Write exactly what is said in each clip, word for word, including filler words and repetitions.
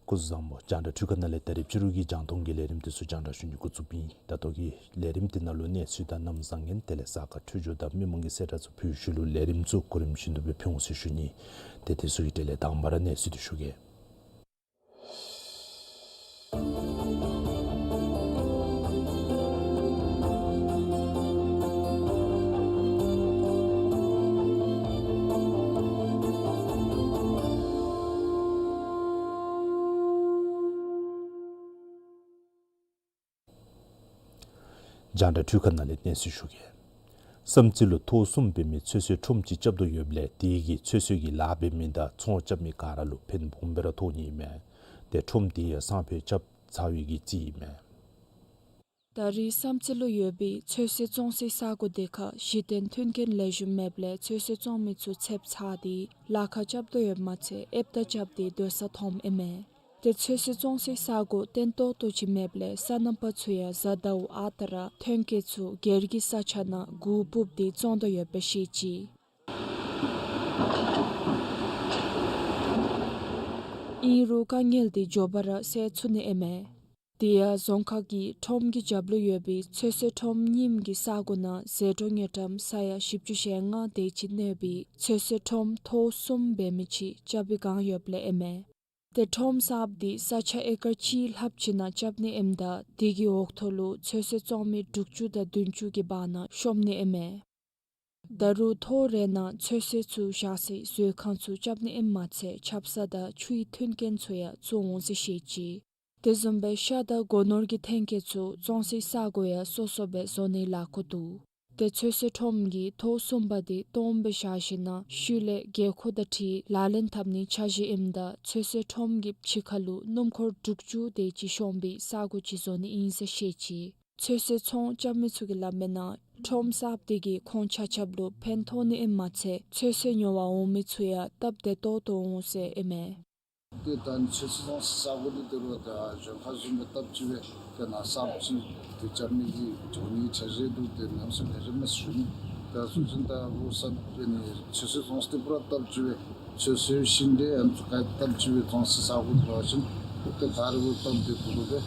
སྐུ་གཟུགས་བཟང་པོ། རྒྱང་བསྒྲགས་འཕྲུལ་ཁང་ནང་ལས་ད་རེས་ཕྱི་རུ་གི་རྒྱང་མཐོང་གི་ལས་རིམ་དེ་ཚུ་རྒྱང་བསྒྲགས་ཞུ་ནི་འགོ་བཙུགསཔ་ཨིན། ད་ལྟོ་གི་ལས་རིམ་དེ་ནང་ལུ་གནས་ཚུལ་དང་གནམ་བཟང་ངན་དེ་ལས་ས་ཁ་འཕྲོད་སྦྱོར་དང་མི་མང་གི་གསལ་བསྒྲགས་ཚུ་ཕུལ་ཞིནམ་ལས་ལས་རིམ་ཚུ་གོ་རིམ་བཞིན་དུ་སྦེ་ཕུལ་འོང་ཟེར་ཞུ་ནི། ཏེ་དེ་ཚུ་གི་གྲས་ལས་དང་པ་ར་གནས་ཚུལ་དེ་ཞུ་གེ། རྒྱང་བསྒྲགས་འཕྲུལ་ཁང་ནང་ལས་གནས་ཚུལ་ཞུ་གེ། བསམ་རྩེ་ལུ་ཐོག་གསུམ་འབད་མི་ཚོད་བསྲེ་ཁྲོམ་ཅིག་རྐྱབ་དོ་ཡོདཔ་ལས་དེ་གིས་ཚོད་བསྲེ་གི་ལཱ་འབད་མི་དང་ཚོང་རྐྱབ་མི་ག་ར་ལུ་ཕན་སྦོམ་སྦེ་ར་ཐོགས་ནི་ཨིན་མས། ཏེ་ཁྲོམ་དེ་ཡང་སང་ཕོད་རྐྱབ་ཚར་བའི་གི་རྩིས་ཨིན་མས། ད་རེས་བསམ་རྩེ་ལུ་ཡོད་པའི་ཚོད་བསྲེ་བཙོང་སའི་ས་གོ་དེ་ཁར་གཞི་རྟེན་མཐུན་རྐྱེན་ལེགས་ཤོམ་མེདཔ་ལས་ཚོད་བསྲེ་བཙོང་མི་ཚུ་ཚདཔ་ཚ་སྟེ་ལཱ་ཁག་རྐྱབ་དོ་ཡོདཔ་མ་ཚད་ཨེབ་ཏ་རྐྱབ་སྟེ་སྡོད་ས་མཐོངམ་ཨིན་མས། ཏེ་ཚོད་བསྲེ་བཙོང་སའི་ས་གོ་བརྟན་ཏོག་ཏོ་ཅིག་མེདཔ་ལས་སོ་ནམ་པ་ཚུ་ཡང་གཟའ་ཟླཝ་ཨ་རྟག་ར་ཐོན་སྐྱེད་ཚུ་སྒེར་གྱི་ས་ཆ་ནང་གུར་སྤུབས་ཏེ་བཙོང་དོ་ཡོདཔ་སྦེ་བཤད་ཅི། ཨིན་རུང་དཀའ་ངལ་དེ་མགྱོགས་པ་ར་སེལ་ཚུགས་ནི་ཨིན་མས། དེ་ཡང་རྫོང་ཁག་གི་ཁྲོམ་གྱི་རྒྱབ་ལུ་ཡོད་པའི་ཚོད་བསྲེ་ཁྲོམ་རྙིངམ་གྱི་ས་གོ་ནང་ཟད་འགྲོ་དངུལ་ཀྲམ་ས་ཡ་བཞི་བཅུ་ཞེ་ལྔ་དེ་ཅིག་གནས་པའི་ཚོད་བསྲེ་ཁྲོམ་ཐོག་གསུམ་འབད་མི་ཅིག་རྐྱབ་པའི་བསྒང་ཡོདཔ་ལས་ཨིན་མས། ཏེ་ཁྲོམ་གསརཔ་དེ་ས་ཆ་ཨེ་ཀར་གཅིག་ལྷགཔ་ཅིག་ནང་རྐྱབ་ནི་ཨིནམ་ད་དེ་གི་འོག་ཐོག་ལུ་ཚོད་བསྲེ་བཙོང་མི་དྲུག་ཅུ་དང་བདུན་ཅུ་གི་བར་ན་ཤོང་ནི་ཨིན་མས། ད་རུང་ཐོག་རེ་ནང་ཚོད་བསྲེ་ཚུ་བཞག་སའི་མཛོད་ཁང་ཚུ་རྐྱབ་ནི་ཨིནམ་མ་ཚད་ཆབ་གསང་དང་ཆུའི་མཐུན་རྐྱེན་ཚུ་ཡང་བཙུགས་འོང་ཟེར་བཤད་ཅི། དེ་བཟུམ་སྦེ་ཤ་དང་སྒོ་ནོར་གྱི་ཐོན་སྐྱེད་ཚུ་བཙོང་སའི་ས་གོ་ཡང་སོ་སོ་སྦེ་བཟོ་ནིའི་ལཱ་ཁག་འདུག། ཏེ་ཚོད་བསྲེ་ཁྲོམ་གྱི་ཐོག་གསུམ་པ་དེ་སྟོངམ་སྦེ་བཞག་ཞིནམ་ལས་ཤུལ་ལས་རྒྱལ་ཁབ་དང་འཁྲིལ་ལག་ལེན་འཐབ་ནིའི་འཆར་གཞི་ཨིནམ་ད་ཚོད་བསྲེ་ཁྲོམ་གྱི་ཕྱི་ཁ་ལུ་སྣུམ་འཁོར་དྲུག་ཅུ་དེ་ཅིག་ཤོང་པའི་ས་གོ་ཅིག་བཟོ་ནི་ཨིན་ཟེར་བཤད་ཅི། ཚོད་བསྲེ་ཚོང་རྐྱབ་མི་ཚུ་གིས་སླབ་མིའི་ནང་ཁྲོམ་གསརཔ་དེ་གིས་ཁོང་ཆ་ཁྱབ་ལུ་ཕན་ཐོགས་ནི་ཨིནམ་མ་ཚད་ཚོད་བསྲེ་ཉོ་བར་འོང་མི་ཚུ་ཡང་སྟབས་བདེ་ཏོག་ཏོ་འོང་ཟེར་ཨིན་མས། ཏེ་ད་ཚོད་བསྲེ་ཚོང་སའི་ས་གོ་འདི་ད་རུང་ད་གཞན་ཁར་བཟུམ་སྦེ་སྟབས་གཅིག་སྦེ་ཏེ་ནཱ་གསརཔ་ཅིག་ཏེ་རྐྱབ་ནི་གི་འགྱོ་ནིའི་འཆར་གཞི་འདུག། ཏེ་གནམ་མེད་ས་མེད་རིངམོ་ཞུ་ནི། ད་སོ་ཅིན་ད་འོ་ས་ཨ་ནི་ཚོད་བསྲེ་བཙོང་ས་འདི་པུ་ར་སྟབས་གཅིག་སྦེ་ཚོད་བསྲེ་ཤིང་འབྲས་ཨ་ནི་ཚུ་ག་ར་སྟབས་གཅིག་སྦེ་བཙོང་སའི་ས་གོ་འབད་བ་ཅིན་ཏེ་ག་ར་གུ་སྟབས་བདེ་ཏོག་ཏོ་སྦེ་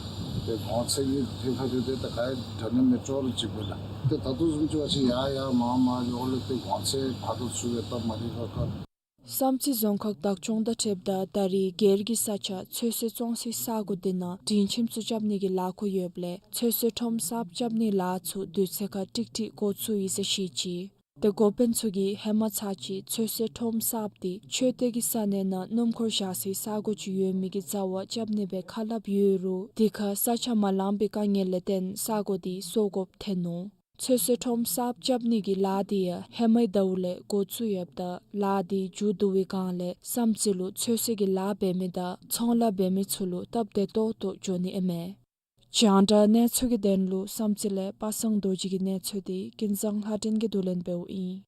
ཏེ་གོང་ཚད་ཀྱི་ཐད་ཁར་ཏེ་ད་ག་ར་འདྲ་མཉམ་སྦེ་ཅོག་ར་གཅིག་པས་ལགས། ཏེ་ད་ལྟོ་བཟུམ་ཅིག་འབད་བ་ཅིན་ཡར་ཡར་མར་མར་འགྱོཝ་ལས་ཏེ་གོང་ཚད་འཕར་དོ་ཚུར་སྦེ་སྟབས་མ་བདེ་ཁག་ཁ། བསམ་རྩེ་རྫོང་ཁག་བདག་སྐྱོང་དང་འཁྲིལཝ་ད་ད་རེས་སྒེར་གྱི་ས་ཆ་ཚོད་བསྲེ་བཙོང་སའི་ས་གོ་དེ་ནང་སྒྲིང་ཁྱིམ་ཚུ་རྐྱབ་ནི་གི་ལཱ་ཁག་ཡོདཔ་ལས་ཚོད་བསྲེ་ཁྲོམ་གསརཔ་རྐྱབ་ནིའི་ལཱ་ཚུ་དུས་ཚོད་ཁར་ཀྲིག་ཀྲི་འགོ་བཙུགས་ཡི་ཟེར་བཤད་ཅི། ཏེ་འགོ་དཔོན་ཚུ་གིས་ཧེ་མ་ཚར་གཅིག་ཚོད་བསྲེ་ཁྲོམ་གསརཔ་དེ་ཆོས་སྡེ་གི་ས་གནས་ནང་སྣུམ་འཁོར་བཞག་སའི་ས་གོ་ཅིག་ཡོད་མི་གི་རྩ་བར་རྐྱབ་ནི་སྦེ་ཁ་སླབ་ཡོད་རུང་དེ་ཁར་ས་ཆ་མ་ལང་པའི་དཀའ་ངལ་ལས་བརྟེན་ས་གོ་དེ་སོར་དགོཔ་ཐོན་ནུག། ཚོད་བསྲེ་ཁྲོམ་གསརཔ་རྐྱབ་ནི་གི་ལཱ་དེ་ཡང་ཧེ་མའི་ཟླཝ་ལས་འགོ་བཙུགས་ཡོདཔ་ད་ལཱ་དེ་མཇུག་བསྡུ་བའི་བསྒང་ལས་བསམ་རྩེ་ལུ་ཚོད་བསྲེ་གི་ལཱ་འབད་མི་དང་ཚོང་ལཱ་འབད་མི་ཚུ་ལུ་སྟབས་བདེ་ཏོག་ཏོ་འགྱོ་ནི་ཨིན་མས། རྒྱང་བསྒྲགས་གནས་ཚུལ་གྱི་དོན་ལུ་བསམ་རྩེ་ལས་པ་སངས་རྡོ་རྗེ་གི་གནས་ཚུལ་འདི་ཀུན་བཟང་ལྷ་སྒྲོན་གྱིས་བསྡུ་ལེན་འབདཝ་ཨིན།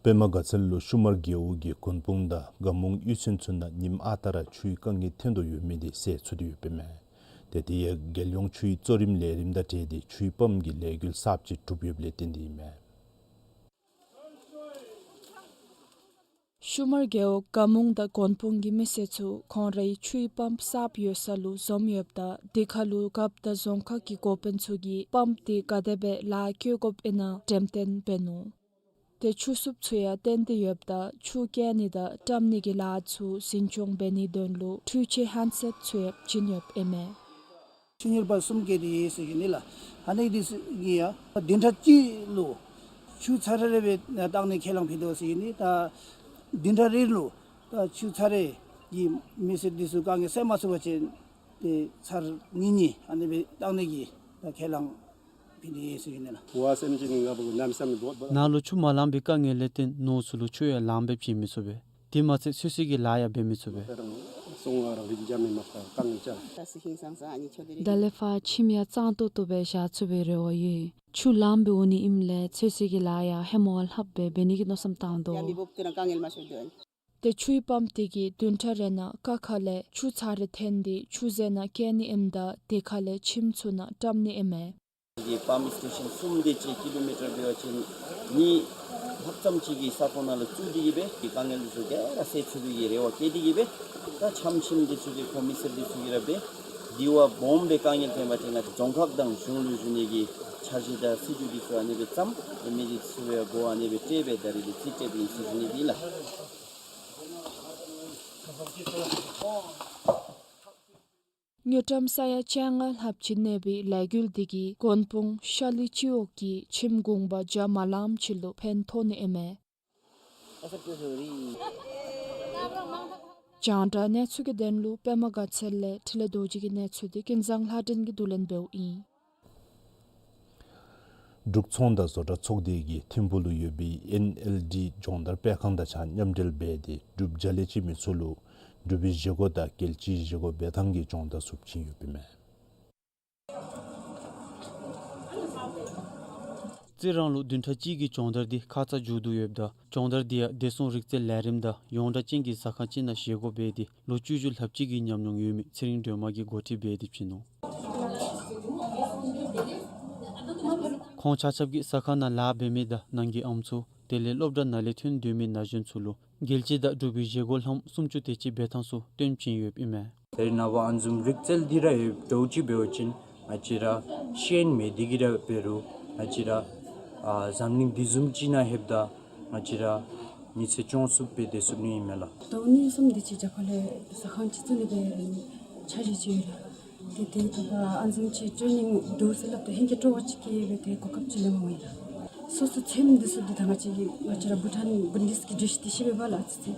པདྨ་དགའ་ཚལ་ལུ་ཤུ་མར་རྒེད་འོག་གི་མགོན་སྤུངས་དང་དགའ་མོང་གཡུས་ཚན་ཚུ་ནང་ཉིནམ་ཨ་རྟག་ར་ཆུའི་དཀའ་ངལ་ཐོན་དོ་ཡོད་མི་འདི་སེལ་ཚུགས་ཏེ་ཡོདཔ་ཨིན་མས། ཏེ་དེ་ཡང་རྒྱལ་ཡོངས་ཆུའི་གཙོ་རིམ་ལས་རིམ་དང་འབྲེལ་ཏེ་ཆུའི་པམཔ་གི་ལས་འགུལ་གསརཔ་ཅིག་གྲུབ་ཡོདཔ་ལས་བརྟེན་ཏེ་ཨིན་མས། ཤུ་མར་རྒེད་འོག་དགའ་མོང་དང་མགོན་སྤུངས་ཀྱི་མི་སེར་ཚུ་ཁོང་རའི་ཆུའི་པམཔ་གསརཔ་ཡོད་ས་ལུ་འཛོམས་ཡོདཔ་ད་དེ་ཁར་ལུ་རྒཔོ་དང་རྫོང་ཁག་གི་འགོ་དཔོན་ཚུ་གིས་པམཔ་དེ་ག་དེ་སྦེ་ལཱ་བཀོལ་དགོཔ་ཨིན་ན་འགྲེམས་སྟོན་འབད་ནུག། ཏེ་ཆུ་སུབ་ཚུ་ཡང་བཏོན་ཏེ་ཡོདཔ་ད་ཆུ་བཀལ་ནི་དང་བཀྲམ་ནི་གི་ལཱ་ཚུ་འཛིན་སྐྱོང་འབད་ནིའི་དོན་ལུ་འཕྲུལ་ཆས་ཧེནཌ་སེཊ་ཚུ་ཡང་བྱིན་ཡོདཔ་ཨིན་མས། ཆུ་གཉེར་པ་གསུམ་བཀལ་ཏེ་ཡོད་ཟེར་ཞུ་ནི་ལགས། ཨ་ནི་འདི་ཚུ་གིས་ཡང་བདུན་ཕྲག་གཅིག་ལུ་ཆུ་ཚར་རེ་རེ་སྦེ་བཏང་ནི་ཁས་བླངས་ཕུལ་དོ་ཟེར་ཞུ་ནི། ད་བདུན་ཕྲག་རེ་ལུ་ད་ཆུ་ཚར་རེ་གི་མི་སེར་འདི་ཚུ་དཀའ་ངལ་སེལ་མ་ཚུགས་པ་ཅིན་ཏེ་ཚར་གཉིས་གཉིས་ཨ་ནི་སྦེ་བཏང་ནི་གི་ད་ཁས་བླངས་ཕུལ་ཏེ་ཡོད་ཟེར་ཞུ་ནི་ལགས། ནཱ་ལུ་ཆུ་མ་ལང་པའི་དཀའ་ངལ་ལས་བརྟེན་ནོར་ཚུ་ལུ་ཆུ་ཡང་ལངམ་སྦེ་བྱིན་མི་ཚུགས་པས། དེ་མ་ཚད་ཚོད་བསྲེ་གི་ལཱ་ཡང་འབད་མི་ཚུགས་པས། ད་ལས་ཕར་ཁྱིམ་ཡང་གཙང་ཏོག་ཏོ་སྦེ་བཞག་ཚུགས་པའི་རེ་བ་ཡོད། ཆུ་ལངམ་སྦེ་འོང་ནི་ཨིནམ་ལས་ཚོད་བསྲེ་གི་ལཱ་ཡང་ཧེ་མ་བ་ལྷགཔ་སྦེ་འབད་ནི་གི་མནོ་བསམ་བཏང་དོ། ཏེ་ཆུའི་པམཔ་དེ་གིས་བདུན་ཕྲག་རེ་ནང་ཀ་ཁ་ལས་ཆུ་ཚར་རེ་འཐེན་ཏེ་ཆུ་རྫས་ནང་བཀལ་ནི་ཨིནམ་ད་དེ་ཁ་ལས་ཁྱིམ་ཚུ་ནང་བཀྲམ་ནི་ཨིན་མས། གི་པམཔ་སི་ཊེ་ཤཱན་གསུམ་དེ་ཅིག་ཀི་ལོ་མི་ཊར་འབད་བ་ཅིན་གཉིས་ལྷགཔ་ཙམ་ཅིག་གི་ས་ཁོངས་ནང་ལུ་བཙུགས་ཏེ་གི་སྦེ་གི་དཀའ་ངལ་འདི་ཚུ་ག་ར་སེལ་ཚུགས་པའི་གི་རེ་བ་བསྐྱེད་དེ་གི་སྦེ་ད་ཆམ་ཆིམ་འདི་ཚུ་གི་ཁོང་མི་སེར་འདི་ཚུ་གིས་ར་སྦེ་དེ་བ་སྦོམ་སྦེ་དཀའ་ངལ་ཐོན་པ་ཅིན་ང་བཅས་རྫོང་ཁག་དང་གཞུང་ལུ་ཞུ་ནི་གི་འཆར་གཞི་དང་སྲིད་ཇུས་འདི་ཚུ་ཨ་ནི་སྦེ་བརྩམ་མི་འདི་ཚུ་ཡང་སྒོ་ཨ་ནི་སྦེ་སྤྲོད་སྦེ་ད་རིས་འདི་རྩིས་སྤྲོད་པའི་ཨིན་ཟེར་ཞུ་ནི་འདི་ལགས། དངུལ་ཀྲམ་ས་ཡ་བཅོ་ལྔ་ལྷགཔ་ཅིག་གནས་པའི་ལས་འགུལ་འདི་གིས་མགོན་སྤུངས་ཤ་ལི་སྤྱི་འོག་གི་ཁྱིམ་གུང་པ་བརྒྱ་མ་ལངམ་ཅིག་ལུ་ཕན་ཐོགས་ནི་ཨིན་མས། རྒྱང་བསྒྲགས་གནས་ཚུལ་གྱི་དོན་ལུ་པདྨ་དགའ་ཚལ་ལས་འཕྲིན་ལས་རྡོ་རྗེ་གི་གནས་ཚུལ་འདི་ཀུན་བཟང་ལྷ་སྒྲོན་གྱིས་བསྡུ་ལེན་འབདཝ་ཨིན། འབྲུག་ཚོང་དང་བཟོ་གྲྭ་ཚོགས་སྡེ་གིས་ཐིམ་ཕུག་ལུ་ཡོད་པའི་ཨེན་ཨེལ་ཌི་སྦྱོང་བརྡར་སྤེལ་ཁང་དང་གཅིག་ཁར་མཉམ་འབྲེལ་འབད་དེ་འབྲུག་རྒྱལ་ལ་སྤྱི་མི་ཚུ་ལུ་འབྲུག་པའི་བཞེས་སྒོ་དང་རྒྱལ་སྤྱིའི་བཞེས་སྒོ་འབད་ཐངས་ཀྱི་སྦྱོང་བརྡར་ཚུ་བྱིན་ཡོདཔ་ཨིན་མས། རྩི་རང་ལུ་བདུན་ཕྲག་གཅིག་གི་སྦྱོང་བརྡར་འདི་ཁ་ཙ་མཇུག་བསྡུ་ཡོདཔ་ད་སྦྱོང་བརྡར་འདི་ཡང་བདེ་སྲུང་རིག་རྩལ་ལས་རིམ་དང་ཡོངས་གྲགས་ཅན་གྱི་ཟ་ཁང་ཅིག་ནང་བཞེས་སྒོ་འབད་དེ་ལོ་བཅུ་བཞི་ལྷགཔ་ཅིག་གི་ཉམས་མྱོང་ཡོད་མི་ཚེ་རིང་སྒྲོལ་མ་གིས་གོ་སྒྲིག་འབད་དེ་བྱིན་ནུག། ཁོང་ཆ་ཁྱབ་ཀྱིས་ཟ་ཁང་ནང་ལཱ་འབད་མི་དང་ནང་གི་ཨམ་སྲུ་དེ་ལས་སློབ་གྲྭ་ནང་ལས་ཐོན་སྡོད་མི་ན་གཞོན་ཚུ་ལུ་རྒྱལ་སྤྱི་དང་འབྲུག་པའི་བཞེས་སྒོ་ལྷངམ་སུམ་ཅུ་དེ་ཅིག་འབད་ཐངས་ཚུ་སྟོན་བྱིན་ཡོདཔ་ཨིན་མས། ད་རེས་ནངས་པ་ཨ་ནི་བཟུམ་རིག་རྩལ་འདི་ར་ཡོད་འགྱོ་ཅིག་འབད་བ་ཅིན་ང་བཅས་ར་ཤེས་ཡོན་མེད་དེ་གིས་ར་འབད་རུང་ང་བཅས་ར་ཨ་འཛམ་གླིང་བདེ་སྲུང་ཅིག་ནང་ལྷོདཔ་ད་ང་བཅས་ར་མི་ཚེ་སྐྱོང་ཚུགསཔ་སྦེ་དེ་སྦེ་ཨིན་མས་ལགས། ད་ཨ་ནི་བཟུམ་འདི་ཅིག་རྒྱབ་ཁ་ལས་ཟ་ཁང་ཅིག་བཙུགས་ནི་སྦེ་འཆར་གཞི་ཅིག་ཡོད་ལགས། ཏེ་དེ་ད་ཨ་ནི་བཟུམ་ཅིག་ཊེ་ནིང་འདུག་ཟེར་སླབ་ད་ཧིང་གིས་སྤྲོ་བ་ཅིག་སྐྱེས་སྦེ་ཏེ་གོ་སྐབས་ཅིག་ལེན་མི་འོང་ཡི་ལགས། སོ་སོ་ཚེམ་འདི་ཚུ་འདི་ད་ང་བཅས་ཀྱི་ང་བཅས་ར་བྷུ་ཊཱན་བྷུ་ཊཱ་ནིས་ཀྱི་ཌིཤ་འདི་ཤེས་པས་པ་ལགས། ཨ་ཙི་ཙི་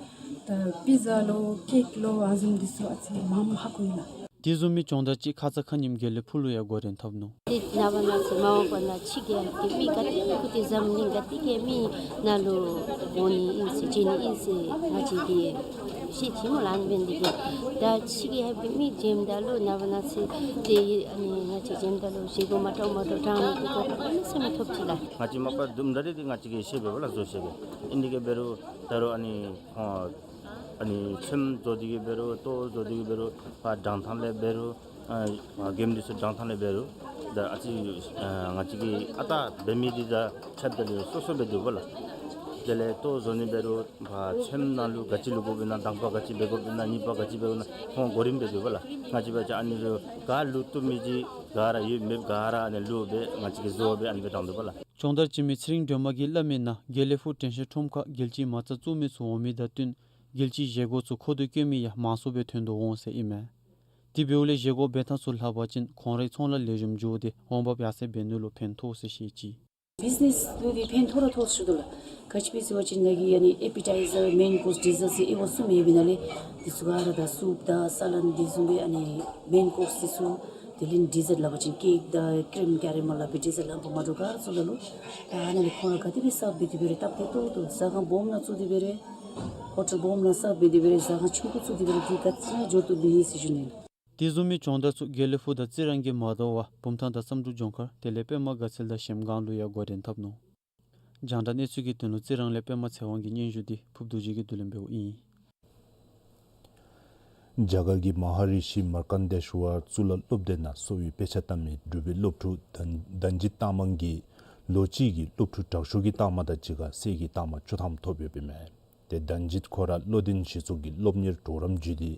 ད་པི་ཛ་ལོ་ཀེག་ལོ་ཨ་ནི་བཟུམ་འདི་ཚུ་ཨ་ཙི་མངམ་ཧ་གོ་ཡི་ལགས། དེ་བཟུམ་མའི་སྦྱོང་བརྡར་ཅིག་ཁ་ཙ་ཁ་ཉིནམ་དགེ་ལེགས་ཕུག་ལུ་ཡང་འགོ་འདྲེན་འཐབ་ནུག། ཏེ་ནངས་པ་གནངས་ཚེ་མ་འོངས་པ་ནང་ཕྱི་རྒྱལ་གྱི་མི་ག་ཏེ་ཁུ་ཏེ་འཛམ་གླིང་ག་ཏེ་གི་མི་ནང་ལུ་འོང་ནི་ཨིན་ཟེར་བྱོན་ནི་ཨིན་ཟེར་ང་བཅས་ཀྱིས་ཤེས་ཅི་སྨོ་ལགས། ཨ་ནི་འབད་ནི་དེ་གིས་ད་ཕྱི་རྒྱལ་གྱི་མི་བྱོནམ་ད་ལུ་ནངས་པ་གནངས་ཚེ་ཏེ་ཨ་ནི་ང་བཅས་བྱོནམ་ད་ལུ་བཞེས་སྒོ་མ་འདྲཝ་མ་འདྲཝ་དྲང་ནི་གི་གོ་སྐབས་ཨ་ནི་ཚུ་མི་ཐོབ་ཅི་ལགས། ང་བཅས་མ་པ་དུམ་གྲ་རེ་འདི་ང་བཅས་ཀྱིས་ཤེས་པས་པ་ལགས། བཟོ་ཤེས་པས། ཨིན་དེ་གིས་འབད་རུང་ད་རུང་ཨ་ནི་ཁོང་ཨ་ནི་ཚེམ་བཟོ་སྟེ་གིས་འབད་རུང་ལྟོ་བཟོ་སྟེ་གིས་འབད་རུང་ཕར་དྲང་ཐངས་ལས་འབད་རུང་ཨ་གེམ་འདི་ཚུ་དྲང་ཐངས་ལས་འབད་རུང་ད་ཨ་ཙི་ཨ་ང་བཅས་ཀྱིས་ཨ་རྟག་འབད་མི་འདི་དང་ཁྱད་པར་འདི་སོ་སོ་སྦེ་འདུག་པ་ལགས། དེ་ལས་ལྟོ་བཟོ་ནི་འབད་རུང་ཕར་ཚེམ་ནང་ལུ་ག་ཅི་བླུག་དགོཔ་ཨིན་ན་དང་པ་ག་ཅི་འབད་དགོཔ་ཨིན་ན་གཉིས་པ་ག་ཅི་འབད་དགོཔ་ཨིན་ན་ཁོང་གོ་རིམ་སྦེ་འདུག་པ་ལགས། ང་བཅས་འབད་བ་ཅིན་ཨ་ནི་ལུ་ག་བླུག་བཏུབ་མི་ཅིག་ག་ར་ཡོད་མེད་ག་ར་ཨ་ནི་བླུགས་སྦེ་ང་བཅས་ཀྱིས་བཟོ་སྦེ་ཨ་ནི་སྦེ་བཏང་འདུག་པ་ལགས། སྦྱོང་བརྡར་བྱིན་མི་ཚེ་རིང་སྒྲོལ་མ་གིས་སླབ་མིའི་ནང་དགེ་ལེགས་ཕུག་དྲན་ཤེས་ཁྲོམ་ཁར་རྒྱལ་སྤྱིའི་མ་རྩ་བཙུགས་མི་ཚུ་འོང་མི་དང་བསྟུན་རྒྱལ་སྤྱིའི་བཞེས་སྒོ་ཚུ་མཁོ་འདོད་བསྐྱེད་མི་ཡང་མང་སུ་སྦེ་ཐོན་དོ་འོང་ཟེར་ཨིན་མས། དེ་འབདཝ་ལས་བཞེས་སྒོ་འབད་ཐངས་ཚུ་ལྷག་པ་ཅིན་ཁོང་རའི་ཚོང་ལཱ་ལེགས་ཤོམ་འགྱོ་སྟེ་འོང་འབབ་ཡར་སེང་འབད་ནི་ལུ་ཕན་ཐོགས་ཟེར་བཤད་ཅི། བིཛ་ནེས་ལུ་འདི་ཕན་ཐོགས་ར་ཐོགས་ཟེར་ཞུ་དོ་ལགས། ག་ཅི་སྦེ་ཟེར་བ་ཅིན་ནཱ་གི་ཨ་ནི་ཨེ་པི་ཊའི་ཛར་མེན་ཀོརསི་ཌི་ཛརཊ་ཟེར་ཨེ་བ་གསུམ་ཡོད་པའི་ནང་ལས་འདི་ཚུ་ག་ར་ད་སུབ་དང་ས་ལཱཌ་འདི་བཟུམ་སྦེ་ཨ་ནི་མེན་ཀོརསི་འདི་ཚུ་དེ་ལས་ཌི་ཛརཊ་སླབ་པ་ཅིན་ཀེག་དང་ཀི་རིམ་ཀེ་རེ་མེལ་སླབ་པའི་ཌི་ཛརཊ་ལྷག་པ་མ་འདྲཝ་ག་ར་ཚུ་ལ་ལུ་ད་ཨ་ནཱ་ལས་ཁོང་ར་ག་དེ་སྦེ་སརབ་འབད་དེ་འབད་རུང་སྟབས་བདེ་ཏོག་ཏོ། ཟ་ཁང་སྦོམ་ནང་བཙུགས་ཏེ་འབད་རུང་ཧོ་ཊེལ་སྦོམ་ནང་སརབ་འབད་དེ་འབད་རུང་ཟ་ཁང་ཆུང་ཀུ་བཙུགས་ཏེ་འབད་རུང་འདི་ག་ཅི་ཡང་འགྱོ་བཏུབ་པའི་ཨིན་ཟེར་ཞུ་ནི། དེ་བཟུམ་མའི་སྦྱོང་བརྡར་ཚུ་དགེ་ལེགས་ཕུག་དང་རྩི་རང་གིས་མ་དོ་བར་བུམ་ཐང་དང་བསམ་གྲུབ་ལྗོངས་མཁར་དེ་ལས་པདྨ་དགའ་ཚལ་དང་གཞལམ་སྒང་ལུ་ཡང་འགོ་འདྲེན་འཐབ་ནུག། རྒྱང་བསྒྲགས་གནས་ཚུལ་གྱི་དོན་ལུ་རྩི་རང་ལས་པདྨ་ཚེ་དབང་གི་སྙན་ཞུ་འདི་ཕུབ་རྡོ་རྗེ་གིས་བསྡུ་ལེན་འབདཝ་ཨིན། རྒྱ་གར་གྱི་མ་ཧཱ་རི་ཤི་མར་ཀན་དེ་ཤྭར་གཙུག་ལག་སློབ་སྡེ་ནང་གསོ་བའི་དཔེ་ཆ་ལྟ་མི་འབྲུག་པའི་སློབ་ཕྲུག་དཱན་དཱན་ཇིད་རྟགས་མ་གིས་ལོ་གཅིག་གི་སློབ་ཕྲུག་དྲག་ཤོས་ཀྱི་རྟགས་མ་དང་གཅིག་ཁར་གསེར་གྱི་རྟགས་མ་བཅུ་ཐམ་ཐོབ་ཡོདཔ་ཨིན་མས། ཏེ་དཱན་ཇིད་ཁོ་ར་བློ་ལྡན་གཞི་ཚོགས་ཀྱི་སློབ་གཉེར་གྲོགས་རམ་བརྒྱུད་དེ་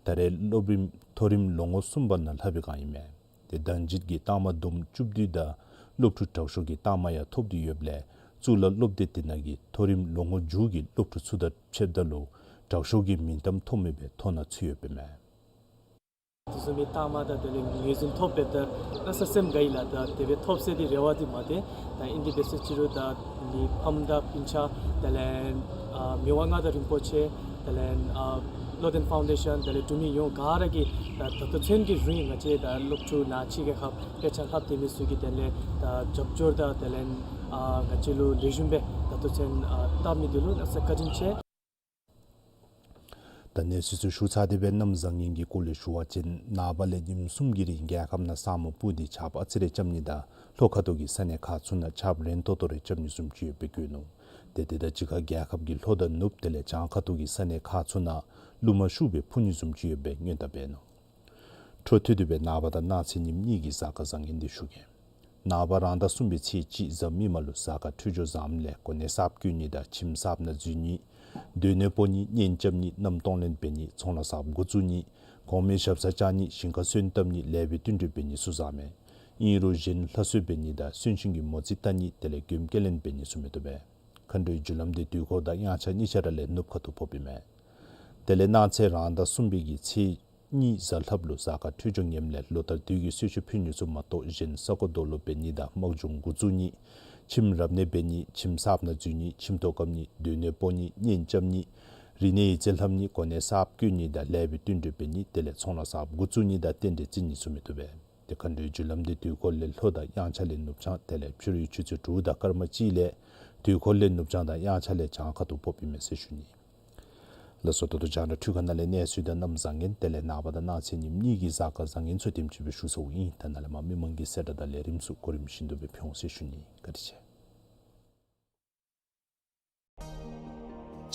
ད་རེས་སློབ་རིམ་མཐོ་རིམ་ལོ་ངོ་གསུམ་པ་ནང་ལྷབ་པའི་སྒང་ཨིན་མས། ཏེ་དཱན་ཇིད་ཀྱིས་རྟགས་མ་བསྡོམས་བཅུ་བདུན་དང་སློབ་ཕྲུག་དྲག་ཤོས་ཀྱི་རྟགས་མ་ཡང་ཐོབ་སྟེ་ཡོདཔ་ལས་གཙུག་ལག་སློབ་སྡེ་དེ་ནང་གི་མཐོ་རིམ་ལོ་ངོ་མཇུག་གི་སློབ་ཕྲུག་ཚུ་དང་ཕྱདཔ་ད་ལུ་དྲག་ཤོས་ཀྱི་མིང་གཏམ་ཐོབ་མི་སྦེ་ཐོ་ནང་ཚུད་ཡོདཔ་ཨིན་མས། དེ་བཟུམ་མའི་རྟགས་མ་དང་དེ་ལས་ངོས་འཛིན་ཐོབ་པའི་ད་གནམ་ས་སེམས་དགའ་ཡི་ལགས། ད་དེ་སྦེ་ཐོབ་ཟེར་དེ་རེ་བ་དེ་མ་སྟེར། ད་ཨིན་དེ་འབད་ཟེར་ཅི་རུང་ད་ནི་ཕམ་དང་སྤུན་ཆ་དེ་ལས་ཨ་མི་དབང་མངའ་བདག་རིན་པོ་ཆེ་དེ་ལས་ཨ་བློ་ལྡན་ཕའུན་ཌེ་ཤཱན་དེ་ལས་འབྲུག་མི་ཡོངས་ག་ར་གིས་ད་ད་ལྟོ་ཚུན་གྱི་རིང་ང་བཅས་ད་སློབ་ཕྲུག་ནང་ཕྱི་རྒྱལ་ཁབ་དཔེ་ཆ་ལྷབ་སྡོད་མི་ཚུ་གིས་དེ་ལས་ད་རྒྱབ་སྐྱོར་དང་དེ་ལས་ཨ་ང་བཅས་ལུ་ལེགས་ཤོམ་སྦེ་ད་ལྟོ་ཚུན་ཨ་བལྟ་མི་འདི་ལུ་གནམ་ས་བཀའ་དྲིན་ཆེ། ད་གནས་ཚུལ་ཚུ་ཞུ་ཚར་ཏེ་སྦེ་གནམ་བཟང་ངན་གྱི་སྐོར་ལས་ཞུ་བ་ཅིན་ནངས་པ་ལས་ཉིནམ་གསུམ་གྱི་རིང་རྒྱལ་ཁབ་ནང་ས་སྨུག་སྤུབས་ཏེ་ཆརཔ་ཨ་ཙི་རེ་རྐྱབ་ནི་དང་ལྷོ་ཁ་ཐུག་གི་ས་གནས་ཁག་ཚུ་ནང་ཆརཔ་རན་ཏོག་ཏོ་རེ་རྐྱབ་ནི་བཟུམ་ཅིག་ཡོདཔ་སྦེ་བཀོད་ནུག། ཏེ་དེ་དང་གཅིག་ཁར་རྒྱལ་ཁབ་ཀྱི་ལྷོ་དང་ནུབ་དེ་ལས་བྱང་ཁ་ཐུག་གི་ས་གནས་ཁག་ཚུ་ནང་རླུང་མ་ཤུགས་སྦེ་འཕུ་ནི་བཟུམ་ཅིག་ཡོདཔ་སྦེ་སྔོན་བརྡ་འབད་ནུག། འཕྲོ་མཐུད་དེ་སྦེ་ནངས་པ་དང་གནངས་ཚེ་ཉིནམ་གཉིས་ཀྱི་གཟའ་སྐར་བཟང་ངན་འདི་ཞུ་གེ། ནངས་པ་རང་ཟླ་གསུམ་པའི་ཚེས་གཅིག་གཟའ་མིག་དམར་ལུ་གཟའ་སྐར་འཕྲོད་སྦྱོར་བཟངམ་ལས་གོ་གནས་གསརཔ་བསྐོ་ནི་དང་ཁྱིམ་གསརཔ་ནང་འཛུལ་ནི། སྡོད་གནས་སྤོ་ནི། གཉེན་རྐྱབ་ནི། མནའམ་གཏོང་ལེན་འབད་ནི། ཚོང་ལཱ་གསརཔ་འགོ་བཙུགས་ནི། གོང་མའི་ཞབས་སར་བཅར་ནི། ཞིང་ཁ་སོན་བཏབ་ནི། ལེགས་པའི་བསྟུན་གྲོས་འབད་ནི་ཚུ་བཟངམ་མས། ཨིན་རུང་གཞན་ལྷ་གསོལ་འབད་ནི་དང་གསོན་གཤིན་གྱི་མོ་རྩིས་བལྟ་ནི་དེ་ལས་མགྱོནམ་སྐྱེལ་ལེན་འབད་ནི་ཚུ་མི་བཏུབ་པས། མཁའ་འགྲོའི་རྒྱུ་ལམ་འདི་དུས་འཁོར་དང་དབྱངས་འཆར་གཉིས་ཆ་ར་ལས་ནུབ་ཁ་ཐུག་ཕོགཔ་ཨིན་མས། དེ་ལས་གནངས་ཚེ་རང་ཟླ་གསུམ་པའི་གི་ཚེས་གཉིས་གཟའ་ལྷགཔ་ལུ་གཟའ་སྐར་འཕྲོད་སྦྱོར་ངནམ་ལས་ལོ་ལྟར་དུས་ཀྱི་གསོལ་མཆོད་ཕུལ་ནི་ཚུ་མ་གཏོགས་གཞན་ས་གོ་རྡོ་ལུ་འབད་ནི་དང་དམག་སྦྱོང་འགོ་བཙུགས་ནི། ཁྱིམ་རབ་གནས་འབད་ནི། ཁྱིམ་གསརཔ་ནང་འཛུལ་ནི། ཁྱིམ་ཐོག་བཀབ་ནི། སྡོད་གནས་སྤོ་ནི། གཉེན་རྐྱབ་ནི། རིག་གནས་ཡིག་རྩིས་ལྷབ་ནི། གོ་གནས་གསརཔ་བསྐོ་ནི་དང་ལེགས་པའི་བསྟུན་གྲོས་འབད་ནི། དེ་ལས་ཚོང་ལཱ་གསརཔ་འགོ་བཙུགས་ནི་དང་རྟེན་འབྲེལ་བརྩི་ནི་ཚུ་མི་བཏུབ་པས། ཏེ་མཁའ་འགྲོའི་རྒྱུ་ལམ་འདི་དུས་འཁོར་ལས་ལྷོ་དང་དབྱངས་འཆར་ལས་ནུབ་བྱང་དེ་ལས་ཕྱི་རུའི་ཆུ་ཚོད་དྲུག་དང་སྐར་མ་གཅིག་ལས་དུས་འཁོར་ལས་ནུབ་བྱང་དང་དབྱངས་འཆར་ལས་བྱང་ཁ་ཐུག་ཕོགཔ་ཨིན་མས་ཟེར་ཞུ་ནི། ལགས་སོ། ད་ལྟོ་རྒྱང་བསྒྲགས་འཕྲུལ་ཁང་ནང་ལས་གནས་ཚུལ་དང་གནམ་བཟང་ངན་དེ་ལས་ནངས་པ་དང་གནངས་ཚེ་ཉིནམ་གཉིས་ཀྱི་གཟའ་སྐར་བཟང་ངན་ཚུ་དེམ་ཅིག་སྦེ་ཞུ་ཚརཝ་ཨིན། ད་ནཱ་ལས་མར་མི་མང་གི་གསལ་བསྒྲགས་དང་ལས་རིམ་ཚུ་གོ་རིམ་བཞིན་དུ་སྦེ་ཕུལ་འོང་ཟེར་ཞུ་ནི། བཀའ་དྲིན་ཆེ།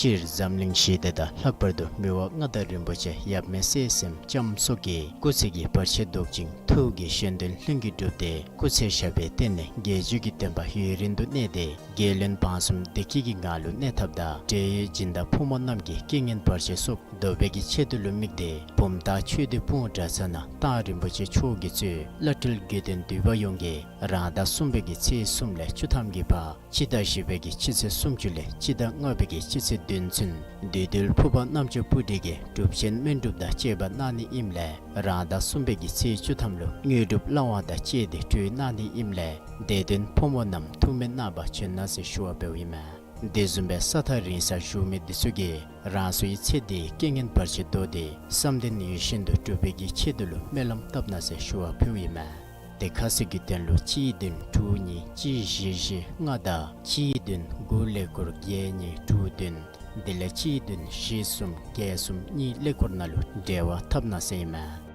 སྤྱིར་འཛམ་གླིང་ཞི་བདེ་དང་ལྷག་པར་དུ་མི་དབང་མངའ་བདག་རིན་པོ་ཆེ་ཡབ་མེས་སྲས་གསུམ་ལྕམ་སོགས་ཀྱི་སྐུ་ཚེ་གི་བར་ཆད་བཟློག་ཅིང་ཐུགས་ཀྱི་བཞེད་དོན་ལྷུན་གྱིས་གྲུབ་སྟེ་སྐུ་ཚེ་ཞབས་པད་བརྟན་ནས་རྒྱལ་བརྒྱུད་ཀྱི་བསྟན་པ་ཡུན་རིང་དུ་གནས་ཏེ་རྒྱལ་བློན་འབངས་གསུམ་བདེ་སྐྱིད་ཀྱི་ངང་ལུ་གནས་ཐབས་དང་འབྲེལ་ཡོད་སྦྱིན་བདག་ཕོ་མོ་རྣམས་ཀྱི་རྐྱེན་ངན་བར་ཆད་སོགས་བཟློག་པའི་གི་ཆེད་དུ་ལུ་དམིགས་ཏེ་བུམ་ཐང་ཆོས་སྡེ་སྤུངས་གྲྭ་ཚང་ནང་མདང་རིན་པོ་ཆེ་མཆོག་གིས་གཙོས་བླ་སྤྲུལ་དགེ་འདུན་འདུས་པ་ཡོངས་ཀྱིས་རང་ཟླ་གསུམ་པའི་གི་ཚེས་གསུམ་ལས་བཅུ་ཐམ་གྱི་བར་སྤྱི་ཟླ་བཞི་པའི་གི་སྤྱི་ཚེས་སུམ་ཅུ་ལས་སྤྱི་ཟླ་ལྔ་པའི་གི་སྤྱི་ཚེས་བདུན་ཚུན་བདུད་འདུལ་ཕུར་པ་རྣམ་ཅོ་པུ་ཊི་གི་སྒྲུབ་ཆེན་སྨོན་སྒྲུབ་དང་བཅས་པ་གནང་ནི་ཨིནམ་ལས་རང་ཟླ་གསུམ་པའི་གི་ཚེས་བཅུ་ཐམ་ལུ་དངོས་གྲུབ་བླ་དབང་དང་བཅས་ཏེ་གྲོལ་གནང་ནི་ཨིནམ་ལས་དད་ལྡན་ཕོ་མོ་རྣམས་ཐུགས་སྨོན་གནང་བར་བྱོན་གནང་ཟེར་ཞུ་བ་འབདཝ་ཨིན་མས། དེ་བཟུམ་སྦེ་ས་ཐག་རིང་སར་བཞུགས་མི་འདི་ཚུ་གིས་རང་སོའི་ཚེ་འདིའི་རྐྱེན་ངན་བར་ཆད་བཟློག་སྟེ་བསམ་དོན་ཡིད་བཞིན་དུ་འགྲུབ་པའི་གི་ཆེད་དུ་ལུ་སྨོན་ལམ་བཏབ་གནང་ཟེར་ཞུ་བ་ཕུལཝ་ཨིན་མས། དེ་ཁ་གསལ་གྱི་དོན་ལུ་གཅིག་བདུན་དྲུག་གཉིས་གཅིག་བཞི་བཞི་ལྔ་དང་གཅིག་བདུན་དགུ་ཀླད་ཀོར་བརྒྱད་གཉིས་དྲུག་བདུན་དེ་ལས་གཅིག་བདུན་བཞི་གསུམ་བརྒྱད་གསུམ་གཉིས་ཀླད་ཀོར་ནང་ལུ་འབྲེལ་བ་འཐབ་གནང་ཟེར་ཨིན་མས།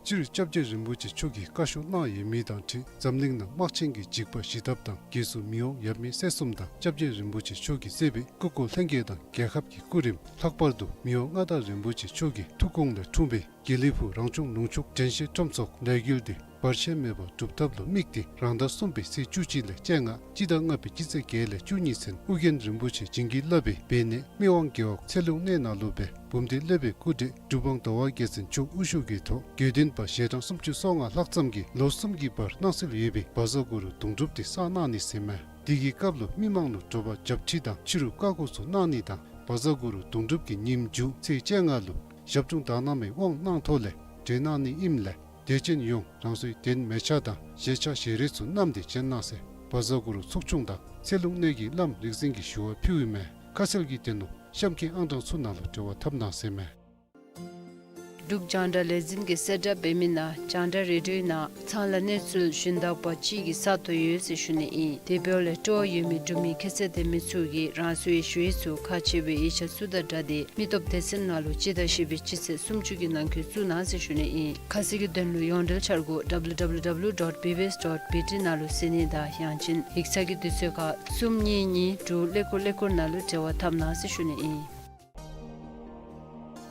སྤྱིར་སྐྱབས་རྗེ་རིན་པོ་ཆེ་མཆོག་གིས་བཀའ་ཤོག་གནང་ཡོད་མི་དང་འཁྲིལ་འཛམ་གླིང་ནང་དམག་ཆེན་གྱི་འཇིགས་པ་ཞི་ཐབས་དང་རྒྱལ་སྲས་མི་དབང་ཡབ་མེས་སྲས་གསུམ་དང་སྐྱབས་རྗེ་རིན་པོ་ཆེ་མཆོག་གིས་གཙོས་པའི་སྐུ་འཁོར་ལྷན་རྒྱས་དང་རྒྱལ་ཁབ་ཀྱི་སྐུ་རིམ་ལྷག་པར་དུ་མི་དབང་མངའ་བདག་རིན་པོ་ཆེ་མཆོག་གི་ཐུགས་དགོངས་ལས་འཁྲུངས་པའི་དགེ་ལེགས་ཕུག་རང་བྱུང་ལུང་ཕྱོགས་དྲན་ཤེས་ཁྲོམ་ཚོགས་ལས་འགུལ་འདི་བར་ཆད་མེད་པར་སྒྲུབ་ཐབས་ལུ་དམིགས་ཏེ་རང་ཟླ་གསུམ་པའི་ཚེས་བཅུ་གཅིག་ལས་བཅོ་ལྔ་སྤྱི་ཟླ་ལྔ་པའི་སྤྱི་ཚེས་བརྒྱད་ལས་བཅུ་གཉིས་ཚུན་ཨོ་རྒྱན་རིན་པོ་ཆེ་བྱིན་གྱིས་བརླབས་པའི་སྦས་གནས་མི་དབང་རྒེད་འོག་ཚེ་ལུང་གནས་ནང་ལུ་སྦེ་བུམ་སྡེ་སློབ་དཔོན་སྐུ་བགྲེས་གྲུབ་དབང་ཟླ་བ་རྒྱལ་མཚན་མཆོག་དབུ་བཞུགས་ཀྱི་ཐོག་དགེ་འདུན་པ་ཞལ་གྲངས་སུམ་ཅུ་སོ་ལྔ་ལྷག་ཙམ་གྱིས་ལོ་གསུམ་གྱི་བར་གནང་སྲོལ་ཡོད་པའི་བཛྲ་གུ་རུ་གདུང་སྒྲུབ་དེ་བསགས་གནང་ནི་ཟེར་མས། དེ་གི་སྐབས་ལུ་མི་མང་ལུ་དྲོ་པ་ཞབས་ཁྲིད་དང་ཕྱི་རུ་བཀའ་བསྒོ་ཚུ་གནང་ནི་དང་བཛྲ་གུ་རུ་གདུང་སྒྲུབ་ཀྱི་ཉིནམ་མཇུག་ཚེས་བཅོ་ལྔ་ལུ་ཞབས་དྲུང་དག་སྣང་མའི་དབང་གནང་ཐོག་ལས་གྲོལ་གནང་ནི་ཨིནམ་ལས་དད་ཅན་ཡོངས་རང་སོའི་གདན་མལ་ཆ་དང་བཞེས་ཆ་བཞེས་རས་ཚུ་བསྣམས་ཏེ་བྱོན་གནང་ཟེར་བཛྲ་གུ་རུ་ཚོགས་ཆུང་དང་ཚེ་ལུང་གནས་ཀྱི་བླམ་རིག་འཛིན་གྱིས་ཞུ་བ་ཕུལཝ་ཨིན་མས། ཁ་གསལ་གྱི་དོན་ལུ་གཤམ་གྱི་ཨང་གྲངས་ཚུ་ནང་ལུ་འབྲེལ་བ་འཐབ་གནང་ཟེར་མས། འབྲུག་རྒྱང་བསྒྲགས་ལས་འཛིན་གྱིས་གསལ་བསྒྲགས་འབད་མི་ནང་རྒྱང་བསྒྲགས་རེ་ཌིའོ་ནང་ཚང་ལ་གནས་ཚུལ་ཞུན་དག་པ་ཅིག་གི་ས་སྟོང་ཡོད་ཟེར་ཞུ་ནི་ཨིན། དེ་འབདཝ་ལས་སྤྲོ་བ་ཡོད་མི་འབྲུག་མི་ཁྱད་ཚད་ལྡན་མི་ཚུ་གིས་རང་སོའི་ཞུ་ཡིག་ཚུ་ཁག་ཆེ་བའི་ཡིག་ཆ་ཚུ་དང་སྦྲགས་ཏེ་མི་སྟོབས་སྡེ་ཚན་ནང་ལུ་སྤྱི་ཟླ་བཞི་པའི་སྤྱི་ཚེས་སུམ་ཅུ་གི་ནང་འཁོད་བཙུགས་གནང་ཟེར་ཞུ་ནི་ཨིན། ཁ་གསལ་གྱི་དོན་ལུ་ཡོངས་འབྲེལ་འཆར་སྒོ་W W W dot B B S dot B T ནང་ལུ་གཟིགས་ནི་དང་ཡང་ཅིན་ཡིག་ཚང་གི་དུས་ཚོད་ཁར་གསུམ་གཉིས་གཉིས་དྲུག་ཀླད་ཀོར་ཀླད་ཀོར་ནང་ལུ་འབྲེལ་བ་འཐབ་གནང་ཟེར་ཞུ་ནི་ཨིན།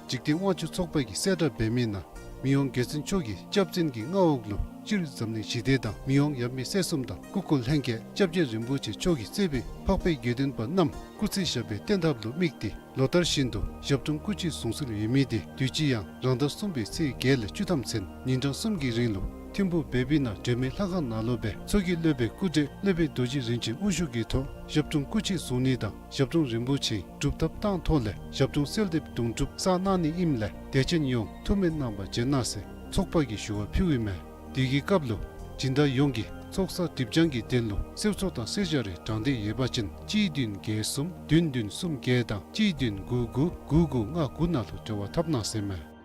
འཇིག་རྟེན་དབང་ཕྱུག་ཚོགས་པ་གིས་གསལ་བསྒྲགས་འབད་མི་ནང་མི་དབང་རྒྱལ་བཙུན་མཆོག་གི་སྐྱབས་མགོན་གྱི་མངའ་འོག་ལུ་སྤྱིར་འཛམ་གླིང་ཞི་བདེ་དང་མི་དབང་ཡབ་མེས་སྲས་གསུམ་དང་སྐུ་འཁོར་ལྷན་རྒྱས་སྐྱབས་རྗེ་རིན་པོ་ཆེ་མཆོག་གི་བརྩེ་བའི་འཕགས་པའི་དགེ་འདུན་པ་རྣམས་སྐུ་ཚེ་ཞབས་པད་བརྟན་ཐབས་ལུ་དམིགས་ཏེ་ལོ་ལྟར་བཞིན་དུ་ཞབས་དྲུང་སྐུ་མཆེད་གཟུངས་གསོལ་ཡོད་མི་དེ་དུས་ཅི་ཡང་རང་ཟླ་གསུམ་པའི་ཚེས་བརྒྱད་ལས་བཅུ་ཐམ་ཚུན་ཉིན་གྲངས་གསུམ་གྱི་རིང་ལུ་ཐིམ་ཕུག་བེ་བི་ན་སྒྲོལ་མའི་ལྷ་ཁང་ནང་ལུ་སྦེ་མཚོ་སྐྱེས་སློབ་དཔོན་སྐུ་བགྲེས་སློབ་དཔོན་རྡོ་རྗེ་རིན་ཆེན་དབུ་བཞུགས་ཀྱི་ཐོག་ཞབས་དྲུང་སྐུ་མཆེད་གཟུངས་གླུད་དང་ཞབས་དྲུང་རིན་པོ་ཆེའི་སྒྲུབ་ཐབས་བཏང་ཐོག་ལས་ཞབས་དྲུང་གསོལ་འདེབས་དུང་སྒྲུབ་བསགས་གནང་ནི་ཨིནམ་ལས་དད་ཅན་ཡོངས་ཐུགས་སྨོན་གནང་བར་བྱོན་གནང་ཟེར་ཚོགས་པ་གིས་ཞུ་བ་ཕུལཝ་ཨིན་མས། དེ་གི་སྐབས་ལུ་སྦྱིན་བདག་ཡོངས་ཀྱིས་ཚོགས་བསགས་སྒྲིབ་སྦྱང་གི་དོན་ལུ་གསོལ་ཚོགས་དང་གསོལ་ཇ་རེ་དྲང་འདོད་ཡོད་པ་ཅིན་གཅིག་བདུན་བརྒྱད་གསུམ་བདུན་བདུན་གསུམ་བརྒྱད་དང་གཅིག་བདུན་དགུ་དགུ་དགུ་དགུ་ལྔ་དགུ་ནང་ལུ་འབྲེལ་བ་འཐབ་གནང་ཟེར་མས།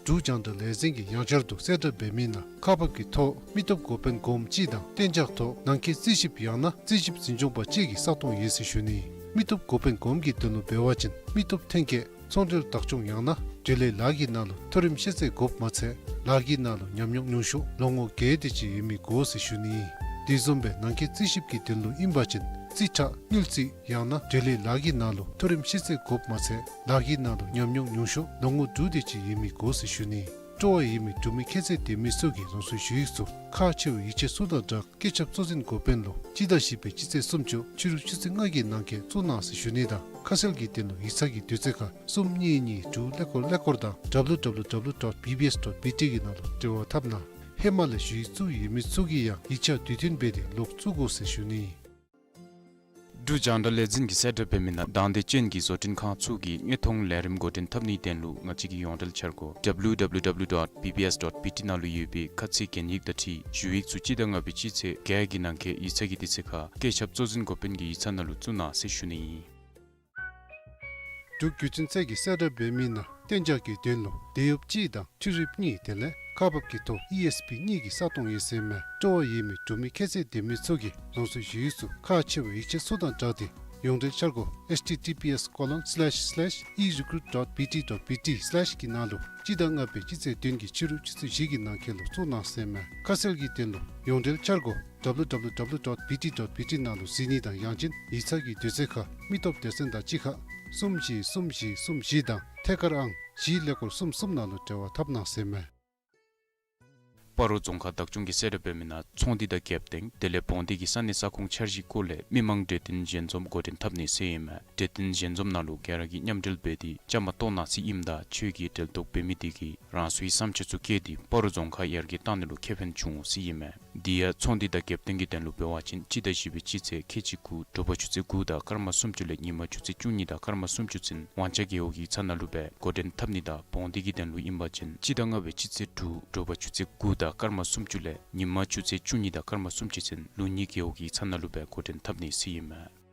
འབྲུག་རྒྱང་བསྒྲགས་ལས་འཛིན་གྱིས་ཡང་བསྐྱར་དུ་གསལ་བསྒྲགས་འབད་མི་ནང་ཁག་འབག་གི་ཐོག་མི་སྟོབས་འགོ་དཔོན་གོངམ་གཅིག་དང་གཏན་འཇགས་ཐོག་ནང་འཁོད་རྩིས་ཞིབ་ཡང་ན་རྩིས་ཞིབ་འཛིན་སྐྱོང་པ་གཅིག་གི་ས་སྟོང་ཡོད་ཟེར་ཞུ་ནི། མི་སྟོབས་འགོ་དཔོན་གོངམ་གྱི་དོན་ལུ་འབད་བ་ཅིན་མི་སྟོབས་ཐོན་སྐྱེད་ཚོང་འབྲེལ་བདག་སྐྱོང་ཡང་ན་འབྲེལ་ཡོད་ལཱ་གི་ནང་ལུ་མཐོ་རིམ་ཤེས་ཚད་དགོཔ་མ་ཚད་ལཱ་གི་ནང་ལུ་ཉམས་མྱོང་ཉུང་ཤོས་ལོ་ངོ་བརྒྱད་དེ་ཅིག་ཡོད་མི་དགོ་ཟེར་ཞུ་ནི། དེ་བཟུམ་སྦེ་ནང་འཁོད་རྩིས་ཞིབ་ཀྱི་དོན་ལུ་ཨིན་པ་ཅིན་རྩིས་ཁྲ་དངུལ་རྩིས་ཡང་ན་འབྲེལ་ཡོད་ལཱ་གི་ནང་ལུ་མཐོ་རིམ་ཤེས་ཚད་དགོཔ་མ་ཚད་ལཱ་གི་ནང་ལུ་ཉམས་མྱོང་ཉུང་ཤོས་ལོ་ངོ་དྲུག་དེ་ཅིག་ཡོད་མི་དགོ་ཟེར་ཞུ་ནི། སྤྲོ་བ་ཡོད་མི་འབྲུག་མི་ཁྱད་ཚད་ལྡན་མི་ཚུ་གིས་རང་སོའི་ཞུ་ཡིག་ཚུ་ཁག་ཆེ་བའི་ཡིག་ཆ་ཚུ་དང་སྦྲགས་བཀོད་ཁྱབ་གཙོ་འཛིན་འགོ་དཔོན་ལུ་སྤྱི་ཟླ་བཞི་པའི་སྤྱི་ཚེས་སུམ་ཅུ་ཕྱི་རུ་ཆུ་ཚོད་ལྔ་གི་ནང་འཁོད་བཙུགས་གནང་ཟེར་ཞུ་ནི་དང་ཁ་གསལ་གྱི་དོན་ལུ་ཡིག་ཚང་གི་དུས་ཚོད་ཁར་གསུམ་གཉིས་གཉིས་དྲུག་ཀླད་ཀོར་ཀླད་ཀོར་དང་W W W dot B B S dot B T གི་ནང་ལུ་འབྲེལ་བ་འཐབ་གནང་། ཧེ་མ་ལས་ཞུ་ཡིག་བཙུགས་ཡོད་མི་ཚུ་གིས་ཡང་ཡིག་ཆ་དུས་མཐུན་འབད་དེ་ལོག་བཙུགས་དགོ་ཟེར་ཞུ་ནི། འབྲུག་རྒྱང་བསྒྲགས་ལས་འཛིན་གྱིས་གསལ་བསྒྲགས་འབད་མི་ནང་དང་འདོད་ཅན་གྱི་བཟོ་སྐྲུན་ཁང་ཚུ་གིས་དངོས་མཐོང་ལས་རིམ་འགོ་འདྲེན་འཐབ་ནིའི་དོན་ལུ་ང་བཅས་ཀྱི་ཡོངས་འབྲེལ་འཆར་སྒོ་W W W dot B B S dot B T ནང་ལུ་ཡོད་པའི་ཁ་ཚིག་གན་ཡིག་དང་འཁྲིལ་ཞུ་ཡིག་ཚུ་སྤྱི་ཟླ་ལྔ་པའི་སྤྱི་ཚེས་བརྒྱད་ཀྱི་ནང་འཁོད་ཡིག་ཚང་གི་དུས་ཚོད་ཁར་བཀོད་ཁྱབ་གཙོ་འཛིན་འགོ་དཔོན་གྱི་ཡིག་ཚང་ནང་ལུ་བཙུགས་གནང་ཟེར་ཞུ་ནི་ཨིན། འབྲུག་བརྒྱུད་འཕྲིན་ཚད་ཀྱིས་གསལ་བསྒྲགས་འབད་མི་ནང་གཏན་འཇགས་ཀྱི་དོན་ལུ་དེད་གཡོགཔ་གཅིག་དང་འཕྲུལ་རིགཔ་གཉིས་དེ་ལས་ཁག་འབག་གི་ཐོག་ཨི་ཨེསི་པི་གཉིས་ཀྱི་ས་སྟོང་ཡོད་ཟེར་མས། སྤྲོ་བ་ཡོད་མི་འབྲུག་མི་ཁྱད་ཚད་ལྡན་མི་ཚུ་གིས་རང་སོའི་ཞུ་ཡིག་ཚུ་ཁག་ཆེ་བའི་ཡིག་ཆ་ཚུ་དང་སྦྲགས་ཏེ་ཡོངས་འབྲེལ་འཆར་སྒོ་H T T P S colon slash slash e recruit dot B T dot B T slash གི་ནང་ལུ་སྤྱི་ཟླ་ལྔ་པའི་སྤྱི་ཚེས་བདུན་གྱི་ཕྱི་རུ་ཆུ་ཚོད་བཞི་གི་ནང་འཁོད་ལུ་བཙུགས་གནང་ཟེར་མས། ཁ་གསལ་གྱི་དོན་ལུ་ཡོངས་འབྲེལ་འཆར་སྒོ་W W W dot B T dot B T ནང་ལུ་གཟིགས་ནི་དང་ཡང་ཅིན་ཡིག་ཚང་གི་དུས་ཚོད་ཁར་མི་སྟོབས་སྡེ་ཚན་དང་གཅིག་ཁར་གསུམ་བཞི་གསུམ་བཞི་གསུམ་བཞི་དང་ཐད་ཀར་ཨང་བཞི་ཀླད་ཀོར་གསུམ་གསུམ་ནང་ལུ་འབྲེལ་བ་འཐབ་གནང་ཟེར་མས། སྤ་རོ་རྫོང་ཁག་བདག་སྐྱོང་གིས་གསལ་བསྒྲགས་འབད་མི་ནང་ཚོང་འདུས་དང་རྒྱབ་རྟེན་དེ་ལས་བོང་འདུས་ཀྱི་ས་གནས་ས་ཁོངས་འཆར་གཞིའི་སྐོར་ལས་མི་མང་གྲོས་བསྟུན་ཞལ་འཛོམས་འགོ་འདྲེན་འཐབ་ནི་ཟེར་ཨིན་མས། གྲོས་བསྟུན་ཞལ་འཛོམས་ནང་ལུ་ག་ར་གིས་མཉམ་འབྲེལ་འབད་དེ་བཅའ་མར་གཏོགས་གནང་ཟེར་ཨིནམ་ད་ཆོས་ཀྱི་འབྲེལ་གཏོགས་འབད་མི་དེ་གིས་རང་སོའི་བསམ་འཆར་ཚུ་བཀོད་དེ་སྤ་རོ་རྫོང་ཁག་ཡར་རྒྱས་གཏང་ནི་ལུ་ཁེ་ཕན་འབྱུང་འོང་ཟེར་ཨིན་མས། དེ་ཡང་ཚོང་འདུས་དང་རྒྱབ་རྟེན་གྱི་དོན་ལུ་འབད་བ་ཅིན་སྤྱི་ཟླ་བཞི་པའི་སྤྱི་ཚེས་ཁལ་གཅིག་དགུ་དྲོ་པ་ཆུ་ཚོད་དགུ་དང་སྐར་མ་སུམ་ཅུ་ལས་ཉིན་མ་ཆུ་ཚོད་བཅུ་གཉིས་དང་སྐར་མ་སུམ་ཅུ་ཚུན་ཝང་ཆ་རྒེད་འོག་ཡིག་ཚང་ནང་ལུ་སྦེ་འགོ་འདྲེན་འཐབ་ནི་དང་བོང་འདུས་ཀྱི་དོན་ལུ་ཨིན་པ་ཅིན་སྤྱི་ཟླ་ལྔ་པའི་སྤྱི་ཚེས་དྲུག་དྲོ་པ་ཆུ་ཚོད་དགུ་དང་སྐར་མ་སུམ་ཅུ་ལས་ཉིན་མ་ཆུ་ཚོད་བཅུ་གཉིས་དང་སྐར་མ་སུམ་ཅུ་ཚུན་ལུགས་གཉིས་རྒེད་འོག་ཡིག་ཚང་ནང་ལུ་སྦེ་འགོ་འདྲེན་འཐབ་ནི་ཟེར་ཨིན་མས།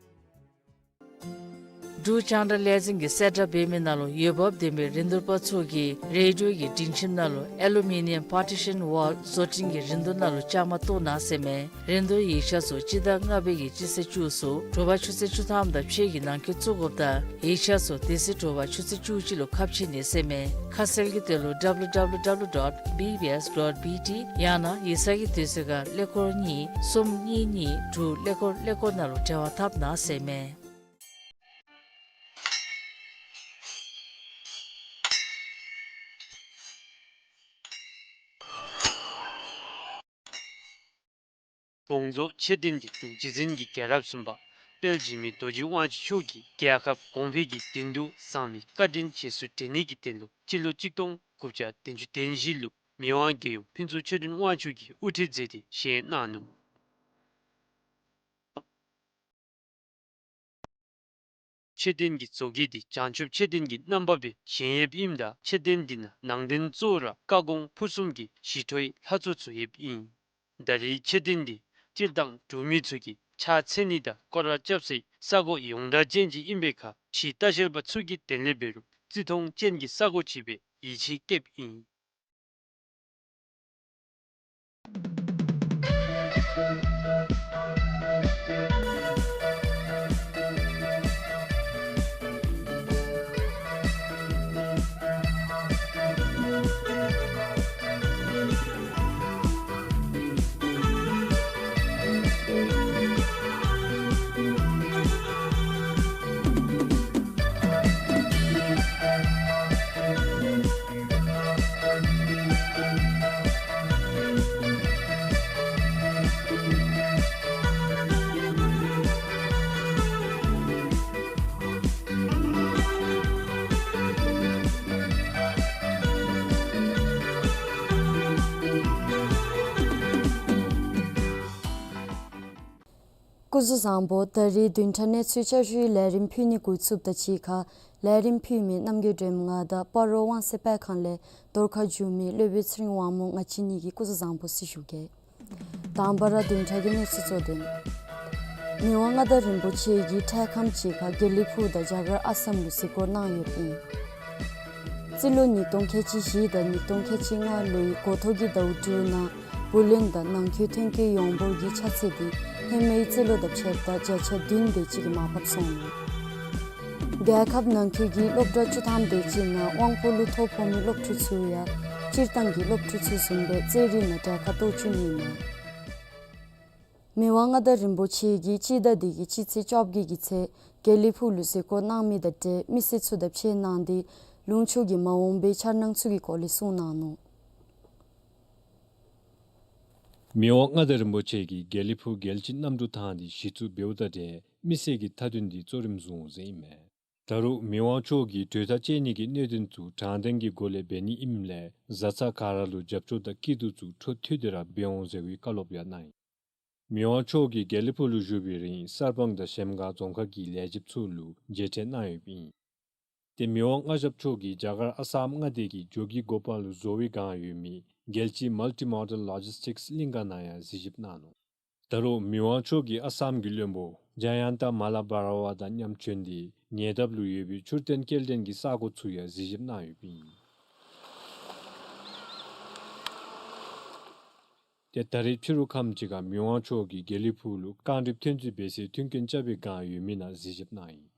འབྲུག་རྒྱང་བསྒྲགས་ལས་འཛིན་གྱིས་གསལ་བསྒྲགས་འབད་མི་ནང་ལུ་འོས་འབབ་ལྡན་པའི་རིན་བསྡུར་པ་ཚུ་གིས་རེ་ཌིའོ་གི་སྒྲིང་ཁྱིམ་ནང་ལུ་ཨེ་ལུ་མི་ནི་ཡམ་པར་ཊི་ཤཱན་ཝཱལ་བཟོ་སྐྲུན་གྱི་རིན་བསྡུར་ནང་ལུ་བཅའ་མར་གཏོགས་གནང་ཟེར་མས། རིན་བསྡུར་ཡིག་ཆ་ཚུ་སྤྱི་ཟླ་ལྔ་པའི་གི་སྤྱི་ཚེས་བཅུ་གསུམ་དྲོ་པ་ཆུ་ཚོད་བཅུ་ཐམ་དང་ཕྱེད་ཀྱི་ནང་འཁོད་བཙུགས་དགོཔ་དང་ཡིག་ཆ་ཚུ་དེ་ཚེ་དྲོ་པ་ཆུ་ཚོད་བཅུ་གཅིག་ལུ་ཁ་ཕྱེ་ནི་ཟེར་མས། ཁ་གསལ་གྱི་དོན་ལུ་W W W dot B B S dot B T ཡང་ན་ཡིག་ཚང་གི་དུས་ཚོད་ཁར་ཀླད་ཀོར་གཉིས་གསུམ་གཉིས་གཉིས་དྲུག་ཀླད་ཀོར་ཀླད་ཀོར་ནང་ལུ་འབྲེལ་བ་འཐབ་གནང་ཟེར་མས། དགོངས་རྫོགས་མཆོད་རྟེན་གྱི་སྟེང་རྗེ་བཙུན་གྱི་རྒྱལ་རབས་གསུངས་པ། དཔལ་འཇིགས་མེད་རྡོ་རྗེ་དབང་ཕྱུག་མཆོག་གིས་རྒྱལ་ཁབ་གོང་འཕེལ་གྱི་དོན་དུ་གསང་བའི་བཀའ་དྲིན་རྗེས་སུ་དྲན་ནི་གི་དོན་ལུ་སྤྱི་ལོ་གཅིག་སྟོང་དགུ་བརྒྱ་བདུན་ཅུ་དོན་བཞི་ལུ་མི་དབང་རྒྱལ་ཡུམ་ཕུན་ཚོགས་ཆོས་སྒྲོན་དབང་ཕྱུག་གིས་དབུ་ཁྲིད་མཛད་དེ་བཞེངས་གནང་ནུག། མཆོད་རྟེན་གྱི་བཟོ་བཀོད་འདི་བྱང་ཆུབ་མཆོད་རྟེན་གྱི་རྣམ་པ་སྦེ་བཞེངས་ཡོདཔ་ཨིནམ་ད་མཆོད་རྟེན་འདི་ནང་ནང་རྟེན་གཙོ་བོ་ར་བཀའ་དགོངས་ཕུར་གསུམ་གྱི་ཞི་ཁྲོའི་ལྷ་ཚོགས་ཚུ་ཡོདཔ་ཨིན། ད་རེས་མཆོད་རྟེན་འདི་སྤྱིར་བཏང་འབྲུག་མི་ཚུ་གིས་ཕྱག་འཚལ་ནི་དང་སྐོར་ར་རྐྱབ་སའི་ས་གོ་ཡོངས་གྲགས་ཅན་ཅིག་ཨིན་པའི་ཁར་ཕྱིའི་ལྟ་བཤལ་པ་ཚུ་གི་དོན་ལས་འབད་རུང་བརྩི་མཐོང་ཅན་གྱི་ས་གོ་ཅིག་སྦེ་ ཡིད་ཆེས་བསྐྱེདཔ་ཨིན། སྐུ་གཟུགས་བཟང་པོ། ད་རིས་བདུན་ཕྲག་གནས་ཚུལ་བསྐྱར་ཞུའི་ལས་རིམ་ཕུལ་ནི་འགོ་བཙུགསཔ་དང་གཅིག་ཁར་ལས་རིམ་ཕུལ་མི་རྣམ་རྒྱལ་སྒྲོལམ་ང་དང་སྤ་རོ་དབང་སའི་སྤེལ་ཁང་ལས་བརྡ་ཁ་ཞུ་མི་སློབ་དཔོན་ཚེ་རིང་དབང་མོ་ང་བཅས་གཉིས་ཀྱིས་སྐུ་གཟུགས་བཟང་པོ་ཟེར་ཞུ་གེ། དང་པ་ར་བདུན་ཕྲག་གི་གནས་ཚུལ་གཙོ་དོན། མི་དབང་མངའ་བདག་རིན་པོ་ཆེ་གིས་འཕྲལ་ཁམས་ཅིག་ཁར་དགེ་ལེགས་ཕུག་དང་རྒྱ་གར་ཨ་སམ་ལུ་གཟིགས་སྐོར་གནང་ཡོདཔ་ཨིན། རྩིས་ལོ་ཉིས་སྟོང་ཁལ་གཅིག་བཞི་དང་ཉིས་སྟོང་ཁལ་གཅིག་ལྔ་ལོའི་འགོ་ཐོག་གི་ཟླཝ་དྲུག་ནང་བུ་ལོན་དང་ནང་འཁོད་ཐོན་སྐྱེད་ཡོངས་འབོར་གྱི་ཆ་ཚད་དེ་ཧེ་མའི་རྩིས་ལོ་དང་ཕྱདཔ་ད་བརྒྱ་ཆ་བདུན་དེ་ཅིག་གིས་མར་ཕབ་སོང་ནུག། རྒྱལ་ཁབ་ནང་འཁོད་ཀྱི་སློབ་གྲྭ་བཅུ་ཐམ་དེ་ཅིག་ནང་དབང་པོ་ལུ་ཐོ་ཕོག་མི་སློབ་ཕྲུག་ཚུ་ཡང་སྤྱིར་བཏང་གི་སློབ་ཕྲུག་ཚུ་བཟུམ་སྦེ་རྩེད་རིགས་ནང་གྲལ་ཁར་གཏོགས་བཅུག་ནི་མས། མི་དབང་མངའ་བདག་རིན་པོ་ཆེ་གིས་སྤྱི་ཟླ་འདི་གི་སྤྱི་ཚེས་བཅོ་བརྒྱད་ཀྱི་ཚེ་དགེ་ལེགས་ཕུག་ལུ་གཟིགས་སྐོར་གནང་མི་དང་འབྲེལ་མི་སེར་ཚུ་དང་ཕྱད་གནང་སྟེ་ལུང་ཕྱོགས་ཀྱི་མ་འོངས་པའི་འཆར་སྣང་ཚུ་གི་སྐོར་ལས་གསུངས་གནང་ནུག། མི་དབང་མངའ་བདག་རིན་པོ་ཆེ་གིས་དགེ་ལེགས་ཕུག་རྒྱལ་སྤྱིའི་གནམ་གྲུ་ཐང་འདི་གཞི་བཙུགས་འབདཝ་དང་འབྲེལ་མི་སེར་གྱི་མཐའ་དོན་འདི་གཙོ་རིམ་བཟུང་ཟེར་ཨིན་མས། ད་རུང་མི་དབང་མཆོག་གིས་གྲོས་ཐག་བཅད་ནི་གི་གནད་དོན་ཚུ་དྲང་བདེན་གྱི་སྒོ་ལས་འབད་ནི་ཨིནམ་ལས་བཟའ་ཚང་ག་ར་ལུ་རྒྱབ་སྐྱོར་དང་སྐྱིད་སྡུག་ཚུ་འཕྲོ་མཐུད་དེ་ར་འབད་འོང་ཟེར་བའི་བཀའ་སློབ་ཡང་གནང་ཡི། མི་དབང་མཆོག་གིས་དགེ་ལེགས་ཕུག་ལུ་བཞུགས་པའི་རིང་གསར་སྤང་དང་གཞལམ་སྒང་རྫོང་ཁག་གི་ལས་བྱེདཔ་ཚུ་ལུ་མཇལ་འཕྲད་གནང་ཡོདཔ་ཨིན། ཏེ་མི་དབང་མངའ་ཞབས་མཆོག་གིས་རྒྱ་གར་ཨ་སམ་མངའ་སྡེ་གི་ཇོ་གི་གོ་པཱལ་ལུ་བཟོ་བའི་བསྒང་ཡོད་མི་རྒྱལ་སྤྱིའི་མཱལ་ཊི་མོ་ཌཱལ་ལོ་ཇིསི་ཊིཀསི་གླིང་ག་ནང་ཡང་གཟིགས་ཞིབ་གནང་ནུག། ད་རུང་མི་དབང་མཆོག་གིས་ཨ་སམ་གྱི་བློན་པོ་ཇ་ཡན་ཏ་མ་ལ་བྷ་ར་ཝ་དང་མཉམ་བྱོན་ཏེ་ཉེ་འདབས་ལུ་ཡོད་པའི་ཆུ་རྟེན་སྐྱེལ་འདྲེན་གྱི་ས་གོ་ཚུ་ཡང་གཟིགས་ཞིབ་གནང་ཡོདཔ་ཨིན། ཏེ་ད་རིས་ཕྱི་རུ་ཁམས་ཅིག་ཁར་མི་དབང་མཆོག་གིས་དགེ་ལེགས་ཕུག་ལུ་རྐང་གྲིབ་ཐོན་རྩིས་འབད་སའི་མཐུན་རྐྱེན་རྐྱབ་པའི་བསྒང་ཡོད་མེད་ནང་གཟིགས་ཞིབ་གནང་ཡི།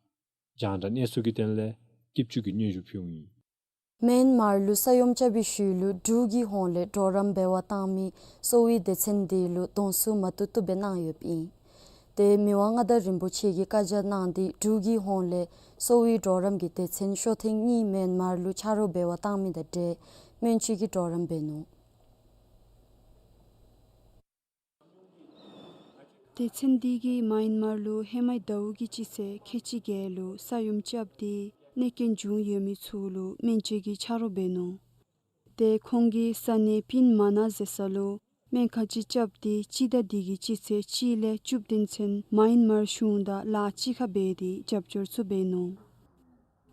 རྒྱང་བསྒྲགས་གནས་ཚུལ་གྱི་དོན་ལས་སྐྱིད་ཆུ་གིས་སྙན་ཞུ་ཕུལཝ་ཨིན། མེན་མར་ལུ་ས་ཡོམ་རྐྱབ་པའི་ཤུལ་ལུ་འབྲུག་གི་ཧོངས་ལས་གྲོགས་རམ་འབད་བར་བཏང་མི་གསོ་བའི་སྡེ་ཚན་དེ་ལུ་གདོང་བསུ་མ་བཏུབ་བཏུབ་སྦེ་གནང་ཡོདཔ་ཨིན། ཏེ་མི་དབང་མངའ་བདག་རིན་པོ་ཆེ་གིས་བཀའ་རྒྱ་གནང་སྟེ་འབྲུག་གི་ཧོངས་ལས་གསོ་བའི་གྲོགས་རམ་གྱི་སྡེ་ཚན་ཤོ་ཐེངས་གཉིས་མེན་མར་ལུ་ཆ་རོགས་འབད་བར་བཏང་མི་དང་འབྲེལ་སྨན་བཅོས་ཀྱི་གྲོགས་རམ་འབད་ནུག། སྡེ་ཚན་འདི་གིས་མེན་མར་ལུ་ཧེ་མའི་ཟླཝ་གི་སྤྱི་ཚེས་ཁལ་གཅིག་བརྒྱད་ལུ་ས་ཡོམ་རྐྱབ་སྟེ་གནོད་སྐྱོན་བྱུང་ཡོད་མི་ཚུ་ལུ་སྨན་བཅོས་ཀྱི་ཆ་རོགས་འབད་ནུག། ཏེ་ཁོང་གིས་ས་གནས་པིན་མ་ན་ཟེར་ས་ལུ་སྨན་ཁང་ཅིག་རྐྱབ་སྟེ་སྤྱི་ཟླ་འདི་གི་སྤྱི་ཚེས་གཅིག་ལས་བཅུ་བདུན་ཚུན་མེན་མར་གཞུང་དང་ལཱ་གཅིག་ཁར་འབད་དེ་རྒྱབ་སྐྱོར་ཚུ་འབད་ནུག།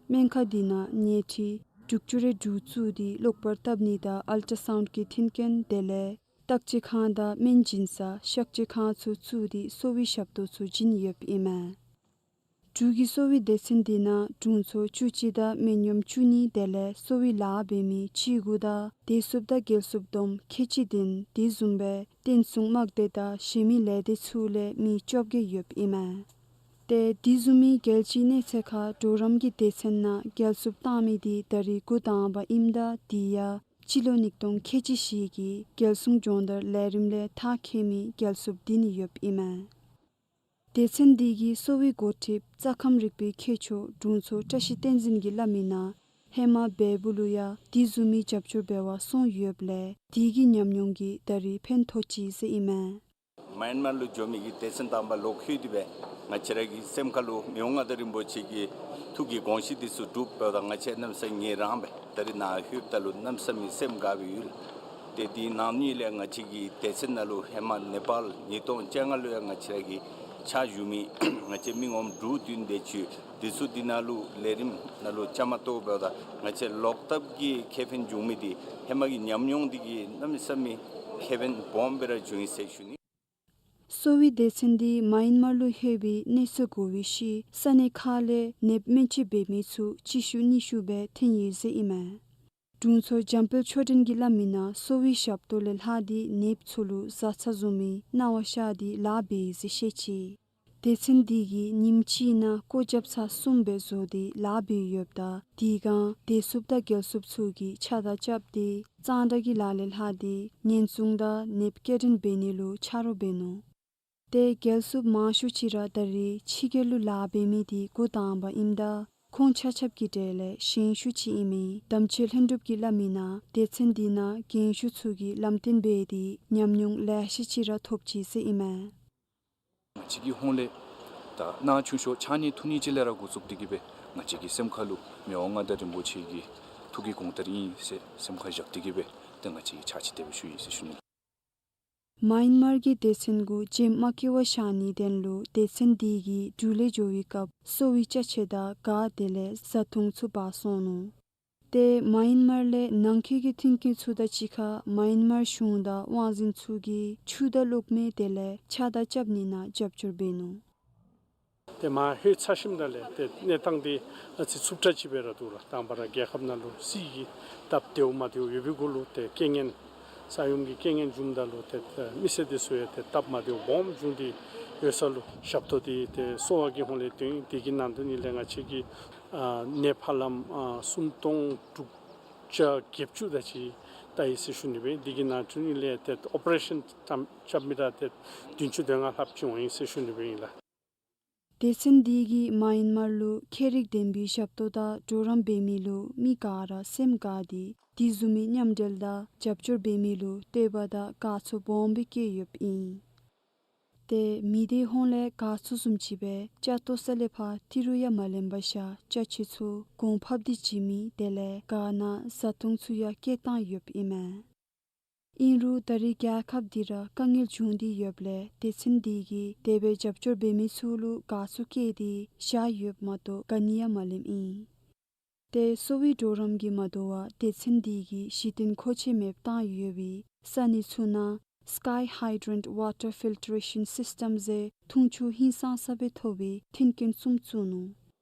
སྨན་ཁང་འདི་ནང་ཉལ་ཁྲི་དྲུག་ཅུ་རེ་དྲུག་བཙུགས་ཏེ་གློག་པར་བཏབ་ནི་དང་ཨལ་ཊ་སའུནཌ་གི་མཐུན་རྐྱེན་དེ་ལས་བརྟག་དཔྱད་ཁང་དང་སྨན་སྦྱིན་ས་གཤག་བཅོས་ཁང་ཚུ་བཙུགས་ཏེ་གསོ་བའི་ཞབས་ཏོག་ཚུ་བྱིན་ཡོདཔ་ཨིན་མས། འབྲུག་གི་གསོ་བའི་སྡེ་ཚན་འདི་ནང་དྲུང་འཚོ་བཅུ་གཅིག་དང་སྨན་གཡོགམ་བཅུ་གཉིས་དེ་ལས་གསོ་བའི་ལཱ་འབད་མི་བཅུ་དགུ་དང་བདེ་སྲུངཔ་དང་འགན་སྲུངཔ་བསྡོམས་ཁལ་གཅིག་བདུན་དེ་བཟུམ་སྦེ་བསྟན་སྲུང་དམག་སྡེ་དང་གཞན་མི་ལས་སྡེ་ཚུ་ལས་མི་བཅོ་བརྒྱད་ཡོདཔ་ཨིན་མས། ཏེ་དེ་བཟུམ་མའི་རྒྱལ་སྤྱིའི་གནས་ཚད་ཁར་གྲོགས་རམ་གྱི་སྡེ་ཚན་ནང་རྒྱལ་སྲུངཔ་བཏང་མི་འདི་ད་རིས་འགོ་དང་པ་ཨིནམ་ད་དེ་ཡང་སྤྱི་ལོ་ཉིས་སྟོང་ཁལ་གཅིག་བཞི་གི་རྒྱལ་སྲུང་སྦྱོང་བརྡར་ལས་རིམ་ལས་ཐག་བཅད་མི་རྒྱལ་སྲུངཔ་བདུན་ཡོདཔ་ཨིན་མས། སྡེ་ཚན་འདི་གིས་གསོ་བའི་འགོ་ཁྲིདཔ་རྩ་ཁམས་རིག་པའི་མཁས་མཆོག་དྲུང་འཚོ་བཀྲ་ཤིས་བསྟན་འཛིན་གྱིས་སླབ་མི་ནང་ཧེ་མ་བལ་པོ་ལུ་ཡང་དེ་བཟུམ་མའི་རྒྱབ་སྐྱོར་འབད་བར་སོང་ཡོདཔ་ལས་དེ་གི་ཉམས་མྱོང་གིས་ད་རིས་ཕན་ཐོགས་ཅི་ཟེར་ཨིན་མས། མེན་མར་ལུ་འགྱོ་མི་གི་སྡེ་ཚན་དང་པ་ལོག་ལྷོད་དེ་སྦེ་ང་བཅས་ར་གི་སེམས་ཁ་ལུ་མི་དབང་མངའ་བདག་རིན་པོ་ཆེ་གི་ཐུགས་ཀྱི་དགོངས་གཞི་འདི་ཚུ་སྒྲུབ་འབདཝ་ད་ང་བཅས་གནམ་མེད་ས་མེད་ངལ་རངས་སྦེ་ད་རིས་ནཱ་ལྷོདཔ་ད་ལུ་གནམ་མེད་ས་མེད་སེམས་དགའ་བའི་ཡུལ། ཏེ་དེའི་ནང་ནི་ལས་ང་བཅས་ཀྱི་སྡེ་ཚན་ནང་ལུ་ཧེ་མ་ནེ་པཱལ་ཉིས་སྟོང་བཅོ་ལྔ་ལུ་ཡང་ང་བཅས་ར་གི་ཕྱག་ཞུ་མི་ང་བཅས་མི་ངོམ་དྲུག་བདུན་དེ་ཅིག་འདི་ཚུ་འདི་ནང་ལུ་ལས་རིམ་ནང་ལུ་བཅའ་མར་གཏོགས་འབདཝ་ད་ང་བཅས་ལོག་ལྟབ་ཀྱི་ཁེ་ཕན་བྱུང་མི་འདི་ཧེ་མ་གི་ཉམས་མྱོང་འདི་གིས་གནམ་མེད་ས་མེད་ཁེ་ཕན་སྦོམ་སྦེ་ར་བྱུང་ཡི་ཟེར་ཞུ་ནི། གསོ་བའི་སྡེ་ཚན་འདི་མེན་མར་ལུ་ལྷོད་པའི་གནས་ཚུལ་གོ་བའི་ཤུལ་ས་གནས་ཁག་ལས་ནདཔ་སྨན་བཅོས་འབད་མི་ཚུ་གཅིག་ཤུ་གཉིས་ཤུ་སྦེ་ཐོན་ཡི་ཟེར་ཨིན་མས། དྲུང་འཚོ་འཇམ་དཔལ་ཆོས་སྒྲོན་གྱིས་སླབ་མིའི་ནང་གསོ་བའི་ཞབས་ཏོག་ལས་ལྷག་སྟེ་ནདཔ་ཚུ་ལུ་བཟའ་ཚང་བཟུམ་མའི་གནང་བ་བཤལ་ཏེ་ལཱ་འབད་ཡི་ཟེར་བཤད་ཅི། སྡེ་ཚན་འདི་གིས་ཉིནམ་གཅིག་ནང་སྒོ་རྒྱབ་ཚར་གསུམ་སྦེ་བཟོ་སྟེ་ལཱ་འབད་ཡོདཔ་ད་དེ་སྒང་བདེ་སྲུངཔ་དང་རྒྱལ་སྲུངཔ་ཚུ་གིས་ཕྱག་དར་རྐྱབ་སྟེ་གཙང་སྦྲ་གི་ལཱ་ལས་ལྷག་སྟེ་ཉེན་སྲུང་དང་ནདཔ་སྐྱེལ་འདྲེན་འབད་ནི་ལུ་ཆ་རོགས་འབད་ནུག། ཏེ་རྒྱལ་སྲུངཔ་མང་ཤོས་ཅིག་ར་ད་རེས་ཕྱི་རྒྱལ་ལུ་ལཱ་འབད་མི་དེ་འགོ་དང་པ་ཨིནམ་ད་ཁོང་ཆ་ཁྱབ་ཀྱི་གྲས་ལས་ཞན་ཤོས་ཅིག་ཨིན་མི་དམ་ཆོས་ལྷུན་གྲུབ་ཀྱིས་སླབ་མིའི་ནང་སྡེ་ཚན་འདི་ནང་རྒན་ཤོས་ཚུ་གིས་ལམ་སྟོན་འབད་དེ་ཉམས་མྱོང་ལེ་ཤ་ཅིག་ར་ཐོབ་ཅི་ཟེར་ཨིན་མས། ང་བཅས་ཀྱི་ཧོངས་ལས་ད་ན་ཆུང་ཤོས་ཕྱགས་སྙིགས་འཐུ་ནི་ཅིག་ལས་ར་འགོ་བཙུགས་ཏེ་གིས་སྦེ་ང་བཅས་ཀྱི་སེམས་ཁ་ལུ་མི་དབང་མངའ་བདག་རིན་པོ་ཆེ་གི་ཐུགས་ཀྱི་དགོངས་དོན་ཨིན་ཟེར་སེམས་ཁར་བཞག་སྟེ་གིས་སྦེ་ཏེ་ང་བཅས་ཀྱིས་ཕྱག་ཕྱིད་དེ་སྦེ་ཞུ་ཡི་ཟེར་ཞུ་ནི། མཱ་ཡན་མར་གྱི་སྡེ་ཚན་གུ་བྱེམ་དམག་གི་དབང་བཞག་ནིའི་དོན་ལུ་སྡེ་ཚན་འདི་གིས་འབྲུག་ལས་འགྱོ་བའི་སྐབས་གསོ་བའི་ཅ་ཆས་དང་གཱ་དེ་ལས་བཟའ་འཐུང་ཚུ་འབག་སོང་ནུག། ཏེ་མཱ་ཡན་མར་ལས་ནང་འཁོད་ཀྱི་མཐུན་རྐྱེན་ཚུ་དང་གཅིག་ཁར་མཱ་ཡན་མར་གཞུང་དང་དབང་འཛིན་ཚུ་གིས་ཆུ་དང་གློག་མེ་དེ་ལས་ཕྱག་དར་རྐྱབ་ནི་ནང་རྒྱབ་སྐྱོར་འབད་ནུག། ཏེ་མར་ལྷོད་ཚར་ཞིནམ་ད་ལས་ཏེ་གནས་སྟངས་འདི་ཨ་ཙི་འཚུབ་དྲགས་ཅིག་སྦེ་ར་འདུག་ལགས། དང་པ་ར་རྒྱལ་ཁབ་ནང་ལུ་རྩིས་ཀྱི་སྟབས་བདེཝ་མ་བདེཝ་ཡོད་པའི་གུ་ལུ་ཏེ་རྐྱེན་ངན་ས་ཡོམ་གྱི་རྐྱེན་ངན་བྱུངམ་ད་ལུ་ཏེ་ཏེ་མི་སེར་འདི་ཚུ་ཡང་ཏེ་སྟབས་མ་བདེཝ་སྦོམ་བྱུང་སྟེ་ཡོད་ས་ལུ་ཞབས་ཏོག་འདི་ཏེ་གསོ་བ་གི་ཧོངས་ལས་དོན་འདི་གི་ནང་དོན་ཨིན་ལགས། ང་བཅས་ཀྱི་ཨ་ནད་ཕབ་ལམ་ཨ་སུམ་སྟོང་དྲུག་བརྒྱ་བརྒྱད་ཅུ་དེ་ཅིག་བལྟ་ཡི་ཟེར་ཞུ་ནི་སྦེ་ཨིན། འདི་གི་ནང་དོན་ཨིན་ལགས། ཏེ་ཨོ་པ་རེ་ཤཱན་རྐྱབ་མི་ར་ཏེ་བདུན་ཅུ་དོན་ལྔ་ལྷགཔ་ཅིག་འོང་ཡི་ཟེར་ཞུ་ནི་སྦེ་ཨིན་ལགས། སྡེ་ཚན་འདི་གིས་མཱ་ཡན་མར་ལུ་ཁྱད་རིག་ལྡན་པའི་ཞབས་ཏོག་དང་གྲོགས་རམ་འབད་མི་ལུ་མི་ག་ར་སེམས་དགའ་སྟེ་དེ་བཟུམ་མའི་མཉམ་འབྲེལ་དང་རྒྱབ་སྐྱོར་འབད་མི་ལུ་བསྟོད་པ་དང་དགའ་ཚོར་སྦོམ་སྦེ་བསྐྱེད་ཡོདཔ་ཨིན། ཏེ་མི་སྡེ་ཧོངས་ལས་དགའ་ཚོར་བཟུམ་ཅིག་སྦེ་ཅ་ཏོ་ས་ལས་ཕར་ཏི་རུ་ཡང་མ་ལེན་པར་བཞག་ཅ་ཆས་ཚུ་གོང་ཕབ་སྟེ་བྱིན་མི་དེ་ལས་གཱ་ནང་བཟའ་འཐུང་ཚུ་ཡང་བསྐྱལ་བཏང་ཡོདཔ་ཨིན་མས། ཨིན་རུང་ད་རེས་རྒྱལ་ཁབ་འདི་ར་དཀའ་ངལ་བྱུང་སྟེ་ཡོདཔ་ལས་སྡེ་ཚན་འདི་གིས་དེ་སྦེ་རྒྱབ་སྐྱོར་འབད་མི་ཚུ་ལུ་དགའ་ཚོར་བསྐྱེད་དེ་བཞག་ཡོདཔ་མ་གཏོགས་ག་ནི་ཡང་མ་ལེནམ་ཨིན། ཏེ་གསོ་བའི་གྲོགས་རམ་གྱིས་མ་དོ་བར་སྡེ་ཚན་འདི་གིས་གཞི་རྟེན་མཁོ་ཆས་མེདཔ་བཏང་ཡོད་པའི་ས་གནས་ཚུ་ནང་Sky Hydrant Water Filtration System ཟེར་འཐུང་ཆུ་ཧིང་སངས་ས་སྦེ་ཐོབ་པའི་མཐུན་རྐྱེན་གསུམ་བཙུགས་ནུག།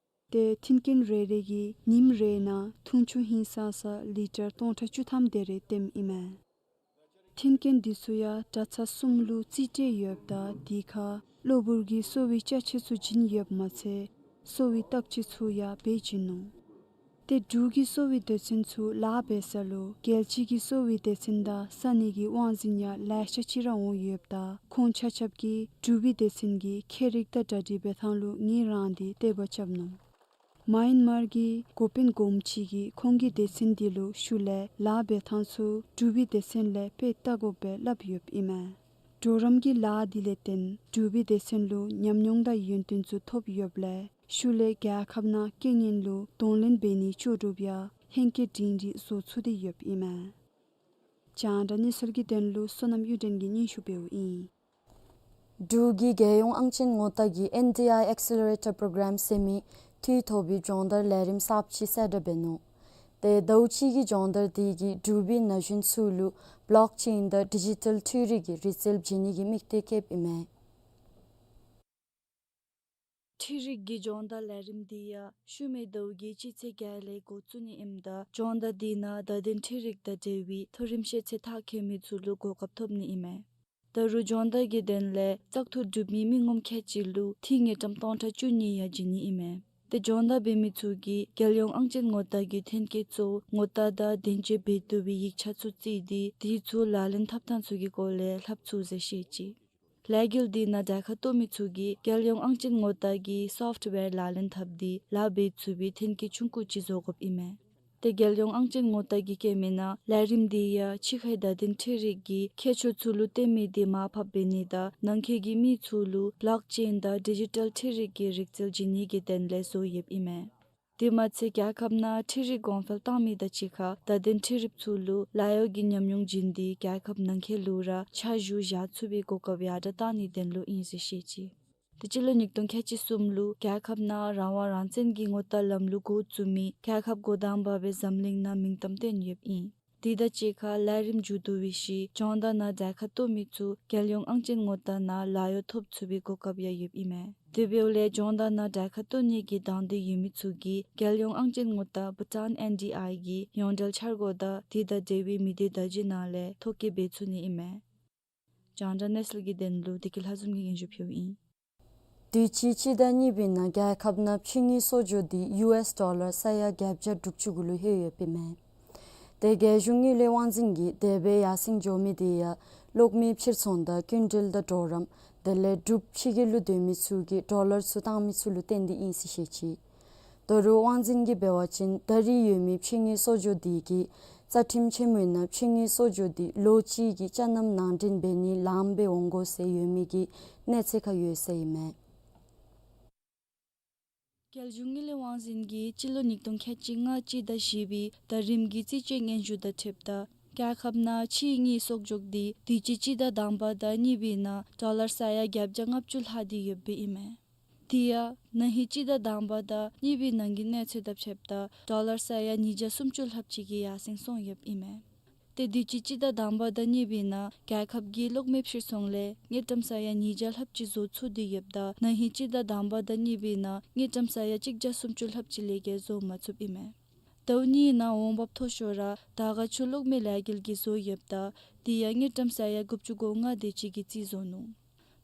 ཏེ་མཐུན་རྐྱེན་རེ་རེ་གིས་ཉིནམ་རེ་ནང་འཐུང་ཆུ་ཧིང་སངས་ས་ལི་ཊར་སྟོང་ཕྲག་བཅུ་ཐམ་དེ་རེ་བཏོནམ་ཨིན་མས། མཐུན་རྐྱེན་འདི་ཚུ་ཡང་དྲག་ཚར་གསུམ་ལུ་རྩིས་སྤྲོད་ཡོདཔ་ད་དེ་ཁར་གློ་བུར་གྱི་གསོ་བའི་ཅ་ཆས་ཚུ་བྱིན་ཡོདཔ་མ་ཚད་གསོ་བའི་བརྟག་དཔྱད་ཚུ་ཡང་འབད་བྱིན་ནུག། ཏེ་འབྲུག་གི་གསོ་བའི་སྡེ་ཚན་ཚུ་ལཱ་འབད་ས་ལུ་རྒྱལ་སྤྱི་གི་གསོ་བའི་སྡེ་ཚན་དང་ས་གནས་ཀྱི་དབང་འཛིན་ཡང་ལེ་ཤ་ཅིག་ར་འོང་ཡོདཔ་ད་ཁོང་ཆ་ཁྱབ་ཀྱིས་འབྲུག་པའི་སྡེ་ཚན་གྱི་ཁྱད་རིག་དང་གྲ་སྒྲིག་འབད་ཐངས་ལུ་ངོས་རང་སྟེ་བསྟོད་པ་རྐྱབ་ནུག། མཱ་ཡན་མར་གྱི་འགོ་དཔོན་གོངམ་ཅིག་གིས་ཁོང་གི་སྡེ་ཚན་འདི་ལུ་ཤུལ་ལས་ལཱ་འབད་ཐངས་ཚུ་འབྲུག་པའི་སྡེ་ཚན་ལས་དཔེ་བལྟ་དགོཔ་སྦེ་སླབ་ཡོདཔ་ཨིན་མས། གྲོགས་རམ་གྱི་ལཱ་འདི་ལས་བརྟེན་འབྲུག་པའི་སྡེ་ཚན་ལུ་ཉམས་མྱོང་དང་ཡོན་ཏན་ཚུ་ཐོབ་ཡོདཔ་ལས་ཤུལ་ལས་རྒྱལ་ཁབ་ནང་རྐྱེན་ངན་ལུ་གདོང་ལེན་འབད་ནིའི་ལྕོགས་གྲུབ་ཡང་ཧེང་སྐལ་སྒྲིང་སྒྲི་བཟོ་ཚུགས་ཏེ་ཡོདཔ་ཨིན་མས། རྒྱང་བསྒྲགས་གནས་ཚུལ་གྱི་དོན་ལུ་བསོད་ནམས་གཡུ་སྒྲོན་གྱིས་སྙན་ཞུ་འབདཝ་ཨིན། འབྲུག་གི་རྒྱལ་ཡོངས་ཨང་ཅན་ངོ་རྟགས་ཀྱི་ཨེན་ཌི་ཨའི་ཨེག་སེ་ལེ་རེ་ཊར་པྲོ་གརམ་ཟེར་མི་འཐུས་ཐོབ་པའི་སྦྱོང་བརྡར་ལས་རིམ་གསརཔ་ཅིག་གསལ་བསྒྲགས་འབད་ནུག། ཏེ་ཟླཝ་གཅིག་གི་སྦྱོང་བརྡར་འདི་གིས་འབྲུག་པའི་ན་གཞོན་ཚུ་ལུ་བློག་ཅེན་དང་ཌི་ཇི་ཊལ་འཕྲུལ་རིག་གི་རིག་རྩལ་བྱིན་ནི་གི་དམིགས་གཏད་བསྐྱེདཔ་ཨིན་མས། འཕྲུལ་རིག་གི་སྦྱོང་བརྡར་ལས་རིམ་འདི་ཡང་ཤུལ་མའི་ཟླཝ་གི་སྤྱི་ཚེས་བརྒྱད་ལས་འགོ་བཙུགས་ནི་ཨིནམ་ད་སྦྱོང་བརྡར་འདི་ནང་བརྡ་དོན་འཕྲུལ་རིག་དང་འབྲེལ་བའི་མཐོ་རིམ་ཤེས་ཚད་མཐར་འཁྱོལ་མི་ཚུ་ལུ་གོ་སྐབས་ཐོབ་ནི་ཨིན་མས། ད་རུང་སྦྱོང་བརྡར་གྱི་དོན་ལས་བཙག་འཐུ་གྲུབ་མི་མི་ངོམ་ཁལ་གཅིག་ལུ་ཐིག་དངུལ་ཀྲམ་སྟོང་ཕྲག་བཅུ་གཉིས་ཡང་བྱིན་ནི་ཨིན་མས། ཏེ་སྦྱོང་བརྡར་འབད་མི་ཚུ་གིས་རྒྱལ་ཡོངས་ཨང་ཅན་ངོ་རྟགས་ཀྱི་ཐོན་སྐྱེད་གཙོ་བོ་ངོ་རྟགས་དང་དོན་བརྗོད་འབད་བཏུབ་པའི་ཡིག་ཆ་ཚུ་བརྩིས་ཏེ་དེ་ཚུ་ལག་ལེན་འཐབ་ཐངས་ཚུ་གི་སྐོར་ལས་ལྷབ་ཚུགས་ཟེར་བཤད་ཅི། ལས་འགུལ་འདི་ནང་གྲལ་ཁར་གཏོགས་མི་ཚུ་གིས་རྒྱལ་ཡོངས་ཨང་ཅན་ངོ་རྟགས་ཀྱི་སོཕཊ་ཝེར་ལག་ལེན་འཐབ་སྟེ་ལཱ་འབད་ཚུགས་པའི་ཐོན་སྐྱེད་ཆུང་ཀུ་ཅིག་བཟོ་དགོཔ་ཨིན་མས། ཏེ་རྒྱལ་ཡོངས་ཨང་ཅན་ངོ་རྟགས་ཀྱིས་བཀོད་མིའི་ནང་ལས་རིམ་འདི་ཡང་ཕྱི་ཁའི་བརྡ་དོན་འཕྲུལ་རིག་གི་ཁྱད་ཆོས་ཚུ་ལུ་བརྟེན་མི་འདི་མར་ཕབ་འབད་ནི་དང་ནང་འཁོད་ཀྱི་མི་ཚུ་ལུ་བློག་ཅེན་དང་ཌི་ཇི་ཊལ་འཕྲུལ་རིག་གི་རིག་རྩལ་བྱིན་ནི་གི་དོན་ལས་བཟོ་ཡོདཔ་ཨིན་མས། དེ་མ་ཚད་རྒྱལ་ཁབ་ནང་འཕྲུལ་རིག་གོང་འཕེལ་བཏང་མི་དང་གཅིག་ཁར་བརྡ་དོན་འཕྲུལ་རིགཔ་ཚུ་ལུ་ལཱ་གཡོག་གི་ཉམས་མྱོང་བྱིན་ཏེ་རྒྱལ་ཁབ་ནང་འཁོད་ལུ་ར་ཆ་བཞག་བཞག་ཚུགས་པའི་གོ་སྐབས་ཡར་དྲགས་གཏང་ནིའི་དོན་ལུ་ཨིན་ཟེར་བཤད་ཅི། ཏེ་སྤྱི་ལོ་ཉིས་སྟོང་ཁལ་གཅིག་གསུམ་ལུ་རྒྱལ་ཁབ་ནང་རང་དབང་རང་བཙན་གྱི་ངོ་རྟགས་ལམ་ལུགས་འགོ་བཙུགས་མི་རྒྱལ་ཁབ་འགོ་དང་པ་སྦེ་འཛམ་གླིང་ནང་མིང་གཏམ་བཏོན་ཡོདཔ་ཨིན། དེ་དང་གཅིག་ཁར་ལས་རིམ་མཇུག་བསྡུ་བའི་ཤུལ་རྒྱང་བསྒྲགས་ནང་གྲལ་ཁར་གཏོགས་མི་ཚུ་རྒྱལ་ཡོངས་ཨང་ཅན་ངོ་རྟགས་ནང་ལཱ་གཡོག་ཐོབ་ཚུགས་པའི་གོ་སྐབས་ཡང་ཡོདཔ་ཨིན་མས། དེ་འབདཝ་ལས་རྒྱང་བསྒྲགས་ནང་གྲལ་ཁར་གཏོགས་ནི་གི་དང་འདོད་ཡོད་མི་ཚུ་གིས་རྒྱལ་ཡོངས་ཨང་ཅན་ངོ་རྟགས་Bhutan N D I གི་ཡོངས་འབྲེལ་འཆར་སྒོ་དང་དེ་དང་འབྲེལ་བའི་མི་སྡེ་བརྡ་བརྒྱུད་ནང་ལས་ཐོ་བཀོད་འབད་ཚུགས་ནི་ཨིན་མས། རྒྱང་བསྒྲགས་གནས་ཚུལ་གྱི་དོན་ལུ་བདེ་སྐྱིད་ལྷ་འཛོམས་ཀྱིས་སྙན་ཞུ་ཕུལཝ་ཨིན། དུས་ཅི་སྤྱི་ཟླ་གཉིས་པའི་ནང་རྒྱལ་ཁབ་ནང་ཕྱི་དངུལ་གསོག་འཇོག་འདི་ཡུ་ཨེསི་ཌོ་ལར་ས་ཡ་བརྒྱད་བརྒྱ་དྲུག་ཅུ་གུ་ལུ་ལྷོད་ཡོདཔ་ཨིན་མས། དེ་རྒྱལ་གཞུང་དངུལ་ལས་དབང་འཛིན་གྱིས་དེ་སྦེ་ཡར་སེང་འགྱོ་མི་དེ་ཡང་གློག་མེ་ཕྱིར་ཚོང་དང་སྐྱིན་འགྲུལ་དང་གྲོགས་རམ་དེ་ལས་འབྲུག་ཕྱི་རྒྱལ་ལུ་སྡོད་མི་ཚུ་གིས་ཌོ་ལར་ཚུ་བཏང་མི་ཚུ་ལུ་བརྟེན་ཏེ་ཨིན་ཟེར་བཤད་ཅི། ད་རུང་དབང་འཛིན་གྱིས་འབད་བ་ཅིན་ད་རེས་ཡོད་མི་ཕྱི་དངུལ་གསོག་འཇོག་འདི་གིས་རྩ་ཁྲིམས་ཆེན་མོའི་ནང་ཕྱི་དངུལ་གསོག་འཇོག་འདི་ལོ་གཅིག་གི་ཅ་ནམ་ནང་འདྲེན་འབད་ནི་ལངམ་སྦེ་འོང་དགོ་ཟེར་ཡོད་མི་གི་གནས་ཚད་ཁར་ཡོད་ཟེར་ཨིན་མས། རྒྱལ་གཞུང་དངུལ་ལས་དབང་འཛིན་གྱིས་སྤྱི་ལོ་ཉིས་སྟོང་ཁལ་གཅིག་ལྔ་སྤྱི་ཟླ་བཞི་པའི་ཟླ་རིམ་གྱི་རྩིས་དཔྱད་སྙན་ཞུ་དང་འཁྲིལཝ་ད་རྒྱལ་ཁབ་ནང་ཕྱི་དངུལ་གསོག་འཇོག་འདི་དུས་ཅི་སྤྱི་ཟླ་དང་པ་དང་གཉིས་པའི་ནང་ཌོ་ལར་ས་ཡ་བརྒྱད་བརྒྱ་ལྔ་བཅུ་ལྷག་སྟེ་ཡོདཔ་ཨིན་མས། དེ་ཡང་ན་ཧིང་སྤྱི་ཟླ་དང་པ་དང་གཉིས་པའི་ནང་གི་གནས་ཚད་དང་ཕྱདཔ་ད་ཌོ་ལར་ས་ཡ་ཉིས་བརྒྱ་སུམ་ཅུ་ལྷགཔ་ཅིག་གི་ཡར་སེང་སོང་ཡོདཔ་ཨིན་མས། ཏེ་དུས་ཅི་སྤྱི་ཟླ་དང་པ་དང་གཉིས་པའི་ནང་རྒྱལ་ཁབ་ཀྱི་གློག་མེ་ཕྱིར་ཚོང་ལས་དངུལ་ཀྲམ་ས་ཡ་ཉིས་བརྒྱ་ལྷགཔ་ཅིག་བཟོ་ཚུགས་ཏེ་ཡོདཔ་ད་ན་ཧིང་སྤྱི་ཟླ་དང་པ་དང་གཉིས་པའི་ནང་དངུལ་ཀྲམ་ས་ཡ་གཅིག་བརྒྱ་སུམ་ཅུ་ལྷགཔ་ཅིག་ལས་བརྒལ་བཟོ་མ་ཚུགསཔ་ཨིན་མས། ཟླཝ་གཉིས་ནང་འོང་འབབ་མཐོ་ཤོས་ར་དར་དཀར་ཆུ་གློག་མེ་ལས་འགུལ་གྱིས་བཟོ་ཡོདཔ་ད་དེ་ཡང་དངུལ་ཀྲམ་ས་ཡ་དགུ་བཅུ་གོ་ལྔ་དེ་ཅིག་གི་རྩིས་བཟོ་ནུག།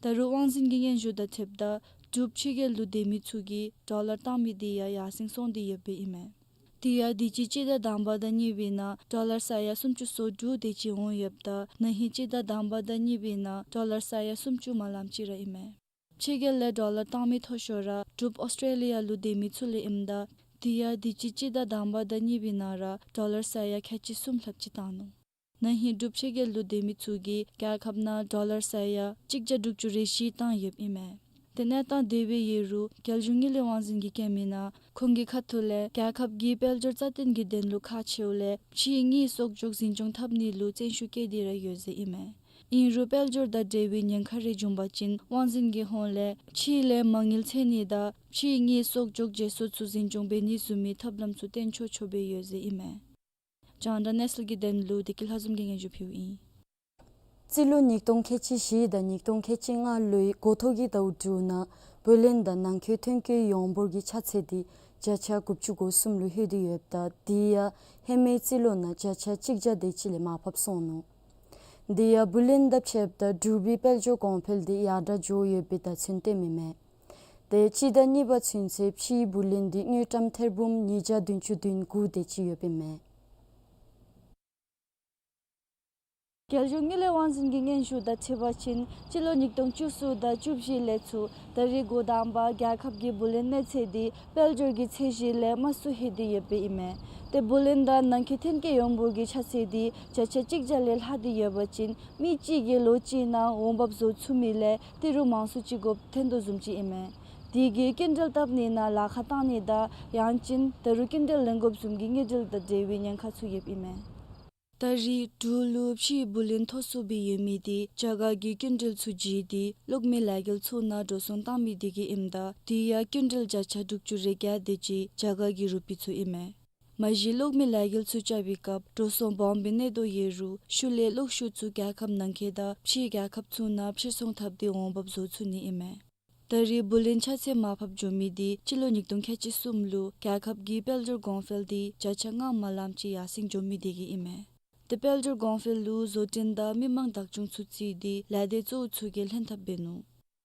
ད་རུང་དབང་འཛིན་གྱི་སྙན་ཞུ་དང་འཁྲིལཝ་ད་འབྲུག་ཕྱི་རྒྱལ་ལུ་སྡོད་མི་ཚུ་གིས་ཌོ་ལར་བཏང་མི་དེ་ཡང་ཡར་སེང་སོང་སྟེ་ཡོདཔ་ཨིན་མས། དེ་ཡང་དུས་ཅི་སྤྱི་ཟླ་དང་པ་དང་གཉིས་པའི་ནང་ཌོ་ལར་ས་ཡ་སུམ་ཅུ་སོ་དྲུག་དེ་ཅིག་འོང་ཡོདཔ་ད་ན་ཧིང་སྤྱི་ཟླ་དང་པ་དང་གཉིས་པའི་ནང་ཌོ་ལར་ས་ཡ་སུམ་ཅུ་མ་ལངམ་ཅིག་ར་ཨིན་མས། ཕྱི་རྒྱལ་ལས་ཌོ་ལར་བཏང་མི་མཐོ་ཤོས་ར་འབྲུག་ཨོསི་ཊྲེ་ལི་ཡ་ལུ་སྡོད་མི་ཚུ་ལས་ཨིནམ་ད་དེ་ཡང་དུས་ཅི་སྤྱི་ཟླ་དང་པ་དང་གཉིས་པའི་ནང་ར་ཌོ་ལར་ས་ཡ་ཁལ་གཅིག་གསུམ་ལྷགཔ་ཅིག་བཏང་ནུག། ན་ཧིང་འབྲུག་ཕྱི་རྒྱལ་ལུ་སྡོད་མི་ཚུ་གིས་རྒྱལ་ཁབ་ནང་ཌོ་ལར་ས་ཡ་གཅིག་བརྒྱ་དྲུག་ཅུ་རེ་བཞི་བཏང་ཡོདཔ་ཨིན་མས། ཏེ་གནས་སྟངས་དེ་སྦེ་ཡོད་རུང་རྒྱལ་གཞུང་དངུལ་ལས་དབང་འཛིན་གྱིས་བཀོད་མི་ནང་ཁོང་གི་ཁ་ཐུག་ལས་རྒྱལ་ཁབ་ཀྱི་དཔལ་འབྱོར་རྩ་བརྟན་གྱི་དོན་ལུ་ཁག་ཆེཝ་ལས་ཕྱི་དངུལ་གསོག་འཇོག་འཛིན་སྐྱོང་འཐབ་ནི་ལུ་བརྩོན་ཤུགས་བསྐྱེད་དེ་ར་ཡོད་ཟེར་ཨིན་མས། ཨིན་རུང་དཔལ་འབྱོར་དང་འབྲེལ་བའི་ཉེན་ཁ་རེ་བྱུང་པ་ཅིན་དབང་འཛིན་གྱི་ཧོངས་ལས་ཕྱི་ལས་མ་དངུལ་འཚོལ་ནི་དང་ཕྱི་དངུལ་གསོག་འཇོག་བརྗེ་སོར་ཚུ་འཛིན་སྐྱོང་འབད་ནི་བཟུམ་མའི་ཐབས་ལམ་ཚུ་བཏོན་ཆོག་ཆོག་སྦེ་ཡོད་ཟེར་ཨིན་མས། རྒྱང་བསྒྲགས་གནས་ཚུལ་གྱི་དོན་ལུ་བདེ་སྐྱིད་ལྷ་འཛོམས་ཀྱིས་སྙན་ཞུ་ཕུལཝ་ཨིན། རྩིས་ལོ་ཉིས་སྟོང་ཁལ་གཅིག་བཞི་དང་ཉིས་སྟོང་ཁལ་གཅིག་ལྔ་ལོའི་འགོ་ཐོག་གི་ཟླཝ་དྲུག་ནང་བུ་ལོན་དང་ནང་འཁོད་ཐོན་སྐྱེད་ཡོངས་འབོར་གྱི་ཆ་ཚད་འདི་བརྒྱ་ཆ་དགུ་བཅུ་གོ་གསུམ་ལུ་ལྷོད་དེ་ཡོདཔ་ད་དེ་ཡང་ཧེ་མའི་རྩིས་ལོ་ནང་བརྒྱ་ཆ་གཅིག་བརྒྱ་དེ་ཅིག་ལས་མར་ཕབ་སོང་ནུག། དེ་ཡང་བུ་ལོན་དང་ཕྱདཔ་ད་འབྲུག་པའི་དཔལ་འབྱོར་གོང་འཕེལ་འདི་ཡར་དྲག་འགྱོ་ཡོད་པའི་བརྡ་མཚོན་བསྟནམ་ཨིན་མས། ཏེ་སྤྱི་ཟླ་གཉིས་པ་ཚུན་ཚོད་ཕྱིའི་བུ་ལོན་འདི་དངུལ་ཀྲམ་ཐེར་འབུམ་ཉིས་བརྒྱ་བདུན་ཅུ་དོན་དགུ་དེ་ཅིག་ཡོདཔ་ཨིན་མས། རྒྱལ་གཞུང་དངུལ་ལས་དབང་འཛིན་གྱི་སྙན་ཞུ་དང་འཁྲིལ་བ་ཅིན་སྤྱི་ལོ་ཉིས་སྟོང་བཅུ་གསུམ་དང་བཅུ་བཞི་ལས་ཚུར་ད་རེས་འགོ་དང་པ་རྒྱལ་ཁབ་ཀྱི་བུ་ལོན་གནས་ཚད་འདི་དཔལ་འབྱོར་གྱི་ཚད་གཞི་ལས་དམའ་སུ་ལྷོད་དེ་ཡོདཔ་ཨིན་མས། ཏེ་བུ་ལོན་དང་ནང་འཁོད་ཐོན་སྐྱེད་ཡོངས་འབོར་གྱི་ཆ་ཚད་འདི་བརྒྱ་ཆ་གཅིག་བརྒྱ་ལས་ལྷག་སྟེ་ཡོད་པ་ཅིན་མི་གཅིག་གིས་ལོ་གཅིག་ནང་འོང་འབབ་བཟོ་ཚུགས་མི་ལས་ཏི་རུ་མང་སུ་ཅིག་དགོཔ་ཐོན་དོ་བཟུམ་ཅིག་ཨིན་མས། དེ་གིས་སྐྱིན་འགྲུལ་བཏབ་ནི་ནང་ལཱ་ཁག་བཏང་ནི་དང་ཡང་ཅིན་ད་རུང་སྐྱིན་འགྲུལ་ལེན་དགོཔ་བཟུམ་གྱི་དངུལ་འབྲེལ་དང་འབྲེལ་བའི་ཉེན་ཁ་ཚུ་ཡོདཔ་ཨིན་མས། ད་རེས་འབྲུག་ལུ་ཕྱིའི་བུ་ལོན་མཐོ་སུ་སྦེ་ཡོད་མི་འདི་རྒྱ་གར་གྱི་སྐྱིན་འགྲུལ་ཚུ་བརྒྱུད་དེ་གློག་མེ་ལས་འགུལ་ཚུ་ནང་འགྲོ་སོང་བཏང་མི་དེ་གིས་ཨིནམ་ད་དེ་ཡང་སྐྱིན་འགྲུལ་བརྒྱ་ཆ་དྲུག་ཅུ་རེ་བརྒྱད་དེ་ཅིག་རྒྱ་གར་གྱི་རུ་པི་ཚུ་ཨིན་མས། མ་གཞི་གློག་མེ་ལས་འགུལ་ཚུ་རྐྱབ་པའི་སྐབས་འགྲོ་སོང་སྦོམ་སྦེ་གནས་དོ་ཡོད་རུང་ཤུལ་ལས་གློག་ཤུགས་ཚུ་རྒྱལ་ཁབ་ནང་འཁོད་དང་ཕྱིའི་རྒྱལ་ཁབ་ཚུ་ནང་ཕྱིར་ཚོང་འཐབ་སྟེ་འོང་འབབ་བཟོ་ཚུགས་ནི་ཨིན་མས། ད་རེས་བུ་ལོན་ཆ་ཚད་མར་ཕབ་འགྱོ་མི་འདི་སྤྱི་ལོ་ཉིས་སྟོང་ཁལ་གཅིག་གསུམ་ལུ་རྒྱལ་ཁབ་ཀྱི་དཔལ་འབྱོར་གོང་འཕེལ་འདི་བརྒྱ་ཆ་ལྔ་མ་ལངམ་ཅིག་ཡར་སེང་འགྱོ་མི་དེ་གིས་ཨིན་མས། ཏེ་དཔལ་འབྱོར་གོང་འཕེལ་ལུ་བཟོ་སྐྲུན་དང་མི་མང་བདག་སྐྱོང་ཚུ་བརྩིས་ཏེ་ལས་སྡེ་གཙོ་བོ་ཚུ་གིས་ལྷན་ཐབས་འབད་ནུག།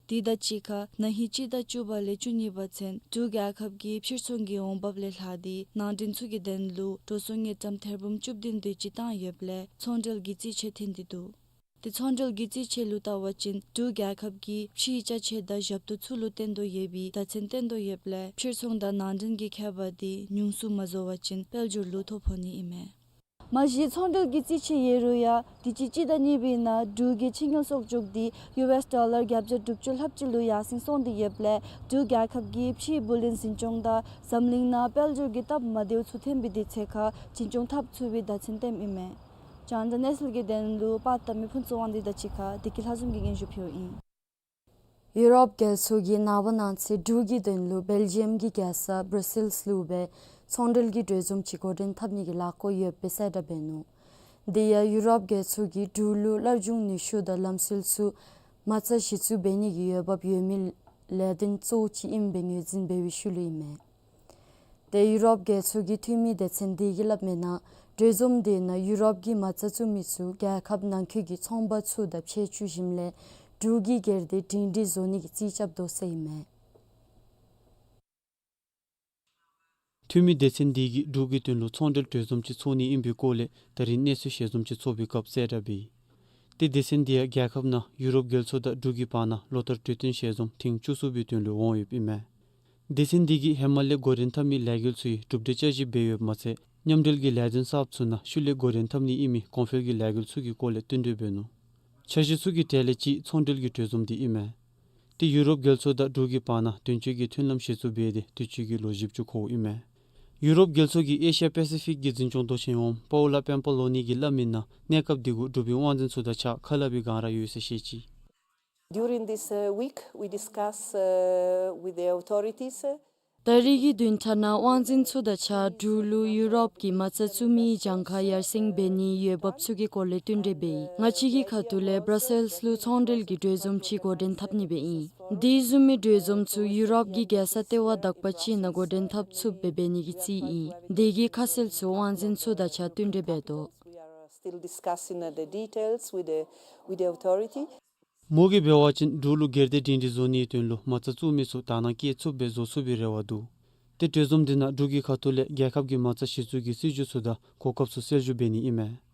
དེ་དང་གཅིག་ཁར་ན་ཧིང་སྤྱི་ཟླ་བཅུ་པ་ལས་བཅུ་གཉིས་པ་ཚུན་འབྲུག་རྒྱལ་ཁབ་ཀྱིས་ཕྱིར་ཚོང་གི་འོང་འབབ་ལས་ལྷག་སྟེ་ནང་འདྲེན་ཚུ་གི་དོན་ལུ་འགྲོ་སོང་དངུལ་ཀྲམ་ཐེར་འབུམ་བཅུ་བདུན་དེ་ཅིག་བཏང་ཡོདཔ་ལས་ཚོང་འབྲེལ་གྱི་རྩིས་ཆད་ཐོན་ཏེ་འདུག། ཏེ་ཚོང་འབྲེལ་གྱི་རྩིས་ཆད་ལུ་བལྟ་བ་ཅིན་འབྲུག་རྒྱལ་ཁབ་ཀྱིས་ཕྱིའི་ཅ་ཆས་དང་ཞབས་ཏོག་ཚུ་ལུ་བརྟེན་དོ་ཡོད་པའི་བརྡ་མཚོན་བསྟན་དོ་ཡོདཔ་ལས་ཕྱིར་ཚོང་དང་ནང་འདྲེན་གྱི་ཁྱད་པར་འདི་ཉུང་སུ་མ་བཟོ་བ་ཅིན་དཔལ་འབྱོར་ལུ་ཐོ་ཕོག་ནི་ཨིན་མས། མ་གཞི་ཚོང་འབྲེལ་གྱི་རྩིས་ཆད་ཡོད་རུང་ཡང་དུས་ཅི་སྤྱི་ཟླ་གཉིས་པའི་ནང་འབྲུག་གི་ཕྱི་དངུལ་གསོག་འཇོག་འདི་ཡུ་ཨེསི་ཌོ་ལར་བརྒྱད་བརྒྱ་དྲུག་ཅུ་ལྷགཔ་ཅིག་ལུ་ཡར་སེང་སོང་སྟེ་ཡོདཔ་ལས་འབྲུག་རྒྱལ་ཁབ་ཀྱིས་ཕྱིའི་བུ་ལོན་འཛིན་སྐྱོང་དང་འཛམ་གླིང་ནང་དཔལ་འབྱོར་གྱི་སྟབས་མ་བདེཝ་ཚུ་ཐོན་པའི་དུས་ཚོད་ཁར་འཛིན་སྐྱོང་འཐབ་ཚུགས་པའི་བརྡ་མཚོན་བསྟནམ་ཨིན་མས། རྒྱང་བསྒྲགས་གནས་ཚུལ་གྱི་དོན་ལུ་པར་བཏབ་མི་ཕུན་ཚོགས་དབང་འདུས་དང་གཅིག་ཁར་བདེ་སྐྱིད་ལྷ་འཛོམས་ཀྱིས་སྙན་ཞུ་ཕུལཝ་ཨིན། ཡུ་རོབ་རྒྱལ་ཚོགས་ཀྱིས་ནངས་པ་གནངས་ཚེ་འབྲུག་གི་དོན་ལུ་སྦེལ་ཇི་ཡམ་གྱི་རྒྱལ་ས་བྷར་སེལས་ལུ་སྦེ་ཚོང་འབྲེལ་གྱི་གྲོས་འཛོམས་ཅིག་འགོ་འདྲེན་འཐབ་ནི་གི་ལཱ་འགོ་ཡོདཔ་སྦེ་གསལ་བསྒྲགས་འབད་ནུག། དེ་ཡང་ཡུ་རོབ་རྒྱལ་ཚོགས་ཀྱིས་འབྲུག་ལུ་སླར་འབྱུང་ནུས་ཤུགས་དང་ལམ་སྲོལ་ཚུ་མ་རྩ་གཞི་བཙུགས་འབད་ནི་གི་འོས་འབབ་ཡོད་མི་ལས་དོན་གཙོ་བོ་ཅིག་ཨིནམ་སྦེ་ངོས་འཛིན་འབད་བའི་ཤུལ་ལུ་ཨིན་མས། ཏེ་ཡུ་རོབ་རྒྱལ་ཚོགས་ཀྱི་འཐུས་མི་སྡེ་ཚན་དེ་གིས་སླབ་མིའི་ནང་གྲོས་འཛོམས་དེ་ནང་ཡུ་རོབ་ཀྱི་མ་རྩ་བཙུགས་མི་ཚུ་རྒྱལ་ཁབ་ནང་འཁོད་ཀྱི་ཚོང་པ་ཚུ་དང་ཕྱད་བཅུག་ཞིནམ་ལས་འབྲུག་གི་སྒེར་སྡེ་སྒྲིང་སྒྲིང་བཟོ་ནི་གི་རྩིས་རྐྱབ་དོ་ཟེར་ཨིན་མས། འཐུས་མི་སྡེ་ཚན་དེ་གིས་འབྲུག་གི་དོན་ལུ་ཚོང་འབྲེལ་གྲོས་འཛོམས་ཅིག་ཚོགས་ནི་ཨིན་པའི་སྐོར་ལས་ད་རིས་གནས་ཚུལ་ཞལ་འཛོམས་ཅིག་ཚོགས་པའི་སྐབས་གསལ་བསྒྲགས་འབད་ཡི། ཏེ་སྡེ་ཚན་དེ་ཡང་རྒྱལ་ཁབ་ནང་ཡུ་རོབ་རྒྱལ་ཚོགས་དང་འབྲུག་གི་བར་ན་ལོ་ལྟར་གྲོས་བསྟུན་ཞལ་འཛོམས་ཐེངས་བཅུ་གསུམ་པའི་དོན་ལུ་འོང་ཡོདཔ་ཨིན་མས། སྡེ་ཚན་དེ་གིས་ཧེ་མ་ལས་འགོ་འདྲེན་འཐབ་མི་ལས་འགུལ་ཚུ་ཡང་གྲུབ་འབྲས་བསྐྱར་ཞིབ་འབད་ཡོདཔ་མ་ཚད་མཉམ་འབྲེལ་གྱི་ལས་དོན་གསརཔ་ཚུ་ནང་ཤུལ་ལས་འགོ་འདྲེན་འཐབ་ནི་ཨིན་མི་གོང་འཕེལ་གྱི་ལས་འགུལ་ཚུ་གི་སྐོར་ལས་བསྟུན་གྲོས་འབད་ནུག། འཆར་གཞི་ཚུ་གི་གྲས་ལས་གཅིག་ཚོང་འབྲེལ་གྱི་གྲོས་འཛོམས་དེ་ཨིན་མས། ཏེ་ཡུ་རོབ་རྒྱལ་ཚོགས་དང་འབྲུག་གི་བར་ན་དོན་གཅོད་ཀྱི་མཐུན་ལམ་གཞི་བཙུགས་འབད་དེ་དུས་ཅི་གི་ལོ་བཞི་བཅུ་འཁོརཝ་ཨིན་མས། ཡུ་རོབ་རྒྱལ་ཚོགས་ཀྱི་ཨེ་ཤི་ཡ་པེ་སི་ཕིག་གི་འཛིན་སྐྱོང་མདོ་ཆེན་འོགམ་པའོ་ལ་པེམ་པ་ལོ་ནི་གིས་སླབ་མིའི་ནང་གནས་སྐབས་དེ་གུ་འབྲུག་པའི་དབང་འཛིན་ཚུ་དང་གཅིག་ཁ་སླབ་པའི་སྒང་ར་ཡོད་ཟེར་བཤད་ཅི། During this, uh, week, we discuss, uh, with the authorities, uh, ད་རིས་ཀྱི་བདུན་ཕྲག་ནང་དབང་འཛིན་ཚུ་དང་གཅིག་འབྲུག་ལུ་ཡུ་རོབ་ཀྱི་མ་རྩ་བཙུགས་མི་གྱངས་ཁ་ཡར་སེང་འབད་ནིའི་འོས་འབབ་ཚུ་གི་སྐོར་ལས་བསྟུན་གྲོས་འབད་ཡི། ང་བཅས་ཀྱི་ཁ་ཐུག་ལས་བར་སེལསི་ལུ་ཚོང་འབྲེལ་གྱི་གྲོས་འཛོམས་ཅིག་འགོ་འདྲེན་འཐབ་ནི་སྦེ་ཨིན། དེ་བཟུམ་མའི་གྲོས་འཛོམས་ཚུ་ཡུ་རོབ་ཀྱི་རྒྱལ་ས་ལྟེ་བ་དག་པ་ཅིག་ནང་འགོ་འདྲེན་འཐབ་ཚུགསཔ་སྦེ་འབད་ནི་གི་རྩིས་ཨིན། དེ་གི་ཁ་གསལ་ཚུ་དབང་འཛིན་ཚུ་དང་གཅིག་བསྟུན་གྲོས་འབད་དོ། We are, uh, still discussing, uh, the details with the, with the authority. མོ་གིས་འབད་བ་ཅིན་འབྲུག་ལུ་སྒེར་སྡེ་སྒྲིང་སྒྲིང་བཟོ་ནིའི་དོན་ལུ་མ་རྩ་བཙུགས་མི་ཚུ་དག་སྣང་བསྐྱེད་ཚུགསཔ་སྦེ་བཟོ་ཚུགས་པའི་རེ་བ་འདུག། ཏེ་གྲོས་འཛོམས་དེ་ནང་འབྲུག་གི་ཁ་ཐུག་ལས་རྒྱལ་ཁབ་ཀྱི་མ་རྩ་གཞི་བཙུགས་ཀྱི་སྲིད་བྱུས་ཚུ་དང་གོ་སྐབས་ཚུ་གསལ་ཞུ་འབད་ནི་ཨིན་མས།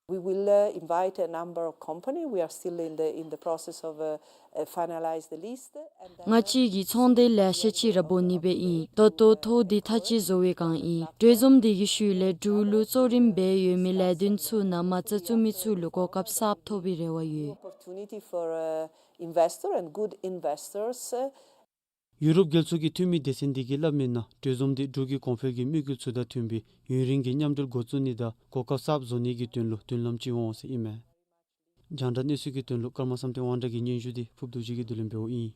We will, uh, invite a number of company. We are still in the, in the process of, uh, uh, finalize the list, and then, uh, ང་བཅས་ཀྱིས་ཚོང་སྡེ་ལེ་ཤ་ཅིག་ར་འབོ་ནི་སྦེ་ཨིན། ད་ལྟོ་ཐོ་འདི་ཐག་བཅད་བཟོ་བའི་བསྒང་ཨིན། གྲོས་འཛོམས་དེ་གི་ཤུལ་ལས་འབྲུག་ལུ་གཙོ་རིམ་སྦེ་ཡོད་མི་ལས་དོན་ཚུ་ནང་མ་རྩ་བཙུགས་མི་ཚུ་ལུ་གོ་སྐབས་གསརཔ་ཐོབ་པའི་རེ་བ་ཡོད། Opportunity for, uh, investor and good investors, uh, ཡུ་རོབ་རྒྱལ་ཚོགས་ཀྱི་འཐུས་མི་སྡེ་ཚན་དེ་གིས་སླབ་མིའི་ནང་གྲོས་འཛོམས་དེ་འབྲུག་གི་གོང་འཕེལ་གྱི་དམིགས་ཡུལ་ཚུ་དང་མཐུན་པའི་ཡུན་རིང་གི་མཉམ་འབྲེལ་འགོ་བཙུགས་ནི་དང་གོ་སྐབས་གསརཔ་བཟོ་ནི་གི་དོན་ལུ་མདུན་ལམ་ཅིག་འོང་ཟེར་ཨིན་མས། རྒྱང་བསྒྲགས་གནས་ཚུལ་གྱི་དོན་ལུ་ཀརྨ་བསམ་གཏན་དབང་གྲགས་ཀྱི་སྙན་ཞུ་དེ་ཕུརཔ་རྡོ་རྗེ་གིས་བསྡུ་ལེན་འབདཝ་ཨིན།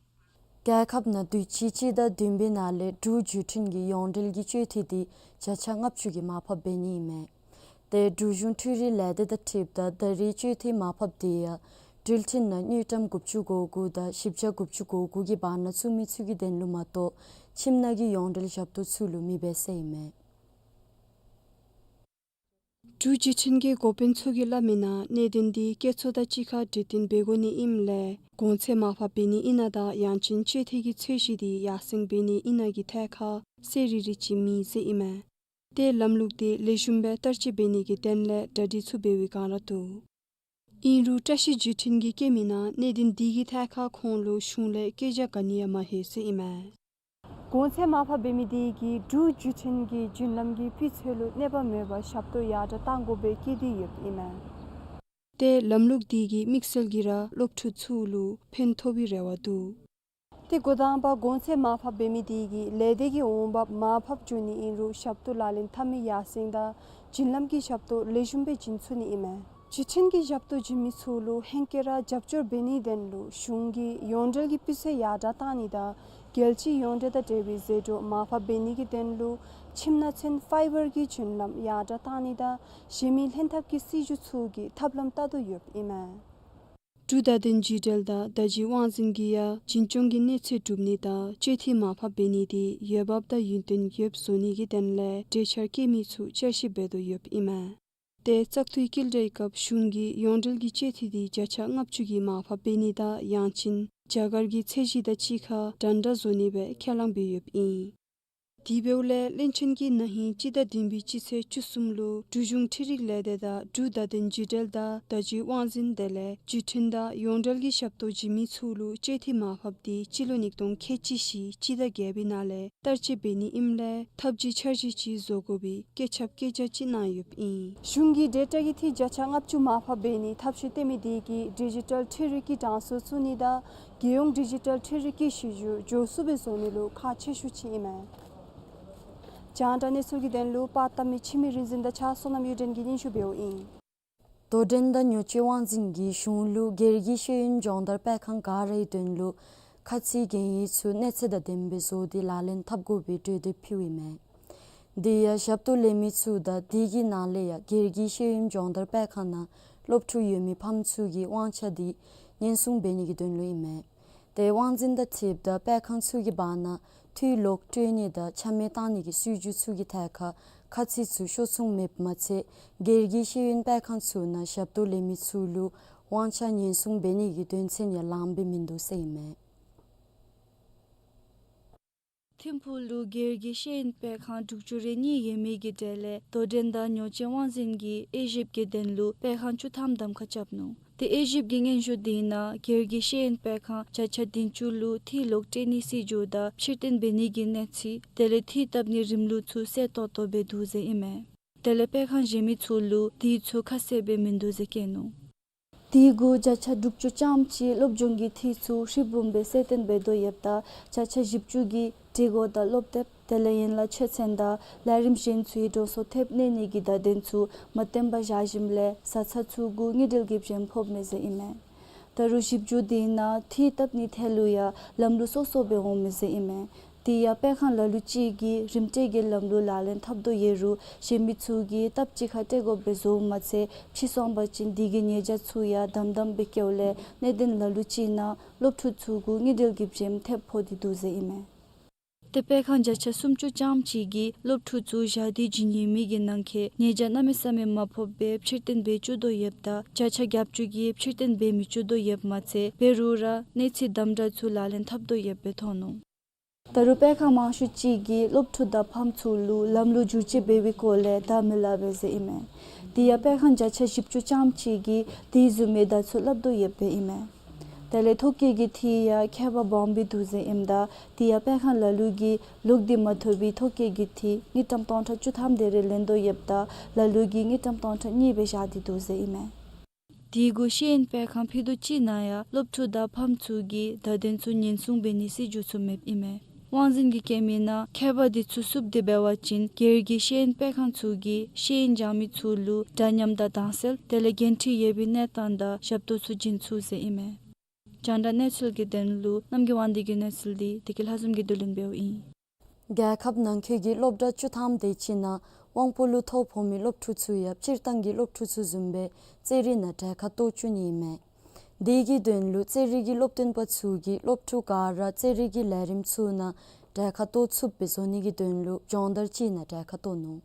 རྒྱལ་ཁབ་ནང་དུས་ཅི་སྤྱི་ཟླ་བདུན་པའི་ནང་ལས་འབྲུག་བརྒྱུད་འཕྲིན་གྱི་ཡོངས་འབྲེལ་གྱི་སྤྱོད་ཐེངས་དེ་བརྒྱ་ཆ་ལྔ་བཅུ་གིས་མར་ཕབ་འབད་ནི་ཨིན་མས། ཏེ་འབྲུག་གཞུང་འཕྲུལ་རིག་ལས་སྡེ་དང་འཁྲིལཝ་ད་ད་རིས་སྤྱོད་ཐེངས་མར་ཕབ་དེ་ཡང་འགྲུལ་འཕྲིན་ནང་དངུལ་ཀྲམ་དགུ་བཅུ་གོ་དགུ་དང་བཞི་བརྒྱ་དགུ་བཅུ་གོ་དགུ་གི་བར་ན་བཙུགས་མི་ཚུ་གི་དོན་ལུ་མ་གཏོགས་ཁྱིམ་ནང་གི་ཡོངས་འབྲེལ་ཞབས་ཏོག་ཚུ་ལུ་མི་འབད་ཟེར་ཨིན་མས། འབྲུག་བརྒྱུད་འཕྲིན་གྱི་འགོ་དཔོན་ཚུ་གིས་སླབ་མིའི་ནང་གནད་དོན་དེ་བཀོད་ཚོགས་དང་གཅིག་ཁར་གྲོས་བསྟུན་འབད་དགོ་ནི་ཨིནམ་ལས་གོང་ཚད་མར་ཕབ་འབད་ནི་ཨིན་ན་དང་ཡང་ཅིན་སྤྱོད་ཐེངས་ཀྱི་ཚད་གཞི་དེ་ཡར་སེང་འབད་ནི་ཨིན་ན་གི་ཐད་ཁར་གསལ་རི་རི་ཅིག་མེད་ཟེར་ཨིན་མས། ཏེ་ལམ་ལུགས་དེ་ལེགས་ཤོམ་སྦེ་བསྟར་སྤྱོད་འབད་ནི་གི་དོན་ལས་གྲ་སྒྲིག་ཚུ་འབད་བའི་བསྒང་ར་འདུག། ཨིན་རུང་བཀྲ་ཤིས་བརྒྱུད་འཕྲིན་གྱིས་བཀོད་མིའི་ནང་གནད་དོན་དེ་གི་ཐད་ཁར་ཁོང་ལུ་གཞུང་ལས་བཀོད་རྒྱ་ག་ནི་ཡང་མ་ལྷོད་ཟེར་ཨིན་མས། གོང་ཚད་མར་ཕབ་འབད་མི་དེ་གིས་འབྲུག་བརྒྱུད་འཕྲིན་གྱི་རྒྱུན་ལམ་གྱི་སྤུས་ཚད་ལུ་གནོད་པ་མེད་པར་ཞབས་ཏོག་ཡར་དྲགས་གཏང་དགོ་པའི་བཀོད་དེ་ཡོདཔ་ཨིན་མས། ཏེ་ལམ་ལུགས་དེ་གིས་དམིགས་བསལ་གྱིས་ར་སློབ་ཕྲུག་ཚུ་ལུ་ཕན་ཐོགས་པའི་རེ་བ་འདུག། ཏེ་འགོ་དང་པ་གོང་ཚད་མར་ཕབ་འབད་མི་དེ་གིས་ལས་སྡེ་གི་འོང་འབབ་མར་ཕབ་འགྱོ་ནི་ཨིན་རུང་ཞབས་ཏོག་ལག་ལེན་འཐབ་མི་ཡར་སེང་དང་རྒྱུན་ལམ་གྱི་ཞབས་ཏོག་ལེགས་ཤོམ་སྦེ་བྱིན་ཚུགས་ནི་ཨིན་མས། བརྒྱུད་འཕྲིན་གྱི་ཞབས་ཏོག་བྱིན་མི་ཚུ་ལུ་ཧེང་སྐལ་ར་རྒྱབ་སྐྱོར་འབད་ནིའི་དོན་ལུ་གཞུང་གིས་ཡོངས་འབྲེལ་གྱི་སྤུས་ཚད་ཡར་དྲགས་གཏང་ནི་དང་རྒྱལ་སྤྱིའི་ཡོངས་འབྲེལ་དང་འབྲེལ་བའི་ཟད་འགྲོ་མར་ཕབ་འབད་ནི་གི་དོན་ལུ་ཁྱིམ་ནང་ཚུན་ཕའི་བར་གྱི་རྒྱུན་ལམ་ཡར་དྲགས་གཏང་ནི་དང་གཞན་མི་ལྷན་ཐབས་ཀྱི་སྲིད་བྱུས་ཚུ་གི་ཐབས་ལམ་བལྟ་དོ་ཡོདཔ་ཨིན་མས། འབྲུག་བརྡ་དོན་བརྒྱུད་འབྲེལ་དང་བརྡ་བརྒྱུད་དབང་འཛིན་གྱིས་ཡང་འཛིན་སྐྱོང་གི་གནས་ཚད་གྲུབ་ནི་དང་སྤྱོད་འཐུས་མར་ཕབ་འབད་ནི་དེ་འོས་འབབ་དང་ཡུན་བརྟན་ཡོདཔ་བཟོ་ནི་གི་དོན་ལས་གྲོས་འཆར་བཀོད་མི་ཚུ་བསྐྱར་ཞིབ་འབད་དོ་ཡོདཔ་ཨིན་མས། ཏེ་བཙག་འཐུའི་བསྐྱེད་རྫོགས་སྐབས་གཞུང་གིས་ཡོངས་འབྲེལ་གྱི་སྤྱོད་འཐུས་དེ་བརྒྱ་ཆ་ལྔ་བཅུ་གིས་མར་ཕབ་འབད་ནི་དང་ཡང་ཅིན་རྒྱ་གར་གྱི་ཚད་གཞི་དང་གཅིག་ཁར་འདྲན་འདྲ་བཟོ་ནི་སྦེ་ཁས་བླངས་འབད་ཡོདཔ་ཨིན། དེ་འབདཝ་ལས་བློན་ཆེན་གྱིས་ན་ཧིང་སྤྱི་ཟླ་བདུན་པའི་སྤྱི་ཚེས་བཅུ་གསུམ་ལུ་འབྲུག་གཞུང་འཕྲུལ་རིག་ལས་སྡེ་དང་འབྲུག་བརྡ་དོན་བརྒྱུད་འབྲེལ་དང་བརྡ་བརྒྱུད་དབང་འཛིན་དེ་ལས་བརྒྱུད་འཕྲིན་དང་ཡོངས་འབྲེལ་གྱི་ཞབས་ཏོག་བྱིན་མི་ཚུ་ལུ་སྤྱོད་འཐུས་མར་ཕབ་དེ་སྤྱི་ལོ་ཉིས་སྟོང་ཁལ་གཅིག་བཞི་སྤྱི་ཟླ་བརྒྱད་པའི་ནང་ལས་བསྟར་སྤྱོད་འབད་ནི་ཨིནམ་ལས་ཐབས་ཇུས་འཆར་གཞི་ཅིག་བཟོ་དགོ་པའི་བཀོད་ཁྱབ་བཀོད་རྒྱ་ཅིག་གནང་ཡོདཔ་ཨིན། གཞུང་གིས་གྲོས་འཆར་གྱི་འཐུས་བརྒྱ་ཆ་ལྔ་བཅུ་མར་ཕབ་འབད་ནི་ཐབས་ཤེས་བཏོན་མི་དེ་གིས་ཌི་ཇི་ཊལ་འཕྲུལ་རིག་གི་གྲངས་སུ་བཙུགས་ནི་དང་རྒྱལ་ཡོངས་ཌི་ཇི་ཊལ་འཕྲུལ་རིག་གི་གཞི་བཅུད་མགྱོགས་སུ་སྦེ་བཟོ་ནི་ལུ་ཁག་ཆེ་ཤོས་ཅིག་ཨིན་མས། རྒྱང་བསྒྲགས་གནས་ཚུལ་གྱི་དོན་ལུ་པར་བཏབ་མི་འཆི་མེད་རིག་འཛིན་དང་གཅིག་ཁར་བསོད་ནམས་གཡུ་སྒྲོན་གྱིས་སྙན་ཞུ་འབདཝ་ཨིན། དོ་འགྲན་དང་ཉོ་སྤྱོད་དབང་འཛིན་གྱིས་གཞུང་ལུ་སྒེར་གྱི་ཤེས་ཡོན་སྦྱོང་བརྡར་སྤེལ་ཁང་ག་རའི་དོན་ལུ་ཁ་ཚིག་གན་ཡིག་ཚུ་གནས་ཚད་དང་ལྡནམ་སྦེ་བཟོ་སྟེ་ལག་ལེན་འཐབ་དགོ་པའི་གྲོས་འདེབས་ཕུལཝ་ཨིན་མས། དེ་ཡང་ཞབས་ཏོག་ལེན་མི་ཚུ་དང་དེ་གི་ནང་ལས་ཡང་སྒེར་གྱི་ཤེས་ཡོན་སྦྱོང་བརྡར་སྤེལ་ཁང་ནང་སློབ་ཕྲུག་ཡོད་མི་ཕམ་ཚུ་གི་དབང་ཆ་དེ་ཉེན་སྲུང་འབད་ནི་གི་དོན་ལུ་ཨིན་མས། ཏེ་དབང་འཛིན་དང་འཁྲིལཝ་ད་སྤེལ་ཁང་ཚུ་གི་བར་ན་འཐུས་ལོག་སྤྲོད་ནི་དང་ཆ་མེད་བཏང་ནི་གི་སྲིད་བྱུས་ཚུ་གི་ཐད་ཁར་ཁ་ཚིག་ཚུ་ཤོར་སོང་མེདཔ་མ་ཚད་སྒེར་གྱི་ཤེས་ཡོན་སྤེལ་ཁང་ཚུ་ནང་ཞབས་ཏོག་ལེན་མི་ཚུ་ལུ་དབང་ཆ་ཉེན་སྲུང་འབད་ནི་གི་དོན་ཚན་ཡང་ལངམ་སྦེ་མིན་འདུག་ཟེར་ཨིན་མས། ཐིམ་ཕུག་ལུ་སྒེར་གྱི་ཤེས་ཡོན་སྤེལ་ཁང་དྲུག་ཅུ་རེ་གཉིས་ཡོད་མི་གི་གྲས་ལས་དོ་འགྲན་དང་ཉོ་སྤྱོད་དབང་འཛིན་གྱིས་དབྱེ་ཞིབ་ཀྱི་དོན་ལུ་སྤེལ་ཁང་བཅུ་ཐམ་གདམ་ཁ་རྐྱབ་ནུག། ཏེ་དབྱེ་ཞིབ་ཀྱི་སྙན་ཞུ་དེ་ནང་སྒེར་གྱི་ཤེས་ཡོན་སྤེལ་ཁང་བརྒྱ་ཆ་བདུན་ཅུ་ལུ་འཐུས་ལོག་སྤྲོད་ནི་སྲིད་བྱུས་དང་ཕྱིར་འཐེན་འབད་ནི་གི་གནས་ཚུལ་དེ་ལས་འཐུས་བཏབ་ནིའི་རིམ་ལུགས་ཚུ་གསལ་ཏོག་ཏོ་སྦེ་འདུག་ཟེར་ཨིན་མས། དེ་ལས་སྤེལ་ཁང་གཞན་མི་ཚུ་ལུ་དེ་ཚུ་ཁ་གསལ་སྦེ་མིན་འདུག་ཟེར་བཀོད་ནུག། དེ་གུ་བརྒྱ་ཆ་དྲུག་ཅུ་ཙམ་ཅིག་སློབ་སྦྱོང་གི་འཐུས་ཚུ་ཧྲིལ་བུམ་སྦེ་གསལ་སྟོན་འབད་དོ་ཡོདཔ་ད་བརྒྱ་ཆ་བཞི་བཅུ་གིས་སྒྲིག་གོ་དང་སློབ་དེབ་དེ་ལས་ཡན་ལག་ཆོས་ཚན་དང་ལས་རིམ་གཞན་ཚུའི་འགྲོ་སོང་ཐེབས་གནང་ནི་གི་བརྡ་དོན་ཚུ་མ་བཏོན་པར་བཞག་ཞིནམ་ལས་བཟའ་ཚང་ཚུ་གུ་དངུལ་འབྲེལ་གྱི་བྱེམ་ཕོགཔ་མས་ཟེར་ཨིན་མས། ད་རུང་ཞིབ་འཇུག་དེ་ནང་འཐུས་བཏབ་ནིའི་ཐད་ལུ་ཡང་ལམ་ལུགས་སོ་སོ་སྦེ་འོངམ་མས་ཟེར་ཨིན་མས། དེ་ཡང་སྤེལ་ཁང་ལ་ལུ་ཅིག་གིས་རིམ་སྤྲོད་ཀྱི་ལམ་ལུགས་ལག་ལེན་འཐབ་དོ་ཡོད་རུང་གཞན་མི་ཚུ་གིས་སྟབས་གཅིག་ཁར་སྤྲོད་དགོཔ་སྦེ་བཟོཝ་མ་ཚད་ཕྱིས་སོང་པ་ཅིན་དེ་གི་ཉེས་བྱ་ཚུ་ཡང་དམ་དམ་སྦེ་བཀལཝ་ལས་གནད་དོན་ལ་ལུ་ཅིག་ནང་སློབ་ཕྲུག་ཚུ་གུ་དངུལ་འབྲེལ་གྱི་བྱེམ་ཐེབས་ཕོག་སྟེ་འདུག་ཟེར་ཨིན་མས། ཏེ་སྤེལ་ཁང་བརྒྱ་ཆ་སུམ་ཅུ་ཙམ་ཅིག་གིས་སློབ་ཕྲུག་ཚུ་བཞག་སྟེ་བྱིན་ཡོད་མི་གི་ནང་འཁོད་ཉེས་བྱ་གནམ་མེད་ས་མེད་མ་ཕོགཔ་སྦེ་ཕྱིར་འཐེན་འབད་བཅུག་དོ་ཡོདཔ་ད་བརྒྱ་ཆ་བརྒྱད་ཅུ་གིས་ཕྱིར་འཐེན་འབད་མི་བཅུག་དོ་ཡོདཔ་མ་ཚད་འབད་རུང་ར་གནས་ཚུལ་དམ་དྲག་ཚུ་ལག་ལེན་འཐབ་དོ་ཡོདཔ་སྦེ་མཐོང་ནུག། ད་རུང་སྤེལ་ཁང་མང་ཤོས་ཅིག་གིས་སློབ་ཕྲུག་དང་ཕམ་ཚུ་ལུ་ལམ་ལུགས་བསྒྱུར་བཅོས་འབད་བའི་སྐོར་ལས་བརྡ་མི་སླབ་པས་ཟེར་ཨིན་མས། དེ་ཡང་སྤེལ་ཁང་བརྒྱ་ཆ་བཞི་བཅུ་ཙམ་ཅིག་གིས་དེ་བཟུམ་མའི་བརྡ་ཚུ་སླབ་དོ་ཡོདཔ་སྦེ་ཨིན་མས། དེ་ལས་ཐོ་བཀོད་ཀྱི་འཐུས་ཡང་ཁྱད་པར་སྦོམ་སྦེ་འདུག་ཟེར་ཨིནམ་ད་དེ་ཡང་སྤེལ་ཁང་ལ་ལུ་གིས་ལོག་སྟེ་མ་ཐོབ་པའི་ཐོ་བཀོད་ཀྱི་འཐུས་དངུལ་ཀྲམ་སྟོང་ཕྲག་བཅུ་ཐམ་དེ་རེ་ལེན་དོ་ཡོདཔ་ད་ལ་ལུ་གིས་དངུལ་ཀྲམ་སྟོང་ཕྲག་གཉིས་སྦེ་བཞག་སྟེ་འདུག་ཟེར་ཨིན་མས། དེ་གུ་ཤེས་ཡོན་སྤེལ་ཁང་ཕྱོགས་གཅིག་ནང་ཡང་སློབ་ཕྲུག་དང་ཕམ་ཚུ་གི་བརྡ་དོན་ཚུ་ཉེན་སྲུང་འབད་ནིའི་སྲིད་བྱུས་ཚུ་མེདཔ་ཨིན་མས། དབང་འཛིན་གྱིས་བཀོད་མིའི་ནང་ཁྱད་པར་དེ་ཚུ་བསུབ་སྟེ་འབད་བ་ཅིན་སྒེར་གྱི་ཤེས་ཡོན་སྤེལ་ཁང་ཚུ་གིས་ཤེས་ཡོན་སྦྱང་མི་ཚུ་ལུ་འདྲ་མཉམ་དང་དྭངས་གསལ་དེ་ལས་འགན་འཁྲི་ཡོད་པའི་གནས་སྟངས་དང་ཞབས་ཏོག་ཚུ་བྱིན་ཚུགས་ཟེར་ཨིན་མས། རྒྱང་བསྒྲགས་གནས་ཚུལ་གྱི་དོན་ལུ་རྣམ་རྒྱལ་དབང་འདུས་ཀྱི་གནས་ཚུལ་དེ་བདེ་སྐྱིད་ལྷ་འཛོམས་ཀྱིས་བསྡུ་ལེན་འབདཝ་ཨིན། རྒྱལ་ཁབ་ནང་འཁོད་ཀྱི་སློབ་གྲྭ་བཅུ་ཐམ་དེ་ཅིག་ནང་དབང་པོ་ལུ་ཐོ་ཕོག་མི་སློབ་ཕྲུག་ཚུ་ཡང་སྤྱིར་བཏང་གི་སློབ་ཕྲུག་ཚུ་བཟུམ་སྦེ་རྩེད་རིགས་ནང་གྲལ་ཁར་གཏོགས་བཅུག་ནི་ཨིན་མས། དེ་གི་དོན་ལུ་རྩེད་རིགས་ཀྱི་སློབ་སྟོན་པ་ཚུ་གིས་སློབ་ཕྲུག་ག་ར་རྩེད་རིགས་ཀྱི་ལས་རིམ་ཚུ་ནང་གྲལ་ཁར་གཏོགས་ཚུགསཔ་སྦེ་བཟོ་ནི་གི་དོན་ལུ་སྦྱོང་བརྡར་ཅིག་ནང་གྲལ་ཁར་གཏོགས་ནུག།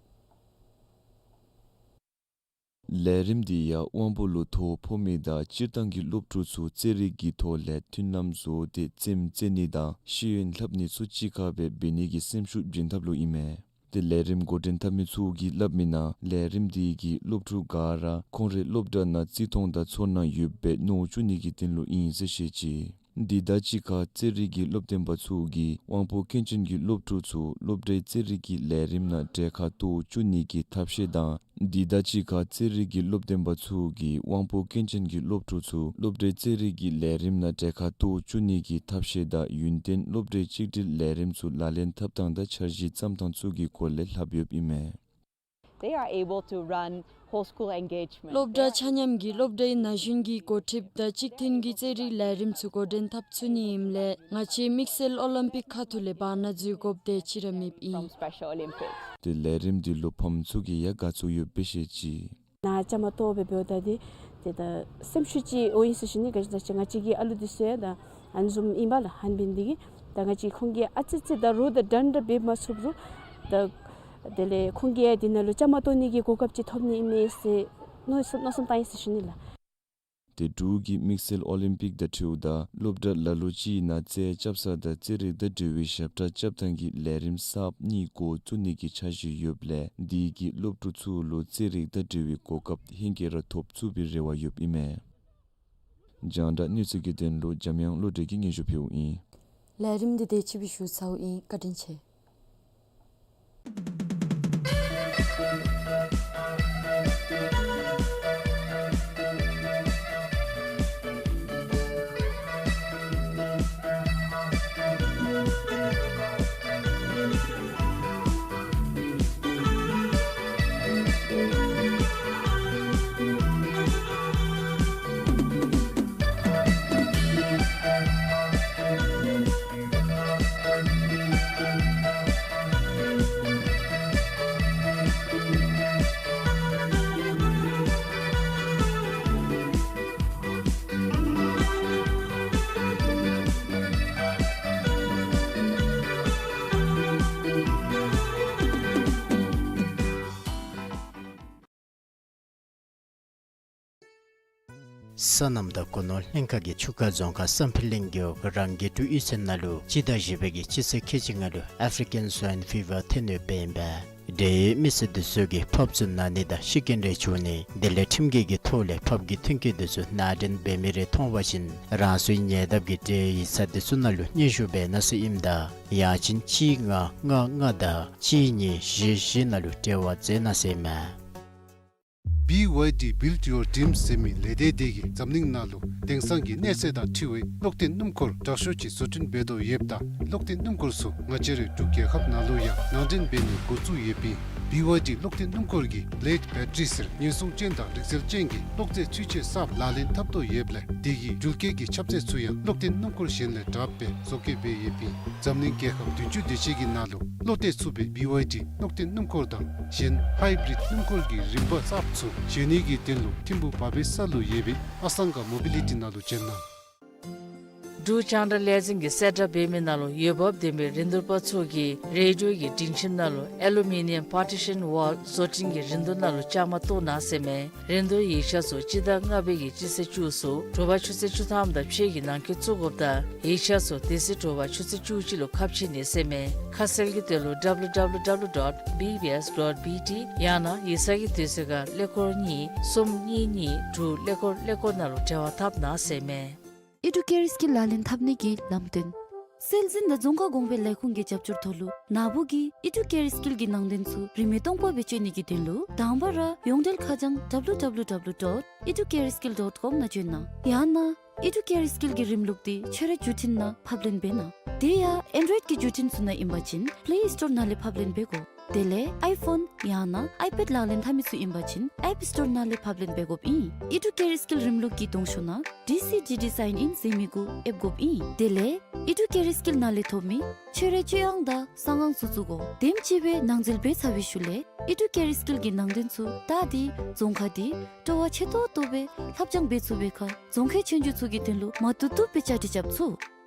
ལས་རིམ་འདི་ཡང་དབང་པོ་ལུ་ཐོ་ཕོག་མི་དང་སྤྱིར་བཏང་གི་སློབ་ཕྲུག་ཚུ་རྩེད་རིགས་ཀྱི་ཐོག་ལས་མཐུན་ལམ་བཟོ་སྟེ་རྩེདམོ་རྩེ་ནི་དང་ཤེས་ཡོན་ལྷབ་ནི་ཚུ་གཅིག་ཁར་སྦེ་འབད་ནི་གི་སེམས་ཤུགས་བྱིན་ཐབས་ལུ་ཨིན་མས། ཏེ་ལས་རིམ་འགོ་འདྲེན་འཐབ་མི་ཚུ་གིས་སླབ་མིའི་ནང་ལས་རིམ་འདི་གིས་སློབ་ཕྲུག་ག་ར་ཁོང་རའི་སློབ་གྲྭ་ནང་བརྩི་མཐོང་དང་ཚོར་སྣང་ཡོདཔ་སྦེ་མནོ་བཅུག་ནི་གི་དོན་ལུ་ཨིན་ཟེར་བཤད་ཅི། འདི་དང་གཅིག་ཁར་རྩེད་རིགས་ཀྱི་སློབ་སྟོན་པ་ཚུ་གིས་དབང་པོ་སྐྱོན་ཅན་གྱི་སློབ་ཕྲུག་ཚུ་སློབ་གྲྭའི་རྩེད་རིགས་ཀྱི་ལས་རིམ་ནང་གྲལ་ཁར་གཏོགས་བཅུག་ནི་གི་ཐབས་ཤེས་དང་འདི་དང་གཅིག་ཁར་རྩེད་རིགས་ཀྱི་སློབ་སྟོན་པ་ཚུ་གིས་དབང་པོ་སྐྱོན་ཅན་གྱི་སློབ་ཕྲུག་ཚུ་སློབ་གྲྭའི་རྩེད་རིགས་ཀྱི་ལས་རིམ་ནང་གྲལ་ཁར་གཏོགས་བཅུག་ནི་གི་ཐབས་ཤེས་དང་ཡུན་བརྟན་སློབ་གྲྭའི་གཅིག་སྒྲིལ་ལས་རིམ་ཚུ་ལག་ལེན་འཐབ་ཐངས་དང་འཆར་གཞི་བརྩམ་ཐངས་ཚུ་གི་སྐོར་ལས་ལྷབ་ཡོདཔ་ཨིན་མས། They are able to run whole school engagement. སློབ་གྲྭ་ཆ་མཉམ་གྱི་སློབ་གྲྭའི་ན་གཞོན་གྱི་འགོ་ཁྲིདཔ་དང་གཅིག་མཐུན་གྱི་རྩེད་རིགས་ལས་རིམ་ཚུ་འགོ་འདྲེན་འཐབ་ཚུགས་ནི་ཨིནམ་ལས་ང་བཅས་དམིགས་བསལ་ཨོ་ལིམ་པིག་ཁ་ཐུག་ལས་བར་ན་འཛུལ་དགོཔ་དེ་ཅིག་ར་མེདཔ་ཨིན། From Special Olympics. ཏེ་ལས་རིམ་འདི་ལུ་ཕམ་ཚུ་གིས་ཡང་དགའ་ཚོར་ཡོདཔ་སྦེ་བཤད་ཅི། ནཱ་བཅའ་མར་གཏོགས་སྦེ་འབདཝ་ད་འདི་ཏེ་ད་སེམས་ཤུགས་ཅིག་འོང་ཡི་ཟེར་ཞུ་ནི། ག་ཅི་ཟེར་ང་བཅས་ཀྱི་ཨ་ལུ་འདི་ཚུ་ཡང་ད་ཨ་ནི་བཟུམ་ཨིན་པས་ལགས། ཧན་པིན་འདི་གིས་ད་ང་བཅས་ཁོང་གིས་ཨ་ཙི་ཙི་ད་རོགས་དང་འདྲན་འདྲ་འབད་མ་ཚུགས་རུང་ད་དེ་ལས་ཁོང་གིས་ཡང་འདི་ནང་ལུ་བཅའ་མར་གཏོགས་ནི་གི་གོ་སྐབས་ཅིག་ཐོབ་ནི་ཨིན་མས་ཟེར་མནོ་བསམ་མནོ་བསམ་བཏང་ཡི་ཟེར་ཞུ་ནི་ལགས། ཏེ་འབྲུག་གི་དམིགས་བསལ་ཨོ་ལིམ་པིག་དང་འཁྲིལཝ་ད་སློབ་གྲྭ་ལ་ལུ་ཅིག་ནང་རྩལ་རྐྱབ་ས་དང་རྩེད་རིགས་དང་འབྲེལ་བའི་ཞབས་ཁྲ་རྐྱབ་ཐངས་ཀྱི་ལས་རིམ་གསརཔ་གཉིས་འགོ་བཙུགས་ནི་གི་འཆར་གཞི་ཡོདཔ་ལས་འདི་གིས་སློབ་ཕྲུག་ཚུ་ལུ་རྩེད་རིགས་དང་འབྲེལ་བའི་གོ་སྐབས་ཧེང་སྐལ་ར་ཐོབ་ཚུགས་པའི་རེ་བ་ཡོདཔ་ཨིན་མས། རྒྱང་བསྒྲགས་གནས་ཚུལ་གྱི་དོན་ལུ་འཇམ་དབྱངས་བློ་གྲོས་ཀྱིས་སྙན་ཞུ་ཕུལཝ་ཨིན། ལས་རིམ་འདི་དེ་ཅིག་སྦེ་ཞུ་ཚརཝ་ཨིན། བཀའ་དྲིན་ཆེ། སོ་ནམ་དང་སྒོ་ནོར་ལྷན་ཁག་གིས་ཆུ་ཁ་རྫོང་ཁག་བསམ་འཕེལ་གླིང་རྒེད་འོག་རང་སྐྱིད་ཀྲུའུ་གཡུས་ཚན་ནང་ལུ་སྤྱི་ཟླ་བཞི་པའི་གི་སྤྱི་ཚེས་ཁལ་གཅིག་ལྔ་ལུ་ཨཕ་རི་ཀན་སུའིན་ཕི་བར་ཐོན་ནུག་པས་ཨིན་པས། འབྲེལ་ཡོད་མི་སེར་དེ་ཚུ་གིས་ཕགཔ་ཚུ་ན་ནི་དང་ཤི་རྐྱེན་རེ་བྱུང་ནི་དེ་ལས་ཁྲིམས་འགལ་གྱི་ཐོག་ལས་ཕགཔ་གི་ཐོན་སྐྱེད་དེ་ཚུ་ནང་འདྲེན་འབད་མི་རེ་མཐོང་བ་ཅིན་རང་སོའི་ཉེ་འདབས་ཀྱི་འབྲེལ་ཡོད་ཡིག་ཚང་དེ་ཚུ་ནང་ལུ་སྙན་ཞུ་འབད་གནང་ཟེར་ཨིནམ་ད་ཡང་ཅིན་གཅིག་ལྔ་ལྔ་ལྔ་དང་གཅིག་གཉིས་བཞི་བཞི་ནང་ལུ་འབྲེལ་བ་མཛད་གནང་ཟེར་ཨིན་མས། བི་ཝའི་ཌི་Build Your Dreams ཟེར་མི་ལས་སྡེ་དེ་གིས་འཛམ་གླིང་ནང་ལུ་དེང་སང་གི་གནས་ཚད་དང་འཁྲིལ་བའི་གློག་འཐེན་སྣུམ་འཁོར་དྲག་ཤོས་ཅིག་བཟོ་སྐྲུན་འབད་དོ་ཡོདཔ་ད་གློག་འཐེན་སྣུམ་འཁོར་ཚུ་ང་བཅས་རའི་འབྲུག་རྒྱལ་ཁབ་ནང་ལུ་ཡང་ནང་འདྲེན་འབད་ནི་འགོ་བཙུགས་ཡོདཔ་ཨིན། བི་ཝའི་ཌི་གློག་འཐེན་སྣུམ་འཁོར་གྱིས་བི་ལེཌ་བེ་ཊ་རི་ཟེར་ཉེན་སྲུང་ཅན་དང་རིག་རྩལ་ཅན་གྱི་གློག་རྫས་ཚུན་ཆད་གསརཔ་ལག་ལེན་འཐབ་དོ་ཡོདཔ་ལས་དེ་གི་འགྲུལ་སྐྱེལ་གྱི་ཁྱབ་ཚད་ཚུ་ཡང་གློག་འཐེན་སྣུམ་འཁོར་གཞན་ལས་དྲགཔ་སྦེ་བཟོ་བཀོད་འབད་ཡོདཔ་ཨིན། འཛམ་གླིང་རྒྱལ་ཁབ་བདུན་ཅུ་དེ་ཅིག་གི་ནང་ལུ་བློ་གཏད་ཚུགས་པའི་བི་ཝའི་ཌི་གློག་འཐེན་སྣུམ་འཁོར་དང་གཞན་ཧའི་བི་རིཌ་སྣུམ་འཁོར་གྱི་རིམ་པ་གསརཔ་ཚུ་བཟོ་ནི་གི་དོན་ལུ་ཐིམ་ཕུག་བ་པའི་ས་ལུ་ཡོད་པའི་ཨ་སང་ག་མོ་བི་ལི་ཊི་ནང་ལུ་བྱོན་གནང་། འབྲུག་རྒྱང་བསྒྲགས་ལས་འཛིན་གྱིས་གསལ་བསྒྲགས་འབད་མི་ནང་ལུ་འོས་འབབ་ལྡན་པའི་རིན་བསྡུར་པ་ཚུ་གིས་རེ་ཌི་ཡོ་གི་སྒྲིང་ཁྱིམ་ནང་ལུ་ཨེ་ལུ་མི་ནི་ཡམ་པར་ཊི་ཤཱན་ཝཱལ་བཟོ་སྐྲུན་གྱི་རིན་བསྡུར་ནང་ལུ་བཅའ་མར་གཏོགས་གནང་ཟེར་ཨིན་མས། རིན་བསྡུར་ཡིག་ཆ་ཚུ་སྤྱི་ཟླ་ལྔ་པའི་གི་སྤྱི་ཚེས་བཅུ་ཚུ་དྲོ་པ་ཆུ་ཚོད་བཅུ་ཐམ་དང་ཕྱེད་ཀྱི་ནང་འཁོད་བཙུགས་དགོཔ་ད་ཡིག་ཆ་ཚུ་དེ་ཚེ་དྲོ་པ་ཆུ་ཚོད་བཅུ་གཅིག་ལུ་ཁ་ཕྱེ་ནི་ཟེར་ཨིན་མས། ཁ་གསལ་གྱི་དོན་ལུ་W W W dot B B S dot B T ཡང་ན་ཡིག་ཚང་གི་དུས་ཚོད་ཁར་ཀླད་ཀོར་གཉིས་གསུམ་གཉིས་གཉིས་དྲུག་ཀླད་ཀོར་ཀླད་ཀོར་ནང་ལུ་འབྲེལ་བ་འཐབ་གནང་ཟེར་ཨིན་མས། ཨི་ཌུ་ཀེར་སྐྱིལ་ལག་ལེན་འཐབ་ནི་གི་ལམ་སྟོན། སྲོལ་འཛིན་དང་རྫོང་ཁ་གོང་འཕེལ་ལས་ཁུངས་ཀྱི་རྒྱབ་སྐྱོར་ཐོག་ལུ་ན་བུ་གིས་ཨི་ཌུ་ཀེར་སྐྱིལ་གྱི་ནང་དོན་ཚུ་རིན་མེད་སྟོང་པ་སྦེ་སྤྱོད་ནི་གི་དོན་ལུ་དང་པ་ར་ཡོངས་འབྲེལ་ཁ་བྱང་W W W dot educareskill dot com ནང་བྱོན་གནང་། ཡང་ན་ཨི་ཌུ་ཀེར་སྐྱིལ་གྱི་རིམ་ལུགས་འདི་ཁྱོད་རའི་བརྒྱུད་འཕྲིན་ནང་ཕབ་ལེན་འབད་གནང་། དེ་ཡང་ཨེན་ཌོའིཌ་ཀྱི་བརྒྱུད་འཕྲིན་ཚུ་ནང་ཨིན་པ་ཅིན་པླེ་སི་ཊོར་ནང་ལས་ཕབ་ལེན་འབད་དགོ། དེ་ལས་ཨའི་ཕོན་ཡང་ན་ཨའི་པེཌ་ལག་ལེན་འཐབ་མི་ཚུ་ཨིན་པ་ཅིན་ཨེཔ་སི་ཊོར་ནང་ལས་ཕབ་ལེན་འབད་དགོཔ་ཨིན། ཨི་ཌུ་ཀེར་སྐྱིལ་རིམ་ལུགས་ཀྱི་གདོང་ཤོག་ནང་ཌི་སི་ཌི་ཌི་སའིན་ཨིན་ཟེར་མི་གུ་ཨེབ་དགོཔ་ཨིན། དེ་ལས་ཨི་ཌུ་ཀེར་སྐྱིལ་ནང་ལས་ཐོབ་མི་ཁྱོད་རའི་སྤྱོད་དབང་དང་གསང་དབང་ཚུ་བཙུགས་དགོ། དེམ་ཅིག་སྦེ་ནང་འཛུལ་འབད་ཚར་བའི་ཤུལ་ལས་ཨི་ཌུ་ཀེར་སྐྱིལ་གྱི་ནང་དོན་ཚུ་ད་འདི་རྫོང་ཁ་འདི་སྤྲོ་བ་ཆེ་ཏོག་ཏོ་སྦེ་ལྷབ་སྦྱང་འབད་ཚུགས་པའི་ཁར་རྫོང་ཁའི་ཆོས་རྒྱུགས་ཚུ་གི་དོན་ལུ་མ་བཏུབ་བཏུབ་སྦེ་བཅའ་སྒྲིག་རྐྱབ་ཚུགས།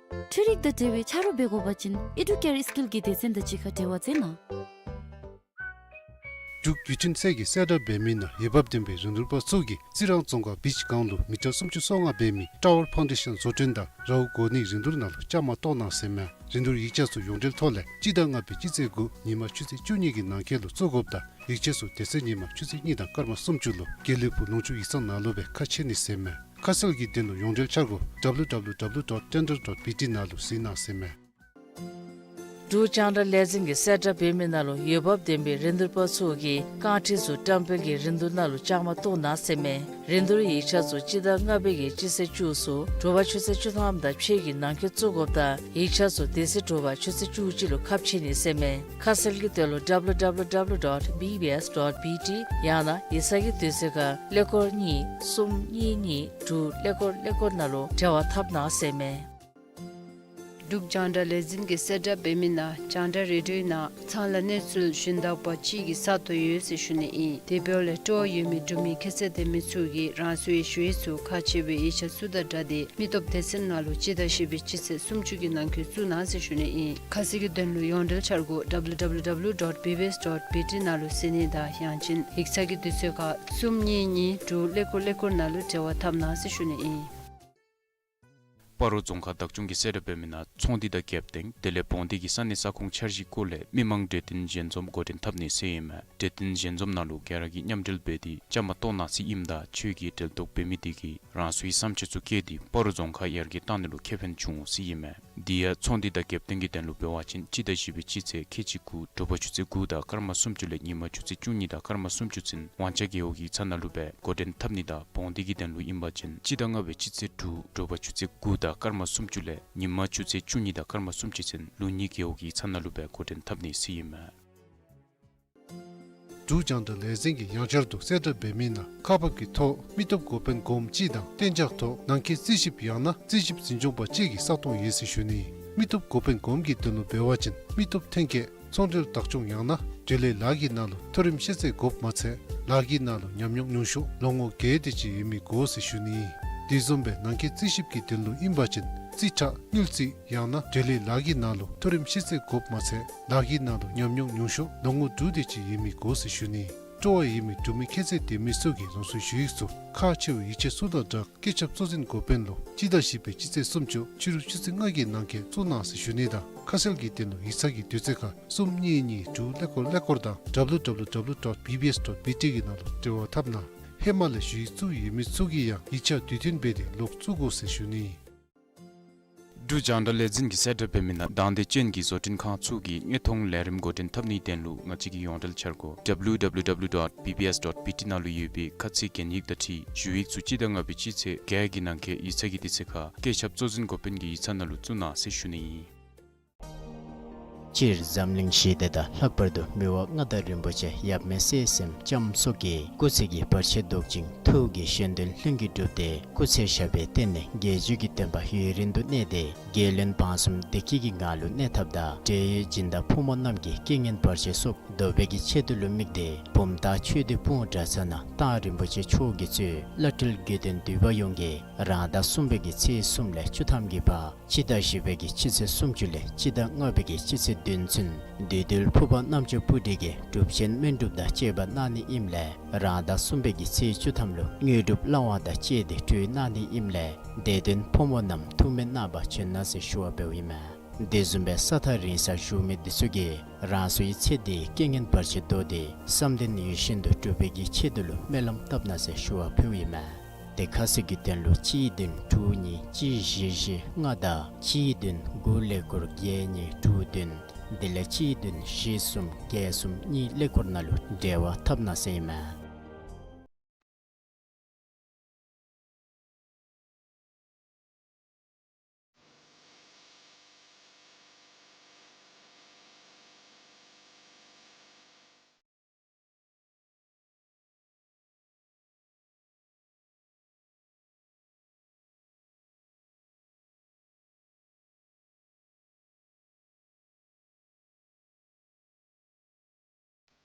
འཕྲུལ་རིག་དང་འབྲེལ་བའི་ཆ་རོགས་འབད་དགོ་པ་ཅིན་ཨི་ཌུ་ཀེར་སྐྱིལ་གྱི་སྡེ་ཚན་དང་གཅིག་ཁར་འབྲེལ་བ་མཛད་གནང་། འབྲུག་བརྒྱུད་འཕྲིན་ཚད་ཀྱིས་གསལ་བསྒྲགས་འབད་མི་ནང་འོས་འབབ་ལྡན་པའི་རིན་བསྡུར་པ་ཚུ་གིས་རྩི་རང་རྫོང་ཁག་བིཆ་སྒང་ལུ་མི་ཊར་སུམ་ཅུ་སོ་ལྔ་འབད་མི་ཊ་ཝར་ཕའུན་ཌེ་ཤཱན་བཟོ་སྐྲུན་དང་རཝ་བསྒོར་ནིའི་རིན་བསྡུར་ནང་ལུ་བཅའ་མར་གཏོགས་གནང་ཟེར་ཨིན་མས། རིན་བསྡུར་ཡིག་ཆ་ཚུ་ཡོངས་འབྲེལ་ཐོག་ལས་སྤྱི་ཟླ་ལྔ་པའི་སྤྱི་ཚེས་དགུ་ཉིན་མ་ཆུ་ཚོད་བཅུ་གཉིས་ཀྱི་ནང་འཁོད་ལུ་བཙུགས་དགོཔ་ད་ཡིག་ཆ་ཚུ་དེ་ཚེ་ཉིན་མ་ཆུ་ཚོད་གཉིས་དང་སྐར་མ་སུམ་ཅུ་ལུ་དགེ་ལེགས་ཕུག་ལུང་ཕྱོགས་ཡིག་ཚང་ནང་ལུ་སྦེ་ཁ་ཕྱེ་ནི་ཟེར་ཨིན་མས། ཁ་གསལ་གྱི་དོན་ལུ་ཡོངས་འབྲེལ་འཆར་སྒོ་W W W dot tender dot B T ནང་ལུ་གཟིགས་གནང་ཟེར་ཨིན་མས། འབྲུག་རྒྱང་བསྒྲགས་ལས་འཛིན་གྱིས་གསལ་བསྒྲགས་འབད་མི་ནང་ལུ་འོས་འབབ་ལྡན་པའི་རིན་བསྡུར་པ་ཚུ་གིས་རྐང་ཁྲི་ཚུ་བཀྲམ་སྤེལ་གྱི་རིན་བསྡུར་ནང་ལུ་བཅའ་མར་གཏོགས་གནང་ཟེར་ཨིན་མས། རིན་བསྡུར་ཡིག་ཆ་ཚུ་སྤྱི་ཟླ་ལྔ་པའི་གི་སྤྱི་ཚེས་བཅུ་ཚུ་དྲོ་པ་ཆུ་ཚོད་བཅུ་ཐམ་དང་ཕྱེད་ཀྱི་ནང་འཁོད་བཙུགས་དགོཔ་ད་ཡིག་ཆ་ཚུ་དེ་ཚེ་དྲོ་པ་ཆུ་ཚོད་བཅུ་གཅིག་ལུ་ཁ་ཕྱེ་ནི་ཟེར་ཨིན་མས། ཁ་གསལ་གྱི་དོན་ལུ W W W dot B B S dot B T ཡང་ན་ཡིག་ཚང་གི་དུས་ཚོད་ཁར་ཀླད་ཀོར་གཉིས་གསུམ་གཉིས་གཉིས་དྲུག་ཀླད་ཀོར་ཀླད་ཀོར་ནང་ལུ་འབྲེལ་བ་འཐབ་གནང་ཟེར་ཨིན་མས། འབྲུག་རྒྱང་བསྒྲགས་ལས་འཛིན་གྱིས་གསལ་བསྒྲགས་འབད་མི་ནང་རྒྱང་བསྒྲགས་རེ་ཌིའོ་ནང་ཚང་ལ་གནས་ཚུལ་ཞུན་དག་པ་ཅིག་གི་ས་སྟོང་ཡོད་ཟེར་ཞུ་ནི་ཨིན། དེ་འབདཝ་ལས་སྤྲོ་བ་ཡོད་མི་འབྲུག་མི་ཁྱད་ཚད་ལྡན་མི་ཚུ་གིས་རང་སོའི་ཞུ་ཡིག་ཚུ་ཁག་ཆེ་བའི་ཡིག་ཆ་ཚུ་དང་སྦྲགས་ཏེ་མི་སྟོབས་སྡེ་ཚན་ནང་ལུ་སྤྱི་ཟླ་བཞི་པའི་སྤྱི་ཚེས་སུམ་ཅུ་གི་ནང་འཁོད་བཙུགས་གནང་ཟེར་ཞུ་ནི་ཨིན། ཁ་གསལ་གྱི་དོན་ལུ་ཡོངས་འབྲེལ་འཆར་སྒོ་W W W dot B B S dot B T ནང་ལུ་གཟིགས་ནི་དང་ཡང་ཅིན་ཡིག་ཚང་གི་དུས་ཚོད་ཁར་གསུམ་གཉིས་གཉིས་དྲུག་ཀླད་ཀོར་ཀླད་ཀོར་ནང་ལུ་འབྲེལ་བ་འཐབ་གནང་ཟེར་ཞུ་ནི་ཨིན། སྤ་རོ་རྫོང་ཁག་བདག་སྐྱོང་གིས་གསལ་བསྒྲགས་འབད་མི་ནང་ཚོང་འདུས་དང་རྒྱབ་རྟེན་དེ་ལས་བོང་སྡེ་གི་ས་གནས་ས་ཁོངས་འཆར་གཞིའི་སྐོར་ལས་མི་མང་གྲོས་བསྟུན་ཞལ་འཛོམས་འགོ་འདྲེན་འཐབ་ནི་ཟེར་ཨིན་མས། གྲོས་བསྟུན་ཞལ་འཛོམས་ནང་ལུ་ག་ར་གིས་མཉམ་འབྲེལ་འབད་དེ་བཅའ་མར་གཏོགས་གནང་ཟེར་ཨིནམ་ད་ཆོས་ཀྱི་འབྲེལ་གཏོགས་འབད་མི་དེ་གིས་རང་སོའི་བསམ་འཆར་ཚུ་བཀོད་དེ་སྤ་རོ་རྫོང་ཁག་ཡར་རྒྱས་གཏང་ནི་ལུ་ཁེ་ཕན་བྱུང་ཟེར་ཨིན་མས། དེ་ཡང་ཚོང་འདུས་དང་རྒྱབ་རྟེན་གྱི་དོན་ལུ་འབད་བ་ཅིན་སྤྱི་ཟླ་བཞི་པའི་སྤྱི་ཚེས་ཁལ་གཅིག་དགུ་དྲོ་པ་ཆུ་ཚོད་དགུ་དང་སྐར་མ་སུམ་ཅུ་ལས་ཉིན་མ་ཆུ་ཚོད་བཅུ་གཉིས་དང་སྐར་མ་སུམ་ཅུ་ཚུན་དབང་ཆ་རྒེད་འོག་ཡིག་ཚང་ནང་ལུ་སྦེ་འགོ་འདྲེན་འཐབ་ནི་དང་བོང་སྡེ་གི་དོན་ལུ་ཨིན་པ་ཅིན་སྤྱི་ཟླ་ལྔ་པའི་སྤྱི་ཚེས་དྲུག་དྲོ་པ་ཆུ་ཚོད་དགུ་དང་སྐར་མ་སུམ་ཅུ་ལས་ཉིན་མ་ཆུ་ཚོད་བཅུ་གཉིས་དང་སྐར་མ་སུམ་ཅུ་ཚུན་ལུང་གཉིས་རྒེད་འོག་ཡིག་ཚང་ནང་ལུ་སྦེ་འགོ་འདྲེན་འཐབ་ནི་ཟེར་ཨིན་མས། འབྲུག་རྒྱང་བསྒྲགས་ལས་འཛིན་གྱིས་ཡང་བསྐྱར་དུ་གསལ་བསྒྲགས་འབད་མི་ནང་ཁག་འབག་གི་ཐོག་མི་སྟོབས་འགོ་དཔོན་སྒོམ་སྤྱི་དང་གཏན་འཇགས་ཐོག་ནང་འཁོད་རྩིས་ཞིབ་ཡང་ན་རྩིས་ཞིབ་འཛིན་སྐྱོང་པ་ཅིག་གི་ས་སྟོང་ཡོད་ཟེར་ཞུ་ནི། མི་སྟོབས་འགོ་དཔོན་སྒོམ་གྱི་དོན་ལུ་འབད་བ་ཅིན་མི་སྟོབས་ཐོན་སྐྱེད་ཚོང་འབྲེལ་བདག་སྐྱོང་ཡང་ན་འབྲེལ་ཡོད་ལཱ་གི་ནང་ལུ་མཐོ་རིམ་ཤེས་ཚད་དགོཔ་མ་ཚད་ལཱ་གི་ནང་ལུ་ཉམས་མྱོང་ཉུང་ཤོས་ལོ་ངོ་བརྒྱད་དེ་ཅིག་ཡོད་མི་དགོ་ཟེར་ཞུ་ནི། དེ་བཟུམ་སྦེ་ནང་འཁོད་རྩིས་ཞིབ་ཀྱི་དོན་ལུ་ཨིན་པ་ཅིན་རྩིས་ཁྲ་དངུལ་རྩིས་ཡང་ན་འབྲེལ་ཡོད་ལཱ་གི་ནང་ལུ་མཐོ་རིམ་ཤེས་ཚད་དགོཔ་མ་ཚད་ལཱ་གི་ནང་ལུ་ཉམས་མྱོང་ཉུང་ཤོས་ལོ་ངོ་དྲུག་དེ་ཅིག་ཡོད་མི་དགོ་ཟེར་ཞུ་ནི། སྤྲོ་བ་ཡོད་མི་འབྲུག་མི་ཁྱད་ཚད་ལྡན་མི་ཚུ་གིས་རང་སོའི་ཞུ་ཡིག་ཚུ་ཁག་ཆེ་བའི་ཡིག་ཆ་ཚུ་དང་སྦྲགས་བཀོད་ཁྱབ་གཙོ་འཛིན་འགོ་དཔོན་ལུ་སྤྱི་ཟླ་བཞི་པའི་སྤྱི་ཚེས་སུམ་ཅུ་ཕྱི་རུ་ཆུ་ཚོད་ལྔ་གི་ནང་འཁོད་བཙུགས་གནང་ཟེར་ཞུ་ནི་དང་ཁ་གསལ་གྱི་དོན་ལུ་ཡིག་ཚང་གི་དུས་ཚོད་ཁར་གསུམ་གཉིས་གཉིས་དྲུག་ཀླད་ཀོར་ཀླད་ཀོར་དང་W W W dot B B S dot B T གི་ནང་ལུ་འབྲེལ་བ་འཐབ་གནང་། ཧེ་མ་ལས་ཞུ་ཡིག་བཙུགས་ཡོད་མི་ཚུ་གིས་ཡང་ཡིག་ཆ་དུས་མཐུན་འབད་དེ་ལོག་བཙུགས་དགོ་ཟེར་ཞུ་ནི། འབྲུག་རྒྱང་བསྒྲགས་ལས་འཛིན་གྱིས་གསལ་བསྒྲགས་འབད་མི་ནང་དང་འདོད་ཅན་གྱི་བཟོ་སྐྲུན་ཁང་ཚུ་གིས་དངོས་མཐོང་ལས་རིམ་འགོ་འདྲེན་འཐབ་ནིའི་དོན་ལུ་ང་བཅས་ཀྱི་ཡོངས་འབྲེལ་འཆར་སྒོ་W W W dot B B S dot B T ནང་ལུ་ཡོད་པའི་ཁ་ཚིག་གན་ཡིག་དང་འཁྲིལ་ཞུ་ཡིག་ཚུ་སྤྱི་ཟླ་ལྔ་པའི་སྤྱི་ཚེས་བརྒྱད་ཀྱི་ནང་འཁོད་ཡིག་ཚང་གི་དུས་ཚོད་ཁར་བཀོད་ཁྱབ་གཙོ་འཛིན་འགོ་དཔོན་གྱི་ཡིག་ཚང་ནང་ལུ་བཙུགས་གནང་ཟེར་ཞུ་ནི་ཨིན། སྤྱིར་འཛམ་གླིང་ཞི་བདེ་དང་ལྷག་པར་དུ་མི་དབང་མངའ་བདག་རིན་པོ་ཆེ་ཡབ་མེས་སྲས་གསུམ་ལྕམ་སོགས་ཀྱི་སྐུ་ཚེ་གི་བར་ཆད་བཟློག་ཅིང་ཐུགས་ཀྱི་བཞེད་དོན་ལྷུན་གྱིས་གྲུབ་སྟེ་སྐུ་ཚེ་ཞབས་པད་བརྟན་ནས་དགེ་བཅུ་གི་བསྟན་པ་ཡུན་རིང་དུ་གནས་ཏེ་རྒྱལ་བློན་འབངས་གསུམ་བདེ་སྐྱིད་ཀྱི་ངང་ལུ་གནས་ཐབས་དང་འབྲེལ་ཡོད་སྦྱིན་བདག་ཕོ་མོ་རྣམས་ཀྱི་རྐྱེན་ངན་བར་ཆད་སོགས་བཟློག་པའི་གི་ཆེད་དུ་ལུ་དམིགས་ཏེ་བུམ་ཐང་ཆོས་སྡེ་སྤུངས་གྲྭ་ཚང་ནང་ཏང་རིན་པོ་ཆེ་མཆོག་གིས་གཙོས་བླ་སྤྲུལ་དགེ་འདུན་འདུས་པ་ཡོངས་ཀྱིས་རང་ཟླ་གསུམ་པའི་གི་ཚེས་གསུམ་ལས་བཅུ་ཐམ་གྱི་བར་སྤྱི་ཟླ་བཞི་པའི་གི་སྤྱི་ཚེས་སུམ་ཅུ་ལས་སྤྱི་ཟླ་ལྔ་པའི་གི་སྤྱི་ཚེས་བདུན་ཚུན་བདུད་འདུལ་ཕུར་པ་རྣམ་ཅོ་སྤུ་གྲི་གི་སྒྲུབ་ཆེན་སྨོན་སྒྲུབ་དང་བཅས་པ་གནང་ནི་ཨིནམ་ལས་རང་ཟླ་གསུམ་པའི་གི་ཚེས་བཅུ་ཐམ་ལུ་དངོས་གྲུབ་བླང་བ་དང་བཅས་ཏེ་གྲོལ་གནང་ནི་ཨིནམ་ལས་དད་འདུན་ཕོ་མོ་རྣམས་ཐུགས་སྨོན་གནང་བར་བྱོན་གནང་ཟེར་ཞུ་བ་འབདཝ་ཨིན་མས། དེ་བཟུམ་སྦེ་ས་ཐག་རིང་སར་བཞུགས་མི་འདི་ཚུ་གིས་རང་སོའི་ཚེ་འདིའི་རྐྱེན་ངན་བར་ཆད་བཟློག་སྟེ་བསམ་དོན་ཡིད་བཞིན་དུ་འགྲུབ་པའི་གི་ཆེད་དུ་ལུ་སྨོན་ལམ་བཏབ་གནང་ཟེར་ཞུ་བ་ཕུལཝ་ཨིན་མས། དེ་ཁ་གསལ་གྱི་དོན་ལུ་གཅིག་བདུན་དྲུག་གཉིས་གཅིག་བཞི་བཞི་ལྔ་དང་གཅིག་བདུན་དགུ་ཀླད་ཀོར་བརྒྱད་གཉིས་དྲུག་བདུན་དེ་ལས་གཅིག་བདུན་བཞི་གསུམ་བརྒྱད་གསུམ་གཉིས་ཀླད་ཀོར་ནང་ལུ་འབྲེལ་བ་འཐབ་གནང་ཟེར་ཨིན་མས།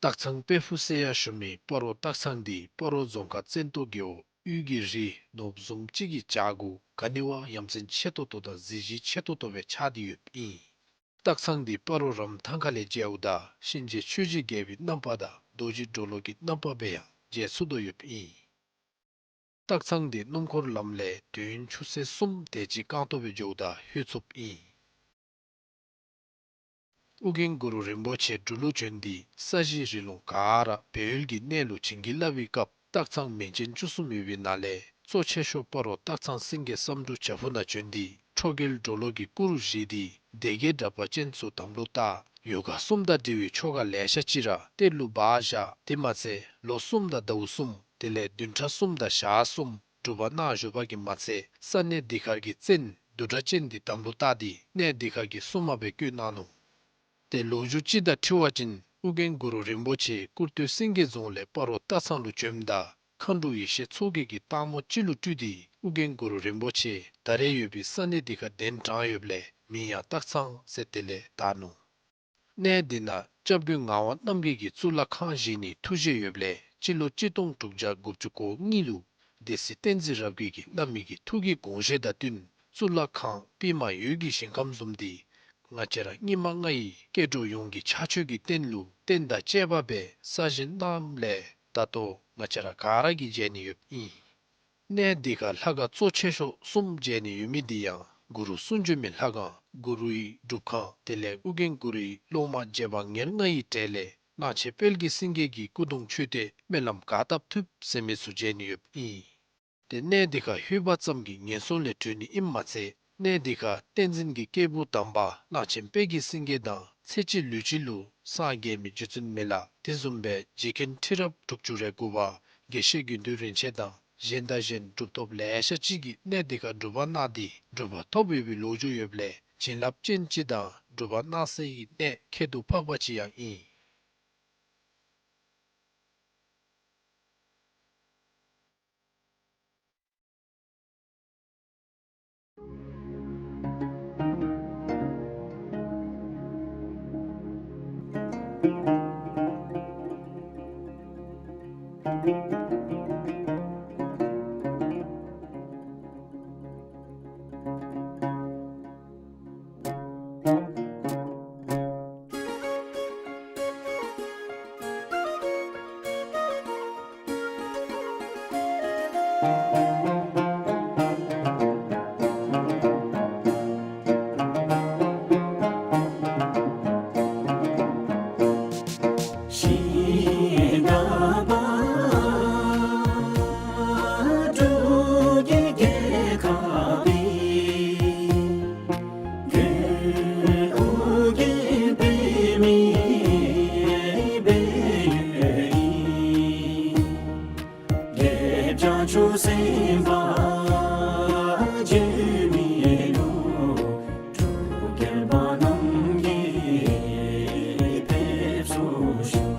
སྟག་ཚང་དཔལ་ཕུག་ཟེར་ཡང་ཞུ་མི་སྤ་རོ་སྟག་ཚང་འདི་སྤ་རོ་རྫོང་ཁག་བཙན་ཏོ་རྒེད་འོག་དབུས་ཀྱི་རི་ནོར་བུ་བཟུམ་ཅིག་གི་བྱག་གུ་ག་ནི་བ་ཡ་མཚན་ཆེ་ཏོག་ཏོ་དང་གཟི་བརྗིད་ཆེ་ཏོག་ཏོ་སྦེ་ཆགས་ཏེ་ཡོདཔ་ཨིན། སྟག་ཚང་འདི་སྤ་རོ་རམ་ཐང་ཁ་ལས་མཇལཝ་ད་གཤིན་རྗེ་ཆོས་ཀྱི་རྒྱལ་པོའི་རྣམ་པ་དང་རྡོ་རྗེ་གྲོ་ལོད་ཀྱི་རྣམ་པ་སྦེ་ཡང་མཇལ་ཚུགས་དོ་ཡོདཔ་ཨིན། སྟག་ཚང་འདི་སྣུམ་འཁོར་ལམ་ལས་དུས་ཡུན་ཆུ་ཚོད་གསུམ་དེ་ཅིག་རྐང་སྟོང་སྦེ་འགྱོཝ་ད་ལྷོད་ཚུགསཔ་ཨིན། ཨོ་རྒྱན་གུ་རུ་རིན་པོ་ཆེ་འབྲུག་ལུ་བྱོན་ཏེ་ས་གཞི་རི་ལུང་ག་ར་སྦས་ཡུལ་གྱི་གནས་ལུ་བྱིན་གྱིས་བརླབས་པའི་སྐབས་སྟག་ཚང་མིང་ཅན་བཅུ་གསུམ་ཡོད་པའི་ནང་ལས་གཙོ་ཆེ་ཤོས་སྤ་རོ་སྟག་ཚང་སེང་གེ་བསམ་འགྲུབ་བྱག་ཕུག་ནང་བྱོན་ཏེ་ཁྲོ་རྒྱལ་གྲོ་ལོད་ཀྱི་སྐུ་རུ་བཞེངས་ཏེ་སྡེ་བརྒྱད་དྲེགས་པ་ཅན་ཚུ་དམ་ལུ་བཏགས། ཡོ་ག་གསུམ་དང་འབྲེལ་བའི་ཆོ་ག་ལེ་ཤ་ཅིག་ར་གཏེར་ལུ་སྦ་བཞག། དེ་མ་ཚད་ལོ་གསུམ་དང་ཟླཝ་གསུམ་དེ་ལས་བདུན་ཕྲག་གསུམ་དང་ཞག་གསུམ་སྒྲུབ་པ་གནང་བཞུགས་པ་གིས་མ་ཚད་ས་གནས་འདི་ཁར་གྱི་བཙན་བདུད་དྲེགས་ཅན་འདི་དམ་ལུ་བཏགས་ཏེ་གནས་འདི་ཁར་གྱི་སྲུང་མ་སྦེ་བསྐོས་གནང་ནུག། ཏེ་ལོ་རྒྱུས་ཅིག་དང་འཁྲིལ་བ་ཅིན་ཨོ་རྒྱན་གུ་རུ་རིན་པོ་ཆེ་ཀུར་སྟོད་སེང་གེ་རྫོང་ལས་སྤ་རོ་སྟག་ཚང་ལུ་བྱོནམ་ད་མཁའ་འགྲོ་ཡེ་ཤེས་མཚོ་རྒྱལ་གྱིས་སྟག་མོ་ཅིག་ལུ་སྤྲུལ་ཏེ་ཨོ་རྒྱན་གུ་རུ་རིན་པོ་ཆེ་ད་རེས་ཡོད་པའི་ས་གནས་འདི་ཁར་གདན་དྲངས་ཡོདཔ་ལས་མིང་ཡང་སྟག་ཚང་ཟེར་དེ་ལས་བཏགས་ནུག། གནས་འདི་ནང་སྐྱབས་མགོན་ངག་དབང་རྣམ་རྒྱལ་གྱིས་གཙུག་ལག་ཁང་བཞེངས་ནིའི་ཐུགས་བཞེད་ཡོདཔ་ལས་སྤྱི་ལོ་གཅིག་སྟོང་དྲུག་བརྒྱ་དགུ་བཅུ་གོ་གཉིས་ལུ་སྡེ་སྲིད་བསྟན་འཛིན་རབ་རྒྱས་ཀྱིས་བླ་མའི་གི་ཐུགས་ཀྱི་དགོངས་བཞེད་དང་བསྟུན་གཙུག་ལག་ཁང་པདྨ་འོད་ཀྱི་ཞིང་ཁམས་བཟུམ་འདི་ང་བཅས་ར་སྙིགས་མ་ལྔ་ཡི་སྐྱེ་འགྲོ་ཡོངས་ཀྱི་ཕྱག་མཆོད་ཀྱི་རྟེན་ལུ་རྟེན་དང་བཅས་པ་སྦེ་གསར་བཞེངས་གནངམ་ལས་ད་ལྟོ་ང་བཅས་ར་ག་ར་གིས་མཇལ་ནི་ཡོདཔ་ཨིན། གནས་འདི་ཁར་ལྷ་ཁང་གཙོ་ཆེ་ཤོས་གསུམ་མཇལ་ནི་ཡོད་མི་འདི་ཡང་གུ་རུ་གསུང་བྱོན་མའི་ལྷ་ཁང་གུ་རུའི་སྒྲུབ་ཁང་དེ་ལས་ཨོ་རྒྱན་གུ་རུའི་སློབ་མ་རྗེ་འབངས་ཉེར་ལྔ་ཡི་གྲས་ལས་གླང་ཆེན་དཔལ་གྱི་སེང་གེ་གི་སྐུ་གདུང་མཆོད་རྟེན་སྨོན་ལམ་ག་བཏབ་ཐུབ་ཟེར་མི་ཚུ་མཇལ་ནི་ཡོདཔ་ཨིན། ཏེ་གནས་འདི་ཁར་ལྷོད་པ་ཙམ་གྱིས་ངན་སོང་ལས་གྲོལ་ནི་ཨིནམ་མ་ཚད་གནས་འདི་ཁར་བསྟན་འཛིན་གྱི་སྐྱེས་བུ་དམ་པ་གླང་ཆེན་དཔལ་གྱི་སེང་གེ་དང་ཚེ་གཅིག་ལུས་གཅིག་ལུ་སངས་རྒྱས་མི་རྗེ་བཙུན་མི་ལ་དེ་བཟུམ་སྦེ་རྗེ་མཁན་ཁྲི་རབས་དྲུག་ཅུ་རེ་དགུ་པ་དགེ་བཤེས་དགེ་འདུན་རིན་ཆེན་དང་གཞན་དང་གཞན་གྲུབ་ཐོབ་ལེ་ཤ་ཅིག་གིས་གནས་འདི་ཁར་སྒྲུབ་པ་གནང་སྟེ་གྲུབ་པ་ཐོབ་ཡོད་པའི་ལོ་རྒྱུས་ཡོདཔ་ལས་བྱིན་རླབས་ཅན་ཅིག་དང་སྒྲུབ་པ་གནང་སའི་གནས་ཁྱད་དུ་འཕགས་པ་ཅིག་ཡང་ཨིན། བརྗེད་མེད་ལུ་འབྲུག་རྒྱལ་པ་རྣམས་ཀྱིས་ཕེབས་སུ་ཞུ།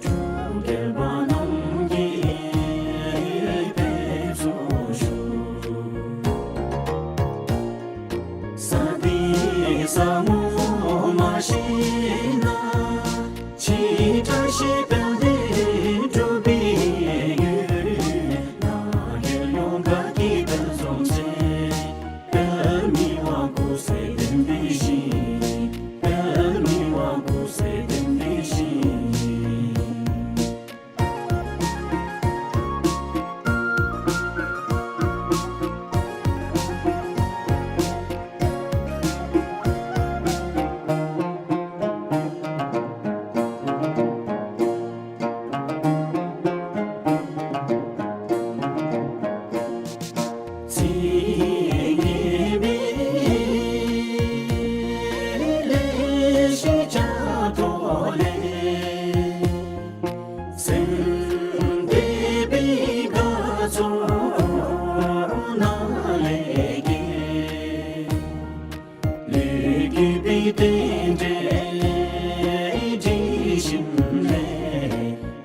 འབྲུག་རྒྱལ་པ་རྣམས་ཀྱིས་ཕེབས་སུ་ཞུ། ས་འདི་ས་ངོ་མ་ཤེས་ན། ཕྱི་བཀྲ་ཤིས་དཔལ་ལྡན་འབྲུག་པའི་ཡུལ། ནང་རྒྱལ་ཡོངས་དགའ་སྐྱིད་དཔལ་འཛོམས་ཚེ། དཔལ་མི་དབང་སྐུ་ཚེ་བརྟན་པའི་ཞིང་། དཔལ་མི་དབང་སྐུ་ཚེ་བརྟན་པའི་ཞིང་། ལས་བརྒྱུད་པའི་རྟེན་འབྲེལ་དྲིལ་ཞིནམ་ལས།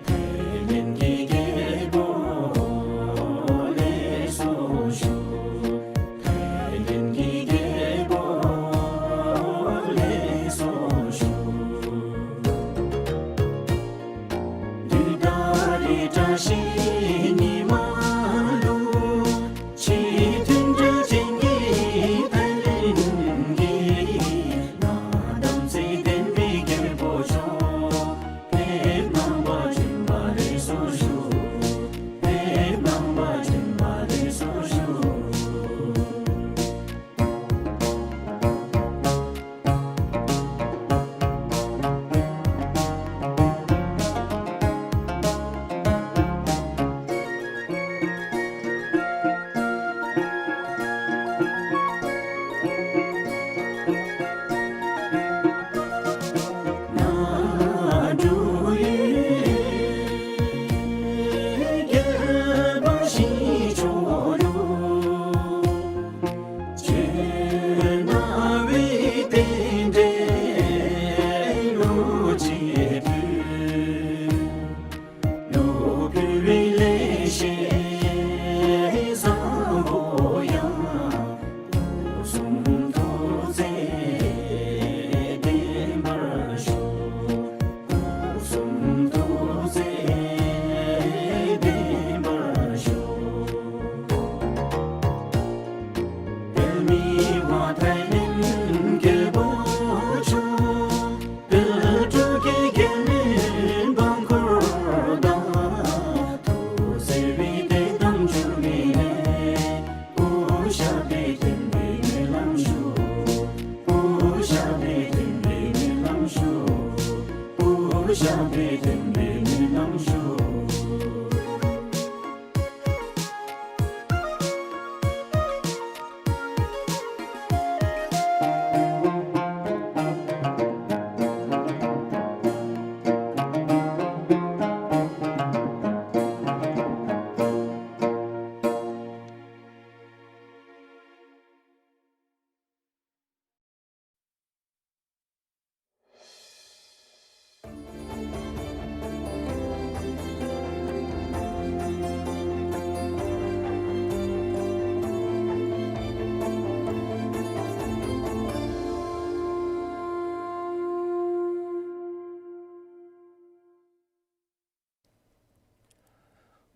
ཐའི་ལེནཌ་གི་རྒྱལ་པོ་ལེགས་སོ་ཞུ། ཐའི་ལེནཌ་གི་རྒྱལ་པོ་ལེགས་སོ་ཞུ། དུས་ད་རེས་བཀྲ་ཤིས་ཉི་མ་ལུ། ཕྱི་མཐུན་འབྲེལ་ཅན་གྱི་ཐའི་ལེནཌ་གྱི། གནམ་དྭངས་ཚེ་བརྟན་པའི་རྒྱལ་པོ་མཆོག། ཕེབས་གནང་བར་བྱོན་པ་ལེགས་སོ་ཞུ། ཕེབས་གནང་བར་བྱོན་པ་ལེགས་སོ་ཞུ།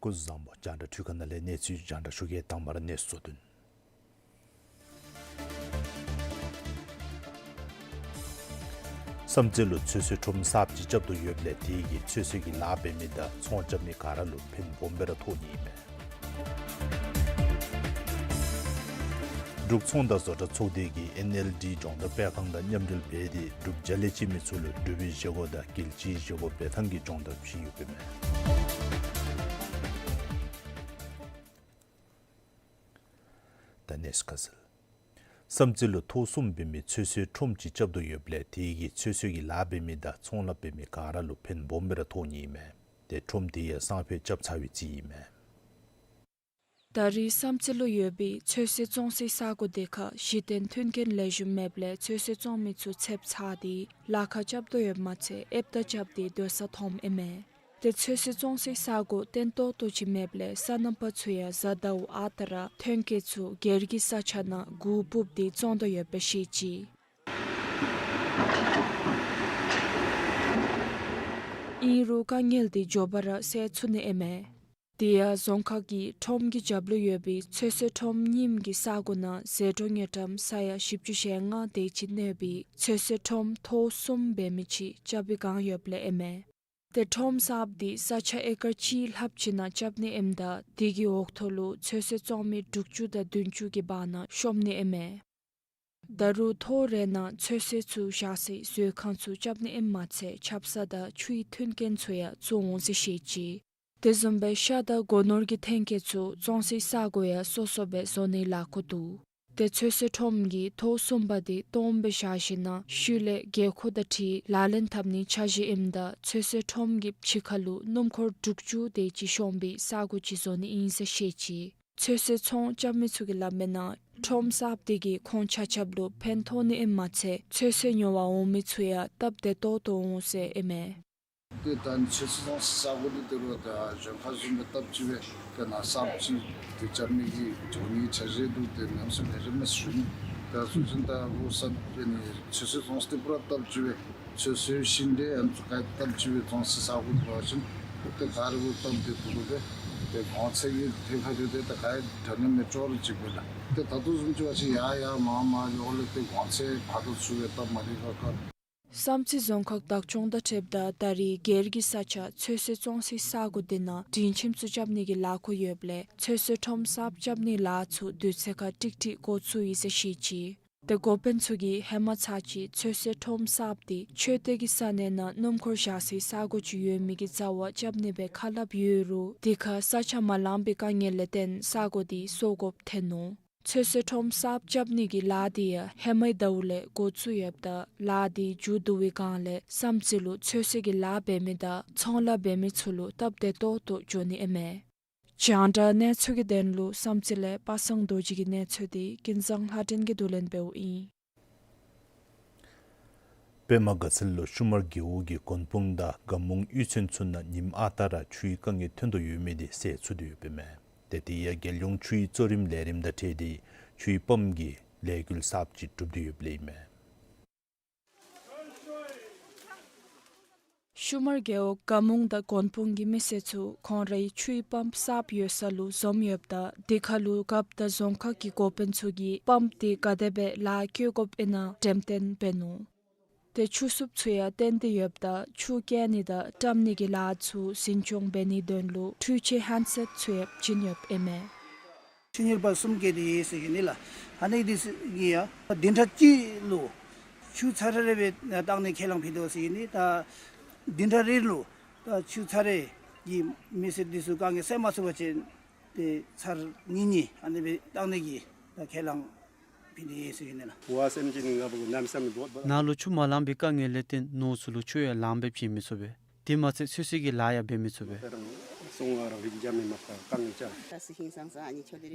སྐུ་གཟུགས་བཟང་པོ། རྒྱང་བསྒྲགས་འཕྲུལ་ཁང་ནང་ལས་གནས་ཚུལ་རྒྱང་བསྒྲགས་ཞུ་གེ། དང་པ་ར་གནས་ཚུལ་དོན། བསམ་རྩེ་ལུ་ཚོད་བསྲེ་ཁྲོམ་གསརཔ་ཅིག་རྐྱབ་དོ་ཡོདཔ་ལས་དེ་གིས་ཚོད་བསྲེ་གི་ལཱ་འབད་མི་དང་ཚོང་རྐྱབ་མི་ག་ར་ལུ་ཕན་སྦོམ་སྦེ་ར་ཐོགས་ནི་ཨིན་མས། འབྲུག་ཚོང་དང་བཟོ་གྲྭ་ཚོགས་སྡེ་གིས་ཨེན་ཨེལ་ཌི་སྦྱོང་བརྡར་སྤེལ་ཁང་དང་མཉམ་འབྲེལ་འབད་དེ་འབྲུག་བྱ་ལས་བྱེད་མི་ཚུ་ལུ་འབྲུག་པའི་བཞེས་སྒོ་དང་རྒྱལ་སྤྱིའི་བཞེས་སྒོ་འབད་ཐངས་ཀྱི་སྦྱོང་བརྡར་བྱིན་ཡོདཔ་ཨིན་མས། ད་གནས་ཚུལ་ཁ་གསལ། བསམ་རྩེ་ལུ་ཐོག་གསུམ་འབད་མི་ཚོད་བསྲེ་ཁྲོམ་ཅིག་རྐྱབ་དོ་ཡོདཔ་ལས་དེ་གིས་ཚོད་བསྲེ་གི་ལཱ་འབད་མི་དང་ཚོང་ལཱ་འབད་མི་ག་ར་ལུ་ཕན་སྦོམ་སྦེ་ར་ཐོགས་ནི་ཨིན་མས། ཏེ་ཁྲོམ་དེ་ཡང་སང་ཕོད་རྐྱབ་ཚར་བའི་རྩིས་ཨིན་མས། ད་རེས་བསམ་རྩེ་ལུ་ཡོད་པའི་ཚོད་བསྲེ་བཙོང་སའི་ས་གོ་དེ་ཁར་གཞི་རྟེན་མཐུན་རྐྱེན་ལེགས་ཤོམ་མེདཔ་ལས་ཚོད་བསྲེ་བཙོང་མི་ཚུ་ཚདཔ་ཚ་སྟེ་ལཱ་ཁག་རྐྱབ་དོ་ཡོདཔ་མ་ཚད་ཨེབ་དང་རྐྱབ་སྟེ་སྡོད་ས་མཐོངམ་ཨིན་མས། ཏེ་ཚོད་བསྲེ་བཙོང་སའི་ས་གོ་བརྟན་ཏོག་ཏོ་ཅིག་མེདཔ་ལས་སོ་ནམ་པ་ཚུ་ཡང་གཟའ་ཟླཝ་ཨ་རྟག་ར་ཐོན་སྐྱེད་ཚུ་སྒེར་གྱི་ས་ཆ་ནང་གུར་སྤུབས་ཏེ་བཙོང་དོ་ཡོདཔ་ཤེས་ཅི། ཨིན་རུང་དཀའ་ངལ་འདི་མགྱོགས་པ་ར་སེལ་ཚུགས་ནི་ཨིན་མས། དེ་ཡང་རྫོང་ཁག་གིས་ཁྲོམ་གྱི་རྒྱབ་ལུ་ཡོད་པའི་ཚོད་བསྲེ་ཁྲོམ་རྙིངམ་གྱི་ས་གོ་ནང་ཟད་འགྲོ་དངུལ་ཀྲམ་ས་ཡ་བཞི་བཅུ་ཞེ་ལྔ་དེ་ཅིག་གནས་པའི་ཚོད་བསྲེ་ཁྲོམ་ཐོག་གསུམ་འབད་མི་ཅིག་རྐྱབ་པའི་བསྒང་ཡོདཔ་ལས་ཨིན་མས། ཏེ་ཁྲོམ་གསརཔ་འདི་ས་ཆ་ཨེ་ཀར་གཅིག་ལྷགཔ་ཅིག་ནང་རྐྱབ་ནི་ཨིནམ་ད་དེ་གི་འོག་ཐོག་ལུ་ཚོད་བསྲེ་བཙོང་མི་དྲུག་ཅུ་དང་བདུན་ཅུ་གི་བར་ན་ཤོང་ནི་ཨིན་མས། ད་རུང་ཐོག་རེ་ནང་ཚོད་བསྲེ་ཚུ་བཞག་སའི་མཛོད་ཁང་ཚུ་རྐྱབ་ནི་ཨིནམ་མ་ཚད་ཆབ་གསང་དང་ཆུའི་མཐུན་རྐྱེན་ཚུ་ཡང་བཙུགས་འོང་ཟེར་ཤེས་ཅི། དེ་བཟུམ་སྦེ་ཤ་དང་སྒོ་ནོར་གྱི་ཐོན་སྐྱེད་ཚུ་བཙོང་སའི་ས་གོ་ཡང་སོ་སོ་སྦེ་བཟོ་ནིའི་ལཱ་འགོ་འདུག། ཏེ་ཚོད་བསྲེ་ཁྲོམ་གྱི་ཐོག་གསུམ་པ་འདི་སྟོངམ་སྦེ་བཞག་ཞིནམ་ཤུལ་ལས་རྒེད་འཁོགས་དང་འཁྲིལ་ལག་ལེན་འཐབ་ནིའི་འཆར་གཞི་ཨིནམ་ད་ཚོད་བསྲེ་ཁྲོམ་གྱི་ཕྱི་ཁ་ལུ་སྣུམ་འཁོར་དྲུག་ཅུ་དེ་ཅིག་ཤོང་པའི་ས་གོ་ཅིག་བཟོ་ནི་ཨིན་ཟེར་ཤེས་ཅི། ཚོད་བསྲེ་ཚོང་རྐྱབ་མི་ཚུ་གིས་སླབ་མིའི་ནང་ཁྲོམ་གསརཔ་དེ་གིས་ཁོང་ཆ་ཁྱབ་ལུ་ཕན་ཐོགས་ནི་ཨིནམ་མ་ཚད་ཚོད་བསྲེ་ཉོ་བར་འོང་མི་ཚུ་ཡང་སྟབས་བདེ་ཏོག་ཏོ་འོང་ཟེར་ཨིན་མས། ཏེ་ད་ཚོད་བསྲེ་ཚོང་ས་གོ་འདི་དེ་རུང་ད་གཞན་ཁར་བཟུམ་སྦེ་སྟབས་གཅིག་སྦེ་ཏེ་ནཱ་གསརཔ་ཅིག་ཏེ་རྐྱབ་ནི་གི་འགྱོ་ནིའི་འཆར་གཞི་འདུག། ཏེ་ནམ་སུ་ལས་རེ་མས་ཞུ་ནི། ད་སུ་ཅིན་ད་འོ་ས་ཨ་ནི་ཚོད་བསྲེ་ཚོང་ས་འདི་པུ་ར་སྟབས་གཅིག་སྦེ་ཚོད་བསྲེ་ཤིང་འབྲས་ཨ་ནི་ཚུ་ག་ར་སྟབས་གཅིག་སྦེ་བཙོང་སའི་ས་གོ་འབད་བ་ཅིན་ཏེ་ག་ར་གུ་སྟབས་བདེ་ཏོག་ཏོ་སྦེ་ཏེ་གོང་ཚད་ཀྱི་ཐད་ཁར་འགྱོ་སྟེ་ད་ག་ཡང་འདྲ་ནི་མེད་ཅོག་ར་གཅིག་པས་ལགས། ཏེ་ད་ལྟོ་བཟུམ་ཅིག་འབད་བ་ཅིན་ཡར་ཡར་མར་མར་འགྱོཝ་ལས་ཏེ་གོང་ཚད་ཕར་དང་ཚུར་སྦེ་སྟབས་མ་བདེ་ཁག་ཁ། བསམ་རྩེ་རྫོང་ཁག་བདག་སྐྱོང་དང་འཁྲིལཝ་ད་ད་རེས་སྒེར་གྱི་ས་ཆ་ཚོད་བསྲེ་བཙོང་སའི་ས་གོ་དེ་ནང་སྒྲིང་ཁྱིམ་ཚུ་རྐྱབ་ནི་གི་ལཱ་འགོ་ཡོདཔ་ལས་ཚོད་བསྲེ་ཁྲོམ་གསརཔ་རྐྱབ་ནིའི་ལཱ་ཚུ་དུས་ཚོད་ཁར་ཀྲིག་ཀྲི་འགོ་བཙུགས་ཡི་ཟེར་ཤེས་ཅི། ཏེ་འགོ་དཔོན་ཚུ་གིས་ཧེ་མ་ཚར་གཅིག་ཚོད་བསྲེ་ཁྲོམ་གསརཔ་དེ་མཆོད་རྟེན་གྱི་ས་གནས་ནང་སྣུམ་འཁོར་བཞག་སའི་ས་གོ་ཅིག་ཡོད་མི་གི་རྩ་བར་རྐྱབ་ནི་སྦེ་ཁ་སླབ་ཡོད་རུང་དེ་ཁར་ས་ཆ་མ་ལངམ་པའི་དཀའ་ངལ་ལས་བརྟེན་ས་གོ་དེ་སོར་དགོཔ་ཐོན་ནུག། ཚོད་བསྲེ་ཁྲོམ་གསརཔ་རྐྱབ་ནི་གི་ལཱ་དེ་ཡང་ཧེ་མའི་ཟླཝ་ལས་འགོ་བཙུགས་ཡོདཔ་ད་ལཱ་དེ་མཇུག་བསྡུ་བའི་བསྒང་ལས་བསམ་རྩེ་ལུ་ཚོད་བསྲེ་གི་ལཱ་འབད་མི་དང་ཚོང་ལཱ་འབད་མི་ཚུ་ལུ་སྟབས་བདེ་ཏོག་ཏོ་འགྱོ་ནི་ཨིན་མས། རྒྱང་བསྒྲགས་གནས་ཚུལ་གྱི་དོན་ལུ་བསམ་རྩེ་ལས་པ་སངས་རྡོ་རྗེ་གི་གནས་ཚུལ་དེ་ཀུན་བཟང་ལྷ་སྒྲོན་གྱིས་བསྡུ་ལེན་འབདཝ་ཨིན། པདྨ་དགའ་ཚལ་ལུ་ཤུ་མར་རྒེད་འོག་གི་དགོན་དཔོན་དང་དགའ་མོ་གཡུས་ཚན་ཚུ་ནང་ཉིནམ་ཨ་རྟག་ར་ཆུའི་དཀའ་ངལ་ཐོན་དོ་ཡོད་མི་དེ་སེལ་ཚུགས་ཏེ་ཡོདཔ་ཨིན་མས། ཏེ་དེ་ཡང་རྒྱལ་ཡོངས་ཆུའི་གཙོ་རིམ་ལས་རིམ་དང་འཁྲིལ་ཏེ་ཆུའི་པམཔ་གི་ལས་འགུལ་གསརཔ་ཅིག་གྲུབ་སྟེ་ཡོདཔ་ལས་ཨིན་མས། ཤུ་མར་རྒེད་འོག་དགའ་མོ་དང་དགོན་དཔོན་གྱི་མི་སེར་ཚུ་ཁོང་རའི་ཆུའི་པམཔ་གསརཔ་ཡོད་ས་ལུ་འཛོམས་ཡོདཔ་ད་དེ་ཁར་ལུ་རྒཔོ་དང་རྫོང་ཁག་གི་འགོ་དཔོན་ཚུ་གིས་པམཔ་དེ་ག་དེ་སྦེ་ལཱ་བཀོལ་དགོཔ་ཨིན་ན་འགྲེམས་སྟོན་འབད་ནུག། ཏེ་ཆུ་སྲུབ་ཚུ་ཡང་བཏོན་ཏེ་ཡོདཔ་ད་ཆུ་བཀལ་ནི་དང་བཀྲམ་ནི་གི་ལཱ་ཚུ་འཛིན་སྐྱོང་འབད་ནིའི་དོན་ལུ་འཕྲུལ་ཆས་ཧེནཌ་སེཊ་ཚུ་ཡང་བྱིན་ཡོདཔ་ཨིན་མས། ཆུ་གཉེར་པ་གསུམ་བཀལ་ཏེ་ཡོད་ཟེར་ཞུ་ནི་ལགས། ཨ་ནི་འདི་ཚུ་གིས་ཡང་བདུན་ཕྲག་གཅིག་ལུ་ཆུ་ཚར་རེ་རེ་སྦེ་བཏང་ནི་ཁས་བླངས་ཕུལ་དོ་ཟེར་ཞུ་ནི། ད་བདུན་ཕྲག་རེ་ལུ་ད་ཆུ་ཚར་རེ་གི་མི་སེར་འདི་ཚུ་དཀའ་ངལ་སེལ་མ་ཚུགས་པ་ཅིན་ཏེ་ཚར་གཉིས་གཉིས་ཨ་ནི་སྦེ་བཏང་ནི་གི་ད་ཁས་བླངས་ཕུལ་ཏེ་ཡོད་ཟེར་ཞུ་ནི་ལགས། ནཱ་ལུ་ཆུ་མ་ལངམ་པའི་དཀའ་ངལ་ལས་བརྟེན་ནོར་ཚུ་ལུ་ཆུ་ཡང་ལངམ་སྦེ་བྱིན་མི་ཚུགས་པས། དེ་མ་ཚད་ཚོད་བསྲེ་གི་ལཱ་ཡང་འབད་མི་ཚུགས་པས།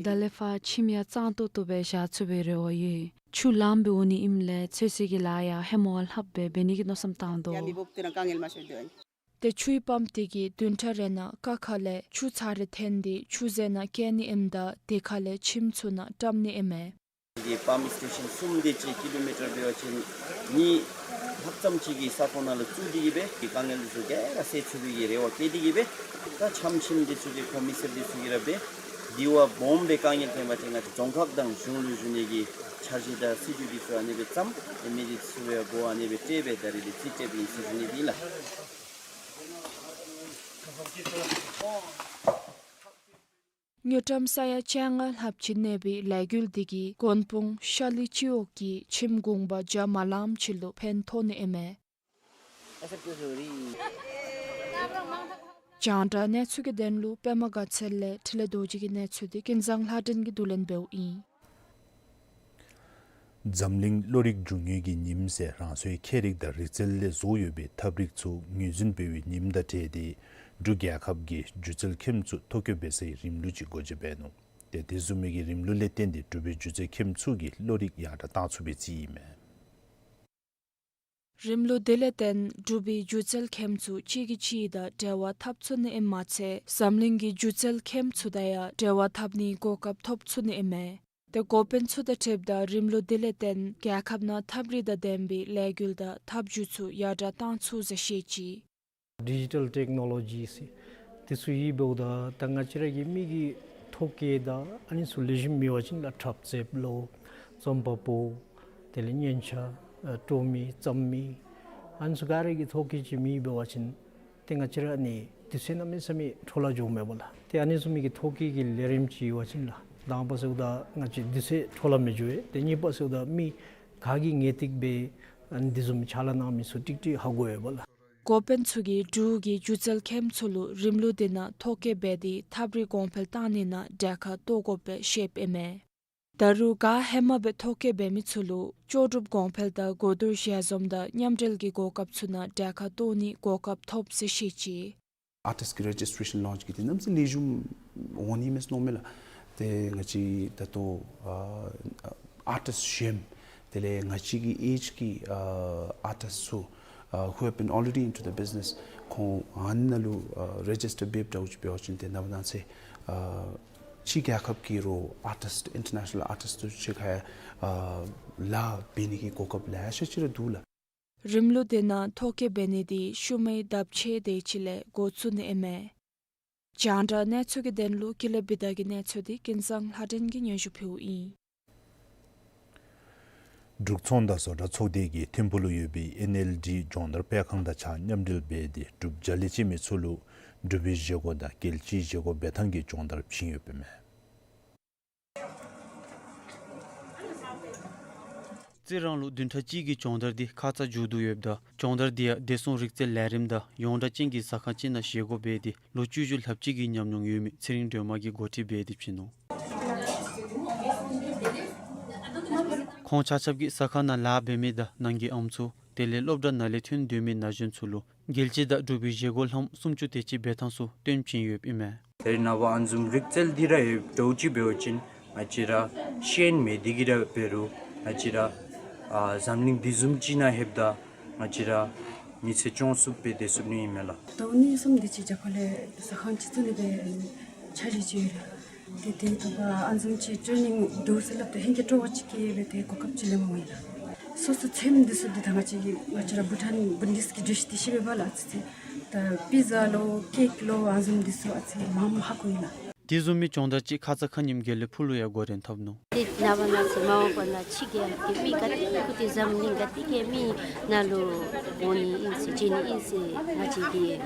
ད་ལས་ཕར་ཁྱིམ་ཡང་གཙང་ཏོག་ཏོ་སྦེ་བཞག་ཚུགས་པའི་རེ་བ་ཡོད། ཆུ་ལངམ་སྦེ་འོང་ནི་ཨིནམ་ལས་ཚོད་བསྲེ་གི་ལཱ་ཡང་ཧེ་མ་བ་ལྷགཔ་སྦེ་འབད་ནི་གི་མནོ་བསམ་བཏང་དོ། ཏེ་ཆུའི་པམཔ་དེ་གིས་བདུན་ཕྲག་རེ་ནང་ཀ་ཁ་ལས་ཆུ་ཚར་རེ་འཐེན་ཏེ་ཆུ་རྫས་ནང་བཀལ་ནི་ཨིནམ་ད་དེ་ཁ་ལས་ཁྱིམ་ཚུ་ནང་བཀྲམ་ནི་ཨིན་མས། གི་པམཔ་སི་ཊེ་ཤཱན་གསུམ་དེ་ཅིག་ཀི་ལོ་མི་ཊར་འབད་བ་ཅིན་གཉིས་ལྷག་ཙམ་ཅིག་གི་ས་ཁོངས་ནང་ལུ་བཙུགས་ཏེ་གིས་སྦེ་དཀའ་ངལ་ཚུ་ག་ར་སེལ་ཚུགས་པའི་གི་རེ་བ་བསྐྱེད་དེ་གིས་སྦེ་ད་ཆམ་ཆིམ་འདི་ཚུ་གི་ཁོང་མི་སེར་འདི་ཚུ་གིས་ར་སྦེ་དེ་བ་སྦོམ་སྦེ་དཀའ་ངལ་ཐོན་པ་ཅིན་ང་བཅས་རྫོང་ཁག་དང་གཞུང་ལུ་ཞུ་ནི་གི་འཆར་གཞི་དང་སྲིད་བྱུས་འདི་ཚུ་ཨ་ནི་སྦེ་བརྩམས། ཨེ་མི་འདི་ཚུ་ཡང་འགོ་ཨ་ནི་སྦེ་སྤྲོད་སྦེ་ད་རིས་འདི་རྩིས་སྤྲོདཔ་ཨིན་ཟེར་ཞུ་ནི་ཨིན་ལགས། དངུལ་ཀྲམ་ས་ཡ་བཅོ་ལྔ་ལྷགཔ་ཅིག་གནས་པའི་ལས་འགུལ་འདི་གིས་དགོན་དཔོན་ཤ་ལི་སྤྱི་འོག་གི་ཁྱིམ་གུང་པ་བརྒྱ་མ་ལངམ་ཅིག་ལུ་ཕན་ཐོགས་ནི་ཨིན་མས། རྒྱང་བསྒྲགས་གནས་ཚུལ་གྱི་དོན་ལུ་པདྨ་དགའ་ཚལ་ལས་འཕྲིན་ལས་རྡོ་རྗེ་གི་གནས་ཚུལ་འདི་ཀུན་བཟང་ལྷ་སྒྲོན་གྱིས་བསྡུ་ལེན་འབདཝ་ཨིན། འཛམ་གླིང་གློག་རིག་འབྱུང་ཡུལ་གྱི་ཉིནམ་ཟེར་རང་སོའི་ཁྱད་རིག་དང་རིག་རྩལ་ལས་བཟོ་ཡོད་པའི་ཐབས་རིག་ཚུ་ངོས་འཛིན་འབད་བའི་ཉིནམ་དང་འབྲེལ་ཏེ་འབྲུག་རྒྱལ་ཁབ་ཀྱིས་སྒྱུ་རྩལ་ཁྱིམ་ཚུ་ཐོ་བཀོད་འབད་སའི་རིམ་ལུགས་ཅིག་སྒོ་འབྱེད་འབད་ནུག། ཏེ་དེ་བཟུམ་མའི་གི་རིམ་ལུགས་ལས་བརྟེན་ཏེ་འབྲུག་པའི་སྒྱུ་རྩལ་མཁནམ་ཚུ་གིས་བློ་རིག་ཡར་དྲག་བཏང་ཚུགས་པའི་རྩིས་ཨིན་མས། རིམ་ལུགས་དེ་ལས་བརྟེན་འབྲུག་པའི་སྒྱུ་རྩལ་མཁནམ་ཚུ་གཅིག་གིས་གཅིག་དང་འབྲེལ་བ་འཐབ་ཚུགས་ནི་ཨིནམ་མ་ཚད་འཛམ་གླིང་གི་སྒྱུ་རྩལ་མཁནམ་ཚུ་དང་ཡང་འབྲེལ་བ་འཐབ་ནིའི་གོ་སྐབས་ཐོབ་ཚུགས་ནི་ཨིན་མས། ཏེ་འགོ་དཔོན་ཚུ་དང་འཁྲིལཝ་ད་རིམ་ལུགས་དེ་ལས་བརྟེན་རྒྱལ་ཁབ་ནང་ཐབས་རིག་དང་ལྡན་པའི་ལས་འགུལ་དང་ཐབས་བྱུས་ཚུ་ཡར་དྲག་བཏང་ཚུགས་ཟེར་བཤད་ཅི། ཌི་ཇི་ཊལ་ཊེཀ་ནོ་ལོ་ཇི་ཟེར་དེ་ཚུ་ཡོདཔ་ད་ད་ང་བཅས་ར་གི་མི་གི་ཐོ་བཀོད་དང་ཨ་ནི་ཚུ་ལེགས་ཤོམ་མེད་པ་ཅིན་ལགས་འཁྲབ་རྩེདཔ་ལོ་རྩོམ་པ་པོ་དེ་ལས་སྙན་ཆ་ཨ་སྤྲོ་མི་རྩོམ་མི་ཨ་ནི་ཚུ་ག་ར་གི་ཐོ་བཀོད་ཅིག་མེདཔ་འབད་བ་ཅིན་ཏེ་ང་བཅས་ར་ནི་དུས་ཚོད་གནམ་མེད་ས་མེད་འཕྲོ་བརླག་འགྱོཝ་མས་པ་ལགས། ཏེ་ཨ་ནི་བཟུམ་མའི་གི་ཐོ་བཀོད་ཀྱི་ལས་རིམ་ཅིག་ཡོད་པ་ཅིན་ལགས་དང་པ་ཟེརཝ་ད་ང་བཅས་དུས་ཚོད་འཕྲོ་བརླག་མི་འགྱོ་བས། ཏེ་གཉིས་པ་ཟེརཝ་ད་མི་ག་གིས་ངེས་ཏིག་སྦེ་ཨ་ནི་དེ་བཟུམ་ཕྱག་ལཱ་གནང་མི་ཚུ་ཀྲིག་ཀྲི་ཧ་གོ་ཡོད་པ་ལགས། འགོ་དཔོན་ཚུ་གིས་འབྲུག་གི་སྒྱུ་རྩལ་མཁནམ་ཚུ་ལུ་རིམ་ལུགས་དེ་ནང་ཐོ་བཀོད་འབད་དེ་ཐབས་རིག་གོང་འཕེལ་བཏང་ནི་ནང་གྲལ་ཁར་གཏོགས་དགོཔ་སྦེ་བཤདཔ་ཨིན་མས། ད་རུང་ག་ཧེ་མ་སྦེ་ཐོ་བཀོད་འབད་མི་ཚུ་ལུ་ལྕོགས་གྲུབ་གོང་འཕེལ་དང་གོ་བསྡུར་ཞལ་འཛོམས་དང་མཉམ་འབྲེལ་གྱི་གོ་སྐབས་ཚུ་ནང་གྲལ་ཁར་གཏོགས་ནིའི་གོ་སྐབས་ཐོབ་ཟེར་བཤད་ཅི། ཨར་ཊིསཊ་ཀྱི་རེ་ཇིསི་ཊེ་ཤཱན་ལོན་ཅི་གི་དེ་གནམ་མེད་ས་མེད་ལེགས་ཤོམ་འོང་ནི་མས་མནོཝ་མས་ལགས། ཏེ་ང་བཅས་ད་ལྟོ་ཨ་ཨར་ཊིསཊ་གཞན་དེ་ལས་ང་བཅས་ཀྱི་ཨེཇ་གི་ཨ་ཨར་ཊིསཊ་ཚུ་ཨ་who have been already into the business ཁོང་ཨ་ནཱ་ལུ་ཨ་རེ་ཇིསི་ཊར་འབད་འབདཝ་ཅིག་འབད་བ་ཅིན་ཏེ་ནངས་པ་གནངས་ཚེ་ཨ་ཕྱི་རྒྱལ་ཁབ་ཀྱི་རོགས་ཨར་ཊིསཊ་ཨིན་ཊར་ནེ་ཤ་ནཱལ་ཨར་ཊིསཊ་ཚུ་གཅིག་ཁར་ཨ་ལཱ་འབད་ནི་གི་གོ་སྐབས་ལེ་ཤ་ཅིག་ར་འདུག་ལགས། རིམ་ལུགས་དེ་ནང་ཐོ་བཀོད་འབད་ནི་དེ་ཤུལ་མའི་ལྡབ་ཕྱེད་དེ་ཅིག་ལས་འགོ་བཙུགས་ནི་ཨིན་མས། རྒྱང་བསྒྲགས་གནས་ཚུལ་གྱི་དོན་ལུ་ཀུན་ལེགས་བི་དྷ་གི་གནས་ཚུལ་དེ་ཀུན་བཟང་ལྷ་སྒྲོན་གྱིས་སྙན་ཞུ་ཕུལཝ་ཨིན། འབྲུག་ཚོང་དང་བཟོ་གྲྭ་ཚོགས་སྡེ་གིས་ཐིམ་ཕུག་ལུ་ཡོད་པའི་ཨེན་ཨེལ་ཌི་སྦྱོང་བརྡར་སྤེལ་ཁང་དང་གཅིག་ཁར་མཉམ་འབྲེལ་འབད་དེ་འབྲུགཔ་རྒྱལ་ལེགས་ཅན་མི་ཚུ་ལུ་འབྲུག་པའི་བཞེས་སྒོ་དང་རྒྱལ་སྤྱིའི་བཞེས་སྒོ་འབད་ཐངས་ཀྱི་སྦྱོང་བརྡར་བྱིན་ཡོདཔ་ཨིན་མས། རྩི་རང་ལུ་བདུན་ཕྲག་གཅིག་གི་སྦྱོང་བརྡར་འདི་ཁ་ཙ་མཇུག་བསྡུ་ཡོདཔ་ད་སྦྱོང་བརྡར་འདི་ཡང་བདེ་སྲུང་རིག་རྩལ་ལས་རིམ་དང་ཡོངས་གྲགས་ཅན་གྱི་ཟ་ཁང་ཅིག་ནང་བཞེས་སྒོ་འབད་དེ་ལོ་བཅུ་བཞི་ལྷགཔ་ཅིག་གི་ཉམས་མྱོང་ཡོད་མི་ཚེ་རིང་སྒྲོལ་མ་གིས་འགོ་ཁྲིད་འབད་དེ་བྱིན་ནུག། ཁོང་ཆ་ཁྱབ་ཀྱིས་ཟ་ཁང་ནང་ལཱ་འབད་མི་དང་ནང་གི་ཨམ་སྲུ་དེ་ལས་སློབ་གྲྭ་ནང་ལས་ཐོན་སྡོད་མི་ན་གཞོན་ཚུ་ལུ་རྒྱལ་སྤྱི་དང་འབྲུག་པའི་བཞེས་སྒོ་ལྷངམ་སུམ་ཅུ་དེ་ཅིག་འབད་ཐངས་ཚུ་སྟོན་བྱིན་ཡོདཔ་ཨིན་མས། ད་རེས་ནངས་པ་ཨ་ནི་བཟུམ་རིག་རྩལ་འདི་ར་ཡོདཔ་འདྲཝ་ཅིག་འབད་བ་ཅིན་ང་བཅས་ར་ཤེས་ཡོན་མེད་དེ་གིས་ར་འབད་རུང་ང་བཅས་ར་ཨ་འཛམ་གླིང་འདི་བཟུམ་ཅིག་ནང་ལྷོདཔ་ད་ང་བཅས་ར་མི་ཚེ་སྐྱོང་ཚུགསཔ་སྦེ་སྡོད་ཚུགས་ནི་ཨིན་མས་ལགས། ད་ཨ་ནི་བཟུམ་འདི་ཅིག་རྒྱབ་ཁ་ལས་ཟ་ཁང་ཅིག་བཙུགས་ནི་སྦེ་འཆར་གཞི་ཅིག་ཡོད་ལགས། ཏེ་དེ་ཐོག་ཁར་ཨ་ནི་བཟུམ་ཅིག་ཊེ་རེ་ནིང་འདུག་ཟེར་སླབ་ད་ཧིང་གི་སྤྲོ་བ་ཅིག་སྐྱེས་སྦེ་ཏེ་གོ་སྐབས་ཅིག་ལེན་མི་ཡོད་ལགས། སོ་སོ་ཚེམ་འདི་ཚུ་འདི་ད་ང་བཅས་ཀྱི་ང་བཅས་ར་བྷུ་ཊཱན་བུ་ཌིསཊ་ཀྱི་འགྲེལ་བཤད་འདི་ཤེས་པས་པ་ལགས། ཨ་ཙི་ཙི་ད་པི་ཛ་ལོ་ཀེཀ་ལོ་ཨ་ནི་བཟུམ་འདི་ཚུ་ཨ་ཙི་མངམ་ཧ་གོ་ཡི་ལགས། དེ་བཟུམ་མའི་སྦྱོང་བརྡར་ཅིག་ཁ་ཙ་ཁ་ཉིནམ་དགེ་ལེགས་ཕུག་ལུ་ཡང་འགོ་འདྲེན་འཐབ་ནུག། ཏེ་ནངས་པ་གནངས་ཚེ་མ་འོངས་པ་ནང་ཕྱི་རྒྱལ་ཁབ་ཀྱི་མི་ག་ཏེ་ཁུ་ཏེ་འཛམ་གླིང་ག་ཏེ་གི་མི་ནང་ལུ་འོང་ནི་ཨིན་ཟེར་བྱོན་ནི་ཨིན་ཟེར་ང་བཅས་ཀྱིས་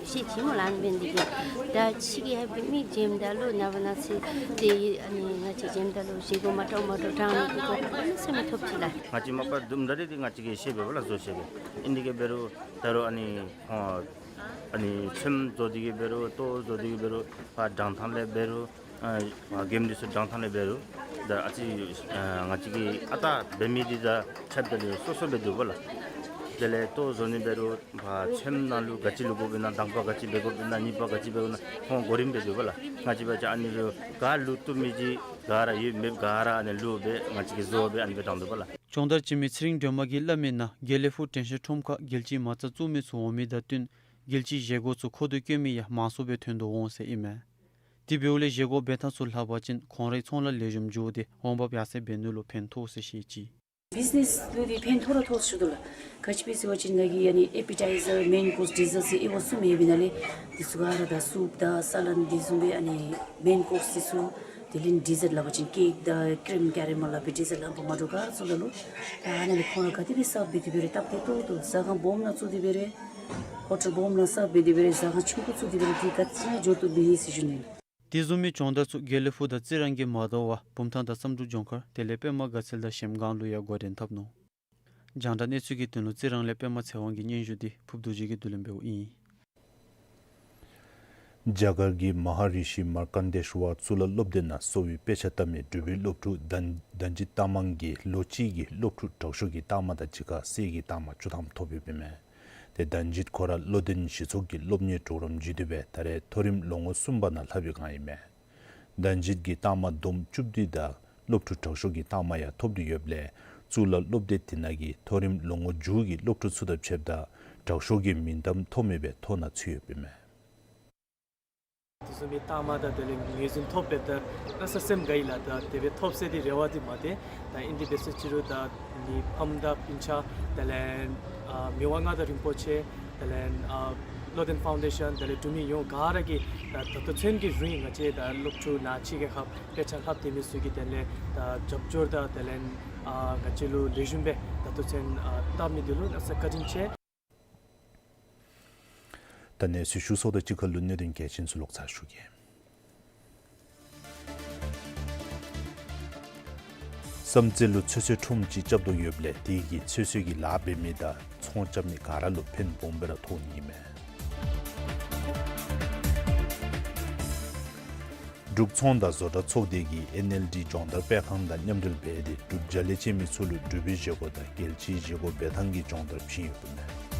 ཤེས་ཅི་སྨོ་ལགས། ཨ་ནི་འབད་ནི་དེ་གིས་ད་ཕྱི་རྒྱལ་ཁབ་ཀྱི་མི་བྱོནམ་ད་ལུ་ནངས་པ་གནངས་ཚེ་ཏེ་ཨ་ནི་ང་བཅས་བྱོནམ་ད་ལུ་བཞེས་སྒོ་མ་འདྲཝ་མ་འདྲཝ་དྲང་ནི་གི་གོ་སྐབས་གནམ་མེད་ས་མེད་ཐོབ་ཅི་ལགས། ང་བཅས་མ་པ་དུམ་གྲ་འདི་ང་བཅས་ཀྱིས་ཤེས་པས་པ་ལགས། བཟོ་ཤེས་པས། ཨིན་དེ་གིས་འབད་རུང་ད་རུང་ཨ་ནི་ཨ་ནི་ཚེམ་བཟོ་སྟེ་གིས་འབད་རུང་ལྟོ་བཟོ་སྟེ་གིས་འབད་རུང་ཕར་དྲང་ཐངས་ལས་འབད་རུང་ཨ་གྱིམ་འདི་ཚུ་དྲང་ཐངས་ལས་འབད་རུང་ད་ཨ་ཙི་ཨ་ང་བཅས་ཀྱིས་ཨ་རྟག་འབད་མི་འདི་ད་ཁྱབ་ད་ལུ་སོ་སོ་སྦེ་འདུག་པ་ལགས། དེ་ལས་ལྟོ་བཟོ་ནི་འབད་རུང་ཕར་ཚེམ་ནང་ལུ་ག་ཅི་བླུག་དགོ་པས་ན་དང་པ་ག་ཅི་འབད་དགོ་པས་ན་གཉིས་པ་ག་ཅི་འབད་དགོ་ན་ཁོང་གོ་རིམ་སྦེ་འདུག་པ་ལགས། ང་བཅས་འབད་བ་ཅིན་ཨ་ནི་ལུ་ག་བླུག་བཏུབ་མི་ཅིག་ག་ར་ཡོད་མེད་ག་ར་ཨ་ནི་བླུག་སྦེ་ང་བཅས་ཀྱིས་བཟོ་སྦེ་ཨ་ནི་སྦེ་དྲང་དོ་པ་ལགས། སྦྱོང་བརྡར་བྱིན་མི་ཚེ་རིང་སྒྲོལ་མ་གིས་སླབ་མིའི་ནང་དགེ་ལེགས་ཕུག་དྲན་ཤེས་ཁྲོམ་ཁར་རྒྱལ་སྤྱིའི་མ་རྩ་བཙུགས་མི་ཚུ་འོང་མི་དང་བསྟུན་རྒྱལ་སྤྱིའི་བཞེས་སྒོ་ཚུ་མཁོ་འདོད་བསྐྱེད་མི་ཡང་མང་སུ་སྦེ་ཐོན་དོ་འོང་ཟེར་ཨིན་མས། དེ་འབདཝ་ལས་བཞེས་སྒོ་འབད་ཐངས་ཚུ་ལྷག་པ་ཅིན་ཁོང་རའི་ཚོང་ལཱ་ལེགས་ཤོམ་འགྱོ་སྟེ་འོང་འབབ་ཡར་སེང་འབད་ནི་ལུ་ཕན་ཐོགས་ཟེར་བཤད་ཅི། བིཛ་ནེསི་ལུ་འདི་ཕན་ཐོགས་ར་ཐོགས་ཟེར་ཞུ་དོ་ལགས། ག་ཅི་སྦེ་ཟེར་བ་ཅིན་ང་གིས་ཨ་ནི་ཨེ་པི་ཊའི་ཛར་མེན་ཀོརསི་ཌི་ཟརཊ་ཟེར་ཨེ་བ་གསུམ་ཡོད་པའི་ནང་ལས་འདི་ཚུ་ག་ར་ད་སུབ་དང་ས་ལཱཌ་འདི་བཟུམ་སྦེ་ཨ་ནི་མེན་ཀོརསི་འདི་ཚུ་དེ་ལས་ཌི་ཟརཊ་སླབ་པ་ཅིན་ཀེཀ་དང་ཀི་རིམ་ཀེ་རེ་མེལ་སླབ་པའི་ཌི་ཟརཊ་ལྷག་པ་མ་འདྲཝ་ག་ར་ཚུ་ལུ་ད་ཨ་ནི་ལས་ཁོང་ར་ག་དེ་སྦེ་སརབ་འབད་དེ་འབད་རུང་སྟབས་བདེ་ཏོག་ཏོ་ཟ་ཁང་སྦོམ་ནང་བཙུགས་ཏེ་འབད་རུང་ཧོ་ཊེལ་སྦོམ་ནང་སརབ་འབད་དེ་འབད་རུང་ཟ་ཁང་ཆུང་ཀུ་བཙུགས་ཏེ་འབད་རུང་དེ་ག་ཅི་ཡང་འགྱོ་བཏུབ་པས་ཟེར་ཞུ་ནི། དེ་བཟུམ་མའི་སྦྱོང་བརྡར་ཚུ་དགེ་ལེགས་ཕུག་དང་རྩི་རང་གིས་མ་དོ་བར་བུམ་ཐང་དང་བསམ་གྲུབ་ལྗོངས་མཁར་དེ་ལས་པདྨ་དགའ་ཚལ་དང་གཞལམ་སྒང་ལུ་ཡང་འགོ་འདྲེན་འཐབ་ནུག། རྒྱང་བསྒྲགས་གནས་ཚུལ་གྱི་དོན་ལུ་རྩི་རང་ལས་པདྨ་ཚེ་དབང་གི་སྙན་ཞུ་འདི་ཕུརབ་རྡོ་རྗེ་གིས་བསྡུ་ལེན་འབདཝ་ཨིན། རྒྱ་གར་གྱི་མ་ཧཱ་རི་ཤི་མར་ཀན་དེ་ཤྭ་ར་གཙུག་ལག་སློབ་སྡེ་ནང་གསོ་བའི་དཔེ་ཆ་ལྟ་མི་འབྲུག་པའི་སློབ་ཕྲུག་དན་དན་རྗེ་རྟ་མང་གིས་ལོ་གཅིག་གི་སློབ་ཕྲུག་དྲག་ཤོས་ཀྱི་རྟགས་མ་དང་གཅིག་ཁར་གསེར་གྱི་རྟགས་མ་བཅུ་ཐམ་ཐོབ་ཡོདཔ་ཨིན་མས། ཏེ་དན་རྗེ་ཁོ་ར་བློ་ལྡན་གཞི་ཚོགས་ཀྱི་སློབ་གཉེར་གྲོགས་རམ་བྱིན་ཏེ་འབད་ད་རེས་མཐོ་རིམ་ལོ་ངོ་གསུམ་པ་ནང་ལྷབ་པའི་སྒང་ཨིན་མས། གདན་འདྲེན་གྱི་རྟགས་མ་བསྡོམས་བཅུ་བདུན་དང་སློབ་ཕྲུག་དྲག་ཤོས་ཀྱི་རྟགས་མ་ཡང་ཐོབ་སྟེ་ཡོདཔ་ལས་གཙུག་ལག་སློབ་སྡེ་དེ་ནང་གི་མཐོ་རིམ་ལོ་ངོ་མཇུག་གི་སློབ་ཕྲུག་ཚུ་དང་ཕྱདཔ་ད་དྲག་ཤོས་ཀྱི་མིང་གཏམ་ཐོབ་མི་སྦེ་ཐོ་ནང་ཚུད་ཡོདཔ་ཨིན་མས། དེ་བཟུམ་མའི་རྟགས་མ་དང་དེ་ལས་ངོས་འཛིན་ཐོབ་པའི་ད་གནམ་ས་སེམས་དགའ་ཡི་ལགས། ད་དེ་སྦེ་ཐོབ་ཟེར་དེ་རེ་བ་དེ་མ་བཏོན། ད་ཨིན་དེ་འབད་ས་ཅིག་རུང་ད་ནི་ཕམ་དང་སྤུན་ཆ་དེ་ལས་ཨ་མི་དབང་མངའ་བདག་རིན་པོ་ཆེ་དེ་ལས་ཨ་བློ་ལྡན་ཕའུན་ཌེ་ཤཱན་དེ་ལས་འབྲུག་མི་ཡོངས་ག་ར་གིས་ད་ད་ལྟོ་ཚུན་གྱི་རིང་ང་བཅས་ད་སློབ་ཕྲུག་ནང་ཕྱི་རྒྱལ་ཁབ་དཔེ་ཆ་ལྷབ་སྡོད་མི་ཚུ་གིས་དེ་ལས་ད་རྒྱབ་སྐྱོར་དང་དེ་ལས་ཨ་ང་བཅས་ལུ་ལེགས་ཤོམ་སྦེ་ད་ལྟོ་ཚུན་ཨ་བལྟ་མི་དེ་ལུ་གནམ་ས་བཀའ་དྲིན་ཆེ། ད་གནས་ཚུལ་ཞུ་སོང་། ད་ཅི་ཁ་ལུ་གནད་དོན་གལ་ཆེན་ཚུ་ལོག་ཚར་ཞུ་གེ། བསམ་རྩེ་ལུ་ཚོད་བསྲེ་ཁྲོམ་ཅིག་རྐྱབ་དོ་ཡོདཔ་ལས་དེ་གིས་ཚོད་བསྲེ་གི་ལཱ་འབད་མི་དང་ཚོང་རྐྱབ་མི་ག་ར་ལུ་ཕན་སྦོམ་སྦེ་ར་ཐོགས་ནི་ཨིན་མས། འབྲུག་ཚོང་དང་བཟོ་གྲྭ་ཚོགས་སྡེ་གིས་ཨེན་ཨེལ་ཌི་སྦྱོང་བརྡར་སྤེལ་ཁང་དང་མཉམ་འབྲེལ་འབད་དེ་འབྲུག་རྒྱལ་ལ་ཅན་མི་ཚུ་ལུ་འབྲུག་པའི་བཞེས་སྒོ་དང་རྒྱལ་སྤྱིའི་བཞེས་སྒོ་འབད་ཐངས་ཀྱི་སྦྱོང་བརྡར་བྱིན་ཡོདཔ་ཨིན་མས།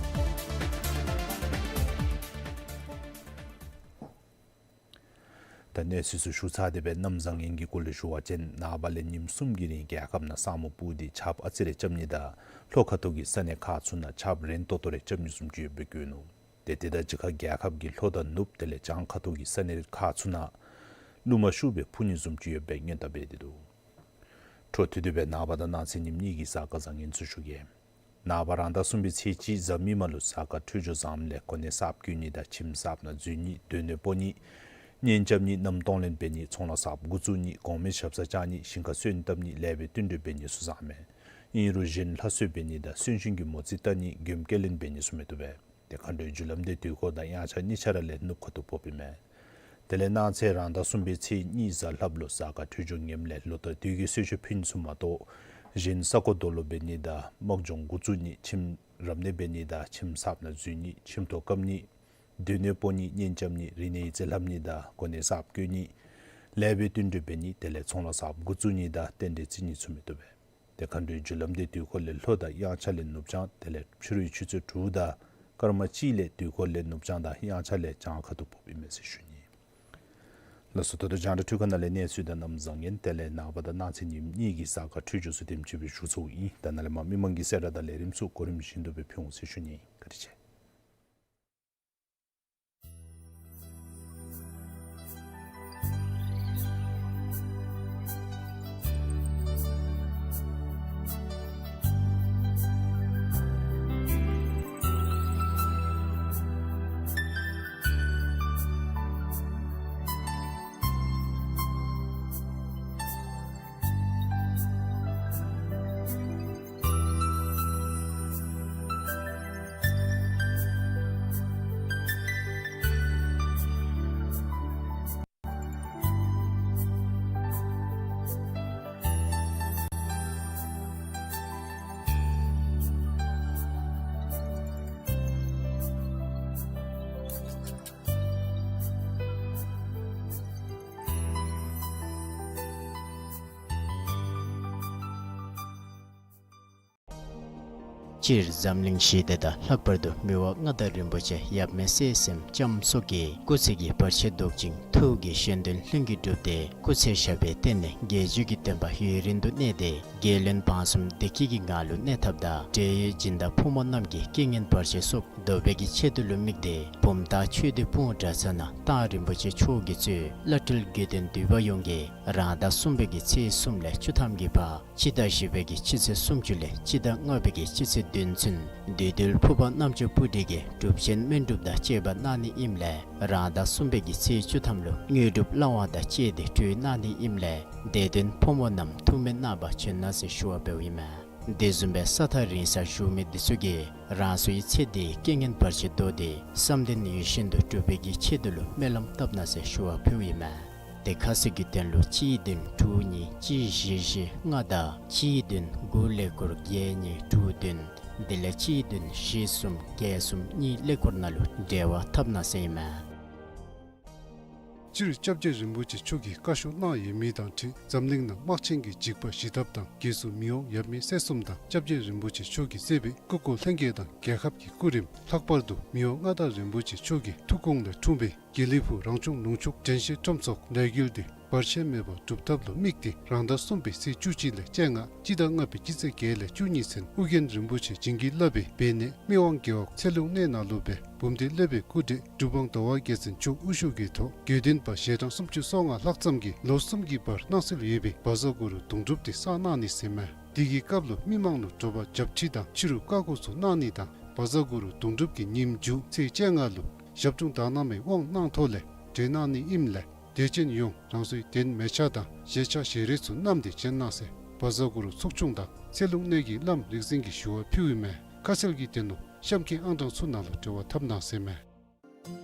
ད་གནས་ཚུལ་ཚུ་ཞུ་ཚར་ཏེ་སྦེ་གནམ་བཟང་ངན་གྱི་སྐོར་ལས་ཞུ་བ་ཅིན་ནངས་པ་ལས་ཉིནམ་གསུམ་གྱི་རིང་རྒྱལ་ཁབ་ནང་ས་སྨུག་སྤུབས་ཏེ་ཆརཔ་ཨ་ཙི་རེ་རྐྱབ་ནི་དང་ལྷོ་ཁ་ཐུག་གི་ས་གནས་ཁག་ཚུ་ནང་ཆརཔ་རན་ཏོག་ཏོ་རེ་རྐྱབ་ནི་བཟུམ་ཅིག་ཡོདཔ་སྦེ་བཀོད་ནུག། ཏེ་དེ་དང་གཅིག་ཁར་རྒྱལ་ཁབ་ཀྱི་ལྷོ་དང་ནུབ་དེ་ལས་བྱང་ཁ་ཐུག་གི་ས་གནས་ཁག་ཚུ་ནང་རླུང་མ་ཤུགས་སྦེ་འཕུ་ནི་བཟུམ་ཅིག་ཡོདཔ་སྦེ་སྔོན་བརྡ་འབད་དེ་འདུག། འཕྲོ་མཐུད་དེ་སྦེ་ནངས་པ་དང་གནངས་ཚེ་ཉིནམ་གཉིས་ཀྱི་གཟའ་སྐར་བཟང་ངན་ཚུ་ཞུ་གེ། ནངས་པ་རང་ཟླ་གསུམ་པའི་ཚེས་གཅིག་གཟའ་མིག་དམར་ལུ་གཟའ་སྐར་འཕྲོད་སྦྱོར་བཟངམ་ལས་གོ་གནས་གསརཔ་བསྐོ་ནི་དང་ཁྱིམ་གསརཔ་ནང་འཛུལ་ནི་སྡོད་གནས་སྤོ་ནི་གཉེན་རྐྱབ་ནི་གནམ་གཏོང་ལེན་འབད་ནི་ཚོང་ལཱ་གསརཔ་འགོ་བཙུགས་ནི་གོང་མའི་ཞབས་སར་བཅར་ནི་ཞིང་ཁ་སོན་བཏབ་ནི་ལེགས་པའི་བསྟུན་གྲོས་འབད་ནི་ཚུ་བཟང་མས། ཨིན་རུང་གཞན་ལྷ་གསོལ་འབད་ནི་དང་གསོན་གཤིན་གྱི་མོ་རྩིས་བལྟ་ནི་མགྱོནམ་སྐྱེལ་ལེན་འབད་ནི་ཚུ་མི་བཏུབ་པས། ཏེ་མཁའ་འགྲོའི་རྒྱུ་ལམ་འདི་དུས་འཁོར་དང་དབྱངས་འཆར་གཉིས་ཆ་ར་ལས་ནུབ་ཁ་ཐུག་ཕོགཔ་ཨིན་མས། དེ་ལས་གནངས་ཚེ་རང་ཟླ་གསུམ་པའི་ཚེས་གཉིས་གཟའ་ལྷགཔ་ལུ་གཟའ་སྐར་འཕྲོད་སྦྱོར་ངནམ་ལས་ལོ་ལྟར་དུས་ཀྱི་གསོལ་མཆོད་ཕུལ་ནི་ཚུ་མ་གཏོགས་གཞན་ས་རྐོ་རྡོ་སློག་འབད་ནི་དང་དམག་སྦྱོང་འགོ་བཙུགས་ནི་ཁྱིམ་རབ་གནས་འབད་ནི་དང་ཁྱིམ་གསརཔ་ནང་འཛུལ་ནི་ཁྱིམ་ཐོག་བཀབ་ནི་སྡོད་གནས་སྤོ་ནི་གཉེན་རྐྱབ་ནི་རིག་གནས་ཡིག་རྩིས་ལྷབ་ནི་དང་གོ་གནས་གསརཔ་བསྐོ་ནི་ལེགས་པའི་བསྟུན་གྲོས་འབད་ནི་དེ་ལས་ཚོང་ལཱ་གསརཔ་འགོ་བཙུགས་ནི་དང་རྟེན་འབྲེལ་བརྩི་ནི་ཚུ་མི་བཏུབ་པས། ཏེ་མཁའ་འགྲོའི་རྒྱུ་ལམ་འདི་དུས་འཁོར་ལས་ལྷོ་དང་དབྱངས་འཆར་ལས་ནུབ་བྱང་དེ་ལས་ཕྱི་རུའི་ཆུ་ཚོད་དྲུག་དང་སྐར་མ་གཅིག་ལས་དུས་འཁོར་ལས་ནུབ་བྱང་དང་དབྱངས་འཆར་ལས་བྱང་ཁ་ཐུག་ཕོགཔ་ཨིན་མས་ཟེར་ཞུ་ནི། ལགས་སོ། ད་ལྟོ་རྒྱང་བསྒྲགས་འཕྲུལ་ཁང་ནང་ལས་གནས་ཚུལ་དང་གནམ་བཟང་ངན་དེ་ལས་ནངས་པ་དང་གནངས་ཚེ་ཉིནམ་གཉིས་ཀྱི་གཟའ་སྐར་འཕྲོད་སྦྱོར་ཚུ་དེམ་ཅིག་སྦེ་ཞུ་ཚརཝ་ཨིན། ད་ནཱ་ལས་མར་མི་མང་གི་གསལ་བསྒྲགས་དང་ལས་རིམ་ཚུ་གོ་རིམ་བཞིན་དུ་སྦེ་ཕུལ་འོང་ཟེར་ཞུ་ནི། བཀའ་དྲིན་ཆེ། སྤྱིར་འཛམ་གླིང་ཞི་བདེ་དང་ལྷག་པར་དུ་མི་དབང་མངའ་བདག་རིན་པོ་ཆེ་ཡབ་མེས་སྲས་གསུམ་ལྕམ་སོགས་ཀྱི་སྐུ་ཚེ་གི་བར་ཆད་བཟློག་ཅིང་ཐུགས་ཀྱི་བཞེད་དོན་ལྷུན་གྱིས་གྲུབ་སྟེ་སྐུ་ཚེ་ཞབས་པད་བརྟན་ནས་དགེ་བཅུ་གི་བསྟན་པ་ཡུན་རིང་དུ་གནས་ཏེ་རྒྱལ་བློན་འབངས་གསུམ་བདེ་སྐྱིད་ཀྱི་ངང་ལུ་གནས་ཐབས་དང་འབྲེལ་ཡོད་སྦྱིན་བདག་ཕོ་མོ་རྣམས་ཀྱི་རྐྱེན་ངན་བར་ཆད་སོགས་བཟློག་པའི་གི་ཆེད་དུ་ལུ་དམིགས་ཏེ་བུམ་ཐང་ཆོས་སྡེ་སྤུངས་གྲྭ་ཚང་ནང་མཐའ་རིན་པོ་ཆེ་མཆོག་གིས་གཙོས་བླ་སྤྲུལ་དགེ་འདུན་འདུས་པ་ཡོངས་ཀྱིས་རང་ཟླ་གསུམ་པའི་གི་ཚེས་གསུམ་ལས་བཅུ་ཐམ་གྱི་བར་སྤྱི་ཟླ་བཞི་པའི་གི་སྤྱི་ཚེས་སུམ་ཅུ་ལས་སྤྱི་ཟླ་ལྔ་པའི་གི་སྤྱི་ཚེས་བདུན་ཚུན་བདུད་འདུལ་ཕུར་པ་རྣམ་ཅོ་སྤུ་གྲི་གི་སྒྲུབ་ཆེན་སྨན་སྒྲུབ་དང་བཅས་པ་གནང་ནི་ཨིནམ་ལས་རང་ཟླ་གསུམ་པའི་གི་ཚེས་བཅུ་ཐམ་ལུ་དངོས་གྲུབ་བླང་བ་དང་བཅས་ཏེ་གྲོལ་གནང་ནི་ཨིནམ་ལས་དད་ལྡན་ཕོ་མོ་རྣམས་ཐུགས་སྨོན་གནང་བར་བྱོན་གནང་ཟེར་ཞུ་བ་འབདཝ་ཨིན་མས། དེ་བཟུམ་སྦེ་ས་ཐག་རིང་སར་བཞུགས་མི་འདི་ཚུ་གིས་རང་སོའི་ཚེ་འདིའི་རྐྱེན་ངན་བར་ཆད་བཟློག་སྟེ་བསམ་དོན་ཡིད་བཞིན་དུ་འགྲུབ་པའི་གི་ཆེད་དུ་ལུ་སྨོན་ལམ་བཏབ་གནང་ཟེར་ཞུ་བ་ཕུལཝ་ཨིན་མས། ཏེ་ཁ་གསལ་གྱི་དོན་ལུ་གཅིག་བདུན་དྲུག་གཉིས་གཅིག་བཞི་བཞི་ལྔ་དང་གཅིག་བདུན་དགུ་ཀླད་ཀོར་བརྒྱད་གཉིས་དྲུག་བདུན་དེ་ལས་གཅིག་བདུན་བཞི་གསུམ་བརྒྱད་གསུམ་གཉིས་ཀླད་ཀོར་ནང་ལུ་འབྲེལ་བ་འཐབ་གནང་ཟེར་ཨིན་མས། སྤྱིར་སྐྱབས་རྗེ་རིན་པོ་ཆེ་མཆོག་གིས་བཀའ་ཤོག་གནང་ཡོད་མི་དང་འཁྲིལ་འཛམ་གླིང་ནང་དམག་ཆེན་གྱི་འཇིགས་པ་ཞི་ཐབས་དང་རྒྱལ་སྲས་མི་དབང་ཡབ་མེས་སྲས་གསུམ་དང་སྐྱབས་རྗེ་རིན་པོ་ཆེ་མཆོག་གིས་མཛད་པའི་སྐུ་འཁོར་ལྷན་རྒྱས་དང་རྒྱལ་ཁབ་ཀྱི་སྐུ་རིམ་ལྷག་པར་དུ་མི་དབང་མངའ་བདག་རིན་པོ་ཆེ་མཆོག་གི་ཐུགས་དགོངས་ལས་འཁྲུངས་པའི་དགེ་ལེགས་ཕུག་རང་བྱུང་ལུང་ཕྱོགས་དྲན་ཤེས་ཁྲོམ་ཚོགས་ལས་འགུལ་འདི་ བར་ཆད་མེད་པར་སྒྲུབ་ཐབས་ལུ་དམིགས་ཏེ་རང་ཟླ་གསུམ་པའི་ཚེས་བཅུ་གཅིག་ལས་བཅོ་ལྔ་སྤྱི་ཟླ་ལྔ་པའི་སྤྱི་ཚེས་བརྒྱད་ལས་བཅུ་གཉིས་ཚུན་ཨོ་རྒྱན་རིན་པོ་ཆེ་བྱིན་གྱིས་བརླབས་པའི་སྦས་གནས་སྨད་དབང་རྒེད་འོག་ཚེ་ལུང་གནས་ནང་ལུ་སྦེ་འབུམ་སྡེ་སློབ་དཔོན་སྐུ་བགྲེས་གྲུབ་དབང་ཟླ་བ་རྒྱལ་མཚན་མཆོག་དབུ་བཞུགས་ཀྱི་ཐོག་དགེ་འདུན་པ་ཞལ་གྲངས་སུམ་ཅུ་སོ་ལྔ་ལྷག་ཙམ་གྱིས་ལོ་གསུམ་གྱི་བར་གནང་སྲོལ་ཡོད་པའི་བཛྲ་གུ་རུ་གདུང་སྒྲུབ་དེ་བསགས་གནང་ནི་ཟེར་མས། དེ་གི་སྐབས་ལུ་མི་མང་ལུ་དྲོ་པ་ཇབ་ཁྲི་དང་ཕྱི་རུ་བཀའ་བསྒོ་ཚུ་གནང་ནི་དང་བཛྲ་གུ་རུ་གདུང་སྒྲུབ་ཀྱི་ཉིནམ་མཇུག་ཚེས་བཅོ་ལྔ་ལུ་ཞབས་དྲུང་དག་སྣང་མའི་དབང་གནང་ཐོག་ལས་གྲོལ་གནང་ནི་ཨིནམ་ལས་དད་ཅན་ཡོངས་རང་སོའི་གདན་མལ་ཆ་དང་བཞེས་ཆ་བཞེས་རས་ཚུ་བསྣམས་ཏེ་བྱོན་གནང་ཟེར་བཛྲ་གུ་རུ་ཚོགས་ཆུང་དང་ཚེ་ལུང་གནས་ཀྱི་བླམ་རིག་འཛིན་གྱིས་ཞུ་བ་ཕུལཝ་ཨིན་མས། ཁ་གསལ་གྱི་དོན་ལུ་གཤམ་གྱི་ཨང་གྲངས་ཚུ་ནང་ལུ་འབྲེལ་བ་འཐབ་གནང་ཟེར་མས།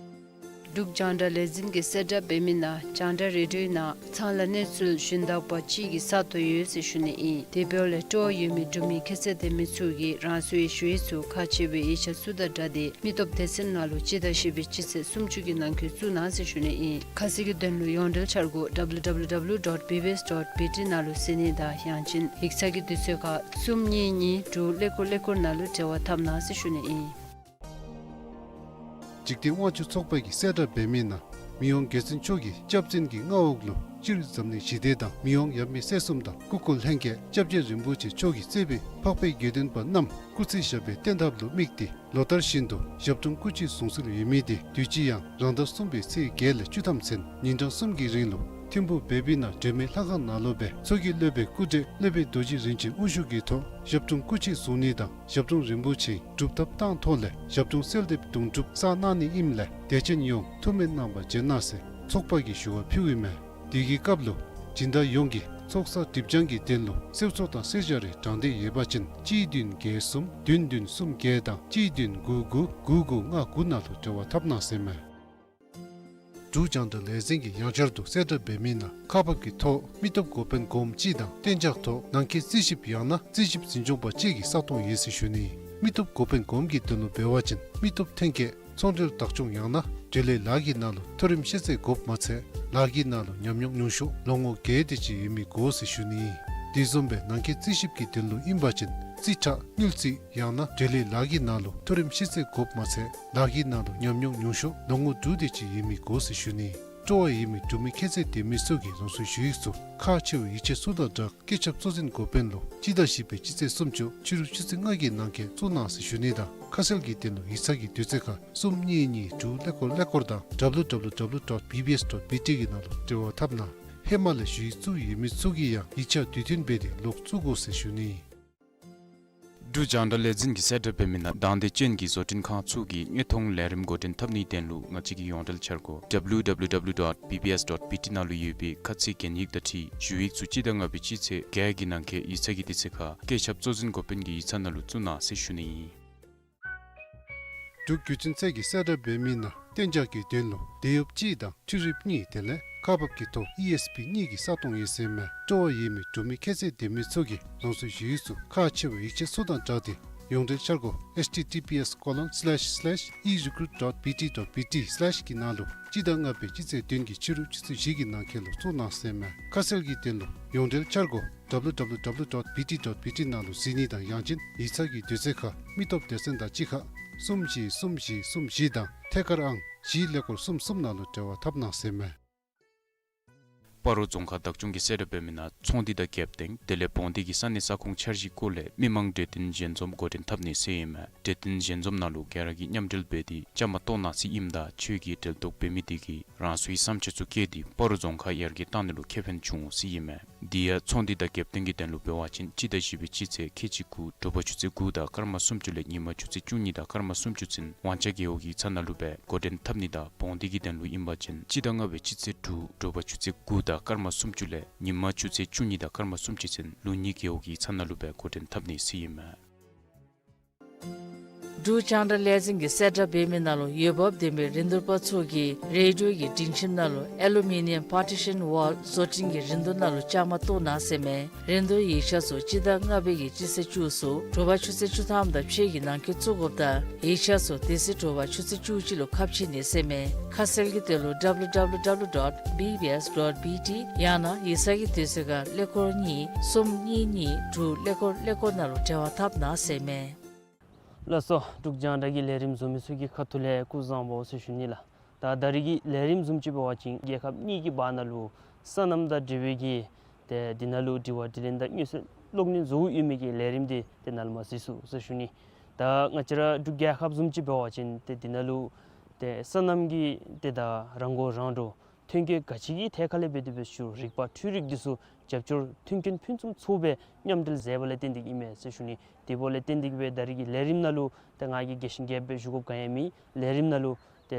འབྲུག་རྒྱང་བསྒྲགས་ལས་འཛིན་གྱིས་གསལ་བསྒྲགས་འབད་མི་ནང་རྒྱང་བསྒྲགས་རེ་ཌིའོ་ནང་ཚང་ལ་གནས་ཚུལ་ཞུན་དག་པ་ཅིག་གི་ས་སྟོང་ཡོད་ཟེར་ཞུ་ནི་ཨིན། དེ་འབདཝ་ལས་སྤྲོ་བ་ཡོད་མི་འབྲུག་མི་ཁྱད་ཚད་ལྡན་མི་ཚུ་གིས་རང་སོའི་ཞུ་ཡིག་ཚུ་ཁག་ཆེ་བའི་ཡིག་ཆ་ཚུ་དང་སྦྲགས་ཏེ་མི་སྟོབས་སྡེ་ཚན་ནང་ལུ་སྤྱི་ཟླ་བཞི་པའི་སྤྱི་ཚེས་སུམ་ཅུ་གི་ནང་འཁོད་བཙུགས་གནང་ཟེར་ཞུ་ནི་ཨིན། ཁ་གསལ་གྱི་དོན་ལུ་ཡོངས་འབྲེལ་འཆར་སྒོ་W W W dot B B S dot B T ནང་ལུ་གཟིགས་ནི་དང་ཡང་ཅིན་ཡིག་ཚང་གི་དུས་ཚོད་ཁར་གསུམ་གཉིས་གཉིས་དྲུག་ཀླད་ཀོར་ཀླད་ཀོར་ནང་ལུ་འབྲེལ་བ་འཐབ་གནང་ཟེར་ཞུ་ནི་ཨིན། འཇིག་རྟེན་དབང་ཕྱུག་ཚོགས་པ་གིས་གསལ་བསྒྲགས་འབད་མི་ནང་མི་དབང་རྒྱལ་བཙུན་མཆོག་གི་སྐྱབས་བཙུན་གྱི་མངའ་འོག་ལུ་སྤྱིར་འཛམ་གླིང་ཞི་བདེ་དང་མི་དབང་ཡབ་མེས་སྲས་གསུམ་དང་སྐུ་འཁོར་ལྷན་རྒྱས་སྐྱབས་རྗེ་རིན་པོ་ཆེ་མཆོག་གིས་གཙོས་པའི་འཕགས་པའི་དགེ་འདུན་པ་རྣམས་སྐུ་ཚེ་ཞབས་པད་བརྟན་ཐབས་ལུ་དམིགས་ཏེ་ལོ་ལྟར་བཞིན་དུ་ཞབས་དྲུང་སྐུ་མཆེད་གཟུངས་གསོལ་ཡོད་མི་དེ་དུས་ཅི་ཡང་རང་ཟླ་གསུམ་པའི་ཚེས་བརྒྱད་ལས་བཅུ་ཐམ་ཚུན་ཉིན་གྲངས་གསུམ་གྱི་རིང་ལུ་ཐིམ་ཕུག་བེ་བི་ན་སྒྲོལ་མའི་ལྷ་ཁང་ནང་ལུ་སྦེ་མཚོ་སྐྱེས་སློབ་དཔོན་སྐུ་བགྲེས་སློབ་དཔོན་རྡོ་རྗེ་རིན་ཆེན་དབུ་བཞུགས་ཀྱི་ཐོག་ཞབས་དྲུང་སྐུ་མཆེད་གཟུངས་ནི་དང་ཞབས་དྲུང་རིན་པོ་ཆེའི་སྒྲུབ་ཐབས་བཏང་ཐོག་ལས་ཞབས་དྲུང་གསོལ་འདེབས་གདུང་སྒྲུབ་བསགས་གནང་ནི་ཨིནམ་ལས་དད་ཅན་ཡོངས་ཐུགས་སྨོན་གནང་བར་བྱོན་གནང་ཟེར་ཚོགས་པ་གིས་ཞུ་བ་ཕུལཝ་ཨིན་མས། དེ་གི་སྐབས་ལུ་སྦྱིན་བདག་ཡོངས་ཀྱིས་ཚོགས་བསགས་སྒྲིབ་སྦྱང་གི་དོན་ལུ་གསོལ་ཚོགས་དང་གསོལ་ཇ་རེ་དྲང་འདོད་ཡོད་པ་ཅིན་གཅིག་བདུན་བརྒྱད་གསུམ་བདུན་བདུན་གསུམ་བརྒྱད་དང་གཅིག་བདུན་དགུ་དགུ་དགུ་དགུ་ལྔ་དགུ་ནང་ལུ་འབྲེལ་བ་འཐབ་གནང་ཟེར་མས། འབྲུག་རྒྱང་བསྒྲགས་ལས་འཛིན་གྱིས་ཡང་བསྐྱར་དུ་གསལ་བསྒྲགས་འབད་མི་ནང་ཁག་འབག་གི་ཐོག་མི་སྟོབས་འགོ་དཔོན་སྒོམ་གཅིག་དང་གཏན་འཇགས་ཐོག་ནང་འཁོད་རྩིས་ཞིབ་ཡང་ན་རྩིས་ཞིབ་འཛིན་སྐྱོང་པ་གཅིག་གི་ས་སྟོང་ཡོད་ཟེར་ཞུ་ནི། མི་སྟོབས་འགོ་དཔོན་སྒོམ་གྱི་དོན་ལུ་འབད་བ་ཅིན་མི་སྟོབས་ཐོན་སྐྱེད་ཚོང་འབྲེལ་བདག་སྐྱོང་ཡང་ན་འབྲེལ་ཡོད་ལཱ་གི་ནང་ལུ་མཐོ་རིམ་ཤེས་ཚད་དགོཔ་མ་ཚད་ལཱ་གི་ནང་ལུ་ཉམས་མྱོང་ཉུང་ཤོས་ལོ་ངོ་བརྒྱད་དེ་ཅིག་ཡོད་མི་དགོ་ཟེར་ཞུ་ནི། དེ་བཟུམ་སྦེ་ནང་འཁོད་རྩིས་ཞིབ་ཀྱི་དོན་ལུ་ཨིན་པ་ཅིན་རྩིས་ཁྲ་དངུལ་རྩིས་ཡང་ན་འབྲེལ་ཡོད་ལཱ་གི་ནང་ལུ་མཐོ་རིམ་ཤེས་ཚད་དགོཔ་མ་ཚད་ལཱ་གི་ནང་ལུ་ཉམས་མྱོང་ཉུང་ཤོས་ལོ་ངོ་དྲུག་དེ་ཅིག་ཡོད་མི་དགོ་ཟེར་ཞུ་ནི། སྤྲོ་བ་ཡོད་མི་འབྲུག་མི་ཁྱད་ཚད་ལྡན་མི་ཚུ་གིས་རང་སོའི་ཞུ་ཡིག་ཚུ་ཁག་ཆེ་བའི་ཡིག་ཆ་ཚུ་དང་སྦྲགས་སྐུ་ཚབ་གཙོ་འཛིན་འགོ་དཔོན་ལུ་སྤྱི་ཟླ་བཞི་པའི་སྤྱི་ཚེས་སུམ་ཅུ་ཕྱི་རུ་ཆུ་ཚོད་ལྔ་གི་ནང་འཁོད་བཙུགས་གནང་ཟེར་ཞུ་ནི་དང་ཁ་གསལ་གྱི་དོན་ལུ་ཡིག་ཚང་གི་དུས་ཚོད་ཁར་གསུམ་གཉིས་གཉིས་དྲུག་ཀླད་ཀོར་ཀླད་ཀོར་དང་W W W dot B B S dot B T གི་ནང་ལུ་འབྲེལ་བ་འཐབ་གནང་། ཧེ་མ་ལས་ཞུ་ཡིག་བཙུགས་ཡོད་མི་ཚུ་གིས་ཡང་ཡིག་ཆ་དུས་མཐུན་འབད་དེ་ལོག་བཙུགས་དགོ་ཟེར་ཞུ་ནི། འབྲུག་རྒྱང་བསྒྲགས་ལས་འཛིན་གྱིས་གསལ་བསྒྲགས་འབད་མི་ནང་དང་འདོད་ཅན་གྱི་བཟོ་སྐྲུན་ཁང་ཚུ་གིས་དངོས་མཐོང་ལས་རིམ་འགོ་འདྲེན་འཐབ་ནིའི་དོན་ལུ་ང་བཅས་ཀྱི་ཡོངས་འབྲེལ་འཆར་སྒོ་W W W dot B B S dot B T ནང་ལུ་ཡོད་པའི་ཁ་ཚིག་གན་ཡིག་དང་འཁྲིལ་ཞུ་ཡིག་ཚུ་སྤྱི་ཟླ་ལྔ་པའི་སྤྱི་ཚེས་བརྒྱད་ཀྱི་ནང་འཁོད་ཡིག་ཚང་གི་དུས་ཚོད་ཁར་སྐུ་ཚབ་གཙོ་འཛིན་འགོ་དཔོན་གྱི་ཡིག་ཚང་ནང་ལུ་བཙུགས་གནང་ཟེར་ཞུ་ནི་ཨིན། འབྲུག་བརྒྱུད་འཕྲིན་ཚད་ཀྱིས་གསལ་བསྒྲགས་འབད་མི་ནང་གཏན་འཇགས་ཀྱི་དོན་ལུ་དེད་གཡོགཔ་གཅིག་དང་འཕྲུལ་རིགཔ་གཉིས་དེ་ལས་ཁག་འབག་གི་ཐོག་ཨི་ཨེསི་པི་གཉིས་ཀྱི་ས་སྟོང་ཡོད་ཟེར་མས། སྤྲོ་བ་ཡོད་མི་འབྲུག་མི་ཁྱད་ཚད་ལྡན་མི་ཚུ་གིས་རང་སོའི་ཞུ་ཡིག་ཚུ་ཁག་ཆེ་བའི་ཡིག་ཆ་ཚུ་དང་སྦྲགས་ཏེ་ཡོངས་འབྲེལ་འཆར་སྒོ་H T T P S colon slash slash e recruit dot B T dot B T slash གི་ནང་ལུ་སྤྱི་ཟླ་ལྔ་པའི་སྤྱི་ཚེས་བདུན་གྱི་ཕྱི་རུ་ཆུ་ཚོད་བཞི་གི་ནང་འཁོད་ལུ་བཙུགས་གནང་ཟེར་མས། ཁ་གསལ་གྱི་དོན་ལུ་ཡོངས་འབྲེལ་འཆར་སྒོ་W W W dot B T dot B T ནང་ལུ་གཟིགས་ནི་དང་ཡང་ཅིན་ཡིག་ཚང་གི་དུས་ཚོད་ཁར་མི་སྟོབས་སྡེ་ཚན་དང་གཅིག་ཁར་གསུམ་བཞི་གསུམ་བཞི་གསུམ་བཞི་དང་ཐད་ཀར་ཨང་བཞི་ཀླད་ཀོར་གསུམ་གསུམ་ནང་ལུ་འབྲེལ་བ་འཐབ་གནང་ཟེར་མས། སྤ་རོ་རྫོང་ཁག་བདག་སྐྱོང་གིས་གསལ་བསྒྲགས་འབད་མི་ནང་ཚོང་འདུས་དང་རྒྱབ་རྟེན་དེ་ལས་བོང་འདུས་ཀྱི་ས་གནས་ས་ཁོངས་འཆར་གཞིའི་སྐོར་ལས་མི་མང་གྲོས་བསྟུན་ཞལ་འཛོམས་འགོ་འདྲེན་འཐབ་ནི་ཟེར་ཨིན་མས། གྲོས་བསྟུན་ཞལ་འཛོམས་ནང་ལུ་ག་ར་གིས་མཉམ་འབྲེལ་འབད་དེ་བཅའ་མར་གཏོགས་གནང་ཟེར་ཨིནམ་ད་ཆོས་ཀྱི་འབྲེལ་གཏོགས་འབད་མི་དེ་གིས་རང་སོའི་བསམ་འཆར་ཚུ་བཀོད་དེ་སྤ་རོ་རྫོང་ཁག་ཡར་རྒྱས་གཏང་ནི་ལུ་ཁེ་ཕན་འབྱུང་འོང་ཟེར་ཨིན་མས། དེ་ཡང་ཚོང་འདུས་དང་རྒྱབ་རྟེན་གྱི་དོན་ལུ་འབད་བ་ཅིན་སྤྱི་ཟླ་བཞི་པའི་སྤྱི་ཚེས་ཁལ་གཅིག་དགུ་དྲོ་པ་ཆུ་ཚོད་དགུ་དང་སྐར་མ་སུམ་ཅུ་ལས་ཉིན་མ་ཆུ་ཚོད་བཅུ་གཉིས་དང་སྐར་མ་སུམ་ཅུ་ཚུན་དབང་ཆ་རྒེད་འོག་གི་ཡིག་ཚང་ནང་ལུ་སྦེ་འགོ་འདྲེན་འཐབ་ནི་དང་བོང་འདུས་ཀྱི་དོན་ལུ་ཨིན་པ་ཅིན་སྤྱི་ཟླ་ལྔ་པའི་སྤྱི་ཚེས་དྲུག་དྲོ་པ་ཆུ་ཚོད་དགུ་དང་སྐར་མ་སུམ་ཅུ་ལས་ཉིན་མ་ཆུ་ཚོད་བཅུ་གཉིས་དང་སྐར་མ་སུམ་ཅུ་ཚུན་ལུང་ཉིད་རྒེད་འོག་གི་ཡིག་ཚང་ནང་ལུ་སྦེ་འགོ་འདྲེན་འཐབ་ནི་ཟེར་ཨིན་མས། འབྲུག་རྒྱང་བསྒྲགས་ལས་འཛིན་གྱིས་གསལ་བསྒྲགས་འབད་མི་ནང་ལུ་འོས་འབབ་ལྡན་པའི་རིན་བསྡུར་པ་ཚུ་གིས་རེ་ཌིའོ་གི་སྒྲིང་ཁྱིམ་ནང་ལུ་ཨེ་ལུ་མི་ནི་ཡམ་པར་ཊི་ཤཱན་ཝཱལ་བཟོ་སྐྲུན་གྱི་རིན་བསྡུར་ནང་ལུ་བཅའ་མར་གཏོགས་གནང་ཟེར་མས། རིན་བསྡུར་ཡིག་ཆ་ཚུ་སྤྱི་ཟླ་ལྔ་པའི་གི་སྤྱི་ཚེས་བཅུ་གསུམ་དྲོ་པ་ཆུ་ཚོད་བཅུ་ཐམ་དང་ཕྱེད་ཀྱི་ནང་འཁོད་བཙུགས་དགོཔ་དང་ཡིག་ཆ་ཚུ་དེ་ཚེ་དྲོ་པ་ཆུ་ཚོད་བཅུ་གཅིག་ལུ་ཁ་ཕྱེ་ནི་ཟེར་མས། ཁ་གསལ་གྱི་དོན་ལུ་W W W dot B B S dot B T ཡང་ན་ཡིག་ཚང་གི་དུས་ཚོད་ཁར་ཀླད་ཀོར་གཉིས་གསུམ་གཉིས་གཉིས་དྲུག་ཀླད་ཀོར་ཀླད་ཀོར་ནང་ལུ་འབྲེལ་བ་འཐབ་གནང་ཟེར་མས། ལགས་སོ། འབྲུག་རྒྱང་བསྒྲགས་ཀྱི་ལས་རིམ་བཟུམ་མི་ཚུ་གི་ཁ་ཐུག་ལས་སྐུ་གཟུགས་བཟང་པོ་ཟེར་ཞུ་ནི་ལགས། ད་ད་རིས་ཀྱི་ལས་རིམ་བཟུམ་ཅིག་འབད་བ་ཅིན་རྒྱལ་ཁབ་གཉིས་ཀྱི་བར་ན་ལུ་ སོ་ནམ་དང་འབྲེལ་བའི་གི་ཏེ་འདི་ནང་ལུ་དྲི་བ་དྲིས་ལན་དང་མངོན་གསལ་གློག་བརྙན་བཟོ་ཡོད་མི་གི་ལས་རིམ་འདི་ཏེ་ནཱ་ལུ་མར་གཟིགས་ཚུགས་ཟེར་ཞུ་ནི། ད་ང་བཅས་ར་འབྲུག་རྒྱལ་ཁབ་བཟུམ་ཅིག་འབད་བ་ཅིན་ཏེ་འདི་ནང་ལུ་ཏེ་སོ་ནམ་གྱི་ཏེ་ད་རང་མགོ་རང་འདྲོངས་ཐོན་སྐྱེད་ག་ཅི་གི་ཐད་ཁར་ལས་འབད་དེ་འབད་ཞུ་རིག་པ་འཕྲུལ་རིག་འདི་ཚུ་རྒྱབ་སྐྱོར་མཐུན་རྐྱེན་ཕུན་སུམ་ཚོགས་པའི་མཉམ་འབྲེལ་མཛད་པ་ལས་བརྟེན་ཏེ་གིས་ཨིན་མས་ཟེར་ཞུ་ནི། དེ་འབདཝ་ལས་བརྟེན་ཏེ་གིས་སྦེ་ད་རིས་ཀྱི་ལས་རིམ་ནང་ལུ་ཏེ་ང་གིས་རྒྱས་ཤིང་རྒྱསཔ་སྦེ་ཞུ་དགོཔ་ག་ཡང་མེད། ལས་རིམ་ནང་ལུ་ཏེ་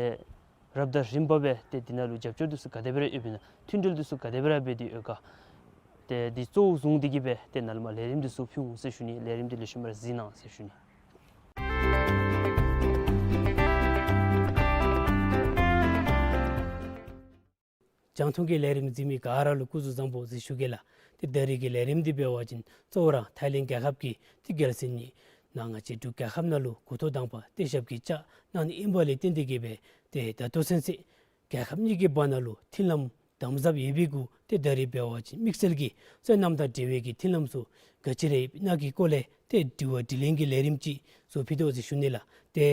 རབ་དང་རིམ་པ་སྦེ་ཏེ་འདི་ནང་ལུ་རྒྱབ་སྐྱོར་འདི་ཚུ་ག་དེ་སྦེ་ར་ཡོདཔ་ཨིན་ན་མཐུན་འབྲེལ་འདི་ཚུ་ག་དེ་སྦེ་ར་འབད་དེ་ཡོད་ག། ཏེ་འདི་གཙོ་བོ་བཟུང་སྟེ་གིས་སྦེ་ཏེ་ནཱ་ལུ་མར་ལས་རིམ་འདི་ཚུ་ཕུལ་འོང་ཟེར་ཞུ་ནི། ལས་རིམ་འདི་ལེགས་ཤོམ་སྦེ་ར་གཟིགས་གནང་ཟེར་ཞུ་ནི། རྒྱང་མཐོང་གི་ལས་རིམ་གཟིགས་མི་ག་ར་ལུ་སྐུ་གཟུགས་བཟང་པོ་ཟེར་ཞུ་གེ་ལགས། ཏེ་ད་རིས་ཀྱི་ལས་རིམ་འདི་འབད་བ་ཅིན་གཙོ་བོ་ར་ཐའི་ལེནཌ་རྒྱལ་ཁབ་ཀྱི་ཏེ་རྒྱལ་སྲིད་ནི་ནཱ་ང་བཅས་འབྲུག་རྒྱལ་ཁབ་ནང་ལུ་འགོ་ཐོག་དང་པ་ཏེ་ཞབས་ཀྱིས་བཅགས་གནང་ནི་ཨིན་པ་ལས་བརྟེན་ཏེ་གིས་སྦེ་ཏེ་ད་ལྟོ་ཚུན་ཚོད་རྒྱལ་ཁབ་གཉིས་ཀྱི་བར་ན་ལུ་མཐུན་ལམ་དམ་ཟབ་ཡོད་པའི་གུ་ཏེ་ད་རིས་འབད་བ་ཅིན་དམིགས་བསལ་གྱིས་སོ་ནམ་དང་འབྲེལ་བའི་གི་མཐུན་ལམ་ཚུ་ག་ཅི་ར་ཡོདཔ་ཨིན་ན་གི་སྐོར་ལས་ཏེ་དྲི་བ་དྲིས་ལན་གྱི་ལས་རིམ་ཅིག་བཟོ་ཕུལ་དོ་ཟེར་ཞུ་ནི་ལགས། ཏེ་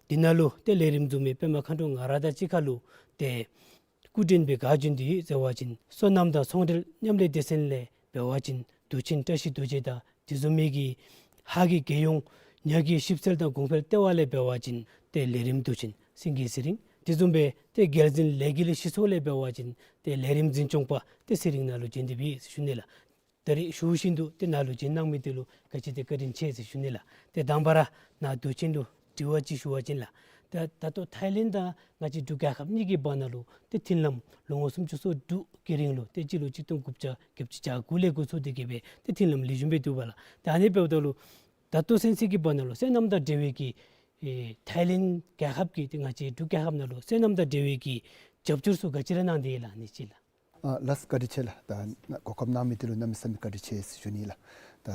འདི་ནང་ལུ་ཏེ་ལས་རིམ་བཟོ་མི་པདྨ་མཁའ་འགྲོ་ང་ར་དང་གཅིག་ཁར་ལུ་ཏེ་སྐུ་མགྲོན་སྦེ་ག་བྱོན་ཏེ་ཡོད་ཟེར་བ་ཅིན་སོ་ནམ་དང་ཚོང་འབྲེལ་མཉམ་ལས་སྡེ་ཚན་ལས་འབད་བ་ཅིན་མདོ་ཆེན་བཀྲ་ཤིས་རྡོ་རྗེ་དང་དེ་བཟུམ་མའི་གི་ཧཱ་གི་རྒྱལ་ཡོངས་ཉ་གི་ཞིབ་འཚོལ་དང་གོང་འཕེལ་ལྟེ་བ་ལས་འབད་བ་ཅིན་ཏེ་ལས་རིམ་མདོ་ཆེན་སེང་གེ་ཚེ་རིང་། དེ་བཟུམ་སྦེ་ཏེ་རྒྱལ་འཛིན་ལས་འགུལ་སྤྱི་ཚོགས་ལས་འབད་བ་ཅིན་ཏེ་ལས་རིམ་འཛིན་སྐྱོང་པ་ཏེ་ཚེ་རིང་ནཱ་ལུ་བྱོན་ཏེ་སྦེ་ཡོད་ཟེར་ཞུ་ནི་ལགས། ད་རིས་ཞུ་བཞིན་དུ་ཏེ་ནཱ་ལུ་བྱོན་གནང་མི་འདི་ལུ་ག་ཅི་ཏེ་བཀའ་དྲིན་ཆེ་ཟེར་ཞུ་ནི་ལགས། ཏེ་དང་པ་ར་ནཱ་མདོ་ཆེན་ལུ་དྲི་བ་ཅིག་ཞུ་བ་ཅིན་ལགས། ད་ད་ལྟོ་ཐའི་ལེནཌ་དང་ང་བཅས་འབྲུག་རྒྱལ་ཁབ་གཉིས་ཀྱི་བར་ན་ལུ་ཏེ་མཐུན་ལམ་ལོ་ངོ་སུམ་ཅུ་སོ་དྲུག་གི་རིང་ལུ་ཏེ་སྤྱི་ལོ་གཅིག་སྟོང་དགུ་བརྒྱ་བརྒྱད་ཅུ་གྱ་དགུ་ལས་འགོ་བཙུགས་ཏེ་གིས་སྦེ་ཏེ་མཐུན་ལམ་ལེགས་ཤོམ་སྦེ་འདུག་པ་ལགས། ད་ཨ་ནི་འབདཝ་ད་ལུ་ད་ལྟོ་ཚུན་ཚོད་ཀྱི་བར་ན་ལུ་སོ་ནམ་དང་འབྲེལ་བའི་གི་ཨེ་ཐའི་ལེནཌ་རྒྱལ་ཁབ་ཀྱིས་ཏེ་ང་བཅས་འབྲུག་རྒྱལ་ཁབ་ནང་ལུ་སོ་ནམ་དང་འབྲེལ་བའི་གི་རྒྱབ་སྐྱོར་ཚུ་ག་ཅི་ར་གནང་སྟེ་ཡོད་ལགས། ཨ་ནི་ཅིག་ལགས། ཨ་ལགས་སོ་བཀའ་དྲིན་ཆེ་ལགས། ད་གོ་སྐབས་གནང་མི་འདི་ལུ་གནམ་མེད་ས་མེད་བཀའ་དྲིན་ཆེ་ཟེར་ཞུ་ནི་ལགས། ད་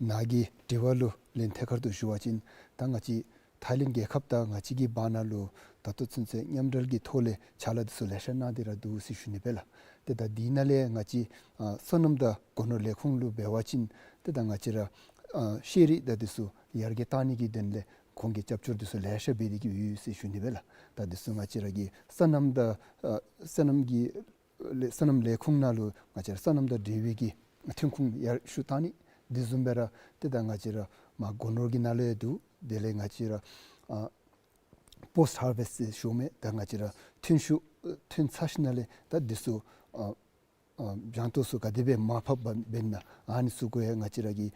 ནཱ་གི་དྲི་བ་ལུ་ལན་ཐད་ཀར་དུ་ཞུ་བ་ཅིན་ད་ང་བཅས་ཐའི་ལེནཌ་རྒྱལ་ཁབ་དང་ང་བཅས་ཀྱི་བར་ན་ལུ་ད་ལྟོ་ཚུན་ཚོད་མཉམ་འབྲེལ་གྱི་ཐོག་ལས་ཕྱག་ལཱ་འདི་ཚུ་ལེ་ཤ་གནང་སྟེ་ར་འདུག་ཟེར་ཞུ་ནི་སྦེ་ལགས། ཏེ་ད་འདི་ནང་ལས་ང་བཅས་ཨ་སོ་ནམ་དང་སྒོ་ནོར་ལས་ཁུངས་ལུ་འབད་བ་ཅིན་ཏེ་ད་ང་བཅས་ར་ཨ་ཤེས་རིག་དང་འདི་ཚུ་ཡར་རྒྱས་གཏང་ནི་གི་དོན་ལས་ཁོང་གིས་རྒྱབ་སྐྱོར་འདི་ཚུ་ལེ་ཤ་འབད་དེ་གིས་ཡོད་ཟེར་ཞུ་ནི་སྦེ་ལགས། ད་འདི་ཚུ་ང་བཅས་ར་གི་སོ་ནམ་དང་ཨ་སོ་ནམ་གྱི་ལས་སོ་ནམ་ལས་ཁུངས་ནང་ལུ་ང་བཅས་ར་སོ་ནམ་དང་འབྲེལ་བའི་གི་ཐོན་ཁུངས་ཡར་ཞུ་གཏང་ནི། དེ་བཟུམ་སྦེ་ར་ཏེ་ད་ང་བཅས་ར་མར་སྒོ་ནོར་གྱི་ནང་ལུ་ཡང་འདུག། དེ་ལས་ང་བཅས་ར་ཨ་པོསཊ་ཧར་ཝེསཊ་ཟེར་ཞུཝ་མས། ད་ང་བཅས་ར་ཐོན་ཤུགས་ཐོན་ཚར་ཞིནམ་ལས་ད་འདི་ཚུ་ཨ་ཨ་བཟང་ཏོག་ཚུ་ག་དེ་སྦེ་མར་ཕབ་འབད་ན་ཨ་ནི་ཚུ་གུ་ཡང་ང་བཅས་ར་གིས་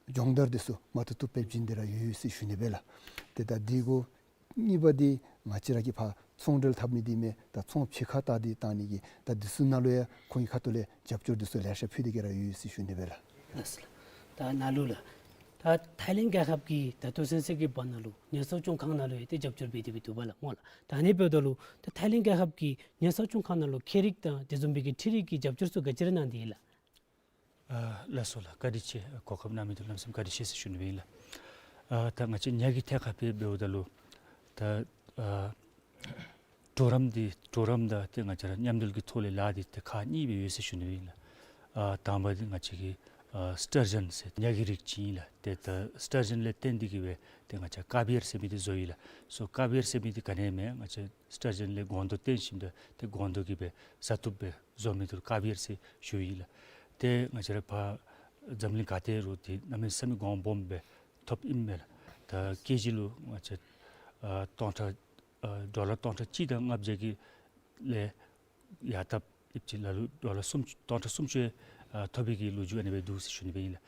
སྦྱོང་བརྡར་འདི་ཚུ་མ་ཐུབ་ཐུབ་སྦེ་བྱིན་ཏེ་ར་ཡོད་ཟེར་ཞུ་ནི་སྦེ་ལགས། ཏེ་ད་འདི་གུ་གཉིས་པ་འདི་ང་བཅས་ར་གིས་ཕར་ཚོང་འབྲེལ་འཐབ་ནི་འདི་མས། ད་ཚོང་ཕྱི་ཁར་བལྟ་སྟེ་བཏང་ནི་གི་ད་འདི་ཚུ་ནང་ལུ་ཡང་ཁོང་གི་ཁ་ཐུག་ལས་རྒྱབ་སྐྱོར་འདི་ཚུ་ལེ་ཤ་ཕུལ་ཏེ་གིས་ར་ཡོད་ཟེར་ཞུ་ནི་སྦེ་ལགས། ལགས་སོ་ལགས། ད་ནཱ་ལུ་ལགས། ད་ཐའི་ལེནཌ་རྒྱལ་ཁབ་ཀྱིས་ད་ལྟོ་ཚུན་ཚོད་ཀྱི་བར་ན་ལུ་ཉ་གསོ་སྐྱོང་ཁང་ནང་ལུ་ཡང་ཏེ་རྒྱབ་སྐྱོར་འབད་དེ་སྦེ་འདུག་པ་ལགས་སྨོ་ལགས། ད་ཨ་ནི་འབདཝ་ད་ལུ་ད་ཐའི་ལེནཌ་རྒྱལ་ཁབ་ཀྱིས་ཉ་གསོ་སྐྱོང་ཁང་ནང་ལུ་ཁྱད་རིག་དང་དེ་བཟུམ་སྦེ་གི་འཕྲུལ་རིག་གི་རྒྱབ་སྐྱོར་ཚུ་ག་ཅི་ར་གནང་སྟེ་ཡོད་ལགས། ཨ་ལགས་སོ་ལགས། བཀའ་དྲིན་ཆེ། གོ་སྐབས་གནང་མི་འདི་ལུ་གནམ་མེད་ས་མེད་བཀའ་དྲིན་ཆེ་ཟེར་ཞུ་ནི་སྦེ་ཨིན་ལགས། ཨ་ད་ང་བཅས་ཉ་གི་ཐད་ཁར་སྦེ་འབདཝ་ད་ལུ་ད་ཨ་གྲོགས་རམ་འདི་གྲོགས་རམ་དང་ཏེ་ང་བཅས་ར་མཉམ་འབྲེལ་གྱི་ཐོག་ལས་ལཱ་འདི་ཏེ་ཁག་གཉིས་སྦེ་ཡོད་ཟེར་ཞུ་ནི་སྦེ་ཨིན་ལགས། ཨ་དང་པ་འདི་ང་བཅས་ཀྱི་ཨ་སི་ཊར་ཇཱན་ཟེར་ཉ་གི་རིགས་ཅིག་ཨིན་ལགས། ཏེ་ད་སི་ཊར་ཇཱན་ལས་བརྟེན་ཏེ་གིས་སྦེ་ཏེ་ང་བཅས་ཀ་བིར་ཟེར་མི་འདི་བཟོ་ཡི་ལགས། སོ་ཀ་བིར་ཟེར་མི་འདི་ག་ནི་མས། ང་བཅས་སི་ཊར་ཇཱན་ལས་སྒོང་རྡོག་བཏོན་ཞིནམ་ད་ཏེ་སྒོང་རྡོག་གིས་སྦེ་བཟའ་བཏུབ་སྦེ་བཟོ་མི་འདི་ལུ་ཀ་བིར་ཟེར་ཞུ་ཡི་ལགས། ཏེ་ང་བཅས་ར་ཕར་འཛམ་གླིང་ག་ཏེ་རུང་ཏེ་གནམ་མེད་ས་མེད་གོང་སྦོམ་སྦེ་ཐོབ་ཨིན་མས་ལགས། ད་ཀེ་ཇི་ལུ་ང་བཅས་ཨ་སྟོང་ཕྲག་ཨ་ཌོ་ལར་སྟོང་ཕྲག་གཅིག་དང་ལྔ་བརྒྱ་གི་ལས་ཡར་བཏབ་ཨིན་པ་ཅིན་ལ་ལུ་ཌོ་ལར་སུམ་ཅུ་སྟོང་ཕྲག་སུམ་ཅུ་ཨ་ཐོབ་པའི་གི་ལོ་རྒྱུས་ཨ་ནི་སྦེ་འདུག་ཟེར་ཞུ་ནི་སྦེ་ཨིན་ལགས།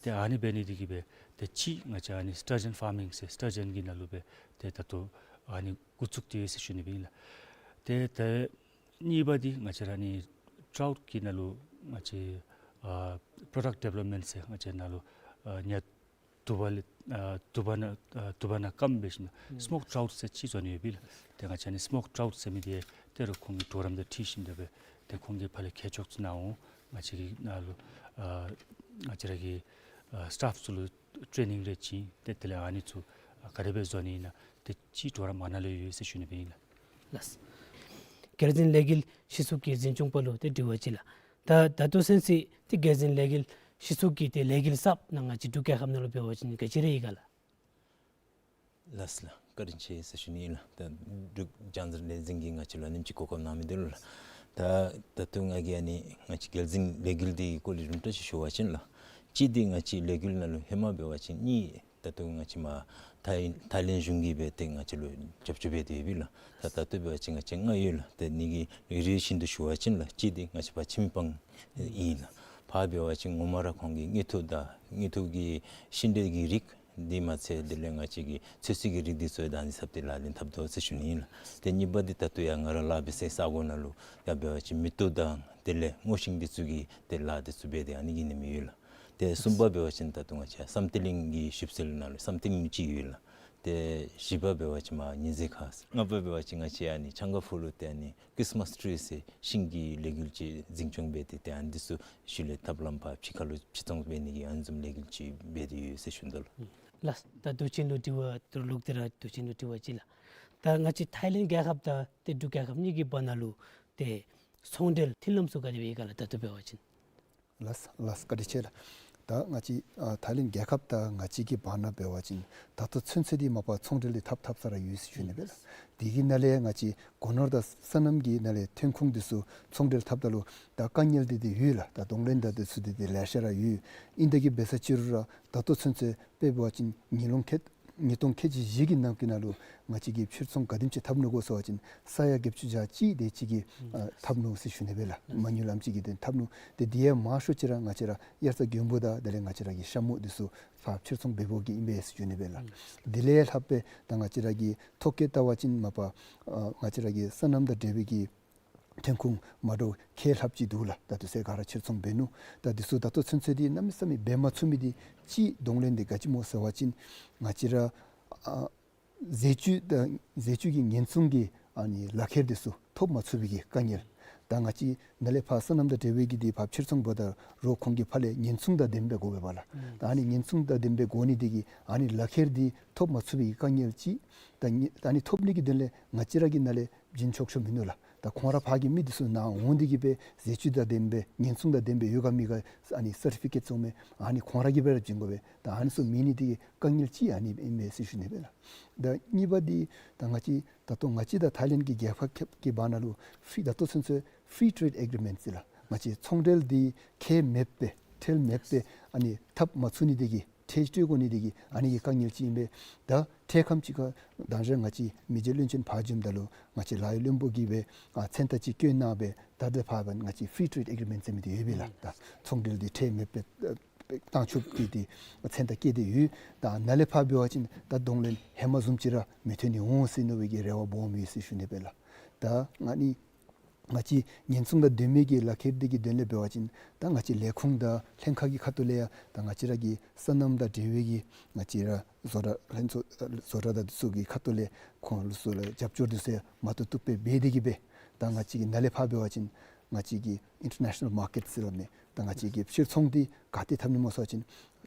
ཏེ་ཨ་ནི་འབད་ནི་འདི་གིས་སྦེ་ཏེ་གཅིག་ང་བཅས་ཨ་ནི་སི་ཊར་ཇཱན་ཕར་མིང་ཟེར་སི་ཊར་ཇཱན་གྱི་ནང་ལུ་སྦེ་ཏེ་ད་ལྟོ་ཨ་ནི་འགོ་བཙུགས་ཏེ་ཡོད་ཟེར་ཞུ་ནི་སྦེ་ཨིན་ལགས། ཏེ་ད་གཉིས་པ་འདི་ང་བཅས་ར་ཨ་ནི་ཊའུཊ་གི་ནང་ལུ་ང་བཅས་ཨ་པྲོ་ཌཀཊ་ཌི་བེ་ལོབ་མེནཊ་ཟེར་ང་བཅས་ནང་ལུ་ཨ་ཉ་དུ་བ་ལས་ཨ་དུ་བ་ནང་ཨ་དུ་བ་ནང་སྐམ་འབད་ཞིནམ་ཨུམ་སི་མོཀ་ཊའུཊ་ཟེར་ཅིག་བཟོ་ནི་ཡོད་པས་ལགས། ཏེ་ང་བཅས་ཨ་ནི་སི་མོཀ་ཊའུཊ་ཟེར་མི་འདི་ཏེ་རུང་ཁོང་གི་གྲོགས་རམ་དང་འཁྲིལ་ཞིནམ་ད་སྦེ་ཏེ་ཁོང་གིས་ཕར་ལས་ཁྱད་འཕགས་ཚུ་གནང་འོང་། ང་བཅས་ཀྱི་ནང་ལུ་ཨ་ང་བཅས་ར་གི་ཨ་སི་ཊཕ་ཚུ་ལུ་ཊེ་ནིང་རེ་བྱིན། ཏེ་དེ་ལས་ཨ་ནི་ཚུ་ཨ་ག་དེ་སྦེ་བཟོ་ནི་ཨིན་ན་ཏེ་ཅིག་གྲོགས་རམ་ཨ་ནཱ་ལུ་ཡོད་ཟེར་ཞུ་ནི་སྦེ་ཨིན་ལགས། ལགས། རྒྱལ་འཛིན་ལས་འགུལ་སྤྱི་ཚོགས་ཀྱི་འཛིན་སྐྱོང་པ་ལུ་ཏེ་དྲི་བ་ཅིག་ལགས། ད་ད་ལྟོ་ཚུན་ཚོད་ཏེ་རྒྱལ་འཛིན་ལས་འགུལ་སྤྱི་ཚོགས་ཀྱི་ཏེ་ལས་འགུལ་གསརཔ་ནང་ང་བཅས་འབྲུག་རྒྱལ་ཁབ་ནང་ལུ་འབད་བ་ཅིན་ག་ཅི་ར་ཡོད་ག་ལགས། ལགས་སོ་ལགས། བཀའ་དྲིན་ཆེ་ཟེར་ཞུ་ནི་ཨིན་ལགས། ད་འབྲུག་རྒྱལ་འཛིན་ལས་འཛིན་གྱིས་ང་བཅས་ལུ་ཨ་ནེམ་ཅིག་གོ་སྐབས་གནང་མི་འདི་ལུ་ལགས། ད་ད་ལྟོ་ང་གིས་ཨ་ནི་ང་བཅས་རྒྱལ་འཛིན་ལས་འགུལ་འདི་གི་སྐོར་ལས་རིམ་གྲོ་ཅིག་ཞུ་བ་ཅིན་ལགས། གཅིག་འདི་ང་བཅས་ལས་འགུལ་ནང་ལུ་ཧེ་མ་འབད་བ་ཅིན་གཉིས་ད་ལྟོ་ང་བཅས་མར་ཐའི་ཐའི་ལེནཌ་གཞུང་གིས་འབད་དེ་ང་བཅས་ལུ་རྒྱབ་སྐྱོར་འབད་དེ་ཡོད་པས་ལགས། ད་ད་ལྟོ་འབད་བ་ཅིན་ང་བཅས་ལྔ་ཡོད་ལགས། ཏེ་ཨ་ནི་གི་རེ་རེ་བཞིན་དུ་ཞུ་བ་ཅིན་ལགས། གཅིག་འདི་ང་བཅས་ཕར་ཆིམ་པང་ཨིན་ལགས། ཕར་འབད་བ་ཅིན་ངོ་མ་ར་ཁོང་གིས་དངོས་ཐོག་དང་དངོས་ཐོག་གི་ཤིང་འབྲས་ཀྱི་རིགས་འདི་མ་ཚད་དེ་ལས་ང་བཅས་ཀྱི་ཚོད་བསྲེ་གི་རིགས་འདི་ཚུ་ཡང་ད་ཨ་ནི་ཚབ་སྟེ་ལག་ལེན་འཐབ་དོ་ཟེར་ཞུ་ནི་ཨིན་ལགས། ཏེ་གཉིས་པ་འདི་ད་ལྟོ་ཡང་ང་ར་ལཱ་འབད་སའི་ས་གོ་ནང་ལུ་ཡང་འབད་བ་ཅིན་མེ་ཏོག་དང་དེ་ལས་སྔོ་ཤིང་འདི་ཚུ་གི་ཏེ་ལཱ་འདི་ཚུ་འབད་དེ་ཨ་ནི་གི་ནི་མི་ཡོད་ལགས། ཏེ་གསུམ་པ་འབད་བ་ཅིན་ད་ལྟོ་ང་བཅས་བསམ་གཏན་གླིང་གི་ཞིབ་འཚོལ་ནང་ལུ་བསམ་གཏན་གླིང་ཅིག་ཡོད་ལགས། ཏེ་བཞི་པ་འབད་བ་ཅིན་མར་ཉི་ཟེར་ཁ། ལྔ་པ་འབད་བ་ཅིན་ང་བཅས་ཨ་ནི་ཆང་ཁ་ཕུ་ལུ་ཏེ་ཨ་ནི་ཁྲིསི་མཱསི་ཊི་རི་ཟེར་ཤིང་གི་ལས་འགུལ་ཅིག་འཛིན་སྐྱོང་འབད་དེ་ཏེ་ཨ་ནི་འདི་ཚུ་ཤུལ་ལས་ཐབས་ལམ་ཕར་ཕྱི་ཁ་ལུ་ཕྱིར་ཚོང་འབད་ནི་གི་ཨ་ནི་བཟུམ་ལས་འགུལ་ཅིག་འབད་དེ་ཡོད་ཟེར་ཞུ་དོ་ལགས། ལགས། ད་དུས་ཆེན་ལུ་དྲི་བ་ད་རུང་ལོག་སྟེ་ར་དུས་ཆེན་ལུ་དྲི་བ་ཅིག་ལགས། ད་ང་བཅས་ཐའི་ལེནཌ་རྒྱལ་ཁབ་དང་ཏེ་འབྲུག་རྒྱལ་ཁབ་གཉིས་ཀྱི་བར་ན་ལུ་ཏེ་ཚོང་འབྲེལ་མཐུན་ལམ་ཚུ་ག་དེ་སྦེ་ཡོད་ག་ལགས། ད་ལྟོ་འབད་བ་ཅིན། ལགས་ལགས། བཀའ་དྲིན་ཆེ་ལགས། ད་ང་བཅས་ཨ་ཐའི་ལེནཌ་རྒྱལ་ཁབ་དང་ང་བཅས་ཀྱི་བར་ན་འབད་བ་ཅིན་ད་ལྟོ་ཚུན་ཚོད་འདི་མ་པ་ཚོང་འབྲེལ་འདི་འཐབ་འཐབ་ས་ར་ཡོད་ཟེར་ཞུ་ནི་སྦེ་ལགས། དེ་གི་ནང་ལས་ང་བཅས་སྒོ་ནོར་དང་སོ་ནམ་གྱི་ནང་ལས་ཐོན་ཁུངས་འདི་ཚུ་ཚོང་འབྲེལ་འཐབ་ད་ལུ་ད་དཀའ་ངལ་འདི་འདི་ཡོད་ལགས། ད་གདོང་ལེན་དང་འདི་ཚུ་འདི་འདི་ལེ་ཤ་ར་ཡོད། ཨིན་ད་གི་འབད་ས་ཅིག་རུང་ར་ད་ལྟོ་ཚུན་ཚོད་དཔེ་འབད་བ་ཅིན་ཉིས་ལོ་ཁལ་ཉིས་སྟོང་ཁལ་གཅིག་བཞི་གི་ནང་གི་ནང་ལུ་ང་བཅས་ཀྱིས་ཕྱིར་ཚོང་ག་དེམ་ཅིག་འཐབ་ནུག་གོ་ཟེར་བ་ཅིན་ས་ཡ་བརྒྱད་ཅུ་གྱ་གཅིག་དེ་ཅིག་གི་ཨ་འཐབ་ནུག་ཟེར་ཞུ་ནི་སྦེ་ལགས། མ་དངུལ་ལམ་ཅིག་གི་དོན་འཐབ་ནུག། ཏེ་དེ་ཡང་མང་ཤོས་ཅིག་ར་ང་བཅས་ར་དབྱར་རྩྭ་དགུན་འབུ་དང་དེ་ལས་ང་བཅས་ར་གི་ཤ་མུ་འདི་ཚུ་ཕར་ཕྱིར་ཚོང་འབད་འབདཝ་གི་ཨིན་པས་ཟེར་ཞུ་ནི་སྦེ་ལགས། དེ་ལས་ལྷག་སྦེ་ད་ང་བཅས་ར་གི་ཐོ་བཀོད་བལྟ་བ་ཅིན་མ་པ་ཨ་ང་བཅས་ར་གི་སོ་ནམ་དང་འབྲེལ་བའི་གི་ཐོན་ཁུངས་མ་འདྲཝ་ཁལ་ལྷགཔ་ཅིག་འདུག་ལགས། ད་དུས་ཚོད་ག་ར་ཕྱིར་ཚོང་འབད་ནུག། ད་འདི་ཚུ་ད་ལྟོ་ཚུན་ཚོད་འདི་གནམ་མེད་ས་མེད་འབད་མ་ཚུགས་མི་འདི་གཅིག་གདོང་ལེན་འདི་ག་ཅི་སྨོ་ཟེར་བ་ཅིན་ང་བཅས་ར་ཨ་ཟས་བཅུད་དང་ཟས་བཅུད་ཀྱི་ཉེན་སྲུང་གི་ཨ་ནི་ལག་ཁྱེར་འདི་ཚུ་ཐོབ་མ་ཚུགས་པའི་གི་དཀའ་ངལ། ད་ང་བཅས་ནཱ་ལས་ཕར་སོ་ནམ་དང་འབྲེལ་བའི་གི་འདི་ཕར་ཕྱིར་ཚོང་འབདཝ་ད་རུང་ཁོང་གིས་ཕར་ལས་ཉེན་སྲུང་དང་ལྡནམ་སྦེ་དགོ་པས་ལགས། ད་ཨ་ནི་ཉེན་སྲུང་དང་ལྡནམ་སྦེ་དགོ་ནི་འདི་གིས་ཨ་ནི་ལག་ཁྱེར་འདི་ཐོབ་མ་ཚུགས་པའི་གི་དཀའ་ངལ་ཅིག། ད་ཨ་ནི་ཐོབ་ནི་གི་དོན་ལས་ང་བཅས་ར་གི་ནཱ་ལས་བྱིན་ཆོག་ཆོག་མིན་ནུག་ལགས། ད་ཁོང་ར་ཕར་གྱི་མི་འདི་ཚུ་ནཱ་འོང་སྟེ་གི་སྦེ་ཟས་བཅུད་དང་ལྡནམ་སྦེ་ཉེན་སྲུང་དང་ལྡནམ་སྦེ་ཡོད་ག་མེད་ག་ཨ་ནི་སར་ཊི་ཕི་ཀེཊ་བཙོང་མི་ཨ་ནི་ཁོང་ར་གིས་སྦེ་ར་བྱིན་དགོ་པས། ད་ཨ་ནི་ཚུ་མེད་ནི་འདི་གི་དཀའ་ངལ་ཅིག་ཨ་ནི་ཨིན་པས་ཟེར་ཞུ་ནི་སྦེ་ལགས། ད་གཉིས་པ་འདི་ད་ང་བཅས་ད་ལྟོ་ང་བཅས་དང་ཐའི་ལེནཌ་གི་རྒྱལ་ཁབ་ཁྱབ་ཀྱི་བར་ན་ལུ་ཕི་ད་ལྟོ་ཚུན་ཚོད་ཕི་རི་ཊེཌ་ཨེག་རི་མེནཊ་ཟེར་ལགས། ང་བཅས་ཚོང་འབྲེལ་འདི་ཁེ་མེད་པའི་ཁྲལ་མེད་པའི་ཨ་ནི་འཐབ་མ་ཚུགས་ནི་འདི་གིས་ཁྲལ་སྤྲོད་དགོ་ནི་འདི་གིས་ཨ་ནི་གི་དཀའ་ངལ་ཅིག་ཨིན་པས། ད་འཕྲལ་ཁམས་ཅིག་ཁར་དང་ཞག་ང་བཅས་མི་རྗེ་བློན་ཆེན་ཕར་འབྱོནམ་ད་ལུ་ང་བཅས་ལཱ་གཡོག་བློན་པོ་གིས་སྦེ་ཨ་མཚན་རྟགས་ཅིག་བཀོད་གནང་སྦེ་ད་ལྟོ་ཕར་འབདན་ང་བཅས་ཕི་རི་ཊེཌ་ཨེག་རི་མེནཊ་ཟེར་མི་འདི་ཡོད་པས་ལགས། ད་ཚོང་འབྲེལ་འདི་ཁྲལ་མེད་པའི་ཨ་བཏང་ཆོགཔ་འདི་འདི་མཚན་རྟགས་བཀོད་དེ་ཡོད། ད་ནཱ་ལས་ཕར་འབད་བ་ཅིན་ད་གདོང་ལེན་ཧེ་མ་བཟུམ་ཅིག་ར་མི་ཐོན་ནི་འོང་ཟེར་མནོ་བའི་གི་རེ་བ་སྦོམ་ཡོད་ཟེར་ཞུ་ནི་སྦེ་ལགས། ད་ཨ་ནི་ང་བཅས་ཉེན་སྲུང་དང་ལྡན་མི་གི་ལག་ཁྱེར་འདི་གི་དོན་ལས་འབད་བ་ཅིན་ད་ང་བཅས་ལས་ཁུངས་དང་ལྷན་ཁག་གི་ཁ་ཐུག་ལས་ཡང་ད་ང་བཅས་ར་གི་སོ་ནམ་དང་འབྲེལ་བའི་གི་ང་བཅས་ར་བཟོ་གྲྭ་ལྷན་ཚོགས་བཟོ་གྲྭ་དང་འདི་ཚུ་གི་ཁ་ཐུག་ལས་ཁོང་ལུ་ཚུ་ལུ་རྒྱབ་སྐྱོར་འདི་ཚུ་ཡང་མ་བཏུབ་བཏུབ་སྦེ་འབད་དེ་གི་སྦེ་ད་ང་བཅས་ཀྱིས་ནཱ་ལས་ཕར་འབད་བ་ཅིན་ང་བཅས་ཀྱི་ཨིན་ཊར་ནེ་ཤ་ནཱལ་མར་ཀེཊ་ཟེར་སླབ་མི་ད་ང་བཅས་ཀྱི་ཕྱིར་ཚོང་འདི་ག་ཏེ་འཐབ་ནི་སྨོ་ཟེར་བ་ཅིན་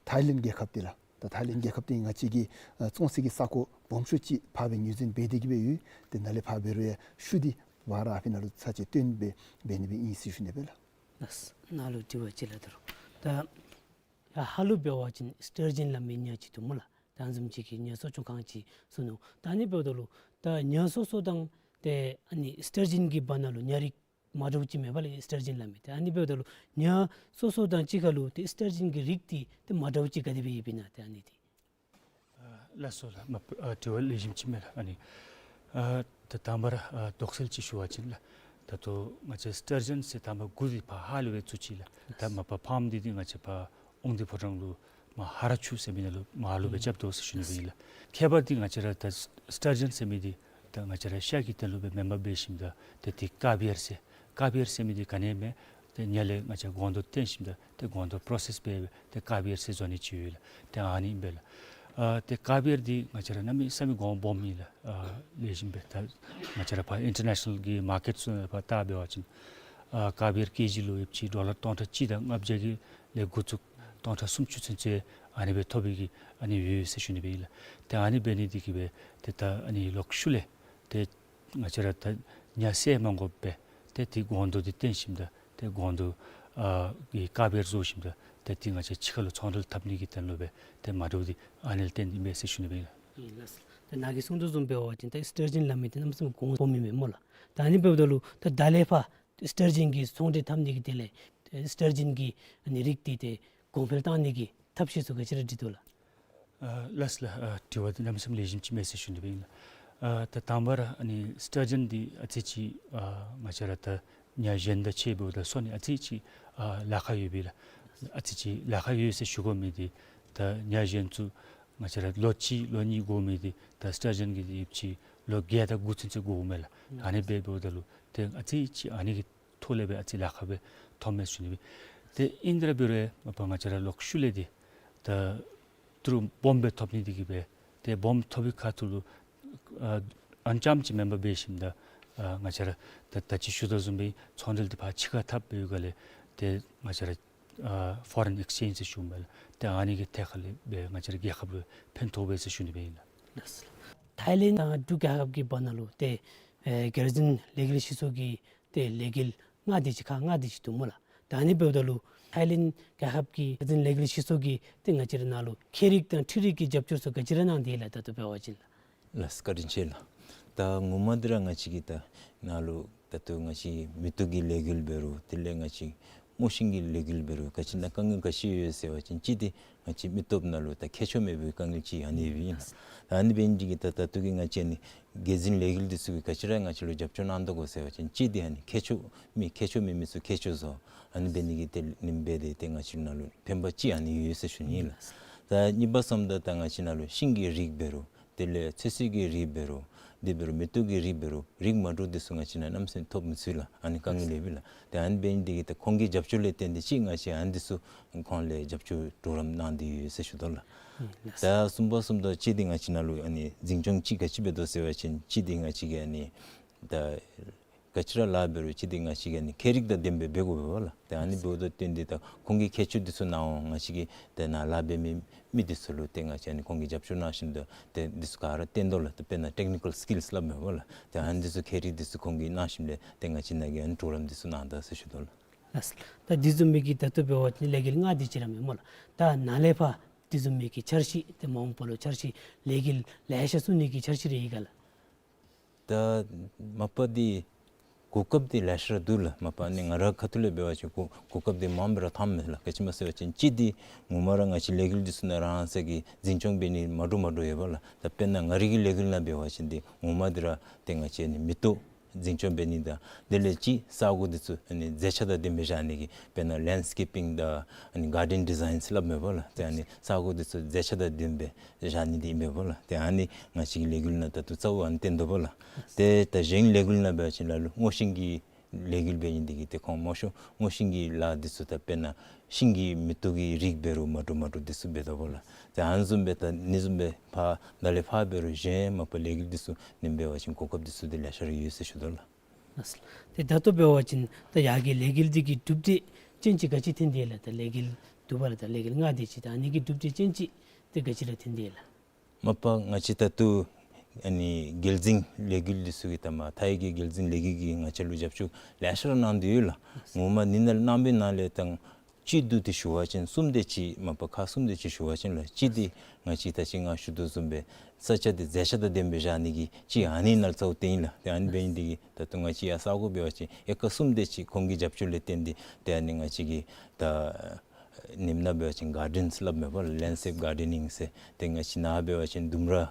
ཐའི་ལེནཌ་རྒྱལ་ཁབ་འདི་ལགས། ད་ཐའི་ལེནཌ་རྒྱལ་ཁབ་འདི་ང་བཅས་ཀྱི་ཨ་བཙོང་སའི་གི་ས་གོ་སྦོམ་ཤོས་ཅིག་ཕར་སྦེ་ངོས་འཛིན་འབད་དེ་གི་སྦེ་ཡོད། ཏེ་ནཱ་ལས་ཕར་འབད་རུང་ཡང་ཤུལ་འདི་བར་ཨ་ཕི་ནང་ལུ་ཚར་ཅིག་བཏོན་སྦེ་འབད་ནི་སྦེ་ཨིན་ཟེར་ཞུ་ནི་སྦེ་ལགས། ལགས། ནཱ་ལུ་དྲི་བ་ཅིག་ལགས། ད་རུང་ད་ཡར་ཧཱ་ལུ་འབད་བ་ཅིན་སི་ཊར་ཇཱན་སླབ་མི་ཉ་ཅིག་འདུག་སྨོ་ལགས། ད་ཨ་ནི་བཟུམ་ཅིག་གི་ཉ་གསོ་སྐྱོང་ཁང་ཅིག་བཟོ་ནུག། ད་ཨ་ནི་འབདཝ་ད་ལུ་ད་ཉ་སོ་སོ་དང་ཏེ་ཨ་ནི་སི་ཊར་ཇཱན་གྱི་བར་ན་ལུ་ཉ་རིགས་མ་འདྲཝ་ཅིག་མེད་པས་ལགས། སི་ཊར་ཇཱན་སླབ་མི་ཏེ་ཨ་ནི་འབདཝ་ད་ལུ་ཉ་སོ་སོ་དང་གཅིག་ཁར་ལུ་ཏེ་སི་ཊར་ཇཱན་གྱི་རིགས་འདི་ཏེ་མ་འདྲཝ་ཅིག་ག་དེ་སྦེ་ཡོདཔ་ཨིན་ན་ཏེ་ཨ་ནི་འདི། ཨ་ལགས་སོ་ལགས། མ་པ་ཨ་དྲི་བ་ལེགས་ཤོམ་ཅིག་མས་ལགས། ཨ་ནི་ཨ་ད་དང་པ་ར་ཨ་དོགས་སེལ་ཅིག་ཞུ་བ་ཅིན་ལགས། ད་ལྟོ་ང་བཅས་སི་ཊར་ཇཱན་ཟེར་དང་པ་འགོ་འདི་ཕར་ཧཱ་ལུ་སྦེ་བཙུགས་ཅི་ལགས། ད་མ་པ་ཕཱམ་འདི་འདི་ང་བཅས་ཕར་དབང་འདུས་ཕོ་བྲང་ལུ་མར་ཧ་ར་ཆུ་ཟེར་མི་ནང་ལུ་མར་ལུ་སྦེ་རྐྱབ་དོ་ཟེར་ཞུ་ནི་སྦེ་ཨིན་ལགས། ཁྱད་པར་འདི་ང་བཅས་ར་ད་སི་ཊར་ཇཱན་ཟེར་མི་འདི་ད་ང་བཅས་ར་ཤ་གི་དོན་ལུ་སྦེ་མེན་པར་འབད་ཞིནམ་ད་ཏེ་འདི་ཀཱ་བི་ཡར་ཟེར་ཀཱ་བི་ཡར་ཟེར་མི་འདི་ག་ནི་མས། ཏེ་ཉ་ལས་ང་བཅས་སྒོང་རྡོག་བཏོན་ཞིནམ་ད་ཏེ་སྒོང་རྡོག་པྲོ་སེསི་འབད་སྦེ་ཏེ་ཀཱ་བི་ཡར་ཟེར་བཟོ་ནི་ཅིག་ཡོད་ལགས། ཏེ་ཨ་ནི་ཨིན་པས་ལགས། ཨ་ཏེ་ཀཱ་བི་ཡར་འདི་ང་བཅས་ར་གནམ་མེད་ས་མེད་གོང་སྦོམ་ཨིན་ལགས། ཨ་ལེགས་ཤོམ་སྦེ་ད་ང་བཅས་ར་ཕར་ཨིན་ཊར་ནེ་ཤ་ནཱལ་གྱི་མར་ཀེཊ་ཚུ་ནང་ཕར་བལྟ་འབད་བ་ཅིན་ཨ་ཀཱ་བི་ཡར་ཀེ་ཇི་ལུ་ཡོདཔ་ཅིག་ཌོ་ལར་སྟོང་ཕྲག་གཅིག་དང་ལྔ་བརྒྱ་གི་ལས་འགོ་བཙུགས་སྟོང་ཕྲག་སུམ་ཅུ་ཚུན་ཚོད་ཨ་ནི་སྦེ་ཐོབ་པའི་གི་ཨ་ནི་ཡོད་ཟེར་ཞུ་ནི་སྦེ་ཨིན་ལགས། ཏེ་ཨ་ནི་འབད་ནི་འདི་གིས་སྦེ་ཏེ་ད་ཨ་ནི་ལོག་ཤུལ་ལས་ཏེ་ང་བཅས་ར་ད་ཉ་བསད་མ་དགོ་པར་ཏེ་འདི་སྒོང་རྡོག་འདི་བཏོན་ཞིནམ་ད་ཏེ་སྒོང་རྡོག་ཨ་གི་ཀཱ་བི་ཡར་བཟོ་ཞིནམ་ད་ཏེ་འདི་ང་བཅས་ཕྱི་ཁ་ལུ་ཚོང་འབྲེལ་འཐབ་ནི་གི་དོན་ལུ་སྦེ་ཏེ་མ་འདྲཝ་འདི་ཨ་ནི་ལས་བརྟེན་ཨིན་པས་ཟེར་ཞུ་ནི་སྦེ་ཨིན་ལགས། ཨིན་ལགས། ད་ནཱ་གིས་གསུང་དོ་བཟུམ་འབད་བ་ཅིན་ད་སི་ཊར་ཇཱན་སླབ་མི་འདི་གནམ་མེད་ས་མེད་གོང་སྦོམ་ཨིན་མས་སྨོ་ལགས། ད་ཨ་ནི་འབདཝ་ད་ལུ་ད་ད་ལས་ཕར་ སི་ཊར་ཇན་གྱི་ཚོང་འབྲེལ་འཐབ་ནི་གི་དེ་ལས་སི་ཊར་ཇན་གྱི་ཨ་ནི་རིགས་དེ་ཏེ་གོང་འཕེལ་བཏང་ནི་གི་ཐབས་ཤེས་ཚུ་ག་ཅི་ར་འགྲིག་འདུག་ལགས། ཨ་ལགས་ལགས། ཨ་དྲི་བ་འདི་གནམ་མེད་ས་མེད་ལེགས་ཤོམ་ཅིག་མས་ཟེར་ཞུ་ནི་སྦེ་ཨིན་ལགས། ཨ་ད་དང་པ་ར་ཨ་ནི་སི་ཊར་ཇན་འདི་ཨ་ཙི་ཅིག་ཨ་ང་བཅས་ར་ད་ཉ་གཞན་དང་ཕྱད་འབདཝ་ད་སོ་ནི་ཨ་ཙི་ཅིག་ཨ་ལཱ་ཁག་ཡོད་པས་ལགས། ཨ་ཙི་ཅིག་ལཱ་ཁག་ཡོད་ཟེར་ཞུ་དགོ་མི་འདི་ད་ཉ་གཞན་ཚུ་ང་བཅས་ར་ལོ་གཅིག་ལོ་གཉིས་འགོར་མི་འདི་ད་སི་ཊར་ཇན་གྱི་འདི་ཡོདཔ་ཅིག་ལོ་བརྒྱད་དང་དགུ་ཚུན་ཚོད་འགོརཝ་མས་ལགས། ཨ་ནི་སྦེ་འབདཝ་ད་ལུ་ཏེ་ཨ་ཙི་ཅིག་ཨ་ནི་གི་ཐོག་ལས་སྦེ་ཨ་ཙི་ལཱ་ཁག་སྦེ་ཐོབ་མས་ཟེར་ཞུ་ནི་སྦེ། ཏེ་ཨིན་ཏེ་ར་འབད་རུང་མ་པ་ང་བཅས་ར་ལོག་ཤུལ་ལས་འདི་ད་ཏི་རུ་སྦོམ་སྦེ་ཐོབ་ནི་འདི་གིས་སྦེ་ཏེ་སྦོམ་ཐོབ་པའི་ཁ་ཐུག་ལུ་ཨ་ཨ་ཙམ་ཅིག་མེན་པར་འབད་ཞིནམ་ད་ཨ་ང་བཅས་ར་ད་ད་ཅི་ཞུ་དོ་བཟུམ་སྦེ་ཚོང་འབྲེལ་འདི་ཕར་ཕྱི་ཁར་འཐབ་པའི་སྒང་ལས་ཏེ་ང་བཅས་ར་ཨ་ཕོ་རེན་ཨེགསི་ཅེནཇ་ཟེར་ཞུཝ་མས་ལགས། ཏེ་ཨ་ནི་གི་ཐད་ཁར་ལས་སྦེ་ང་བཅས་ར་རྒྱལ་ཁབ་ལུ་ཕན་ཐོགས་པས་ཟེར་ཞུ་ནི་སྦེ་ཨིན་ལགས། ཐའི་ལེནཌ་དང་འབྲུག་རྒྱལ་ཁབ་ཀྱི་བར་ན་ལུ་ཏེ་ཨེ་རྒྱལ་འཛིན་ལས་འགུལ་སྤྱི་ཚོགས་ཀྱི་ཏེ་ལས་འགུལ་མངའ་སྡེ་ཅིག་ཁག་མངའ་སྡེ་ཅིག་འདུག་སྨོ་ལགས། ད་ཨ་ནི་འབདཝ་ད་ལུ་ཐའི་ལེནཌ་རྒྱལ་ཁབ་ཀྱི་རྒྱལ་འཛིན་ལས་འགུལ་སྤྱི་ཚོགས་ཀྱིས་ཏེ་ང་བཅས་ར་ནང་ལུ་མཁས་རིག་དང་འཕྲུལ་རིག་གི་རྒྱབ་སྐྱོར་ཚུ་ག་ཅི་ར་གནང་སྟེ་ཡོད་ལགས། ད་ལྟོ་འབད་བ་ཅིན་ལགས། ལགས་བཀའ་དྲིན་ཆེ་ལགས། ད་ངོ་མ་འདི་ར་ང་བཅས་ཀྱི་ད་ནཱ་ལུ་ད་ལྟོ་ང་བཅས་མེ་ཏོག་གི་ལས་འགུལ་འབད་རུང་དེ་ལས་ང་བཅས་རྔོག་ཤིང་གི་ལས་འགུལ་འབད་རུང་ག་ཅི་ནང་དཀའ་ངལ་ག་ཅི་ཡོད་ཟེར་བ་ཅིན་གཅིག་འདི་ང་བཅས་མི་སྟོབས་ནང་ལུ་ད་མཁས་མཆོག་མེད་པའི་དཀའ་ངལ་ཅིག་ཨ་ནི་ཡོདཔ་ཨིན་ལགས། ད་ཨ་ནི་འབད་ནི་འདི་གིས་ད་ད་ལྟོ་གི་ང་བཅས་ནི་རྒྱལ་འཛིན་ལས་འགུལ་འདི་ཚུ་གིས་ག་ཅི་ར་ང་བཅས་ལུ་རྒྱབ་སྐྱོར་གནང་དོ་གོ་ཟེར་བ་ཅིན་གཅིག་འདི་ཨ་ནི་མཁས་མཆོག་མི་མཁས་མཆོག་མེད་མི་ཚུ་མཁས་མཆོག་བཟོ། ཨ་ནི་འབད་ནི་གིས་དེ་ནི་འབད་དེ་ཏེ་ང་བཅས་ནང་ལུ་ཕན་པ་ཅིག་ཨ་ནི་ཡོད་ཟེར་ཞུ་ནི་ཨིན་ལགས། ད་གཉིས་པ་བསམ་ད་ད་ང་བཅས་ནང་ལུ་ཤིང་གི་རིགས་འབད་རུང་དེ་ལས་ཚོད་བསྲེ་གི་རིགས་འབད་རུང་དེ་འབད་རུང་མེ་ཏོག་གི་རིགས་འབད་རུང་རིགས་མ་འདྲཝ་འདི་ཚུ་ང་བཅས་ནང་གནམ་མེད་ས་མེད་ཐོབ་མི་ཚུགས་ལགས། ཨ་ནི་དཀའ་ངལ་ཡོདཔ་ཨིན་ལགས། ཏེ་ཨ་ནི་འབད་ནི་འདི་གིས་ད་ཁོང་གི་རྒྱབ་སྐྱོར་ལས་བརྟེན་ཏེ་གཅིག་ང་བཅས་ཨ་ནི་འདི་ཚུ་ཁོང་ལས་རྒྱབ་སྐྱོར་གྲོགས་རམ་གནང་སྟེ་ཡོད་ཟེར་ཞུ་དོ་ལགས། ཨུམ་ལགས། ད་གསུམ་པ་བསམ་ད་གཅིག་འདི་ང་བཅས་ནང་ལུ་ཨ་ནི་འཛིན་སྐྱོང་ཅིག་ག་ཅི་འབད་དོ་ཟེར་བ་ཅིན་གཅིག་འདི་ང་བཅས་ཀྱིས་ཨ་ནི་ད་ག་ཅི་ར་ལཱ་འབད་རུང་གཅིག་འདི་ང་བཅས་ཀྱིས་ཨ་ནི་མཁས་རིག་དང་ལྡན་པའི་འབད་དགོ་པས་ལགས། ཏེ་ཨ་ནི་འབདཝ་ད་བརྟེན་ཏེ་ད་ཁོང་གི་མཁས་མཆོག་འདི་ཚུ་ནཱ་འོང་ང་བཅས་ཀྱི་ཏེ་ནཱ་ལཱ་འབད་མི་མི་འདི་ཚུ་ལུ་ཏེ་ང་བཅས་ཨ་ནི་ཁོང་གིས་རྒྱབ་སྐྱོར་གནང་ཞིནམ་ད་ཏེ་འདི་ཚུ་ག་ར་བཏོན་དོ་ལགས། ཏེ་དཔེར་ན་ཊེཀ་ནི་ཀཱལ་སི་ཀིལསི་སླབ་མས་པ་ལགས། ཏེ་ཨ་ནི་འདི་ཚུ་མཁས་རིག་འདི་ཚུ་ཁོང་གིས་གནང་ཞིནམ་ལས་ཏེ་ང་བཅས་ནཱ་གིས་ཨ་ནི་གྲོགས་རམ་འདི་ཚུ་གནང་ད་ཟེར་ཞུ་དོ་ལགས། ལགས། ད་འདི་བཟུམ་མའི་གི་ད་ལྟོ་འབད་བ་ཅིན་ལས་འགུལ་མངའ་སྡེ་ཅིག་ར་མས་སྨོ་ལགས། ད་ནཱ་ལས་ཕར་འདི་བཟུམ་མའི་གི་འཆར་གཞི་ཏེ་མ་འོངས་པ་ལུ་འཆར་གཞི་ལས་འགུལ་ལེ་ཤ་བཙུགས་ནི་གི་འཆར་གཞི་རེ་ཡོད་ག་ལགས། ད་མ་པ་འདི་གོ་སྐབས་འདི་ལེ་ཤ་ར་འདུག་ལགས། མ་པ་ནི་ང་རའི་ཁ་ཐུག་ལས་འབད་བ་ཅིན་གོ་གོ་སྐབས་འདི་མངམ་སྦེ་ར་འཐོནམ་མས་ལགས། ག་ཅི་སྨོ་ཟེར་བ་ཅིན་གཅིག་འདི་ངོ་མ་ར་ང་བཅས་ལས་འགུལ་འདི་ཚུ་ནང་རང་སོའི་གི་འཛིན་སྐྱོང་འབད་ནི་མ་འདྲཝ་མ་འདྲཝ་ཡོད་པ་ལགས། ད་དཔེར་ན་ང་རའི་གི་ལས་འགུལ་ནང་འབད་བ་ཅིན་འདི་ངོ་མ་འདི་ར་ཏེ་ང་བཅས་ནི་མེ་ཏོག་འཛིན་སྐྱོང་འབད་ནི་དང་དེ་ལས་གཅིག་ས་གོ་འདི་ཚུ་ཨ་ནི་མཛེས་ཆ་དང་ལྡནམ་སྦེ་བཞག་ནི་གི་དཔེར་ན་ལེནཌ་སི་ཀེ་པིང་དང་ཨ་ནི་གར་ཌེན་ཌི་ཛའིནསི་སླབ་མས་པ་ལགས། ཏེ་ཨ་ནི་ས་གོ་འདི་ཚུ་མཛེས་ཆ་དང་ལྡནམ་སྦེ་བཞག་ནི་འདི་ཨིན་པས་པ་ལགས། ཏེ་ཨ་ནི་ང་བཅས་ཀྱི་ལས་འགུལ་ནང་ད་ལྟོ་གཙོ་བོ་ཨ་ནི་བཏོན་དོ་པ་ལགས། ཏེ་ད་གཞན་ལས་འགུལ་ནང་འབད་བ་ཅིན་ལ་ལུ་རྔོག་ཤིང་གི་ལས་འགུལ་འབད་ནི་འདི་གིས་ཏེ་ཁོང་མང་ཤོས་རྔོག་ཤིང་གི་ལཱ་འདི་ཚུ་ད་དཔེར་ན་ཤིང་གི་མེ་ཏོག་གི་རིགས་འབད་རུང་མ་འདྲཝ་མ་འདྲཝ་འདི་ཚུ་འབད་དོ་པ་ལགས། ཏེ་ཨ་ནི་བཟུམ་སྦེ་ད་ཨ་ནི་བཟུམ་སྦེ་ཕར་ད་ལས་ཕར་འབད་རུང་གཞན་མ་པ་ལས་འགུལ་འདི་ཚུ་ནང་འབད་བ་ཅིན་གོ་སྐབས་འདི་ཚུ་འདི་ལེ་ཤ་ར་ཡོད་ཟེར་ཞུ་དོ་ལགས། ལགས། ཏེ་ད་ལྟོ་འབད་བ་ཅིན་ད་ཡ་གི་ལས་འགུལ་འདི་གི་གྲུབ་འབྲས་ཅན་ཅིག་ག་ཅི་ཐོན་ཏེ་ཡོད་ལགས། ད་ལས་འགུལ་འདུག་པ་ལགས། ད་ལས་འགུལ་མངའ་སྡེ་ཅིག་ད་ཨ་ནི་གི་གྲུབ་འབྲས་ཅན་ཅིག་ཏེ་ག་ཅི་ར་ཐོན་ཏེ་ཡོད་ལགས། མ་པ་ང་བཅས་ད་ལྟོ་ཨ་ནི་རྒྱལ་འཛིན་ལས་འགུལ་འདི་ཚུ་གིས་ད་མ་ཐའི་གི་རྒྱལ་འཛིན་ལས་འགུལ་གྱིས་ང་བཅས་ལུ་རྒྱབ་སྐྱོར་ལེ་ཤ་ར་གནང་སྟེ་ཡོད་ལགས། ངོ་མ་ནི་ནཱ་ལུ་གནང་བའི་ནང་ལས་ད་གཅིག་བསྡུ་སྟེ་ཞུ་བ་ཅིན་གསུམ་དེ་ཅིག་མ་པ་ཁག་གསུམ་དེ་ཅིག་ཞུ་བ་ཅིན་ལགས། གཅིག་འདི་ང་བཅས་ད་ཅི་ང་ཞུ་དོ་བཟུམ་སྦེ་ས་ཆ་འདི་མཛེས་ཆ་དང་ལྡནམ་སྦེ་བཞག་ནི་གི་གཅིག་ཨ་ནི་ནང་ལུ་གཙོ་བོ་བཏོན་ཡི་ལགས། ཏེ་ཨ་ནི་འབད་ནི་འདི་གིས་ད་ལྟོ་ང་བཅས་ཡ་ས་གོ་འབད་བ་ཅིན་ཨེ་ཀར་གསུམ་དེ་ཅིག་ཁོང་གི་རྒྱབ་སྐྱོར་ལས་བརྟེན་ཏེ་ཏེ་ཨ་ནི་ང་བཅས་ཀྱིས་ད་ནེམ་ནང་འབད་བ་ཅིན་གར་ཌེནསི་སླབ་མས་པ་ལགས། ལེནཌ་སི་ཀེཔ་གར་ཌེ་ནིང་ཟེར། ཏེ་ང་བཅས་ནཱ་འབད་བ་ཅིན་ལྡུམ་ར་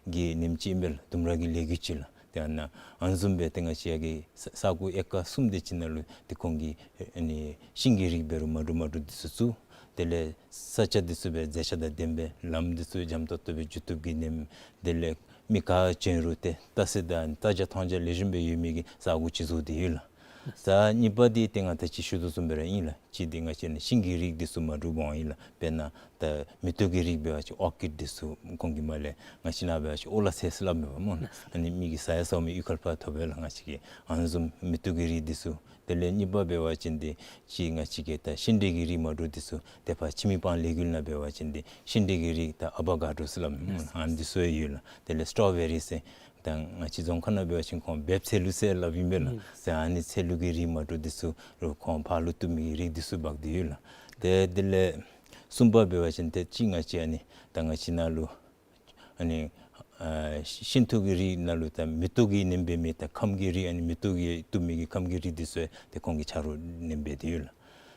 གི་ནེམ་ཅིག་ཨིན་པས་ལགས། ལྡུམ་ར་གི་ལས་འགུལ་ཅིག་ལགས། ཏེ་ཨ་ནཱ་ཨ་ནི་བཟུམ་སྦེ་ཏེ་ང་བཅས་ཡ་གི་ས་ས་གོ་ཨེ་ཀར་གསུམ་དེ་ཅིག་ནང་ལུ་ཏེ་ཁོང་གིས་ཨ་ནི་ཤིང་གི་རིགས་འབད་རུང་མ་འདྲཝ་མ་འདྲཝ་འདི་ཚུ་བཙུགས། དེ་ལས་ས་ཆ་འདི་ཚུ་སྦེ་མཛེས་ཆ་དང་ལྡནམ་སྦེ་ལམ་འདི་ཚུ་འཇམ་ཏོག་ཏོ་སྦེ་འགྱོ་བཏུབ་ཀྱི་ནེམ། དེ་ལས་མི་ག་བྱོན་རུང་ཏེ་ལྟ་ས་དང་ལྟ་བྱ་མཐོང་བྱ་ལེགས་ཤོམ་སྦེ་ཡོད་མི་གི་ས་གོ་ཅིག་བཟོ་སྟེ་ཡོད་ལགས། ད་གཉིས་པ་འདི་ཏེ་ང་ད་ཅི་ཞུ་དོ་བཟུམ་སྦེ་ར་ཨིན་ལགས། གཅིག་འདི་ང་བཅས་ནི་ཤིང་གི་རིགས་འདི་ཚུ་མ་འདྲཝ་སྦེ་ཨིན་ལགས། དཔེར་ན་ད་མེ་ཏོག་གི་རིགས་འབད་བ་ཅིན་ཨོར་ཀིཌ་འདི་ཚུ་ཁོང་གིས་མར་ལས་ང་བཅས་ནཱ་འབད་བ་ཅིན་ཨོ་ལ་སེ་སླབ་མས་པ་སྨོ། ཨ་ནི་མི་གིས་ཟ་ཡང་ཟཝ་མེད་གཡུས་ཁར་ཕར་ཐོབ་པས་ལགས། ང་བཅས་ཀྱིས་ཨ་ནི་བཟུམ་མེ་ཏོག་གི་རིགས་འདི་ཚུ། དེ་ལས་གཉིས་པ་འབད་བ་ཅིན་འདི་གཅིག་ང་བཅས་ཀྱིས་ད་ཤིང་འབྲས་ཀྱི་རིགས་མ་འདྲཝ་འདི་ཚུ་ཏེ་ཕར་ཁྱི་མེད་སྤང་ལས་འགུལ་ནང་འབད་བ་ཅིན་འདི་ཤིང་འབྲས་ཀྱི་རིགས་ད་ཨ་བ་ག་ཌོ་སླབ་མས་སྨོ། ཨ་ནི་འདི་ཚུ་ཡང་ཡོད་ལགས། དེ་ལས་སི་ཊོ་བེ་རི་ཟེར། ད་ང་བཅས་རྫོང་ཁ་ནང་འབད་བ་ཅིན་ཁོང་འབེབས་ཚལ་ལུ་ཟེར་སླབ་ཨིན་པས་ལགས། ཨུམ། ཏེ་ཨ་ནི་ཚལ་ལུ་གི་རིགས་མ་འདྲཝ་འདི་ཚུ་རུང་ཁོང་ཕར་ལུ་བཏུབ་མི་གི་རིགས་འདི་ཚུ་འབག་སྟེ་ཡོད་ལགས། ཏེ་དེ་ལས་གསུམ་པ་འབད་བ་ཅིན་ཏེ་གཅིག་ང་བཅས་ཨ་ནི་ད་ང་བཅས་ནཱ་ལུ་ཨ་ནི་ ཨ་ཤིན་ཏུ་གི་རིགས་ནང་ལུ་ད་མེ་ཏོག་གི་ནེམ་འབད་མི་དང་ཁམ་གྱི་རིགས་ཨ་ནི་མེ་ཏོག་གི་བཏུབ་མི་གི་ཁམ་གྱི་རིགས་འདི་ཚུ་ཡང་ཏེ་ཁོང་གིས་ཆ་རོགས་ནེམ་འབད་དེ་ཡོད་ལགས།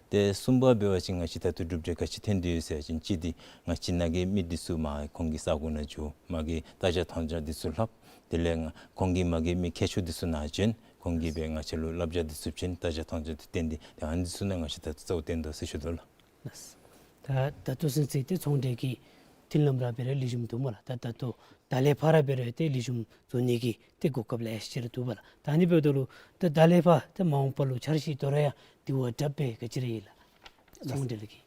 ཏེ་གསུམ་པ་འབད་བ་ཅིན་ང་བཅས་ད་ལྟོ་གྲུབ་འབྲས་ག་ཅི་ཐོན་ཏེ་ཡོད་ཟེར་བ་ཅིན་གཅིག་འདི་ང་བཅས་ནཱ་གི་མི་འདི་ཚུ་མར་ཁོང་གི་ས་གོ་ནང་འགྱོ། མར་གྱི་ལྟ་བྱ་ཐོན་བྱ་འདི་ཚུ་ལྷབ། དེ་ལས་ང་ཁོང་གིས་མར་གྱི་མི་མཁས་མཆོག་འདི་ཚུ་ནཱ་བྱོན། ཁོང་གིས་སྦེ་ང་བཅས་ལུ་བསླབ་བྱ་འདི་ཚུ་བྱིན། ལྟ་བྱ་ཐོན་བྱ་འདི་བསྟན་ཏེ་ཏེ་ཨ་ནི་འདི་ཚུ་ནང་ང་བཅས་ད་ལྟོ་རྩ་བ་བརྟན་དོ་ཟེར་ཞུ་དོ་ལགས། ལགས། ད་ད་ལྟོ་ཚུན་ཚོད་ཏེ་ཚོང་འབྲེལ་གྱི་མཐུན་ལམ་ར་འབད་རུང་ལེགས་ཤོམ་འདུག་སྨོ་ལགས། ད་ད་ལྟོ་ད་ལས་ཕར་ར་འབད་རུང་ཏེ་ལེགས་ཤོམ་བཟོ་ནི་གི་ཏེ་གོ་སྐབས་ལེ་ཤ་ཅིག་ར་འདུག་པ་ལགས། ད་ཨ་ནི་འབདཝ་ད་ལུ་ད་ད་ལས་ཕར་ད་མ་འོངས་པ་ལུ་འཆར་གཞི་དོ་རུང་ཡང་དེ་བ་དྲགཔ་སྦེ་ག་ཅི་ར་ཡོད་ལགས། ཚོང་འབྲེལ་གྱི།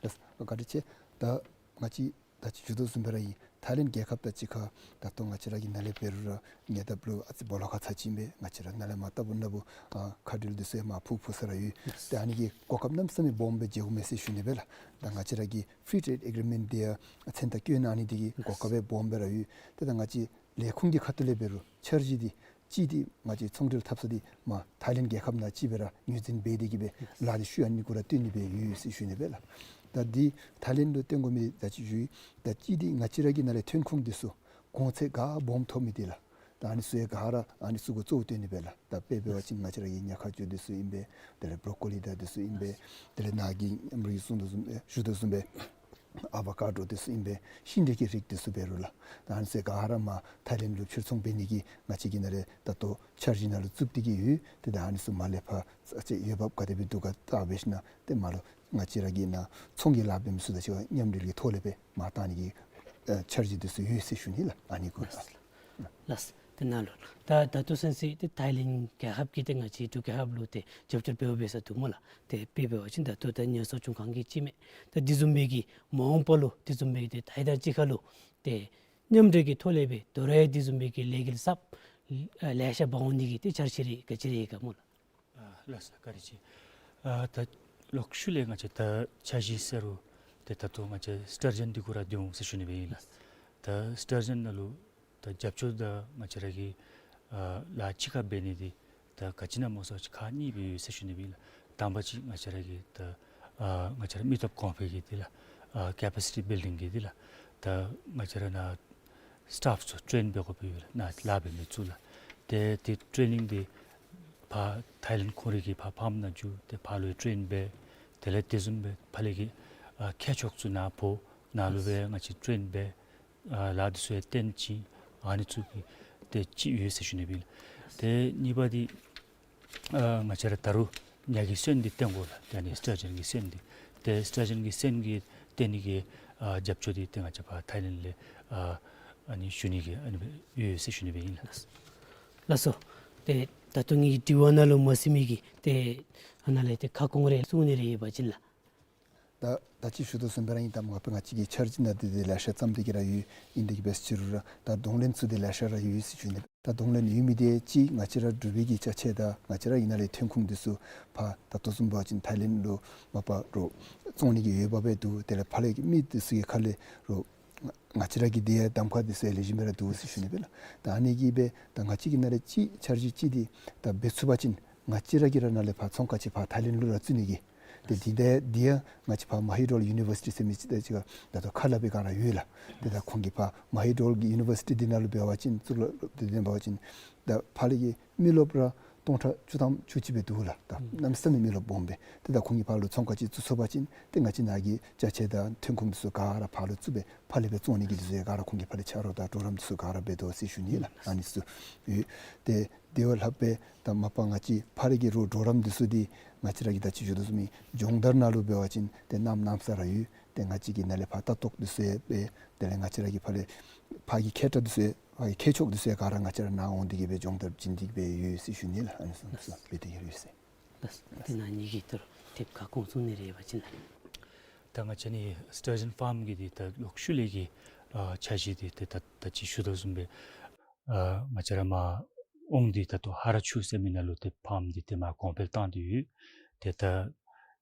ལགས། བཀའ་དྲིན་ཆེ། ད་ང་བཅས་ད་ཅི་ཞུ་དོ་བཟུམ་སྦེ་ར་ཨིན། ཐའི་ལེནཌ་རྒྱལ་ཁབ་དང་གཅིག་ཁར་ད་ལྟོ་ང་བཅས་ར་གི་ནཱ་ལས་འབད་རུང་ར་ཉེ་འདབས་ལུ་ཨ་ཙི་སྦོ་ལོགས་ཁ་ཚ་ཅིག་ཨིན་པས། ང་བཅས་ར་ནཱ་ལས་མར་ལྟ་བུ་ནཱ་བུ་ཨ་མཁའ་འགྲུལ་འདི་ཚུ་ཡང་མར་འཕུར་འཕུར་ས་ར་ཡོད། ཏེ་ཨ་ནི་གི་གོ་སྐབས་གནམ་མེད་ས་མེད་སྦོམ་སྦེ་མཇལཝ་མས་ཟེར་ཞུ་ནི་སྦེ་ལགས། ད་ང་བཅས་ར་གི་ཕི་རི་ཊེཌ་ཨེག་རི་མེནཊ་འདི་ཡང་མཚན་རྟགས་བཀོད་གནང་ནི་འདི་གིས་གོ་སྐབས་སྦེ་སྦོམ་སྦེ་ར་ཡོད། ཏེ་ད་ང་བཅས་ལས་ཁུངས་ཀྱི་ཁ་ཐུག་ལས་འབད་རུང་འཆར་གཞི་འདི་གཅིག་འདི་ང་བཅས་ཚོང་འབྲེལ་འཐབ་ས་འདི་མར་ཐའི་ལེནཌ་རྒྱལ་ཁབ་ནང་གཅིག་སྦེ་ར་ངོས་འཛིན་འབད་དེ་གིས་སྦེ་ལཱ་འདི་ཤུལ་ཨ་ནི་གུ་ར་བཏོན་ནི་སྦེ་ཡོད་ཟེར་ཞུ་ནི་སྦེ་ལགས། ད་འདི་ཐའི་ལེནཌ་ལུ་བཏོན་དགོ་མི་ད་ཅི་ཞུ་ཡི། ད་གཅིག་འདི་ང་བཅས་ར་གི་ནཱ་ལས་ཐོན་ཁུངས་འདི་ཚུ་གོང་ཚད་ག་སྦོམ་ཐོབ་མི་འདི་ལགས། ད་ཨ་ནི་ཚུ་ཡང་ག་ར་ཨ་ནི་ཚུ་གུ་གཙོ་བོ་བཏོན་ནི་སྦེ་ལགས། ད་དཔེ་འབད་བ་ཅིན་ང་བཅས་ར་གི་ཉ་ཁ་སྐྱུར་འདི་ཚུ་ཨིན་པས། དེ་ལས་བོ་རོ་ཀོ་ལི་དང་འདི་ཚུ་ཨིན་པས། དེ་ལས་ནཱ་གིས་ཨམ་རི་གསུངས་དོ་བཟུམ་སྦེ་ཞུ་དོ་བཟུམ་སྦེ་ཨ་བ་ཀ་ཌོ་འདི་ཚུ་ཨིན་པས། ཤིང་འབྲས་ཀྱི་རིགས་འདི་ཚུ་འབད་རུང་ལགས། ད་ཨ་ནི་ཚུ་ག་ར་མར་ཐའི་ལེནཌ་ལུ་ཕྱིར་ཚོང་འབད་ནི་གི་ང་བཅས་ཀྱིས་ནཱ་ལས་ད་ལྟོ་འཆར་གཞི་ནང་ལུ་བཙུགས་ཏེ་གིས་ཡོད། ཏེ་ད་ཨ་ནི་ཚུ་མར་ལས་ཕར་ཨ་ཙི་འོས་འབབ་ག་དེ་སྦེ་འདུག་ག་བལྟ་འབད་ཞིན་ན་ཏེ་མར་ལུ་ང་བཅས་ར་གི་ནཱ་ཚོང་གི་ལཱ་འབད་མི་ཚུ་དང་གཅིག་ཁར་མཉམ་འབྲེལ་གྱི་ཐོག་ལས་སྦེ་མར་བཏང་ནི་གི་ཨ་འཆར་གཞི་འདི་ཚུ་ཡོད་ཟེར་ཞུ་ནི་ལགས། ཨ་ནི་གུ་ལགས། ལགས། ཏེ་ནཱ་ལུ་ད་ད་ལྟོ་ཚུན་ཚོད་ཏེ་ཐའི་ལེནཌ་རྒྱལ་ཁབ་ཀྱིས་ཏེ་ང་བཅས་འབྲུག་རྒྱལ་ཁབ་ལུ་ཏེ་རྒྱབ་སྐྱོར་འབདཝ་འབད་ས་འདུག་སྨོ་ལགས། ཏེ་དཔེ་འབད་བ་ཅིན་ད་ལྟོ་ད་ཉ་གསོ་སྐྱོང་ཁང་གི་སྤྱི་མི་ད་དེ་བཟུམ་སྦེ་གི་མ་འོངས་པ་ལུ་དེ་བཟུམ་སྦེ་གི་ཏེ་ད་ཡི་དང་གཅིག་ཁར་ལུ་ཏེ་མཉམ་འབྲེལ་གྱི་ཐོག་ལས་སྦེ་དོ་རུང་ཡང་དེ་བཟུམ་སྦེ་གི་ལས་འགུལ་གསརཔ་ཨ་ལེ་ཤ་འབག་འོང་ནི་གི་ཏེ་འཆར་གཞི་རེ་ག་ཅི་རེ་ཡོད་ག་སྨོ་ལགས། ཨ་ལགས་སོ་བཀའ་དྲིན་ཆེ། ཨ་ད་ལོག་ཤུལ་ལས་ང་བཅས་ད་འཆར་གཞི་ཟེར་རུང་ཏེ་ད་ལྟོ་ང་བཅས་སི་ཊར་ཇཱན་འདི་གུ་ར་སྡོད་འོང་ཟེར་ཞུ་ནི་སྦེ་ཨིན་ལགས། ད་སི་ཊར་ཇཱན་ནང་ལུ་ད་རྒྱབ་སྐྱོར་དང་ང་བཅས་ར་གི་ཨ་ལཱ་གཅིག་ཁར་འབད་ནི་འདི་ད་ག་ཅི་ཨིན་ན་སྨོ་ཟེར་བ་ཅིན་ཁག་གཉིས་སྦེ་ཡོད་ཟེར་ཞུ་ནི་སྦེ་ཨིན་ལགས། དང་པ་ཅིག་ང་བཅས་ར་གི་ད་ཨ་ང་བཅས་ར་མི་སྟོབས་གོང་འཕེལ་གྱི་འདི་ལགས། ཨ་ཀེ་པ་སི་ཊི་བིལ་ཌིང་གི་འདི་ལགས། ད་ང་བཅས་ར་ནཱ་སི་ཊཱཕ་ཚུ་ཊེན་འབད་དགོཔ་ཡོད་ལགས། ནཱ་ལཱ་འབད་མི་ཚུ་ལགས། ཏེ་ཏེ་ཊེ་ནིང་འདི་ཕར་ཐའི་ལེནཌ་ཁོང་རའི་གི་ཕར་ཕཱམ་ནང་འགྱོ། ཏེ་ཕར་ལུ་ཊེན་འབད། དེ་ལས་དེ་བཟུམ་སྦེ་ཕར་ལས་ཀྱི་ཨ་མཁས་མཆོག་ཚུ་ནཱ་འབོ། ནཱ་ལུ་སྦེ་ང་བཅས་ཊེན་འབད། ཨ་ལཱ་འདི་ཚུ་ཡང་སྟོན་བྱིན། ཨ་ནི་ཚུ་གི་ཏེ་ཅིག་ཡོད་ཟེར་ཞུ་ནི་སྦེ་ཨིན་ལགས། ཏེ་གཉིས་པ་འདི་ཨ་ང་བཅས་ར་ད་རུང་ཉ་གི་སོན་འདི་བཏོན་དགོ་ལགས། ཏེ་ཨ་ནི་སི་ཊར་ཇཱན་གྱི་སོན་འདི་ཏེ་སི་ཊར་ཇཱན་གྱི་སོན་གྱི་བཏོན་ནི་གི་ཨ་རྒྱབ་སྐྱོར་འདི་ཏེ་ང་བཅས་ཕར་ཐའི་ལེནཌ་ལས་ཨ་ཨ་ནི་ཞུ་ནི་གི་ཨ་ནི་སྦེ་ཡོད་ཟེར་ཞུ་ནི་སྦེ་ཨིན་ལགས། ལགས་སོ། ཏེ་ད་ལྟོ་ངེ་གི་དྲི་བ་ནང་ལུ་མ་གསུངས་མི་གི་ཏེ་ཨ་ནཱ་ལས་ཏེ་ཁ་སྐོང་རེ་གསུང་ནི་རེ་ཡོད་པ་ཅིན་ལགས། ད་ད་ཅི་ཞུ་དོ་བཟུམ་སྦེ་ར་ཨིན། ད་མ་པ་ང་བཅས་ཀྱིས་འཆར་གཞི་ནང་འདི་འདི་ལེ་ཤ་བརྩམས་ཏེ་གི་ར་ཡོད། ཨིན་ཏེ་གི་འབད་ཟེར་རུང་ར་ད་གདོང་ལེན་ཚུ་འདི་ལེ་ཤ་ར་ཡོད་ཟེར་ཞུ་ནི། ད་གདོང་ལེན་ཡོད་མི་འདི་གཅིག་ང་བཅས་ར་འབྲུག་པའི་གི་ཅ་ཆས་དང་ང་བཅས་ར་གི་ནཱ་ལས་ཐོན་ཁུངས་འདི་ཚུ་ཕར་ད་ལྟོ་བཟུམ་འབད་བ་ཅིན་ཐའི་ལེནཌ་ལུ་མ་པ་རོགས་བཙོང་ནི་གི་འོས་འབབ་སྦེ་འདུག། དེ་ལས་ཕར་ལས་ཀྱི་མི་འདི་ཚུ་གི་ཁ་ལས་རོགས་ང་བཅས་ར་གི་འདི་ཡང་གདམ་ཁ་འདི་ཚུ་ཡང་ལེགས་ཤོམ་སྦེ་ར་འདུག་ཟེར་ཞུ་ནི་སྦེ་ལགས། ད་ཨ་ནི་གིས་སྦེ་ད་ང་བཅས་ཀྱི་ནཱ་ལས་གཅིག་འཆར་གཞི་གཅིག་འདི་ད་འབད་ཚུགས་པ་ཅིན་ང་བཅས་ར་གིས་ར་ནཱ་ལས་ཕར་ཚོང་ཁང་ཅིག་ཕར་ཐའི་ལེནཌ་ལུ་ར་བཙུགས་ནི་གི། ཏེ་འདི་འདི་འདི་ཡང་ང་བཅས་ཕར་མ་ཧི་ཌོལ་ཡུ་ནི་ཝར་སི་ཊི་ཟེར་མི་ཅིག་ད་ཅིག་ད་ལྟོ་ཁ་སླབ་པའི་སྒང་ར་ཡོད་ལགས། ཏེ་ད་ཁོང་གིས་ཕར་མ་ཧི་ཌོལ་གྱི་ཡུ་ནི་ཝར་སི་ཊི་འདི་ནང་ལུ་འབད་བ་ཅིན་གཙུག་ལག་འདི་འདི་འབད་བ་ཅིན་ད་ཕར་ལས་ཀྱི་མི་རློབས་ར་སྟོང་ཕྲག་བཅུ་ཐམ་བཅུ་གཅིག་སྦེ་འདུག་ལགས། ད་གནམ་མེད་ས་མེད་མི་རློབས་སྦོམ་སྦེ། ཏེ་ད་ཁོང་གིས་ཕར་ལུ་ཚོང་ཁང་ཅིག་བཙུགས་ཚུགས་པ་ཅིན་ཏེ་ང་བཅས་ནཱ་གི་ཅ་ཆས་དང་ཐོན་ཁུངས་འདི་ཚུ་ག་ར་ཕར་ལུ་བཙུགས་སྦེ་ཕར་ལས་སྦེ་བཙོང་ནི་གི་འདི་ཚུ་ཡང་ག་ར་ཁོང་གིས་ཕར་ལས་ཆ་རོགས་དང་གྲོགས་རམ་འདི་ཚུ་ག་ར་འབད་དོ་ཟེར་ཞུ་ནི་ལགས། ཨ་ནི་ཚུ་ཡོད། ཏེ་དེ་བ་ལྷག་སྦེ་ད་མ་པ་ང་བཅས་ཕར་ལས་ཀྱི་རོགས་གྲོགས་རམ་འདི་ཚུ་འདི་ང་བཅས་ར་གིས་ད་ཅི་ཞུ་དོ་བཟུམ་སྦེ་སྦྱོང་བརྡར་ནང་ལུ་འབད་བ་ཅིན་ཏེ་གནམ་མེད་ས་མེད་ར་ཡོད། ཏེ་ང་བཅས་ཀྱིས་ནཱ་ལས་ཕར་ལྟ་རྟོག་འདི་ཚུ་ཡང་འབད། དེ་ལས་ང་བཅས་ར་གིས་ཕར་ལས་ཕར་གྱི་མཁས་དྲགས་འདི་ཚུ་ཡང་ཕར་གྱི་མཁས་མཆོག་འདི་ཚུ་ཡང་ག་ར་ང་བཅས་ར་ནཱ་འོང་སྟེ་གི་སྦེ་སྦྱོང་བརྡར་བྱིན་ཏེ་གི་སྦེ་ཡོད་ཟེར་ཞུ་ནི་ལགས། ཨ་ནི་ཚུ་འདི་ཚུ་འབད་དེ་གི་ཡོད་ཟེར། ལགས། ཏེ་ནཱ་ངེ་གི་ད་རུང་ཏེ་ཁ་སྐོང་གསུང་ནི་རེ་ཡོད་པ་ཅིན་ལགས། ད་ང་བཅས་ནི་སི་ཊར་ཇཱན་ཕཱམ་གི་འདི་ད་ལོག་ཤུལ་ལས་ཀྱི་ཨ་འཆར་གཞི་འདི་ཏེ་ད་ད་ཅི་ཞུ་དོ་བཟུམ་སྦེ་ཨ་ང་བཅས་ར་མར་ཨོང་འདི་ད་ལྟོ་ཧ་ར་ཆུ་ཟེར་མི་ནང་ལུ་ཏེ་ཕཱམ་འདི་ཏེ་མར་གོང་འཕེལ་བཏང་སྟེ་ཡོད། ཏེ་ད་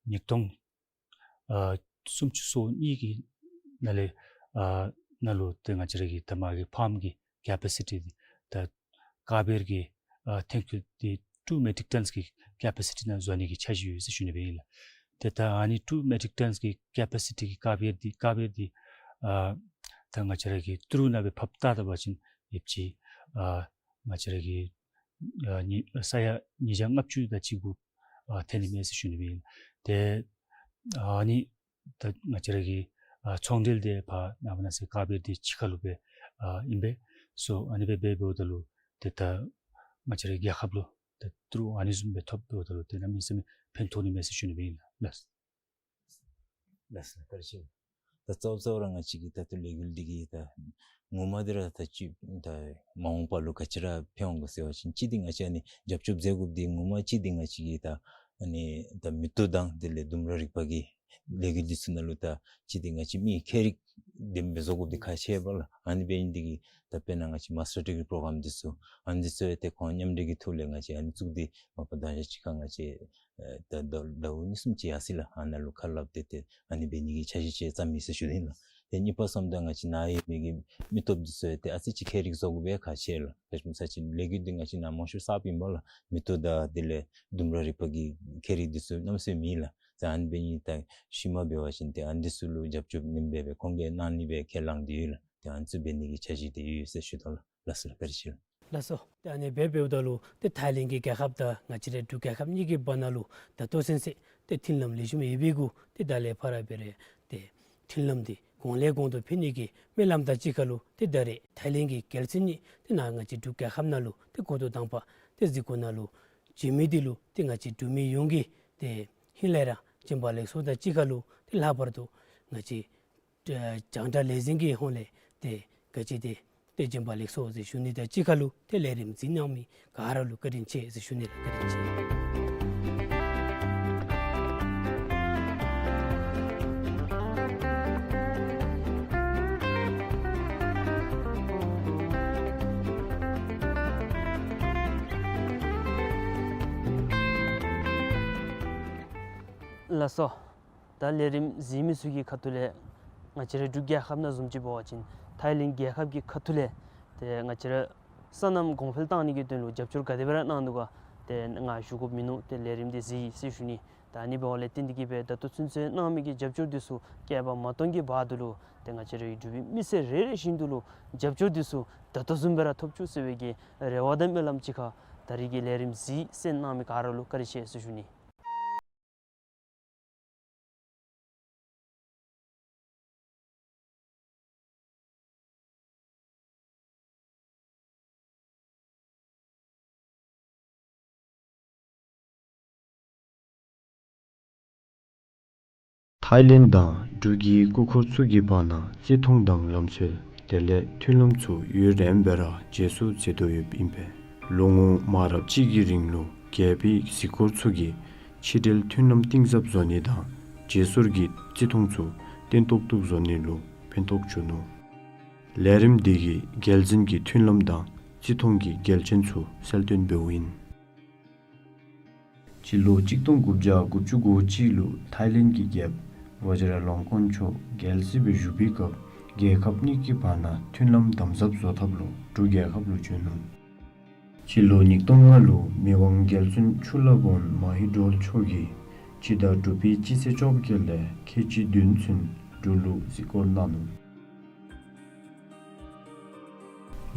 ཉིས་སྟོང་ཨ་སུམ་ཅུ་སོ་གཉིས་ཀྱི་ནང་ལས་ཨ་ནང་ལུ་ཏེ་ང་བཅས་ར་གི་ད་མར་གྱི་ཕཱམ་གྱི་ཀེ་པ་སི་ཊི་འདི་ད་ཀ་བེར་གྱི་ཨ་ཐོན་སྐྱེད་འདི་ཊུ་མེ་ཊིག་ཊཱནསི་གི་ཀེ་པ་སི་ཊི་ནང་བཟོ་ནི་གི་འཆར་གཞི་ཡོད་ཟེར་ཞུ་ནི་སྦེ་ཨིན་ལགས། ཏེ་ད་ཨ་ནི་ཊུ་མེ་ཊིག་ཊཱནསི་གི་ཀེ་པ་སི་ཊི་གི་ཀ་བེར་འདི་ཀ་བེར་འདི་ཨ་ ད་ང་བཅས་ར་གི་ཏི་རུ་ནང་སྦེ་ཕབ་བལྟ་བལྟ་བ་ཅིན་ཡོདཔ་ཅིག་ཨ་ང་བཅས་ར་གི་ཨ་ཉི་ས་ཡ་ཉིས་བརྒྱ་ལྔ་བཅུ་དང་གཅིག་གུ་ཨ་ཐོན་ནི་མས་ཟེར་ཞུ་ནི་སྦེ་ཨིན། ཏེ་ཨ་ནི་ད་ང་བཅས་ར་གི་ཨ་ཚོང་འབྲེལ་འདི་ཕར་ནངས་པ་གནངས་ཚེ་ཀར་བེཊ་འདི་ཕྱི་ཁ་ལུ་སྦེ་ཨ་ཨིན་པས། སོ་ཨ་ནི་སྦེ་འབད་འབདཝ་ད་ལུ་ཏེ་ད་ང་བཅས་ར་རྒྱལ་ཁབ་ལུ་ད་ཏི་རུ་ཨ་ནི་བཟུམ་སྦེ་ཐོབ་འབདཝ་ད་ལུ་ཏེ་གནམ་མེད་ས་མེད་ཕན་ཐོགས་ནི་མས་ཟེར་ཞུ་ནི་སྦེ་ཨིན་ལགས། ལགས་སོ། བཀའ་དྲིན་ཆེ། ད་གཙོ་བོ་གཙོ་བོ་ར་ང་བཅས་ཀྱི་ད་ལྟོ་ལས་འགུལ་འདི་གིས་ད་ངོ་མ་འདི་ར་ད་ཅི་ད་མ་འོངས་པ་ལུ་ག་ཅི་ར་ཕན་འོང་ག་ཟེར་བ་ཅིན་གཅིག་འདི་ང་བཅས་ཨ་ནི་རྒྱབ་སྐྱོར་མཛད་དགོཔ་འདི་ངོ་མ་གཅིག་འདི་ང་བཅས་ཀྱི་ད་ཨ་ནི་ད་མི་སྟོབས་དང་དེ་ལས་ལྡུམ་ར་རིག་པ་གི་ལས་འགུལ་འདི་ཚུ་ནང་ལུ་ད་གཅིག་འདི་ང་བཅས་མི་ཁྱད་རིག་ལྡན་པའི་བཟོ་དགོཔ་འདི་ཁག་ཆེ་བས་ལགས། ཨ་ནི་འབད་ནི་འདི་གིས་ད་དཔེར་ན་ང་བཅས་མཱས་ཊར་ཌིག་རི་པྲོ་གྲམ་འདི་ཚུ་ཨ་ནི་འདི་ཚུ་ཡང་ཏེ་ཁོང་མཉམ་འབྲེལ་གྱི་ཐོག་ལས་ང་བཅས་ཨ་ནི་བཙུགས་ཏེ་མ་པ་ད་ཞག་གཅིག་ཁར་ང་བཅས་ཨེ་ད་ཟླཝ་ཟླཝ་གཉིས་གསུམ་ཅིག་ཡར་སོ་ཡི་ལགས། ཨ་ནཱ་ལུ་ཁ་སླབ་སྟེ་ཏེ་ཨ་ནི་འབད་ནི་གི་འཆར་གཞི་ཅིག་བརྩམས་ཡི་ཟེར་ཞུ་ནི་ལགས། ཏེ་གཉིས་པ་གསུམ་ད་ང་བཅས་ནཱ་ཡོད་མི་གི་མི་སྟོབས་འདི་ཚུ་ཡང་ཏེ་ཨ་ཙི་ཅིག་ཁྱད་རིག་བཟོ་དགོཔ་ཡང་ཁག་ཆེ་ལགས། ག་ཅི་སྨོ་ཟེར་བ་ཅིན་ལས་འགུལ་འདི་ང་བཅས་ནཱ་མང་ཤོས་གསརཔ་ཨིན་པས་ལགས། མི་སྟོབས་དང་དེ་ལས་ལྡུམ་ར་རིག་པ་གི་ཁྱད་རིག་འདི་ཚུ་གནམ་མེད་ས་མེད་མེད་ལགས། ད་ཨ་ནི་འབད་ནི་ད་ཤུལ་མ་འབད་བ་ཅིན་ཏེ་ཨ་ནི་འདི་ཚུ་ལུ་རྒྱབ་སྐྱོར་ཨ་ནེམ་སྦེ་སྦེ་ཁོང་གིས་གནང་ནི་སྦེ་ཁས་བླངས་ཏེ་ཡོད་ལགས། ཏེ་ཨ་ནི་ཚུ་འབད་ནི་གི་འཆར་གཞི་འདི་ཡོད་ཟེར་ཞུ་དོ་ལགས། ལགས་སོ། ཏེ་ཨ་ནི་སྦེ་འབདཝ་ད་ལུ་ཏེ་ཐའི་ལེནཌ་གི་རྒྱལ་ཁབ་དང་ང་བཅས་རའི་འབྲུག་རྒྱལ་ཁབ་གཉིས་ཀྱི་བར་ན་ལུ་ད་ལྟོ་ཚུན་ཚོད་ཏེ་མཐུན་ལམ་ལེགས་ཤོམ་ཡོད་པའི་གུ་ཏེ་ད་ལས་ཕར་འབད་རུང་ཏེ་མཐུན་ལམ་འདི་གོང་ལས་གོང་དུ་འཕེལ་ནི་གི་སྨོན་ལམ་དང་གཅིག་ཁར་ལུ་ཏེ་ད་རེས་ཐའི་ལེནཌ་གི་རྒྱལ་བཙུན་གཉིས་ཏེ་ནཱ་ང་བཅས་འབྲུག་རྒྱལ་ཁབ་ནང་ལུ་ཏེ་སྐུ་ཐོག་དང་པ་ཏེ་གཟིགས་སྐོར་ནང་ལུ་བྱོན་མི་འདི་ལུ་ཏེ་ང་བཅས་འབྲུག་མི་ཡོངས་ཀྱིས་ཏེ་ཧིང་ལས་ར་བྱོན་པ་ལེགས་སོ་དང་གཅིག་ཁར་ལུ་ཏེ་ལྷག་པར་དུ་ང་བཅས་ཨེ་རྒྱང་བསྒྲགས་ལས་འཛིན་གྱི་ཧོངས་ལས་ཏེ་ག་ཅི་ཏེ་ཏེ་བྱོན་པ་ལེགས་སོ་ཟེར་ཞུ་ནི་དང་གཅིག་ཁར་ལུ་ཏེ་ལས་རིམ་གཟིགས་གནང་མི་ག་ར་ལུ་བཀའ་དྲིན་ཆེ་ཟེར་ཞུ་ནི་ལགས། བཀའ་དྲིན་ཆེ། ལགས་སོ། ད་ལས་རིམ་གཟིགས་མི་ཚུ་གི་ཁ་ཐུག་ལས་ང་བཅས་རའི་འབྲུག་རྒྱལ་ཁབ་ནང་བཟུམ་ཅིག་འབད་བ་ཅིན་ཐའི་ལེནཌ་རྒྱལ་ཁབ་ཀྱི་ཁ་ཐུག་ལས་ཏེ་ང་བཅས་ར་སོ་ནམ་གོང་འཕེལ་གཏང་ནི་གི་དོན་ལུ་རྒྱབ་སྐྱོར་ག་དེ་སྦེ་ར་གནང་ནུག་ག་ཏེ་ང་ཞུ་དགོཔ་མིན་ནུག། ཏེ་ལས་རིམ་འདི་གཟིགས་ཡི་ཟེར་ཞུ་ནི། ད་ཨ་ནི་འབདཝ་ལས་བརྟེན་ཏེ་གིས་སྦེ་ད་ལྟོ་ཚུན་ཚོད་གནང་མི་གི་རྒྱབ་སྐྱོར་འདི་ཚུ་བསྐལ་པ་མ་སྟོངས་ཀྱི་བར་དུ་ལུ་ཏེ་ང་བཅས་རའི་འབྲུག་པའི་མི་སེར་རེ་རེ་བཞིན་དུ་ལུ་རྒྱབ་སྐྱོར་འདི་ཚུ་ད་ལྟོ་བཟུམ་སྦེ་ར་ཐོབ་བཅུག་ཟེར་བའི་གི་རེ་བ་དང་སྨོན་ལམ་གཅིག་ཁར་ད་རིས་ཀྱི་ལས་རིམ་གཟིགས་གསན་གནང་མི་ག་ར་ལུ་བཀའ་དྲིན་ཆེ་ཟེར་ཞུ་ནི། ཐའི་ལེནཌ་དང་འབྲུག་གི་སྐུ་འཁོར་ཚུ་གི་བར་ན་བརྩི་མཐོང་དང་ལམ་སྲོལ་དེ་ལས་མཐུན་ལམ་ཚུ་ཡུན་རིངམོ་སྦེ་ར་རྗེས་སུ་འཛིན་དོ་ཡོདཔ་ཨིན་པས། ལོ་ངོ་མང་རབས་ཅིག་གི་རིང་ལུ་རྒྱལ་པོའི་གཟིགས་སྐོར་ཚུ་གིས་ཕྱི་འབྲེལ་མཐུན་ལམ་གཏིང་ཟབ་བཟོ་ནི་དང་རྗེས་སོར་གྱི་བརྩི་མཐོང་ཚུ་བརྟན་ཏོག་ཏོ་བཟོ་ནི་ལུ་ཕན་ཐོགས་བྱུང་ནུག། ལས་རིམ་འདི་གིས་རྒྱལ་འཛིན་གྱི་མཐུན་ལམ་དང་བརྩི་མཐོང་གི་གལ་ཆེན་ཚུ་གསལ་སྟོན་འབདཝ་ཨིན། སྤྱི་ལོ་གཅིག་སྟོང་དགུ་བརྒྱ་དགུ་བཅུ་གོ་གཅིག་ལུ་ཐའི་ལེནཌ་གི་རྒྱལཔོ་ཝ་ཇི་ར་ལོང་ཀོན་མཆོག་རྒྱལ་སྲིད་སྦེ་བཞུགས་པའི་སྐབས་རྒྱལ་ཁབ་གཉིས་ཀྱི་བར་ན་མཐུན་ལམ་དམ་ཟབ་བཟོ་ཐབས་ལུ་འབྲུག་རྒྱལ་ཁབ་ལུ་བྱོན་ནུག། སྤྱི་ལོ་ཉིས་སྟོང་ལྔ་ལུ་མི་དབང་རྒྱལ་བཙུན་ཆུ་ལྷ་བོན་མ་ཧི་ཌོལ་མཆོག་གིས་སྤྱི་ཟླ་དྲུག་པའི་སྤྱི་ཚེས་བཅོ་བརྒྱད་ལས་ཁལ་གཅིག་བདུན་ཚུན་འབྲུག་ལུ་གཟིགས་སྐོར་གནང་ནུག།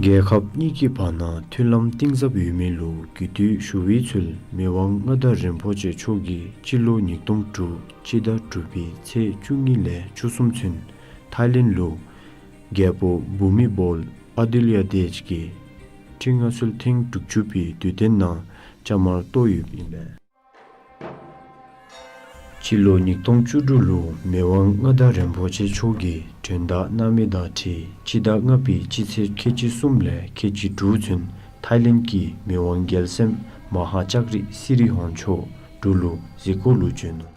རྒྱལ་ཁབ་གཉིས་ཀྱི་བར་ན་མཐུན་ལམ་གཏིང་ཟབ་ཡོད་མི་ལུ་གུས་བཏུད་ཞུ་བའི་ཚུལ་མི་དབང་མངའ་བདག་རིན་པོ་ཆེ་མཆོག་གིས་སྤྱི་ལོ་ཉིས་སྟོང་དྲུག་སྤྱི་ཟླ་དྲུག་པའི་ཚེས་བཅུ་གཉིས་ལས་བཅུ་གསུམ་ཚུན་ཐའི་ལེནཌ་ལུ་རྒྱལ་པོ་བྷུ་མི་བོལ་ཨ་དུལ་ཡ་དེཇ་གི་ཁྲི་མངའ་གསོལ་ཐེངས་དྲུག་ཅུ་པའི་དུས་སྟོན་ནང་བཅའ་མར་གཏོགས་ཡོདཔ་ཨིན་པས། སྤྱི་ལོ་ཉིས་སྟོང་བཅུ་དྲུག་ལུ་མི་དབང་མངའ་བདག་རིན་པོ་ཆེ་མཆོག་གིས་མགྲོན་བདག་གནང་མི་དང་འཁྲིལ་སྤྱི་ཟླ་ལྔ་པའི་སྤྱི་ཚེས་ཁལ་གཅིག་གསུམ་ལས་ཁལ་གཅིག་དྲུག་ཚུན་ཐའི་ལེནཌ་གི་མི་དབང་རྒྱལ་སྲས་མ་ཧཱ་ལྕགས་རི་སི་རི་ཝང་མཆོག་འབྲུག་ལུ་གཟིགས་སྐོར་ལུ་བྱོན་ནུག།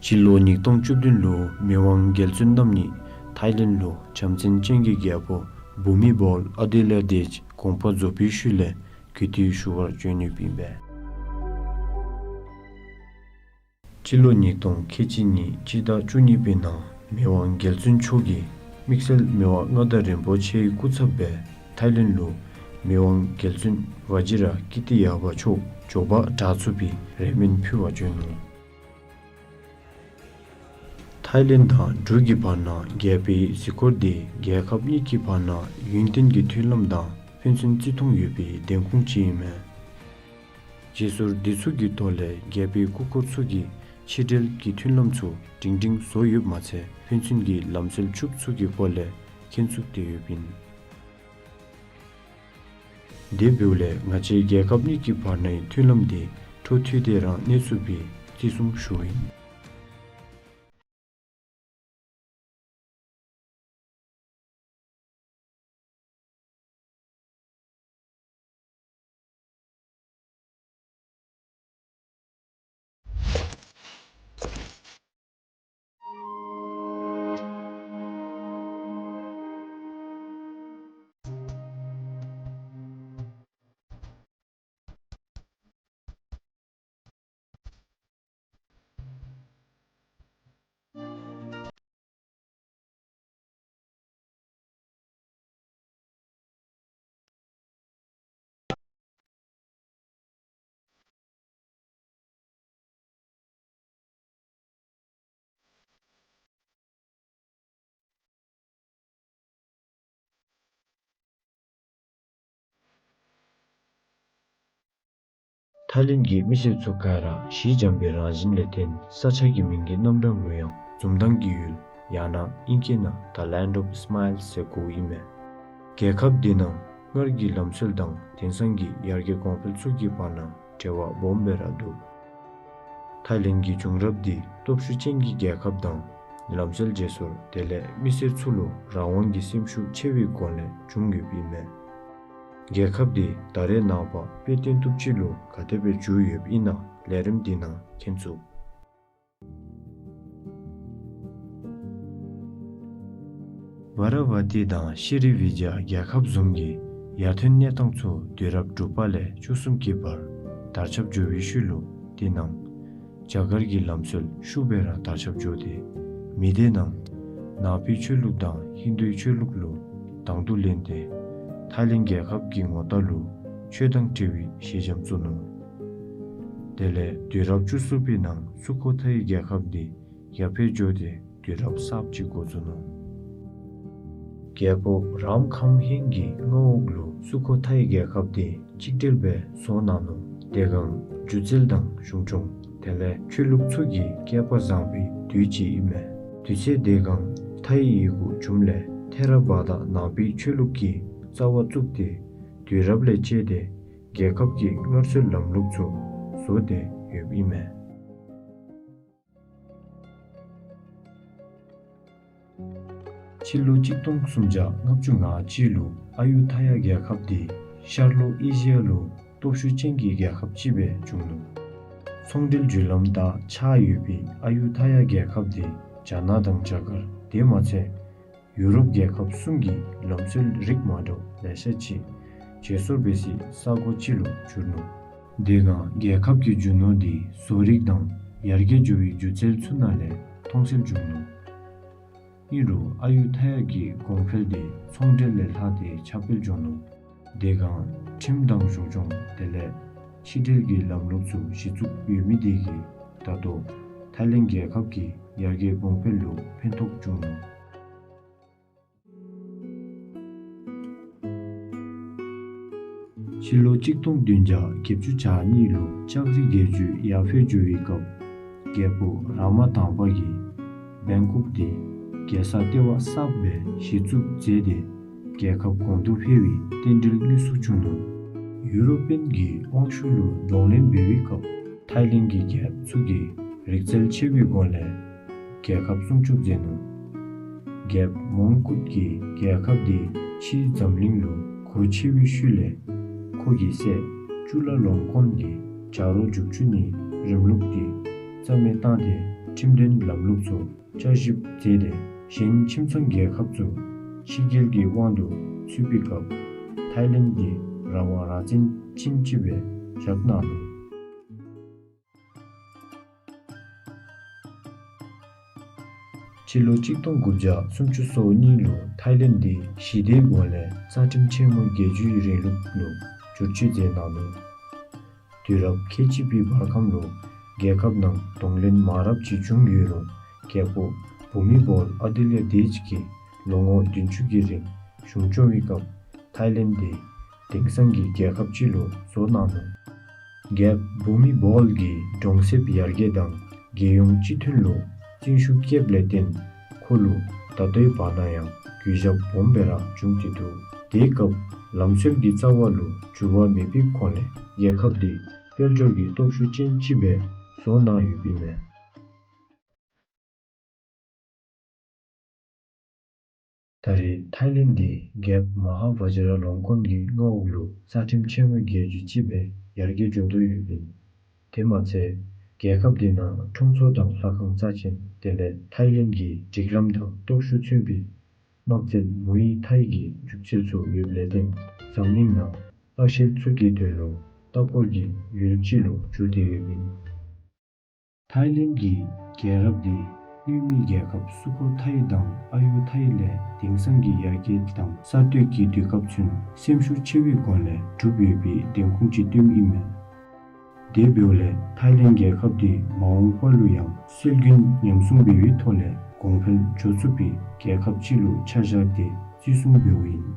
སྤྱི་ལོ་ཉིས་སྟོང་བཅུ་བདུན་ལུ་མི་དབང་རྒྱལ་བཙུན་རྣམ་གཉིས་ཐའི་ལེནཌ་ལུ་བྱམས་བརྩེ་ཅན་གྱི་རྒྱལ་པོ་བྷུ་མི་བོལ་ཨ་དུལ་ཡ་དེཇ་དགོངས་པ་རྫོགས་པའི་ཤུལ་ལས་གུས་བཏུད་ཞུ་བར་བྱོན་ཡོདཔ་ཨིན་པས། སྤྱི་ལོ་ཉིས་སྟོང་ཁལ་གཅིག་གཉིས་སྤྱི་ཟླ་བཅུ་གཉིས་པའི་ནང་མི་དབང་རྒྱལ་བཙུན་མཆོག་གིས་དམིགས་བསལ་མི་དབང་མངའ་བདག་རིན་པོ་ཆེའི་སྐུ་ཚབ་སྦེ་ཐའི་ལེནཌ་ལུ་ མི་དབང་རྒྱལ་བཙུན་ཝ་ཇི་ར་ཀི་ཏི་ཡ་བ་མཆོག་མགྱོགས་པ་དྲག་ཚུགས་པའི་རེ་སྨོན་ཕུལ་བར་བྱོན་ནུག། ཐའི་ལེནཌ་དང་འབྲུག་གི་བར་ན་རྒྱལ་པོའི་གཟིགས་སྐོར་དེ་རྒྱལ་ཁབ་གཉིས་ཀྱི་བར་ན་ཡུན་བརྟན་གྱི་མཐུན་ལམ་དང་ཕན་ཚུན་བརྩི་མཐོང་ཡོད་པའི་བདེན་ཁུངས་ཅིག་ཨིན་མས། བརྗེ་སོར་འདི་ཚུ་གི་ཐོག་ལས་རྒྱལ་པོའི་སྐུ་འཁོར་ཚུ་གིས་ཕྱི་འབྲེལ་གྱི་མཐུན་ལམ་ཚུ་སྒྲིང་སྒྲིང་བཟོ་ཡོདཔ་མ་ཚད་ཕན་ཚུན་གྱི་ལམ་སྲོལ་ཕྱུགཔོ་ཚུ་གི་སྐོར་ལས་མཁྱེན་ཚུགས་ཏེ་ཡོདཔ་ཨིན། དེ་འབདཝ་ལས་ང་བཅས་རྒྱལ་ཁབ་གཉིས་ཀྱི་བར་ནའི་མཐུན་ལམ་དེ་འཕྲོ་མཐུད་དེ་ར་གནས་ཚུགས་པའི་བརྩི་སྲུང་ཞུཝ་ཨིན། ཐའི་ལེནཌ་གི་མི་སེར་ཚུ་ག་ར་ཞི་འཇམ་པའི་རང་བཞིན་ལས་བརྟེན་ས་ཆ་གི་མིང་གི་རྣམ་གྲངས་ལུ་ཡང་འཛུམ་མདངས་ཀྱི་ཡུལ་ཡང་ན་ཨིང་སྐད་ནང་The Land of Smiles ཟེར་གོཝ་ཨིན་མས། རྒྱལ་ཁབ་འདི་ནང་སྔར་གྱི་ལམ་སྲོལ་དང་དེང་སང་གི་ཡར་རྒྱས་གོང་འཕེལ་ཚུ་གི་བར་ན་འབྲེལ་བ་སྦོམ་སྦེ་ར་འདུག། ཐའི་ལེནཌ་གི་བྱུང་རབས་འདི་སྟོབས་ཤུགས་ཅན་གྱི་རྒྱལ་ཁབ་དང་ལམ་སྲོལ་བརྗེ་སོར་དེ་ལས་མི་སེར་ཚུ་ལུ་རང་དབང་གི་སེམས་ཤུགས་ཆེ་བའི་སྒོ་ལས་བྱུང་ཡོདཔ་ཨིན་མས། རྒྱལ་ཁབ་འདི་ད་རེས་ནངས་པ་དཔེ་སྟོན་ཐུབ་ཅིག་ལུ་ག་དེ་སྦེ་འགྱུར་ཡོདཔ་ཨིན་ན་ལས་རིམ་འདི་ནང་མཁྱེན་ཚུགས། བ་ར་ཝ་ཏི་དང་ཤི་རི་བི་ཇ་རྒྱལ་ཁབ་བཟུམ་གྱི་ཡར་ཐོན་གནས་སྟངས་ཚུ་དུས་རབས་དྲུག་པ་ལས་བཅུ་གསུམ་གྱི་བར་དར་ཁྱབ་འགྱོ་བའི་ཤུལ་ལུ་དེ་ནང་རྒྱ་གར་གྱི་ལམ་སྲོལ་ཤུགས་སྦེ་ར་དར་ཁྱབ་འགྱོ་སྟེ་མི་སྡེ་ནང་ནང་པའི་ཆོས་ལུགས་དང་ཧིན་དུའི་ཆོས་ལུགས་ལུ་དང་དུ་ལེན་ཏེ་ཐའི་ལེནཌ་རྒྱལ་ཁབ་ཀྱི་ངོ་རྟགས་ལུ་ཆོས་དང་འབྲེལ་བའི་ཞལ་འཇམ་བཙུགས་ནུག། དེ་ལས་དུས་རབས་བཅུ་གསུམ་པའི་ནང་སུ་ཁོ་ཐའི་རྒྱལ་ཁབ་འདི་ཡར་འཕེལ་འགྱོ་སྟེ་དུས་རབས་གསརཔ་ཅིག་འགོ་བཙུགས་ནུག། རྒྱལ་པོ་རཱམ་ཁམ་ཧིང་གི་མངའ་འོག་ལུ་སུ་ཁོ་ཐའི་རྒྱལ་ཁབ་འདི་གཅིག་སྒྲིལ་སྦེ་བཟོ་གནང་ནུག། དེ་སྒང་སྒྱུ་རྩལ་དང་གཞུང་སྐྱོང་དེ་ལས་ཆོས་ལུགས་ཚུ་གི་སྐལ་པ་བཟང་པའི་དུས་ཅིག་ཨིན་མས། དུས་ཚོད་དེ་སྒང་ཐའི་ཡི་གུ་བྱུངམ་ལས་ཐེ་ར་བ་ད་ནང་པའི་ཆོས་ལུགས་ཀྱི་རྩ་བ་བཙུགས་ཏེ་དུས་རབས་ལས་བཅད་དེ་རྒྱལ་ཁབ་ཀྱི་སྔར་སྲོལ་ལམ་ལུགས་ཚུ་བཟོ་སྟེ་ཡོདཔ་ཨིན་མས། སྤྱི་ལོ་གཅིག་སྟོང་སུམ་བརྒྱ་ལྔ་བཅུ་ང་གཅིག་ལུ་ཨ་ཡུ་ཐ་ཡ་རྒྱལ་ཁབ་འདི་ཤར་ལྷོ་ཨེ་ཤི་ཡ་ལུ་སྟོབས་ཤུགས་ཅན་གྱི་རྒྱལ་ཁབ་ཅིག་སྦེ་བྱུང་ནུག། ཚོང་འབྲེལ་བརྒྱུད་ལམ་དང་ཆགས་ཡོད་པའི་ཨ་ཡུ་ཐ་ཡ་རྒྱལ་ཁབ་འདི་རྒྱ་ནག་དང་རྒྱ་གར་དེ་མ་ཚད་ཡུ་རོབ་རྒྱལ་ཁབ་གསུམ་གྱི་ལམ་སྲོལ་རིགས་མ་འདྲཝ་ལེ་ཤ་ཅིག་བརྗེ་སོར་འབད་སའི་ས་གོ་ཅིག་ལུ་གྱུར་ནུག། དེ་སྒང་རྒྱལ་ཁབ་ཀྱི་རྒྱུ་ནོར་འདི་བཟོ་རིག་དང་ཡར་རྒྱས་འགྱོ་བའི་སྒྱུ་རྩལ་ཚུ་ནང་ལས་མཐོང་གསལ་བྱུང་ནུག། ཨིན་རུང་ཨ་ཡུ་ཐ་ཡ་གི་གོང་འཕེལ་འདི་ཚོང་འབྲེལ་ལས་ལྷག་སྟེ་ཁྱབ་སྤེལ་འགྱོ་ནུག། དེ་སྒང་ཁྲིམས་དང་གཞུང་སྐྱོང་དེ་ལས་ཕྱི་འབྲེལ་གྱི་ལམ་ལུགས་ཚུ་གཞི་བཙུགས་ཡོད་མི་དེ་གིས་ད་ལྟོ་ཐའི་ལེནཌ་རྒྱལ་ཁབ་ཀྱི་ཡར་རྒྱས་གོང་འཕེལ་ལུ་ཕན་ཐོགས་བྱུང་ནུག། སྤྱི་ལོ་གཅིག་སྟོང་བདུན་བརྒྱ་བརྒྱད་ཅུ་གྱ་གཉིས་ལུ་ལྕགས་རི་རྒྱལ་རྒྱུད་ཡར་འཕེལ་འགྱོ་བའི་སྐབས་རྒྱལ་པོ་རཱ་མ་དང་པ་གིས་བེང་ཀོག་འདི་རྒྱལ་ས་ལྟེ་བ་གསརཔ་སྦེ་གཞི་བཙུགས་མཛད་དེ་རྒྱལ་ཁབ་གོང་དུ་འཕེལ་བའི་རྟེན་འབྲེལ་དངོས་སུ་བྱུང་ནུག། ཡུ་རོ་པཱན་གྱི་དབང་ཤུགས་ལུ་གདོང་ལེན་འབད་བའི་སྐབས་ཐའི་ལེནཌ་གི་རྒྱལཔོ་ཚུ་གིས་རིག་རྩལ་ཆེ་བའི་སྒོ་ལས་རྒྱལ་ཁབ་སྲུང་སྐྱོབ་མཛད་ནུག། རྒྱལཔོ་མོང་ཀུཊ་ཀྱིས་རྒྱལ་ཁབ་འདི་ཕྱིའི་འཛམ་གླིང་ལུ་གོ་ཆེ་བའི་ཤུལ་ལས་ཁོ་གི་སྲས་ཅུ་ལ་ལོང་ཀོན་གྱིས་བྱ་རོག་རྒྱུག་ཆུ་ནི་རིམ་ལུགས་འདི་རྩ་མེད་བཏང་སྟེ་ཁྲིམས་དོན་ལམ་ལུགས་ཚུ་བསྐྱར་ཞིབ་མཛད་དེ་གཞན་ཁྱིམ་ཚང་རྒྱལ་ཁབ་ཚུ་ཕྱི་རྒྱལ་གྱི་དབང་དུ་ཚུད་པའི་སྐབས་ཐའི་ལེནཌ་འདི་རང་དབང་རང་བཙན་ཅན་ཅིག་སྦེ་བཞག་གནང་ནུག། སྤྱི་ལོ་གཅིག་སྟོང་དགུ་བརྒྱ་སུམ་ཅུ་སོ་གཉིས་ལུ་ཐའི་ལེནཌ་འདི་ཞི་བདེའི་སྒོ་ལས་རྩ་ཁྲིམས་ཆེན་མོའི་རྒྱལ་བརྒྱུད་རིང་ལུགས་ལུ་བསྒྱུར་བཅོས་མཛད་གནང་ནུག། དུས་རབས་ཁལ་གཅིག་པའི་བར་ཁམས་ལུ་རྒྱལ་ཁབ་ནང་གདོང་ལེན་མང་རབས་ཅིག་བྱུང་ཡོད་རུང་རྒྱལ་པོ་བྷུ་མི་བྷོལ་ཨ་དི་ལྱ་དེཇ་གྱིས་ལོ་ངོ་བདུན་ཅུ་གི་རིང་གཞུང་སྐྱོང་བའི་སྐབས་ཐའི་ལེནཌ་དེ་དེང་སང་གི་རྒྱལ་ཁབ་ཅིག་ལུ་བཟོ་གནང་ནུག། རྒྱལཔོ་བྷུ་མི་བྷོལ་གྱིས་གྲོང་གསེབ་ཡར་རྒྱས་དང་རྒྱལ་ཡོངས་སྤྱི་མཐུན་ལུ་བརྩོན་ཤུགས་བསྐྱེདཔ་ལས་བརྟེན་ཁོ་ལུ་ད་ལྟོའི་བར་ན་ཡང་གུས་ཞབས་སྦོམ་སྦེ་ར་བྱུང་སྟེ་འདུག། དེའི་སྐབས་ལམ་སྲོལ་གྱི་རྩ་བ་ལུ་འགྱུར་བ་མེད་པའི་སྒོ་ལས་རྒྱལ་ཁབ་དེ་དཔལ་འབྱོར་གྱི་སྟོབས་ཤུགས་ཅན་ཅིག་སྦེ་བཟོ་གནང་ཡོདཔ་ཨིན་མས། ད་རེས་ཐའི་ལེནཌ་འདི་རྒྱལཔོ་མ་ཧཱ་བཛྲ་ལོང་ཀོན་གྱི་མངའ་འོག་ལུ་རྩ་ཁྲིམས་ཆེན་མོའི་རྒྱལ་བརྒྱུད་ཅིག་སྦེ་ཡར་རྒྱས་འགྱོ་དོ་ཡོདཔ་ཨིན། དེ་མ་ཚད་རྒྱལ་ཁབ་འདི་ནང་ཁྲོམ་ཚོགས་དང་ལྷ་ཁང་རྩ་ཆེན་དེ་ལས་ཐའི་ལེནཌ་གྱི་སྒྲིག་ལམ་དང་སྟོབས་ཤུགས་མཚོན་པའི་དམག་རྩལ་མུའེ་ཐའི་གི་འཇུག་རྩལ་ཚུ་ཡོདཔ་ལས་བརྟེན་འཛམ་གླིང་ནང་ལྟ་བཤལ་ཚུ་གི་དོན་ལུ་ལྟ་སྐོར་གྱི་ཡུལ་ཅིག་ལུ་གྱུར་ཏེ་ཡོདཔ་ཨིན། ཐའི་ལེནཌ་གི་རྒྱལ་རབས་འདི་དབུས་མའི་རྒྱལ་ཁབ་སུ་ཁོ་ཐའི་དང་ཨ་ཡུ་ཐའི་ལས་དེང་སང་གི་ཡར་རྒྱས་དང་གསར་གཏོད་ཀྱི་དུས་སྐབས་ཚུན་སེམས་ཤུགས་ཆེ་བའི་སྒོ་ལས་གྲུབ་ཡོད་པའི་བདེན་ཁུངས་ཅིག་སྟོནམ་ཨིན་མས། དེ་འབདཝ་ལས་ཐའི་ལེནཌ་རྒྱལ་ཁབ་འདི་མ་འོངས་པ་ལུ་ཡང་སྲོལ་རྒྱུན་ཉམས་སྲུང་འབད་བའི་ཐོག་ལས་གོང་འཕེལ་འགྱོ་ཚུགས་པའི་རྒྱལ་ཁབ་ཅིག་ལུ་ཆ་བཞག་སྟེ་བརྩི་སྲུང་འབདཝ་ཨིན།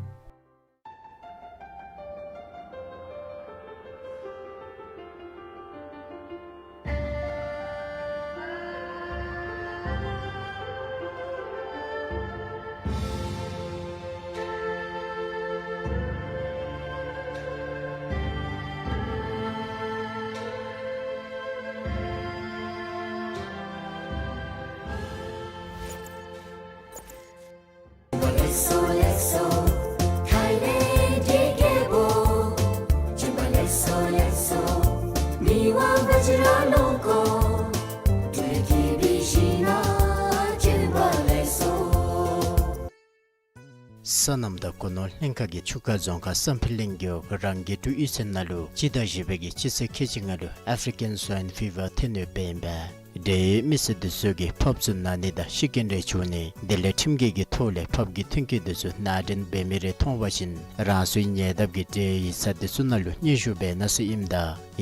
སོ་ནམ་དང་སྒོ་ནོར་ལྷན་ཁག་གིས་ཆུ་ཁ་རྫོང་ཁག་བསམ་འཕེལ་གླིང་རྒེད་འོག་རང་དགེ་ཕྲུག་གཡུས་ཚན་ནང་ལུ་སྤྱི་ཟླ་བཞི་པའི་གི་སྤྱི་ཚེས་ཁལ་གཅིག་ལྔ་ལུ་ཨ་ཕི་རི་ཀན་སུའིན་ཕི་བར་ཐོན་ནུག་པས་ཨིན་པས། འབྲེལ་ཡོད་མི་སེར་འདི་ཚུ་གིས་ཕབ་ཚུ་ན་ནི་དང་ཤི་རྐྱེན་རེ་བྱུང་ནི་དེ་ལས་ཁྲིམས་འགལ་གྱི་ཐོག་ལས་ཕབ་ཀྱི་ཐོན་སྐྱེད་འདི་ཚུ་ནང་འདྲེན་འབད་མི་རེ་མཐོང་བ་ཅིན་རང་སོའི་ཉེ་འདབས་ཀྱི་འབྲེལ་ཡོད་ཡིག་ཚང་འདི་ཚུ་ནང་ལུ་སྙན་ཞུ་འབད་གནང་ཟེར་ཨིནམ་ད་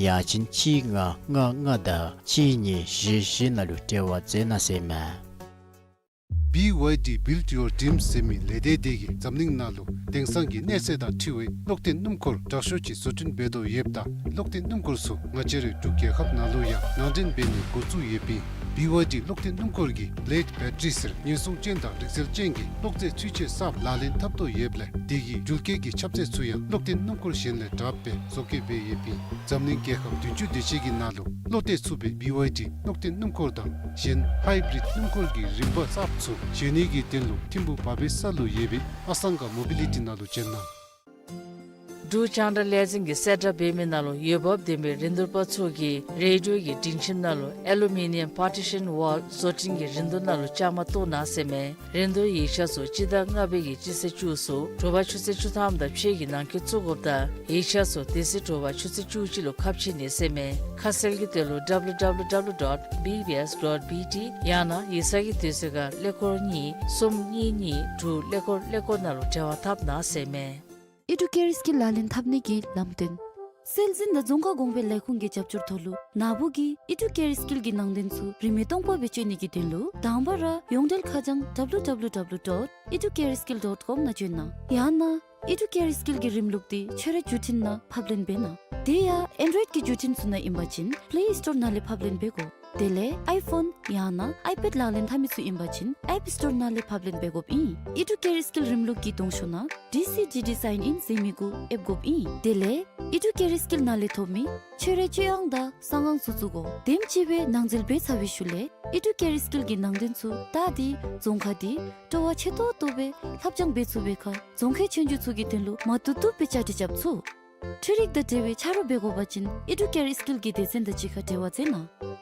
ཡང་ཅིན་གཅིག་ལྔ་ལྔ་ལྔ་དང་གཅིག་གཉིས་བཞི་བཞི་ནང་ལུ་འབྲེལ་བ་མཛད་གནང་ཟེར་ཨིན་མས། བི་ཝའི་ཌི་Build Your Dreams ཟེར་མི་ལས་སྡེ་དེ་གིས་འཛམ་གླིང་ནང་ལུ་དེང་སང་གི་གནས་ཚད་དང་འཁྲིལ་བའི་གློག་འཐེན་སྣུམ་འཁོར་དྲག་ཤོས་ཅིག་བཟོ་སྐྲུན་འབད་དོ་ཡོདཔ་ད་གློག་འཐེན་སྣུམ་འཁོར་ཚུ་ང་བཅས་རའི་འབྲུག་རྒྱལ་ཁབ་ནང་ལུ་ཡང་ནང་འདྲེན་འབད་ནི་འགོ་བཙུགས་ཡོདཔ་ཨིན། བི་ཝའི་ཌི་གློག་འཐེན་སྣུམ་འཁོར་གྱི་Blade Battery ཟེར་ཉེན་སྲུང་ཅན་དང་རིག་རྩལ་ཅན་གྱི་གློག་རྫས་ཚུན་ཆད་གསརཔ་ལག་ལེན་འཐབ་དོ་ཡོདཔ་ལས་དེ་གིས་འགྲུལ་སྐྱེལ་གྱི་ཁྱབ་ཚད་ཚུ་ཡང་གློག་འཐེན་སྣུམ་འཁོར་གཞན་ལས་དྲགཔ་སྦེ་བཟོ་བཀོད་འབད་ཡོདཔ་ཨིན། འཛམ་གླིང་རྒྱལ་ཁབ་བདུན་ཅུ་དེ་ཅིག་གི་ནང་ལུ་བློ་གཏད་ཚུགས་པའི་བི་ཝའི་ཌི་གློག་འཐེན་སྣུམ་འཁོར་དང་གཞན་Hybrid སྣུམ་འཁོར་གྱི་རིམ་པ་གསརཔ་ཚུ་བཞེས་ནི་གི་དོན་ལུ་ཐིམ་ཕུག་བ་བེ་ས་ལུ་ཡོད་པའི་ཨ་སང་ག་མོ་བི་ལི་ཊི་ནང་ལུ་བྱོན་གནང་། འབྲུག་རྒྱང་བསྒྲགས་ལས་འཛིན་གྱིས་གསལ་བསྒྲགས་འབད་མི་ནང་ལུ་འོས་འབབ་ལྡན་པའི་རིན་བསྡུར་པ་ཚུ་གིས་རེ་ཌི་ཡོ་གི་སྒྲིང་ཁྱིམ་ནང་ལུ་Aluminium Partition Wall བཟོ་སྐྲུན་གྱི་རིན་བསྡུར་ནང་ལུ་བཅའ་མར་གཏོགས་གནང་ཟེར་ཨིན་མས། རིན་བསྡུར་ཡིག་ཆ་ཚུ་སྤྱི་ཟླ་ལྔ་པའི་གི་སྤྱི་ཚེས་བཅུ་གསུམ་དྲོ་པ་ཆུ་ཚོད་བཅུ་ཐམ་དང་ཕྱེད་ཀྱི་ནང་འཁོད་བཙུགས་དགོཔ་དང་ཡིག་ཆ་ཚུ་དེ་ཚེ་དྲོ་པ་ཆུ་ཚོད་བཅུ་གཅིག་ལུ་ཁ་ཕྱེ་ནི་ཟེར་ཨིན་མས། ཁ་གསལ་གྱི་དོན་ལུ་W W W dot B B S dot B T ཡང་ན་ཡིག་ཚང་གི་དུས་ཚོད་ཁར་ཀླད་ཀོར་གཉིས་གསུམ་གཉིས་གཉིས་དྲུག་ཀླད་ཀོར་ཀླད་ཀོར་ནང་ལུ་འབྲེལ་བ་འཐབ་གནང་ཟེར་ཨིན་མས། ཨི་ཌུ་ཀེར་སྐིལ་ལག་ལེན་འཐབ་ནི་གི་ལམ་སྟོན། སྲོལ་འཛིན་དང་རྫོང་ཁ་གོང་འཕེལ་ལས་ཁུངས་ཀྱི་རྒྱབ་སྐྱོར་ཐོག་ལུ་ནཱ་བུ་གིས་ཨི་ཌུ་ཀེར་སྐིལ་གྱི་ནང་དོན་ཚུ་རིན་མེད་སྟོང་པ་སྦེ་སྤྱོད་ནི་གི་དོན་ལུ་དང་པ་ར་ཡོངས་འབྲེལ་ཁ་བྱང་W W W dot educareskill dot com ནང་བྱོན་གནང་། ཡང་ན་ཨི་ཌུ་ཀེར་སྐིལ་གྱི་རིམ་ལུགས་འདི་ཁྱོད་རའི་བརྒྱུད་འཕྲིན་ནང་ཕབ་ལེན་འབད་གནང་། དེ་ཡང་ཨེན་ཌོའིཌ་ཀྱི་བརྒྱུད་འཕྲིན་ཚུ་ནང་ཨིན་པ་ཅིན་Play Store ནང་ལས་ཕབ་ལེན་འབད་དགོ། དེ་ལས་ཨའི་ཕོན་ཡང་ན་ཨའི་པེཌ་ལག་ལེན་འཐབ་མི་ཚུ་ཨིན་པ་ཅིན་App Store ནང་ལས་ཕབ་ལེན་འབད་དགོཔ་ཨིན། ཨི་ཌུ་ཀེར་སྐིལ་རིམ་ལུགས་ཀྱི་གདོང་ཤོག་ནང་D C D D Sign In ཟེར་མི་གུ་ཨེབ་དགོཔ་ཨིན། དེ་ལས་ཨི་ཌུ་ཀེར་སྐིལ་ནང་ལས་ཐོབ་མི་ཁྱོད་རའི་སྤྱོད་དབང་དང་གསང་དབང་ཚུ་བཙུགས་དགོ། དེམ་ཅིག་སྦེ་ནང་འཛུལ་འབད་ཚར་བའི་ཤུལ་ལས་ཨི་ཌུ་ཀེར་སྐིལ་གྱི་ནང་དོན་ཚུ་ད་འདི་རྫོང་ཁ་འདི་སྤྲོ་བ་ཆེ་ཏོག་ཏོ་སྦེ་ལྷབ་སྦྱང་འབད་ཚུགས་པའི་ཁར་རྫོང་ཁའི་ཆོས་རྒྱུགས་ཚུ་གི་དོན་ལུ་མ་བཏུབ་བཏུབ་སྦེ་བཅའ་སྒྲིག་རྐྱབ་ཚུགས། འཕྲུལ་རིག་དང་འབྲེལ་བའི་ཆ་རོགས་འབད་དགོ་པ་ཅིན་ཨི་ཌུ་ཀེར་སྐིལ་གྱི་སྡེ་ཚན་དང་གཅིག་ཁར་འབྲེལ་བ་མཛད་གནང་།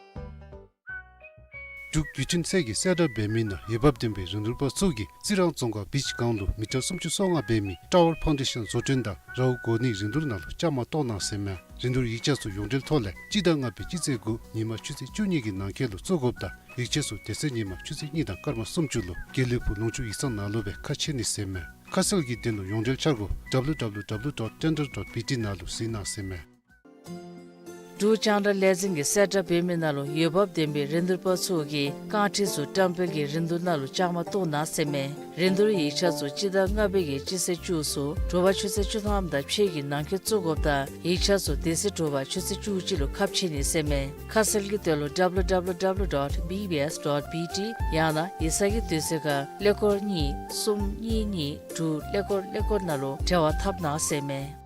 འབྲུག་བརྒྱུད་འཕྲིན་ཚད་ཀྱི་གསལ་བསྒྲགས་འབད་མི་ནང་འོས་འབབ་ལྡན་པའི་རིན་བསྡུར་པ་ཚུ་གིས་རྩི་རང་རྫོང་ཁག་བིཆ་སྒང་ལུ་མི་ཊར་སུམ་ཅུ་སོ་ལྔ་འབད་མི་ཊ་ཝར་ཕའུན་ཌེ་ཤཱན་བཟོ་སྐྲུན་དང་རཝ་བསྐོར་ནིའི་རིན་བསྡུར་ནང་ལུ་བཅའ་མར་གཏོགས་གནང་ཟེར་མས། རིན་བསྡུར་ཡིག་ཆ་ཚུ་ཡོངས་འབྲེལ་ཐོག་ལས་སྤྱི་ཟླ་ལྔ་པའི་སྤྱི་ཚེས་དགུ་ཉིན་མ་ཆུ་ཚོད་བཅུ་གཉིས་ཀྱི་ནང་འཁོད་ལུ་བཙུགས་དགོཔ་དང་ཡིག་ཆ་ཚུ་དེ་ཚེ་ཉིན་མ་ཆུ་ཚོད་གཉིས་དང་སྐར་མ་སུམ་ཅུ་ལུ་དགེ་ལེགས་ཕུག་ལུང་ཕྱོགས་ཡིག་ཚང་ནང་ལུ་སྦེ་ཁ་ཕྱེ་ནི་ཟེར་མས། ཁ་གསལ་གྱི་དོན་ལུ་ཡོངས་འབྲེལ་འཆར་སྒོ་W W W dot tender dot B T ནང་ལུ་གཟིགས་གནང་ཟེར་མས། འབྲུག་རྒྱང་བསྒྲགས་ལས་འཛིན་གྱིས་གསལ་བསྒྲགས་འབད་མི་ནང་ལུ་འོས་འབབ་ལྡན་པའི་རིན་བསྡུར་པ་ཚུ་གིས་རྐང་ཁྲི་ཚུ་བཀྲམ་སྤེལ་གྱི་རིན་བསྡུར་ནང་ལུ་བཅའ་མར་གཏོགས་གནང་ཟེར་མས། རིན་བསྡུར་ཡིག་ཆ་ཚུ་སྤྱི་ཟླ་ལྔ་པའི་གི་སྤྱི་ཚེས་བཅུ་ཚུ་དྲོ་པ་ཆུ་ཚོད་བཅུ་ཐམ་དང་ཕྱེད་ཀྱི་ནང་འཁོད་བཙུགས་དགོཔ་དང་ཡིག་ཆ་ཚུ་དེ་ཚེ་དྲོ་པ་ཆུ་ཚོད་བཅུ་གཅིག་ལུ་ཁ་ཕྱེ་ནི་ཟེར་མས། ཁ་གསལ་གྱི་དོན་ལུ་W W W dot B B S dot B T ཡང་ན་ཡིག་ཚང་གི་དུས་ཚོད་ཁར་ཀླད་ཀོར་གཉིས་གསུམ་གཉིས་གཉིས་དྲུག་ཀླད་ཀོར་ཀླད་ཀོར་ནང་ལུ་འབྲེལ་བ་འཐབ་གནང་ཟེར་མས།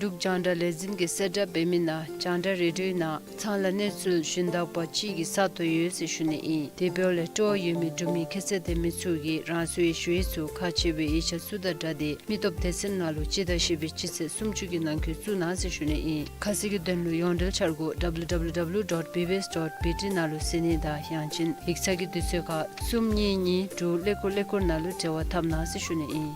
འབྲུག་རྒྱང་བསྒྲགས་ལས་འཛིན་གྱིས་གསལ་བསྒྲགས་འབད་མི་ནང་རྒྱང་བསྒྲགས་རེ་ཌིའོ་ནང་ཚང་ལ་གནས་ཚུལ་ཞུན་དག་པ་ཅིག་གི་ས་སྟོང་ཡོད་ཟེར་ཞུ་ནི་ཨིན། དེ་འབདཝ་ལས་སྤྲོ་བ་ཡོད་མི་འབྲུག་མི་ཁྱད་ཚད་ལྡན་མི་ཚུ་གིས་རང་སོའི་ཞུ་ཡིག་ཚུ་ཁག་ཆེ་བའི་ཡིག་ཆ་ཚུ་དང་སྦྲགས་ཏེ་མི་སྟོབས་སྡེ་ཚན་ནང་ལུ་སྤྱི་ཟླ་བཞི་པའི་སྤྱི་ཚེས་སུམ་ཅུ་གི་ནང་འཁོད་བཙུགས་གནང་ཟེར་ཞུ་ནི་ཨིན། ཁ་གསལ་གྱི་དོན་ལུ་ཡོངས་འབྲེལ་འཆར་སྒོ་W W W dot B B S dot B T ནང་ལུ་གཟིགས་ནི་དང་ཡང་ཅིན་ཡིག་ཚང་གི་དུས་ཚོད་ཁར་གསུམ་གཉིས་གཉིས་དྲུག་ཀླད་ཀོར་ཀླད་ཀོར་ནང་ལུ་འབྲེལ་བ་འཐབ་གནང་ཟེར་ཞུ་ནི་ཨིན།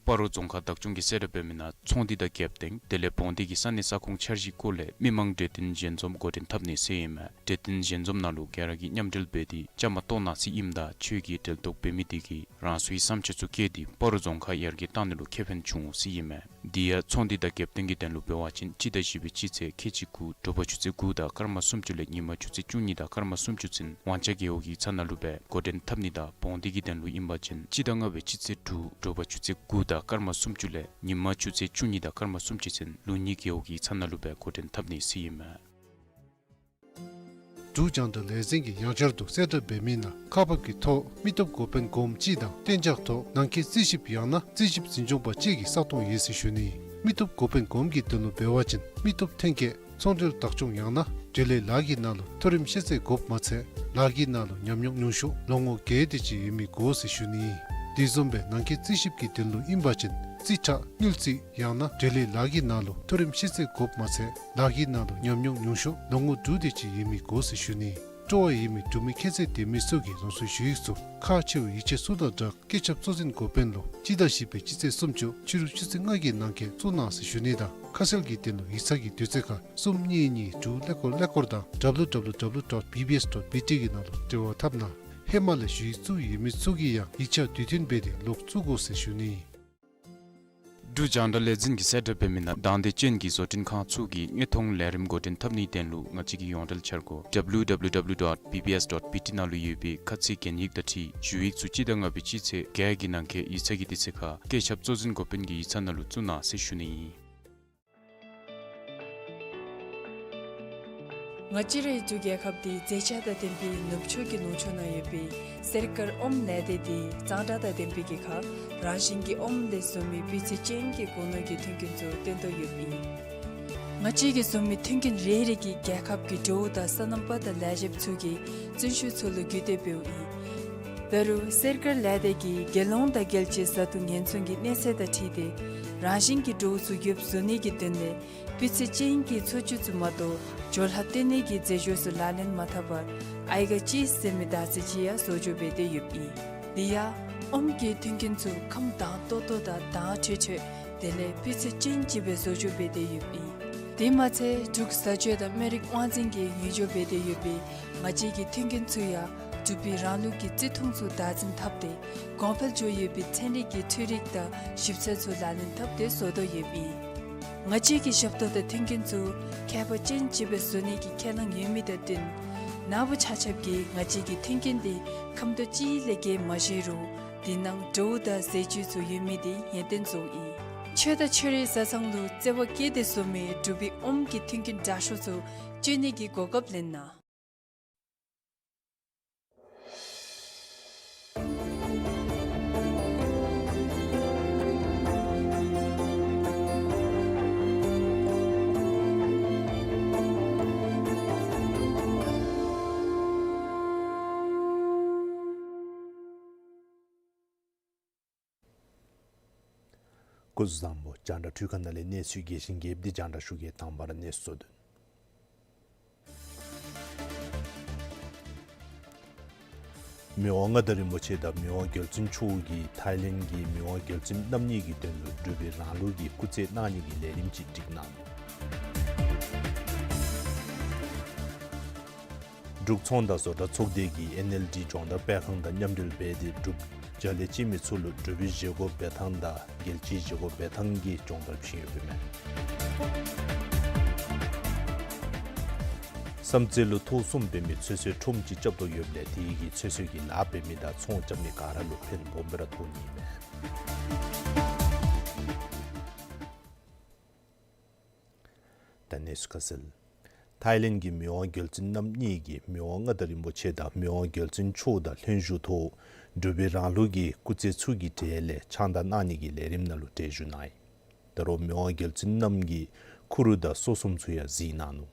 སྤ་རོ་རྫོང་ཁག་བདག་སྐྱོང་གིས་གསལ་བསྒྲགས་འབད་མི་ནང་ཚོང་འདུས་དང་རྒྱབ་རྟེན་དེ་ལས་བོང་འདི་གི་ས་གནས་ས་ཁོངས་འཆར་གཞིའི་སྐོར་ལས་མི་མང་གྲོས་བསྟུན་ཞལ་འཛོམས་འགོ་འདྲེན་འཐབ་ནི་ཟེར་ཨིན་མས། གྲོས་བསྟུན་ཞལ་འཛོམས་ནང་ལུ་ག་ར་གིས་མཉམ་འབྲེལ་འབད་དེ་བཅའ་མར་གཏོགས་གནང་ཟེར་ཨིནམ་ད་ཆོས་ཀྱི་འབྲེལ་གཏོགས་འབད་མི་དེ་གིས་རང་སོའི་བསམ་འཆར་ཚུ་བཀོད་དེ་སྤ་རོ་རྫོང་ཁག་ཡར་རྒྱས་གཏང་ནི་ལུ་ཁེ་ཕན་འབྱུང་འོང་ཟེར་ཨིན་མས། དེ་ཡང་ཚོང་འདུས་དང་རྒྱབ་རྟེན་གྱི་དོན་ལུ་འབད་བ་ཅིན་སྤྱི་ཟླ་བཞི་པའི་སྤྱི་ཚེས་ཁལ་གཅིག་དགུ་དྲོ་པ་ཆུ་ཚོད་དགུ་དང་སྐར་མ་སུམ་ཅུ་ལས་ཉིན་མ་ཆུ་ཚོད་བཅུ་གཉིས་དང་སྐར་མ་སུམ་ཅུ་ཚུན་དབང་ཆ་རྒེད་འོག་ཡིག་ཚང་ནང་ལུ་སྦེ་འགོ་འདྲེན་འཐབ་ནི་དང་བོང་འདི་གི་དོན་ལུ་ཨིན་པ་ཅིན་སྤྱི་ཟླ་ལྔ་པའི་སྤྱི་ཚེས་དྲུག་དྲོ་པ་ཆུ་ཚོད་དགུ་དང་སྐར་མ་སུམ་ཅུ་ལས་ཉིན་མ་ཆུ་ཚོད་བཅུ་གཉིས་དང་སྐར་མ་སུམ་ཅུ་ཚུན་ལུགས་གཉིས་རྒེད་འོག་ཡིག་ཚང་ནང་ལུ་སྦེ་འགོ་འདྲེན་འཐབ་ནི་ཟེར་ཨིན་མས། འབྲུག་རྒྱང་བསྒྲགས་ལས་འཛིན་གྱིས་ཡང་བསྐྱར་དུ་གསལ་བསྒྲགས་འབད་མི་ནང་ཁག་འབག་གི་ཐོག་མི་སྟོབས་འགོ་དཔོན་གོངམ་གཅིག་དང་གཏན་འཇགས་ཐོག་ནང་འཁོད་རྩིས་ཞིབ་ཡང་ན་རྩིས་ཞིབ་འཛིན་སྐྱོང་པ་གཅིག་གི་ས་སྟོང་ཡོད་ཟེར་ཞུ་ནི། མི་སྟོབས་འགོ་དཔོན་གོངམ་གྱི་དོན་ལུ་འབད་བ་ཅིན་མི་སྟོབས་ཐོན་སྐྱེད་ཚོང་འབྲེལ་བདག་སྐྱོང་ཡང་ན་འབྲེལ་ཡོད་ལཱ་གི་ནང་ལུ་མཐོ་རིམ་ཤེས་ཚད་དགོཔ་མ་ཚད་ལཱ་གི་ནང་ལུ་ཉམས་མྱོང་ཉུང་ཤོས་ལོ་ངོ་བརྒྱད་དེ་ཅིག་ཡོད་མི་དགོ་ཟེར་ཞུ་ནི། དེ་བཟུམ་སྦེ་ནང་འཁོད་རྩིས་ཞིབ་ཀྱི་དོན་ལུ་ཨིན་པ་ཅིན་རྩིས་ཁྲ་དངུལ་རྩིས་ཡང་ན་འབྲེལ་ཡོད་ལཱ་གི་ནང་ལུ་མཐོ་རིམ་ཤེས་ཚད་དགོཔ་མ་ཚད་ལཱ་གི་ནང་ལུ་ཉམས་མྱོང་ཉུང་ཤོས་ལོ་ངོ་དྲུག་དེ་ཅིག་ཡོད་མི་དགོ་ཟེར་ཞུ་ནི། སྤྲོ་བ་ཡོད་མི་འབྲུག་མི་ཁྱད་ཚད་ལྡན་མི་ཚུ་གིས་རང་སོའི་ཞུ་ཡིག་ཚུ་ཁག་ཆེ་བའི་ཡིག་ཆ་ཚུ་དང་སྦྲགས་བཀོད་ཁྱབ་གཙོ་འཛིན་འགོ་དཔོན་ལུ་སྤྱི་ཟླ་བཞི་པའི་སྤྱི་ཚེས་སུམ་ཅུ་ཕྱི་རུ་ཆུ་ཚོད་ལྔ་གི་ནང་འཁོད་བཙུགས་གནང་ཟེར་ཞུ་ནི་དང་ཁ་གསལ་གྱི་དོན་ལུ་ཡིག་ཚང་གི་དུས་ཚོད་ཁར་གསུམ་གཉིས་གཉིས་དྲུག་ཀླད་ཀོར་ཀླད་ཀོར་དང་W W W dot B B S dot B T གི་ནང་ལུ་འབྲེལ་བ་འཐབ་གནང་། ཧེ་མ་ལས་ཞུ་ཡིག་བཙུགས་ཡོད་མི་ཚུ་གིས་ཡང་ཡིག་ཆ་དུས་མཐུན་འབད་དེ་ལོག་བཙུགས་དགོ་ཟེར་ཞུ་ནི། འབྲུག་རྒྱང་བསྒྲགས་ལས་འཛིན་གྱིས་གསལ་བསྒྲགས་འབད་མི་ནང་དང་འདོད་ཅན་གྱི་བཟོ་སྐྲུན་ཁང་ཚུ་གིས་དངོས་མཐོང་ལས་རིམ་འགོ་འདྲེན་འཐབ་ནིའི་དོན་ལུ་ང་བཅས་ཀྱི་ཡོངས་འབྲེལ་འཆར་སྒོ་W W W dot B B S dot B T ནང་ལུ་ཡོད་པའི་ཁ་ཚིག་གན་ཡིག་དང་འཁྲིལ་ཞུ་ཡིག་ཚུ་སྤྱི་ཟླ་ལྔ་པའི་སྤྱི་ཚེས་བརྒྱད་ཀྱི་ནང་འཁོད་ཡིག་ཚང་གི་དུས་ཚོད་ཁར་བཀོད་ཁྱབ་གཙོ་འཛིན་འགོ་དཔོན་གྱི་ཡིག་ཚང་ནང་ལུ་བཙུགས་གནང་ཟེར་ཞུ་ནི་ཨིན། ང་བཅས་རའི་འབྲུག་རྒྱལ་ཁབ་འདི་མཛེས་ཆ་དང་ལྡན་པའི་ནུབ་ཕྱོགས་ཀྱི་ལུང་ཕྱོགས་ན་ཡོད་པའི་སེར་དཀར་ཨོམ་ལས་སྡེ་འདི་གཙང་སྦྲ་དང་ལྡན་པའི་གི་ཁར་རང་བཞིན་གྱི་ཨོམ་ལས་བཟོ་མི་སྤུས་ཚད་ཅན་གྱི་སྒོ་ནོར་གྱི་མཐུན་རྐྱེན་ཚུ་སྟོན་དོ་ཡོདཔ་ཨིན། ང་བཅས་ཀྱིས་བཟོ་མི་མཐུན་རྐྱེན་རེ་རེ་གིས་རྒྱལ་ཁབ་ཀྱི་འབྲུག་དང་སོ་ནམ་པ་དང་ལས་བྱེདཔ་ཚུ་གི་བརྩོན་ཤུགས་ཚུ་ལུ་བརྒྱུད་དེ་འབདཝ་ཨིན། འབད་རུང་སེར་དཀར་ལས་སྡེ་གིས་རྒྱལ་ཡོངས་དང་རྒྱལ་སྤྱིའི་བཟའ་བཏུང་ཉེན་སྲུང་གི་གནས་ཚད་དང་འཁྲིལ་ཏེ་རང་བཞིན་གྱི་འབྲུག་ཚུ་རྒྱུ་བཟོ་ནི་གི་དོན་ལས་སྤུས་ཚད་ཅན་གྱི་འཚོ་བཅུད་ཚུ་མ་གཏོགས་སྦྱོར་ལྷག་བཏོན་ནི་གི་རྫས་སྦྱོར་ཚུ་ལག་ལེན་མ་འཐབ་པར་ཨའི་ག་ཅིས་ཟེར་མི་དར་ཚིལ་ཅིག་ཡང་བཟོ་བཅོས་འབད་དེ་ཡོདཔ་ཨིན། དེ་ཡང་ཨོམ་གྱི་མཐུན་རྐྱེན་ཚུ་ཁམས་དྭངས་ཏོག་ཏོ་དང་དྭངས་འཕྲོས་འཕྲོས་དེ་ལས་སྤུས་ཚད་ཅན་ཅིག་སྦེ་བཟོ་བཅོས་འབད་དེ་ཡོདཔ་ཨིན། དེ་མ་ཚད་འབྲུག་བཟའ་སྤྱོད་དང་སྨན་རིགས་དབང་འཛིན་གྱིས་ངོས་སྦྱོར་འབད་དེ་ཡོད་པའི་ང་བཅས་ཀྱི་མཐུན་རྐྱེན་ཚུ་ཡང་འབྲུག་པའི་རང་ལུགས་ཀྱི་བརྩི་མཐོང་ཚུ་བདག་འཛིན་འཐབ་སྟེ་གོང་འཕེལ་འགྱོ་ཡོད་པའི་ཚན་རིག་གི་འཕྲུལ་རིག་དང་ཞིབ་འཚོལ་ཚུ་ལག་ལེན་འཐབ་སྟེ་བཟོ་དོ་ཡོདཔ་ཨིན། ང་བཅས་ཀྱི་ཞབས་ཏོག་དང་མཐུན་རྐྱེན་ཚུ་ཁྱད་པར་ཅན་ཅིག་སྦེ་བཟོ་ནི་གི་ཁས་བླངས་ཡོད་མི་དང་བསྟུན་ནཱ་བུ་ཆ་ཁྱབ་ཀྱིས་ང་བཅས་ཀྱི་མཐུན་རྐྱེན་འདི་ཁམ་དོ་ཅིག་ལས་བརྒལ་མ་བཞེས་རུང་དེ་ནང་དྲོ་བོ་དང་ཟས་བཅུད་ཚུ་ཡོད་མི་དེ་ཡོན་ཏན་བཟོཝ་ཨིན། ཆོས་དང་ཆོས་རའི་བཟའ་ཚང་ལུ་བརྩེ་བ་བསྐྱེད་དེ་བཟོ་མི་འབྲུག་པའི་ཨོམ་གྱི་མཐུན་རྐྱེན་དྲག་ཤོས་ཚུ་སྤྱོད་ནི་གི་གོ་སྐབས་ལེན་གནང་། སྐུ་གཟུགས་བཟང་པོ། རྒྱང་བསྒྲགས་འཕྲུལ་ཁང་ནང་ལས་གནས་ཚུལ་རྒྱས་ཤིང་རྒྱསཔ་འདི་རྒྱང་བསྒྲགས་ཞུ་གེ། དང་པ་ར་གནས་ཚུལ་གཙོ་དོན། མི་དབང་མངའ་བདག་རིན་པོ་ཆེ་དང་མི་དབང་རྒྱལ་བཙུན་མཆོག་གིས་ཐའི་ལེནཌ་གི་མི་དབང་རྒྱལ་བཙུན་རྣམ་གཉིས་ཀྱི་དོན་ལུ་འབྲུག་པའི་རང་ལུགས་ཀྱི་སྐུ་རྩེད་གནང་ནི་གི་ལས་རིམ་ཅིག་བསྒྲིགས་གནང་ནུག། འབྲུག་ཚོང་དང་བཟོ་གྲྭ་ཚོགས་སྡེ་གིས་ཨེན་ཨེལ་ཌི་སྦྱོང་བརྡར་སྤེལ་ཁང་དང་མཉམ་འབྲེལ་འབད་དེ་འབྲུག་རྒྱལ་ལ་སྐྱེས་མི་ཚུ་ལུ་འབྲུག་པའི་བཞེས་སྒོ་འབད་ཐངས་དང་རྒྱལ་སྤྱིའི་བཞེས་སྒོ་འབད་ཐངས་ཀྱི་སྦྱོང་བརྡར་བྱིན་ཡོདཔ་ཨིན་མས། བསམ་རྩེ་ལུ་ཐོག་གསུམ་འབད་མི་ཚོད་བསྲེ་ཁྲོམ་ཅིག་རྐྱབ་དོ་ཡོདཔ་ལས་དེ་གི་ཚོད་བསྲེ་གི་ལཱ་འབད་མི་དང་ཚོང་རྐྱབ་མི་ག་ར་ལུ་ཕན་སྦོམ་སྦེ་ར་ཐོགས་ནི་ཨིན་མས། ད་གནས་ཚུལ་ཁ་གསལ། ཐའི་ལེནཌ་གི་མི་དབང་རྒྱལ་བཙུན་རྣམ་གཉིས་ཀྱིས་མི་དབང་མངའ་བདག་རིན་པོ་ཆེ་དང་མི་དབང་རྒྱལ་བཙུན་མཆོག་དང་ལྷན་བཞུགས་ཐོག་འབྲུག་པའི་རང་ལུགས་ཀྱི་སྐུ་རྩེད་ཚུ་གི་གྲས་ལས་ཆང་བདག་གནང་ནི་གི་ལས་རིམ་ནང་ལུ་གྲལ་བཞུགས་གནང་ཡི། ད་རུང་མི་དབང་རྒྱལ་བཙུན་རྣམ་གཉིས་ཀྱིས་ཁུ་རུ་དང་སོ་གསུམ་ཚུ་ཡང་གཟིགས་གནང་ནུག།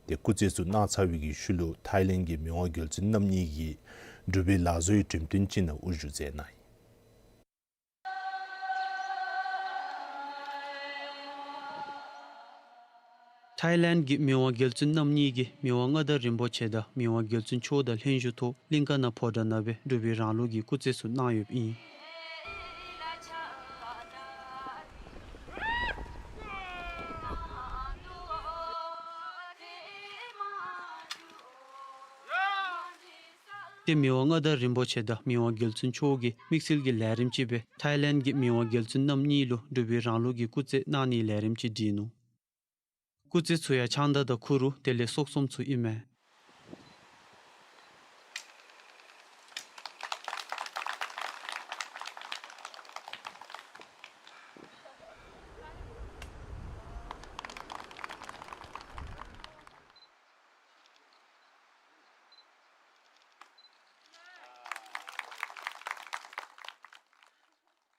ཏེ་སྐུ་རྩེད་ཚུ་གནང་ཚར་བའི་གི་ཤུལ་ལུ་ཐའི་ལེནཌ་གི་མི་དབང་རྒྱལ་བཙུན་རྣམ་གཉིས་ཀྱིས་འབྲུག་པའི་ལག་བཟོའི་འགྲེམས་སྟོན་ཅིག་ནང་དབུ་བཞུགས་མཛད་གནང་ཡི། ཐའི་ལེནཌ་གི་མི་དབང་རྒྱལ་བཙུན་རྣམ་གཉིས་ཀྱིས་མི་དབང་མངའ་བདག་རིན་པོ་ཆེ་དང་མི་དབང་རྒྱལ་བཙུན་མཆོག་དང་ལྷན་བཞུགས་ཐོག་གླིང་ཀ་ནང་ཕོ་བྲང་ནང་སྦེ་འབྲུག་པའི་རང་ལུགས་ཀྱི་སྐུ་རྩེད་ཚུ་གནང་ཡོདཔ་ཨིན། ཏེ་མི་དབང་མངའ་བདག་རིན་པོ་ཆེ་དང་མི་དབང་རྒྱལ་བཙུན་མཆོག་གིས་དམིགས་བསལ་གྱི་ལས་རིམ་ཅིག་སྦེ་ཐའི་ལེནཌ་གི་མི་དབང་རྒྱལ་བཙུན་རྣམ་གཉིས་ལུ་འབྲུག་པའི་རང་ལུགས་ཀྱི་སྐུ་རྩེད་གནང་ནིའི་ལས་རིམ་ཅིག་བསྒྲིགས་ནུག། སྐུ་རྩེད་ཚུ་ཡང་ཆང་བདག་དང་ཁུ་རུ་དེ་ལས་སོ་གསུམ་ཚུ་ཨིན་མས།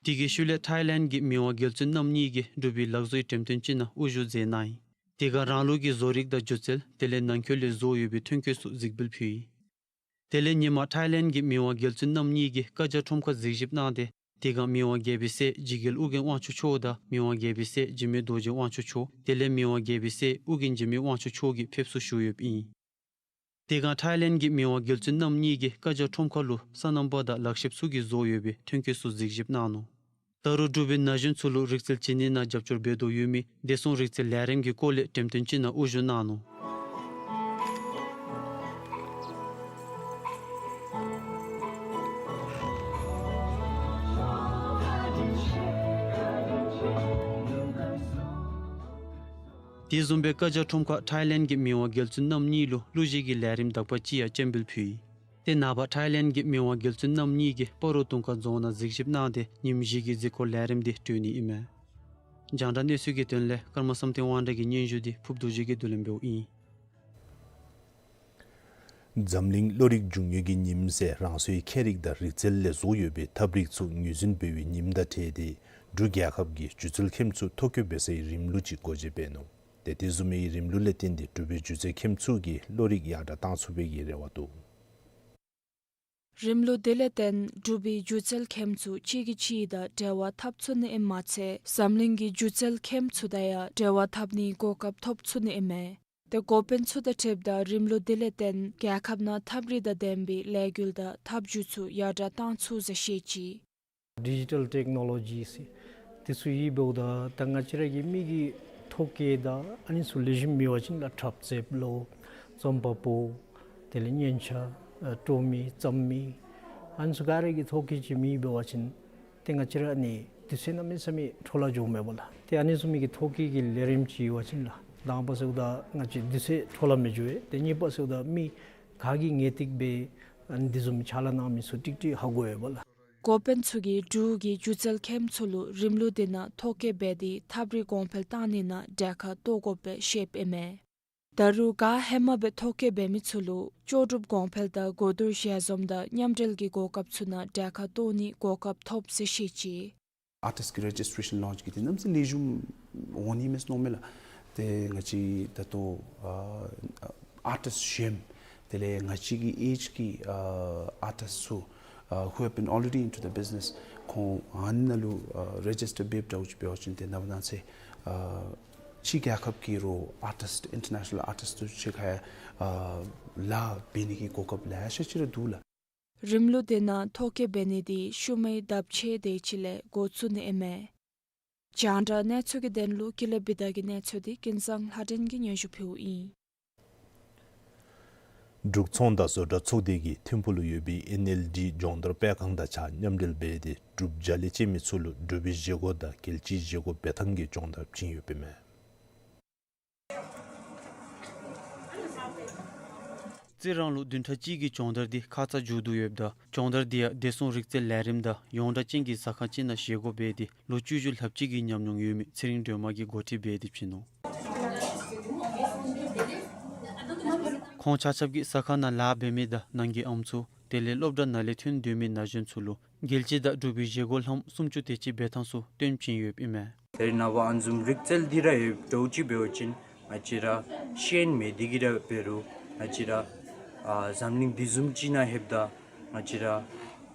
དེ་གི་ཤུལ་ལས་ཐའི་ལེནཌ་གི་མི་དབང་རྒྱལ་བཙུན་རྣམ་གཉིས་ཀྱིས་འབྲུག་པའི་ལག་བཟོའི་འགྲེམས་སྟོན་ཅིག་ནང་དབུ་བཞུགས་མཛད་གནང་ཡི། དེ་ཁར་རང་ལུགས་ཀྱི་བཟོ་རིག་དང་སྒྱུ་རྩལ་དེ་ལས་ནང་འཁོད་ལས་བཟོ་ཡོད་པའི་ཐོན་སྐྱེད་ཚུ་གཟིགས་འབུལ་ཕུལ་ཡི། དེ་ལས་ཉིན་མ་ཐའི་ལེནཌ་གི་མི་དབང་རྒྱལ་བཙུན་རྣམ་གཉིས་ཀྱིས་བཀའ་རྒྱ་ཁྲོམ་ཁར་གཟིགས་ཞིབ་གནང་སྟེ་དེ་ཁར་མི་དབང་རྒྱལ་པོའི་སྲས་འཇིགས་རྒྱལ་ཨོ་རྒྱན་དབང་ཕྱུག་མཆོག་དང་མི་དབང་རྒྱལ་པོའི་སྲས་འཇིགས་མེད་རྡོ་རྗེ་དབང་ཕྱུག་མཆོག་དེ་ལས་མི་དབང་རྒྱལ་པོའི་སྲས་ཨོ་རྒྱན་འཇིགས་མེད་དབང་ཕྱུག་མཆོག་གིས་ཕེབས་བསུ་ཞུ་ཡོདཔ་ཨིན། དེ་ཁར་ཐའི་ལེནཌ་གི་མི་དབང་རྒྱལ་བཙུན་རྣམ་གཉིས་ཀྱིས་བཀའ་རྒྱ་ཁྲོམ་ཁ་ལུ་སོ་ནམ་པ་དང་ལག་ཤེསཔ་ཚུ་གིས་བཟོ་ཡོད་པའི་ཐོན་སྐྱེད་ཚུ་གཟིགས་ཞིབ་གནང་ནུག། ད་རུང་འབྲུག་པའི་ན་གཞོན་ཚུ་ལུ་རིག་རྩལ་བྱིན་ནི་ནང་རྒྱབ་སྐྱོར་འབད་དོ་ཡོད་མི་བདེ་སྲུང་རིག་རྩལ་ལས་རིམ་གྱི་སྐོར་ལས་འགྲེམས་སྟོན་ཅིག་ནང་དབུ་བཞུགས་གནང་ནུག། དེ་བཟུམ་སྦེ་བཀའ་རྒྱ་ཁྲོམ་ཁར་ཐའི་ལེནཌ་གི་མི་དབང་རྒྱལ་བཙུན་རྣམ་གཉིས་ལུ་གླུ་གཞས་ཀྱི་ལས་རིམ་དག་པ་ཅིག་ཡང་སྤྱན་འབུལ་ཕུལ་ཡི། དེ་ནངས་པ་ཐའི་ལེནཌ་གི་མི་དབང་རྒྱལ་བཙུན་རྣམ་གཉིས་ཀྱིས་སྤ་རོ་དུང་དཀར་རྫོང་ནང་གཟིགས་ཞིབ་གནང་སྟེ་ཉིནམ་བཞི་གི་གཟིགས་སྐོར་ལས་རིམ་དེ་གྲོལ་ནི་ཨིན་མས། རྒྱང་བསྒྲགས་གནས་ཚུལ་གྱི་དོན་ལས་ཀརྨ་བསམ་གཏན་དབང་གྲགས་ཀྱི་སྙན་ཞུ་དེ་ཕུརཔ་རྡོ་རྗེ་གིས་བསྡུ་ལེན་འབདཝ་ཨིན། འཛམ་གླིང་བློ་རིག་འབྱུང་ཡུལ་གྱི་ཉིནམ་ཟེར་རང་སོའི་ཁྱད་རིག་དང་རིག་རྩལ་ལས་བཟོ་ཡོད་པའི་ཐབས་རིག་ཚུ་ངོས་འཛིན་འབད་བའི་ཉིནམ་དང་འཁྲིལ་ཏེ་འབྲུག་རྒྱལ་ཁབ་ཀྱིས་སྒྱུ་རྩལ་མཁནམ་ཚུ་ཐོ་བཀོད་འབད་སའི་རིམ་ལུགས་ཅིག་སྒོ་འབྱེད་འབད་ནུག། ཏེ་དེ་བཟུམ་མའི་རིམ་ལུགས་ལས་བརྟེན་ཏེ་འབྲུག་པའི་སྒྱུ་རྩལ་མཁནམ་ཚུ་གིས་བློ་རིག་ཡར་དྲག་བཏང་ཚུགས་པའི་གི་རེ་བ་འདུག། རིམ་ལུགས་དེ་ལས་བརྟེན་འབྲུག་པའི་སྒྱུ་རྩལ་མཁནམ་ཚུ་གཅིག་གིས་གཅིག་དང་འབྲེལ་བ་འཐབ་ཚུགས་ནི་ཨིནམ་མ་ཚད་འཛམ་གླིང་གི་སྒྱུ་རྩལ་མཁནམ་ཚུ་དང་ཡང་འབྲེལ་བ་འཐབ་ནིའི་གོ་སྐབས་ཐོབ་ཚུགས་ནི་ཨིན་མས། ཏེ་འགོ་དཔོན་ཚུ་དང་འཁྲིལཝ་ད་རིམ་ལུགས་དེ་ལས་བརྟེན་རྒྱལ་ཁབ་ནང་ཐབས་རིག་དང་ལྡན་པའི་ལས་འགུལ་དང་ཐབས་བྱུས་ཚུ་ཡར་དྲག་བཏང་ཚུགས་ཟེར་བཤད་ཅི། ཌི་ཇི་ཊལ་ཊེཀ་ནོ་ལོ་ཇི་ཟེར་དེ་ཚུ་ཡོདཔ་འབདཝ་ད་ད་ང་བཅས་ར་གི་མི་གི་ཐོ་བཀོད་དང་ཨ་ནི་ཚུ་ལེགས་ཤོམ་མེད་པ་ཅིན་ལགས་འཁྲབ་རྩེདཔ་ལོ་རྩོམ་པ་པོ་དེ་ལས་སྙན་ཆ་ཨ་དཀྲོལ་མི་བརྩམ་མི་ཨ་ནི་ཚུ་ག་ར་གི་ཐོ་བཀོད་ཅིག་མེདཔ་འབད་བ་ཅིན་ཏེ་ང་བཅས་ར་ཨ་ནི་དུས་ཚོད་གནམ་མེད་ས་མེད་འཕྲོ་བརླག་འགྱོཝ་མས་པ་ལགས། ཏེ་ཨ་ནི་བཟུམ་མའི་གི་ཐོ་བཀོད་ཀྱི་ལས་རིམ་ཅིག་ཡོད་པ་ཅིན་ལགས་དང་པ་ཟེརཝ་ད་ང་བཅས་དུས་ཚོད་འཕྲོ་བརླག་མི་འགྱོ་བས། ཏེ་གཉིས་པ་ཟེརཝ་ད་མི་ག་གིས་ངེས་ཏིག་སྦེ་ཨ་ནི་དེ་བཟུམ་ཕྱག་ལཱ་གནང་མི་ཚུ་ཀྲིག་ཀྲི་ཧ་གོ་བས་པ་ལགས། འགོ་དཔོན་ཚུ་གིས་འབྲུག་གི་སྒྱུ་རྩལ་མཁནམ་ཚུ་ལུ་རིམ་ལུགས་དེ་ནང་ཐོ་བཀོད་འབད་དེ་ཐབས་རིག་གོང་འཕེལ་བཏང་ནི་ནང་གྲལ་ཁར་གཏོགས་དགོཔ་སྦེ་བཤདཔ་ཨིན་མས། ད་རུང་ག་ཧེ་མ་སྦེ་ཐོ་བཀོད་འབད་མི་ཚུ་ལུ་ལྕོགས་གྲུབ་གོང་འཕེལ་དང་གོ་བསྡུར་ཞལ་འཛོམས་དང་མཉམ་འབྲེལ་གྱི་གོ་སྐབས་ཚུ་ནང་གྲལ་ཁར་གཏོགས་ནིའི་གོ་སྐབས་ཐོབ་ཟེར་བཤད་ཅི། ཨར་ཊིསཊ་ཀྱི་རེ་ཇིསི་ཊེ་ཤཱན་ལོན་ཅི་གི་དེ་གནམ་མེད་ས་མེད་ལེགས་ཤོམ་འོང་ནི་མས་མནོཝ་མས་ལགས། ཏེ་ང་བཅས་ད་ལྟོ་ཨ་ཨར་ཊིསཊ་གཞོནམ་དེ་ལས་ང་བཅས་ཀྱི་ཨེཇ་གི་ཨ་ཨར་ཊིསཊ་ཚུ་ཨ་who have been already into the business ཁོང་ཨ་ནཱ་ལུ་ཨ་རེ་ཇིསི་ཊར་འབདཝ་འདྲཝ་ཅིག་འབད་བ་ཅིན་ཏེ་ནངས་པ་གནངས་ཚེ་ཨ་ཕྱི་རྒྱལ་ཁབ་ཀྱི་རོགས་ཨར་ཊིསཊ་ཨིན་ཊར་ནེ་ཤ་ནཱལ་ཨར་ཊིསཊ་ཚུ་གཅིག་ཁར་ཡང་ཨ་ལཱ་འབད་ནི་གི་གོ་སྐབས་ལེ་ཤ་ཅིག་ར་འདུག་ལགས། རིམ་ལུགས་དེ་ནང་ཐོ་བཀོད་འབད་ནི་དེ་ཤུལ་མའི་ལྡབ་ཕྱེད་དེ་ཅིག་ལས་འགོ་བཙུགས་ནི་ཨིན་མས། རྒྱང་བསྒྲགས་གནས་ཚུལ་གྱི་དོན་ལུ་ཀུན་ལེགས་བི་དྷ་གི་གནས་ཚུལ་དེ་ཀུན་བཟང་ལྷ་སྒྲོན་གྱིས་སྙན་ཞུ་ཕུལཝ་ཨིན། འབྲུག་ཚོང་དང་བཟོ་གྲྭ་ཚོགས་སྡེ་གིས་ཐིམ་ཕུག་ལུ་ཡོད་པའི་ཨེན་ཨེལ་ཌི་སྦྱོང་བརྡར་སྤེལ་ཁང་དང་གཅིག་ཁར་མཉམ་འབྲེལ་འབད་དེ་འབྲུག་རྒྱལ་ལ་སྤྱོད་མི་ཚུ་ལུ་འབྲུག་པའི་བཞེས་སྒོ་དང་རྒྱལ་སྤྱིའི་བཞེས་སྒོ་འབད་ཐངས་ཀྱི་སྦྱོང་བརྡར་བྱིན་ཡོདཔ་ཨིན་མས། རྩི་རང་ལུ་བདུན་ཕྲག་གཅིག་གི་སྦྱོང་བརྡར་དེ་ཁ་ཙ་མཇུག་བསྡུ་ཡོདཔ་ད་སྦྱོང་བརྡར་དེ་ཡང་བདེ་སྲུང་རིག་རྩལ་ལས་རིམ་དང་ཡོངས་གྲགས་ཅན་གྱི་ཟ་ཁང་ཅིག་ནང་བཞེས་སྒོ་འབད་དེ་ལོ་བཅུ་བཞི་ལྷགཔ་ཅིག་གི་ཉམས་མྱོང་ཡོད་མི་ཚེ་རིང་སྒྲོལ་མ་གིས་འགོ་ཁྲིད་འབད་དེ་བྱིན་ནུག། ཁོང་ཆ་ཁྱབ་ཀྱིས་ཟ་ཁང་ནང་ལཱ་འབད་མི་དང་ནང་གི་ཨམ་སྲུ་དེ་ལས་སློབ་གྲྭ་ནང་ལས་ཐོན་སྡོད་མི་ན་གཞོན་ཚུ་ལུ་རྒྱལ་སྤྱི་དང་འབྲུག་པའི་བཞེས་སྒོ་ལྷངམ་སུམ་ཅུ་དེ་ཅིག་འབད་ཐངས་ཚུ་སྟོན་བྱིན་ཡོདཔ་ཨིན་མས། ད་རེས་ནངས་པ་ཨ་ནི་བཟུམ་རིག་རྩལ་འདི་ར་ཡོདཔ་འདྲཝ་ཅིག་འབད་བ་ཅིན་ང་བཅས་ར་ཤེས་ཡོན་མེད་དེ་གིས་ར་འབད་རུང་ང་བཅས་ར་ཨ་འཛམ་གླིང་འདི་བཟུམ་ཅིག་ནང་ལྷོདཔ་ད་ང་བཅས་ར་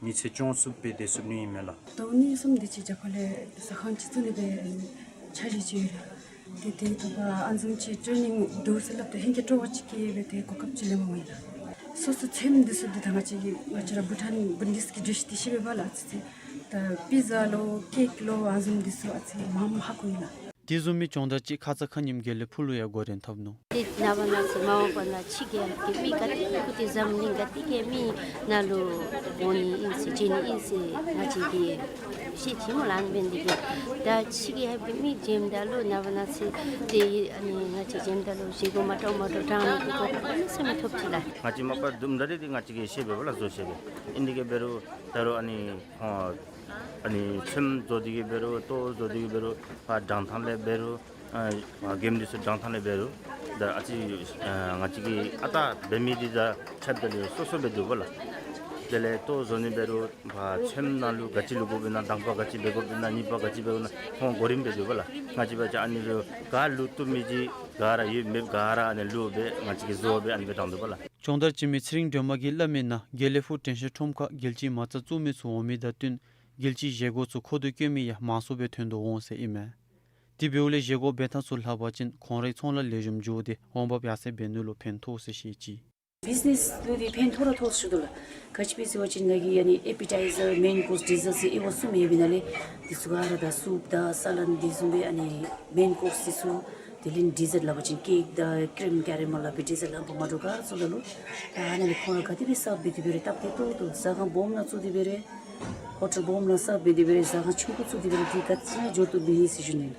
མི་ཚེ་སྐྱོང་ཚུགསཔ་སྦེ་སྡོད་ཚུགས་ནི་ཨིན་མས་ལགས། ད་ཨ་ནི་བཟུམ་འདི་ཅིག་རྒྱབ་ཁ་ལས་ཟ་ཁང་ཅིག་བཙུགས་ནི་སྦེ་འཆར་གཞི་ཅིག་ཡོད་ལགས། ཏེ་དེ་ཐོག་ཁར་ཨ་ནི་བཟུམ་ཅིག་ཊེ་ནིང་འདུག་ཟེར་སླབ་ད་ཧིང་གི་སྤྲོ་བ་ཅིག་སྐྱེས་སྦེ་ཏེ་གོ་སྐབས་ཅིག་ལེན་པ་ཨིན་ལགས། སོ་སོ་ཚེམ་འདི་ཚུ་འདི་ད་ང་བཅས་ཀྱི་ང་བཅས་ར་བྷུ་ཊཱན་བྷུ་ཊཱ་ནིསི་གི་འདྲིས་ཏེ་ཤེས་པས་པ་ལགས། ཨ་ཙི་ཙི་ད་པི་ཛ་ལོ་ཀེཀ་ལོ་ཨ་ནི་བཟུམ་འདི་ཚུ་ཨ་ཙི་མངམ་ཧ་གོ་ཡི་ལགས། དེ་བཟུམ་མའི་སྦྱོང་བརྡར་ཅིག་ཁ་ཙ་ཁ་ཉིནམ་དགེ་ལེགས་ཕུག་ལུ་ཡང་འགོ་འདྲེན་འཐབ་ནུག། ཏེ་ནངས་པ་གནངས་ཚེ་མ་འོངས་པ་ནང་ཕྱི་རྒྱལ་གྱི་མི་ག་ཏེ་ཁུ་ཏེ་འཛམ་གླིང་ག་ཏེ་གི་མི་ནང་ལུ་འོང་ནི་ཨིན་ཟེར་བྱོན་ནི་ཨིན་ཟེར་ང་བཅས་ཀྱིས་ཤེས་ཅི་སྨོ་ལགས། ཨ་ནི་འབད་ནི་དེ་གིས་ད་ཕྱི་རྒྱལ་གྱི་མི་བྱོནམ་ད་ལུ་ནངས་པ་གནངས་ཚེ་ཏེ་ཨ་ནི་ང་བཅས་བྱོནམ་ད་ལུ་བཞེས་སྒོ་མ་འདྲཝ་མ་འདྲཝ་དྲང་ནི་གི་གོ་སྐབས་གནམ་མེད་ས་མེད་ཐོབ་ཅི་ལགས། ང་བཅས་མ་པ་དུམ་གྲ་རེ་འདི་ང་བཅས་ཀྱིས་ཤེས་པས་པ་ལགས། བཟོ་ཤེས་པས། ཨིན་དེ་གིས་འབད་རུང་ད་རུང་ཨ་ནི་ཁོང་ཨ་ནི་ཚེམ་བཟོ་སྟེ་གིས་འབད་རུང་ལྟོ་བཟོ་སྟེ་གིས་འབད་རུང་ཕར་དྲང་ཐངས་ལས་འབད་རུང་ཨ་གེམ་འདི་ཚུ་དྲང་ཐངས་ལས་འབད་རུང་ད་ཨ་ཙི་ཨ་ང་བཅས་ཀྱིས་ཨ་རྟག་འབད་མི་འདི་ད་ཁྱབ་ད་ལུ་སོ་སོ་སྦེ་འདུག་པ་ལགས། དེ་ལས་ལྟོ་བཟོ་ནི་འབད་རུང་ཕར་ཚེམ་ནང་ལུ་ག་ཅི་བླུག་དགོཔ་ཨིན་ན་དང་པ་ག་ཅི་འབད་དགོཔ་ཨིན་ན་གཉིས་པ་ག་ཅི་འབད་དགོཔ་ཨིན་ན་ཁོང་གོ་རིམ་སྦེ་འདུག་པ་ལགས། ང་བཅས་འབད་བ་ཅིན་ཨ་ནི་ལུ་ག་བླུག་བཏུབ་མི་ཅིག་ག་ར་ཡོད་མེད་ག་ར་ཨ་ནི་བླུག་སྦེ་ང་བཅས་ཀྱིས་བཟོ་སྦེ་ཨ་ནི་སྦེ་དྲང་འདུག་པ་ལགས། སྦྱོང་བརྡར་བྱིན་མི་ཚེ་རིང་སྒྲོལ་མ་གིས་སླབ་མིའི་ནང་དགེ་ལེགས་ཕུག་དྲན་ཤེས་ཁྲོམ་ཁར་རྒྱལ་སྤྱིའི་མ་རྩ་བཙུགས་མི་ཚུ་འོང་མི་དང་བསྟུན་རྒྱལ་སྤྱིའི་བཞེས་སྒོ་ཚུ་མཁོ་འདོད་བསྐྱེད་མི་ཡང་མང་སུ་སྦེ་ཐོན་དོ་འོང་ཟེར་ཨིན་མས། དེ་འབདཝ་ལས་བཞེས་སྒོ་འབད་ཐངས་ཚུ་ལྷག་པ་ཅིན་ཁོང་རའི་ཚོང་ལཱ་ལེགས་ཤོམ་འགྱོ་སྟེ་འོང་འབབ་ཡར་སེང་འབད་ནི་ལུ་ཕན་ཐོགས་ཟེར་བཤད་ཅི། བིཛ་ནེསི་ལུ་འདི་ཕན་ཐོགས་ར་ཐོགས་ཟེར་ཞུ་དོ་ལགས། ག་ཅི་སྦེ་ཟེར་བ་ཅིན་ང་གིས་ཨ་ནི་ཨེ་པི་ཊའི་ཛར་མེན་ཀོརསི་ཌི་ཛརཊ་ཟེར་ཨེ་ཝ་གསུམ་ཡོད་པའི་ནང་ལས་འདི་ཚུ་ག་ར་ད་སུབ་དང་ས་ལཱཌ་འདི་བཟུམ་སྦེ་ཨ་ནི་མེན་ཀོརསི་འདི་ཚུ་དེ་ལས་ཌི་ཛརཊ་སླབ་པ་ཅིན་ཀེཀ་དང་ཀྲིམ་ཀེ་རེ་མེལ་སླབ་པའི་ཌི་ཛརཊ་ལྷགཔ་མ་འདྲཝ་ག་ར་ཚུ་ལ་ལུ་ད་ཨ་ནི་ཁོང་ར་ག་དེ་སྦེ་སརབ་འབད་དེ་འབད་རུང་སྟབས་བདེ་ཏོག་ཏོ། ཟ་ཁང་སྦོམ་ནང་བཙུགས་ཏེ་འབད་རུང་ཧོ་ཊེལ་སྦོམ་ནང་སརབ་འབད་དེ་འབད་རུང་ཟ་ཁང་ཆུང་ཀུ་བཙུགས་ཏེ་འབད་རུང་འདི་ག་ཅི་ཡང་འགྱོ་བཏུབ་ནི་ཨིན་ཟེར་ཞུ་ནི།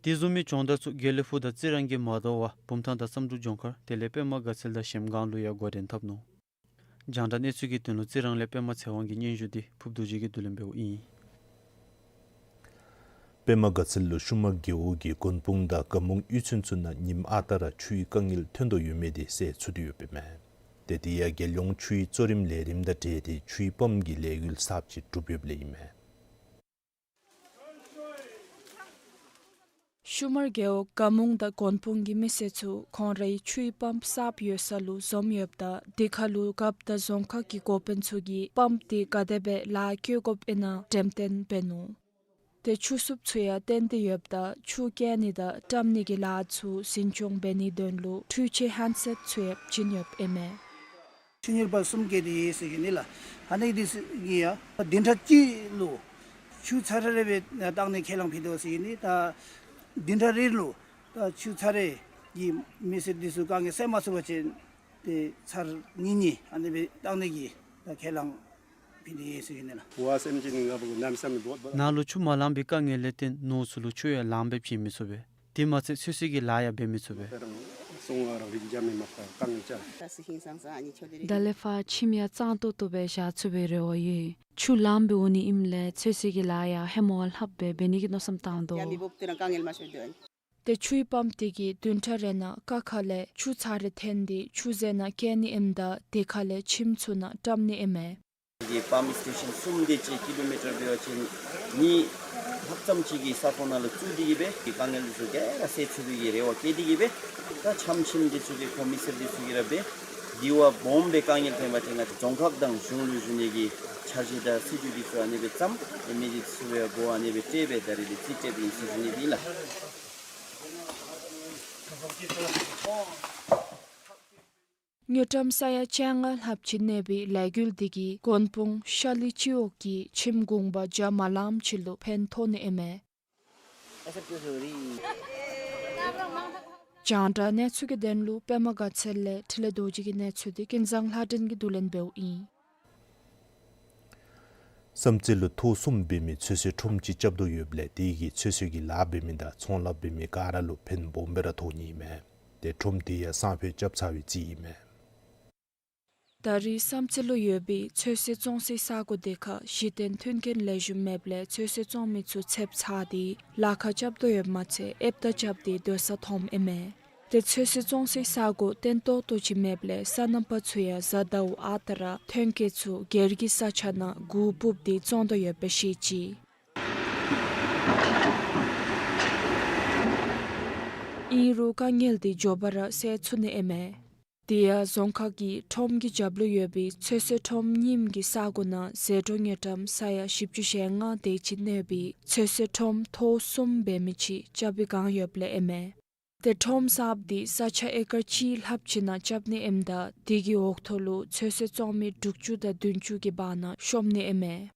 དེ་བཟུམ་མའི་སྦྱོང་བརྡར་ཚུ་དགེ་ལེགས་ཕུག་དང་རྩི་རང་གིས་མ་དོ་བར་བུམ་ཐང་དང་བསམ་གྲུབ་ལྗོངས་མཁར་དེ་ལས་པདྨ་དགའ་ཚལ་དང་གཞལམ་སྒང་ལུ་ཡང་འགོ་འདྲེན་འཐབ་ནུག། རྒྱང་བསྒྲགས་གནས་ཚུལ་གྱི་དོན་ལུ་རྩི་རང་ལས་པདྨ་ཚེ་དབང་གི་སྙན་ཞུ་འདི་ཕུབ་རྡོ་རྗེ་གིས་བསྡུ་ལེན་འབདཝ་ཨིན། པདྨ་དགའ་ཚལ་ལུ་ཤུ་མ་རྒེད་འོག་གི་དགོན་དཔུང་དང་རྒ་མོང་གཡུས་ཚན་ཚུ་ནང་ཉིནམ་ཨ་རྟག་ར་ཆུའི་དཀའ་ངལ་ཐོན་དོ་ཡོད་མི་འདི་སེལ་ཚུགས་ཏེ་ཡོདཔ་ཨིན་མས། ཏེ་དེ་ཡང་རྒྱལ་ཡོངས་ཆུའི་གཙོ་རིམ་ལས་རིམ་དང་འབྲེལ་ཏེ་ཆུའི་པམཔ་གི་ལས་འགུལ་གསརཔ་ཅིག་གྲུབ་ཡོདཔ་ལས་ཨིན་མས། ཤུ་མ་རྒེད་འོག་རྒ་མོང་དང་དགོན་དཔུང་གི་མི་སེར་ཚུ་ཁོང་རའི་ཆུའི་པམཔ་གསརཔ་ཡོད་ས་ལུ་འཛོམས་ཡོདཔ་ད་དེ་ཁར་ལུ་རྒཔོ་དང་རྫོང་ཁག་གི་འགོ་དཔོན་ཚུ་གིས་པམཔ་དེ་ག་དེ་སྦེ་ལཱ་བཀོལ་དགོཔ་ཨིན་ན་འགྲེམས་སྟོན་འབད་ནུག། ཏེ་ཆུ་སྲུབ་ཚུ་ཡང་བཏོན་ཏེ་ཡོདཔ་ད་ཆུ་བཀལ་ནི་དང་བཀྲམ་ནི་གི་ལཱ་ཚུ་འཛིན་སྐྱོང་འབད་ནིའི་དོན་ལུ་འཕྲུལ་ཆས་ཧེནཌ་སེཊ་ཚུ་ཡང་བྱིན་ཡོདཔ་ཨིན་མས། ཆུ་གཉེར་པ་གསུམ་བཀལ་ཏེ་ཡོད་ཟེར་ཞུ་ནི་ལགས། ཨ་ནི་འདི་ཚུ་གིས་ཡང་བདུན་ཕྲག་གཅིག་ལུ་ཆུ་ཚར་རེ་རེ་སྦེ་བཏང་ནི་ཁས་བླངས་ཕུལ་དོ་ཟེར་ཞུ་ནི། ད་བདུན་ཕྲག་རེ་ལུ་ད་ཆུ་ཚར་རེ་གི་མི་སེར་འདི་ཚུ་དཀའ་ངལ་སེལ་མ་ཚུགས་པ་ཅིན་ཏེ་ཚར་གཉིས་གཉིས་ཨ་ནི་སྦེ་བཏང་ནི་གི་ད་ཁས་བླངས་ཕུལ་ཏེ་ཡོད་ཟེར་ཞུ་ནི་ལགས། ནཱ་ལུ་ཆུ་མ་ལང་པའི་དཀའ་ངལ་ལས་བརྟེན་ནོར་ཚུ་ལུ་ཆུ་ཡང་ལངམ་སྦེ་བྱིན་མི་ཚུགས་པས། དེ་མ་ཚད་ཚོད་བསྲེ་གི་ལཱ་ཡང་འབད་མི་ཚུགས་པས། ད་ལས་ཕར་ཁྱིམ་ཡང་གཙང་ཏོག་ཏོ་སྦེ་བཞག་ཚུགས་པའི་རེ་བ་ཡོད། ཆུ་ལངམ་སྦེ་འོང་ནི་ཨིནམ་ལས་ཚོད་བསྲེ་གི་ལཱ་ཡང་ཧེ་མ་བ་ལྷགཔ་སྦེ་འབད་ནི་གི་མནོ་བསམ་བཏང་དོ། ཏེ་ཆུའི་པམཔ་དེ་གིས་བདུན་ཕྲག་རེ་ནང་རྐ་ཁ་ལས་ཆུ་ཚར་རེ་འཐེན་ཏེ་ཆུ་གཟེར་ནང་བཀལ་ནི་ཨིནམ་ད་དེ་ཁ་ལས་ཁྱིམ་ཚུ་ནང་བཀྲམ་ནི་ཨིན་མས། གི་པམཔ་སི་ཊེ་ཤཱན་གསུམ་དེ་ཅིག་ཀི་ལོ་མི་ཊར་འབད་བ་ཅིན་གཉིས་ལྷགཔ་ཙམ་ཅིག་གི་ས་ཁོངས་ནང་ལུ་བཙུགས་ཏེ་གིས་སྦེ་དཀའ་ངལ་འདི་ཚུ་ག་ར་སེལ་ཚུགས་པའི་གི་རེ་བ་བསྐྱེད་དེ་གིས་སྦེ་ད་ཆམ་ཆིམ་འདི་ཚུ་གི་ཁོང་མི་སེར་འདི་ཚུ་གིས་ར་སྦེ་འདི་བ་སྦོམ་སྦེ་དཀའ་ངལ་ཐོན་པ་ཅིན་ང་རྫོང་ཁག་དང་གཞུང་ལུ་ཞུ་ནི་གི་འཆར་གཞི་དང་སྲིད་བྱུས་འདི་ཚུ་ཨ་ནི་སྦེ་བརྩམས། ཨེ་མི་འདི་ཚུ་ཡང་འགོ་ཨ་ནི་སྦེ་སྤྲོད་སྦེ་ད་རེས་འདི་རྩིས་སྤྲོད་འབད་ནི་ཨིན་ལགས། དངུལ་ཀྲམ་ས་ཡ་བཅོ་ལྔ་ལྷགཔ་ཅིག་གནས་པའི་ལས་འགུལ་འདི་གིས་མགོན་དཔུང་ཤར་གླིང་སྤྱི་འོག་གི་ཁྱིམ་གུང་པ་བརྒྱ་མ་ལངམ་ཅིག་ལུ་ཕན་ཐོགས་ནི་ཨིན་མས། རྒྱང་བསྒྲགས་གནས་ཚུལ་གྱི་དོན་ལུ་པདྨ་དགའ་ཚལ་ལས་འཕྲིན་ལས་རྡོ་རྗེ་གི་གནས་ཚུལ་འདི་ཀུན་བཟང་ལྷ་སྒྲོན་གྱིས་བསྡུ་ལེན་འབདཝ་ཨིན། བསམ་རྩེ་ལུ་ཐོག་གསུམ་འབད་མི་ཚོད་བསྲེ་ཁྲོམ་ཅིག་རྐྱབ་དོ་ཡོདཔ་ལས་དེ་གིས་ཚོད་བསྲེ་གི་ལཱ་འབད་མི་དང་ཚོང་ལཱ་འབད་མི་ག་ར་ལུ་ཕན་སྦོམ་སྦེ་ར་ཐོགས་ནི་ཨིན་མས། ཏེ་ཁྲོམ་དེ་ཡང་སང་ཕོད་རྐྱབ་ཚར་བའི་རྩིས་ཨིན་མས། ད་རེས་བསམ་རྩེ་ལུ་ཡོད་པའི་ཚོད་བསྲེ་བཙོང་སའི་ས་གོ་དེ་ཁར་གཞི་རྟེན་མཐུན་རྐྱེན་ལེགས་ཤོམ་མེདཔ་ལས་ཚོད་བསྲེ་བཙོང་མི་ཚུ་ཚདཔ་ཚ་སྟེ་ལཱ་ཁག་རྐྱབ་དོ་ཡོདཔ་མ་ཚད་ཨེབ་ཏ་རྐྱབ་སྟེ་སྡོད་ས་མཐོངམ་ཨིན་མས། ཏེ་ཚོད་བསྲེ་བཙོང་སའི་ས་གོ་བརྟན་ཏོག་ཏོ་ཅིག་མེདཔ་ལས་སོ་ནམ་པ་ཚུ་ཡང་གཟའ་ཟླཝ་ཨ་རྟག་ར་ཐོན་སྐྱེད་ཚུ་སྒེར་གྱི་ས་ཆ་ནང་གུར་སྤུབས་ཏེ་བཙོང་དོ་ཡོདཔ་སྦེ་བཤད་ཅི། ཨིན་རུང་དཀའ་ངལ་འདི་མགྱོགས་པ་ར་སེལ་ཚུགས་ནི་ཨིན་མས། དེ་ཡང་རྫོང་ཁག་གི་ཁྲོམ་གྱི་རྒྱབ་ལུ་ཡོད་པའི་ཚོད་བསྲེ་ཁྲོམ་རྙིངམ་གི་ས་གོ་ནང་ཟད་འགྲོ་དངུལ་ཀྲམ་ས་ཡ་བཞི་བཅུ་ཞེ་ལྔ་དེ་ཅིག་གནས་པའི་ཚོད་བསྲེ་ཁྲོམ་ཐོག་གསུམ་འབད་མི་ཅིག་རྐྱབ་པའི་བསྒང་ཡོདཔ་ལས་ཨིན་མས། ཏེ་ཁྲོམ་གསརཔ་འདི་ས་ཆ་ཨེ་ཀར་གཅིག་ལྷགཔ་ཅིག་ནང་རྐྱབ་ནི་ཨིནམ་ད་དེ་གི་འོག་ཐོག་ལུ་ཚོད་བསྲེ་བཙོང་མི་དྲུག་ཅུ་དང་བདུན་ཅུ་གི་བར་ན་ཤོང་ནི་ཨིན་མས།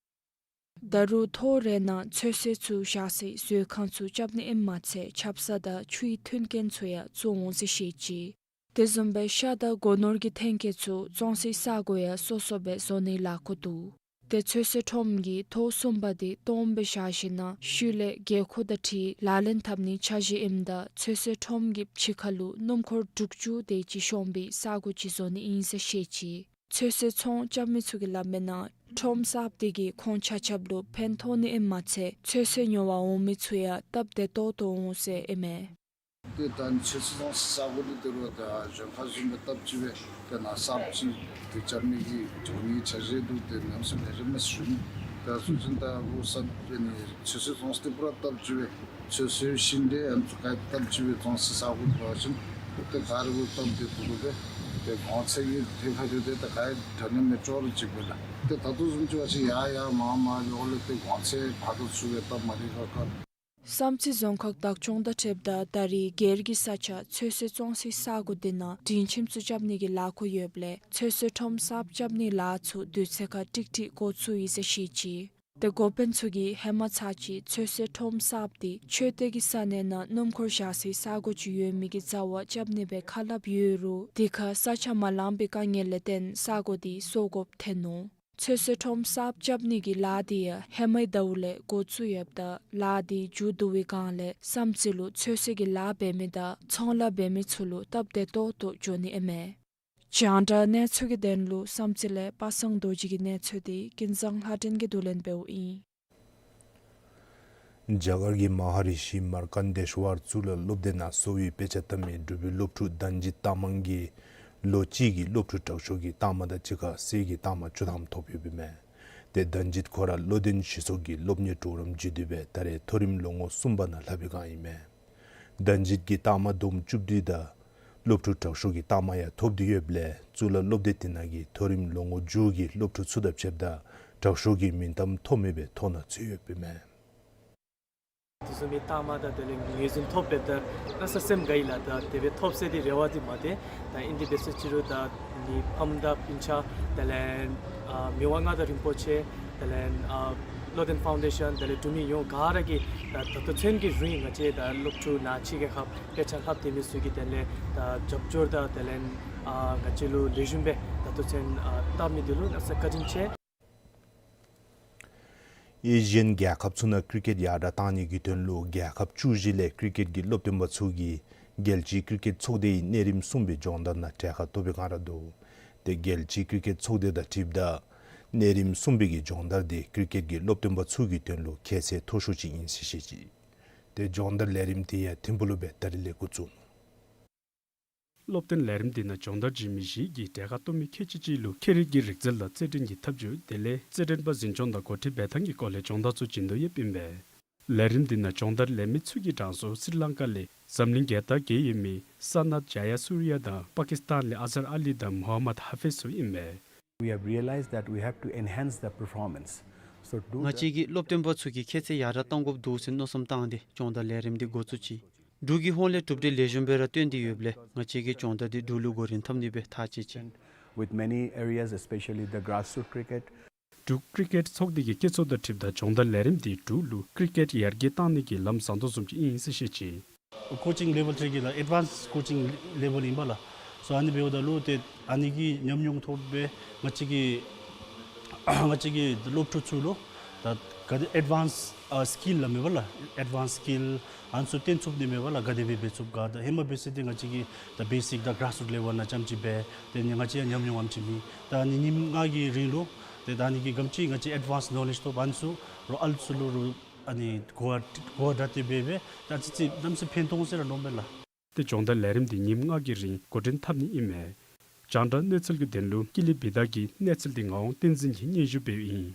ད་རུང་ཐོག་རེ་ནང་ཚོད་བསྲེ་ཚུ་བཞག་སའི་བཟོ་ཁང་ཚུ་རྐྱབ་ནི་ཨིནམ་མ་ཚད་ཆབ་གསང་དང་ཆུའི་མཐུན་རྐྱེན་ཚུ་ཡང་བཙུགས་འོང་ཟེར་བཤད་ཅི། དེ་བཟུམ་སྦེ་ཤ་དང་སྒོ་ནོར་གྱི་ཐོན་སྐྱེད་ཚུ་བཙོང་སའི་ས་གོ་ཡང་སོ་སོ་སྦེ་བཟོ་ནིའི་ལཱ་ཁག་འདུག། ཏེ་ཚོད་བསྲེ་ཁྲོམ་གྱི་ཐོག་གསུམ་པ་འདི་སྟོངམ་སྦེ་བཞག་ཞིནམ་ཤུལ་ལས་རྒེད་འཁོགས་དང་འཁྲིལ་ལག་ལེན་འཐབ་ནིའི་འཆར་གཞི་ཨིནམ་ད་ཚོད་བསྲེ་ཁྲོམ་གྱི་ཕྱི་ཁ་ལུ་སྣུམ་འཁོར་དྲུག་ཅུ་དེ་ཅིག་ཤོང་པའི་ས་གོ་ཅིག་བཟོ་ནི་ཨིན་ཟེར་བཤད་ཅི། ཚོད་བསྲེ་ཚོང་རྐྱབ་མི་ཚུ་གིས་སླབ་མིའི་ནང་ཁྲོམ་གསརཔ་དེ་གིས་ཁོང་ཆ་ཁྱབ་ལུ་ཕན་ཐོགས་ནི་ཨིནམ་མ་ཚད་ཚོད་བསྲེ་ཉོ་བར་འོང་མི་ཚུ་ཡང་སྟབས་བདེ་ཏོག་ཏོ་འོང་ཟེར་ཨིན་མས། ཏེ་ད་ཚོད་བསྲེ་བཙོང་སའི་ས་གོ་འདི་དེ་རུང་ད་གཞན་ཁར་བཟུམ་སྦེ་སྟབས་གཅིག་སྦེ་ཏེ་ནཱ་གསརཔ་ཅིག་ཏེ་རྐྱབ་ནི་གི་འགྱོ་ནིའི་འཆར་གཞི་འདུག། ཏེ་གནམ་མེད་ས་མེད་ལེགས་ཤོམ་ཨིན་ཟེར་ཞུ་ནི། ད་སོ་ཅིན་ད་འོ་ས་ཏེ་ནི་ཚོད་བསྲེ་བཙོང་ས་འདི་པུ་ར་སྟབས་གཅིག་སྦེ་ཚོད་བསྲེ་ཤིང་འབྲས་ཨ་ནི་ཚུ་ག་ར་སྟབས་གཅིག་སྦེ་བཙོང་སའི་ས་གོ་འབད་བ་ཅིན་ཏེ་ག་ར་གུ་སྟབས་བདེ་ཏོག་ཏོ་སྦེ་ཏེ་གོང་ཚད་ཀྱི་ཐད་ཁར་འགྱོ་སྟེ་ད་ག་ར་འདྲ་མཉམ་སྦེ་ཅོག་ར་གཅིག་པས་ལགས། ཏེ་ད་ལྟོ་བཟུམ་ཅིག་འབད་བ་ཅིན་ཡར་ཡར་མར་མར་འགྱོཝ་ལས་ཏེ་གོང་ཚད་ཕར་དང་ཚུར་སྦེ་སྟབས་མ་བདེ་ཁག་ཁ། བསམ་རྩེ་རྫོང་ཁག་བདག་སྐྱོང་དང་འཁྲིལཝ་ད་ད་རེས་སྒེར་གྱི་ས་ཆ་ཚོད་བསྲེ་བཙོང་སའི་ས་གོ་དེ་ནང་སྒྲིང་ཁྱིམ་ཚུ་རྐྱབ་ནི་གི་ལཱ་ཁག་ཡོདཔ་ལས་ཚོད་བསྲེ་ཁྲོམ་གསརཔ་རྐྱབ་ནིའི་ལཱ་ཚུ་དུས་ཚོད་ཁར་ཀྲིག་ཀྲི་འགོ་བཙུགས་ཡི་ཟེར་བཤད་ཅི། ཏེ་འགོ་དཔོན་ཚུ་གིས་ཧེ་མ་ཚར་གཅིག་ཚོད་བསྲེ་ཁྲོམ་གསརཔ་དེ་ཆོས་སྡེ་གི་ས་གནས་ནང་སྣུམ་འཁོར་བཞག་སའི་ས་གོ་ཅིག་ཡོད་མི་གི་རྩ་བར་རྐྱབ་ནི་སྦེ་ཁ་སླབ་ཡོད་རུང་དེ་ཁར་ས་ཆ་མ་ལང་པའི་དཀའ་ངལ་ལས་བརྟེན་ས་གོ་དེ་སོར་དགོཔ་ཐོན་ནུག། ཚོད་བསྲེ་ཁྲོམ་གསརཔ་རྐྱབ་ནི་གི་ལཱ་དེ་ཡང་ཧེ་མའི་ཟླཝ་ལས་འགོ་བཙུགས་ཡོདཔ་ད་ལཱ་དེ་མཇུག་བསྡུ་བའི་བསྒང་ལས་བསམ་རྩེ་ལུ་ཚོད་བསྲེ་གི་ལཱ་འབད་མི་དང་ཚོང་ལཱ་འབད་མི་ཚུ་ལུ་སྟབས་བདེ་ཏོག་ཏོ་འགྱོ་ནི་ཨིན་མས། རྒྱང་བསྒྲགས་གནས་ཚུལ་གྱི་དོན་ལུ་བསམ་རྩེ་ལས་པ་སངས་རྡོ་རྗེ་གི་གནས་ཚུལ་དེ་ཀུན་བཟང་ལྷ་སྒྲོན་གྱིས་བསྡུ་ལེན་འབདཝ་ཨིན། རྒྱ་གར་གྱི་མ་ཧ་རི་ཤི་མར་ཀན་དེ་ཤྭ་ར་གཙུག་ལག་སློབ་སྡེ་ནང་གསོ་བའི་དཔེ་ཆ་ལྟ་མི་འབྲུག་པའི་སློབ་ཕྲུག་དན་ཇིད་རྟགས་མང་གིས་ལོ་གཅིག་གི་སློབ་ཕྲུག་དྲག་ཤོས་ཀྱི་རྟགས་མ་དང་གཅིག་ཁར་གསེར་གྱི་རྟགས་མ་བཅུ་ཐམ་ཐོབ་ཡོདཔ་ཨིན་མས། ཏེ་དན་ཇིད་ཁོ་ར་བློ་ལྡན་ཞི་སོགས་ཀྱི་སློབ་གཉེར་གྲོགས་རམ་བྱིན་དོ་སྦེ་ད་རེས་མཐོ་རིམ་ལོ་ངོ་གསུམ་པ་ནང་ལྷབ་པའི་བསྒང་ཨིན་མས། དན་ཇིད་ཀྱིས་རྟགས་མ་བསྡོམས་བཅུ་བདུན་དང་སློབ་ཕྲུག་དྲག་ཤོས་ཀྱི་རྟགས་མ་ཡང་ཐོབ་སྟེ་ཡོདཔ་ལས་གཙུག་ལག་སློབ་སྡེ་དེ་ནང་གི་མཐོ་རིམ་ལོ་ངོ་མཇུག་གི་སློབ་ཕྲུག་ཚུ་དང་ཕྱདཔ་ད་དྲག་ཤོས་ཀྱི་མིང་གཏམ་ཐོབ་མེད་པའི་དོགས་སྣང་ཚུད་ཡོདཔ་ཨིན་མས། དེ་བཟུམ་མའི་རྟགས་མ་དང་དེ་ལས་ངོས་འཛིན་ཐོབ་པའི་ད་གནམ་མེད་ས་མེད་སེམས་དགའ་ཡི་ལགས། ད་དེ་སྦེ་ཐོབ་ཟེར་དེ་རེ་བ་དེ་མ་བཏོན། ད་ཨིན་དེ་འབད་ཟེར་ཅི་རུང་ད་ནི་ཕམ་དང་སྤུན་ཆ་དེ་ལས་ཨ་མི་དབང་མངའ་བདག་རིན་པོ་ཆེ་དེ་ལས་ཨ་བློ་ལྡན་ཕའུན་ཌེ་ཤཱན་དེ་ལས་འབྲུག་མི་ཡོངས་ག་ར་གིས་ད་ད་ལྟོ་ཚུན་གྱི་རིང་ང་བཅས་ད་སློབ་ཕྲུག་ནང་ཕྱི་རྒྱལ་ཁབ་དཔེ་ཆ་ལྷབ་སྡོད་མི་ཚུ་གི་དེ་ལས་ད་རྒྱབ་སྐྱོར་དང་དེ་ལས་ཨ་ང་བཅས་ལུ་ལེགས་ཤོམ་སྦེ་ད་ལྟོ་ཚུན་ཨ་བལྟ་མི་དེ་ལུ་གནམ་མེད་ས་མེད་བཀའ་དྲིན་ཆེ། ཨེ་ཤི་ཡན་རྒྱལ་ཁབ་ཚུ་ནང་ཀྲི་ཀེཊ་ཡར་དྲག་གཏང་ནི་གི་དོན་ལུ་རྒྱལ་ཁབ་བཅུ་བཞི་ལས་ཀྲི་ཀེཊ་ཀྱི་སློབ་སྟོན་པ་ཚུ་གིས་རྒྱལ་སྤྱིའི་ཀྲི་ཀེཊ་ཚོགས་སྡེའི་གནས་རིམ་གསུམ་པའི་སྦྱོང་བརྡར་ནང་གྲལ་ཁར་གཏོགས་པའི་བསྒང་ར་འདུག། ཏེ་རྒྱལ་སྤྱིའི་ཀྲི་ཀེཊ་ཚོགས་སྡེ་དང་འཁྲིལཝ་ད་གནས་རིམ་གསུམ་པའི་གི་སྦྱོང་བརྡར་དེ་ཀྲི་ཀེཊ་ཀྱི་སློབ་སྟོན་པ་ཚུ་གི་དོན་ལུ་ཁྱད་ཚད་མཐོ་ཤོས་ཅིག་ཨིན་ཟེར་བཤད་ཅི། ཏེ་སྦྱོང་བརྡར་ལས་རིམ་དེ་ཡང་ཐིམ་ཕུག་ལུ་སྦེ་ད་རིས་ལས་འགོ་བཙུགས་ནུག། སློབ་སྟོན་ལས་རིམ་འདི་ནང་སྦྱོང་བརྡར་བྱིན་མི་བཞི་གིས་གྲལ་ཁར་གཏོགས་མི་ཁལ་གཅིག་གཅིག་ལུ་ཁྱད་རིག་གི་རིག་རྩལ་དང་རྩེད་འགྲན་གྱི་ཐབས་བྱུས་དེ་ལས་རྩེད་འགྲན་པ་འཛིན་སྐྱོང་དང་འགོ་ཁྲིད་འབད་ཐངས་ཀྱི་སྐོར་ལས་སྦྱོང་བརྡར་ཚུ་བྱིན་དོ་ཡོདཔ་ཨིན་པས། ལས་རིམ་འདི་ནང་སྦྱོང་བརྡར་ལེན་མི་ཚུ་གི་གྲངས་སུ་སི་རི་ལང་ཀ་ལས་འཛམ་གླིང་རྒྱལ་དར་རྒྱས་ཡོད་མི་སཱ་ནཱད་ཇཱ་ཡ་སུར་ཡ་དང་པ་ཀིསི་ཐན་ལས་ཨ་ཛར་ཨ་ལི་དང་མུ་ཧམ་མད་ཧ་ཧྥིཛ་ཚུ་ཨིན་པས། We have realized that we have to enhance the performance. So do ང་བཅས་ཀྱིས་སློབ་སྟོན་པ་ཚུ་གི་ཁྱད་ཚད་ཡར་དྲག་གཏང་དགོཔ་འདུག་ཟེར་མནོ་བསམ་བཏང་སྟེ་སྦྱོང་བརྡར་ལས་རིམ་འདི་འགོ་བཙུགས་ཅི། འབྲུག་གི་ཧོངས་ལས་གྲུབ་འབྲས་ལེགས་ཤོམ་སྦེ་ར་སྟོན་ཏེ་ཡོདཔ་ལས་ང་བཅས་ཀྱི་སྦྱོང་བརྡར་འདི་འབྲུག་ལུ་འགོ་འདྲེན་འཐབ་ནི་སྦེ་ཐག་བཅད་ཅི། With many areas, especially the grassroots cricket. འབྲུག་ཀི་རི་ཀེཊ་ཚོགས་སྡེ་གི་བསྐྱེད་ཚོགས་དང་འཁྲིལཝ་ད་སྦྱོང་བརྡར་ལས་རིམ་འདི་འབྲུག་ལུ་ཀི་རི་ཀེཊ་ཡར་རྒྱས་གཏང་ནི་གི་ལམ་བཟང་དོ་བཟུམ་ཅིག་ཨིན་ཟེར་བཤད་ཅི། ཀོ་ཅིང་ལེ་ཝེལ་ཐད་ཀྱི་ལགས་ཨེཌ་ཝཱནསི་ཀོ་ཅིང་ལེ་ཝེལ་ཨིན་པས་ལགས། སོ་ཨ་ནི་འབདཝ་ད་ལུ་ཏེ་ཨ་ནི་གི་ཉམས་མྱོང་ཐོབ་སྦེ་ང་བཅས་ཀྱི་ང་བཅས་ཀྱི་སློབ་ཕྲུག་ཚུ་ལུ་ད་ག་དེ་ཨེཌ་ཝཱནསི་ཨ་སི་ཀིལ་སླབ་མས་པ་ལགས། ཨེཌ་ཝཱནསི་སི་ཀིལ་ཨ་ནི་ཚུ་སྟོན་ཚུགས་ནི་མས་པ་ལགས། ག་དེ་སྦེ་འབད་ཚུགས་ག། ད་ཧེ་མ་འབད་ས་ཏེ་ང་བཅས་ཀྱིས་ད་བེ་སིཀ་དང་ག་རཱསི་རུཊ་ལེ་ཝེལ་ནང་རྐྱངམ་ཅིག་འབད། ཏེ་ང་བཅས་ཡང་ཉམས་མྱོང་ཨ་ནེམ་ཅིག་མེད། ད་ཨ་ནི་ཉིནམ་ལྔ་གི་རིང་ལུ་ཏེ་ད་ཨ་ནི་གི་ག་དེམ་ཅིག་ང་བཅས་ཨེཌ་ཝཱནསི་ནོ་ལེཇ་ཐོབ། ཨ་ནི་ཚུ་རོགས་ཨ་ལུ་ཚུ་ལུ་རོགས་ཨ་ནི་གོ་བ་གོ་བ་དྲག་སྟེ་འབད་འབད་ད་ཨ་ཙི་ཙི་གནམ་མེད་ས་མེད་ཕན་ཐོགས་ཟེར་ར་མནོཝ་མས་ལགས། ཏེ་སྦྱོང་བརྡར་ལས་རིམ་འདི་ཉིནམ་ལྔ་གི་རིང་འགོ་འདྲེན་འཐབ་ནི་ཨིན་མས། རྒྱང་བསྒྲགས་གནས་ཚུལ་གྱི་དོན་ལུ་ཀུན་ལེགས་བི་དྷ་གི་གནས་ཚུལ་འདི་ངག་དབང་བསྟན་འཛིན་གྱིས་སྙན་ཞུ་འབདཝ་ཨིན།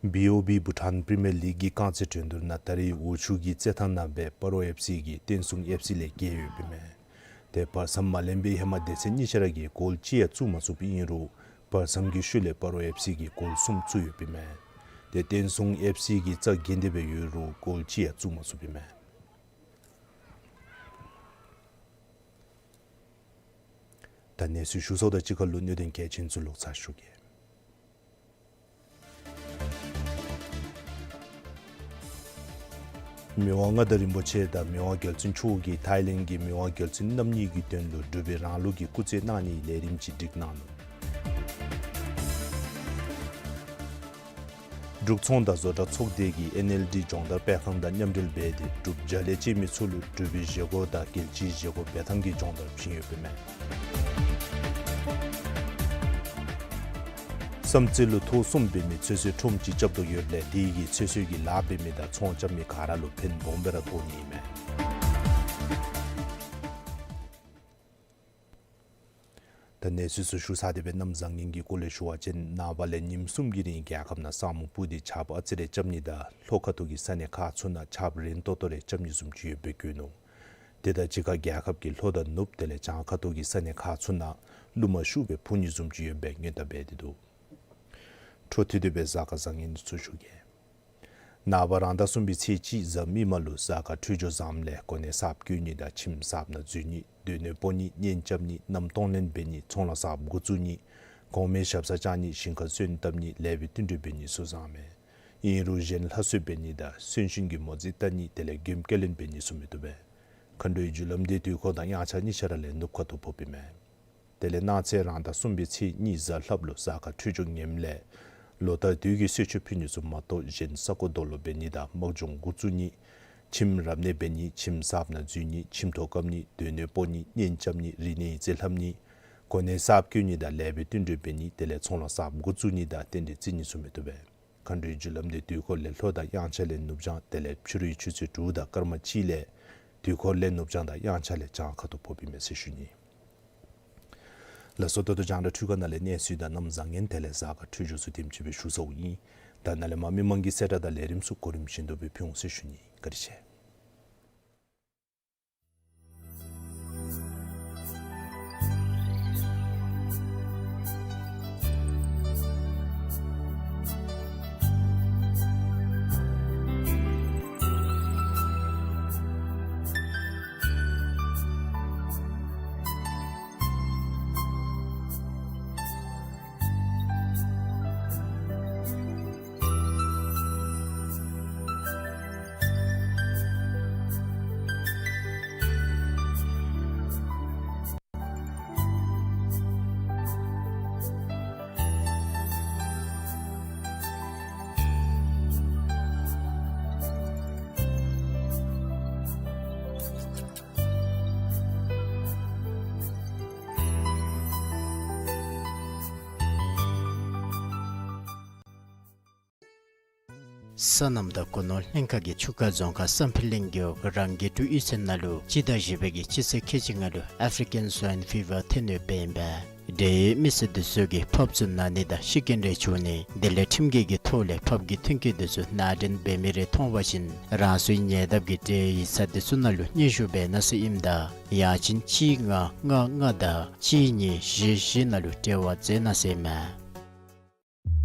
བི་ཨོ་བི་བྷུ་ཊཱན་པི་རི་མི་ཡར་ལིག་གི་རྐང་རྩེད་འགྲན་བསྡུར་ནང་ད་རེས་འོག་ཆུ་གི་རྩེད་ཐང་ནང་སྦེ་སྤ་རོ་ཨེཕ་སི་གིས་བསྟན་སྲུང་ཨེཕ་སི་ལས་རྒྱལ་ཡོདཔ་ཨིན་མས། ཏེ་བར་མཚམས་མ་ལེན་པའི་ཧེ་མ་སྡེ་ཚན་གཉིས་ཆ་ར་གིས་གོལ་གཅིག་ཡང་བཙུགས་མ་ཚུགསཔ་ཨིན་རུང་བར་མཚམས་ཀྱི་ཤུལ་ལས་སྤ་རོ་ཨེཕ་སི་གིས་གོལ་གསུམ་བཙུགས་ཡོདཔ་ཨིན་མས། ཏེ་བསྟན་སྲུང་ཨེཕ་སི་གིས་རྩ་འགེངས་ཏེ་སྦེ་ཡོད་རུང་གོལ་གཅིག་ཡང་བཙུགས་མ་ཚུགསཔ་ཨིན་མས། ད་གནས་ཚུལ་ཞུ་ཚརཝ་དང་གཅིག་ཁར་ལུ་གནད་དོན་གལ་ཆེན་ཚུ་ལོག་ཚར་ཞུ་གེ། མི་དབང་མངའ་བདག་རིན་པོ་ཆེ་དང་མི་དབང་རྒྱལ་བཙུན་མཆོག་གིས་ཐའི་ལེནཌ་གི་མི་དབང་རྒྱལ་བཙུན་རྣམ་གཉིས་ཀྱི་དོན་ལུ་འབྲུག་པའི་རང་ལུགས་ཀྱི་སྐུ་རྩེད་གནང་ནིའི་ལས་རིམ་ཅིག་སྒྲིག་གནང་ནུག། འབྲུག་ཚོང་དང་བཟོ་གྲྭ་ཚོགས་སྡེ་གིས་ཨེན་ཨེལ་ཌི་སྦྱོང་བརྡར་སྤེལ་ཁང་དང་མཉམ་འབྲེལ་འབད་དེ་འབྲུག་རྒྱལ་ལ་སྤྱི་མི་ཚུ་ལུ་འབྲུག་པའི་བཞེས་སྒོ་དང་རྒྱལ་སྤྱིའི་བཞེས་སྒོ་འབད་ཐངས་ཀྱི་སྦྱོང་བརྡར་བྱིན་ཡོདཔ་ཨིན་མས། བསམ་རྩེ་ལུ་ཐོག་གསུམ་འབད་མི་ཚོད་བསྲེ་ཁྲོམ་ཅིག་རྐྱབ་དོ་ཡོདཔ་ལས་དེ་གིས་ཚོད་བསྲེ་གི་ལཱ་འབད་མི་དང་ཚོང་རྐྱབ་མི་ག་ར་ལུ་ཕན་སྦོམ་སྦེ་ར་ཐོགས་ནི་ཨིན་མས། ད་གནས་ཚུལ་ཚུ་ཞུ་ཚར་ཏེ་སྦེ་གནམ་བཟང་ངན་གྱི་སྐོར་ལས་ཞུ་བ་ཅིན་ནངས་པ་ལས་ཉིནམ་གསུམ་གྱི་རིང་རྒྱལ་ཁབ་ནང་ས་སྨུག་སྤུབས་ཏེ་ཆརཔ་ཨ་ཙི་རེ་རྐྱབ་ནི་དང་ལྷོ་ཁ་ཐུག་གི་ས་གནས་ཁག་ཚུ་ནང་ཆརཔ་རན་ཏོག་ཏོ་རེ་རྐྱབ་ནི་བཟུམ་ཅིག་ཡོདཔ་སྦེ་བཀོད་ནུག། དེ་དང་གཅིག་ཁར་རྒྱལ་ཁབ་ཀྱི་ལྷོ་དང་ནུབ་དེ་ལས་བྱང་ཁ་ཐུག་གི་ས་གནས་ཁག་ཚུ་ནང་རླུང་མ་ཤུགས་སྦེ་འཕུ་ནི་བཟུམ་ཅིག་ཡོདཔ་སྦེ་སྔོན་བརྡ་འབད་དེ་འདུག། འཕྲོ་མཐུད་དེ་སྦེ་གཟའ་སྐར་བཟང་ངན་ཚུ་ཞུ་གེ། ནངས་པ་རང་ཟླ་གསུམ་པའི་ཚེས་གཅིག་གཟའ་མིག་དམར་ལུ་གཟའ་སྐར་འཕྲོད་སྦྱོར་བཟངམ་ལས་གོ་གནས་གསརཔ་བསྐོ་ནི་དང་ཁྱིམ་གསརཔ་ནང་འཛུལ་ནི་སྡོད་གནས་སྤོ་ནི་གཉེན་རྐྱབ་ནི་གནམ་གཏོང་ལེན་འབད་ནི་ཚོང་ལཱ་གསརཔ་འགོ་བཙུགས་ནི་གོང་མའི་ཞབས་སར་བཅར་ནི་ཞིང་ཁར་སོན་བཏབ་ནི་ལེགས་པའི་བསྟུན་གྲོས་འབད་ནི་ཚུ་བཟང་མས། ཨིན་རུང་གཞན་ལྷ་གསོལ་འབད་ནི་དང་གསོན་གཤིན་གྱི་མོ་རྩིས་བལྟ་ནི་དེ་ལས་མགྱོནམ་སྐྱེལ་ལེན་འབད་ནི་ཚུ་མི་བཏུབ་པས། མཁའ་འགྲོའི་རྒྱུ་ལམ་འདི་དུས་འཁོར་དང་དབྱངས་འཆར་གཉིས་ཆ་ར་ལས་ནུབ་ཁ་ཐུག་ཕོགཔ་ཨིན་མས། དེ་ལས་གནངས་ཚེ་རང་ཟླ་གསུམ་པའི་ཚེས་གཉིས་གཟའ་ལྷགཔ་ལུ་གཟའ་སྐར་འཕྲོད་སྦྱོར་ངནམ་ལས་ལོ་ལྟར་དུས་ཀྱི་གསོལ་མཆོད་ཕུལ་ནི་ཚུ་མ་གཏོགས་གཞན་ས་རྐོ་རྡོ་སློག་འབད་ནི་དང་དམག་སྦྱོང་འགོ་བཙུགས་ནི་ཁྱིམ་རབ་གནས་འབད་ནི་ཁྱིམ་གསརཔ་ནང་འཛུལ་ནི་ཁྱིམ་ཐོག་བཀབ་ནི་སྡོད་གནས་སྤོ་ནི་གཉེན་རྐྱབ་ནི་རིག་གནས་ཡིག་རྩིས་ལྷབ་ནི་གོ་གནས་གསརཔ་བསྐོ་ནི་དང་ལེགས་པའི་བསྟུན་གྲོས་འབད་ནི་དེ་ལས་ཚོང་ལཱ་གསརཔ་འགོ་བཙུགས་ནི་དང་རྟེན་འབྲེལ་བརྩི་ནི་ཚུ་མི་བཏུབ་པས། མཁའ་འགྲོའི་རྒྱུ་ལམ་འདི་དུས་འཁོར་ལས་ལྷོ་དང་དབྱངས་འཆར་ལས་ནུབ་བྱང་དེ་ལས་ཕྱི་རུའི་ཆུ་ཚོད་དྲུག་དང་སྐར་མ་གཅིག་ལས་དུས་འཁོར་ལས་ནུབ་བྱང་དང་དབྱངས་འཆར་ལས་བྱང་ཁ་ཐུག་ཕོགཔ་ཨིན་མས་ཟེར་ཞུ་ནི། ལགས་སོ། ད་ལྟོ་རྒྱང་བསྒྲགས་འཕྲུལ་ཁང་ནང་ལས་གནས་ཚུལ་དང་གནམ་བཟང་ངན་དེ་ལས་གཟའ་སྐར་འཕྲོད་སྦྱོར་ཚུ་དེམ་ཅིག་སྦེ་ཞུ་ཚརཝ་ཨིན། ད་ནཱ་ལས་མར་མི་མང་གི་གསལ་བསྒྲགས་དང་ལས་རིམ་ཚུ་གོ་རིམ་བཞིན་དུ་སྦེ་ཕུལ་འོང་ཟེར་ཞུ་ནི། བཀའ་དྲིན་ཆེ། སོ་ནམ་དང་སྒོ་ནོར་ལྷན་ཁག་གིས་ཆུ་ཁ་རྫོང་ཁག་བསམ་འཕེལ་གླིང་རྒེད་འོག་རང་སྒེར་ཀྲུའུ་གཡུས་ཚན་ནང་ལུ་སྤྱི་ཟླ་བཞི་པའི་གི་སྤྱི་ཚེས་ཁལ་གཅིག་ལྔ་ལུ་ཨཕ་རི་ཀན་སུའིན་ཕི་བར་ཐོན་ཡོདཔ་ཨིན་པས། འབྲེལ་ཡོད་མི་སེར་འདི་ཚུ་གིས་ཕབ་ཚུ་ན་ནི་དང་ཤི་རྐྱེན་རེ་བྱུང་ནི་དེ་ལས་ཁྲིམས་འགལ་གྱི་ཐོག་ལས་ཕབ་ཀྱི་ཐོན་སྐྱེད་འདི་ཚུ་ནང་འདྲེན་འབད་མི་རེ་མཐོང་བ་ཅིན་རང་སོའི་ཉེ་འདབས་ཀྱི་འབྲེལ་ཡོད་ཡིག་ཚང་འདི་ཚུ་ནང་ལུ་སྙན་ཞུ་འབད་གནང་ཟེར་ཨིནམ་ད་ཡང་ཅིན་གཅིག་ལྔ་ལྔ་ལྔ་དང་གཅིག་གཉིས་བཞི་བཞི་ནང་ལུ་འབྲེལ་བ་མཛད་གནང་ཟེར་ཨིན་མས།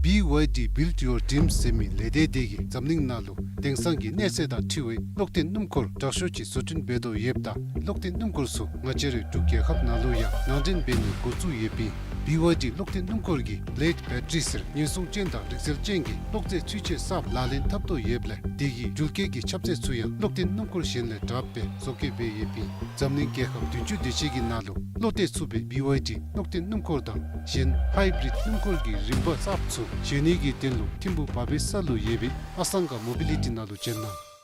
བི་ཝའི་ཌི་Build Your Dreams ཟེར་མི་ལས་སྡེ་དེ་གིས་འཛམ་གླིང་ནང་ལུ་དེང་སང་གི་གནས་ཚད་དང་འཁྲིལ་བའི་གློག་འཐེན་སྣུམ་འཁོར་དྲག་ཤོས་ཅིག་བཟོ་སྐྲུན་འབད་དོ་ཡོདཔ་ད་གློག་འཐེན་སྣུམ་འཁོར་ཚུ་ང་བཅས་རའི་འབྲུག་རྒྱལ་ཁབ་ནང་ལུ་ཡང་ནང་འདྲེན་འབད་ནི་འགོ་བཙུགས་ཡོདཔ་ཨིན། བི་ཝའི་ཌི་གློག་འཐེན་སྣུམ་འཁོར་གྱིས་བི་ལེཌ་བེ་ཊ་རི་ཟེར་ཉེན་སྲུང་ཅན་དང་རིག་རྩལ་ཅན་གྱི་གློག་རྫས་ཚུན་ཆད་གསརཔ་ལག་ལེན་འཐབ་དོ་ཡོདཔ་ལས་དེ་གིས་འགྲུལ་སྐྱེལ་གྱི་ཁྱབ་ཚད་ཚུ་ཡང་གློག་འཐེན་སྣུམ་འཁོར་གཞན་ལས་དྲགཔ་སྦེ་བཟོ་བཀོད་འབད་ཡོདཔ་ཨིན། འཛམ་གླིང་རྒྱལ་ཁབ་བདུན་ཅུ་དེ་ཅིག་གི་ནང་ལུ་བློ་གཏད་ཚུགས་པའི་བི་ཝའི་ཌི་གློག་འཐེན་སྣུམ་འཁོར་དང་གཞན་ཧའི་བི་རིཌ་སྣུམ་འཁོར་གྱི་རིམ་པ་གསརཔ་ཚུ་བཞེངས་ནི་གི་དོན་ལུ་ཐིམ་ཕུ་བ་བེ་ས་ལུ་ཡོད་པའི་ཨ་སང་ག་མོ་བི་ལི་ཊི་ནང་ལུ་བྱོན་གནང་།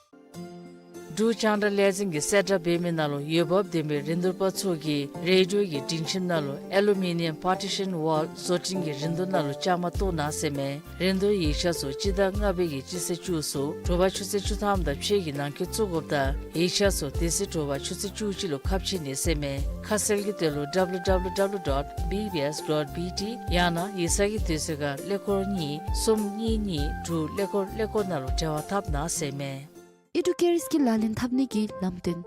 འབྲུག་རྒྱང་བསྒྲགས་ལས་འཛིན་གྱིས་གསལ་བསྒྲགས་འབད་མི་ནང་ལུ་འོས་འབབ་ལྡན་པའི་རིན་བསྡུར་པ་ཚུ་གིས་རེ་ཌི་ཡོ་གི་སྒྲིང་ཁྱིམ་ནང་ལུ་ཨེ་ལུ་མི་ནི་ཡམ་པར་ཊི་ཤཱན་ཝཱལ་བཟོ་སྐྲུན་གྱི་རིན་བསྡུར་ནང་ལུ་བཅའ་མར་གཏོགས་གནང་ཟེར་མས། རིན་བསྡུར་ཡིག་ཆ་ཚུ་སྤྱི་ཟླ་ལྔ་པའི་གི་སྤྱི་ཚེས་བཅུ་གསུམ་དྲོ་པ་ཆུ་ཚོད་བཅུ་ཐམ་དང་ཕྱེད་ཀྱི་ནང་འཁོད་བཙུགས་དགོཔ་དང་ཡིག་ཆ་ཚུ་དེ་ཚེ་དྲོ་པ་ཆུ་ཚོད་བཅུ་གཅིག་ལུ་ཁ་ཕྱེ་ནི་ཟེར་མས། ཁ་གསལ་གྱི་དོན་ལུ་ཌབ་ལུ་ཌབ་ལུ་ཌབ་ལུ་ཌོཊ་བི་བི་ཨེསི་ཌོཊ་བི་ཊི་ཡང་ན་ཡིག་ཚང་གི་དུས་ཚོད་ཁར་ཀླད་ཀོར་གཉིས་གསུམ་གཉིས་གཉིས་དྲུག་ཀླད་ཀོར་ཀླད་ཀོར་ནང་ལུ་འབྲེལ་བ་འཐབ་གནང་ཟེར་མས། ཨི་ཌུ་ཀེར་སི་ཀིལ་ལག་ལེན་འཐབ་ནི་གི་ལམ་སྟོན།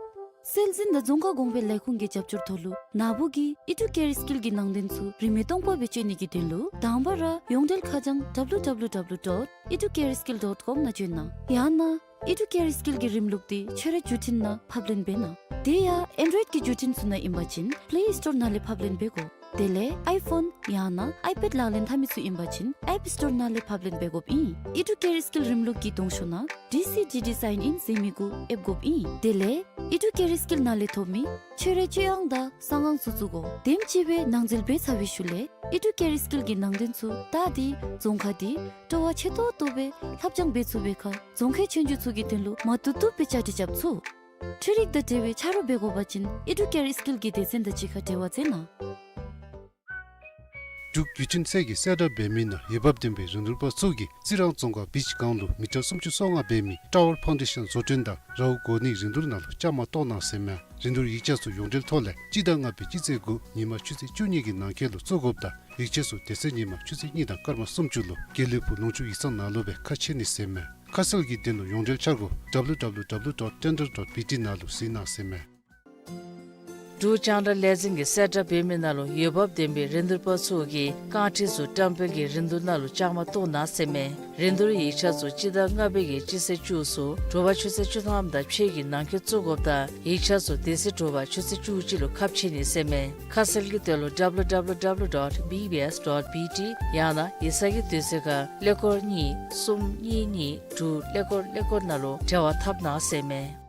སྲོལ་འཛིན་དང་རྫོང་ཁ་གོང་འཕེལ་ལས་ཁུངས་ཀྱི་རྒྱབ་སྐྱོར་ཐོག་ལུ་ན་བུ་གི་ཨི་ཌུ་ཀེར་སི་ཀིལ་གྱི་ནང་དོན་ཚུ་རིན་མེད་སྟོང་པ་སྦེ་སྤྱོད་ནི་གི་དོན་ལུ་དང་པ་ར་ཡོངས་འབྲེལ་ཁ་བྱང་ཌབ་ལུ་ཌབ་ལུ་ཌབ་ལུ་ཌོཊ་ཨི་ཌུ་ཀེར་སི་ཀིལ་ཌོཊ་ཀོམ་ནང་བྱོན་གནང་། ཡང་ན་ཨི་ཌུ་ཀེར་སི་ཀིལ་གྱི་རིམ་ལུགས་འདི་ཁྱོད་རའི་བརྒྱུད་འཕྲིན་ནང་ཕབ་ལེན་འབད་གནང་། དེ་ཡང་ཨེན་ཌོའིཌ་ཀྱི་བརྒྱུད་འཕྲིན་ཚུ་ནང་ཨིན་པ་ཅིན་པེ་ལེ་སི་ཊོར་ནང་ལས་ཕབ་ལེན་འབད་དགོ། དེ་ལས་ཨའི་ཕོན་ཡང་ན་ཨའི་པེཌ་ལག་ལེན་འཐབ་མི་ཚུ་ཨིན་པ་ཅིན་ཨེཔ་སི་ཊོར་ནང་ལས་ཕབ་ལེན་འབད་དགོཔ་ཨིན། ཨི་ཌུ་ཀེར་སི་ཀིལ་རིམ་ལུགས་ཀྱི་གདོང་ཤོག་ནང་ཌི་སི་ཌི་ཌི་སའིན་ཨིན་ཟེར་མི་གུ་ཨེབ་དགོཔ་ཨིན། དེ་ལས་ཨི་ཌུ་ཀེར་སི་ཀིལ་ནང་ལས་ཐོབ་མི་ཁྱོད་རའི་སྤྱོད་དབང་དང་གསང་ཨང་ཚུ་བཙུགས་དགོ། དེམ་ཅིག་སྦེ་ནང་འཛུལ་འབད་ཚར་བའི་ཤུལ་ལས་ཨི་ཌུ་ཀེར་སི་ཀིལ་གྱི་ནང་དོན་ཚུ་ད་འདི་རྫོང་ཁ་འདི་སྤྲོ་བ་ཆེ་ཏོག་ཏོ་སྦེ་ལྷབ་སྦྱང་འབད་ཚུགས་པའི་ཁར་རྫོང་ཁའི་ཆོས་རྒྱུགས་ཚུ་གི་དོན་ལུ་མ་བཏུབ་བཏུབ་སྦེ་བཅའ་སྒྲིག་རྐྱབ་ཚུགས། འཕྲུལ་རིག་དང་འབྲེལ་བའི་ཆ་རོགས་འབད་དགོ་པ་ཅིན་ཨི་ཌུ་ཀེར་སི་ཀིལ་གྱི་སྡེ་ཚན་དང་གཅིག་ཁར་འབྲེལ་བ་མཛད་གནང་། འབྲུག་བརྒྱུད་འཕྲིན་ཚད་ཀྱིས་གསལ་བསྒྲགས་འབད་མི་ནང་འོས་འབབ་ལྡན་པའི་རིན་བསྡུར་པ་ཚུ་གིས་རྩི་རང་རྫོང་ཁག་བིཆ་སྒང་ལུ་མི་ཊར་སུམ་ཅུ་སོ་ལྔ་འབད་མི་ཊ་ཝར་ཕའུན་ཌེ་ཤཱན་བཟོ་སྐྲུན་དང་རཝ་བགོ་ནིའི་རིན་བསྡུར་ནང་ལུ་བཅའ་མར་གཏོགས་གནང་ཟེར་མས། རིན་བསྡུར་ཡིག་ཆ་ཚུ་ཡོངས་འབྲེལ་ཐོག་ལས་སྤྱི་ཟླ་ལྔ་པའི་སྤྱི་ཚེས་དགུ་ཉིན་མ་ཆུ་ཚོད་བཅུ་གཉིས་ཀྱི་ནང་འཁོད་ལུ་བཙུགས་དགོཔ་དང་ཡིག་ཆ་ཚུ་དེ་ཚེ་ཉིན་མ་ཆུ་ཚོད་གཉིས་དང་སྐར་མ་སུམ་ཅུ་ལུ་དགེ་ལེགས་ཕུག་ལུང་ཕྱོགས་ཡིག་ཚང་ནང་ལུ་སྦེ་ཁ་ཕྱེ་ནི་ཟེར་མས། ཁ་གསལ་གྱི་དོན་ལུ་ཡོངས་འབྲེལ་འཆར་སྒོ་ཌབ་ལུ་ཌབ་ལུ་ཌབ་ལུ་ཌོཊ་ཊེན་ཌར་ཌོཊ་བི་ཊི་ནང་ལུ་གཟིགས་གནང་ཟེར་མས། འབྲུག་རྒྱང་བསྒྲགས་ལས་འཛིན་གྱིས་གསལ་བསྒྲགས་འབད་མི་ནང་ལུ་འོས་འབབ་ལྡན་པའི་རིན་བསྡུར་པ་ཚུ་གིས་རྐང་ཁྲི་ཚུ་བཀྲམ་སྤེལ་གྱི་རིན་བསྡུར་ནང་ལུ་བཅའ་མར་གཏོགས་གནང་ཟེར་མས། རིན་བསྡུར་ཡིག་ཆ་ཚུ་སྤྱི་ཟླ་ལྔ་པའི་གི་སྤྱི་ཚེས་བཅུ་གསུམ་དྲོ་པ་ཆུ་ཚོད་བཅུ་ཐམ་དང་ཕྱེད་ཀྱི་ནང་འཁོད་བཙུགས་དགོཔ་དང་ཡིག་ཆ་ཚུ་དེ་ཚེ་དྲོ་པ་ཆུ་ཚོད་བཅུ་གཅིག་ལུ་ཁ་ཕྱེ་ནི་ཟེར་མས། ཁ་གསལ་གྱི་དོན་ལུ་ཌབ་ལུ་ཌབ་ལུ་ཌབ་ལུ་ཌོཊ་བི་བི་ཨེསི་ཌོཊ་བི་ཊི་ཡང་ན་ཡིག་ཚང་གི་དུས་ཚོད་ཁར་ཀླད་ཀོར་གཉིས་གསུམ་གཉིས་གཉིས་དྲུག་ཀླད་ཀོར་ཀླད་ཀོར་ནང་ལུ་འབྲེལ་བ་འཐབ་གནང་ཟེར་མས།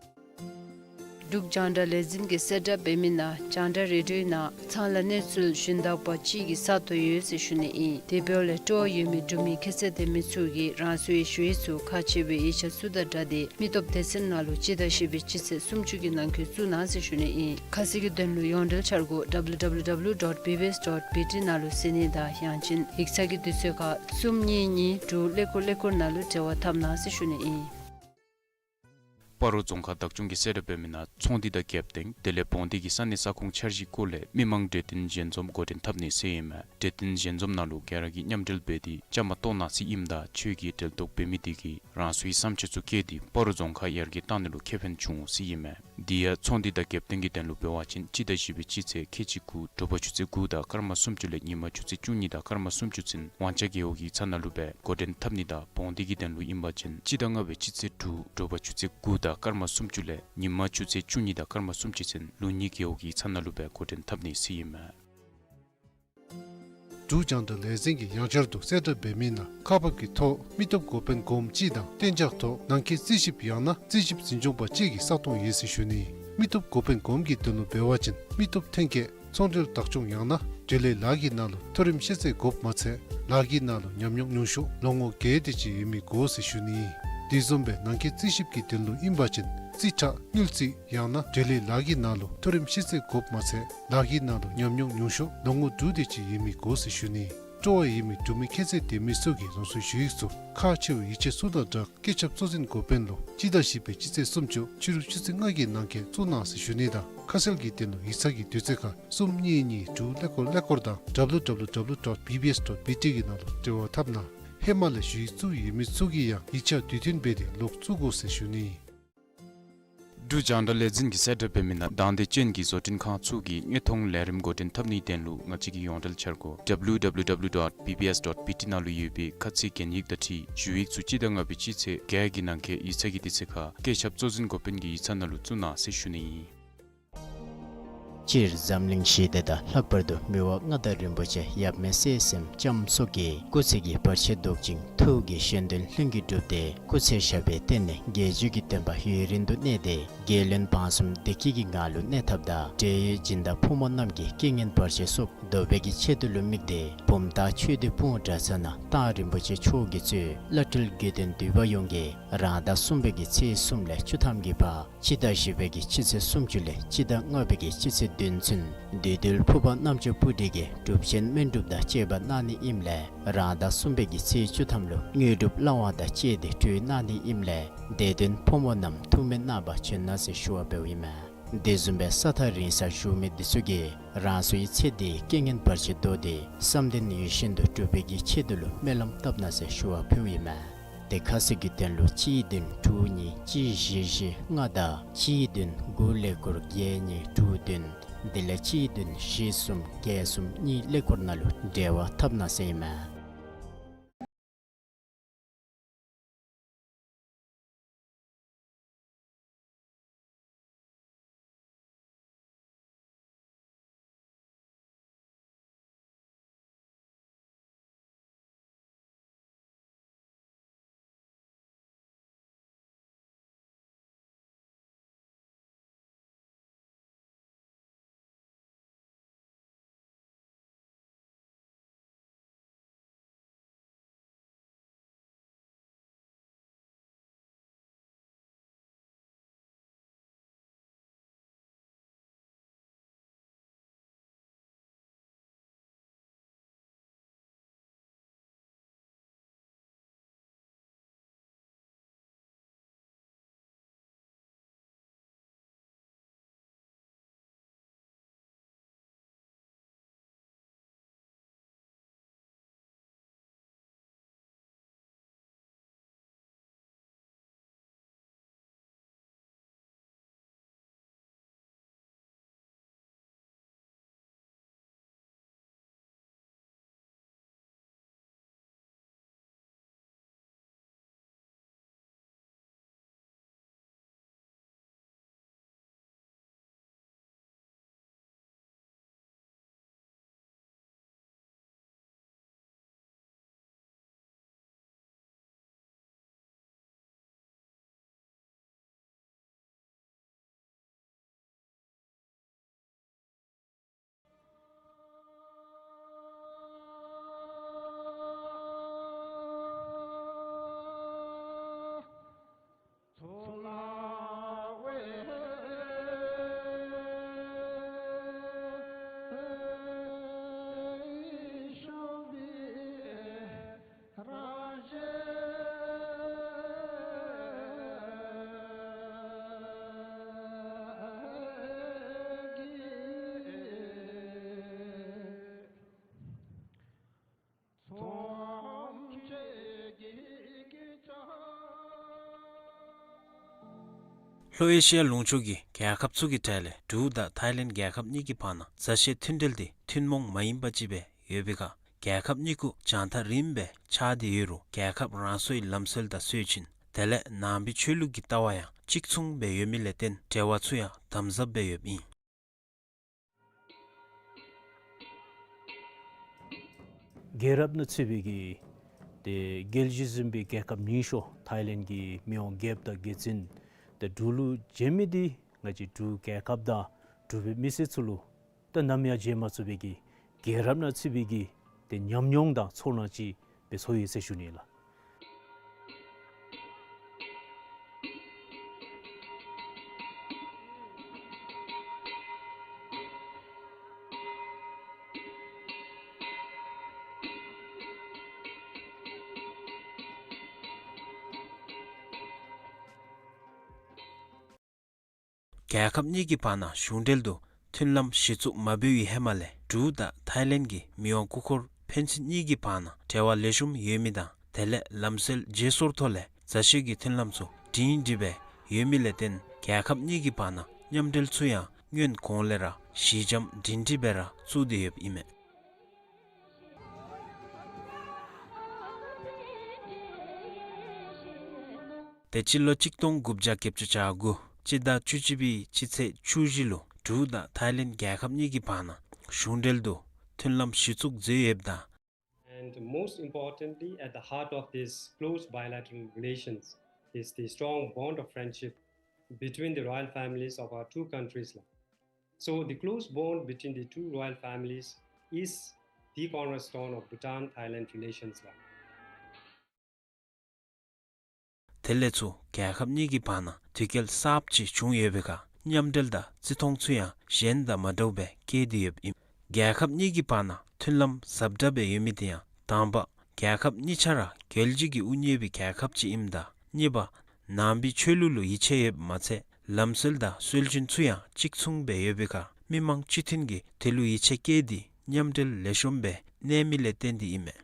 འབྲུག་རྒྱང་བསྒྲགས་ལས་འཛིན་གྱིས་གསལ་བསྒྲགས་འབད་མི་ནང་རྒྱང་བསྒྲགས་རེ་ཌིའོ་ནང་ཚང་ལ་གནས་ཚུལ་ཞུན་དག་པ་ཅིག་གི་ས་སྟོང་ཡོད་ཟེར་ཞུ་ནི་ཨིན། དེ་འབདཝ་ལས་སྤྲོ་བ་ཡོད་མི་འབྲུག་མི་ཁྱད་ཚད་ལྡན་མི་ཚུ་གིས་རང་སོའི་ཞུ་ཡིག་ཚུ་ཁག་ཆེ་བའི་ཡིག་ཆ་ཚུ་དང་སྦྲགས་ཏེ་མི་སྟོབས་སྡེ་ཚན་ནང་ལུ་སྤྱི་ཟླ་བཞི་པའི་སྤྱི་ཚེས་སུམ་ཅུ་གི་ནང་འཁོད་བཙུགས་གནང་ཟེར་ཞུ་ནི་ཨིན། ཁ་གསལ་གྱི་དོན་ལུ་ཡོངས་འབྲེལ་འཆར་སྒོ་ཌབ་ལུ་ཌབ་ལུ་ཌོཊ་བི་བི་ཨེསི་ཌོཊ་བི་ཊི་ནང་ལུ་གཟིགས་ནི་དང་ཡང་ཅིན་ཡིག་ཚང་གི་དུས་ཚོད་ཁར་གསུམ་གཉིས་གཉིས་དྲུག་ཀླད་ཀོར་ཀླད་ཀོར་ནང་ལུ་འབྲེལ་བ་འཐབ་གནང་ཟེར་ཞུ་ནི་ཨིན། སྤ་རོ་རྫོང་ཁག་བདག་སྐྱོང་གིས་གསལ་བསྒྲགས་འབད་མི་ནང་ཚོང་འདུས་དང་རྒྱབ་རྟེན་དེ་ལས་བོང་འདི་གི་ས་གནས་ས་ཁོངས་འཆར་གཞིའི་སྐོར་ལས་མི་མང་གྲོས་བསྟུན་ཞལ་འཛོམས་འགོ་འདྲེན་འཐབ་ནི་ཟེར་ཨིན་མས། གྲོས་བསྟུན་ཞལ་འཛོམས་ནང་ལུ་ག་ར་གིས་མཉམ་འབྲེལ་འབད་དེ་བཅའ་མར་གཏོགས་གནང་ཟེར་ཨིནམ་ད་ཆོས་ཀྱི་འབྲེལ་གཏོགས་འབད་མི་དེ་གིས་རང་སོའི་བསམ་འཆར་ཚུ་བཀོད་དེ་སྤ་རོ་རྫོང་ཁག་ཡར་རྒྱས་གཏང་ནི་ལུ་ཁེ་ཕན་འབྱུང་ཟེར་ཨིན་མས། དེ་ཡང་ཚོང་འདུས་དང་རྒྱབ་རྟེན་གྱི་དོན་ལུ་འབད་བ་ཅིན་སྤྱི་ཟླ་བཞི་པའི་སྤྱི་ཚེས་ཁལ་གཅིག་དགུ་དྲོ་པ་ཆུ་ཚོད་དགུ་དང་སྐར་མ་སུམ་ཅུ་ལས་ཉིན་མ་ཆུ་ཚོད་བཅུ་གཉིས་དང་སྐར་མ་སུམ་ཅུ་ཚུན་དབང་ཆ་རྒེད་འོག་ཡིག་ཚང་ནང་ལུ་སྦེ་འགོ་འདྲེན་འཐབ་ནི་དང་བོང་འདི་གི་དོན་ལུ་ཨིན་པ་ཅིན་སྤྱི་ཟླ་ལྔ་པའི་སྤྱི་ཚེས་དྲུག་དྲོ་པ་ཆུ་ཚོད་དགུ་དང་སྐར་མ་སུམ་ཅུ་ལས་ཉིན་མ་ཆུ་ཚོད་བཅུ་གཉིས་དང་སྐར་མ་སུམ་ཅུ་ཚུན་ལུང་གཉིས་རྒེད་འོག་ཡིག་ཚང་ནང་ལུ་སྦེ་འགོ་འདྲེན་འཐབ་ནི་ཟེར་ཨིན་མས། འབྲུག་རྒྱང་བསྒྲགས་ལས་འཛིན་གྱིས་ཡང་བསྐྱར་དུ་གསལ་བསྒྲགས་འབད་མི་ནང་ཁག་འབག་གི་ཐོག་མི་སྟོབས་འགོ་དཔོན་གོངམ་གཅིག་དང་གཏན་འཇགས་ཐོག་ནང་འཁོད་རྩིས་ཞིབ་ཡང་ན་རྩིས་ཞིབ་འཛིན་སྐྱོང་པ་གཅིག་གི་ས་སྟོང་ཡོད་ཟེར་ཞུ་ནི། མི་སྟོབས་འགོ་དཔོན་གོངམ་གྱི་དོན་ལུ་འབད་བ་ཅིན་མི་སྟོབས་ཐོན་སྐྱེད་ཚོང་འབྲེལ་བདག་སྐྱོང་ཡང་ན་འབྲེལ་ཡོད་ལཱ་གི་ནང་ལུ་མཐོ་རིམ་ཤེས་ཚད་དགོཔ་མ་ཚད་ལཱ་གི་ནང་ལུ་ཉམས་མྱོང་ཉུང་ཤོས་ལོ་ངོ་བརྒྱད་དེ་ཅིག་ཡོད་མི་དགོ་ཟེར་ཞུ་ནི། དེ་བཟུམ་སྦེ་ནང་འཁོད་རྩིས་ཞིབ་ཀྱི་དོན་ལུ་ཨིན་པ་ཅིན་རྩིས་ཁྲ་དངུལ་རྩིས་ཡང་ན་འབྲེལ་ཡོད་ལཱ་གི་ནང་ལུ་མཐོ་རིམ་ཤེས་ཚད་དགོཔ་མ་ཚད་ལཱ་གི་ནང་ལུ་ཉམས་མྱོང་ཉུང་ཤོས་ལོ་ངོ་དྲུག་དེ་ཅིག་ཡོད་མི་དགོ་ཟེར་ཞུ་ནི། སྤྲོ་བ་ཡོད་མི་འབྲུག་མི་ཁྱད་ཚད་ལྡན་མི་ཚུ་གིས་རང་སོའི་ཞུ་ཡིག་ཚུ་ཁག་ཆེ་བའི་ཡིག་ཆ་ཚུ་དང་སྦྲགས་སྐུ་ཚབ་གཙོ་འཛིན་འགོ་དཔོན་ལུ་སྤྱི་ཟླ་བཞི་པའི་སྤྱི་ཚེས་སུམ་ཅུ་ཕྱི་རུ་ཆུ་ཚོད་ལྔ་གི་ནང་འཁོད་བཙུགས་གནང་ཟེར་ཞུ་ནི་དང་ཁ་གསལ་གྱི་དོན་ལུ་ཡིག་ཚང་གི་དུས་ཚོད་ཁར་གསུམ་གཉིས་གཉིས་དྲུག་ཀླད་ཀོར་ཀླད་ཀོར་དང་ཌབ་ལུ་ཌབ་ལུ་ཌབ་ལུ་ཌོཊ་བི་བི་ཨེསི་ཌོཊ་བི་ཊི་གི་ནང་ལུ་འབྲེལ་བ་འཐབ་གནང་། ཧེ་མ་ལས་ཞུ་ཡིག་བཙུགས་ཡོད་མི་ཚུ་གིས་ཡང་ཡིག་ཆ་དུས་མཐུན་འབད་དེ་ལོག་བཙུགས་དགོ་ཟེར་ཞུ་ནི། འབྲུག་རྒྱང་བསྒྲགས་ལས་འཛིན་གྱིས་གསལ་བསྒྲགས་འབད་མི་ནང་དང་འདོད་ཅན་གྱི་བཟོ་སྐྲུན་ཁང་ཚུ་གིས་དངོས་མཐོང་ལས་རིམ་འགོ་འདྲེན་འཐབ་ནིའི་དོན་ལུ་ང་བཅས་ཀྱི་ཡོངས་འབྲེལ་འཆར་སྒོ་W W W dot B B S dot B T ནང་ལུ་ཡོད་པའི་ཁ་ཚིག་གན་ཡིག་དང་འཁྲིལ་ཞུ་ཡིག་ཚུ་སྤྱི་ཟླ་ལྔ་པའི་སྤྱི་ཚེས་བརྒྱད་ཀྱི་ནང་འཁོད་ཡིག་ཚང་གི་དུས་ཚོད་ཁར་བཀོད་ཁྱབ་གཙོ་འཛིན་འགོ་དཔོན་གྱི་ཡིག་ཚང་ནང་ལུ་བཙུགས་གནང་ཟེར་ཞུ་ནི་ཨིན། སྤྱིར་འཛམ་གླིང་ཞི་བདེ་དང་ལྷག་པར་དུ་མི་དབང་མངའ་བདག་རིན་པོ་ཆེ་ཡབ་མེས་སྲས་གསུམ་ལྕམ་སོགས་ཀྱི་སྐུ་ཚེ་གི་བར་ཆད་བཟློག་ཅིང་ཐུགས་ཀྱི་བཞེད་དོན་ལྷུན་གྱིས་གྲུབ་སྟེ་སྐུ་ཚེ་ཞབས་པད་བརྟན་ནས་དགེ་བཅུ་གི་བསྟན་པ་ཡུན་རིང་དུ་གནས་ཏེ་རྒྱལ་བློན་འབངས་གསུམ་བདེ་སྐྱིད་ཀྱི་ངང་ལུ་གནས་ཐབས་དང་འབྲེལ་ཡོད་སྦྱིན་བདག་ཕོ་མོ་རྣམས་ཀྱི་རྐྱེན་ངན་བར་ཆད་སོགས་བཟློག་པའི་གི་ཆེད་དུ་ལུ་དམིགས་ཏེ་བུམ་ཐང་ཆོས་སྡེ་སྤུངས་གྲྭ་ཚང་ནང་མཐའ་རིན་པོ་ཆེ་མཆོག་གིས་གཙོས་བླ་སྤྲུལ་དགེ་འདུན་འདུས་པ་ཡོངས་ཀྱིས་རང་ཟླ་གསུམ་པའི་གི་ཚེས་གསུམ་ལས་བཅུ་ཐམ་གྱི་བར་སྤྱི་ཟླ་བཞི་པའི་གི་སྤྱི་ཚེས་སུམ་ཅུ་ལས་སྤྱི་ཟླ་ལྔ་པའི་གི་སྤྱི་ཚེས་བདུན་ཚུན་འདུས་འདུལ་ཕུར་པ་རྣམ་ཅོ་སྤུ་གྲི་གི་སྒྲུབ་ཆེན་སྨན་སྒྲུབ་དང་བཅས་པ་གནང་ནི་ཨིནམ་ལས་རང་ཟླ་གསུམ་པའི་གི་ཚེས་བཅུ་ཐམ་ལུ་དངོས་གྲུབ་བླང་བ་དང་བཅས་ཏེ་གྲོལ་གནང་ནི་ཨིནམ་ལས་དད་ལྡན་ཕོ་མོ་རྣམས་ཐུགས་སྨོན་གནང་བར་བྱོན་གནང་ཟེར་ཞུ་བ་འབདཝ་ཨིན་མས། དེ་བཟུམ་སྦེ་ས་ཐག་རིང་སར་བཞུགས་མི་འདི་ཚུ་གིས་རང་སོའི་ཚེ་འདིའི་རྐྱེན་ངན་བར་ཆད་བཟློག་སྟེ་བསམ་དོན་ཡིད་བཞིན་དུ་འགྲུབ་པའི་གི་ཆེད་དུ་ལུ་སྨོན་ལམ་བཏབ་གནང་ཟེར་ཞུ་བ་ཕུལཝ་ཨིན་མས། དེ་ཁ་གསལ་གྱི་དོན་ལུ་གཅིག་བདུན་དྲུག་གཉིས་གཅིག་བཞི་བཞི་ལྔ་དང་གཅིག་བདུན་དགུ་ཀླད་ཀོར་བརྒྱད་གཉིས་དྲུག་བདུན་དེ་ལས་གཅིག་བདུན་བཞི་གསུམ་བརྒྱད་གསུམ་གཉིས་ཀླད་ཀོར་ནང་ལུ་འབྲེལ་བ་འཐབ་གནང་ཟེར་ཨིན་མས། ལྷོ་ཨེ་ཤི་ཡ་ལུང་ཕྱོགས་ཀྱི་རྒྱལ་ཁབ་ཚུ་གི་གྲས་ལས་འབྲུག་དང་ཐའི་ལེནཌ་རྒྱལ་ཁབ་གཉིས་ཀྱི་བར་ན་མཛའ་བཤེས་མཐུན་འབྲེལ་འདི་ཐུན་མོང་མ་ཡིན་པ་ཅིག་སྦེ་ཡོད་པའི་ཁར་རྒྱལ་ཁབ་གཉིས་ཀྱི་བྱང་མཐའ་རིངམ་སྦེ་ཆགས་ཏེ་ཡོད་རུང་རྒྱལ་ཁབ་རང་སོའི་ལམ་སྲོལ་དང་སྲོལ་རྒྱུན་དེ་ལས་ནང་པའི་ཆོས་ལུགས་ཀྱི་ལྟ་བ་ཡང་གཅིག་མཚུངས་སྦེ་ཡོད་མི་ལས་བརྟེན་འབྲེལ་བ་ཚུ་ཡང་དམ་ཟབ་སྦེ་ཡོདཔ་ཨིན། རྒྱལ་རབས་ནང་ཚུད་པའི་གི་ཏེ་རྒྱལ་གཞི་འཛིན་པའི་རྒྱལ་ཁབ་ཉེ་ཤོས་ཐའི་ལེནཌ་གི་མི་དབང་རྒྱལཔོ་དང་རྒྱལ་བཙུན་ཏེ་འབྲུག་ལུ་བྱོན་མི་འདི་ང་བཅས་འབྲུག་རྒྱལ་ཁབ་དང་འབྲུག་པའི་མི་སེར་ཚུ་ལུ་ཏེ་ནམ་ཡང་བརྗེད་མ་ཚུགས་པའི་གི་རྒྱལ་རབས་ནང་ཚུད་པའི་གི་ཏེ་ཉམས་མྱོང་དང་ཚོར་སྣང་ཅིག་སྦེ་ཚོར་ཡི་ཟེར་ཞུ་ནི་ལགས། རྒྱལ་ཁབ་གཉིས་ཀྱི་བར་ན་གཞུང་འབྲེལ་དུ་མཐུན་ལམ་གཞི་བཙུགས་མ་འབད་བའི་ཧེ་མ་ལས་འབྲུག་དང་ཐའི་ལེནཌ་གི་མི་དབང་སྐུ་འཁོར་ཕན་ཚུན་གཉིས་ཀྱི་བར་ན་འབྲེལ་བ་ལེགས་ཤོམ་ཡོད་མི་དང་དེ་ལས་ལམ་སྲོལ་བརྗེ་སོར་ཐོག་ལས་མཛའ་བཤེས་ཀྱི་མཐུན་ལམ་ཚུ་སྒྲིང་སྒྲི་སྦེ་ ཡོད་མི་ལས་བརྟེན་རྒྱལ་ཁབ་གཉིས་ཀྱི་བར་ན་མཉམ་འབྲེལ་ཚུ་ཡང་སྔོན་གོང་ལས་ར་ཞི་འཇམ་སྒྲིང་སྒྲི་སྦེ་ར་བཙུགས་ཏེ་ཡོདཔ་ཨིན་མས། ཏེ་སྤྱི་ལོ་གཅིག་སྟོང་དགུ་བརྒྱ་བརྒྱད་ཅུ་གྱ་དགུ་སྤྱི་ཟླ་བཅུ་གཅིག་པའི་སྤྱི་ཚེས་བཅུ་བཞི་ལུ་འབྲུག་དང་ཐའི་ལེནཌ་རྒྱལ་ཁབ་གཉིས་ཀྱི་བར་ན་གཞུང་འབྲེལ་དུ་མཐུན་ལམ་གཞི་བཙུགས་མཛད་ཡོདཔ་ད། And most importantly, at the heart of this close bilateral relations is the strong bond of friendship between the royal families of our two countries. So the close bond between the two royal families is the cornerstone of Bhutan-Thailand relations. དེ་ལས་ཚུར་རྒྱལ་ཁབ་གཉིས་ཀྱི་བར་ན་དོས་འགལ་གསརཔ་ཅིག་བྱུང་ཡོད་པའི་ཁར་མཉམ་འབྲེལ་དང་བརྩི་མཐོང་ཚུ་ཡང་གཞན་དང་མ་འདྲཝ་སྦེ་བསྐྱེད་དེ་ཡོདཔ་ཨིན། རྒྱལ་ཁབ་གཉིས་ཀྱི་བར་ན་མཐུན་ལམ་ཟབ་དྲགས་སྦེ་ཡོད་མི་དེ་ཡང་དང་པ་རྒྱལ་ཁབ་གཉིས་ཆ་ར་རྒྱལ་བརྒྱུད་ཀྱི་དབུ་བརྙེས་པའི་རྒྱལ་ཁབ་ཅིག་ཨིནམ་ད་གཉིས་པ་ནང་པའི་ཆོས་ལུགས་ལུ་ཡིད་ཆེས་ཡོདཔ་མ་ཚད་ལམ་སྲོལ་དང་སྲོལ་རྒྱུན་ཚུ་ཡང་གཅིག་མཚུངས་སྦེ་ཡོད་པའི་ཁར་མི་མང་སྤྱི་མཐུན་གྱིས་དེ་ལུ་ཡིད་ཆེས་བསྐྱེད་དེ་མཉམ་འབྲེལ་ལེགས་ཤོམ་སྦེ་གནས་མི་ལས་བརྟེན་ཏེ་ཨིན་མས།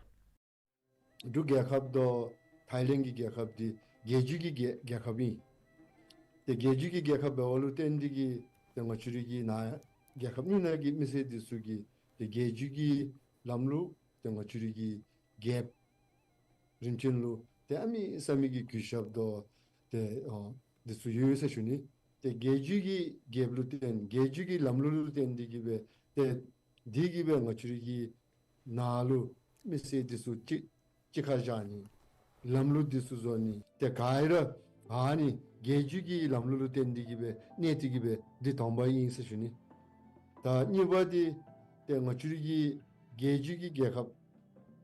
འབྲུག་རྒྱལ་ཁབ་དང་ཐའི་ལེནཌ་གི་རྒྱལ་ཁབ་འདི་རྒྱལ་བརྒྱུད་ཀྱི་རྒྱལ་རྒྱལ་ཁབ་ཨིན། ཏེ་རྒྱལ་བརྒྱུད་ཀྱི་རྒྱལ་ཁབ་འབདཝ་ལུ་བརྟེན་ཏེ་གིས་ཏེ་ང་བཅས་རའི་གི་ནཱ་རྒྱལ་ཁབ་གཉིས་ནང་གི་མི་སེར་འདི་ཚུ་གིས་ཏེ་རྒྱལ་བརྒྱུད་ཀྱི་ལམ་ལུགས་ཏེ་ང་བཅས་རའི་གི་རྒྱལཔོ་རིམ་བྱོན་ལུ་ཏེ་གནམ་མེད་ས་མེད་ཀྱི་གུས་ཞབས་དང་ཏེ་ཨ་འདི་ཚུ་ཡོད་ཟེར་ཞུ་ནི། ཏེ་རྒྱལ་བརྒྱུད་ཀྱི་རྒྱལཔོ་ལུ་བརྟེན་རྒྱལ་བརྒྱུད་ཀྱི་ལམ་ལུགས་ལུ་བརྟེན་ཏེ་གིས་སྦེ་ཏེ་འདི་གིས་སྦེ་ང་བཅས་རའི་གི་ནཱ་ལུ་མི་སེར་འདི་ཚུ་གཅིག་གཅིག་ཁར་བཞག་ནི། ལམ་ལུགས་འདི་ཚུ་བཟོ་ནི། ཏེ་ག་ར་ཨ་ནི་རྒྱལ་བརྒྱུད་ཀྱི་ལམ་ལུགས་ལུ་བརྟེན་ཏེ་གིས་སྦེ་གནས་ཏེ་གིས་སྦེ་འདི་དང་པ་ཨིན་ཟེར་ཞུ་ནི། ད་གཉིས་པ་འདི་ཏེ་ང་བཅས་རའི་གི་རྒྱལ་བརྒྱུད་ཀྱི་རྒྱལ་ཁབ་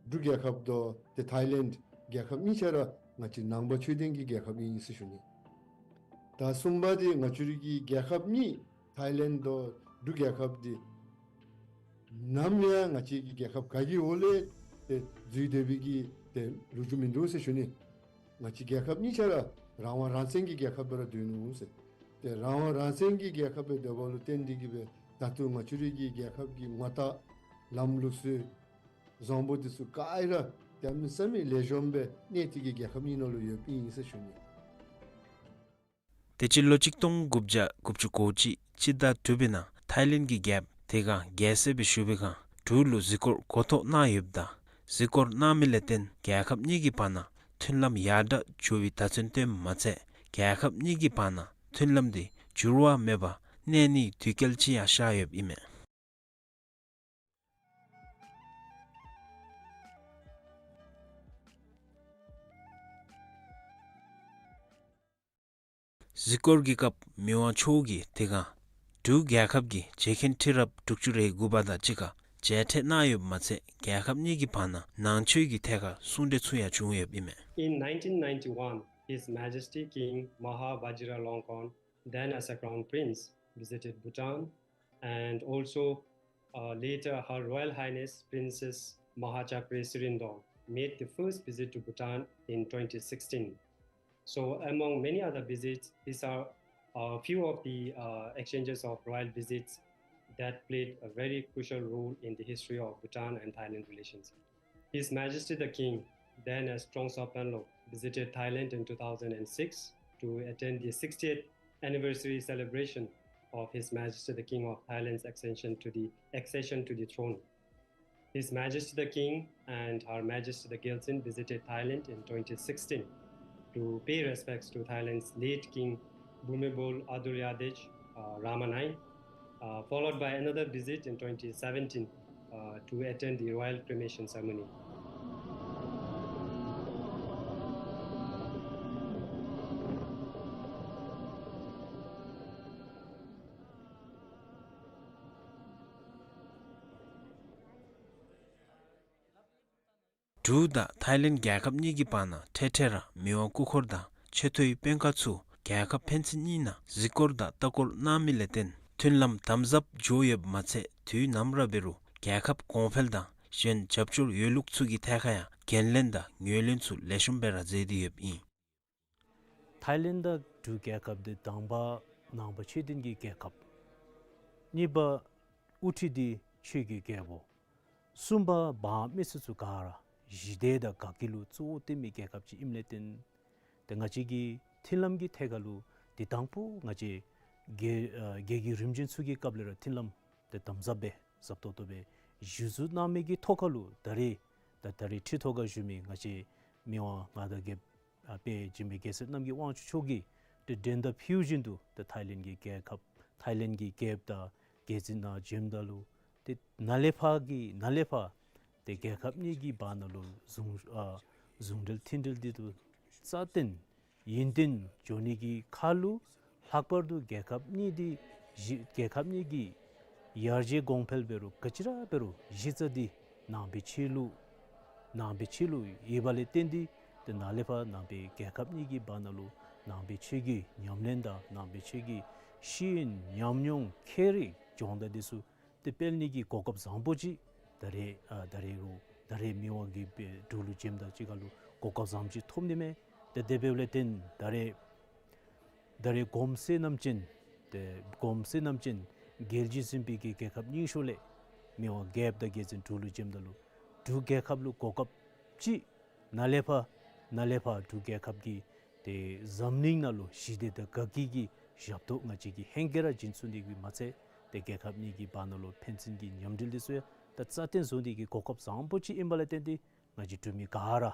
འབྲུག་རྒྱལ་ཁབ་དང་ཏེ་ཐའི་ལེནཌ་རྒྱལ་ཁབ་གཉིས་ཆ་ར་ང་བཅས་ནང་པ་ཆོས་ལྡན་གྱི་རྒྱལ་ཁབ་ཨིན་ཟེར་ཞུ་ནི། ད་གསུམ་པ་འདི་ང་བཅས་རའི་གི་རྒྱལ་ཁབ་གཉིས་ཐའི་ལེནཌ་དང་འབྲུག་རྒྱལ་ཁབ་འདི་ནམ་ཡང་ང་བཅས་ཀྱི་རྒྱལ་ཁབ་ག་གི་འོག་ལས་ཏེ་འཛུལ་སྡོད་པའི་གི་ཏེ་ལོ་རྒྱུས་མིན་འདུག་ཟེར་ཞུ་ནི། ང་བཅས་རྒྱལ་ཁབ་གཉིས་ཆ་ར་རང་དབང་རང་བཙན་གྱི་རྒྱལ་ཁབ་སྦེ་ར་སྡོད་ནུག་ཟེར། ཏེ་རང་དབང་རང་བཙན་གྱི་རྒྱལ་ཁབ་སྦེ་སྡོདཔ་ལུ་བརྟེན་ཏེ་གིས་སྦེ་ད་ལྟོ་ང་བཅས་རའི་གི་རྒྱལ་ཁབ་ཀྱི་ངོ་རྟགས་ལམ་ལུགས་སྲོལ་བཟང་པོ་འདི་ཚུ་ག་ར་གནམ་མེད་ས་མེད་ལེགས་ཤོམ་སྦེ་གནས་ཏེ་གིས་རྒྱལ་ཁབ་གཉིས་ནང་ལུ་ཡོདཔ་ཨིན་ཟེར་ཞུ་ནི། ཏེ་སྤྱི་ལོ་གཅིག་སྟོང་དགུ་བརྒྱ་དགུ་བཅུ་གོ་གཅིག་སྤྱི་ཟླ་དྲུག་པའི་ནང་ཐའི་ལེནཌ་གི་རྒྱལཔོ་དེ་སྒང་རྒྱལ་སྲས་སྦེ་བཞུགས་པའི་སྒང་འབྲུག་ལུ་གཟིགས་སྐོར་གོ་ཐོབ་གནང་ཡོདཔ་ད་གཟིགས་སྐོར་གནང་མི་ལས་བརྟེན་རྒྱལ་ཁབ་གཉིས་ཀྱི་བར་ན་མཐུན་ལམ་ཡར་དྲག་འགྱོ་བའི་བརྡ་མཚོན་སྟོནམ་མ་ཚད་རྒྱལ་ཁབ་གཉིས་ཀྱི་བར་ན་མཐུན་ལམ་འདི་འགྱུར་བ་མེད་པར་གནས་ནིའི་དོས་འགལ་ཅིག་ཡང་ཤར་ཡོདཔ་ཨིན་མས། གཟིགས་སྐོར་གྱི་སྐབས་མི་དབང་མཆོག་གིས་དེ་སྒང་འབྲུག་རྒྱལ་ཁབ་ཀྱི་མཇལ་མཁན་ཁྲི་རབས་དྲུག་ཅུ་རེ་དགུ་པ་དང་གཅིག་ཁར་མཇལ་འཕྲད་གནང་ཡོདཔ་མ་ཚད་རྒྱལ་ཁབ་གཉིས་ཀྱི་བར་ན་ནང་ཆོས་ཀྱི་ཐད་ཁར་གསུང་གྲོས་ཚུ་ཡང་བྱུང་ཡོདཔ་ཨིན་མས། In nineteen ninety-one, His Majesty King Maha Vajiralongkorn, then as a Crown Prince, visited Bhutan, and also, uh, later Her Royal Highness Princess Mahachakre Sirindorn made the first visit to Bhutan in twenty sixteen. So, among many other visits, these are a few of the, uh, exchanges of royal visits that played a very crucial role in the history of Bhutan and Thailand relations. His Majesty the King, then as Trongsa Panlok, visited Thailand in two thousand and six to attend the sixtieth anniversary celebration of His Majesty the King of Thailand's accession to the, accession to the throne. His Majesty the King and Her Majesty the Gyaltsuen visited Thailand in twenty sixteen to pay respects to Thailand's late King Bhumibol Adulyadej, uh, Rama nine, uh, followed by another visit in twenty seventeen, uh, to attend the royal cremation ceremony. འབྲུག་དང་ཐའི་ལེནཌ་རྒྱལ་ཁབ་གཉིས་ཀྱི་བར་ན་འཕྲལ་འཕྲལ་ར་མི་དབང་སྐུ་འཁོར་དང་ཆེ་མཐོའི་དཔོན་ཁག་ཚུ་རྒྱལ་ཁབ་ཕན་ཚུན་གཉིས་ནང་གཟིགས་སྐོར་དང་ལྟ་སྐོར་གནང་མི་ལས་བརྟེན་མཐུན་ལམ་དམ་ཟབ་འགྱོ་ཡོདཔ་མ་ཚད་དུས་ནམ་ར་འབད་རུང་རྒྱལ་ཁབ་གོང་འཕེལ་དང་གཞན་རྒྱབ་སྐྱོར་ཡོད་ལུགས་ཚུ་གི་ཐད་ཁར་ཡང་འགན་ལེན་དང་ངོས་ལེན་ཚུ་ལེགས་ཤོམ་སྦེ་ར་མཛད་དེ་ཡོདཔ་ཨིན། ཐའི་ལེནཌ་དང་འབྲུག་རྒྱལ་ཁབ་འདི་དང་པ་ནང་པ་ཆོས་ལྡན་གྱི་རྒྱལ་ཁབ། གཉིས་པ་དབུ་ཁྲིད་འདི་ཆོས་ཀྱི་རྒྱལ་པོ། གསུམ་པ་འབངས་མི་སེར་ཚུ་ག་ར་ཞི་བདེ་དང་དགའ་སྐྱིད་ལུ་གཙོ་བོ་བཏོན་མི་རྒྱལ་ཁབ་ཅིག་ཨིནམ་ལས་བརྟེན་ཏེ་ང་བཅས་ཀྱི་མཐུན་ལམ་གྱི་ཐད་ཁར་ལུ་ ཏེ་དང་པོ་ང་བཅས་རྒྱལ་ཨ་རྒྱལ་གྱི་རིམ་བྱོན་ཚུ་གི་སྐབས་ལས་ར་མཐུན་ལམ་ཏེ་དམ་ཟབ་སྦེ་ཟབ་ཏོག་ཏོ་སྦེ་བཞུགས་ཚུགས་གནང་མི་གི་ཐོག་ཁ་ལུ་ད་རེས་ད་ད་རེས་ཁྲི་ཐོག་ཁར་བཞུགས་མི་ང་བཅས་མི་དབང་མངའ་བདག་རྒྱལཔོ་ཨ་དཔལ་འཇིགས་མེད་རྒྱལ་སྲས་རྣམ་རྒྱལ་དབང་ཕྱུག་མཆོག་གིས་ཏེ་འགྲན་ཟླ་ཕུལཝ་བཞིན་དུ་ཏེ་ཐའི་ལེནཌ་གི་རྒྱལ་ཁབ་ཐའི་ལེནཌ་གི་རྒྱལཔོ་དང་རྒྱལ་བཙུན་ནང་བྱོནམ་ད་ལུ་ཏེ་ནཱ་ལས་ཕར་གྱི་ནཱ་ལས་ཕར་ཏེ་རྒྱལ་ཁབ་གཉིས་ཀྱི་བར་ན་ལུ་ཟུང་ཨ་ཟུང་འབྲེལ་མཐུན་འབྲེལ་འདི་ཚུ་རྩ་བརྟན་ཡུན་བརྟན་འགྱོ་ནི་གི་ཁར་ལུ་ལྷག་པར་དུ་རྒྱལ་ཁབ་གཉིས་འདི་གཞི་རྒྱལ་ཁབ་གཉིས་ཀྱི་ཡར་རྒྱས་གོང་འཕེལ་འབད་རུང་ག་ཅི་ར་འབད་རུང་གཞི་རྩ་འདི་ནང་པའི་ཆོས་ལུགས་ནང་པའི་ཆོས་ལུགས་ཡོདཔ་ལས་བརྟེན་ཏེ་ཏེ་ནཱ་ལས་ཕར་ནང་པའི་རྒྱལ་ཁབ་གཉིས་ཀྱི་བར་ན་ལུ་ནང་པའི་ཆོས་ཀྱི་ཉམས་ལེན་དང་ནང་པའི་ཆོས་ཀྱི་ཤེས་ཡོན་ཉམས་མྱོང་ཁྱད་རིག་སྦྱོང་བརྡར་འདི་ཚུ་ཏེ་སྤེལ་ནི་གི་གོ་སྐབས་བཟང་པོ་ཅིག་ད་རེས་ཨ་ད་རེས་རུང་ད་རེས་མི་དབང་གི་དཔེ་འབྲུག་ལུ་བྱོནམ་དང་གཅིག་ཁར་ལུ་གོ་སྐབས་བཟང་པོ་ཅིག་ཐོབ་ནི་མས། ཏེ་དེ་འབདཝ་ལས་བརྟེན་ད་རེས་ད་རེས་གོང་ས་རྣམ་ཅན་ཏེ་གོང་ས་རྣམ་ཅན་རྒྱལ་བརྒྱུད་འཛིན་པའི་གི་རྒྱལ་ཁབ་རྙིང་ཤོས་ལས་མི་དབང་རྒྱལཔོ་དང་རྒྱལ་བཙུན་འབྲུག་ལུ་བྱོནམ་ད་ལུ་འབྲུག་རྒྱལ་ཁབ་ལུ་གོ་སྐབས་ཅིག་ནཱ་ལས་ཕར་ནཱ་ལས་ཕར་འབྲུག་རྒྱལ་ཁབ་ཀྱི་ཏེ་འཛམ་གླིང་ནང་ལུ་ཞི་བདེ་དང་དགའ་སྐྱིད་ཀྱི་ཞབས་ཏོག་ང་བཅས་ཀྱིས་ཧེང་སྐལ་ར་བྱིན་ཚུགས་ནི་གི་མ་ཚད་ཏེ་རྒྱལ་ཁབ་གཉིས་ཀྱི་བར་ན་ལུ་ཕན་ཚུན་གྱི་མཉམ་འབྲེལ་འདི་ཚུ་ཡང་ད་རྩ་བརྟན་བཟོ་ནི་གི་གོ་སྐབས་བཟང་པོ་ཅིག་ཨིནམ་ལས་བརྟེན་ཏེ་ང་བཅས་འབྲུག་མི་ག་ར་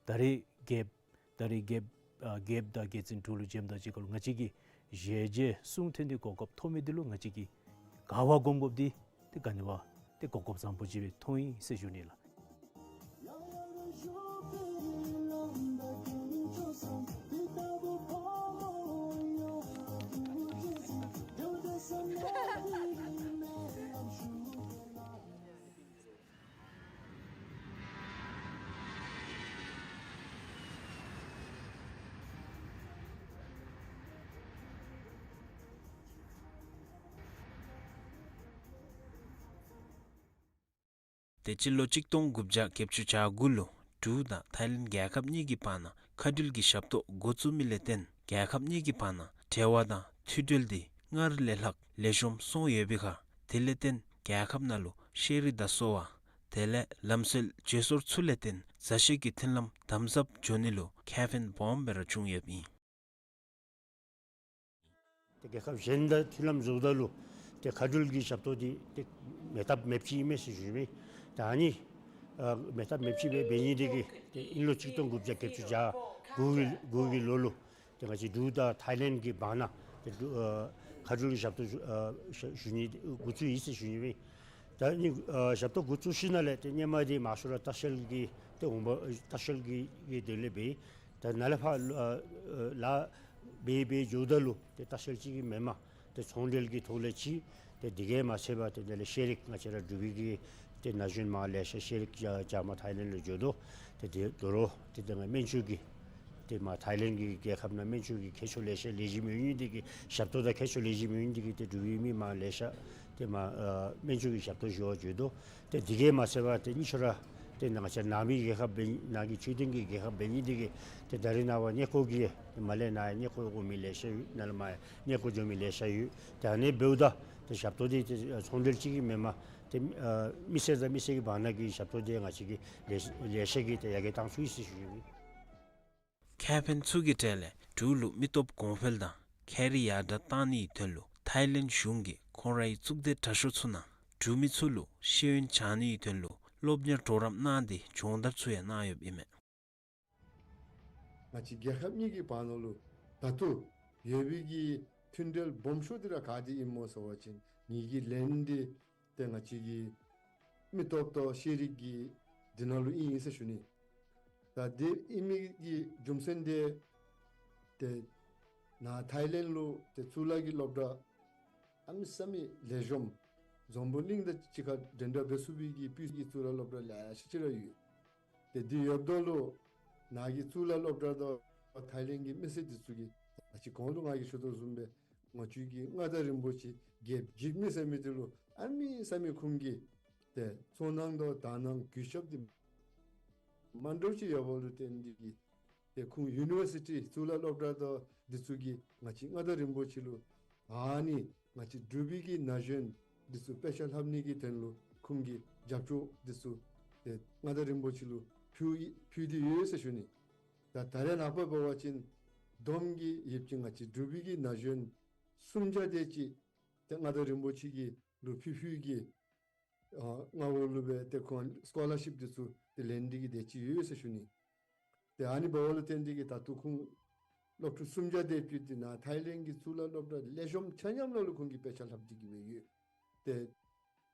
ད་རེས་རྒྱལཔོ་ད་རེས་རྒྱལཔོ་ཨ་རྒྱལཔོ་དང་རྒྱལ་བཙུན་འབྲུག་ལུ་བྱོནམ་དང་གཅིག་ཁར་ལུ་ང་བཅས་ཀྱིས་ཞལ་མཇལ་གསུང་ཐོན་ཏེ་གོ་སྐབས་ཐོབ་མི་འདི་ལུ་ང་བཅས་ཀྱིས་ག་བ་སྒོམ་སྒོམ་འདི་ཏེ་ག་ནི་བ་ཏེ་གོ་སྐབས་བཟང་པོ་ཅིག་སྦེ་མཐོང་ཡི་ཟེར་ཞུ་ནི་ལགས། ཏེ་སྤྱི་ལོ་གཅིག་སྟོང་དགུ་བརྒྱ་བརྒྱད་ཅུ་གྱ་དགུ་ལུ་འབྲུག་དང་ཐའི་ལེནཌ་རྒྱལ་ཁབ་གཉིས་ཀྱི་བར་ན་མཁའ་འགྲུལ་གྱི་ཞབས་ཏོག་འགོ་བཙུགས་མི་ལས་བརྟེན་རྒྱལ་ཁབ་གཉིས་ཀྱི་བར་ན་འབྲེལ་བ་དང་མཐུན་འབྲེལ་འདི་སྔར་ལས་ལྷག་ལེགས་ཤོམ་སོང་ཡོད་པའི་ཁར་དེ་ལས་བརྟེན་རྒྱལ་ཁབ་ནང་ལུ་ཤེས་རིག་དང་གསོ་བ་དེ་ལས་ལམ་སྲོལ་བརྗེ་སོར་ཚུ་ལས་བརྟེན་མཛའ་བཤེས་ཀྱི་མཐུན་ལམ་དམ་ཟབ་འགྱོ་ནི་ལུ་ཁེ་ཕན་སྦོམ་སྦེ་ར་བྱུང་ཡོདཔ་ཨིན། ཏེ་རྒྱལ་ཁབ་གཞན་དང་མཐུན་ལམ་བཟོཝ་ད་ལུ་ཏེ་མཁའ་འགྲུལ་གྱི་ཞབས་ཏོག་འདི་ཏེ་མེད་ཐབས་མེདཔ་ཅིག་ཨིན་མས་ཟེར་ཞུ་ནི། ད་ཨ་ནི་ཨ་མེད་ཐབས་མེདཔ་ཅིག་སྦེ་འབད་ནི་འདི་གིས་ཏེ་དབྱིན་ལོ་གཅིག་སྟོང་དགུ་བརྒྱ་བརྒྱད་ཅུ་གྱ་དགུ་གི་དགུ་གི་ལོ་ལུ་ཏེ་ང་བཅས་འབྲུག་དང་ཐའི་ལེནཌ་གི་བར་ན་ཏེ་འབྲུག་ཨ་མཁའ་འགྲུལ་གྱི་ཞབས་ཏོག་ཞུ་ཨ་ཞུ་ཞུ་ནི་འགོ་བཙུགས་ཡི་ཟེར་ཞུ་ནི་མས། ད་ཨ་ནི་ཨ་ཞབས་ཏོག་འགོ་བཙུགས་ཞིནམ་ལས་ཏེ་སྔོན་མ་འདི་མང་ཤོས་ར་ལྟ་བཤལ་གྱི་ཏེ་འོང་འབབ་ལྟ་བཤལ་གྱི་གི་དོན་ལས་འབད། ད་ནཱ་ལས་ཕར་ཨ་ལཱ་འབད་འབད་འགྱོཝ་ད་ལུ་ཏེ་ལྟ་བཤལ་ཅིག་གི་མེན་པར་ཏེ་ཚོང་འབྲེལ་གྱི་ཐོག་ལས་ཅིག་ཏེ་དེ་གིས་མ་ཚད་པར་ཏེ་དེ་ལས་ཤེས་རིག་ང་བཅས་ར་འབྲུག་པའི་གི་ཏེ་ན་གཞོན་མར་ལེ་ཤ་ཤེས་རིག་རྒྱ་རྒྱ་མར་ཐའི་ལེནཌ་ལུ་འགྱོ་དོ། ཏེ་དེ་དོ་རུང་ཏེ་དེ་སྔ་སྨན་བཅོས་ཀྱི་ཏེ་མར་ཐའི་ལེནཌ་གི་རྒྱལ་ཁབ་ནང་སྨན་བཅོས་ཀྱི་མཁས་མཆོག་ལེ་ཤ་ལེགས་ཤོམ་ཡོད་ནི་འདི་གིས་ཞབས་ཏོག་དང་མཁས་མཆོག་ལེགས་ཤོམ་ཡོད་ནི་འདི་གིས་ཏེ་འབྲུག་པའི་མི་མར་ལེ་ཤ་ཏེ་མར་ཨ་སྨན་བཅོས་ཀྱི་ཞབས་ཏོག་ཞུ་བར་འགྱོ་དོ། ཏེ་དེ་གིས་མ་ཚད་པར་ཏེ་གཉིས་ཆ་ར་ཏེ་ནཱ་ང་བཅས་ནང་པའི་རྒྱལ་ཁབ་འབད་ནང་གི་ཆོས་ལྡན་གྱི་རྒྱལ་ཁབ་འབད་ནི་འདི་གིས་ཏེ་ད་རེས་ནངས་པ་གནས་སྐོར་གྱི་མར་ལས་ནཱ་ཡང་གནས་སྐོར་འོང་མི་ལེ་ཤ་ཡོད། ནཱ་ལས་མར་ཡང་གནས་སྐོར་འགྱོ་མི་ལེ་ཤ་ཡོད། ཏེ་ཨ་ནི་འབདཝ་ད་ཏེ་ཞབས་ཏོག་འདི་ཏེ་ཚོང་འབྲེལ་ཅིག་གི་མེན་པར་ཏེ་ཨ་མི་སེར་དང་མི་སེར་གྱི་བར་ན་གི་ཞབས་ཏོག་འདི་ང་བཅས་ཀྱིས་ལེ་ལེ་ཤ་གིས་ཏེ་ཡར་རྒྱས་བཏང་ཚུགས་ཡི་ཟེར་ཞུ་ནི། ཁེ་ཕན་ཚུ་གི་གྲས་ལས་འབྲུག་ལུ་མི་སྟོབས་གོང་འཕེལ་དང་ཁེ་རིག་ཡར་དྲག་བཏང་ནིའི་དོན་ལུ་ཐའི་ལེནཌ་གཞུང་གིས་ཁོང་རའི་གཙུག་སྡེ་དྲག་ཤོས་ཚུ་ནང་འབྲུག་མི་ཚུ་ལུ་ཤེས་ཡོན་སྦྱང་ནིའི་དོན་ལུ་སློབ་གཉེར་གྲོགས་རམ་གནང་སྟེ་སྦྱོང་བརྡར་ཚུ་ཡང་གནང་ཡོདཔ་ཨིན་མས། ང་བཅས་རྒྱལ་ཁབ་གཉིས་ཀྱི་བར་ན་ལུ་ད་ལྟོ་ཡོད་པའི་གི་མཐུན་འབྲེལ་སྦོམ་ཤོས་འདི་ར་ག་ཏེ་ཨིན་མོ་ཟེར་བ་ཅིན་ངེ་གི་ལན་འདི་ཏེ་ང་བཅས་ཀྱི་མི་སྟོབས་དང་ཤེས་རིག་གི་འདི་ནང་ལུ་ཨིན་ཟེར་ཞུ་ནི། ད་དེ་ཨིན་མི་གི་རྒྱུ་མཚན་འདི་ཏེ་ནཱ་ཐའི་ལེནཌ་ལུ་ཏེ་གཙུག་ལག་གི་སློབ་གྲྭ་གནམ་མེད་ས་མེད་ལེགས་ཤོམ་འཛམ་བུ་གླིང་དང་གཅིག་ཁར་འགྲན་ཟླ་འབད་ཚུགས་པའི་གི་སྤུས་ཀྱི་གཙུག་ལག་སློབ་གྲྭ་ལེ་ཤ་ཅིག་ར་ཡོད། ཏེ་དེ་ཡོདཔ་ད་ལུ་ནཱ་གི་གཙུག་ལག་སློབ་གྲྭ་དང་ཐའི་ལེནཌ་གི་མི་སེར་འདི་ཚུ་གིས་ད་ཅི་གོང་ལུ་ང་གིས་ཞུ་དོ་བཟུམ་སྦེ་ང་བཅས་ཀྱི་མངའ་བདག་རིན་པོ་ཆེ་རྒྱལཔོ་འཇིགས་མེད་ཟེར་མི་འདི་ལུ་གནམ་མེད་ས་མེད་ཁོང་གིས་ཏེ་ཚོར་སྣང་དང་དག་སྣང་གུས་ཞབས་འདི་མ་འདྲཝ་ཅིག་ཡོདཔ་ལུ་བརྟེན་ཏེ་གིས་ཏེ་ཁོང་ཡུ་ནི་བར་སི་ཊི་གཙུག་ལག་སློབ་གྲྭ་དང་འདི་ཚུ་གིས་ང་བཅས་མངའ་བདག་རིན་པོ་ཆེ་ལུ་ཨ་ནི་ང་བཅས་འབྲུག་པའི་གི་ན་གཞོན་འདི་ཚུ་དཔེ་ཆ་ལྷབ་ནི་གི་དོན་ལུ་ཁོང་གིས་རྒྱབ་སྐྱོར་འདི་ཚུ་ཏེ་མངའ་བདག་རིན་པོ་ཆེ་ལུ་ཕུལ་ཕུལ་ཏེ་ཡོད་ཟེར་ཞུ་ནི། ད་ད་རེས་ནངས་པ་འབད་བ་ཅིན་ བསྡོམས་ཀྱིས་ཡོདཔ་ཅིག་ང་བཅས་འབྲུག་པའི་གི་ན་གཞོན་སུམ་བརྒྱ་དེ་ཅིག་ཏེ་མངའ་བདག་རིན་པོ་ཆེ་གིས་ལུ་ཕུལ་ཕུལ་གྱི་ཨ་མངའ་འོག་ལུ་སྦེ་ཏེ་ཁོང་སི་ཀོ་ལར་ཤིཔ་འདི་ཚུ་ཏེ་ལེན་ཏེ་གི་དེ་ཅིག་ཡོད་ཟེར་ཞུ་ནི། ཏེ་ཨ་ནི་འབདཝ་ལུ་བརྟེན་ཏེ་གི་ད་ལྟོ་ཁོང་སློབ་ཕྲུག་སུམ་བརྒྱ་དེ་ཅིག་འདི་ནཱ་ཐའི་ལེནཌ་གི་གཙུག་ལག་སློབ་གྲྭ་ལེགས་ཤོམ་ཆ་མཉམ་ནང་ལུ་ཁོང་གིས་དཔེ་ཆ་ལྷབ་སྟེ་གི་སྦེ་ཡོད། ཏེ་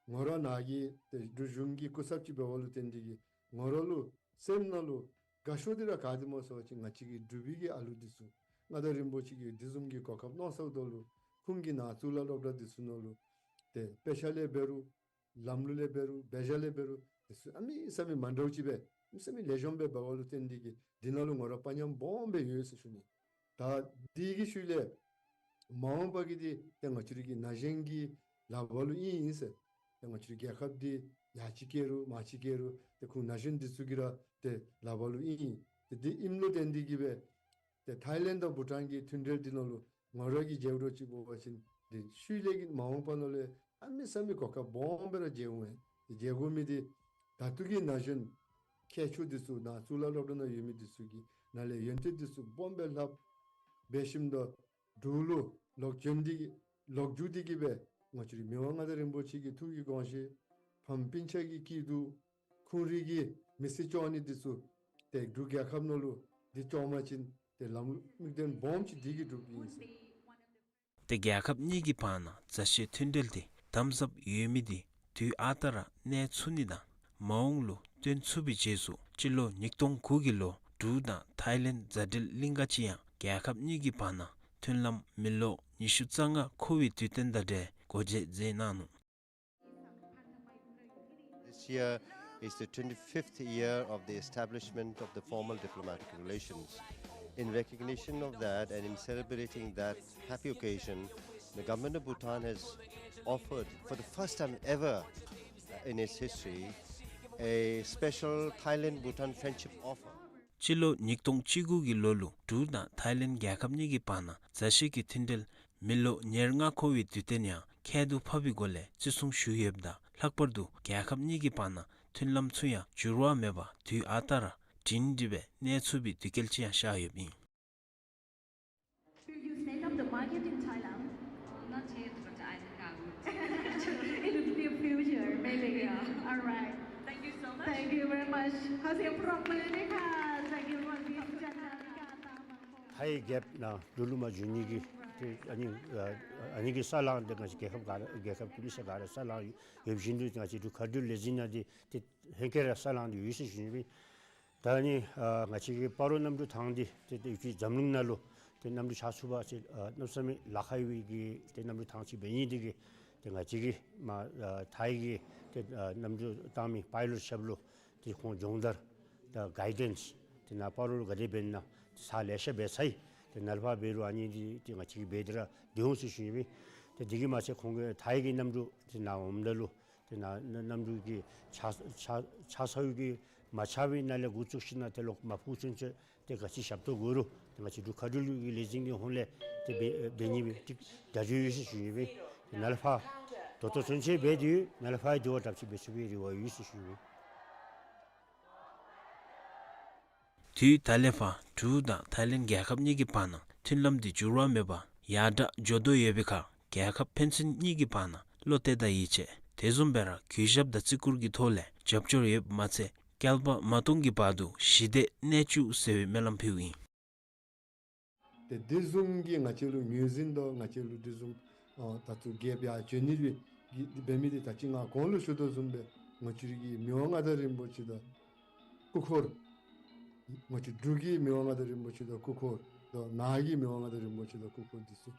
ངོ་ར་ནཱ་གི་ཏེ་འབྲུག་གཞུང་གི་སྐུ་ཚབ་ཅིག་འབདཝ་ལུ་བརྟེན་ཏེ་གི་ངོ་ར་ལུ་སེམས་ནང་ལུ་དགའ་ཤོས་འདི་ར་ག་དེ་སྨོ་ཟེར་བ་ཅིན་ང་བཅས་ཀྱི་འབྲུག་པའི་གི་ཨ་ལུ་འདི་ཚུ་མངའ་བདག་རིན་པོ་ཆེ་གིས་འདི་བཟུམ་གྱི་གོ་སྐབས་གནང་ཚརཝ་ད་ལུ་ཁོང་གིས་ནཱ་གཙུག་ལག་སློབ་གྲྭ་འདི་ཚུ་ནང་ལུ་ཏེ་དཔེ་ཆ་ལས་འབད་རུང་ལམ་ལུགས་ལས་འབད་རུང་འབད་བཞག་ལས་འབད་རུང་འདི་ཚུ་ཨ་མི་ས་མི་མ་འདྲཝ་ཅིག་སྦེ་ཨ་མི་ས་མི་ལེགས་ཤོམ་སྦེ་འབདཝ་ལུ་བརྟེན་ཏེ་གི་འདི་ནང་ལུ་ངོ་ར་དཔའ་ཉམས་སྦོམ་སྦེ་ཡོད་ཟེར་ཞུ་ནི། ད་འདི་གི་ཤུལ་ལས་མ་འོངས་པ་གི་འདི་ཏེ་ང་བཅས་རའི་གི་ན་གཞོན་གྱི་ལག་པར་ལུ་ཨིན་ཨིན་ཟེར། ཏེ་ང་བཅས་རའི་རྒྱལ་ཁབ་འདི་ཡར་ཅིག་བསྐྱལ་རུང་མར་ཅིག་བསྐྱལ་རུང་ཏེ་ཁོང་ན་གཞོན་འདི་ཚུ་གི་ར་ཏེ་ལག་པར་ལུ་ཨིན། ཏེ་འདི་ཨིནམ་ལུ་བརྟེན་ཏེ་གི་སྦེ་ཏེ་ཐའི་ལེནཌ་དང་བྷུ་ཊཱན་གྱི་མཐུན་འབྲེལ་འདི་ནང་ལུ་ངོ་ར་གིས་མཇལཝ་འདྲཝ་ཅིག་འབད་བ་ཅིན་འདི་ཤུལ་ལས་ཀྱི་མ་འོངས་པ་ནང་ལས་ཨ་མི་ས་མི་གོ་སྐབས་སྦོམ་སྦེ་ར་མཇལཝ་མས། ཏེ་མཇལ་དགོ་མི་འདི་ད་ལྟོ་གི་ན་གཞོན་མཁས་མཆོག་འདི་ཚུ་ནཱ་གཙུག་ལག་སློབ་གྲྭ་ནང་ཡོད་མི་འདི་ཚུ་གིས་ནཱ་ལས་ཡོན་ཏན་འདི་ཚུ་སྦོམ་སྦེ་ལྷབ་འབད་ཞིནམ་ད་འབྲུག་ལུ་ལོག་བྱོན་ཏེ་གི་ལོག་འགྱོ་སྟེ་གི་སྦེ་ང་བཅས་རའི་མི་དབང་མངའ་བདག་རིན་པོ་ཆེ་གི་ཐུགས་ཀྱི་དགོངས་བཞེད་ཕམ་སྤུན་ཆ་གི་སྐྱིད་སྡུག་ཁོང་རའི་གི་མི་ཚེ་སྐྱོང་ནི་འདི་ཚུ་ཏེ་འབྲུག་རྒྱལ་ཁབ་ནང་ལུ་འདི་སྐྱོང་པ་ཅིན་ཏེ་ལམ་ལུགས་དམིགས་དོན་སྦོམ་ཅིག་འདི་གིས་འགྲུབ་ཨིན་ཟེར། ཏེ་རྒྱལ་ཁབ་གཉིས་ཀྱི་བར་ན་མཛའ་བཤེས་མཐུན་འབྲེལ་འདི་དམ་ཟབ་ཡོད་མི་འདི་དུས་ཨ་རྟག་ར་གནས་ཚུགས་ནི་དང་མ་འོངས་ལུ་སྟོན་ཚུགས་པའི་རྗེས་སུ་སྤྱི་ལོ་ཉིས་སྟོང་དགུ་གི་ལོ་འབྲུག་དང་ཐའི་ལེནཌ་མཛའ་འབྲེལ་གླིང་ག་ཅིག་ཡང་རྒྱལ་ཁབ་གཉིས་ཀྱི་བར་ན་མཐུན་ལམ་མི་ལོ་ཉི་ཤུ་རྩ་ལྔ་འཁོར་བའི་དུས་སྟོན་དང་འབྲེལ་སྒོ་འབྱེད་མཛད་གནང་ནུག། This year is the twenty-fifth year of the establishment of the formal diplomatic relations. In recognition of that and in celebrating that happy occasion, the government of Bhutan has offered, for the first time ever in its history, a special Thailand-Bhutan friendship offer. སྤྱི་ལོ་ཉིས་སྟོང་བཅུ་དགུ་གི་ལོ་ལུ་འབྲུག་དང་ཐའི་ལེནཌ་རྒྱལ་ཁབ་གཉིས་ཀྱི་བར་ན་མཛའ་བཤེས་ཀྱི་མཐུན་འབྲེལ་མི་ལོ་ཉེར་ལྔ་འཁོར་བའི་དུས་སྟོན་ཡང་ཁྱད་དུ་འཕགས་པའི་སྒོ་ལས་བརྩི་སྲུང་ཞུ་ཡོདཔ་དང་ལྷག་པར་དུ་རྒྱལ་ཁབ་གཉིས་ཀྱི་བར་ན་མཐུན་ལམ་ཚུ་ཡང་འགྱུར་བ་མེད་པར་དུས་ཨ་རྟག་ར་སྒྲིང་སྒྲི་སྦེ་གནས་ཚུགས་པའི་དུས་སྐལ་ཅིག་ཡང་ཤར་ཡོདཔ་ཨིན། Will you set up the market in Thailand? Uh, not yet, but I think I would. In the near future, maybe. Yeah. All right. Thank you so much. Thank you very much. ขอเสียงปรบมือด้วยค่ะ Thank you for this general. ཐའི་རྒྱལཔོ་ནཱ་འབྲུག་ལུ་མར་བྱོན་ནི་གི་ཏེ་ཨ་ནི་ཨ་ཨ་ནི་གི་ས་ལང་འདི་ང་བཅས་རྒྱལ་ཁབ་ག་ར་རྒྱལ་ཁབ་ཀྱི་མི་ས་ག་ར་ས་ལང་ཡོད་བཞིན་དུ་ང་བཅས་འབྲུག་མཁའ་འགྲུལ་ལས་འཛིན་ནང་འདི་ཏེ་ཧེང་སྐལ་ར་ས་ལང་འདི་ཡོད་ཟེར་ཞུ་ནི་སྦེ། ད་ཨ་ནི་ཨ་ང་བཅས་ཀྱི་སྤ་རོ་གནམ་གྲུ་ཐང་འདི་ཏེ་ཏེ་ཡུལ་གྱི་འཛམ་གླིང་ནང་ལུ་ཏེ་གནམ་གྲུ་ཆགས་ཚུགས་པ་ཅིན་ཨ་གནམ་མེད་ས་མེད་ལཱ་ཁག་ཡོད་པའི་གི་ཏེ་གནམ་གྲུ་ཐང་ཅིག་འབད་ནི་འདི་གིས་ཏེ་ང་བཅས་ཀྱི་མར་ཨ་ཐའི་གི་ཏེ་ཨ་གནམ་གྲུ་བཏང་མི་པའི་ལོཊ་ཞབས་ལུ་ཏེ་ཁོང་སྦྱོང་བརྡར་དང་གའི་ཌེནསི་ཏེ་ནཱ་སྤ་རོ་ལུ་ག་དེ་འབད་ན་ཏེ་ཚར་ལེ་ཤ་འབད་ཚར་ཡི། ཏེ་ནཱ་ལས་ཕར་འབད་རུང་ཨ་ནི་འདི་ཏེ་ང་བཅས་ཀྱིས་འབད་དེ་ར་སྡོད་འོང་ཟེར་ཞུ་ནི་སྦེ། ཏེ་འདི་གིས་མ་ཚད་ཁོང་གི་ཐའི་གི་གནམ་གྲུ་ཏེ་ནཱ་འོངམ་ད་ལུ་ཏེ་ནཱ་གནམ་གྲུ་གི་ཆགས་ཆགས་ཆགས་ཚར་ཡོད་གི་མ་ཆགས་པའི་ནང་ལས་འགོ་བཙུགས་ཞིནམ་ཏེ་ལོག་མ་ཕུ་ཚུན་ཚོད་ཏེ་ག་ཅི་ཞབས་ཏོག་དགོ་རུང་ཏེ་ང་བཅས་འབྲུག་མཁའ་འགྲུལ་གྱི་ལས་འཛིན་གྱི་ཧོངས་ལས་ཏེ་འབད་འབད་ནི་སྦེ་ཏེ་བརྡ་བརྒྱུད་ཡོད་ཟེར་ཞུ་ནི་སྦེ། ཏེ་ནཱ་ལས་ཕར་ད་ལྟོ་ཚུན་ཚོད་འབད་དེ་ཡོད། ནཱ་ལས་ཕར་དེ་བ་དྲགཔ་ཅིག་འབད་ཚུགས་པའི་རེ་བ་ཡོད་ཟེར་ཞུ་ནི་སྦེ། དུས་ད་ལས་ཕར་འབྲུག་དང་ཐའི་ལེནཌ་རྒྱལ་ཁབ་གཉིས་ཀྱི་བར་ན་མཐུན་ལམ་འདི་འགྱུར་བ་མེད་པར་ཡར་དྲག་འགྱོ་དོ་ཡོད་པའི་ཁར་རྒྱལ་ཁབ་ཕན་ཚུན་གཉིས་ཀྱི་བར་ན་བློ་གཏད་དང་ཡིད་ཆེས་དེ་བཟུམ་སྦེ་ར་གུས་ཞབས་དང་བརྩི་བཀུར་གྱི་ཐོག་ལས་རྒྱབ་སྐྱོར་ཡོདཔ་མ་ཚད་བསྐལ་པ་མ་སྟོངས་ཀྱི་བར་དུ་ཞི་བདེ་གནས་བཅུག་ཟེར་བའི་སྨོན་ལམ་ཕུལཝ་ཨིན། ཏེ་དེ་བཟུམ་གྱི་ང་བཅས་ལུ་ངོས་འཛིན་དང་ང་བཅས་ལུ་དེ་བཟུམ་ཨ་ད་ལྟོ་རྒྱལཔོ་ཡར་བྱོན་ནི་སྦེ་གི་འབད་མི་འདི་ད་ཅི་ང་གོང་ལུ་ཞུ་དོ་བཟུམ་སྦེ་ང་བཅས་རའི་གི་མི་དབང་མངའ་བདག་རིན་པོ་ཆེ་དང་སྐུ་འཁོར། ང་བཅས་འབྲུག་གི་མི་དབང་མངའ་བདག་རིན་པོ་ཆེ་དང་སྐུ་འཁོར་དང་ནཱ་གི་མི་དབང་མངའ་བདག་རིན་པོ་ཆེ་དང་སྐུ་འཁོར་འདི་ཚུ་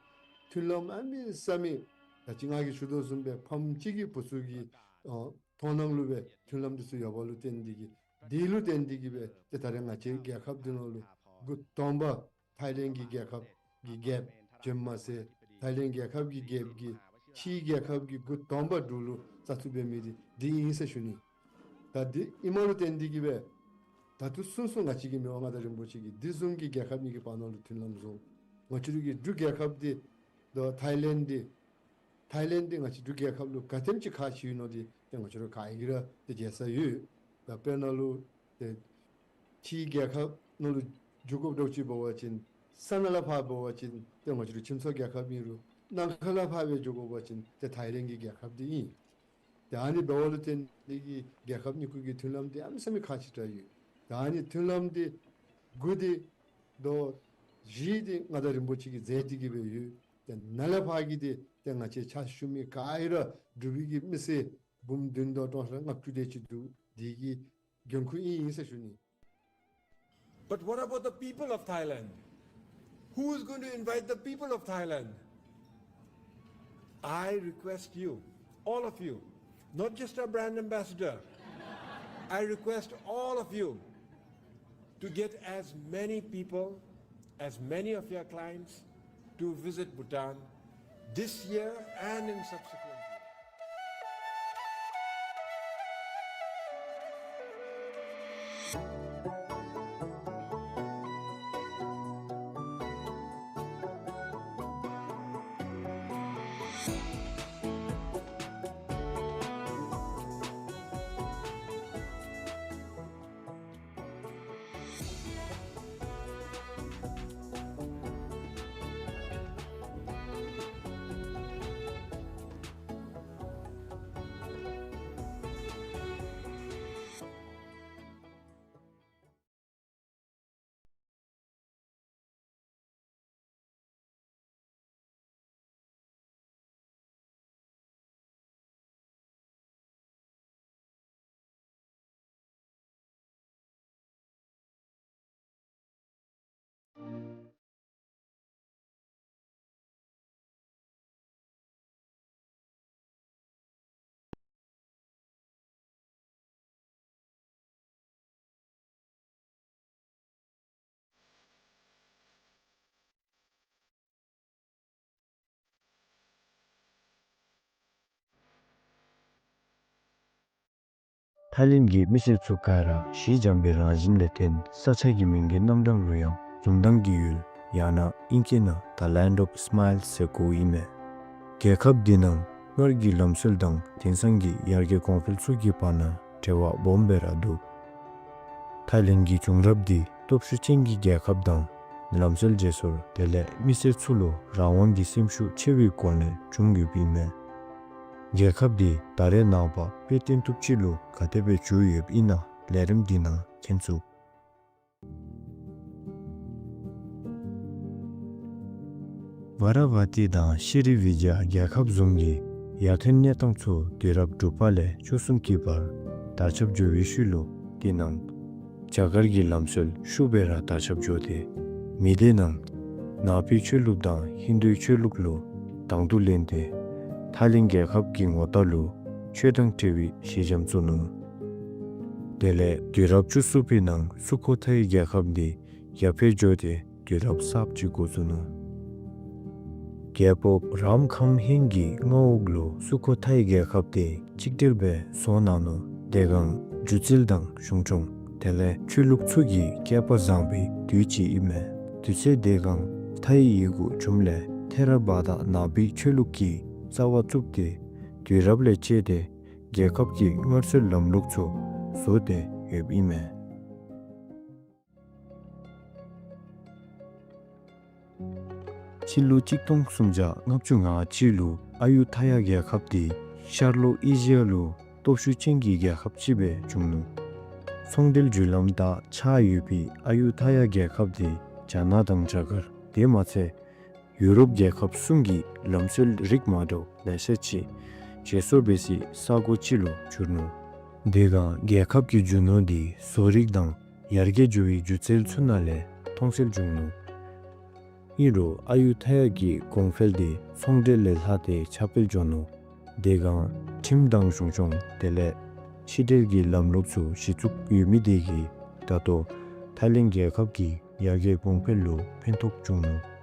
མཐུན་ལམ་གནམ་མེད་ས་མེད་ད་ཅི་ང་གིས་ཞུ་དོ་བཟུམ་སྦེ་ཕམ་གཅིག་གི་བུ་ཚུ་གི་ཨ་མཐོང་སྣང་ལུ་སྦེ་མཐུན་ལམ་འདི་ཚུ་ཡོདཔ་ལུ་བརྟེན་ཏེ་གི་འདི་ལུ་བརྟེན་ཏེ་གི་སྦེ་ཏེ་ད་རེས་ང་བཅས་རྒྱལ་ཁབ་འདི་ནང་ལུ་འགོ་དང་པ་ཐའི་ལེནཌ་གི་རྒྱལ་ཁབ་ཀྱི་རྒྱལཔོ་བྱོནམ་མ་ཚད་ཐའི་ལེནཌ་རྒྱལ་ཁབ་ཀྱི་རྒྱལཔོ་གིས་ཕྱིའི་རྒྱལ་ཁབ་ཀྱི་འགོ་དང་པ་འབྲུག་ལུ་བཙག་འཐུ་འབད་མི་འདི་འདི་ཨིན་ཟེར་ཞུ་ནི། ད་འདི་ཨིནམ་ལུ་བརྟེན་ཏེ་གི་སྦེ་ད་ལྟོ་ཚུན་ཚོད་ང་བཅས་ཀྱི་མི་དབང་མངའ་བདག་རིན་པོ་ཆེ་གིས་འདི་བཟུམ་གྱི་རྒྱལ་ཁབ་གཉིས་ཀྱི་བར་ན་ལུ་མཐུན་ལམ་བཟོ། ང་བཅས་རའི་གི་འབྲུག་རྒྱལ་ཁབ་འདི་དང་ཐའི་ལེནཌ་འདི་ཐའི་ལེནཌ་འདི་ང་བཅས་འབྲུག་རྒྱལ་ཁབ་ལུ་ག་དེམ་ཅིག་ཁག་ཆེ་ཡོད་ནོ་འདི་ཏེ་ང་བཅས་ར་ག་ར་གིས་ར་ཏེ་མཇལ་ས་ཡོད། ད་དཔེར་ན་ལུ་ཏེ་ཕྱིའི་རྒྱལ་ཁབ་ནང་ལུ་འགྱོ་དགོཔ་འདྲཝ་ཅིག་འབད་བ་ཅིན་ ས་ནང་ལས་ཕར་འབད་བ་ཅིན་ཏེ་ང་བཅས་རའི་ཁྱིམ་ཚང་རྒྱལ་ཁབ་ཨིན་རུང་ནམ་མཁའ་ལས་ཕར་སྦེ་འགྱོ་དགོ་པ་ཅིན་ཏེ་ཐའི་ལེནཌ་གི་རྒྱལ་ཁབ་འདི་ཨིན། ཏེ་ཨ་ནི་འབདཝ་ལུ་བརྟེན་ཏེ་གིས་རྒྱལ་ཁབ་གཉིས་ཀྱི་མཐུན་ལམ་འདི་གནམ་མེད་ས་མེད་ཁག་ཆེ་དྲགས་ཡོད། ཏེ་ཨ་ནི་མཐུན་ལམ་འདི་དགུ་འདི་དོ་བཞི་འདི་མངའ་བདག་རིན་པོ་ཆེ་གིས་མཛད་དེ་གིས་སྦེ་ཡོད། ཏེ་ནཱ་ལས་ཕར་གྱི་འདི་ཏེ་ང་བཅས་ཕྱག་ཞུ་མི་ག་ར་འབྲུག་པའི་གི་མི་སེར་འབུམ་བདུན་དང་སྟོང་ཕྲག་ལྔ་བཅུ་དེ་ཅིག་འདུག། འདི་གི་འགན་ཁུར་ཨིན་ཨིན་ཟེར་ཞུ་ནི། But what about the people of Thailand? Who is going to invite the people of Thailand? I request you, all of you, not just our brand ambassador, I request all of you to get as many people, as many of your clients to visit Bhutan this year and in subsequent years. ཐའི་ལེནཌ་གི་མི་སེར་ཚུ་ག་ར་ཞི་འཇམ་པའི་རང་བཞིན་ལས་བརྟེན་ས་ཆ་གི་མིང་གི་རྣམ་གྲངས་ལུ་ཡང་འཛུམ་མདངས་ཀྱི་ཡུལ་ཡང་ན་ཨིང་སྐད་ནང་The Land of Smiles ཟེར་གོཝ་ཨིན་མས། རྒྱལ་ཁབ་འདི་ནང་སྔར་གྱི་ལམ་སྲོལ་དང་དེང་སང་གི་ཡར་རྒྱས་གོང་འཕེལ་ཚུ་གི་བར་ན་འབྲེལ་བ་སྦོམ་སྦེ་ར་འདུག། ཐའི་ལེནཌ་གི་བྱུང་རབས་འདི་སྟོབས་ཤུགས་ཅན་གྱི་རྒྱལ་ཁབ་དང་ལམ་སྲོལ་བརྗེ་སོར་དེ་ལས་མི་སེར་ཚུ་ལུ་རང་དབང་གི་སེམས་ཤུགས་ཆེ་བའི་སྒོ་ལས་བྱུང་ཡོདཔ་ཨིན་མས། རྒྱལ་ཁབ་འདི་ད་རེས་ནངས་པ་དཔེ་སྟོན་ཐུབ་ཅིག་ལུ་ག་དེ་སྦེ་འགྱུར་ཡོདཔ་ཨིན་ན་ལས་རིམ་འདི་ནང་མཁྱེན་ཚུགས། ཝ་ར་ཝ་ཏི་དང་ཤི་རི་བི་ཇ་རྒྱལ་ཁབ་བཟུམ་གྱི་ཡར་ཐོན་གནས་སྟངས་ཚུ་དུས་རབས་དྲུག་པ་ལས་བཅུ་གསུམ་གྱི་བར་དར་ཁྱབ་འགྱོ་བའི་ཤུལ་ལུ་དེ་ནང་རྒྱ་གར་གྱི་ལམ་སྲོལ་ཤུགས་སྦེ་ར་དར་ཁྱབ་འགྱོ་སྟེ་མི་སྡེ་ནང་ནང་པའི་ཆོས་ལུགས་དང་ཧིན་དུའི་ཆོས་ལུགས་ལུ་དང་དུ་ལེན་ཏེ་ཐའི་ལེནཌ་རྒྱལ་ཁབ་ཀྱི་ངོ་རྟགས་ལུ་ཆོས་དང་འབྲེལ་བའི་ཞི་འཇམ་བཙུགས་ནུག། དེ་ལས་དུས་རབས་བཅུ་གསུམ་པའི་ནང་སུ་ཁོ་ཐའི་རྒྱལ་ཁབ་འདི་ཡར་འཕེལ་འགྱོ་སྟེ་དུས་རབས་གསརཔ་ཅིག་འགོ་བཙུགས་ནུག། རྒྱལ་པོ་རཱམ་ཁམ་ཧེང་གི་མངའ་འོག་ལུ་སུ་ཁོ་ཐའི་རྒྱལ་ཁབ་འདི་གཅིག་སྒྲིལ་སྦེ་བཟོ་གནང་ནུག། དེ་སྒང་སྒྱུ་རྩལ་དང་གཞུང་སྐྱོང་དེ་ལས་ཆོས་ལུགས་ཚུ་གི་བསྐལ་པ་བཟང་པའི་དུས་ཅིག་ཨིན་མས། དུས་ཚོད་དེ་སྒང་ཐའི་ཡི་གུ་བྱུངམ་ལས་ཐེ་ར་བ་ད་ནང་པའི་ཆོས་ལུགས་ཀྱི་རྩ་བ་བཙུགས་ཏེ་དུས་རབས་ལས་བཅད་དེ་རྒྱལ་ཁབ་ཀྱི་སྔར་སྲོལ་ལམ་ལུགས་ཚུ་བཟོ་སྟེ་ཡོདཔ་ཨིན་མས། སྤྱི་ལོ་གཅིག་སྟོང་སུམ་བརྒྱ་ལྔ་བཅུ་ང་གཅིག་ལུ་ཨ་ཡུ་ཐ་ཡ་རྒྱལ་ཁབ་འདི་ཤར་ལྷོ་ཨེ་ཤི་ཡ་ལུ་སྟོབས་ཤུགས་ཅན་གྱི་རྒྱལ་ཁབ་ཅིག་སྦེ་བྱུང་ནུག། ཚོང་འབྲེལ་བརྒྱུད་ལམ་དང་ཆགས་ཡོད་པའི་ཨ་ཡུ་ཐ་ཡ་རྒྱལ་ཁབ་འདི་རྒྱ་ནག་དང་རྒྱ་གར་དེ་མ་ཚད་ཡུ་རོབ་རྒྱལ་ཁབ་གསུམ་གྱི་ལམ་སྲོལ་རིགས་མ་འདྲཝ་ལེ་ཤ་ཅིག་བརྗེ་སོར་འབད་སའི་ས་གོ་ཅིག་ལུ་གྱུར་ནུག། དེ་སྒང་རྒྱལ་ཁབ་ཀྱི་རྒྱུ་ནོར་འདི་བཟོ་རིག་དང་ཡར་རྒྱས་འགྱོ་བའི་སྒྱུ་རྩལ་ཚུ་ནང་ལས་མཐོང་གསལ་བྱུང་ནུག། ཨིན་རུང་ཨ་ཡུ་ཐ་ཡ་གི་གོང་འཕེལ་འདི་ཚོང་འབྲེལ་ལས་ལྷག་སྟེ་ཁྱབ་སྤེལ་འགྱོ་ནུག། དེ་སྒང་ཁྲིམས་དང་གཞུང་སྐྱོང་དེ་ལས་ཕྱི་འབྲེལ་གྱི་ལམ་ལུགས་ཚུ་གཞི་བཙུགས་ཡོད་མི་དེ་གིས་ད་ལྟོ་ཐའི་ལེནཌ་རྒྱལ་ཁབ་ཀྱི་ཡར་རྒྱས་གོང་འཕེལ་ལུ་ཕན་ཐོགས་བྱུང་ནུག།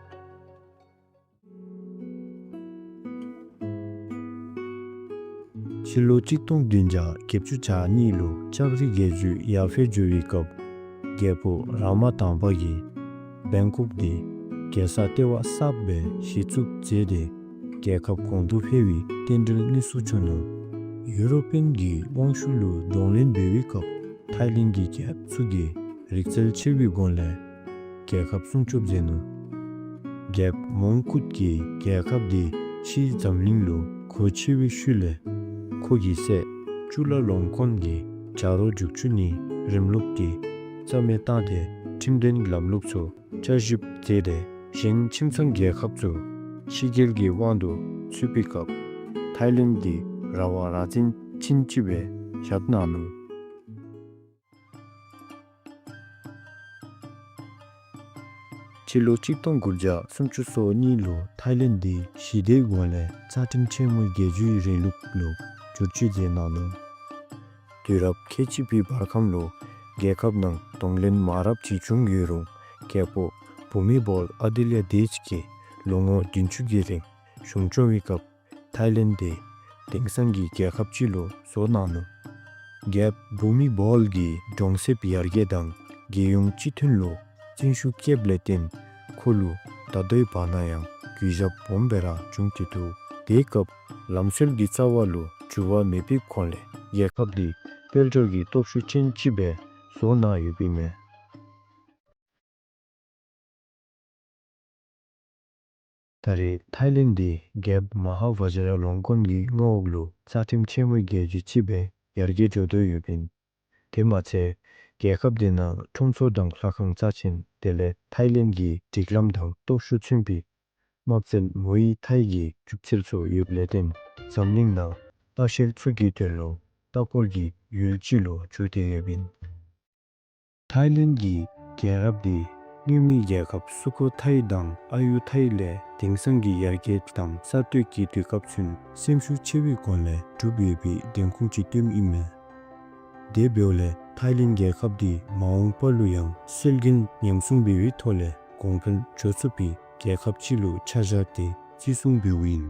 སྤྱི་ལོ་གཅིག་སྟོང་བདུན་བརྒྱ་བརྒྱད་ཅུ་གྱ་གཉིས་ལུ་ལྕགས་རི་རྒྱལ་བརྒྱུད་ཡར་འཕེལ་འགྱོ་བའི་སྐབས་རྒྱལ་པོ་རཱ་མ་དང་པ་གིས་བེང་ཀོག་འདི་རྒྱལ་ས་ལྟེ་བ་གསརཔ་སྦེ་གཞི་བཙུགས་མཛད་དེ་རྒྱལ་ཁབ་གོང་དུ་འཕེལ་བའི་རྟེན་འབྲེལ་གནས་སུ་གྱུར་ནུག། ཡུ་རོ་པཱན་གྱི་དབང་ཤུགས་ལུ་གདོང་ལེན་འབད་བའི་སྐབས་ཐའི་ལེནཌ་གྱི་རྒྱལཔོ་ཚུ་གིས་རིག་རྩལ་ཆེ་བའི་སྒོ་ལས་རྒྱལ་ཁབ་སྲུང་སྐྱོབ་མཛད་ནུག། རྒྱལཔོ་མོང་ཀུཊ་ཀྱིས་རྒྱལ་ཁབ་འདི་ཕྱིའི་འཛམ་གླིང་ལུ་སྒོ་ཕྱེ་བའི་ཤུལ་ལས་ཁོ་གི་སྲས་ཅུ་ལ་ལོང་ཀོན་གྱིས་བྱ་རོག་རྒྱུག་ཆུ་ནི་རིམ་ལུགས་ཀྱིས་རྩ་མེད་བཏང་སྟེ་ཁྲིམས་དོན་ལམ་ལུགས་ཚུ་བསྐྱར་ཞིབ་མཛད་དེ་གཞན་ཁྱིམ་ཚང་རྒྱལ་ཁབ་ཚུ་ཕྱི་རྒྱལ་གྱི་དབང་དུ་ཚུད་པའི་སྐབས་ཐའི་ལེནཌ་འདི་ར་བ་ར་འཛིན་ཅན་ཅིག་སྦེ་བཞག་གནང་ནུག། སྤྱི་ལོ་གཅིག་སྟོང་དགུ་བརྒྱ་སུམ་ཅུ་སོ་གཉིས་ལུ་ཐའི་ལེནཌ་འདི་ཞི་བདེའི་སྒོ་ལས་རྩ་ཁྲིམས་ཆེན་མོའི་རྒྱལ་བརྒྱུད་རིང་ལུགས་ལུ་བསྒྱུར་བཅོས་མཛད་གནང་ནུག། དུས་རབས་ཁལ་གཅིག་པའི་བར་ཁམས་ལུ་རྒྱལ་ཁབ་ནང་གདོང་ལེན་མང་རབས་ཅིག་བྱུང་ཡོད་རུང་རྒྱལ་པོ་བྷུ་མི་བྷོལ་ཨ་དི་ལྱ་དྷེཇ་གྱིས་ལོ་ངོ་བདུན་ཅུ་གི་རིང་གཞུང་སྐྱོང་བའི་སྐབས་ཐའི་ལེནཌ་འདི་དེང་སང་གི་རྒྱལ་ཁབ་ཅིག་ལུ་བཟོ་གནང་ནུག། རྒྱལཔོ་བྷུ་མི་བྷོལ་གྱིས་གྲོང་གསེབ་ཡར་རྒྱས་དང་རྒྱལ་ཡོངས་སྤྱི་མཐུན་ལུ་བརྩོན་ཤུགས་བསྐྱེདཔ་ལས་བརྟེན་ཁོ་ལུ་ད་ལྟོའི་བར་ན་ཡང་གུས་ཞབས་སྦོམ་སྦེ་ར་བྱུང་སྟེ་འདུག། དེའི་སྐབས་ལམ་སྲོལ་གྱི་རྩ་བ་ལུ་འགྱུར་བ་མེད་པའི་སྒོ་ལས་རྒྱལ་ཁབ་འདི་དཔལ་འབྱོར་གྱི་སྟོབས་ཤུགས་ཅན་ཅིག་སྦེ་བཟོ་གནང་ཡོདཔ་ཨིན་མས། ད་རེས་ཐའི་ལེནཌ་འདི་རྒྱལཔོ་མ་ཧཱ་བ་ཇི་ར་ལོང་ཀོན་གྱི་མངའ་འོག་ལུ་རྩ་ཁྲིམས་ཆེན་མོའི་རྒྱལ་བརྒྱུད་ཅིག་སྦེ་ཡར་རྒྱས་འགྱོ་དོ་ཡོདཔ་ཨིན། དེ་མ་ཚད་རྒྱལ་ཁབ་འདི་ནང་ཁྲོམ་ཚོགས་དང་ལྷ་ཁང་རྩ་ཆེན་དེ་ལས་ཐའི་ལེནཌ་གི་སྒྲིག་ལམ་དང་སྟོབས་ཤུགས་མཚོན་པའི་དམག་རྩལ་མུའེ་ཐའི་གི་སྒྲུབ་རྩལ་ཚུ་ཡོདཔ་ལས་བརྟེན་འཛམ་གླིང་ནང་ལྟ་བཤལ་ཚུ་གི་དོན་ལུ་ལྟ་སྐོར་གྱི་ཡུལ་ཅིག་ལུ་གྱུར་ཏེ་ཡོདཔ་ཨིན། ཐའི་ལེནཌ་གི་རྒྱལ་རབས་འདི་སྔོན་མའི་རྒྱལ་ཁབ་སུ་ཁོ་ཐའི་དང་ཨ་ཡུ་ཐའི་ལས་དེང་སང་གི་ཡར་རྒྱས་དང་གསར་གཏོད་ཀྱི་དུས་སྐབས་ཚུན་སེམས་ཤུགས་ཆེ་བའི་སྒོ་ལས་གྲུབ་ཡོད་པའི་བདེན་ཁུངས་ཅིག་སྟོནམ་ཨིན་མས། དེ་འབདཝ་ལས་ཐའི་ལེནཌ་རྒྱལ་ཁབ་འདི་མ་འོངས་པ་ལུ་ཡང་སྲོལ་རྒྱུན་ཉམས་སྲུང་འབད་བའི་ཐོག་ལས་གོང་འཕེལ་འགྱོ་ཚུགས་པའི་རྒྱལ་ཁབ་ཅིག་ལུ་ཆ་བཞག་སྟེ་བརྩི་སྲུང་འབདཝ་ཨིན།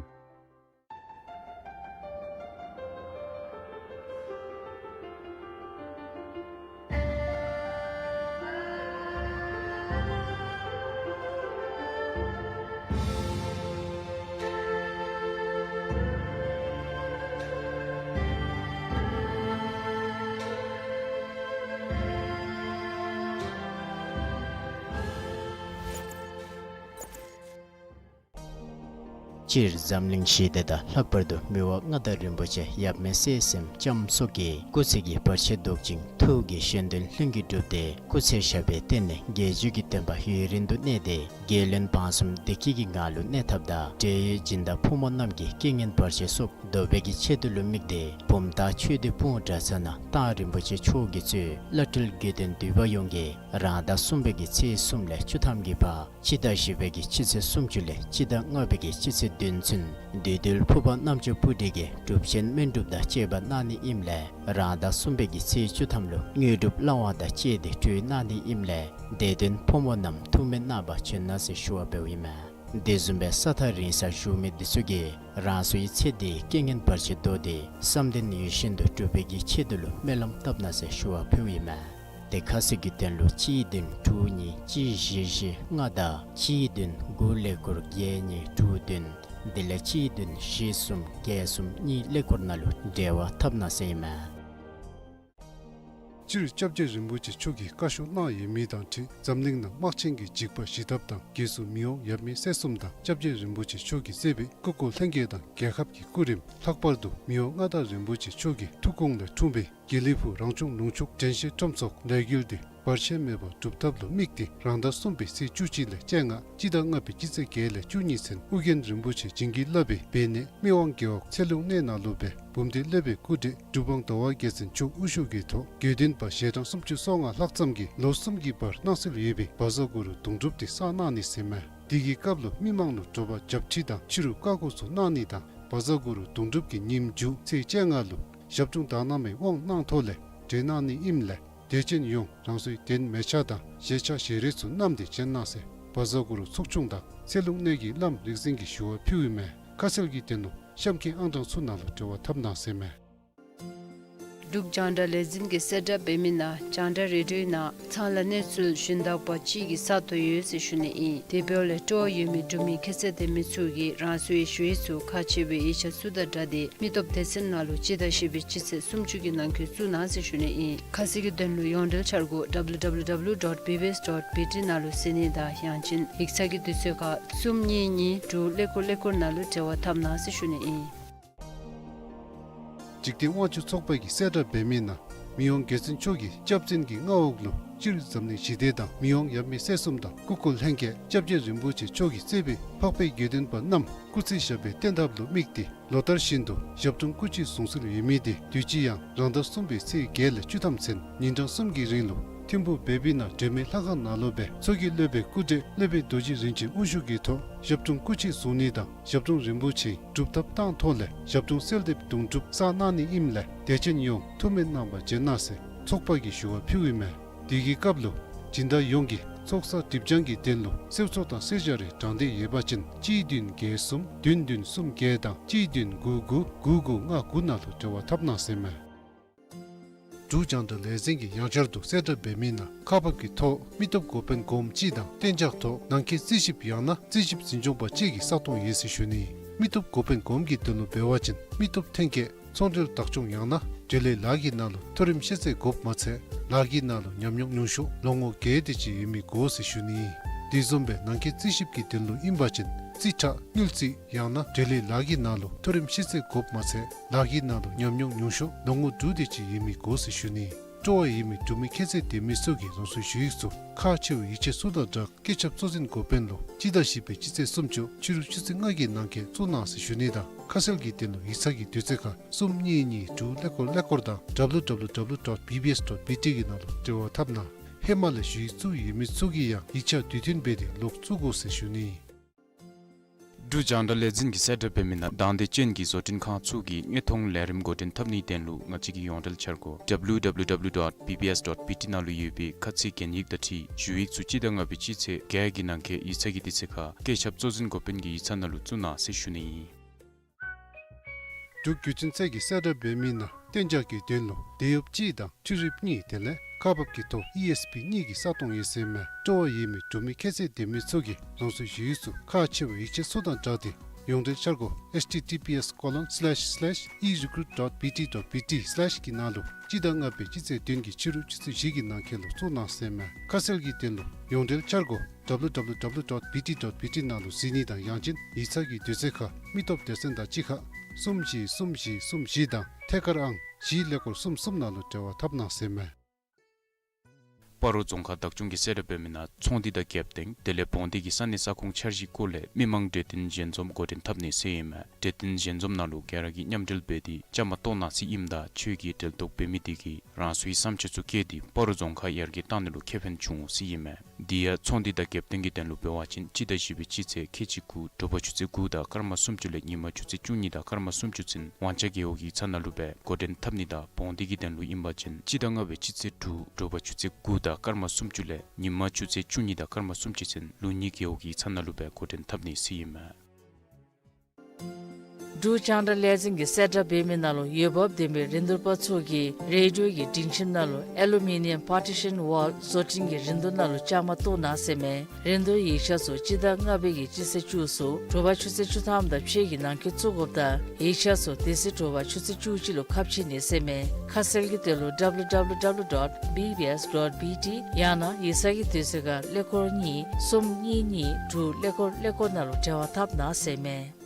སྤྱིར་འཛམ་གླིང་ཞི་བདེ་དང་ལྷག་པར་དུ་མི་དབང་མངའ་བདག་རིན་པོ་ཆེ་ཡབ་མེས་སྲས་གསུམ་ལྕམ་སོགས་ཀྱི་སྐུ་ཚེ་གི་བར་ཆད་བཟློག་ཅིང་ཐུགས་ཀྱི་བཞེད་དོན་ལྷུན་གྱིས་གྲུབ་སྟེ་སྐུ་ཚེ་ཞབས་པད་བརྟན་ནས་རྒྱལ་བརྒྱུད་ཀྱི་བསྟན་པ་ཡུན་རིང་དུ་གནས་ཏེ་རྒྱལ་བློན་འབངས་གསུམ་བདེ་སྐྱིད་ཀྱི་ངང་ལུ་གནས་ཐབས་དང་འབྲེལ་ཡོད་སྦྱིན་བདག་ཕོ་མོ་རྣམས་ཀྱི་རྐྱེན་ངན་བར་ཆད་སོགས་བཟློག་པའི་གི་ཆེད་དུ་ལུ་དམིགས་ཏེ་བུམ་ཐང་ཆོས་སྡེ་སྤུངས་གྲྭ་ཚང་ནང་གཏང་རིན་པོ་ཆེ་མཆོག་གིས་གཙོས་བླ་སྤྲུལ་དགེ་འདུན་འདུས་པ་ཡོངས་ཀྱིས་རང་ཟླ་གསུམ་པའི་གི་ཚེས་གསུམ་ལས་བཅུ་ཐམ་གྱི་བར་སྤྱི་ཟླ་བཞི་པའི་གི་སྤྱི་ཚེས་སུམ་ཅུ་ལས་སྤྱི་ཟླ་ལྔ་པའི་གི་སྤྱི་ཚེས་བདུན་ཚུན་བདུད་འདུལ་ཕུར་པ་རྣམ་ཅོ་སྤུ་གྲི་གིས་སྒྲུབ་ཆེན་སྨན་སྒྲུབ་དང་བཅས་པ་གནང་ནི་ཨིནམ་ལས་རང་ཟླ་གསུམ་པའི་གི་ཚེས་བཅུ་ཐམ་ལུ་དངོས་གྲུབ་བླང་བ་དང་བཅས་ཏེ་གྲོལ་གནང་ནི་ཨིནམ་ལས་དད་འདུན་ཕོ་མོ་རྣམས་ཐུགས་སྨོན་གནང་བར་བྱོན་གནང་ཟེར་ཞུ་བ་འབདཝ་ཨིན་མས། དེ་བཟུམ་སྦེ་ས་ཐག་རིང་སར་བཞུགས་མི་འདི་ཚུ་གིས་རང་སོའི་ཚེ་འདིའི་རྐྱེན་ངན་བར་ཆད་བཟློག་སྟེ་བསམ་དོན་ཡིད་བཞིན་དུ་འགྲུབ་པའི་གི་ཆེད་དུ་ལུ་སྨོན་ལམ་བཏབ་གནང་ཟེར་ཞུ་བ་ཕུལཝ་ཨིན་མས། དེ་ཁ་གསལ་གྱི་དོན་ལུ་གཅིག་བདུན་དྲུག་གཉིས་གཅིག་བཞི་བཞི་ལྔ་དང་གཅིག་བདུན་དགུ་ཀླད་ཀོར་བརྒྱད་གཉིས་དྲུག་བདུན་དེ་ལས་གཅིག་བདུན་བཞི་གསུམ་བརྒྱད་གསུམ་གཉིས་ཀླད་ཀོར་ནང་ལུ་འབྲེལ་བ་འཐབ་གནང་ཟེར་ཨིན་མས། སྤྱིར་སྐྱབས་རྗེ་རིན་པོ་ཆེ་མཆོག་གིས་བཀའ་ཤོག་གནང་ཡོད་མི་དང་འཁྲིལ་འཛམ་གླིང་ནང་དམག་ཆེན་གྱི་འཇིགས་པ་ཞི་ཐབས་དང་རྒྱལ་སྲུང་མི་དབང་ཡབ་མེས་སྲས་གསུམ་དང་སྐྱབས་རྗེ་རིན་པོ་ཆེ་མཆོག་གིས་གཙོས་པའི་སྐུ་འཁོར་ལྷན་རྒྱས་དང་རྒྱལ་ཁབ་ཀྱི་སྐུ་རིམ་ལྷག་པར་དུ་མི་དབང་མངའ་བདག་རིན་པོ་ཆེ་མཆོག་གི་ཐུགས་དགོངས་ལས་འཁྲུངས་པའི་དགེ་ལེགས་ཕུག་རང་བྱུང་ལུང་ཕྱོགས་དྲན་ཤེས་ཁྲོམ་ཚོགས་ལས་འགུལ་འདི་བར་ཆད་མེད་པར་སྒྲུབ་ཐབས་ལུ་དམིགས་ཏེ་རང་ཟླ་གསུམ་པའི་ཚེས་བཅུ་གཅིག་ལས་བཅོ་ལྔ་སྤྱི་ཟླ་ལྔ་པའི་སྤྱི་ཚེས་བརྒྱད་ལས་བཅུ་གཉིས་ཚུན་ཨོ་རྒྱན་རིན་པོ་ཆེ་བྱིན་གྱིས་བརླབས་པའི་སྦས་གནས་མི་དབང་རྒེད་འོག་ཚེ་ལུང་གནས་ནང་ལུ་སྦེ་འབུམ་སྡེ་སློབ་དཔོན་སྐུ་བགྲེས་གྲུབ་དབང་ཟླ་བ་རྒྱལ་མཚན་མཆོག་དབུ་བཞུགས་ཀྱི་ཐོག་དགེ་འདུན་པ་ཞལ་གྲངས་སུམ་ཅུ་སོ་ལྔ་ལྷག་ཙམ་གྱིས་ལོ་གསུམ་གྱི་བར་གནང་སྲོལ་ཡོད་པའི་བཛྲ་གུ་རུ་གདུང་སྒྲུབ་འདི་བསགས་གནང་ནི་ཟེར་མས། དེ་གི་སྐབས་ལུ་མི་མང་ལུ་དྲོ་པ་རྒྱབ་ཁྲི་དང་ཕྱི་རུ་བཀའ་བསྒོ་ཚུ་གནང་ནི་དང་བཛྲ་གུ་རུ་གདུང་སྒྲུབ་ཀྱི་ཉིནམ་མཇུག་ཚེས་བཅོ་ལྔ་ལུ་ཞབས་དྲུང་དག་སྣང་མའི་དབང་གནང་ཐོག་ལས་གྲོལ་གནང་ནི་ཨིནམ་ལས་དད་ཅན་ཡོངས་རང་སོའི་གདན་མལ་ཆ་དང་བཞེས་ཆ་བཞེས་རས་ཚུ་བསྣམས་ཏེ་བྱོན་གནང་ཟེར་བཛྲ་གུ་རུ་ཚོགས་ཆུང་དང་ཚེ་ལུང་གནས་ཀྱི་བླམ་རིག་འཛིན་གྱིས་ཞུ་བ་ཕུལཝ་ཨིན་མས། ཁ་གསལ་གྱི་དོན་ལུ་གཤམ་གྱི་ཨང་གྲངས་ཚུ་ནང་ལུ་འབྲེལ་བ་འཐབ་གནང་ཟེར་མས། འབྲུག་རྒྱང་བསྒྲགས་ལས་འཛིན་གྱིས་གསལ་བསྒྲགས་འབད་མི་ནང་རྒྱང་བསྒྲགས་རེ་ཌིའོ་ནང་ཚང་ལ་གནས་ཚུལ་ཞུན་དག་པ་ཅིག་གི་ས་སྟོང་ཡོད་ཟེར་ཞུ་ནི་ཨིན། དེ་འབདཝ་ལས་སྤྲོ་བ་ཡོད་མི་འབྲུག་མི་ཁྱད་ཚད་ལྡན་མི་ཚུ་གིས་རང་སོའི་ཞུ་ཡིག་ཚུ་ཁག་ཆེ་བའི་ཡིག་ཆ་ཚུ་དང་སྦྲགས་ཏེ་མི་སྟོབས་སྡེ་ཚན་ནང་ལུ་སྤྱི་ཟླ་བཞི་པའི་སྤྱི་ཚེས་སུམ་ཅུ་གི་ནང་འཁོད་བཙུགས་གནང་ཟེར་ཞུ་ནི་ཨིན། ཁ་གསལ་གྱི་དོན་ལུ་ཡོངས་འབྲེལ་འཆར་སྒོ་W W W dot B B S dot B T ནང་ལུ་གཟིགས་ནི་དང་ཡང་ཅིན་ཡིག་ཚང་གི་དུས་ཚོད་ཁར་གསུམ་གཉིས་གཉིས་དྲུག་ཀླད་ཀོར་ཀླད་ཀོར་ནང་ལུ་འབྲེལ་བ་འཐབ་གནང་ཟེར་ཞུ་ནི་ཨིན། འཇིག་རྟེན་དབང་ཕྱུག་ཚོགས་པ་གིས་གསལ་བསྒྲགས་འབད་མི་ནང་མི་དབང་རྒྱལ་བཙུན་མཆོག་གི་སྐྱབས་མགོན་གྱི་མངའ་འོག་ལུ་སྤྱིར་འཛམ་གླིང་ཞི་བདེ་དང་མི་དབང་ཡབ་མེས་སྲས་གསུམ་དང་སྐུ་འཁོར་ལྷན་རྒྱས་སྐྱབས་རྗེ་རིན་པོ་ཆེ་མཆོག་གིས་གཙོས་པའི་འཕགས་པའི་དགེ་འདུན་པ་རྣམས་སྐུ་ཚེ་ཞབས་པད་བརྟན་ཐབས་ལུ་དམིགས་ཏེ་ལོ་ལྟར་བཞིན་དུ་ཞབས་དྲུང་སྐུ་མཆེད་གཟུངས་གསོལ་ཡོད་མི་དེ་དུས་ཅི་ཡང་རང་ཟླ་གསུམ་པའི་ཚེས་བརྒྱད་ལས་བཅུ་ཐམ་ཚུན་ཉིན་གྲངས་གསུམ་གྱི་རིང་ལུ་ཐིམ་ཕུག་བེ་བི་ན་སྒྲོལ་མའི་ལྷ་ཁང་ནང་ལུ་སྦེ་མཚོ་སྐྱེས་སློབ་དཔོན་སྐུ་བགྲེས་སློབ་དཔོན་རྡོ་རྗེ་རིན་ཆེན་དབུ་བཞུགས་ཀྱི་ཐོག་ཞབས་དྲུང་སྐུ་མཆེད་གཟུངས་གཉིས་དང་ཞབས་དྲུང་རིན་པོ་ཆེའི་སྒྲུབ་ཐབས་བཏང་ཐོག་ལས་ཞབས་དྲུང་གསོལ་འདེབས་དུང་སྒྲུབ་བསགས་གནང་ནི་ཨིནམ་ལས་དད་ཅན་ཡོངས་ཐུགས་སྨོན་གནང་བར་བྱོན་གནང་ཟེར་ཚོགས་པ་གིས་ཞུ་བ་ཕུལཝ་ཨིན་མས། དེ་གི་སྐབས་ལུ་སྦྱིན་བདག་ཡོངས་ཀྱིས་ཚོགས་བསགས་སྒྲིབ་སྦྱང་གི་དོན་ལུ་གསོལ་ཚོགས་དང་གསོལ་ཇ་རེ་དྲང་འདོད་ཡོད་པ་ཅིན་གཅིག་བདུན་བརྒྱད་གསུམ་བདུན་བདུན་གསུམ་བརྒྱད་དང་གཅིག་བདུན་དགུ་དགུ་དགུ་དགུ་ལྔ་དགུ་ནང་ལུ་འབྲེལ་བ་འཐབ་གནང་ཟེར་མས། འབྲུག་རྒྱང་བསྒྲགས་ལས་འཛིན་གྱིས་ཡང་བསྐྱར་དུ་གསལ་བསྒྲགས་འབད་མི་ནང་ཁག་འབག་གི་ཐོག་མི་སྟོབས་འགོ་དཔོན་གོངམ་གཅིག་དང་གཏན་འཇགས་ཐོག་ནང་འཁོད་རྩིས་ཞིབ་ཡང་ན་རྩིས་ཞིབ་འཛིན་སྐྱོང་པ་གཅིག་གི་ས་སྟོང་ཡོད་ཟེར་ཞུ་ནི། མི་སྟོབས་འགོ་དཔོན་གོངམ་གྱི་དོན་ལུ་འབད་བ་ཅིན་མི་སྟོབས་ཐོན་སྐྱེད་ཚོང་འབྲེལ་བདག་སྐྱོང་ཡང་ན་འབྲེལ་ཡོད་ལཱ་གི་ནང་ལུ་མཐོ་རིམ་ཤེས་ཚད་དགོཔ་མ་ཚད་ལཱ་གི་ནང་ལུ་ཉམས་མྱོང་ཉུང་ཤོས་ལོ་ངོ་བརྒྱད་དེ་ཅིག་ཡོད་མི་དགོ་ཟེར་ཞུ་ནི། དེ་བཟུམ་སྦེ་ནང་འཁོད་རྩིས་ཞིབ་ཀྱི་དོན་ལུ་ཨིན་པ་ཅིན་རྩིས་ཁྲ་དངུལ་རྩིས་ཡང་ན་འབྲེལ་ཡོད་ལཱ་གི་ནང་ལུ་མཐོ་རིམ་ཤེས་ཚད་དགོཔ་མ་ཚད་ལཱ་གི་ནང་ལུ་ཉམས་མྱོང་ཉུང་ཤོས་ལོ་ངོ་དྲུག་དེ་ཅིག་ཡོད་མི་དགོ་ཟེར་ཞུ་ནི། སྤྲོ་བ་ཡོད་མི་འབྲུག་མི་ཁྱད་ཚད་ལྡན་མི་ཚུ་གིས་རང་སོའི་ཞུ་ཡིག་ཚུ་ཁག་ཆེ་བའི་ཡིག་ཆ་ཚུ་དང་སྦྲགས་སྐུ་ཚབ་གཙོ་འཛིན་འགོ་དཔོན་ལུ་སྤྱི་ཟླ་བཞི་པའི་སྤྱི་ཚེས་སུམ་ཅུ་ཕྱི་རུ་ཆུ་ཚོད་ལྔ་གི་ནང་འཁོད་བཙུགས་གནང་ཟེར་ཞུ་ནི་དང་ཁ་གསལ་གྱི་དོན་ལུ་ཡིག་ཚང་གི་དུས་ཚོད་ཁར་གསུམ་གཉིས་གཉིས་དྲུག་ཀླད་ཀོར་ཀླད་ཀོར་དང་W W W dot B B S dot B T གི་ནང་ལུ་འབྲེལ་བ་འཐབ་གནང་། ཧེ་མ་ལས་ཞུ་ཡིག་བཙུགས་ཡོད་མི་ཚུ་གིས་ཡང་ཡིག་ཆ་དུས་མཐུན་འབད་དེ་ལོག་བཙུགས་དགོ་ཟེར་ཞུ་ནི། འབྲུག་རྒྱང་བསྒྲགས་ལས་འཛིན་གྱིས་གསལ་བསྒྲགས་འབད་མི་ནང་དང་འདོད་ཅན་གྱི་བཟོ་སྐྲུན་ཁང་ཚུ་གིས་དངོས་མཐོང་ལས་རིམ་འགོ་འདྲེན་འཐབ་ནིའི་དོན་ལུ་ང་བཅས་ཀྱི་ཡོངས་འབྲེལ་འཆར་སྒོ་W W W dot B B S dot B T ནང་ལུ་ཡོད་པའི་ཁ་ཚིག་གན་ཡིག་དང་འཁྲིལ་ཞུ་ཡིག་ཚུ་སྤྱི་ཟླ་ལྔ་པའི་སྤྱི་ཚེས་བརྒྱད་ཀྱི་ནང་འཁོད་ཡིག་ཚང་གི་དུས་ཚོད་ཁར་སྐུ་ཚབ་གཙོ་འཛིན་འགོ་དཔོན་གྱི་ཡིག་ཚང་ནང་ལུ་བཙུགས་གནང་ཟེར་ཞུ་ནི་ཨིན། འབྲུག་བརྒྱུད་འཕྲིན་ཚད་ཀྱིས་གསལ་བསྒྲགས་འབད་མི་ནང་གཏན་འཇགས་ཀྱི་དོན་ལུ་དེད་གཡོགཔ་གཅིག་དང་འཕྲུལ་རིགཔ་གཉིས་དེ་ལས་ཁག་འབག་གི་ཐོག་ཨི་ཨེསི་པི་གཉིས་ཀྱི་ས་སྟོང་ཡོད་ཟེར་མས། སྤྲོ་བ་ཡོད་མི་འབྲུག་མི་ཁྱད་ཚད་ལྡན་མི་ཚུ་གིས་རང་སོའི་ཞུ་ཡིག་ཚུ་ཁག་ཆེ་བའི་ཡིག་ཆ་ཚུ་དང་སྦྲགས་ཏེ་ཡོངས་འབྲེལ་འཆར་སྒོ་H T T P S colon slash slash e recruit dot B T dot B T slash གི་ནང་ལུ་སྤྱི་ཟླ་ལྔ་པའི་སྤྱི་ཚེས་བདུན་གྱི་ཕྱི་རུ་ཆུ་ཚོད་བཞི་གི་ནང་འཁོད་ལུ་བཙུགས་གནང་ཟེར་མས། ཁ་གསལ་གྱི་དོན་ལུ་ཡོངས་འབྲེལ་འཆར་སྒོ W W W dot B T dot B T ནང་ལུ་གཟིགས་ནི་དང་ཡང་ཅིན་ཡིག་ཚང་གི་དུས་ཚོད་ཁར་མི་སྟོབས་སྡེ་ཚན་དང་གཅིག་ཁར་གསུམ་བཞི་གསུམ་བཞི་གསུམ་བཞི་དང་ཐད་ཀར་ཨང་བཞི་ཀླད་ཀོར་གསུམ་གསུམ་ནང་ལུ་འབྲེལ་བ་འཐབ་གནང་ཟེར་མས། སྤ་རོ་རྫོང་ཁག་བདག་སྐྱོང་གིས་གསལ་བསྒྲགས་འབད་མི་ནང་ཚོང་འདུས་དང་རྒྱབ་རྟེན་དེ་ལས་བོང་འདུས་ཀྱི་ས་གནས་ས་ཁོངས་འཆར་གཞིའི་སྐོར་ལས་མི་མང་གྲོས་བསྟུན་ཞལ་འཛོམས་འགོ་འདྲེན་འཐབ་ནི་ཟེར་ཨིན་མས། གྲོས་བསྟུན་ཞལ་འཛོམས་ནང་ལུ་ག་ར་གིས་མཉམ་འབྲེལ་འབད་དེ་བཅའ་མར་གཏོགས་གནང་ཟེར་ཨིནམ་ད་ཆོས་ཀྱི་འབྲེལ་གཏོགས་འབད་མི་དེ་གིས་རང་སོའི་བསམ་སྤྱོད་ཚུ་བཀོད་དེ་སྤ་རོ་རྫོང་ཁག་ཡར་རྒྱས་གཏང་ནི་ལུ་ཁེ་ཕན་འབྱུང་འོང་ཟེར་ཨིན་མས། དེ་ཡང་ཚོང་འདུས་དང་རྒྱབ་རྟེན་གྱི་དོན་ལུ་འབད་བ་ཅིན་སྤྱི་ཟླ་བཞི་པའི་སྤྱི་ཚེས་ཁལ་གཅིག་དགུ་དྲོ་པ་ཆུ་ཚོད་དགུ་དང་སྐར་མ་སུམ་ཅུ་ལས་ཉིན་མ་ཆུ་ཚོད་བཅུ་གཉིས་དང་སྐར་མ་སུམ་ཅུ་ཚུན་དབང་ཆ་རྒེད་འོག་ཡིག་ཚང་ནང་ལུ་སྦེ་འགོ་འདྲེན་འཐབ་ནི་དང་བོང་འདུས་ཀྱི་དོན་ལུ་ཨིན་པ་ཅིན་སྤྱི་ཟླ་ལྔ་པའི་སྤྱི་ཚེས་དྲུག་དྲོ་པ་ཆུ་ཚོད་དགུ་དང་སྐར་མ་སུམ་ཅུ་ལས་ཉིན་མ་ཆུ་ཚོད་བཅུ་གཉིས་དང་སྐར་མ་སུམ་ཅུ་ཚུན་ལུགས་གཉིས་རྒེད་འོག་ཡིག་ཚང་ནང་ལུ་སྦེ་འགོ་འདྲེན་འཐབ་ནི་ཟེར་ཨིན་མས། འབྲུག་རྒྱང་བསྒྲགས་ལས་འཛིན་གྱིས་གསལ་བསྒྲགས་འབད་མི་ནང་ལུ་འོས་འབབ་ལྡན་པའི་རིན་བསྡུར་པ་ཚུ་གིས་རེ་ཌིའོ་གི་སྒྲིང་ཁྱིམ་ནང་ལུ་ཨེ་ལུ་མི་ནི་ཡམ་པར་ཊི་ཤཱན་ཝཱལ་བཟོ་སྐྲུན་གྱི་རིན་བསྡུར་ནང་ལུ་བཅའ་མར་གཏོགས་གནང་ཟེར་མས། རིན་བསྡུར་ཡིག་ཆ་ཚུ་སྤྱི་ཟླ་ལྔ་པའི་གི་སྤྱི་ཚེས་བཅུ་གསུམ་དྲོ་པ་ཆུ་ཚོད་བཅུ་ཐམ་དང་ཕྱེད་ཀྱི་ནང་འཁོད་བཙུགས་དགོཔ་དང་ཡིག་ཆ་ཚུ་དེ་ཚེ་དྲོ་པ་ཆུ་ཚོད་བཅུ་གཅིག་ལུ་ཁ་ཕྱེ་ནི་ཟེར་མས། ཁ་གསལ་གྱི་དོན་ལུ་W W W dot B B S dot B T ཡང་ན་ཡིག་ཚང་གི་དུས་ཚོད་ཁར་ཀླད་ཀོར་གཉིས་གསུམ་གཉིས་གཉིས་དྲུག་ཀླད་ཀོར་ཀླད་ཀོར་ནང་ལུ་འབྲེལ་བ་འཐབ་གནང་ཟེར་མས།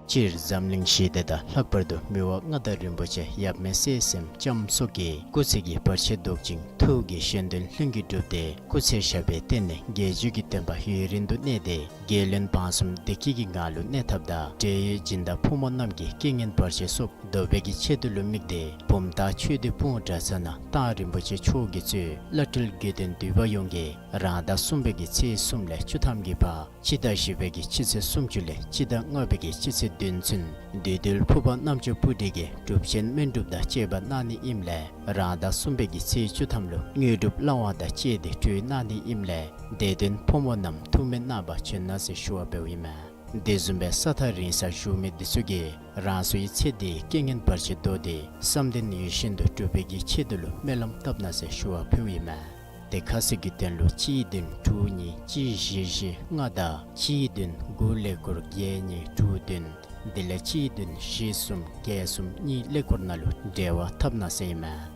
སྤྱིར་འཛམ་གླིང་ཞི་བདེ་དང་ལྷག་པར་དུ་མི་དབང་མངའ་བདག་རིན་པོ་ཆེ་ཡབ་མེས་སྲས་གསུམ་ལྕམ་སོགས་ཀྱི་སྐུ་ཚེ་གི་བར་ཆད་བཟློག་ཅིང་ཐུགས་ཀྱི་བཞེད་དོན་ལྷུན་གྱིས་གྲུབ་སྟེ་སྐུ་ཚེ་ཞབས་པད་བརྟན་ནས་དགེ་བཅུ་གི་བསྟན་པ་ཡུན་རིང་དུ་གནས་ཏེ་རྒྱལ་བློན་འབངས་གསུམ་བདེ་སྐྱིད་ཀྱི་ངང་ལུ་གནས་ཐབས་དང་འབྲེལ་ཡོད་སྦྱིན་བདག་ཕོ་མོ་རྣམས་ཀྱི་རྐྱེན་ངན་བར་ཆད་སོགས་བཟློག་པའི་གི་ཆེད་དུ་ལུ་དམིགས་ཏེ་བུམ་ཐང་ཆོས་སྡེ་སྤུངས་གྲྭ་ཚང་ནང་ཏང་རིན་པོ་ཆེ་མཆོག་གིས་གཙོས་བླ་སྤྲུལ་དགེ་འདུན་འདུས་པ་ཡོངས་ཀྱིས་རང་ཟླ་གསུམ་པའི་གི་ཚེས་གསུམ་ལས་བཅུ་ཐམ་གྱི་བར་སྤྱི་ཟླ་བཞི་པའི་གི་སྤྱི་ཚེས་སུམ་ཅུ་ལས་སྤྱི་ཟླ་ལྔ་པའི་གི་སྤྱི་ཚེས་བདུན་ཚུན་བདུད་འདུལ་ཕུར་པ་རྣམ་ཅོ་སྤུ་གྲི་གི་སྒྲུབ་ཆེན་སྨན་སྒྲུབ་དང་བཅས་པ་གནང་ནི་ཨིནམ་ལས་རང་ཟླ་གསུམ་པའི་གི་ཚེས་བཅུ་ཐམ་ལུ་དངོས་གྲུབ་བླང་བ་དང་བཅས་ཏེ་གྲོལ་གནང་ནི་ཨིནམ་ལས་དད་ལྡན་ཕོ་མོ་རྣམས་ཐུགས་སྨོན་གནང་བར་བྱོན་གནང་ཟེར་ཞུ་བ་འབདཝ་ཨིན་མས། དེ་བཟུམ་སྦེ་ས་ཐག་རིང་སར་བཞུགས་མི་འདི་ཚུ་གིས་རང་སོའི་ཚེ་འདིའི་རྐྱེན་ངན་བར་ཆད་བཟློག་སྟེ་བསམ་དོན་ཡིད་བཞིན་དུ་འགྲུབ་པའི་གི་ཆེད་དུ་ལུ་སྨོན་ལམ་བཏབ་གནང་ཟེར་ཞུ་བ་ཕུལཝ་ཨིན་མས། དེ་ཁ་གསལ་གྱི་དོན་ལུ་གཅིག་བདུན་དྲུག་གཉིས་གཅིག་བཞི་བཞི་ལྔ་དང་གཅིག་བདུན་དགུ་ཀླད་ཀོར་བརྒྱད་གཉིས་དྲུག་བདུན། དེ་ལས་གཅིག་བདུན་བཞི་གསུམ་བརྒྱད་གསུམ་གཉིས་ཀླད་ཀོར་ནང་ལུ་འབྲེལ་བ་འཐབ་གནང་ཟེར་ཨིན་མས།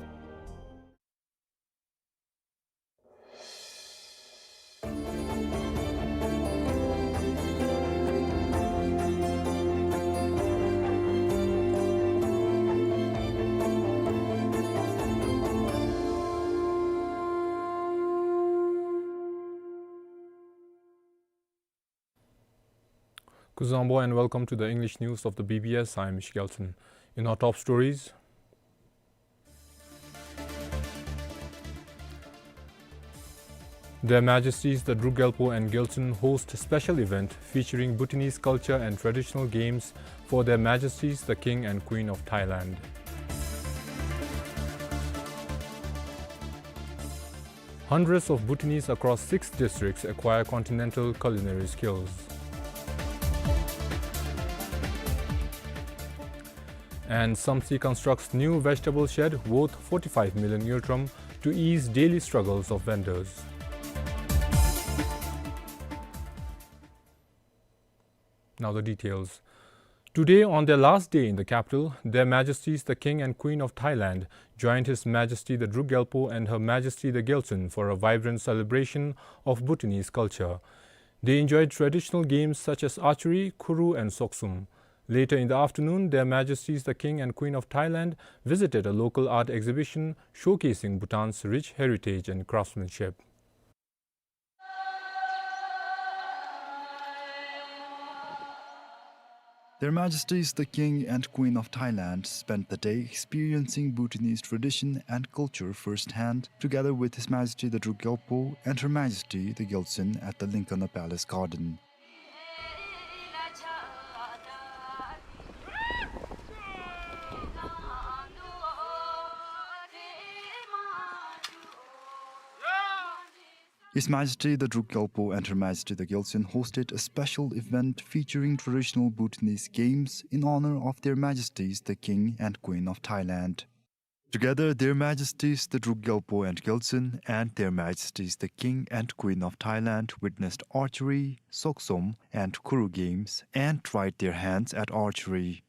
Kuzuzangpo and welcome to the English news of the B B S. I am Michiel Gelton. In our top stories, Their Majesties the Druk Gyalpo and Gyaltsuen host special event featuring Bhutanese culture and traditional games for Their Majesties the King and Queen of Thailand. Hundreds of Bhutanese across six districts acquire continental culinary skills. And Samtse constructs new vegetable shed worth forty-five million ngultrum to ease daily struggles of vendors. Now the details. Today, on their last day in the capital, Their Majesties the King and Queen of Thailand joined His Majesty the Druk Gyalpo and Her Majesty the Gyaltsuen for a vibrant celebration of Bhutanese culture. They enjoyed traditional games such as archery, khuru, and soksum. Later in the afternoon, Their Majesties the King and Queen of Thailand visited a local art exhibition showcasing Bhutan's rich heritage and craftsmanship. Their Majesties the King and Queen of Thailand spent the day experiencing Bhutanese tradition and culture firsthand, together with His Majesty the Druk Gyalpo and Her Majesty the Gyaltsuen at the Linkana Palace Garden. His Majesty the Druk Gyalpo and Her Majesty the Gyaltsuen hosted a special event featuring traditional Bhutanese games in honor of Their Majesties the King and Queen of Thailand. Together, Their Majesties the Druk Gyalpo and Gyaltsuen and Their Majesties the King and Queen of Thailand witnessed archery, soksum, and khuru games and tried their hands at archery.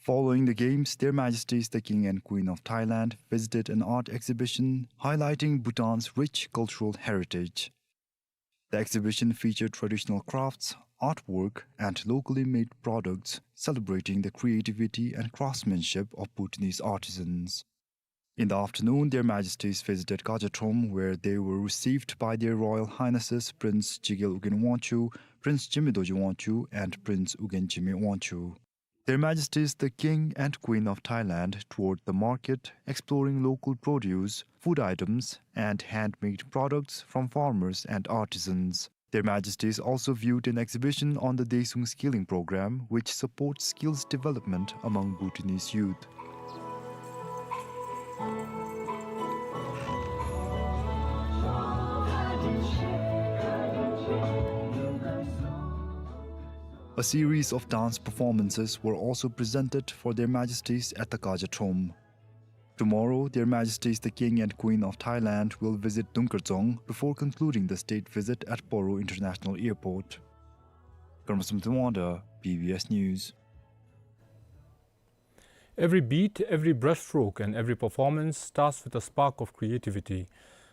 Following the games, Their Majesties the King and Queen of Thailand visited an art exhibition highlighting Bhutan's rich cultural heritage. The exhibition featured traditional crafts, artwork, and locally made products, celebrating the creativity and craftsmanship of Bhutanese artisans. In the afternoon, Their Majesties visited Kajathom, where they were received by Their Royal Highnesses Prince Jigel Ugyen Wangchuck, Prince Jigme Dorji Wangchuck, and Prince Ugyen Jigme Wangchuck. Their Majesties the King and Queen of Thailand toured the market, exploring local produce, food items, and handmade products from farmers and artisans. Their Majesties also viewed an exhibition on the Desuung Skilling Program, which supports skills development among Bhutanese youth. A series of dance performances were also presented for Their Majesties at the Kajathom. Tomorrow, Their Majesties the King and Queen of Thailand will visit Dungkerdzong before concluding the state visit at Poro International Airport. Karmasum Tumwanda, B B S News. Every beat, every brushstroke, and every performance starts with a spark of creativity.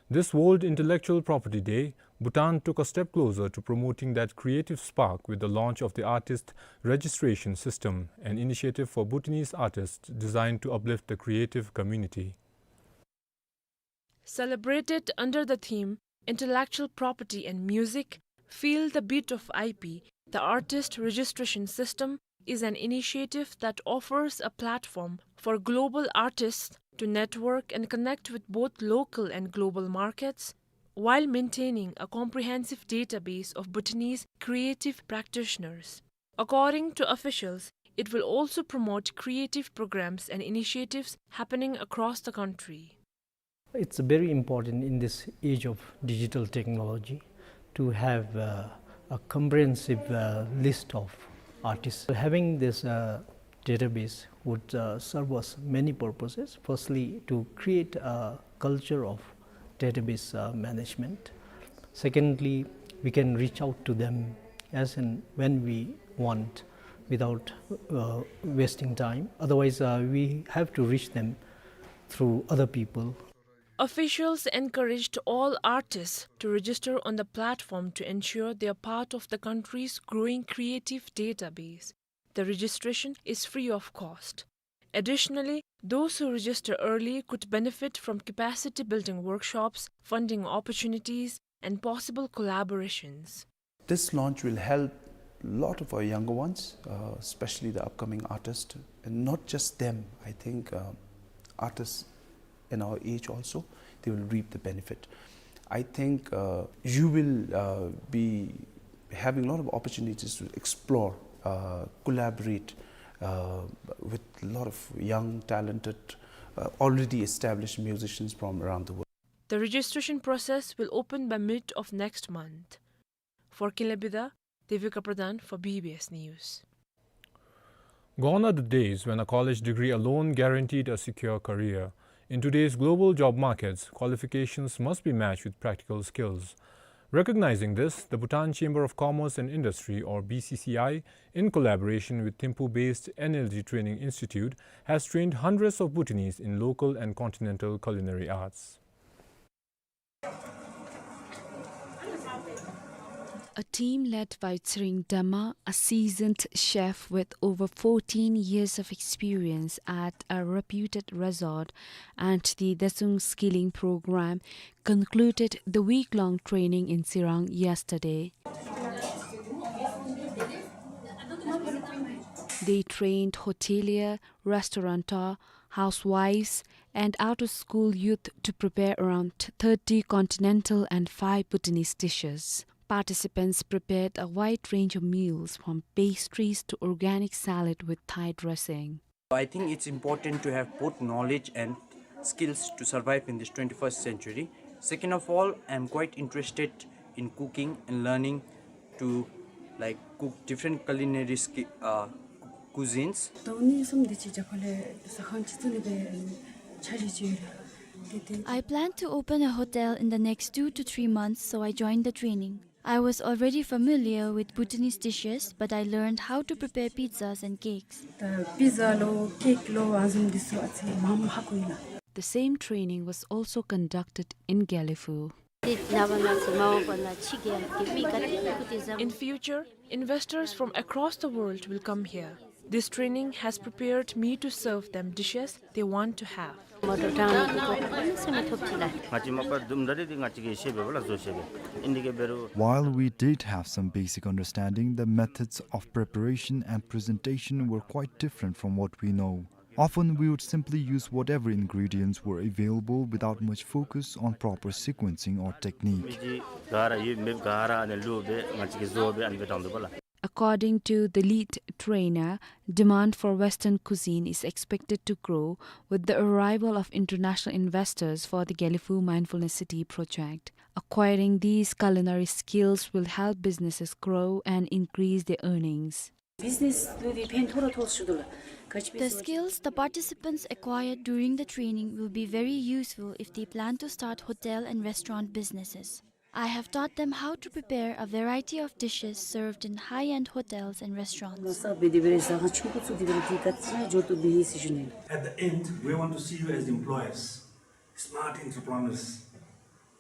This World Intellectual Property Day, Bhutan took a step closer to promoting that creative spark with the launch of the Artist Registration System, an initiative for Bhutanese artists designed to uplift the creative community. Celebrated under the theme Intellectual Property and Music, Feel the Beat of I P, the Artist Registration System is an initiative that offers a platform for global artists to network and connect with both local and global markets, while maintaining a comprehensive database of Bhutanese creative practitioners. According to officials, it will also promote creative programs and initiatives happening across the country. It's very important in this age of digital technology to have, uh, a comprehensive, uh, list of artists. Having this, uh, database would, uh, serve us many purposes. Firstly, to create a culture of database, uh, management. Secondly, we can reach out to them as and when we want without, uh, wasting time. Otherwise, uh, we have to reach them through other people. Officials encouraged all artists to register on the platform to ensure they are part of the country's growing creative database. The registration is free of cost. Additionally, those who register early could benefit from capacity building workshops, funding opportunities, and possible collaborations. This launch will help a lot of our younger ones, uh, especially the upcoming artists, and not just them. I think, uh, artists in our age also, they will reap the benefit. I think, uh, you will, uh, be having a lot of opportunities to explore, uh, collaborate, uh, with a lot of young, talented, uh, already established musicians from around the world. The registration process will open by mid of next month. For Kinley Bida, Devika Pradhan for B B S News. Gone are the days when a college degree alone guaranteed a secure career. In today's global job markets, qualifications must be matched with practical skills. Recognizing this, the Bhutan Chamber of Commerce and Industry, or B C C I, in collaboration with Thimphu-based N L G Training Institute, has trained hundreds of Bhutanese in local and continental culinary arts. A team led by Tsering Dema, a seasoned chef with over fourteen years of experience at a reputed resort, and the Detsung Skilling Program, concluded the week-long training in Tsirang yesterday. They trained hotelier, restaurateur, housewives, and out-of-school youth to prepare around thirty continental and five Bhutanese dishes. Participants prepared a wide range of meals, from pastries to organic salad with Thai dressing. I think it's important to have both knowledge and skills to survive in this twenty-first century. Second of all, I'm quite interested in cooking and learning to, like, cook different culinary ski-, uh, cuisines. ད་ནི་སོམ་འདི་ཅིག་རྒྱ་གར་ལས་ཟ་ཁང་ཅིག་བཙུགས་ནི་སྦེ་འཆར་གཞི་ཅིག་ཡོད་ལགས། དེ་དེ། I plan to open a hotel in the next two to three months, so I joined the training. I was already familiar with Bhutanese dishes, but I learned how to prepare pizzas and cakes. ད་པི་ཛ་ལོ་ཀེག་ལོ་ཨ་བཟུམ་འདི་ཚུ་ཨ་ཙི་མངམ་ཧ་གོ་ཡི་ལགས། The same training was also conducted in Gelephu. In future, investors from across the world will come here. This training has prepared me to serve them dishes they want to have. While we did have some basic understanding, the methods of preparation and presentation were quite different from what we know. Often we would simply use whatever ingredients were available without much focus on proper sequencing or technique. According to the lead trainer, demand for Western cuisine is expected to grow with the arrival of international investors for the Gelephu Mindfulness City project. Acquiring these culinary skills will help businesses grow and increase their earnings. The skills the participants acquired during the training will be very useful if they plan to start hotel and restaurant businesses. I have taught them how to prepare a variety of dishes served in high-end hotels and restaurants. At the end, we want to see you as employers, smart entrepreneurs,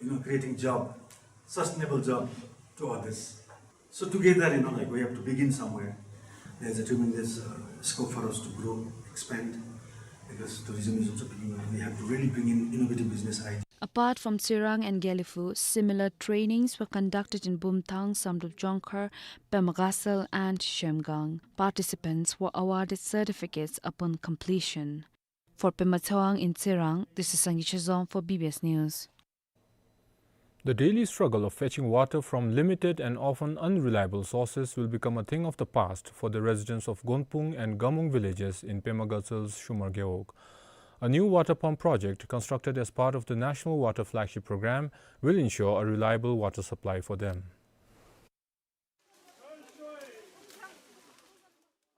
you know, creating job, sustainable job to others. So together, you know, like, we have to begin somewhere. There's a tremendous, uh, scope for us to grow, expand, because tourism is also picking up. We have to really bring in innovative business ideas. Apart from Tsirang and Gelephu, similar trainings were conducted in Bumthang, Samdrup Jongkhar, Pema Gatshel and Zhemgang. Participants were awarded certificates upon completion. For Pema Tsewang in Tsirang, this is Sangay Chezom for B B S News. The daily struggle of fetching water from limited and often unreliable sources will become a thing of the past for the residents of Gonpung and Gamung villages in Pema Gatsel's Shumar Gewog. A new water pump project constructed as part of the National Water Flagship Program will ensure a reliable water supply for them.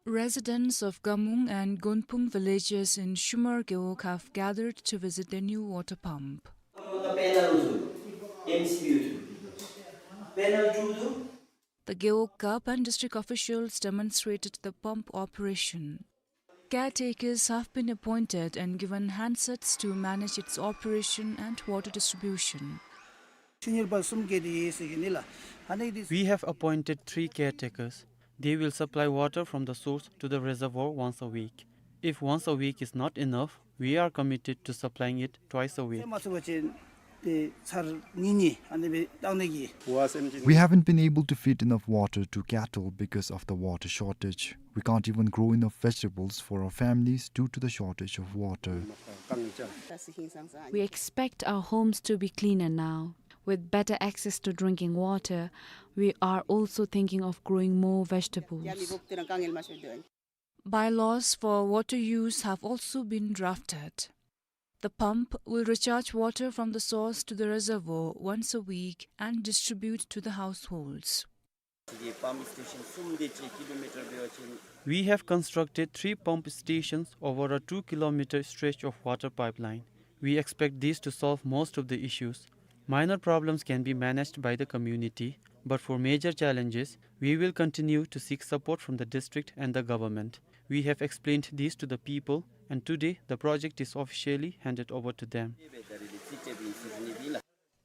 Residents of Gamung and Gonpung villages in Shumar Gewog have gathered to visit the new water pump. The Gewog Gap and district officials demonstrated the pump operation. Caretakers have been appointed and given handsets to manage its operation and water distribution. We have appointed three caretakers. They will supply water from the source to the reservoir once a week. If once a week is not enough, we are committed to supplying it twice a week. We haven't been able to feed enough water to cattle because of the water shortage. We can't even grow enough vegetables for our families due to the shortage of water. We expect our homes to be cleaner now. With better access to drinking water, we are also thinking of growing more vegetables. Bylaws for water use have also been drafted. The pump will recharge water from the source to the reservoir once a week and distribute to the households. We have constructed three pump stations over a two-kilometer stretch of water pipeline. We expect these to solve most of the issues. Minor problems can be managed by the community, but for major challenges, we will continue to seek support from the district and the government. We have explained these to the people, and today the project is officially handed over to them.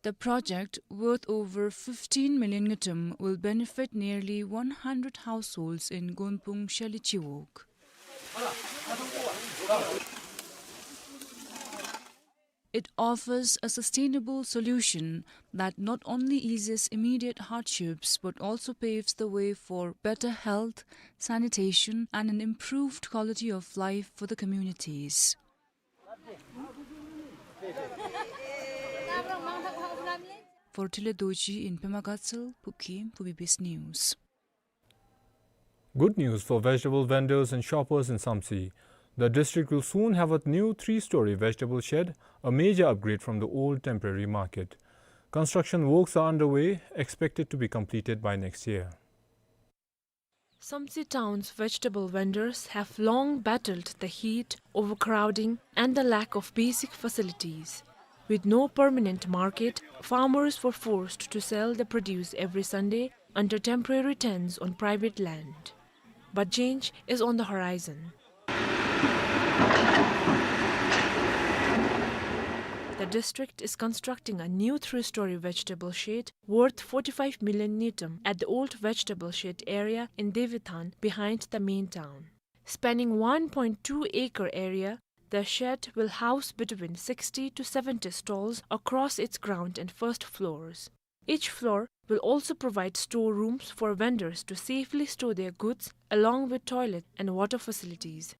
The project, worth over fifteen million ngultrum, will benefit nearly one hundred households in Gonpung Shalichiwog. It offers a sustainable solution that not only eases immediate hardships but also paves the way for better health, sanitation, and an improved quality of life for the communities. For Tile Dorji in Pema Gatsal, Phukim for B B S News. Good news for vegetable vendors and shoppers in Samtse. The district will soon have a new three-story vegetable shed, a major upgrade from the old temporary market. Construction works are underway, expected to be completed by next year. Samtse town's vegetable vendors have long battled the heat, overcrowding, and the lack of basic facilities. With no permanent market, farmers were forced to sell their produce every Sunday under temporary tents on private land. But change is on the horizon. The district is constructing a new three-story vegetable shed worth forty-five million ngultrum at the old vegetable shed area in Devithan behind the main town. Spanning one point two acre area, the shed will house between sixty to seventy stalls across its ground and first floors. Each floor will also provide storerooms for vendors to safely store their goods, along with toilet and water facilities.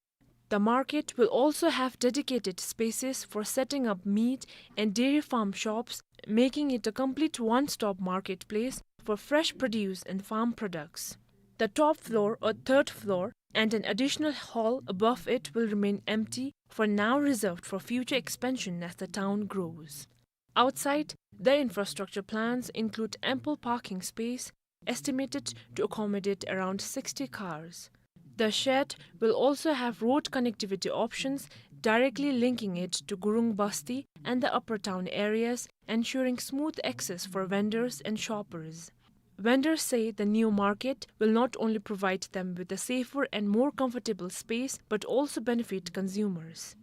The market will also have dedicated spaces for setting up meat and dairy farm shops, making it a complete one-stop marketplace for fresh produce and farm products. The top floor or third floor and an additional hall above it will remain empty, for now reserved for future expansion as the town grows. Outside, the infrastructure plans include ample parking space, estimated to accommodate around sixty cars. The shed will also have road connectivity options directly linking it to Gurung Basti and the upper town areas, ensuring smooth access for vendors and shoppers. Vendors say the new market will not only provide them with a safer and more comfortable space, but also benefit consumers.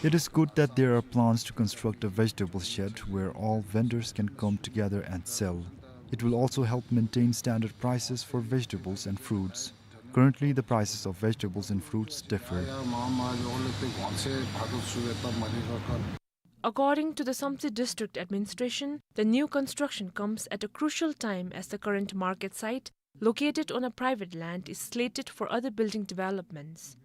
It is good that there are plans to construct a vegetable shed where all vendors can come together and sell. It will also help maintain standard prices for vegetables and fruits. Currently, the prices of vegetables and fruits differ. According to the Samtse District Administration, the new construction comes at a crucial time as the current market site, located on a private land, is slated for other building developments.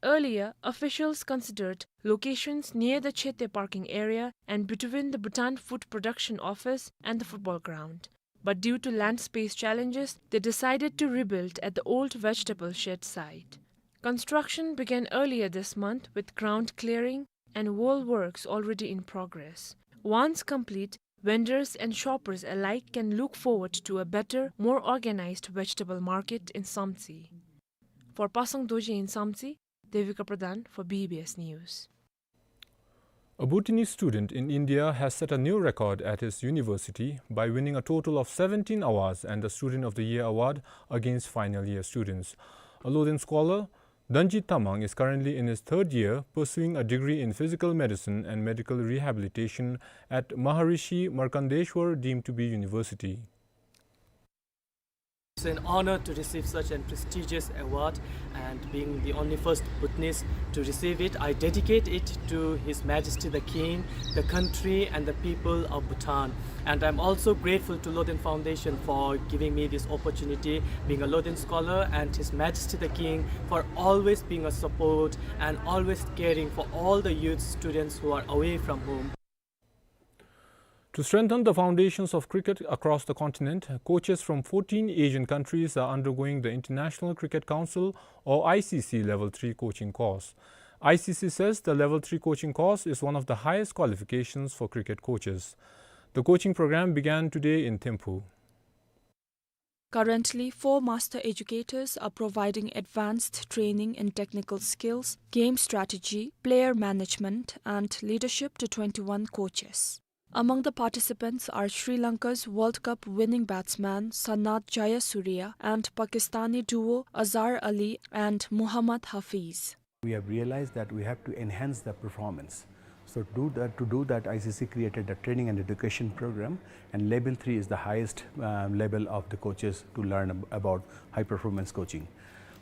Earlier, officials considered locations near the Chete parking area and between the Bhutan Food Production Office and the football ground. But due to land space challenges, they decided to rebuild at the old vegetable shed site. Construction began earlier this month with ground clearing and wall works already in progress. Once complete, vendors and shoppers alike can look forward to a better, more organized vegetable market in Samtse. For Pasang Dorji in Samtse, Devika Pradhan for B B S News. A Bhutanese student in India has set a new record at his university by winning a total of seventeen awards and the Student of the Year award against final year students. A Loden scholar, Danjit Tamang is currently in his third year, pursuing a degree in physical medicine and medical rehabilitation at Maharishi Markandeshwar Deemed to Be University. It's an honor to receive such a prestigious award, and being the only first Bhutanese to receive it, I dedicate it to His Majesty the King, the country, and the people of Bhutan. And I'm also grateful to Loden Foundation for giving me this opportunity, being a Loden scholar, and His Majesty the King for always being a support and always caring for all the youth students who are away from home. To strengthen the foundations of cricket across the continent, coaches from fourteen Asian countries are undergoing the International Cricket Council, or I C C, Level three coaching course. I C C says the Level three coaching course is one of the highest qualifications for cricket coaches. The coaching program began today in Thimphu. Currently, four master educators are providing advanced training in technical skills, game strategy, player management, and leadership to twenty-one coaches. Among the participants are Sri Lanka's World Cup winning batsman Sanath Jayasuriya and Pakistani duo Azhar Ali and Muhammad Hafiz. We have realized that we have to enhance the performance. So do that, to do that, I C C created a training and education program, and level three is the highest, uh, level of the coaches to learn ab-, about high performance coaching.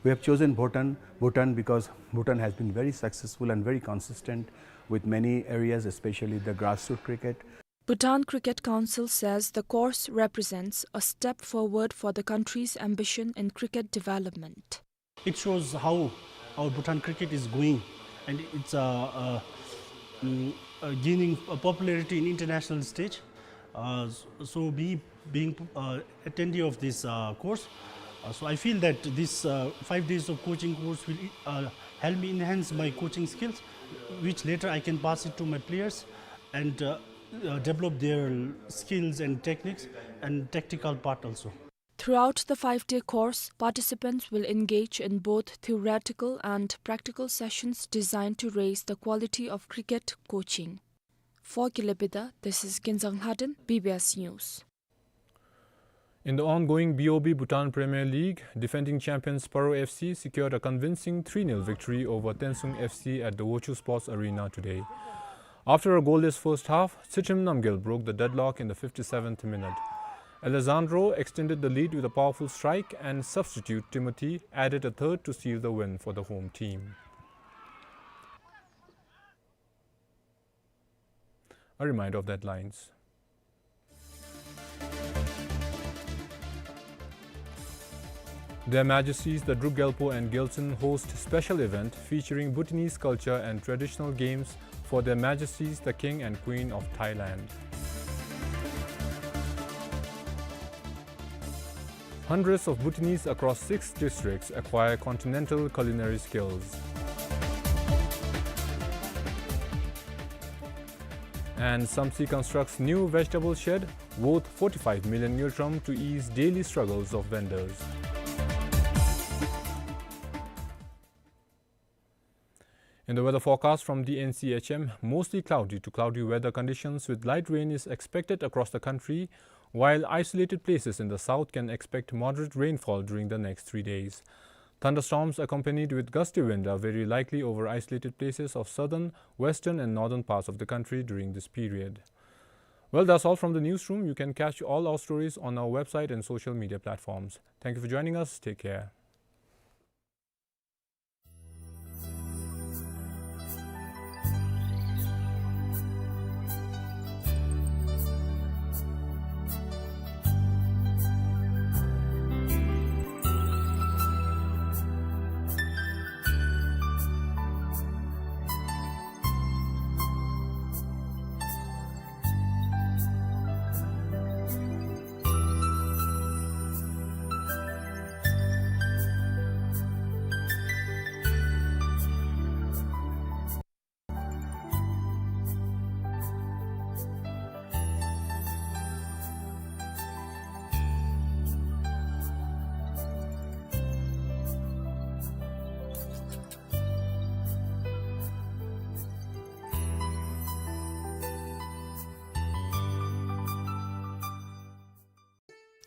We have chosen Bhutan, Bhutan because Bhutan has been very successful and very consistent with many areas, especially the grassroots cricket. Bhutan Cricket Council says the course represents a step forward for the country's ambition in cricket development. It shows how our Bhutan cricket is going, and it's, uh, uh, mm, uh, gaining a popularity in international stage. Uh, s-, so me being, uh, attendee of this, uh, course, uh, so I feel that this, uh, five days of coaching course will, uh, help me enhance my coaching skills, which later I can pass it to my players and, uh, uh, develop their skills and techniques and tactical part also. Throughout the five-day course, participants will engage in both theoretical and practical sessions designed to raise the quality of cricket coaching. For Kile Bida, this is Kinzang Lhaden, B B S News. In the ongoing B O B Bhutan Premier League, defending champions Paro F C secured a convincing three nil victory over Tensung F C at the Wochoo Sports Arena today. After a goalless first half, Tshitrim Namgyel broke the deadlock in the fifty-seventh minute. Alessandro extended the lead with a powerful strike, and substitute Timothy added a third to seal the win for the home team. A reminder of the headlines. Their Majesties the Druk Gyalpo and Gyaltsuen host special event featuring Bhutanese culture and traditional games for Their Majesties the King and Queen of Thailand. Hundreds of Bhutanese across six districts acquire continental culinary skills. And Samtse constructs new vegetable shed worth forty-five million ngultrum to ease daily struggles of vendors. In the weather forecast from the N C H M, mostly cloudy to cloudy weather conditions with light rain is expected across the country, while isolated places in the south can expect moderate rainfall during the next three days. Thunderstorms accompanied with gusty wind are very likely over isolated places of southern, western and northern parts of the country during this period. Well, that's all from the newsroom. You can catch all our stories on our website and social media platforms. Thank you for joining us. Take care.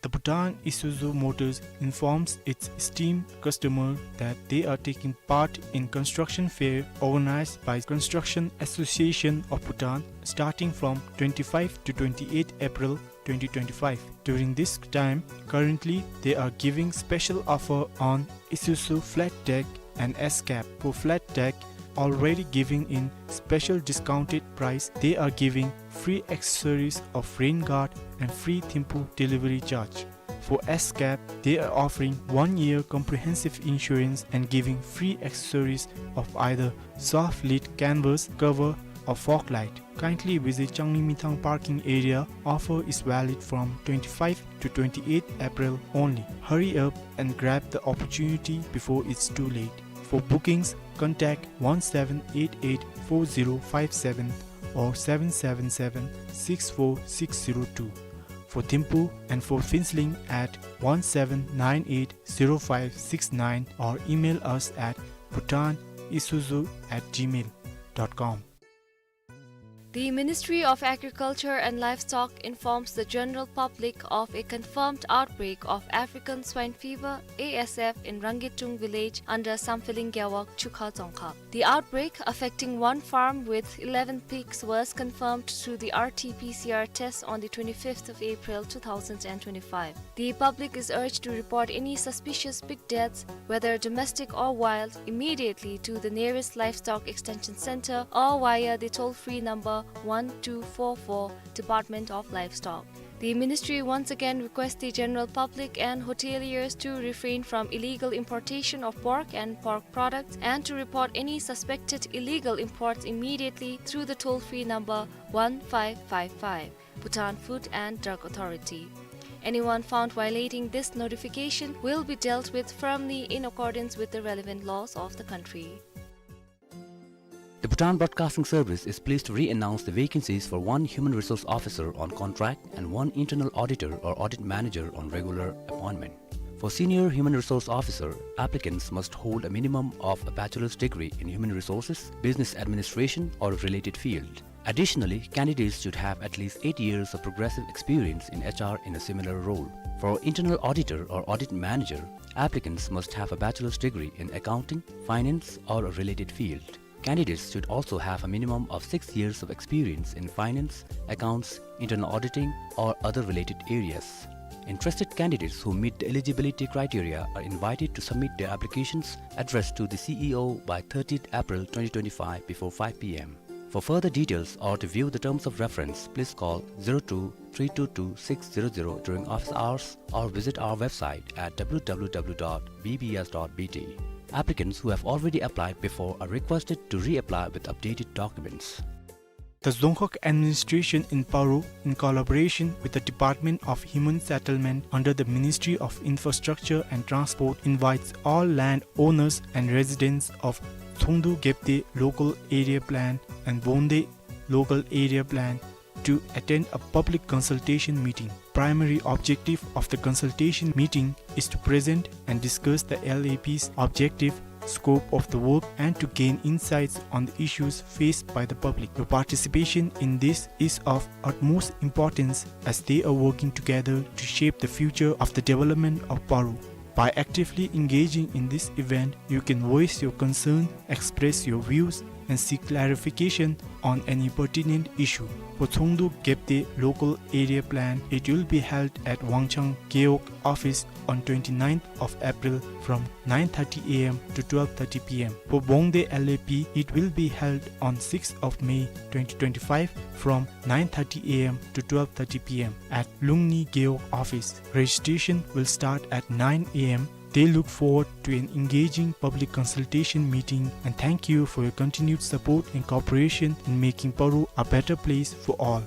The Bhutan Isuzu Motors informs its esteemed customer that they are taking part in construction fair organized by Construction Association of Bhutan starting from twenty-five to twenty-eight April twenty twenty-five. During this time, currently they are giving special offer on Isuzu flat deck and S-Cab. For flat deck, already giving in special discounted price, they are giving free accessories of rain guard and free Thimphu delivery charge. For S-Cab, they are offering one year comprehensive insurance and giving free accessories of either soft lid canvas cover or fog light. Kindly visit Changlimithang parking area. Offer is valid from twenty-five to twenty-eight April only. Hurry up and grab the opportunity before it's too late. For bookings, contact one seven eight eight four zero five seven or seven seven seven six four six zero two. For Thimphu and for Phuentsholing at one seven nine eight zero five six nine or email us at bhutanisuzu at gmail dot com. The Ministry of Agriculture and Livestock informs the general public of a confirmed outbreak of African swine fever, A S F, in Rangitung village under Sampheeling Gewog, Chukha Tsongkhap. The outbreak, affecting one farm with eleven pigs, was confirmed through the R T P C R test on the twenty-fifth of April two thousand and twenty-five. The public is urged to report any suspicious pig deaths, whether domestic or wild, immediately to the nearest Livestock Extension Center or via the toll-free number one two four four, Department of Livestock. The ministry once again requests the general public and hoteliers to refrain from illegal importation of pork and pork products and to report any suspected illegal imports immediately through the toll-free number one five five five. Bhutan Food and Drug Authority. Anyone found violating this notification will be dealt with firmly in accordance with the relevant laws of the country. The Bhutan Broadcasting Service is pleased to re-announce the vacancies for one Human Resource Officer on contract and one Internal Auditor or Audit Manager on regular appointment. For Senior Human Resource Officer, applicants must hold a minimum of a bachelor's degree in human resources, business administration, or a related field. Additionally, candidates should have at least eight years of progressive experience in H R in a similar role. For Internal Auditor or Audit Manager, applicants must have a bachelor's degree in accounting, finance, or a related field. Candidates should also have a minimum of six years of experience in finance, accounts, internal auditing, or other related areas. Interested candidates who meet the eligibility criteria are invited to submit their applications addressed to the C E O by thirtieth April twenty twenty-five before five P M. For further details or to view the terms of reference, please call zero two three two two six zero zero during office hours or visit our website at W W W dot B B S dot B T. Applicants who have already applied before are requested to reapply with updated documents. The Dzongkhag administration in Paro, in collaboration with the Department of Human Settlement under the Ministry of Infrastructure and Transport, invites all land owners and residents of Tsongdo Gebde Local Area Plan and Bongde Local Area Plan to attend a public consultation meeting. Primary objective of the consultation meeting is to present and discuss the L A P's objective, scope of the work, and to gain insights on the issues faced by the public. Your participation in this is of utmost importance as they are working together to shape the future of the development of Paro. By actively engaging in this event, you can voice your concern, express your views, and seek clarification on any pertinent issue. For Tsongdo Gebde Local Area Plan, it will be held at Wangchang Gewog office on twenty-ninth of April from nine thirty A M to twelve thirty P M. For Bongde L A P, it will be held on sixth of May twenty twenty-five from nine thirty A M to twelve thirty P M at Lungni Gewog office. Registration will start at nine A M. They look forward to an engaging public consultation meeting and thank you for your continued support and cooperation in making Paro a better place for all.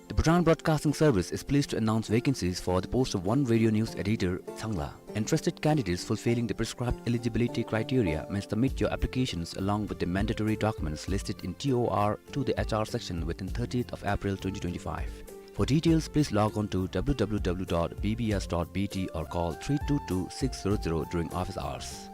The Bhutan Broadcasting Service is pleased to announce vacancies for the post of one radio news editor, Changla. Interested candidates fulfilling the prescribed eligibility criteria may submit your applications along with the mandatory documents listed in T O R to the H R section within thirtieth of April twenty twenty-five. For details, please log on to W W W dot B B S dot B T or call three two two six zero zero during office hours.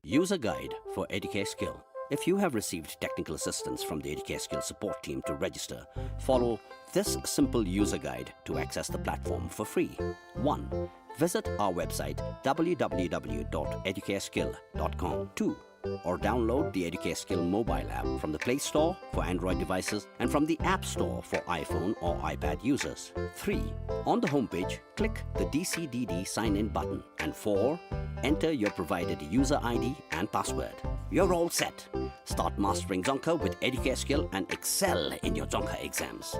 User guide for Educate Skill. If you have received technical assistance from the Educare Skill support team to register, follow this simple user guide to access the platform for free. One, visit our website w w w dot educareskill dot com. Two, or download the Educare Skill mobile app from the Play Store for Android devices and from the App Store for iPhone or iPad users. Three, on the homepage, click the D C D D sign-in button. And four, enter your provided user I D and password. You're all set. Start mastering Dzongkha with Educare Skill and excel in your Dzongkha exams.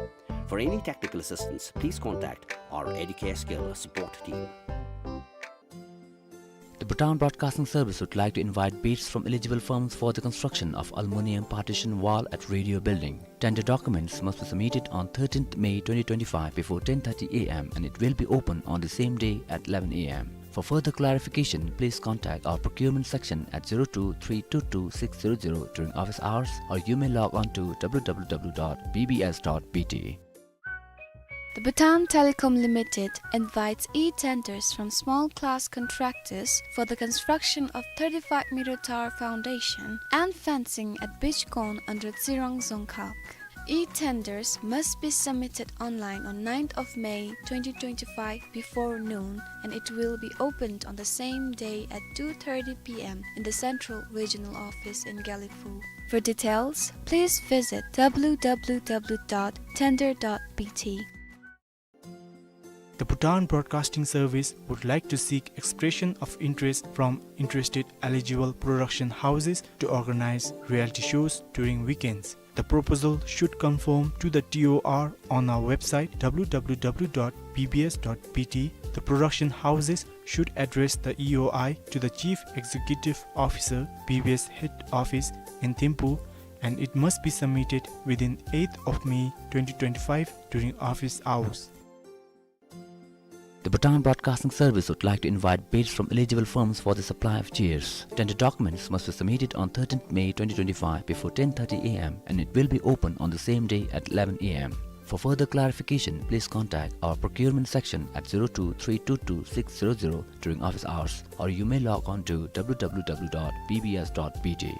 For any technical assistance, please contact our Educare Skill support team. The Bhutan Broadcasting Service would like to invite bids from eligible firms for the construction of aluminium partition wall at Radio Building. Tender documents must be submitted on thirteenth May twenty twenty-five before ten thirty a m and it will be open on the same day at eleven a m. For further clarification, please contact our procurement section at zero two three two two six zero zero during office hours, or you may log on to w w w dot b b s dot b t. The Bhutan Telecom Limited invites e-tenders from small class contractors for the construction of thirty-five meter tower foundation and fencing at Beach Corn under Tsirang Dzongkhag. E-tenders must be submitted online on ninth of May twenty twenty-five before noon, and it will be opened on the same day at two thirty p m in the Central Regional Office in Gelephu. For details, please visit w w w dot tender dot b t. The Bhutan Broadcasting Service would like to seek expression of interest from interested eligible production houses to organize reality shows during weekends. The proposal should conform to the T O R on our website w w w dot b b s dot b t. The production houses should address the E O I to the Chief Executive Officer, B B S Head Office in Thimphu, and it must be submitted within eighth of May twenty twenty-five during office hours. The Bhutan Broadcasting Service would like to invite bids from eligible firms for the supply of chairs. Tender documents must be submitted on thirteenth May twenty twenty-five before ten thirty a m and it will be open on the same day at eleven a m. For further clarification, please contact our procurement section at zero two three two two six zero zero during office hours, or you may log on to w w w dot b b s dot b t.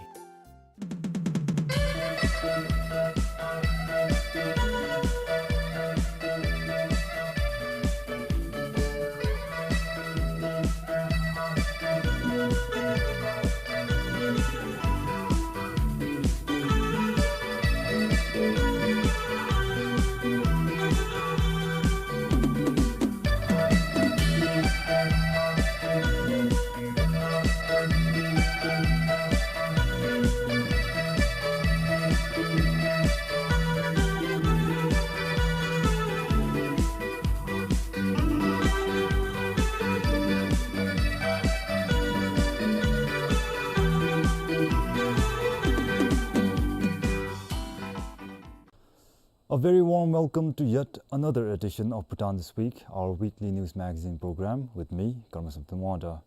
A very warm welcome to yet another edition of Bhutan This Week, our weekly news magazine program with me, Karma Samten Wangda.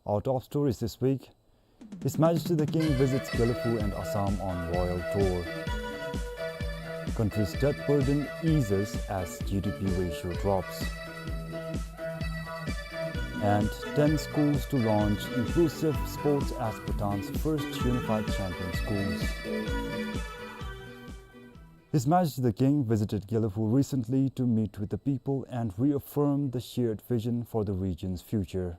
Our top stories this week: His Majesty the King visits Gelephu and Assam on royal tour. Country's debt burden eases as G D P ratio drops. And ten schools to launch inclusive sports as Bhutan's first unified champion schools. His Majesty the King visited Gelephu recently to meet with the people and reaffirm the shared vision for the region's future.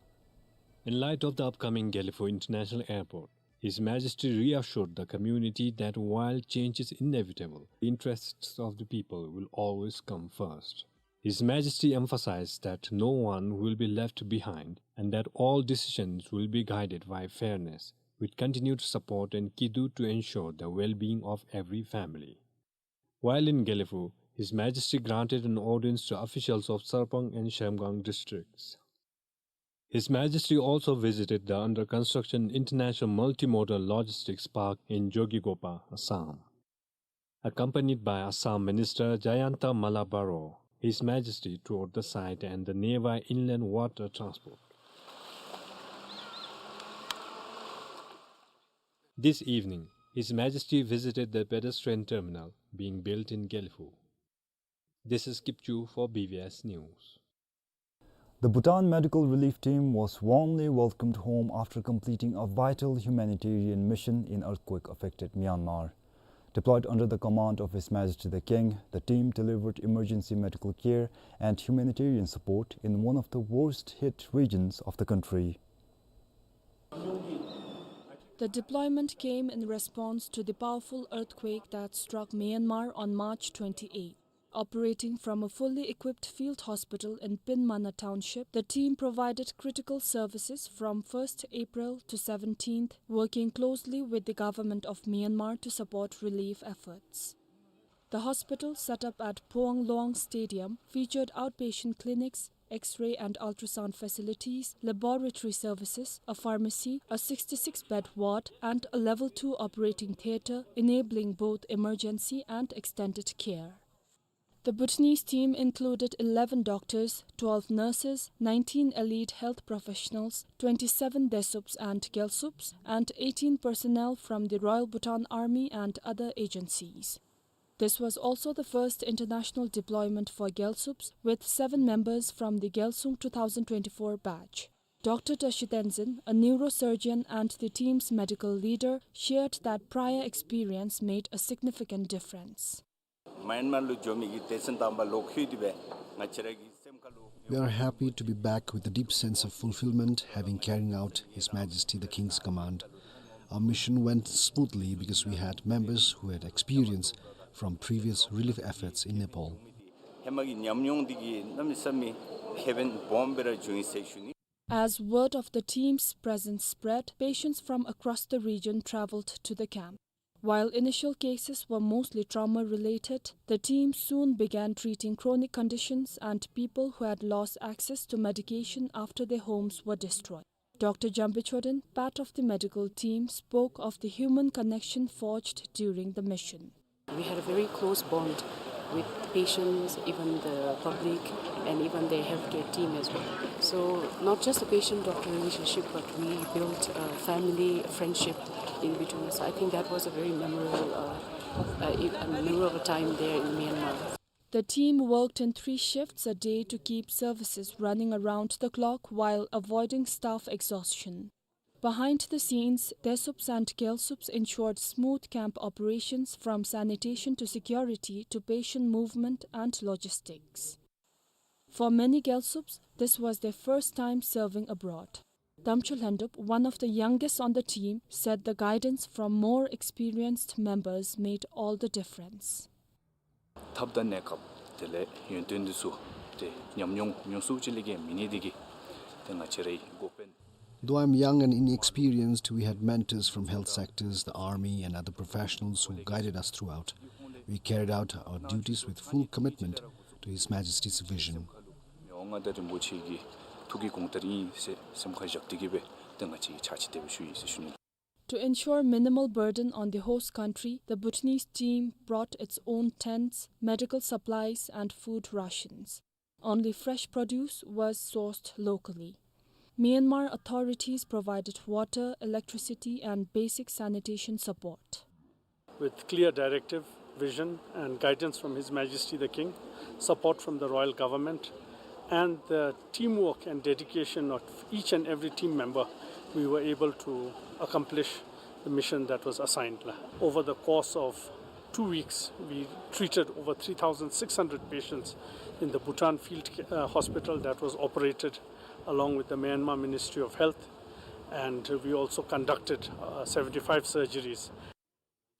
In light of the upcoming Gelephu International Airport, His Majesty reassured the community that while change is inevitable, the interests of the people will always come first. His Majesty emphasized that no one will be left behind and that all decisions will be guided by fairness, with continued support and kiddu to ensure the well-being of every family. While in Gelephu, His Majesty granted an audience to officials of Sarpang and Sheremgang districts. His Majesty also visited the under-construction International Multimodal Logistics Park in Jogighopa, Assam. Accompanied by Assam Minister Jayanta Malla Baro, His Majesty toured the site and the nearby inland water transport. This evening, His Majesty visited the pedestrian terminal being built in Gelephu. This is Kipchu for B B S News. The Bhutan Medical Relief Team was warmly welcomed home after completing a vital humanitarian mission in earthquake-affected Myanmar. Deployed under the command of His Majesty the King, the team delivered emergency medical care and humanitarian support in one of the worst-hit regions of the country. The deployment came in response to the powerful earthquake that struck Myanmar on March twenty-eighth. Operating from a fully equipped field hospital in Pinmana Township, the team provided critical services from first April to seventeenth, working closely with the government of Myanmar to support relief efforts. The hospital, set up at Phuong Luang Stadium, featured outpatient clinics, X-ray and ultrasound facilities, laboratory services, a pharmacy, a sixty-six bed ward, and a level two operating theater, enabling both emergency and extended care. The Bhutanese team included eleven doctors, twelve nurses, nineteen allied health professionals, twenty-seven Desups and Gyalsups, and eighteen personnel from the Royal Bhutan Army and other agencies. This was also the first international deployment for Gyalsups, with seven members from the Gyalsung two thousand twenty-four batch. Doctor Tashi Tenzin, a neurosurgeon and the team's medical leader, shared that prior experience made a significant difference. མཱ་ཡན་མཱར་ལུ་འགྱོ་མི་གི་སྡེ་ཚན་དང་པ་ལོག་ལྷོད་དེ་སྦེ་ང་བཅས་ར་གི་སེམས་ཁ་ལུ། We are happy to be back with a deep sense of fulfillment, having carrying out His Majesty the King's command. Our mission went smoothly because we had members who had experience from previous relief efforts in Nepal. ཧེ་མ་གི་ཉམས་མྱོང་འདི་གིས་གནམ་མེད་ས་མེད་ཁེ་ཕན་སྦོམ་སྦེ་ར་བྱུང་ཡི་ཟེར་ཞུ་ནི། As word of the team's presence spread, patients from across the region traveled to the camp. While initial cases were mostly trauma-related, the team soon began treating chronic conditions and people who had lost access to medication after their homes were destroyed. Doctor Jambe Choden, part of the medical team, spoke of the human connection forged during the mission. We had a very close bond with patients, even the public, and even the healthcare team as well. So, not just a patient-doctor relationship, but we built a family friendship in between us. I think that was a very memorable, uh, uh, a memorable time there in Myanmar. The team worked in three shifts a day to keep services running around the clock while avoiding staff exhaustion. Behind the scenes, Desups and Gyalsups ensured smooth camp operations, from sanitation to security to patient movement and logistics. For many Gyalsups, this was their first time serving abroad. Damcho Lhendup, one of the youngest on the team, said the guidance from more experienced members made all the difference. ཐབས་དང་གནས་སྐབས་དེ་ལས་ཡོན་ཏན་འདི་ཚུ་ཏེ་ཉམས་མྱོང་ཉུང་སུ་ཅིག་ལས་བརྒལ་མེད་ནི་འདི་གིས་ཏེ་ང་བཅས་རའི་འགོ་དཔོན། Though I'm young and inexperienced, we had mentors from health sectors, the army, and other professionals who guided us throughout. We carried out our duties with full commitment to His Majesty's vision. མི་དབང་མངའ་བདག་རིན་པོ་ཆེ་གི་ཐུགས་ཀྱི་དགོངས་དོན་ཨིན་ཟེར་སེམས་ཁར་བཞག་སྟེ་གི་སྦེ་ཏེ་ང་བཅས་ཕྱག་ཕྱི་དེ་སྦེ་ཞུ་ཡི་ཟེར་ཞུ་ནི། To ensure minimal burden on the host country, the Bhutanese team brought its own tents, medical supplies, and food rations. Only fresh produce was sourced locally. Myanmar authorities provided water, electricity, and basic sanitation support. With clear directive, vision, and guidance from His Majesty the King, support from the Royal Government, and the teamwork and dedication of each and every team member, we were able to accomplish the mission that was assigned. Over the course of two weeks, we treated over three thousand six hundred patients in the Bhutan Field, uh, Hospital that was operated along with the Myanmar Ministry of Health, and we also conducted, uh, seventy-five surgeries.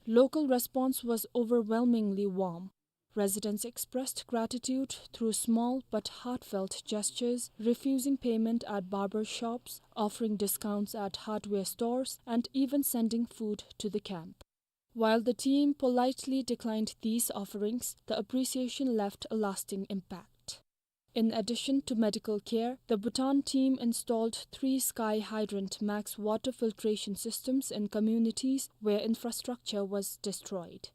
Local response was overwhelmingly warm. Residents expressed gratitude through small but heartfelt gestures, refusing payment at barber shops, offering discounts at hardware stores, and even sending food to the camp. While the team politely declined these offerings, the appreciation left a lasting impact. In addition to medical care, the Bhutan team installed three Sky Hydrant Max water filtration systems in communities where infrastructure was destroyed.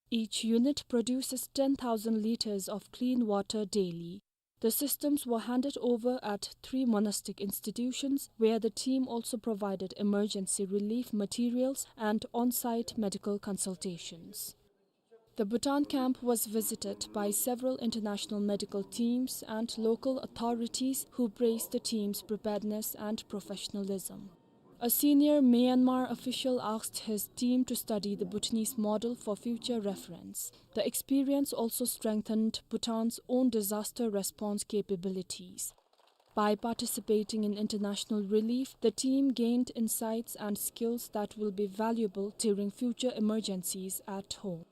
Each unit produces ten thousand liters of clean water daily. The systems were handed over at three monastic institutions, where the team also provided emergency relief materials and on-site medical consultations. The Bhutan camp was visited by several international medical teams and local authorities who praised the team's preparedness and professionalism. A senior Myanmar official asked his team to study the Bhutanese model for future reference. The experience also strengthened Bhutan's own disaster response capabilities. By participating in international relief, the team gained insights and skills that will be valuable during future emergencies at home.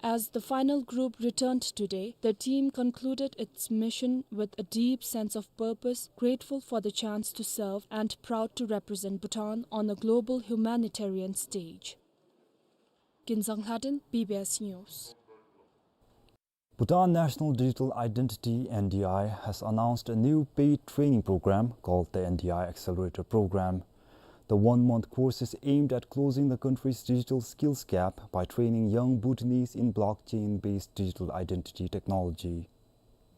As the final group returned today, the team concluded its mission with a deep sense of purpose, grateful for the chance to serve and proud to represent Bhutan on a global humanitarian stage. Ginzang Lhaden, B B S News. Bhutan National Digital Identity, N D I, has announced a new paid training program called the N D I Accelerator Program. The one-month course is aimed at closing the country's digital skills gap by training young Bhutanese in blockchain-based digital identity technology.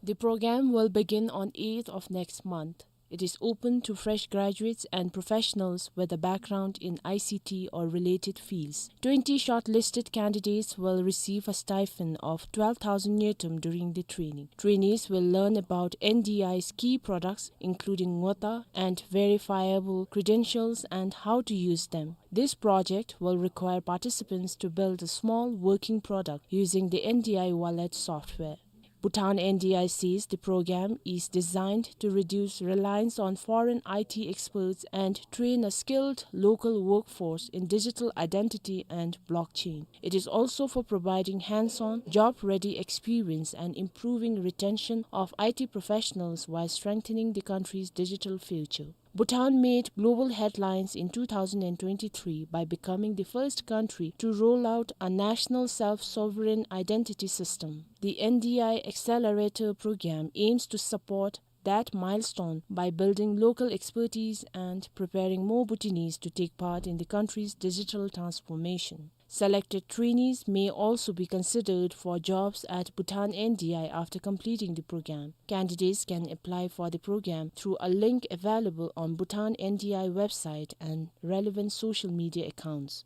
The program will begin on eighth of next month. It is open to fresh graduates and professionals with a background in I C T or related fields. Twenty shortlisted candidates will receive a stipend of twelve thousand ngultrum during the training. Trainees will learn about N D I's key products, including ngota and verifiable credentials, and how to use them. This project will require participants to build a small working product using the N D I wallet software. Bhutan N D I says the program is designed to reduce reliance on foreign I T experts and train a skilled local workforce in digital identity and blockchain. It is also for providing hands-on, job-ready experience and improving retention of I T professionals while strengthening the country's digital future. Bhutan made global headlines in two thousand and twenty-three by becoming the first country to roll out a national self-sovereign identity system. The N D I Accelerator program aims to support that milestone by building local expertise and preparing more Bhutanese to take part in the country's digital transformation. Selected trainees may also be considered for jobs at Bhutan N D I after completing the program. Candidates can apply for the program through a link available on Bhutan N D I website and relevant social media accounts.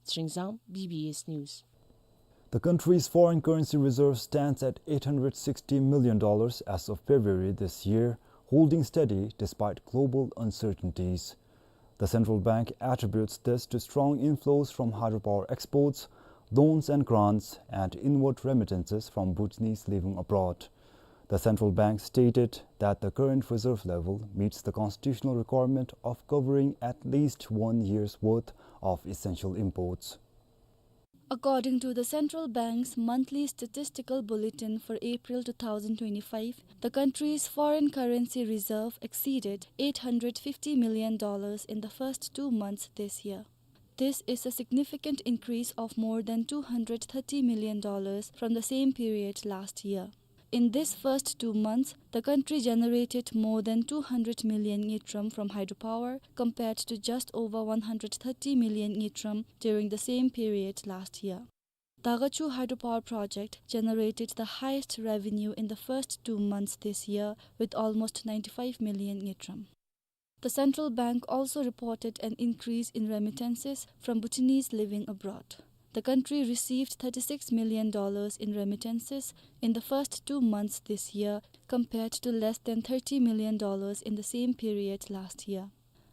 Tshering Zang, B B S News. The country's foreign currency reserve stands at eight hundred sixty million dollars as of February this year, holding steady despite global uncertainties. The central bank attributes this to strong inflows from hydropower exports, loans and grants, and inward remittances from Bhutanese living abroad. The central bank stated that the current reserve level meets the constitutional requirement of covering at least one year's worth of essential imports. According to the central bank's monthly statistical bulletin for April two thousand twenty-five, the country's foreign currency reserve exceeded eight hundred fifty million dollars in the first two months this year. This is a significant increase of more than two hundred thirty million dollars from the same period last year. In this first two months, the country generated more than two hundred million ngultrum from hydropower, compared to just over one hundred thirty million ngultrum during the same period last year. Dagachu hydropower project generated the highest revenue in the first two months this year, with almost ninety-five million ngultrum. The central bank also reported an increase in remittances from Bhutanese living abroad. The country received thirty-six million dollars in remittances in the first two months this year, compared to less than thirty million dollars in the same period last year.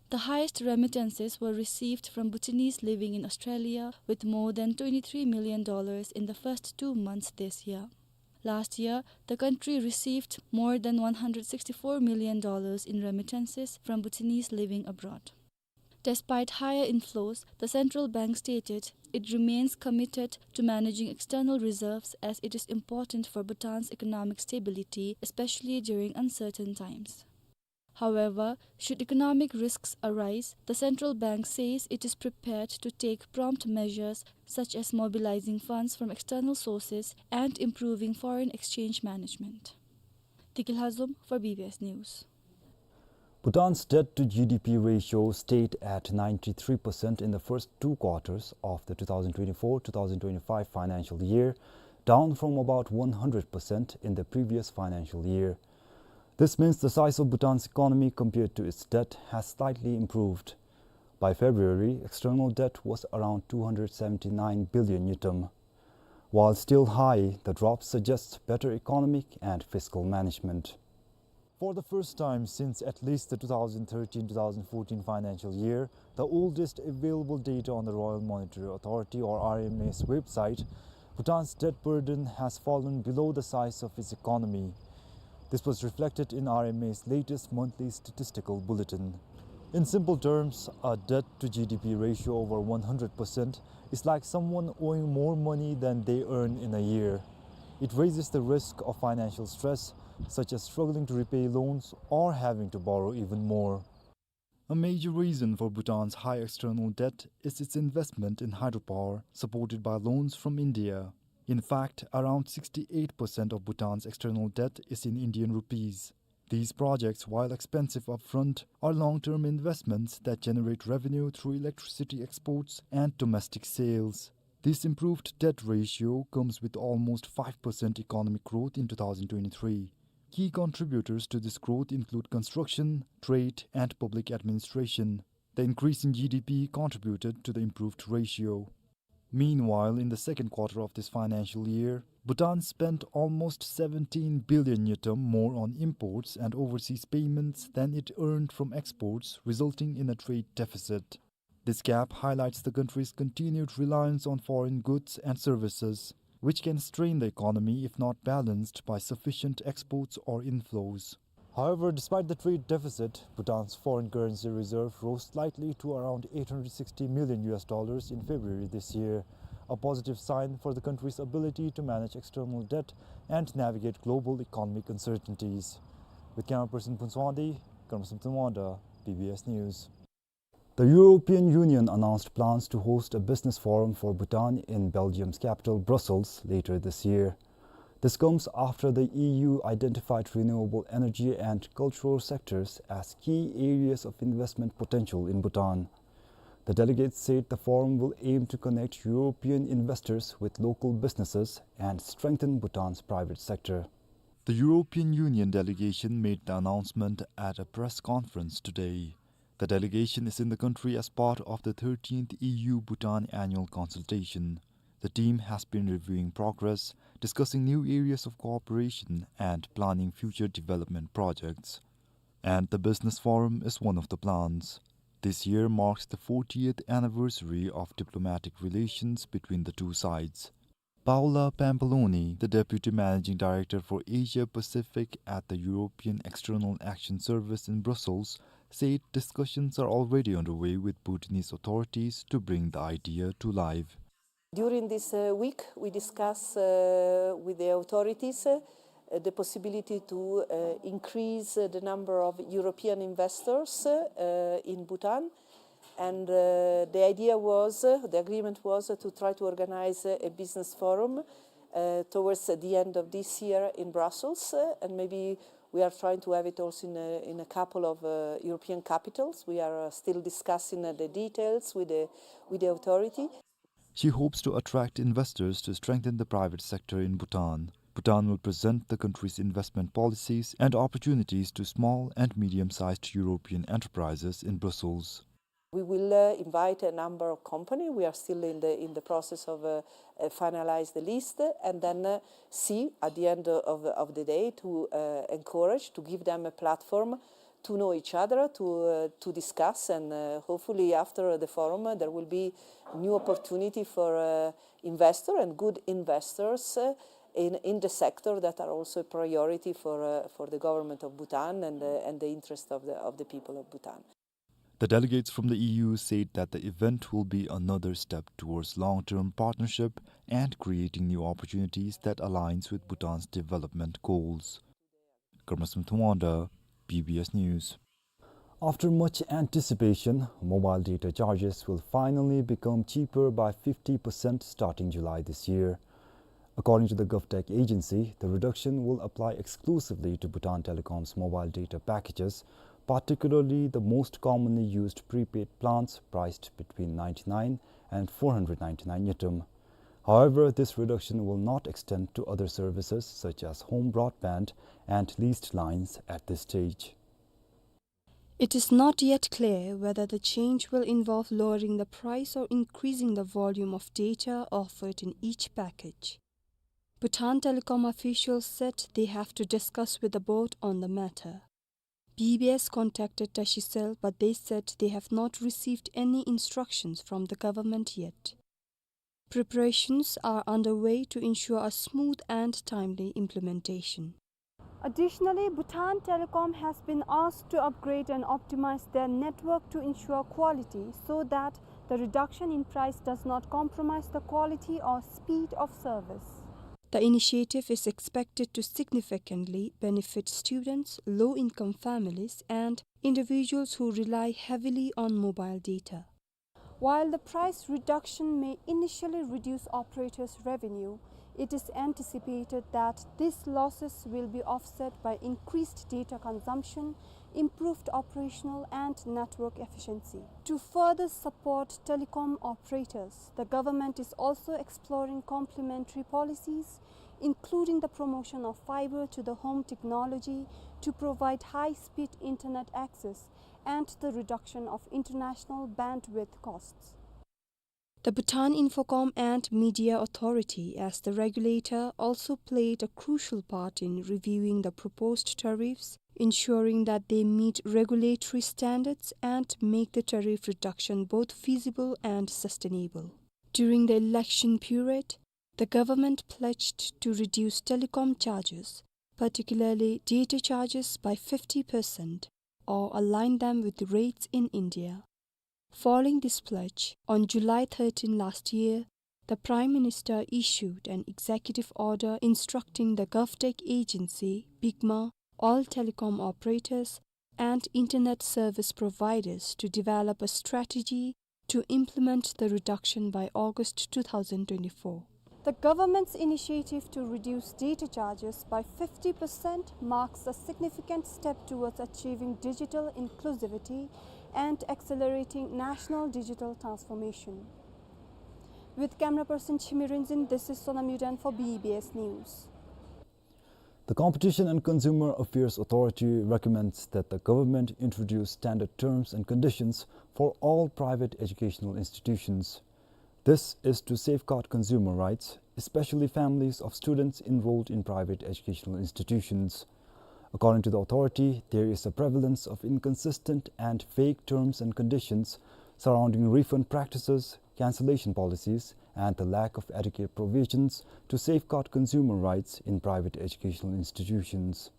The highest remittances were received from Bhutanese living in Australia, with more than twenty-three million dollars in the first two months this year. Last year, the country received more than one hundred sixty-four million dollars in remittances from Bhutanese living abroad. Despite higher inflows, the central bank stated it remains committed to managing external reserves, as it is important for Bhutan's economic stability, especially during uncertain times. However, should economic risks arise, the central bank says it is prepared to take prompt measures such as mobilizing funds from external sources and improving foreign exchange management. Tiki Lhazom for B B S News. Bhutan's debt to G D P ratio stayed at ninety-three percent in the first two quarters of the two thousand twenty-four two thousand twenty-five financial year, down from about one hundred percent in the previous financial year. This means the size of Bhutan's economy compared to its debt has slightly improved. By February, external debt was around two hundred seventy-nine billion ngultrum. While still high, the drop suggests better economic and fiscal management. For the first time since at least the two thousand thirteen two thousand fourteen financial year, the oldest available data on the Royal Monetary Authority, or R M A's, website, Bhutan's debt burden has fallen below the size of its economy. This was reflected in R M A's latest monthly statistical bulletin. In simple terms, a debt to G D P ratio over one hundred percent is like someone owing more money than they earn in a year. It raises the risk of financial stress, such as struggling to repay loans or having to borrow even more. A major reason for Bhutan's high external debt is its investment in hydropower, supported by loans from India. In fact, around sixty-eight percent of Bhutan's external debt is in Indian rupees. These projects, while expensive upfront, are long-term investments that generate revenue through electricity exports and domestic sales. This improved debt ratio comes with almost five percent economic growth in two thousand twenty-three. Key contributors to this growth include construction, trade, and public administration. The increase in G D P contributed to the improved ratio. Meanwhile, in the second quarter of this financial year, Bhutan spent almost seventeen billion ngultrum more on imports and overseas payments than it earned from exports, resulting in a trade deficit. This gap highlights the country's continued reliance on foreign goods and services, which can strain the economy if not balanced by sufficient exports or inflows. However, despite the trade deficit, Bhutan's foreign currency reserve rose slightly to around eight hundred sixty million U S dollars in February this year, a positive sign for the country's ability to manage external debt and navigate global economic uncertainties. With camera person Phuntswang Wangdi, Karmasang Phuntswang Wangdi, B B S News. The European Union announced plans to host a business forum for Bhutan in Belgium's capital, Brussels, later this year. This comes after the E U identified renewable energy and cultural sectors as key areas of investment potential in Bhutan. The delegates said the forum will aim to connect European investors with local businesses and strengthen Bhutan's private sector. The European Union delegation made the announcement at a press conference today. The delegation is in the country as part of the thirteenth E U Bhutan annual consultation. The team has been reviewing progress, discussing new areas of cooperation, and planning future development projects. And the business forum is one of the plans. This year marks the fortieth anniversary of diplomatic relations between the two sides. Paola Pampalone, the Deputy Managing Director for Asia Pacific at the European External Action Service in Brussels, said discussions are already underway with Bhutanese authorities to bring the idea to life. During this, uh, week, we discuss, uh, with the authorities, uh, the possibility to, uh, increase, uh, the number of European investors, uh, in Bhutan. And, uh, the idea was, uh, the agreement was, uh, to try to organize, uh, a business forum, uh, towards the end of this year in Brussels, uh, and maybe we are trying to have it also in a, in a couple of, uh, European capitals. We are, uh, still discussing, uh, the details with the, with the authority. She hopes to attract investors to strengthen the private sector in Bhutan. Bhutan will present the country's investment policies and opportunities to small and medium-sized European enterprises in Brussels. We will, uh, invite a number of company. We are still in the, in the process of, uh, uh, finalize the list, and then, uh, see at the end of, of the day to, uh, encourage, to give them a platform to know each other, to, uh, to discuss, and, uh, hopefully after the forum, uh, there will be new opportunity for, uh, investor and good investors, uh, in, in the sector that are also a priority for, uh, for the government of Bhutan and, uh, and the interest of the, of the people of Bhutan. The delegates from the E U said that the event will be another step towards long-term partnership and creating new opportunities that aligns with Bhutan's development goals. Karmasang Phuntswang Wangdi, B B S News. After much anticipation, mobile data charges will finally become cheaper by fifty percent starting July this year. According to the GovTech agency, the reduction will apply exclusively to Bhutan Telecom's mobile data packages, particularly the most commonly used prepaid plans priced between ninety-nine and four hundred ninety-nine ngultrum. However, this reduction will not extend to other services such as home broadband and leased lines at this stage. It is not yet clear whether the change will involve lowering the price or increasing the volume of data offered in each package. Bhutan Telecom officials said they have to discuss with the board on the matter. B B S contacted Tashicell, but they said they have not received any instructions from the government yet. Preparations are underway to ensure a smooth and timely implementation. Additionally, Bhutan Telecom has been asked to upgrade and optimize their network to ensure quality so that the reduction in price does not compromise the quality or speed of service. The initiative is expected to significantly benefit students, low-income families, and individuals who rely heavily on mobile data. While the price reduction may initially reduce operators' revenue, it is anticipated that these losses will be offset by increased data consumption, improved operational and network efficiency. To further support telecom operators, the government is also exploring complementary policies, including the promotion of fiber to the home technology to provide high-speed internet access and the reduction of international bandwidth costs. The Bhutan Infocom and Media Authority, as the regulator, also played a crucial part in reviewing the proposed tariffs, ensuring that they meet regulatory standards and make the tariff reduction both feasible and sustainable. During the election period, the government pledged to reduce telecom charges, particularly data charges, by fifty percent or align them with the rates in India. Following this pledge, on July thirteen last year, the Prime Minister issued an executive order instructing the GovTech agency, BICMA, all telecom operators, and internet service providers to develop a strategy to implement the reduction by August two thousand twenty-four. The government's initiative to reduce data charges by fifty percent marks a significant step towards achieving digital inclusivity and accelerating national digital transformation. With camera person Chimi Rinzin, this is Sonam Yudan for B B S News. The Competition and Consumer Affairs Authority recommends that the government introduce standard terms and conditions for all private educational institutions. This is to safeguard consumer rights, especially families of students enrolled in private educational institutions. According to the authority, there is a prevalence of inconsistent and vague terms and conditions surrounding refund practices, cancellation policies, and the lack of adequate provisions to safeguard consumer rights in private educational institutions.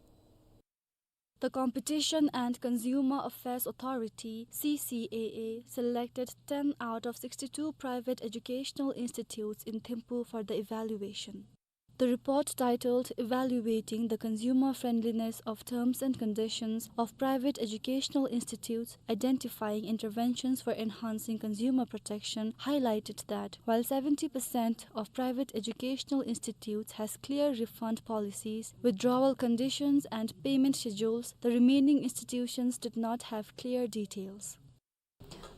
The Competition and Consumer Affairs Authority, C C A A, selected ten out of sixty-two private educational institutes in Thimphu for the evaluation. The report, titled Evaluating the Consumer Friendliness of Terms and Conditions of Private Educational Institutes, Identifying Interventions for Enhancing Consumer Protection, highlighted that while seventy percent of private educational institutes has clear refund policies, withdrawal conditions, and payment schedules, the remaining institutions did not have clear details.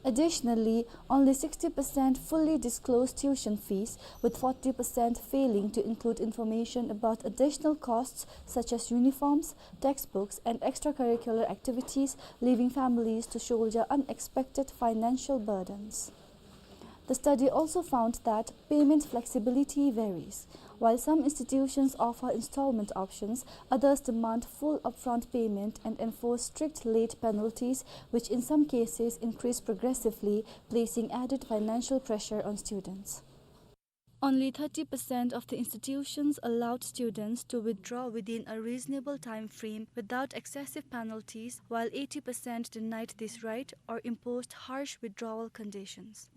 Additionally, only sixty percent fully disclosed tuition fees, with forty percent failing to include information about additional costs such as uniforms, textbooks, and extracurricular activities, leaving families to shoulder unexpected financial burdens. The study also found that payment flexibility varies. While some institutions offer installment options, others demand full upfront payment and enforce strict late penalties, which in some cases increase progressively, placing added financial pressure on students. Only thirty percent of the institutions allowed students to withdraw within a reasonable time frame without excessive penalties, while eighty percent denied this right or imposed harsh withdrawal conditions.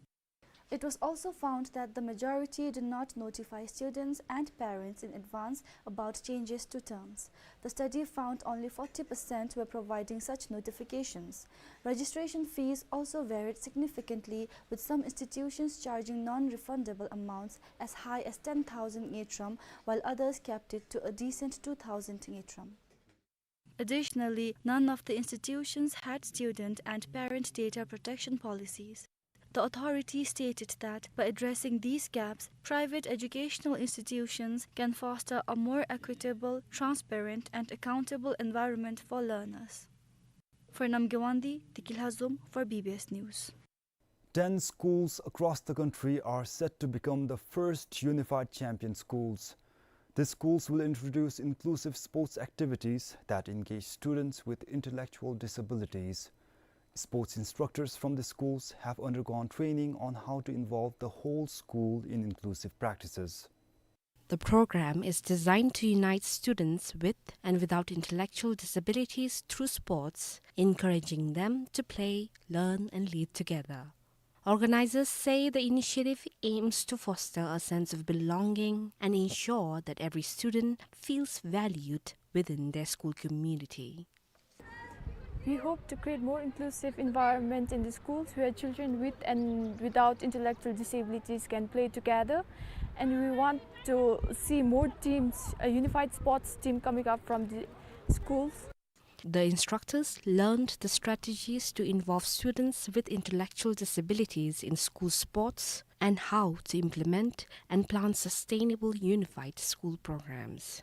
It was also found that the majority did not notify students and parents in advance about changes to terms. The study found only forty percent were providing such notifications. Registration fees also varied significantly, with some institutions charging non-refundable amounts as high as ten thousand ngultrum, while others capped it to a decent two thousand ngultrum. Additionally, none of the institutions had student and parent data protection policies. The authority stated that by addressing these gaps, private educational institutions can foster a more equitable, transparent, and accountable environment for learners. For Namgay Wangdi, Tikilha Zom for B B S News. Ten schools across the country are set to become the first unified champion schools. These schools will introduce inclusive sports activities that engage students with intellectual disabilities. Sports instructors from the schools have undergone training on how to involve the whole school in inclusive practices. The program is designed to unite students with and without intellectual disabilities through sports, encouraging them to play, learn, and lead together. Organizers say the initiative aims to foster a sense of belonging and ensure that every student feels valued within their school community. We hope to create more inclusive environment in the schools where children with and without intellectual disabilities can play together, and we want to see more teams, a unified sports team coming up from the schools. The instructors learned the strategies to involve students with intellectual disabilities in school sports and how to implement and plan sustainable unified school programs.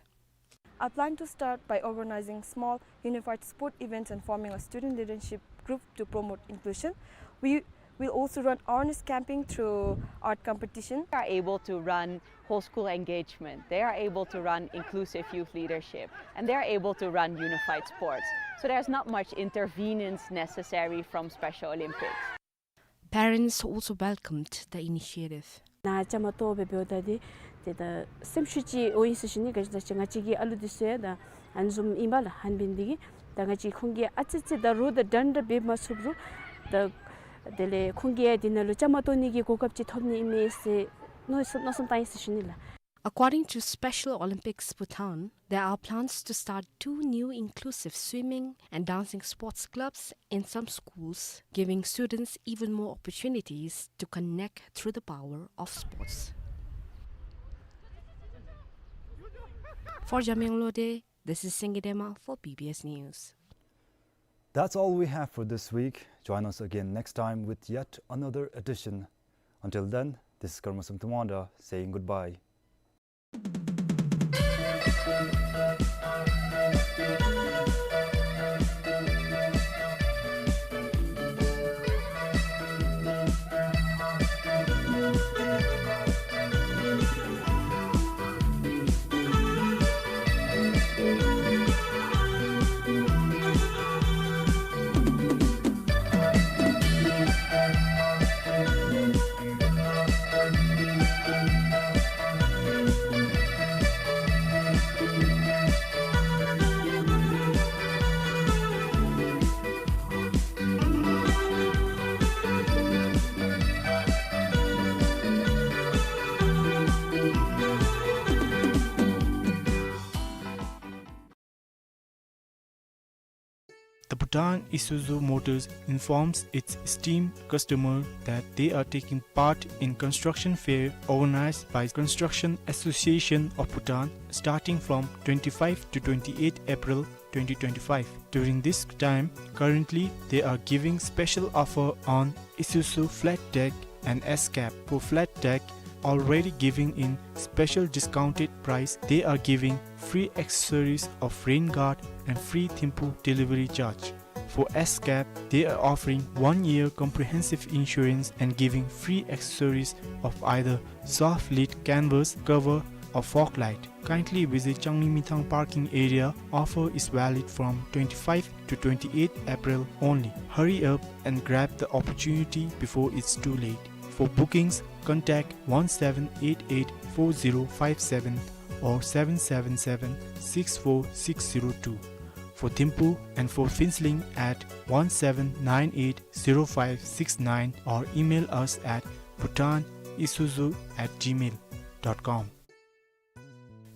I plan to start by organizing small unified sport events and forming a student leadership group to promote inclusion. We will also run awareness campaign through art competition. They are able to run whole school engagement. They are able to run inclusive youth leadership. And they are able to run unified sports. So there's not much intervenence necessary from Special Olympics. Parents also welcomed the initiative. ནཱ་བཅའ་མར་གཏོགས་སྦེ་འབདཝ་ད་འདི་ཏེ་ད་སེམས་ཤུགས་ཅིག་འོང་ཡི་ཟེར་ཞུ་ནི། ག་ཅི་ཟེར་ང་བཅས་ཀྱི་ཨ་ལུ་འདི་ཚུ་ཡང་ད་ཨ་ནི་བཟུམ་ཨིན་པས་ལགས། ཧན་བིན་འདི་གིས་ད་ང་བཅས་ཁོང་གིས་ཨ་ཙི་ཙི་ད་རོགས་དང་འདྲན་འདྲ་འབད་མ་ཚུགས་རུང་ད་དེ་ལས་ཁོང་གིས་ཡང་འདི་ནང་ལུ་བཅའ་མར་གཏོགས་ནི་གི་གོ་སྐབས་ཅིག་ཐོབ་ནི་ཨིན་མས་ཟེར་མནོ་བསམ་མནོ་བསམ་བཏང་ཡི་ཟེར་ཞུ་ནི་ལགས། According to Special Olympics Bhutan, there are plans to start two new inclusive swimming and dancing sports clubs in some schools, giving students even more opportunities to connect through the power of sports. For Jamyang Lode, this is Singye Dema for B B S News. That's all we have for this week. Join us again next time with yet another edition. Until then, this is Karma Sangtamanda saying goodbye. The Bhutan Isuzu Motors informs its esteemed customer that they are taking part in construction fair organized by Construction Association of Bhutan starting from twenty-five to twenty-eight April twenty twenty-five. During this time, currently they are giving special offer on Isuzu flat deck and S-Cab. For flat deck, already giving in special discounted price, they are giving free accessories of rain guard and free Thimphu delivery charge. For S-Cab, they are offering one year comprehensive insurance and giving free accessories of either soft lid canvas cover or fog light. Kindly visit Changlimithang parking area. Offer is valid from twenty-five to twenty-eight April only. Hurry up and grab the opportunity before it's too late. For bookings, contact one seven eight eight four zero five seven or seven seven seven six four six zero two. For Thimphu and for Phuentsholing at one seven nine eight zero five six nine or email us at bhutanisuzu at gmail dot com.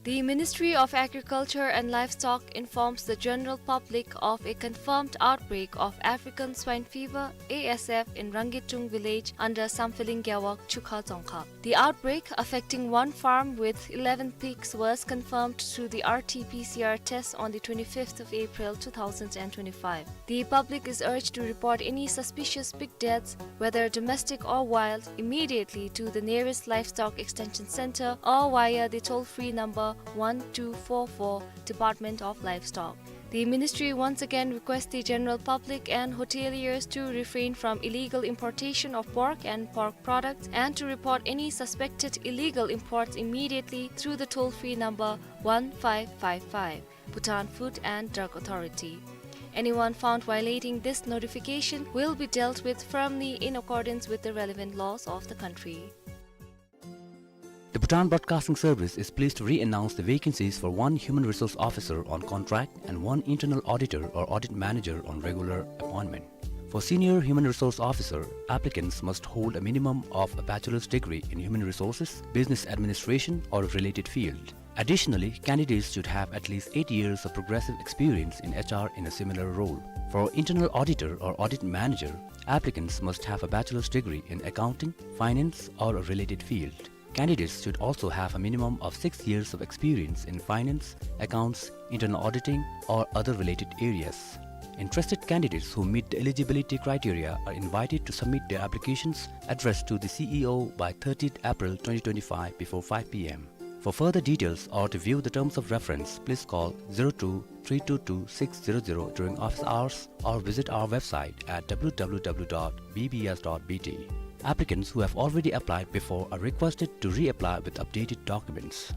The Ministry of Agriculture and Livestock informs the general public of a confirmed outbreak of African swine fever, A S F, in Rangitung village under Sampheling Gewog, Chukha Dzongkhag. The outbreak, affecting one farm with eleven pigs, was confirmed through the R T P C R test on the twenty-fifth of April two thousand and twenty-five. The public is urged to report any suspicious pig deaths, whether domestic or wild, immediately to the nearest Livestock Extension Center or via the toll-free number one two four four, Department of Livestock. The ministry once again requests the general public and hoteliers to refrain from illegal importation of pork and pork products and to report any suspected illegal imports immediately through the toll-free number one five five five, Bhutan Food and Drug Authority. Anyone found violating this notification will be dealt with firmly in accordance with the relevant laws of the country. The Bhutan Broadcasting Service is pleased to re-announce the vacancies for one human resource officer on contract and one internal auditor or audit manager on regular appointment. For senior human resource officer, applicants must hold a minimum of a bachelor's degree in human resources, business administration, or a related field. Additionally, candidates should have at least eight years of progressive experience in H R in a similar role. For internal auditor or audit manager, applicants must have a bachelor's degree in accounting, finance, or a related field. Candidates should also have a minimum of six years of experience in finance, accounts, internal auditing, or other related areas. Interested candidates who meet the eligibility criteria are invited to submit their applications addressed to the C E O by thirtieth April twenty twenty-five before five P M. For further details or to view the terms of reference, please call zero two three two two six zero zero during office hours or visit our website at W W W dot B B S dot B T. Applicants who have already applied before are requested to reapply with updated documents.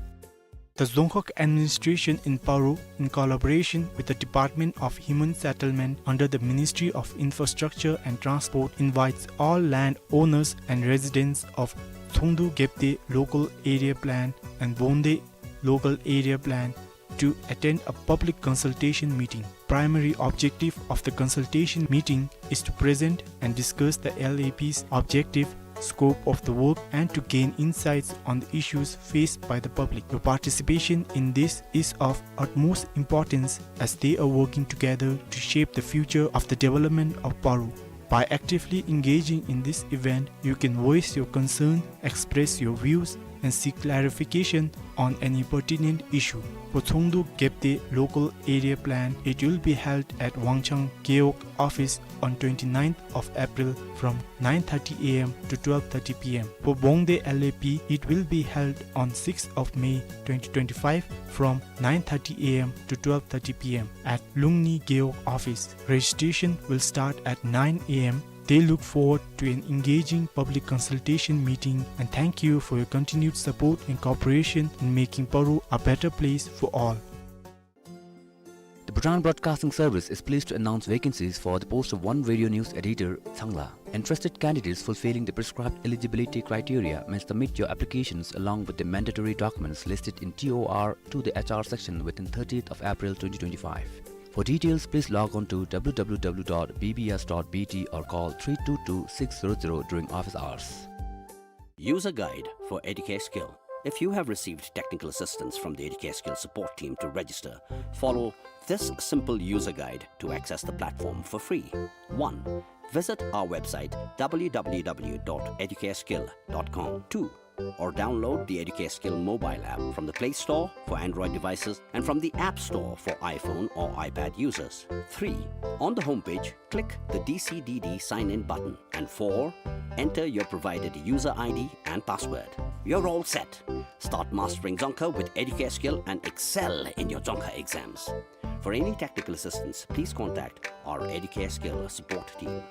The Dzongkhag Administration in Paro, in collaboration with the Department of Human Settlement under the Ministry of Infrastructure and Transport, invites all land owners and residents of Tsongdu Gebde Local Area Plan and Bongde Local Area Plan to attend a public consultation meeting. Primary objective of the consultation meeting is to present and discuss the L A P's objective, scope of the work, and to gain insights on the issues faced by the public. Your participation in this is of utmost importance as they are working together to shape the future of the development of Paro. By actively engaging in this event, you can voice your concern, express your views, and seek clarification on any pertinent issue. For Tsongdu Gebde Local Area Plan, it will be held at Wangchang Gewog office on twenty-ninth of April from nine thirty A M to twelve thirty P M. For Bongde L A P, it will be held on sixth of May twenty twenty-five from nine thirty A M to twelve thirty P M at Lungni Gewog office. Registration will start at nine A M. They look forward to an engaging public consultation meeting and thank you for your continued support and cooperation in making Paro a better place for all. The Bhutan Broadcasting Service is pleased to announce vacancies for the post of one radio news editor, Tsangla. Interested candidates fulfilling the prescribed eligibility criteria may submit your applications along with the mandatory documents listed in T O R to the H R section within thirtieth of April twenty twenty-five. For details, please log on to W W W dot B B S dot B T or call three two two six zero zero during office hours. User guide for Educare Skill. If you have received technical assistance from the Educare Skill support team to register, follow this simple user guide to access the platform for free. One, visit our website W W W dot educareskill dot com. Two, or download the Educare Skill mobile app from the Play Store for Android devices and from the App Store for iPhone or iPad users. Three, on the homepage, click the D C D D sign-in button. And four, enter your provided user I D and password. You're all set. Start mastering Dzongkha with Educare Skill and excel in your Dzongkha exams. For any technical assistance, please contact our Educare Skill support team.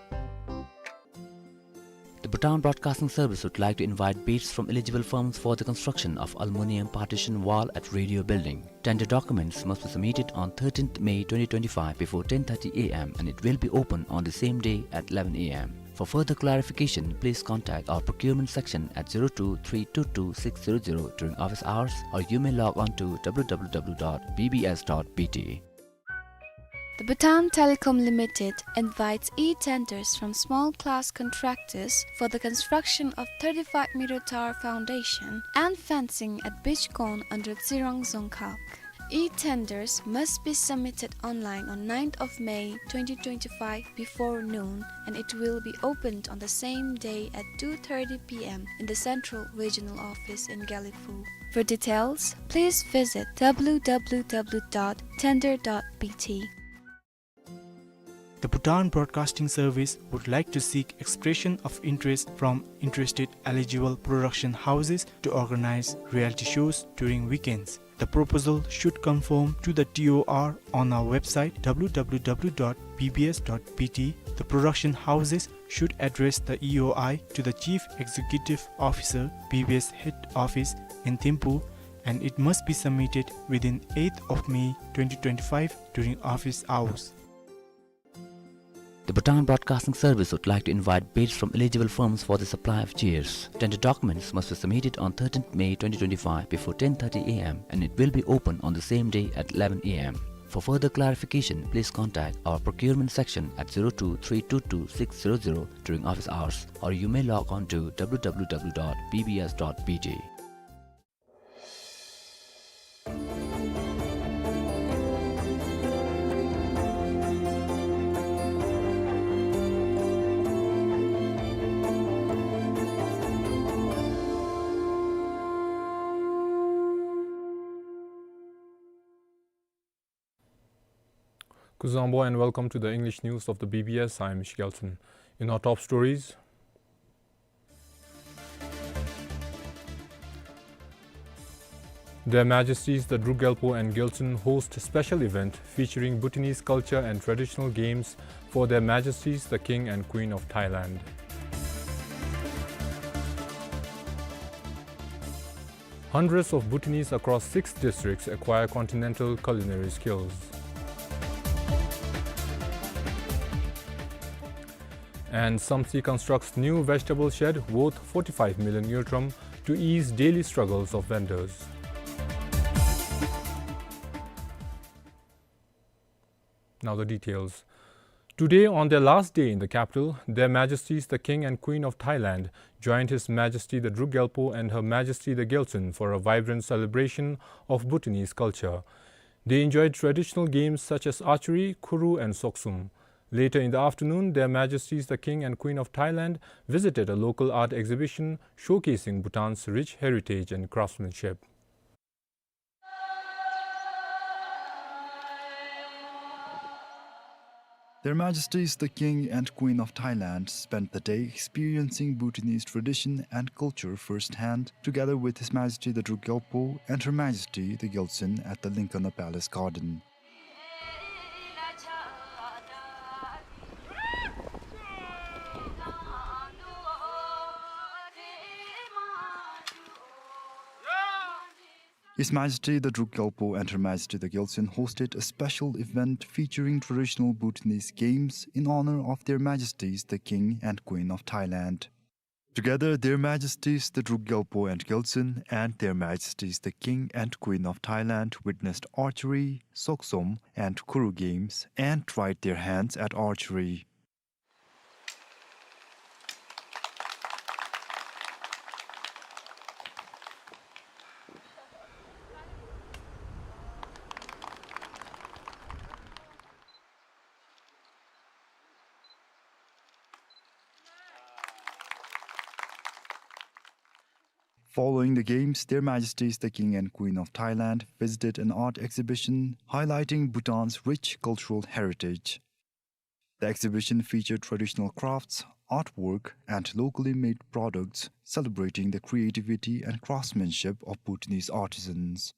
The Bhutan Broadcasting Service would like to invite bids from eligible firms for the construction of aluminium partition wall at Radio Building. Tender documents must be submitted on thirteenth May twenty twenty-five before ten thirty A M and it will be open on the same day at eleven A M. For further clarification, please contact our procurement section at zero two three two two six zero zero during office hours, or you may log on to W W W dot B B S dot B T. The Bhutan Telecom Limited invites e-tenders from small class contractors for the construction of thirty-five meter tower foundation and fencing at Bichkon under Tsirang Dzongkhag. E-tenders must be submitted online on ninth of May twenty twenty-five before noon, and it will be opened on the same day at two thirty P M in the Central Regional Office in Gelephu. For details, please visit W W W dot tender dot B T. The Bhutan Broadcasting Service would like to seek expression of interest from interested eligible production houses to organize reality shows during weekends. The proposal should conform to the T O R on our website, W W W dot B B S dot B T. The production houses should address the E O I to the Chief Executive Officer, B B S Head Office in Thimphu, and it must be submitted within eighth of May twenty twenty-five during office hours. The Bhutan Broadcasting Service would like to invite bids from eligible firms for the supply of chairs. Tender documents must be submitted on thirteenth May twenty twenty-five before ten thirty A M, and it will be open on the same day at eleven A M. For further clarification, please contact our procurement section at zero two three two two six zero zero during office hours, or you may log on to W W W dot B B S dot B T. Kuzuzangpo and welcome to the English news of the B B S. I am Michelle Gelson. In our top stories, Their Majesties the Druk Gyalpo and Gyaltsuen host special event featuring Bhutanese culture and traditional games for Their Majesties the King and Queen of Thailand. Hundreds of Bhutanese across six districts acquire continental culinary skills. And Samtse constructs new vegetable shed worth forty-five million ngultrum to ease daily struggles of vendors. Now the details. Today, on their last day in the capital, Their Majesties the King and Queen of Thailand joined His Majesty the Druk Gyalpo and Her Majesty the Gyaltsuen for a vibrant celebration of Bhutanese culture. They enjoyed traditional games such as archery, khuru, and soksum. Later in the afternoon, Their Majesties the King and Queen of Thailand visited a local art exhibition showcasing Bhutan's rich heritage and craftsmanship. Their Majesties the King and Queen of Thailand spent the day experiencing Bhutanese tradition and culture firsthand, together with His Majesty the Druk Gyalpo and Her Majesty the Gyaltsuen at the Lincona Palace Garden. His Majesty the Druk Gyalpo and Her Majesty the Gyaltsuen hosted a special event featuring traditional Bhutanese games in honor of Their Majesties the King and Queen of Thailand. Together, Their Majesties the Druk Gyalpo and Gyaltsuen and Their Majesties the King and Queen of Thailand witnessed archery, soksum, and khuru games, and tried their hands at archery. Following the games, Their Majesties the King and Queen of Thailand visited an art exhibition highlighting Bhutan's rich cultural heritage. The exhibition featured traditional crafts, artwork, and locally made products, celebrating the creativity and craftsmanship of Bhutanese artisans.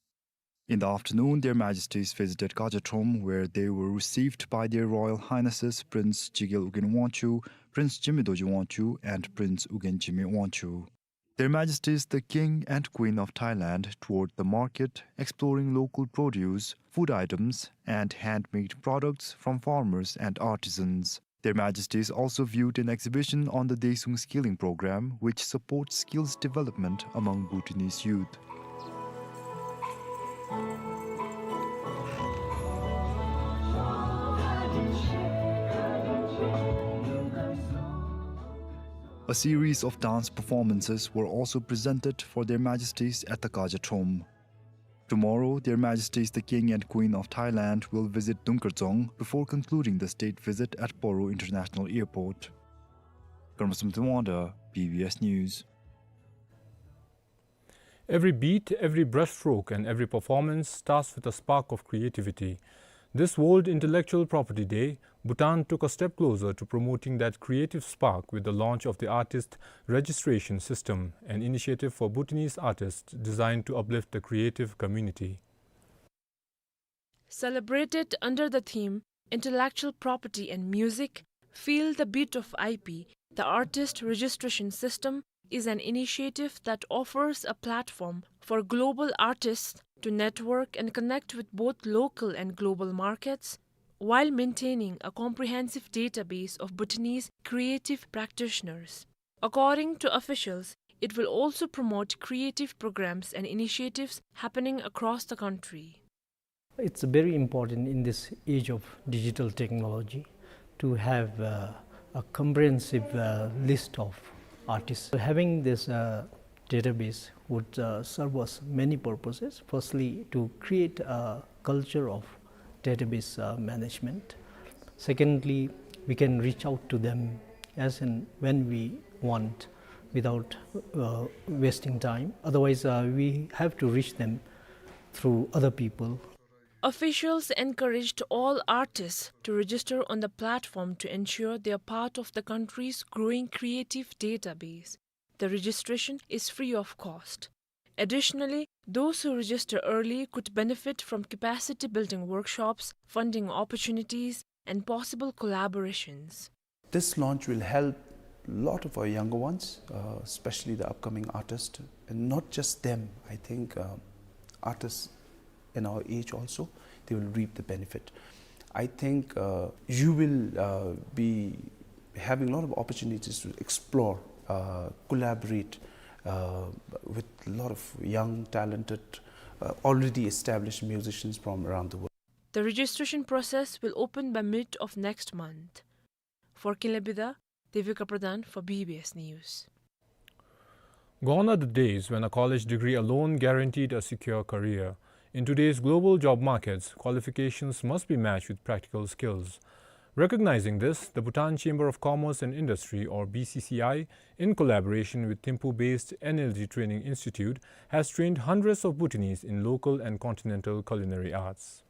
In the afternoon, Their Majesties visited Kajatrom, where they were received by Their Royal Highnesses Prince Jigel Ugyen Wangchuck, Prince Jigme Dorji Wangchuck, and Prince Ugyen Jigme Wangchuck. Their Majesties the King and Queen of Thailand toured the market, exploring local produce, food items, and handmade products from farmers and artisans. Their Majesties also viewed an exhibition on the Desuung Skilling Program, which supports skills development among Bhutanese youth. A series of dance performances were also presented for Their Majesties at the Kajatrom. Tomorrow, Their Majesties the King and Queen of Thailand will visit Dungkardzong before concluding the state visit at Paro International Airport. Karmasum Tengwangda, B B S News. Every beat, every brushstroke, and every performance starts with a spark of creativity. This World Intellectual Property Day, Bhutan took a step closer to promoting that creative spark with the launch of the Artist Registration System, an initiative for Bhutanese artists designed to uplift the creative community. Celebrated under the theme Intellectual Property and Music, Feel the Beat of I P, the Artist Registration System is an initiative that offers a platform for global artists to network and connect with both local and global markets while maintaining a comprehensive database of Bhutanese creative practitioners. According to officials, it will also promote creative programs and initiatives happening across the country. It's very important in this age of digital technology to have, uh, a comprehensive, uh, list of artists. Having this, uh, database would, uh, serve us many purposes. Firstly, to create a culture of database, uh, management. Secondly, we can reach out to them as and when we want without, uh, wasting time. Otherwise, uh, we have to reach them through other people. Officials encouraged all artists to register on the platform to ensure they are part of the country's growing creative database. The registration is free of cost. Additionally, those who register early could benefit from capacity building workshops, funding opportunities, and possible collaborations. This launch will help a lot of our younger ones, uh, especially the upcoming artists, and not just them. I think, uh, artists in our age also, they will reap the benefit. I think, uh, you will, uh, be having a lot of opportunities to explore, uh, collaborate, uh, with a lot of young, talented, uh, already established musicians from around the world. The registration process will open by mid of next month. For Kinley Bida, Devika Pradhan for B B S News. Gone are the days when a college degree alone guaranteed a secure career. In today's global job markets, qualifications must be matched with practical skills. Recognizing this, the Bhutan Chamber of Commerce and Industry, or B C C I, in collaboration with Thimphu-based N L G Training Institute, has trained hundreds of Bhutanese in local and continental culinary arts.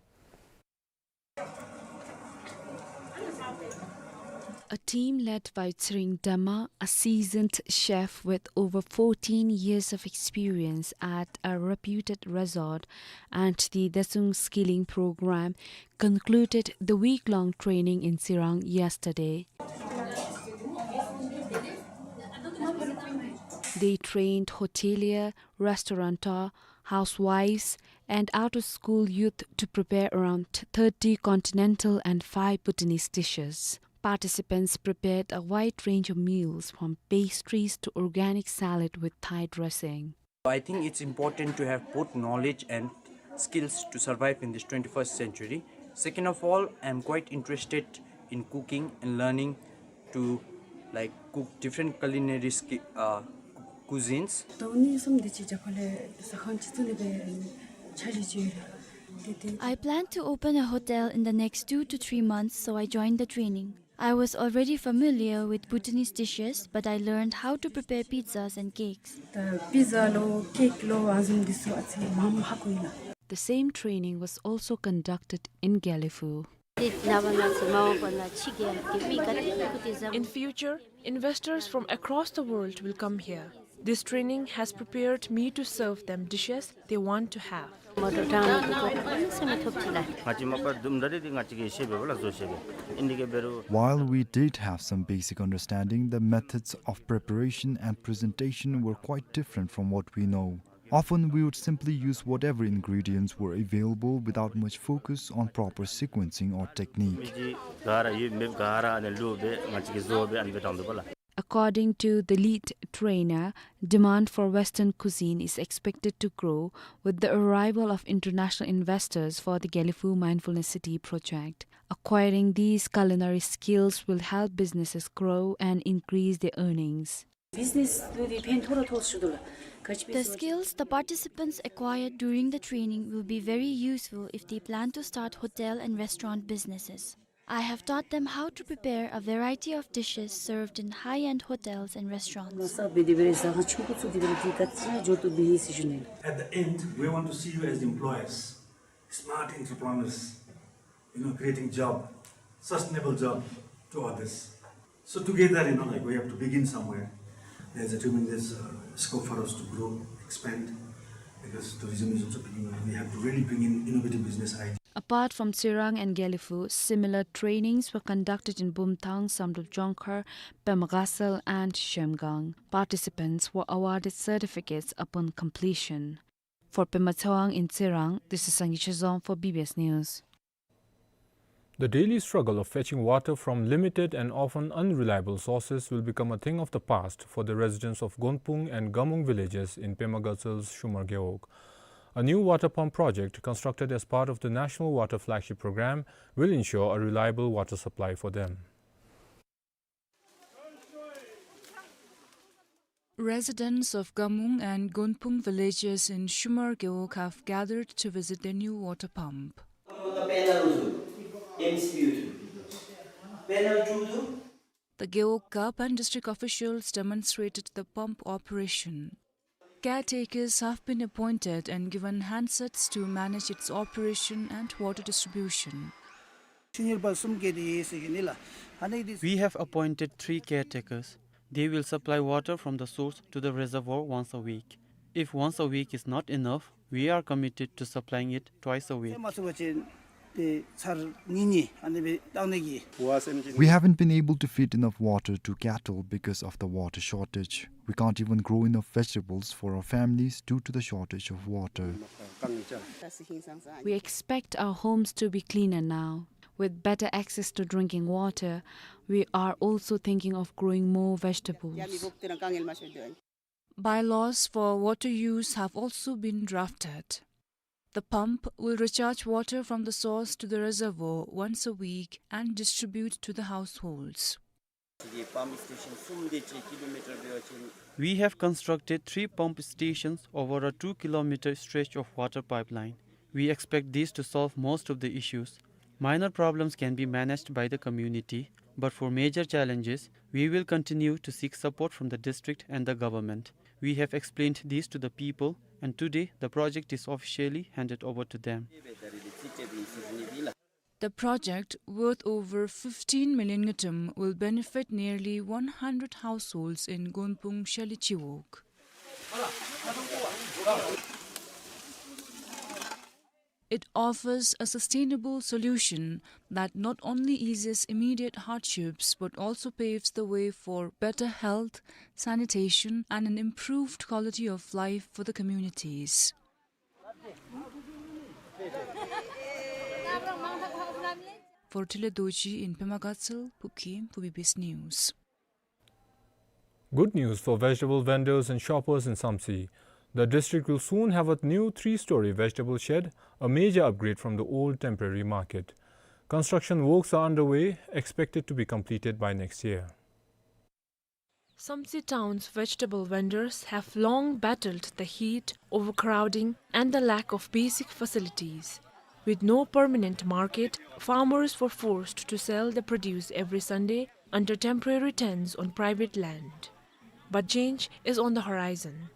A team led by Tsering Dema, a seasoned chef with over fourteen years of experience at a reputed resort, and the Detsung Skilling Program concluded the week-long training in Tsirang yesterday. They trained hotelier, restaurateur, housewives, and out-of-school youth to prepare around thirty continental and five Bhutanese dishes. Participants prepared a wide range of meals, from pastries to organic salad with Thai dressing. I think it's important to have both knowledge and skills to survive in this twenty-first century. Second of all, I'm quite interested in cooking and learning to, like, cook different culinary ski-, uh, cu-, cuisines. I plan to open a hotel in the next two to three months, so I joined the training. I was already familiar with Bhutanese dishes, but I learned how to prepare pizzas and cakes. ད་པི་ཛ་ལོ་ཀེག་ལོ་ཨ་ནི་བཟུམ་འདི་ཚུ་ཨ་ཙི་མངམ་ཧ་གོ་ཡི་ལགས། The same training was also conducted in Gelephu. In future, investors from across the world will come here. This training has prepared me to serve them dishes they want to have. While we did have some basic understanding, the methods of preparation and presentation were quite different from what we know. Often we would simply use whatever ingredients were available without much focus on proper sequencing or technique. According to the lead trainer, demand for Western cuisine is expected to grow with the arrival of international investors for the Gelephu Mindfulness City project. Acquiring these culinary skills will help businesses grow and increase their earnings. The skills the participants acquired during the training will be very useful if they plan to start hotel and restaurant businesses. I have taught them how to prepare a variety of dishes served in high-end hotels and restaurants. At the end, we want to see you as employers, smart entrepreneurs, you know, creating job, sustainable job to others. So together, you know, like, we have to begin somewhere. There's a tremendous, uh, scope for us to grow, expand, Because tourism is also picking up, we have to really bring in innovative business ideas. Apart from Tsirang and Gelephu, similar trainings were conducted in Bumthang, Samdrup Jongkhar, Pemagasal and Zhemgang. Participants were awarded certificates upon completion. For Pema Tshewang in Tsirang, this is Sangay Chezom for B B S News. The daily struggle of fetching water from limited and often unreliable sources will become a thing of the past for the residents of Gonpung and Gamung villages in Pema Gasal's Shumar Gewog. A new water pump project constructed as part of the National Water Flagship Program will ensure a reliable water supply for them. Residents of Gamung and Gonpung villages in Shumar Gewog have gathered to visit their new water pump. The Gewog Gap and district officials demonstrated the pump operation. Caretakers have been appointed and given handsets to manage its operation and water distribution. We have appointed three caretakers. They will supply water from the source to the reservoir once a week. If once a week is not enough, we are committed to supplying it twice a week. We haven't been able to feed enough water to cattle because of the water shortage. We can't even grow enough vegetables for our families due to the shortage of water. We expect our homes to be cleaner now. With better access to drinking water, we are also thinking of growing more vegetables. Bylaws for water use have also been drafted. The pump will recharge water from the source to the reservoir once a week and distribute to the households. We have constructed three pump stations over a two kilometer stretch of water pipeline. We expect these to solve most of the issues. Minor problems can be managed by the community, but for major challenges, we will continue to seek support from the district and the government. We have explained this to the people, and today the project is officially handed over to them. The project, worth over fifteen million ngultrum, will benefit nearly one hundred households in Gonpung Shalichowk. It offers a sustainable solution that not only eases immediate hardships but also paves the way for better health, sanitation, and an improved quality of life for the communities. For Tile Dorji in Pema Gatshel, Phubkhim for B B S News. Good news for vegetable vendors and shoppers in Samtse. The district will soon have a new three-story vegetable shed, a major upgrade from the old temporary market. Construction works are underway, expected to be completed by next year. Samtse town's vegetable vendors have long battled the heat, overcrowding, and the lack of basic facilities. With no permanent market, farmers were forced to sell their produce every Sunday under temporary tents on private land. But change is on the horizon.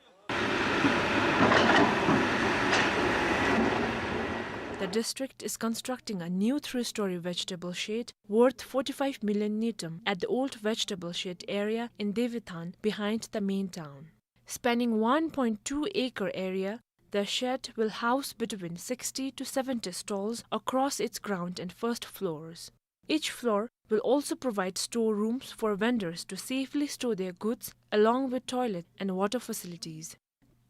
The district is constructing a new three-story vegetable shed worth forty-five million ngultrum at the old vegetable shed area in Devithan behind the main town. Spanning one point two acre area, the shed will house between sixty to seventy stalls across its ground and first floors. Each floor will also provide storerooms for vendors to safely store their goods, along with toilet and water facilities.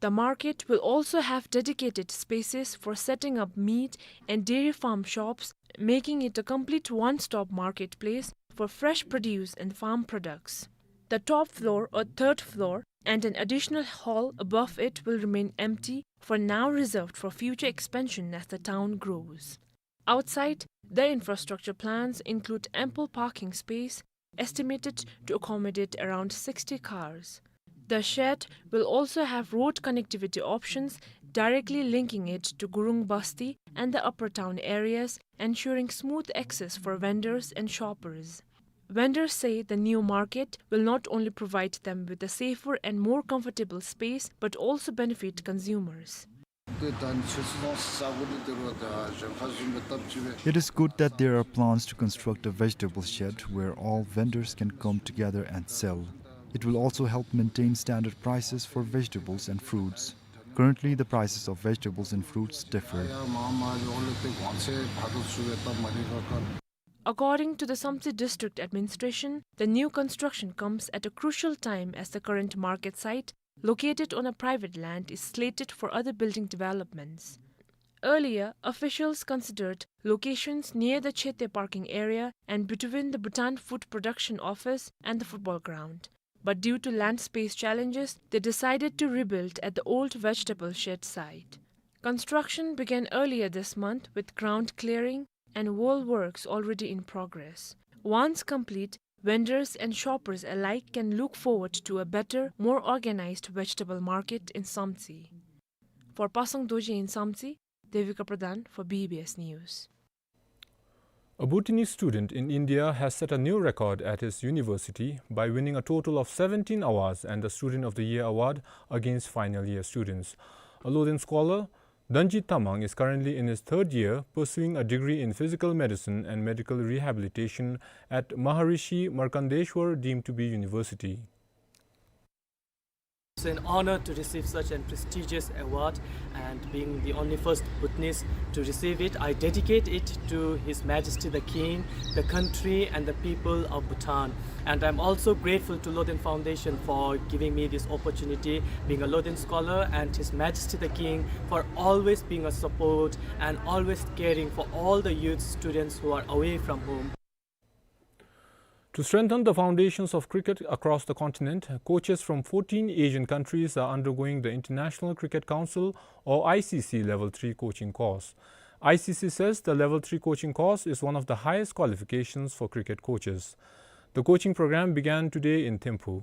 The market will also have dedicated spaces for setting up meat and dairy farm shops, making it a complete one-stop marketplace for fresh produce and farm products. The top floor or third floor and an additional hall above it will remain empty, for now reserved for future expansion as the town grows. Outside, the infrastructure plans include ample parking space, estimated to accommodate around sixty cars. The shed will also have road connectivity options directly linking it to Gurung Basti and the upper town areas, ensuring smooth access for vendors and shoppers. Vendors say the new market will not only provide them with a safer and more comfortable space, but also benefit consumers. It is good that there are plans to construct a vegetable shed where all vendors can come together and sell. It will also help maintain standard prices for vegetables and fruits. Currently, the prices of vegetables and fruits differ. According to the Samtse District Administration, the new construction comes at a crucial time as the current market site, located on a private land, is slated for other building developments. Earlier, officials considered locations near the Chete parking area and between the Bhutan Food Production Office and the football ground. But due to land space challenges, they decided to rebuild at the old vegetable shed site. Construction began earlier this month with ground clearing and wall works already in progress. Once complete, vendors and shoppers alike can look forward to a better, more organized vegetable market in Samtse. For Pasang Dorji in Samtse, Devika Pradhan for B B S News. A Bhutanese student in India has set a new record at his university by winning a total of seventeen awards and the Student of the Year award against final year students. A Lothen scholar, Danjit Tamang is currently in his third year, pursuing a degree in physical medicine and medical rehabilitation at Maharishi Markandeshwar, deemed to be university. It's an honor to receive such a prestigious award, and being the only first Bhutanese to receive it, I dedicate it to His Majesty the King, the country, and the people of Bhutan. And I'm also grateful to Lothen Foundation for giving me this opportunity, being a Lothen scholar, and His Majesty the King for always being a support and always caring for all the youth students who are away from home. To strengthen the foundations of cricket across the continent, coaches from fourteen Asian countries are undergoing the International Cricket Council, or I C C, Level three coaching course. I C C says the Level three coaching course is one of the highest qualifications for cricket coaches. The coaching program began today in Thimphu.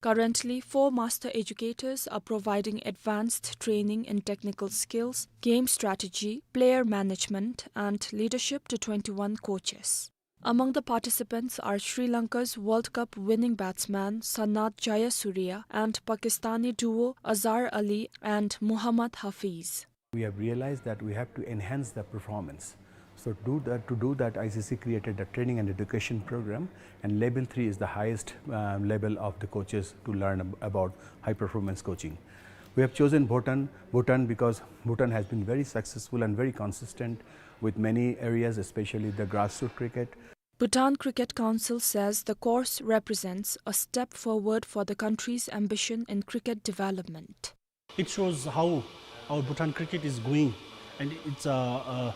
Currently, four master educators are providing advanced training in technical skills, game strategy, player management, and leadership to twenty-one coaches. Among the participants are Sri Lanka's World Cup winning batsman Sanath Jayasuriya and Pakistani duo Azhar Ali and Muhammad Hafiz. We have realized that we have to enhance the performance. So do that, to do that, I C C created a training and education program, and level three is the highest, uh, level of the coaches to learn ab-, about high performance coaching. We have chosen Bhutan, Bhutan because Bhutan has been very successful and very consistent with many areas, especially the grassroots cricket. Bhutan Cricket Council says the course represents a step forward for the country's ambition in cricket development. It shows how our Bhutan cricket is going, and it's, uh, uh,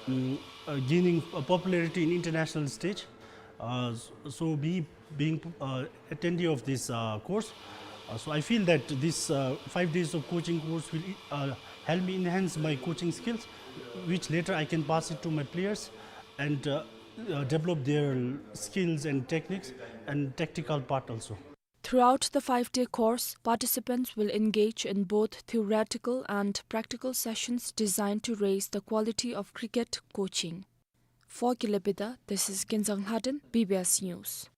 mm, uh, gaining, uh, popularity in international stage. Uh, s-, so me being, uh, attendee of this, uh, course, uh, so I feel that this, uh, five days of coaching course will, uh, help me enhance my coaching skills, which later I can pass it to my players and, uh, uh, develop their skills and techniques and tactical part also. Throughout the five-day course, participants will engage in both theoretical and practical sessions designed to raise the quality of cricket coaching. For Kile Bida, this is Kinzang Lhaden, B B S News.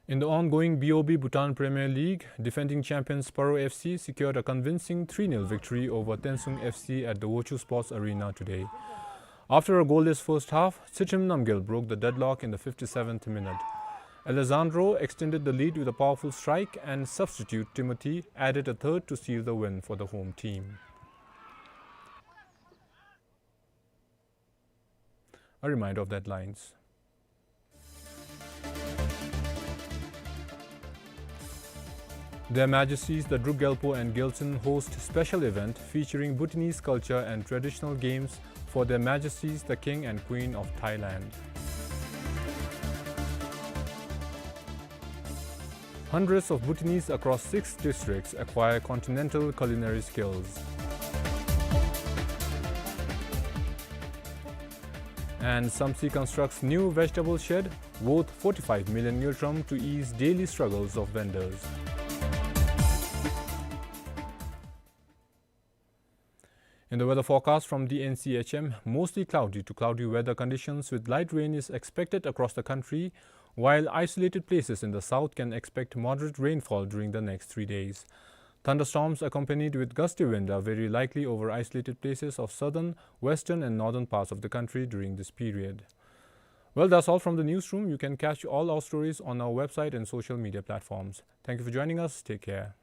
In the ongoing B O B Bhutan Premier League, defending champions Paro F C secured a convincing three nil victory over Tensung F C at the Wochu Sports Arena today. After a goalless first half, Tshitrim Namgyel broke the deadlock in the fifty-seventh minute. Alessandro extended the lead with a powerful strike, and substitute Timothy added a third to seal the win for the home team. A reminder of the headlines. Their Majesties the Druk Gyalpo and Gyaltsuen host special event featuring Bhutanese culture and traditional games for Their Majesties the King and Queen of Thailand. Hundreds of Bhutanese across six districts acquire continental culinary skills. And Samtse constructs new vegetable shed worth forty-five million ngultrum to ease daily struggles of vendors. In the weather forecast from the N C H M, mostly cloudy to cloudy weather conditions with light rain is expected across the country, while isolated places in the south can expect moderate rainfall during the next three days. Thunderstorms accompanied with gusty wind are very likely over isolated places of southern, western and northern parts of the country during this period. Well, that's all from the newsroom. You can catch all our stories on our website and social media platforms. Thank you for joining us. Take care.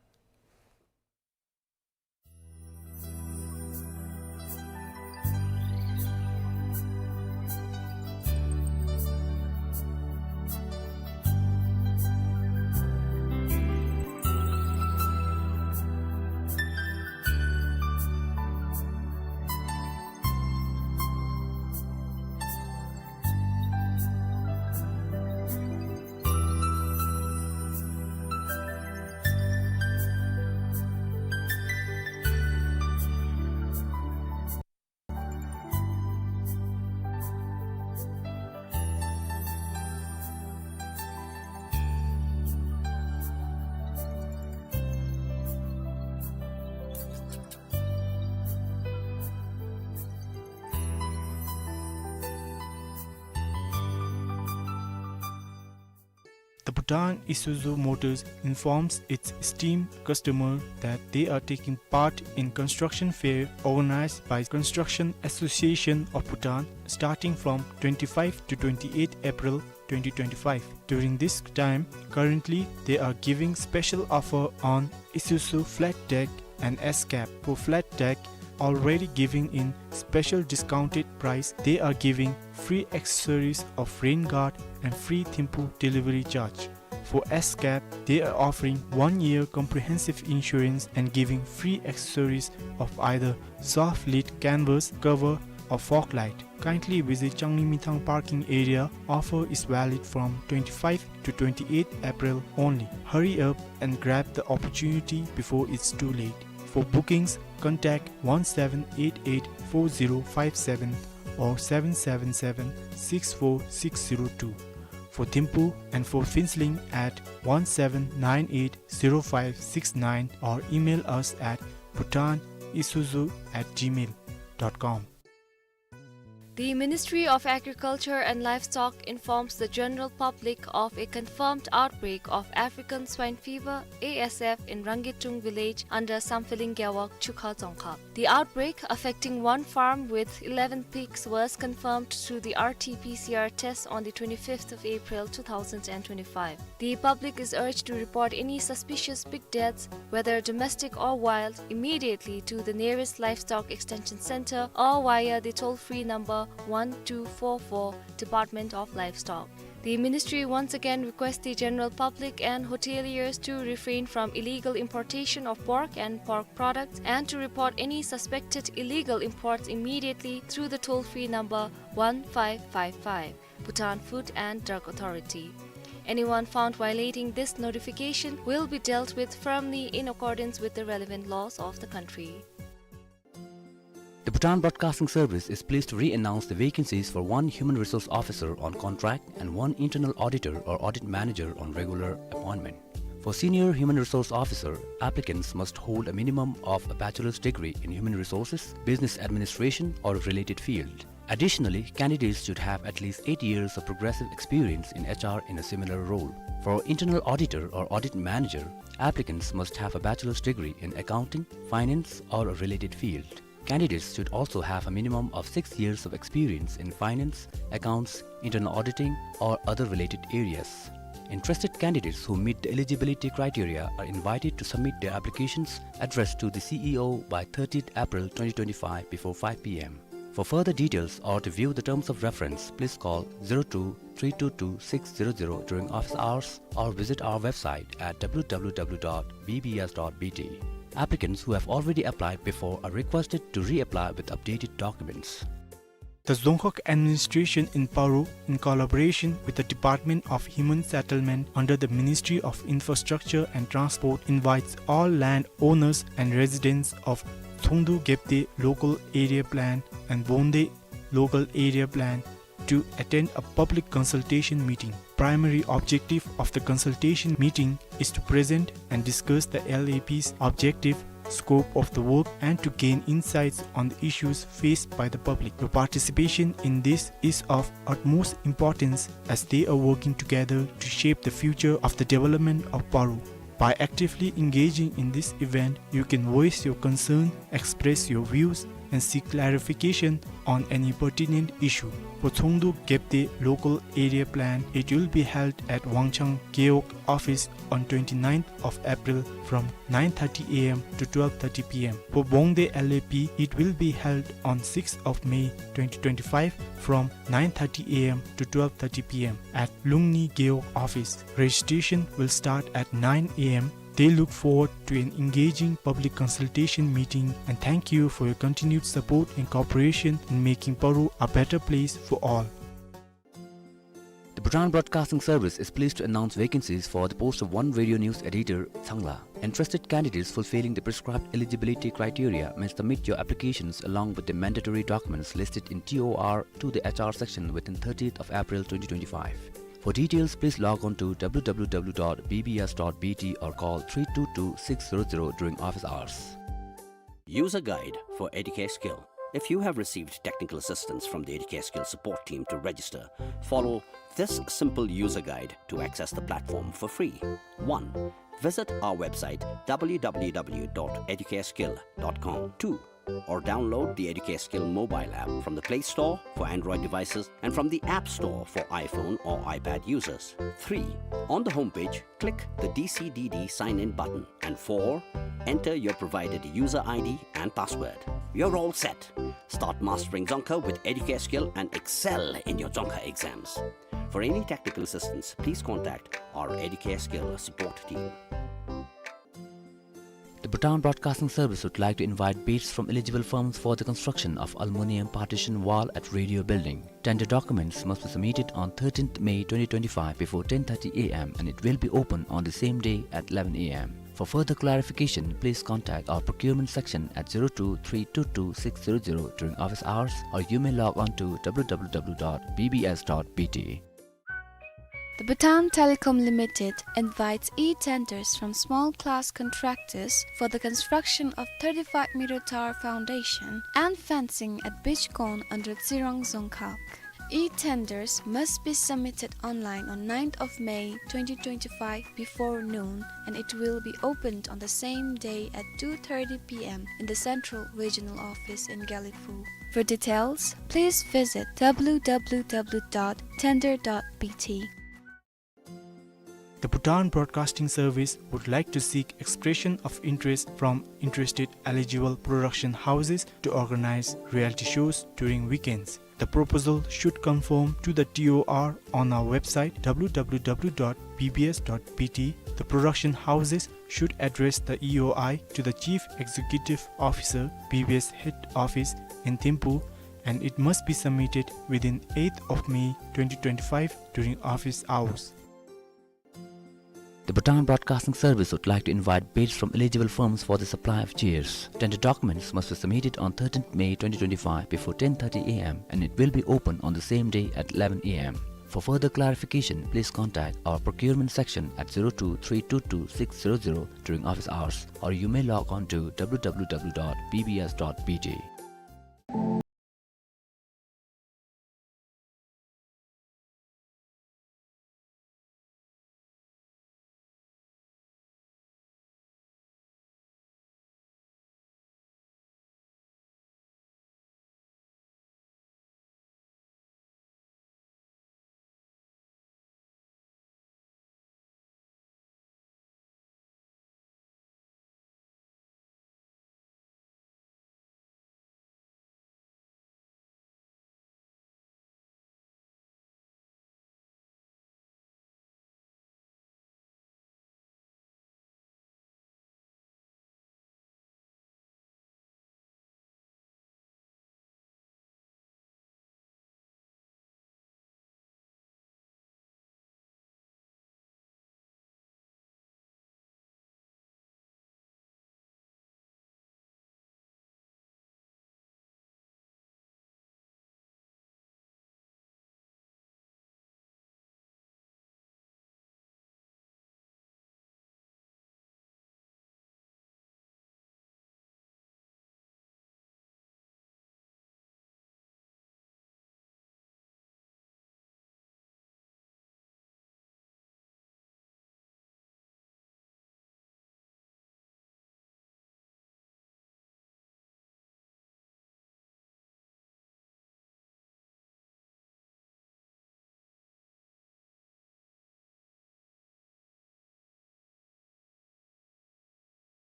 Bhutan Isuzu Motors informs its esteemed customer that they are taking part in construction fair organized by Construction Association of Bhutan starting from twenty-five to twenty-eight April twenty twenty-five. During this time, currently they are giving special offer on Isuzu flat deck and S-Cab. For flat deck, already giving in special discounted price, they are giving free accessories of rain guard and free Thimphu delivery charge. For S-Cab, they are offering one year comprehensive insurance and giving free accessories of either soft lid canvas cover or fog light. Kindly visit Changlimithang parking area. Offer is valid from twenty-five to twenty-eight April only. Hurry up and grab the opportunity before it's too late. For bookings, contact one seven eight eight four zero five seven or seven seven seven six four six zero two. For Thimphu and for Phuentsholing at one seven nine eight zero five six nine or email us at bhutan isuzu at gmail dot com. The Ministry of Agriculture and Livestock informs the general public of a confirmed outbreak of African swine fever, A S F, in Rangitung village under Sampheling Gewog, Chukha Dzongkhag. The outbreak, affecting one farm with eleven pigs, was confirmed through the R T P C R test on the twenty-fifth of April two thousand and twenty-five. The public is urged to report any suspicious pig deaths, whether domestic or wild, immediately to the nearest Livestock Extension Center or via the toll-free number one two four four, Department of Livestock. The ministry once again requests the general public and hoteliers to refrain from illegal importation of pork and pork products and to report any suspected illegal imports immediately through the toll-free number one five five five, Bhutan Food and Drug Authority. Anyone found violating this notification will be dealt with firmly in accordance with the relevant laws of the country. The Bhutan Broadcasting Service is pleased to re-announce the vacancies for one Human Resource Officer on contract and one Internal Auditor or Audit Manager on regular appointment. For Senior Human Resource Officer, applicants must hold a minimum of a bachelor's degree in human resources, business administration, or a related field. Additionally, candidates should have at least eight years of progressive experience in H R in a similar role. For Internal Auditor or Audit Manager, applicants must have a bachelor's degree in accounting, finance, or a related field. Candidates should also have a minimum of six years of experience in finance, accounts, internal auditing, or other related areas. Interested candidates who meet the eligibility criteria are invited to submit their applications addressed to the C E O by thirtieth April twenty twenty-five before five P M. For further details or to view the terms of reference, please call zero two three two two six zero zero during office hours or visit our website at W W W dot B B S dot B T. Applicants who have already applied before are requested to reapply with updated documents. The Dzongkhag administration in Paro, in collaboration with the Department of Human Settlement under the Ministry of Infrastructure and Transport, invites all land owners and residents of Tsongdu Gebde Local Area Plan and Bongde Local Area Plan to attend a public consultation meeting. Primary objective of the consultation meeting is to present and discuss the L A P's objective, scope of the work, and to gain insights on the issues faced by the public. Your participation in this is of utmost importance as they are working together to shape the future of the development of Paro. By actively engaging in this event, you can voice your concern, express your views, and seek clarification on any pertinent issue. For Tsongdu Gebde Local Area Plan, it will be held at Wangchang Gewog office on twenty-ninth of April from nine thirty A M to twelve thirty P M. For Bongde L A P, it will be held on sixth of May twenty twenty-five from nine thirty A M to twelve thirty P M at Lungni Gewog office. Registration will start at nine A M. They look forward to an engaging public consultation meeting and thank you for your continued support and cooperation in making Paro a better place for all. The Bhutan Broadcasting Service is pleased to announce vacancies for the post of one radio news editor, Changla. Interested candidates fulfilling the prescribed eligibility criteria may submit your applications along with the mandatory documents listed in T O R to the H R section within thirtieth of April twenty twenty-five. For details, please log on to W W W dot B B S dot B T or call three two two six zero zero during office hours. User guide for Educare Skill. If you have received technical assistance from the Educare Skill support team to register, follow this simple user guide to access the platform for free. One, visit our website w w w dot educare skill dot com. Two, or download the Educare Skill mobile app from the Play Store for Android devices and from the App Store for iPhone or iPad users. Three, on the homepage, click the D C D D sign in button. And four, enter your provided user I D and password. You're all set. Start mastering Dzongkha with Educare Skill and excel in your Dzongkha exams. For any technical assistance, please contact our Educare Skill support team. The Bhutan Broadcasting Service would like to invite bids from eligible firms for the construction of aluminium partition wall at Radio Building. Tender documents must be submitted on thirteenth May twenty twenty-five before ten thirty A M and it will be open on the same day at eleven A M. For further clarification, please contact our procurement section at zero two three two two six zero zero during office hours, or you may log on to w w w dot b b s dot b t. The Bhutan Telecom Limited invites e-tenders from small class contractors for the construction of thirty-five meter tower foundation and fencing at Beach Corn under Tsirang Dzongkhag. E-tenders must be submitted online on ninth of May twenty twenty-five before noon, and it will be opened on the same day at two thirty p m in the Central Regional Office in Gelephu. For details, please visit w w w dot tender dot b t. The Bhutan Broadcasting Service would like to seek expression of interest from interested eligible production houses to organize reality shows during weekends. The proposal should conform to the T O R on our website w w w dot b b s dot b t. The production houses should address the E O I to the Chief Executive Officer, B B S Head Office in Thimphu, and it must be submitted within eighth of May twenty twenty-five during office hours. The Bhutan Broadcasting Service would like to invite bids from eligible firms for the supply of chairs. Tender documents must be submitted on thirteenth May twenty twenty-five before ten thirty A M and it will be open on the same day at eleven A M. For further clarification, please contact our procurement section at zero two three two two six zero zero during office hours, or you may log on to w w w dot b b s dot b t.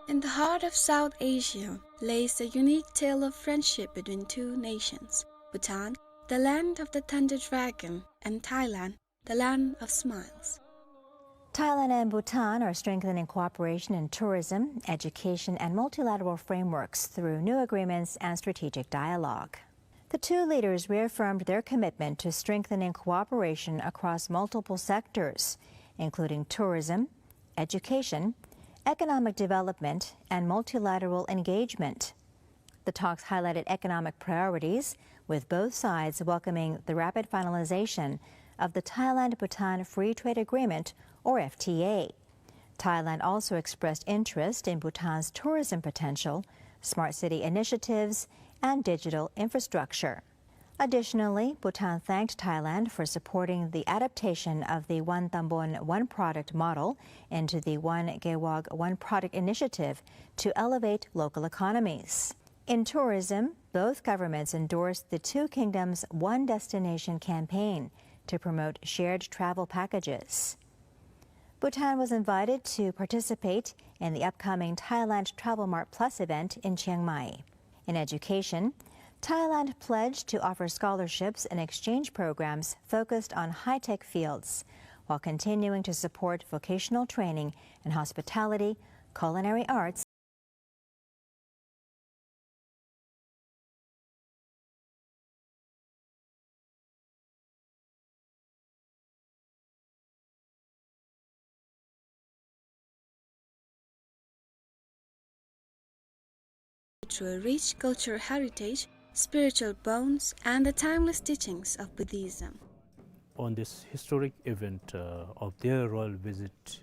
In the heart of South Asia lays a unique tale of friendship between two nations, Bhutan, the land of the thunder dragon, and Thailand, the land of smiles. Thailand and Bhutan are strengthening cooperation in tourism, education, and multilateral frameworks through new agreements and strategic dialogue. The two leaders reaffirmed their commitment to strengthening cooperation across multiple sectors, including tourism, education, economic development, and multilateral engagement. The talks highlighted economic priorities, with both sides welcoming the rapid finalization of the Thailand-Bhutan Free Trade Agreement, or F T A. Thailand also expressed interest in Bhutan's tourism potential, smart city initiatives, and digital infrastructure. Additionally, Bhutan thanked Thailand for supporting the adaptation of the One Tambon, One Product model into the One Gewog, One Product initiative to elevate local economies. In tourism, both governments endorsed the Two Kingdoms, One Destination campaign to promote shared travel packages. Bhutan was invited to participate in the upcoming Thailand Travel Mart Plus event in Chiang Mai. In education, Thailand pledged to offer scholarships and exchange programs focused on high-tech fields, while continuing to support vocational training in hospitality, culinary arts, to a rich cultural heritage, spiritual bonds, and the timeless teachings of Buddhism. On this historic event, uh, of their royal visit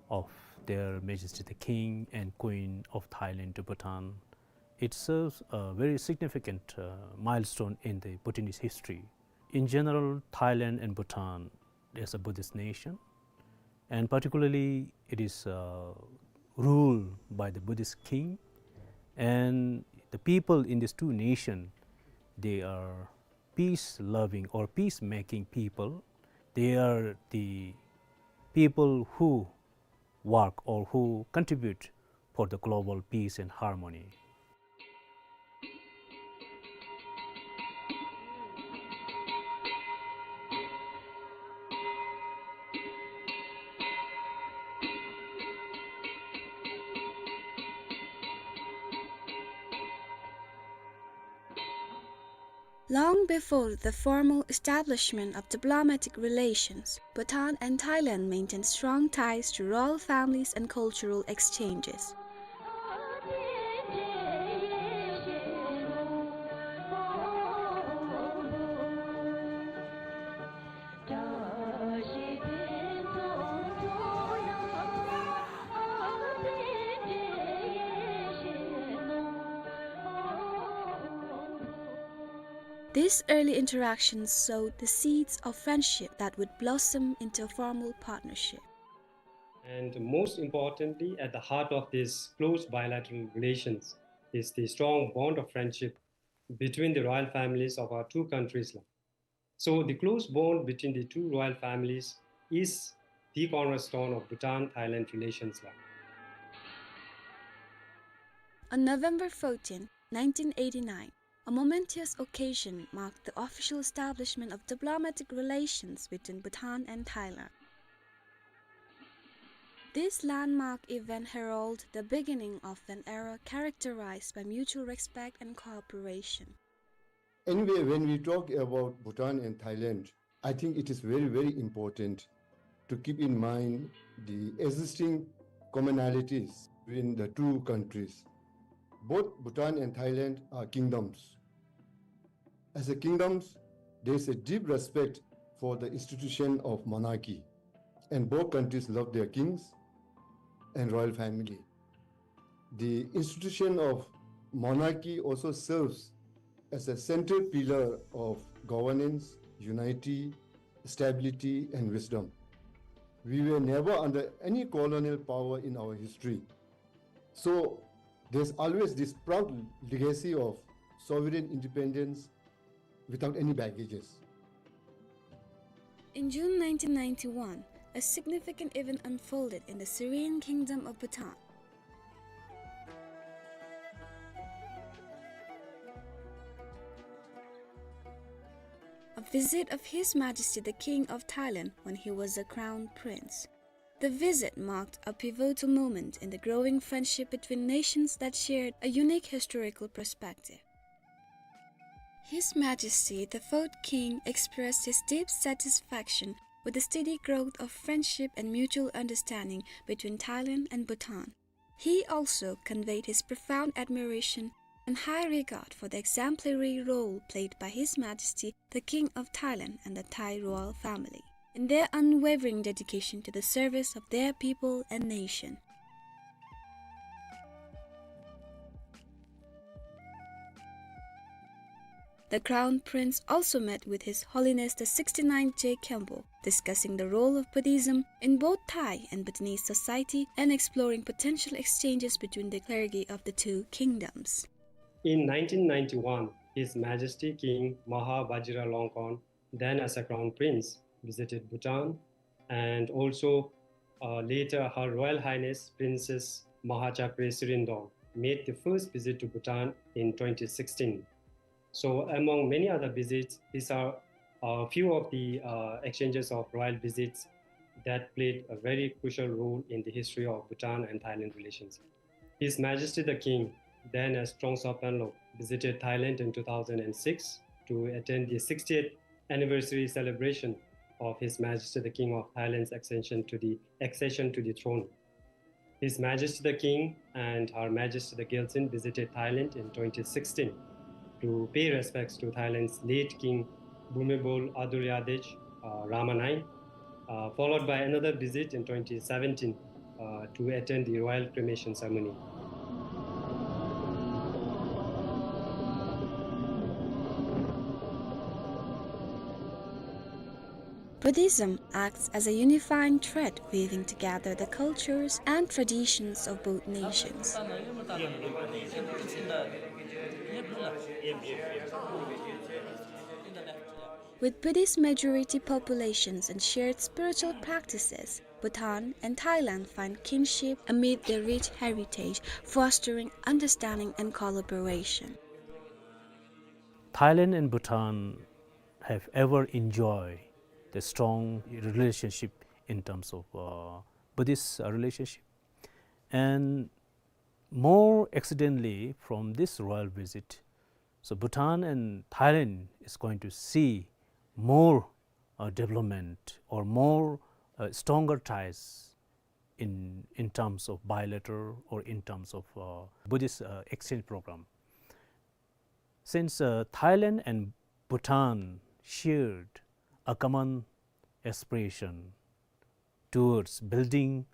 of Their Majesty the King and Queen of Thailand to Bhutan, it serves a very significant, uh, milestone in the Bhutanese history. In general, Thailand and Bhutan is a Buddhist nation, and particularly it is, uh, ruled by the Buddhist king, and the people in these two nations, they are peace-loving or peace-making people. They are the people who work or who contribute for the global peace and harmony. Long before the formal establishment of diplomatic relations, Bhutan and Thailand maintained strong ties to royal families and cultural exchanges. These early interactions sowed the seeds of friendship that would blossom into a formal partnership. And most importantly, at the heart of these close bilateral relations is the strong bond of friendship between the royal families of our two countries. So the close bond between the two royal families is the cornerstone of Bhutan-Thailand relations. On November fourteen, nineteen eighty-nine, a momentous occasion marked the official establishment of diplomatic relations between Bhutan and Thailand. This landmark event heralded the beginning of an era characterized by mutual respect and cooperation. Anyway, when we talk about Bhutan and Thailand, I think it is very, very important to keep in mind the existing commonalities between the two countries. Both Bhutan and Thailand are kingdoms. As a kingdoms, there is a deep respect for the institution of monarchy, and both countries love their kings and royal family. The institution of monarchy also serves as a central pillar of governance, unity, stability, and wisdom. We were never under any colonial power in our history. So there's always this proud legacy of sovereign independence without any baggages. In June nineteen ninety-one, a significant event unfolded in the serene kingdom of Bhutan. A visit of His Majesty the King of Thailand when he was a crown prince. The visit marked a pivotal moment in the growing friendship between nations that shared a unique historical perspective. His Majesty the Fourth King expressed his deep satisfaction with the steady growth of friendship and mutual understanding between Thailand and Bhutan. He also conveyed his profound admiration and high regard for the exemplary role played by His Majesty the King of Thailand and the Thai royal family in their unwavering dedication to the service of their people and nation. The Crown Prince also met with His Holiness the sixty-ninth Jay Khenpo, discussing the role of Buddhism in both Thai and Bhutanese society and exploring potential exchanges between the clergy of the two kingdoms. In nineteen ninety-one, His Majesty King Maha Vajiralongkorn, then as a Crown Prince, visited Bhutan, and also, uh, later Her Royal Highness Princess Maha Chakri Tshirendorn made the first visit to Bhutan in twenty sixteen. So, among many other visits, these are a few of the, uh, exchanges of royal visits that played a very crucial role in the history of Bhutan and Thailand relations. His Majesty the King, then as Trongsa Panlok, visited Thailand in two thousand and six to attend the sixtieth anniversary celebration of His Majesty the King of Thailand's accession to the, accession to the throne. His Majesty the King and Her Majesty the Gyaltsuen visited Thailand in twenty sixteen to pay respects to Thailand's late King Bhumibol Adulyadej, uh, Rama nine, uh, followed by another visit in twenty seventeen, uh, to attend the royal cremation ceremony. Buddhism acts as a unifying thread weaving together the cultures and traditions of both nations. With Buddhist majority populations and shared spiritual practices, Bhutan and Thailand find kinship amid their rich heritage, fostering understanding and collaboration. Thailand and Bhutan have ever enjoyed the strong relationship in terms of, uh, Buddhist, uh, relationship. And more accidentally from this royal visit, so Bhutan and Thailand is going to see more, uh, development or more, uh, stronger ties in, in terms of bilateral or in terms of, uh, Buddhist, uh, exchange program. Since, uh, Thailand and Bhutan shared a common aspiration towards building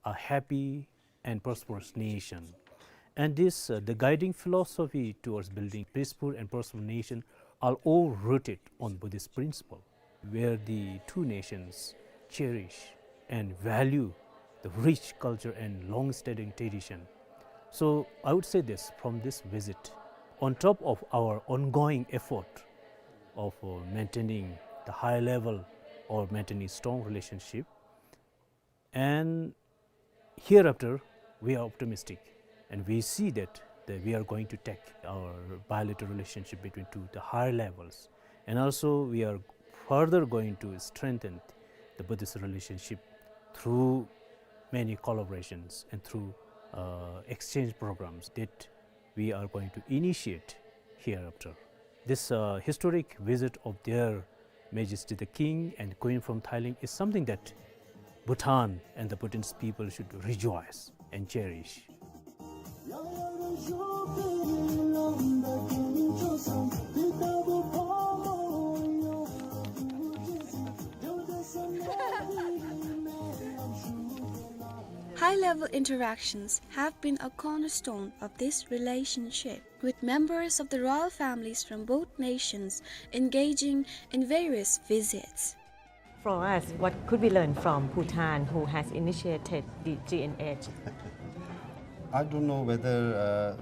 a happy and prosperous nation. And this, uh, the guiding philosophy towards building peaceful and prosperous nation are all rooted on Buddhist principle, where the two nations cherish and value the rich culture and long-standing tradition. So I would say this from this visit, on top of our ongoing effort of, uh, maintaining the high level or maintaining strong relationship, and hereafter, we are optimistic, and we see that, that we are going to take our bilateral relationship between two to higher levels. And also, we are further going to strengthen the Buddhist relationship through many collaborations and through, uh, exchange programs that we are going to initiate hereafter. This, uh, historic visit of Their Majesty the King and Queen from Thailand is something that Bhutan and the Bhutanese people should rejoice and cherish. High-level interactions have been a cornerstone of this relationship, with members of the royal families from both nations engaging in various visits. For us, what could we learn from Bhutan, who has initiated the G N H? I don't know whether,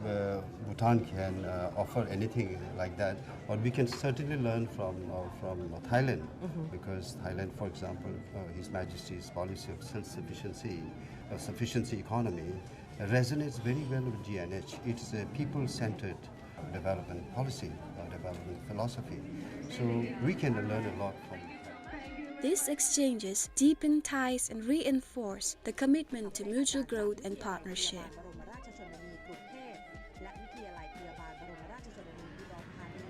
uh, uh, Bhutan can, uh, offer anything like that, but we can certainly learn from, uh, from Thailand, mm-hmm, because Thailand, for example, uh, His Majesty's policy of self-sufficiency, uh, sufficiency economy, resonates very well with G N H. It's a people-centered development policy, uh, development philosophy. So we can learn a lot from it. These exchanges deepen ties and reinforce the commitment to mutual growth and partnership. โรงพยาบาลบรมราชชนนีกรุงเทพ และวิทยาลัยพยาบาลบรมราชชนนีอุดรธานี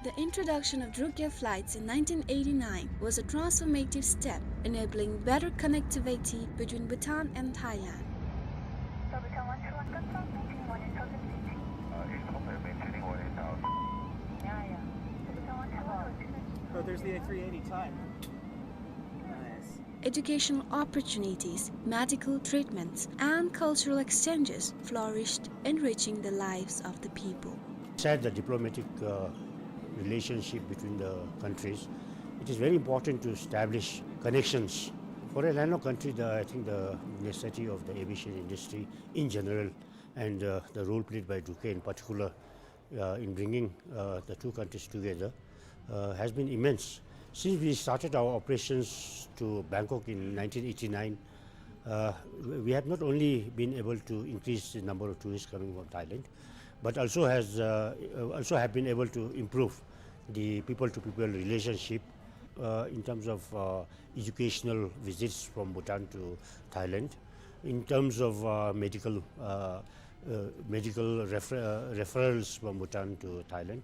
The introduction of Druk Air flights in nineteen eighty-nine was a transformative step, enabling better connectivity between Bhutan and Thailand. Bhutan one two one, confirm, maintaining one eight thousand feet. Uh, eight thousand, maintaining one eight thousand. Yeah, yeah. Bhutan one two one. Oh, there's the A three eighty time. Nice. Educational opportunities, medical treatments, and cultural exchanges flourished, enriching the lives of the people. Beside the diplomatic, uh, relationship between the countries, it is very important to establish connections. For a landlocked country, the, I think the necessity of the aviation industry in general and, uh, the role played by Druk Air in particular, uh, in bringing, uh, the two countries together, uh, has been immense. Since we started our operations to Bangkok in nineteen eighty-nine, uh, we have not only been able to increase the number of tourists coming from Thailand, but also has, uh, also have been able to improve the people-to-people relationship, uh, in terms of, uh, educational visits from Bhutan to Thailand, in terms of, uh, medical, uh, uh, medical refer-, uh, referrals from Bhutan to Thailand,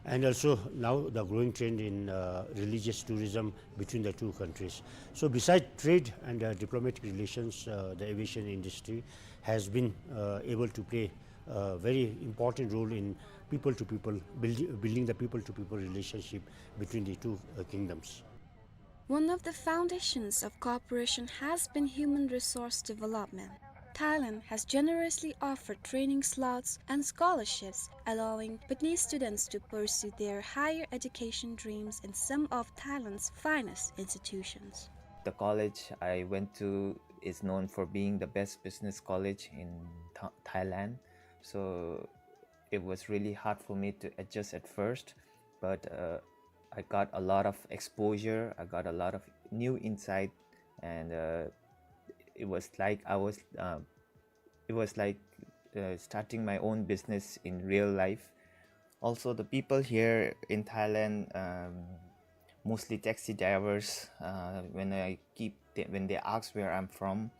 and also now the growing trend in, uh, religious tourism between the two countries. So, beside trade and, uh, diplomatic relations, uh, the aviation industry has been, uh, able to play a very important role in people-to-people, build-, building the people-to-people relationship between the two, uh, kingdoms. One of the foundations of cooperation has been human resource development. Thailand has generously offered training slots and scholarships, allowing Bhutanese students to pursue their higher education dreams in some of Thailand's finest institutions. The college I went to is known for being the best business college in Tha-, Thailand. So it was really hard for me to adjust at first, but, uh, I got a lot of exposure. I got a lot of new insight, and, uh, it was like I was, uh, it was like, uh, starting my own business in real life. Also, the people here in Thailand, um, mostly taxi drivers, uh, when I keep, when they ask where I'm from,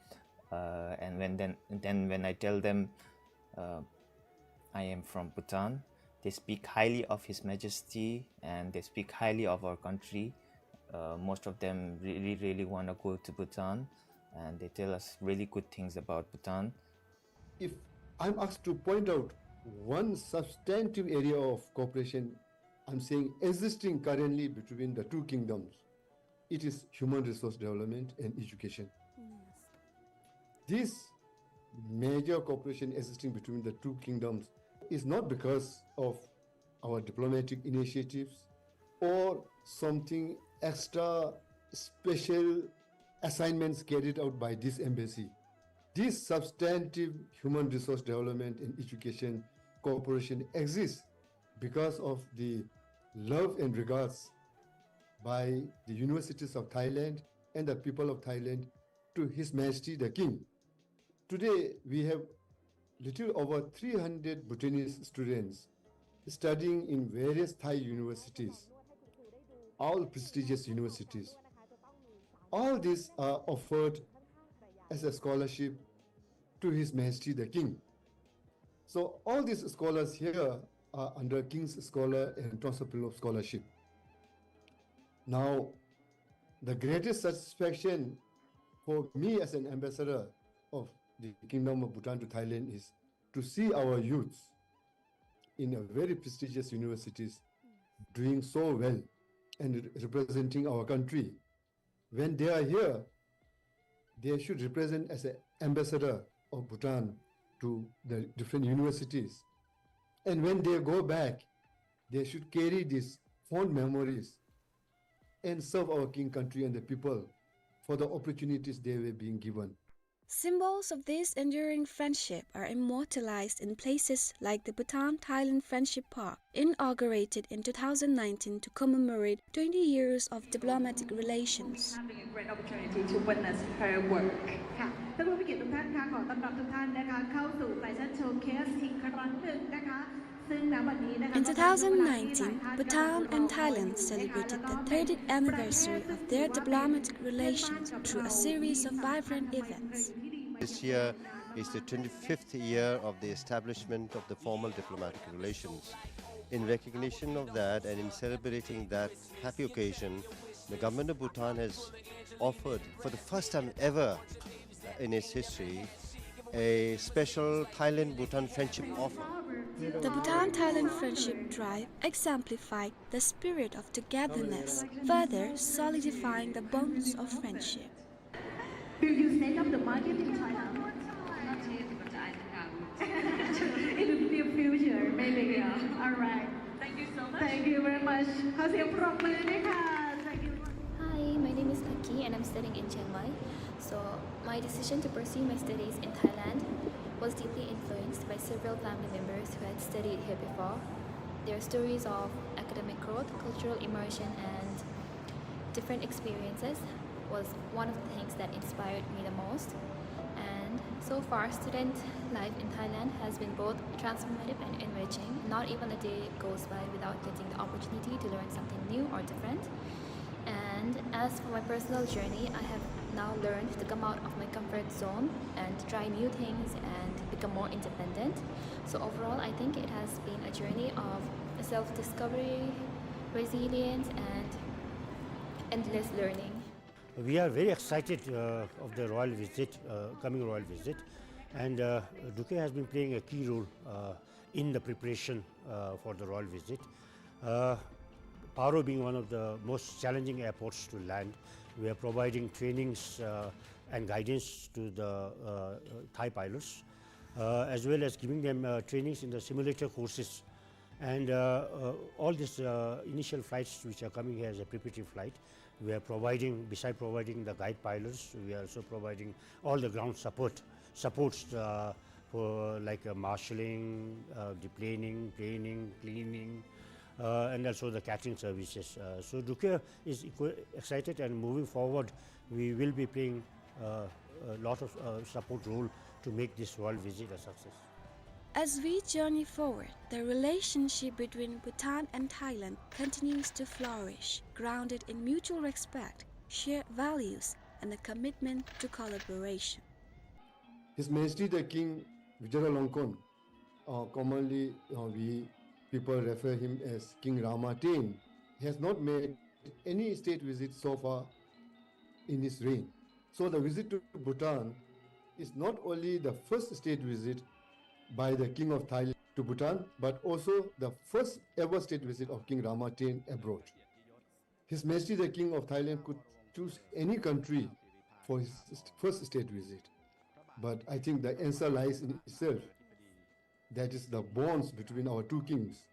uh, and when then, then when I tell them, uh, I am from Bhutan, they speak highly of His Majesty and they speak highly of our country. Uh, most of them really, really wanna go to Bhutan, and they tell us really good things about Bhutan. If I'm asked to point out one substantive area of cooperation, I'm saying existing currently between the two kingdoms, it is human resource development and education. Yes. This major cooperation existing between the two kingdoms is not because of our diplomatic initiatives or something extra special assignments carried out by this embassy. This substantive human resource development and education cooperation exists because of the love and regards by the universities of Thailand and the people of Thailand to His Majesty the King. Today, we have little over three hundred Bhutanese students studying in various Thai universities, all prestigious universities. All these are offered as a scholarship to His Majesty the King. So all these scholars here are under King's Scholar and Transfer Fellow Scholarship. Now, the greatest satisfaction for me as an ambassador of the Kingdom of Bhutan to Thailand is to see our youths in a very prestigious universities doing so well and re-, representing our country. When they are here, they should represent as an ambassador of Bhutan to the different universities. And when they go back, they should carry these fond memories and serve our king, country, and the people for the opportunities they were being given. Symbols of this enduring friendship are immortalized in places like the Bhutan-Thailand Friendship Park, inaugurated in two thousand nineteen to commemorate twenty years of diplomatic relations. Having a great opportunity to witness her work. ค่ะ ท่านผู้มีเกียรติทุกท่านคะ ขอต้อนรับทุกท่านนะคะ เข้าสู่แฟชั่นโชว์เคสอีกครั้งหนึ่งนะคะ ซึ่งณวันนี้นะคะ In two thousand nineteen, Bhutan and Thailand celebrated the thirtieth anniversary of their diplomatic relations through a series of vibrant events. This year is the twenty-fifth year of the establishment of the formal diplomatic relations. In recognition of that and in celebrating that happy occasion, the government of Bhutan has offered, for the first time ever in its history, a special Thailand-Bhutan friendship offer. The Bhutan-Thailand Friendship Drive exemplified the spirit of togetherness, further solidifying the bonds of friendship. Will you set up the market in Thailand? Not yet, but I think I would. In the near future, maybe. Yeah. All right. Thank you so much. Thank you very much. ขอเสียงปรบมือด้วยค่ะ Thank you. Hi, my name is Kaki and I'm studying in Chiang Mai. So, my decision to pursue my studies in Thailand was deeply influenced by several family members who had studied here before. Their stories of academic growth, cultural immersion, and different experiences was one of the things that inspired me the most. And so far, student life in Thailand has been both transformative and enriching. Not even a day goes by without getting the opportunity to learn something new or different. And as for my personal journey, I have now learned to come out of my comfort zone and try new things and become more independent. So overall, I think it has been a journey of self-discovery, resilience, and endless learning. We are very excited, uh, of the royal visit, uh, coming royal visit, and, uh, Dukhe has been playing a key role, uh, in the preparation, uh, for the royal visit. Uh, Paro being one of the most challenging airports to land, we are providing trainings, uh, and guidance to the, uh, Thai pilots, uh, as well as giving them, uh, trainings in the simulator courses. And, uh, uh, all these, uh, initial flights which are coming here as a preparatory flight, we are providing, beside providing the guide pilots, we are also providing all the ground support, supports, uh, for, like, uh, marshalling, uh, deplaning, planing, cleaning, uh, and also the catering services. Uh, so Dukhe is equi-, excited, and moving forward, we will be playing, uh, a lot of, uh, support role to make this royal visit a success. As we journey forward, the relationship between Bhutan and Thailand continues to flourish, grounded in mutual respect, shared values, and a commitment to collaboration. His Majesty the King Vajiralongkorn, uh, commonly, uh, we people refer him as King Rama ten, has not made any state visit so far in his reign. So the visit to Bhutan is not only the first state visit by the King of Thailand to Bhutan, but also the first ever state visit of King Rama ten abroad. His Majesty the King of Thailand could choose any country for his st-, first state visit. But I think the answer lies in itself. That is the bonds between our two kings.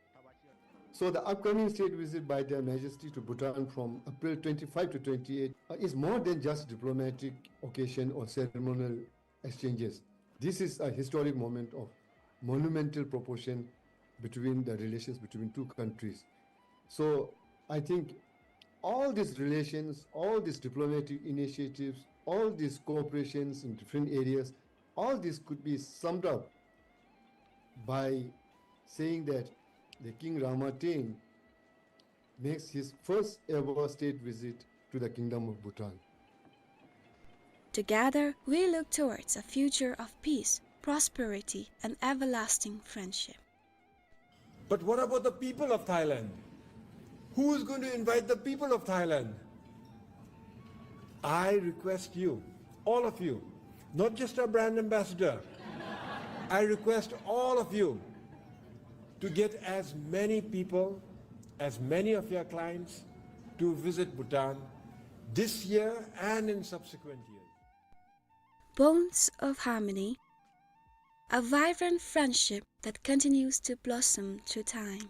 So the upcoming state visit by Their Majesty to Bhutan from April twenty-five to twenty-eight, uh, is more than just diplomatic occasion or ceremonial exchanges. This is a historic moment of monumental proportion between the relations between two countries. So I think all these relations, all these diplomatic initiatives, all these cooperations in different areas, all this could be summed up by saying that the King Rama ten makes his first ever state visit to the Kingdom of Bhutan. Together, we look towards a future of peace, prosperity, and everlasting friendship. But what about the people of Thailand? Who is going to invite the people of Thailand? I request you, all of you, not just our brand ambassador, I request all of you to get as many people, as many of your clients to visit Bhutan this year and in subsequent years. Bonds of harmony, a vibrant friendship that continues to blossom through time.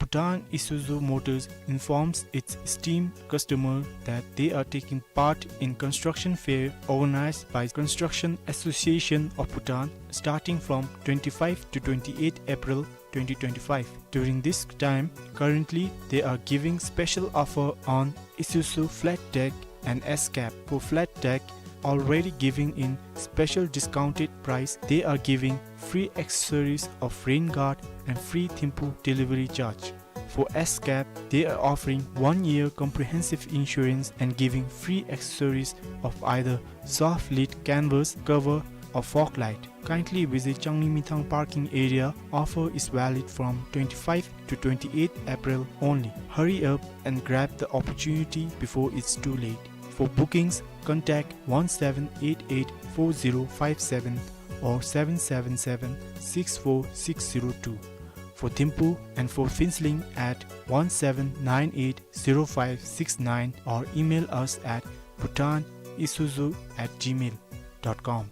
Bhutan Isuzu Motors informs its esteemed customer that they are taking part in construction fair organized by Construction Association of Bhutan starting from twenty-five to twenty-eight April twenty twenty-five. During this time, currently they are giving special offer on Isuzu flat deck and S-Cab. For flat deck, already giving in special discounted price, they are giving free accessories of rain guard and free Thimphu delivery charge. For S-Cab, they are offering one year comprehensive insurance and giving free accessories of either soft lid canvas cover or fog light. Kindly visit Changlimithang parking area. Offer is valid from twenty-five to twenty-eight April only. Hurry up and grab the opportunity before it's too late. For bookings, contact one seven eight eight four zero five seven or seven seven seven six four six zero two. For Thimphu and for Phuentsholing at one seven nine eight zero five six nine or email us at bhutanisuzu at gmail dot com.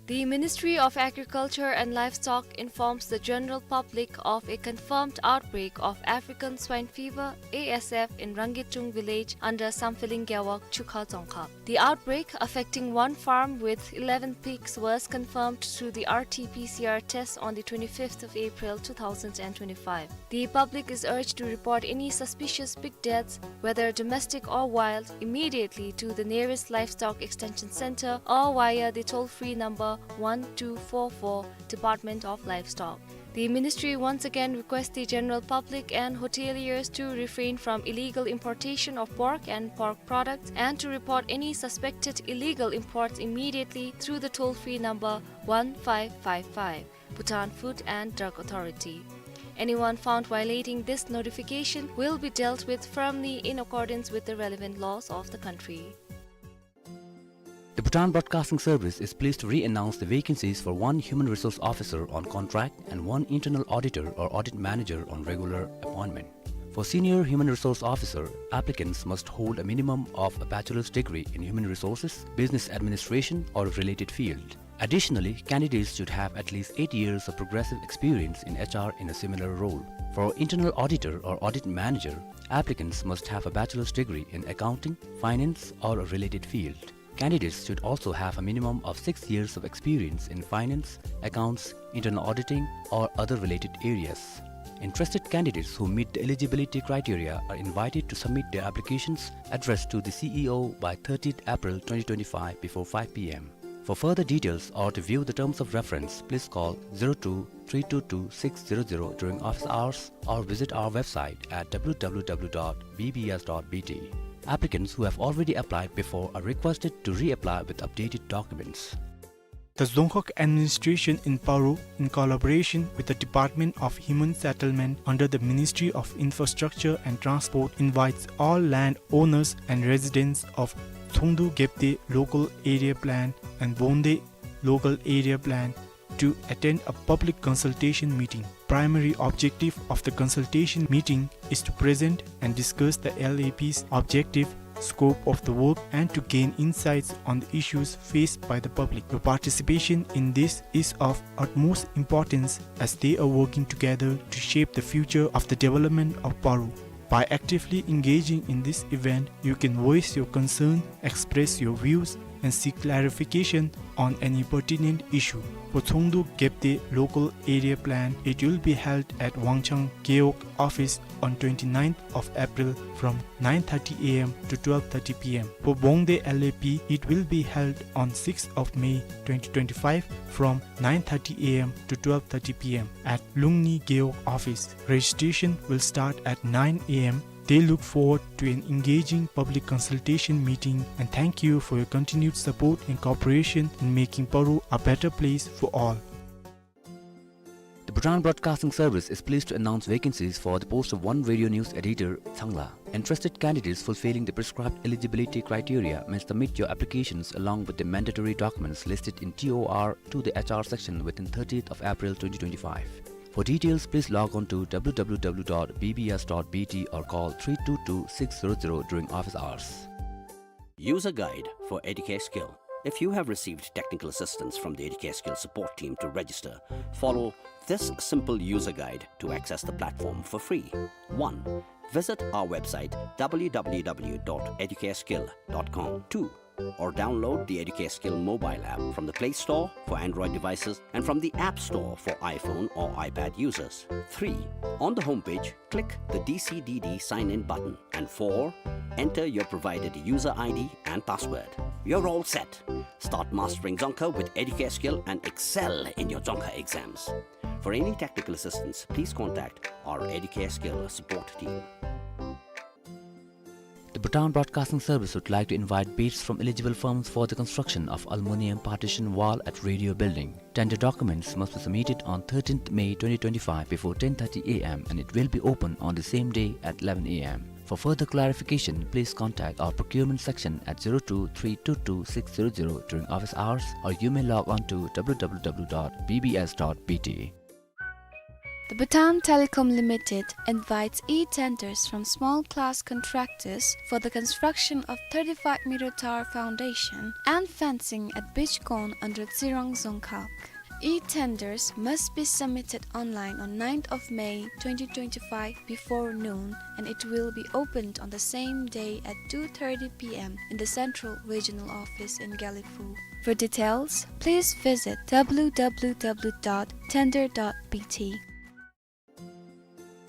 The Ministry of Agriculture and Livestock informs the general public of a confirmed outbreak of African swine fever, A S F, in Rangichung village under Sampheling Gewog, Chukha Dzongkhag. The outbreak, affecting one farm with eleven pigs, was confirmed through the R T P C R test on the twenty-fifth of April two thousand and twenty-five. The public is urged to report any suspicious pig deaths, whether domestic or wild, immediately to the nearest Livestock Extension Center or via the toll-free number one two four four, Department of Livestock. The ministry once again requests the general public and hoteliers to refrain from illegal importation of pork and pork products and to report any suspected illegal imports immediately through the toll-free number one five five five, Bhutan Food and Drug Authority. Anyone found violating this notification will be dealt with firmly in accordance with the relevant laws of the country. The Bhutan Broadcasting Service is pleased to re-announce the vacancies for one human resource officer on contract and one internal auditor or audit manager on regular appointment. For senior human resource officer, applicants must hold a minimum of a bachelor's degree in human resources, business administration, or a related field. Additionally, candidates should have at least eight years of progressive experience in H R in a similar role. For internal auditor or audit manager, applicants must have a bachelor's degree in accounting, finance, or a related field. Candidates should also have a minimum of six years of experience in finance, accounts, internal auditing, or other related areas. Interested candidates who meet the eligibility criteria are invited to submit their applications addressed to the C E O by thirtieth April twenty twenty-five before five P M. For further details or to view the terms of reference, please call zero two three two two six zero zero during office hours or visit our website at W W W dot B B S dot B T. Applicants who have already applied before are requested to reapply with updated documents. The Dzongkhag administration in Paro, in collaboration with the Department of Human Settlement under the Ministry of Infrastructure and Transport, invites all land owners and residents of Tsongdu Gebde Local Area Plan and Bongde Local Area Plan to attend a public consultation meeting. Primary objective of the consultation meeting is to present and discuss the L A P's objective, scope of the work, and to gain insights on the issues faced by the public. Your participation in this is of utmost importance as they are working together to shape the future of the development of Paro. By actively engaging in this event, you can voice your concern, express your views, and seek clarification on any pertinent issue. For Tsongdu Gebde Local Area Plan, it will be held at Wangchang Gewog office on twenty-ninth of April from nine thirty A M to twelve thirty P M. For Bongde L A P, it will be held on sixth of May twenty twenty-five from nine thirty A M to twelve thirty P M at Lungni Gewog office. Registration will start at nine A M. They look forward to an engaging public consultation meeting and thank you for your continued support and cooperation in making Paro a better place for all. The Bhutan Broadcasting Service is pleased to announce vacancies for the post of one radio news editor, Changla. Interested candidates fulfilling the prescribed eligibility criteria may submit your applications along with the mandatory documents listed in T O R to the H R section within thirtieth of April twenty twenty-five. For details, please log on to W W W dot B B S dot B T or call three two two six zero zero during office hours. User guide for Educate Skill. If you have received technical assistance from the Educare Skill support team to register, follow this simple user guide to access the platform for free. One, visit our website w w w dot educareskill dot com. Two, or download the Educare Skill mobile app from the Play Store for Android devices and from the App Store for iPhone or iPad users. Three, on the homepage, click the D C D D sign-in button. And four, enter your provided user I D and password. You're all set. Start mastering Dzongkha with Educare Skill and excel in your Dzongkha exams. For any technical assistance, please contact our Educare Skill support team. The Bhutan Broadcasting Service would like to invite bids from eligible firms for the construction of aluminium partition wall at Radio Building. Tender documents must be submitted on thirteenth May twenty twenty-five before ten thirty a m and it will be open on the same day at eleven a m. For further clarification, please contact our procurement section at zero two three two two six zero zero during office hours, or you may log on to w w w dot b b s dot b t. The Bhutan Telecom Limited invites e-tenders from small class contractors for the construction of thirty-five meter tower foundation and fencing at Beach Corn under Tsirang Dzongkhag. E-tenders must be submitted online on ninth of May twenty twenty-five before noon, and it will be opened on the same day at two thirty p m in the Central Regional Office in Gelephu. For details, please visit w w w dot tender dot b t.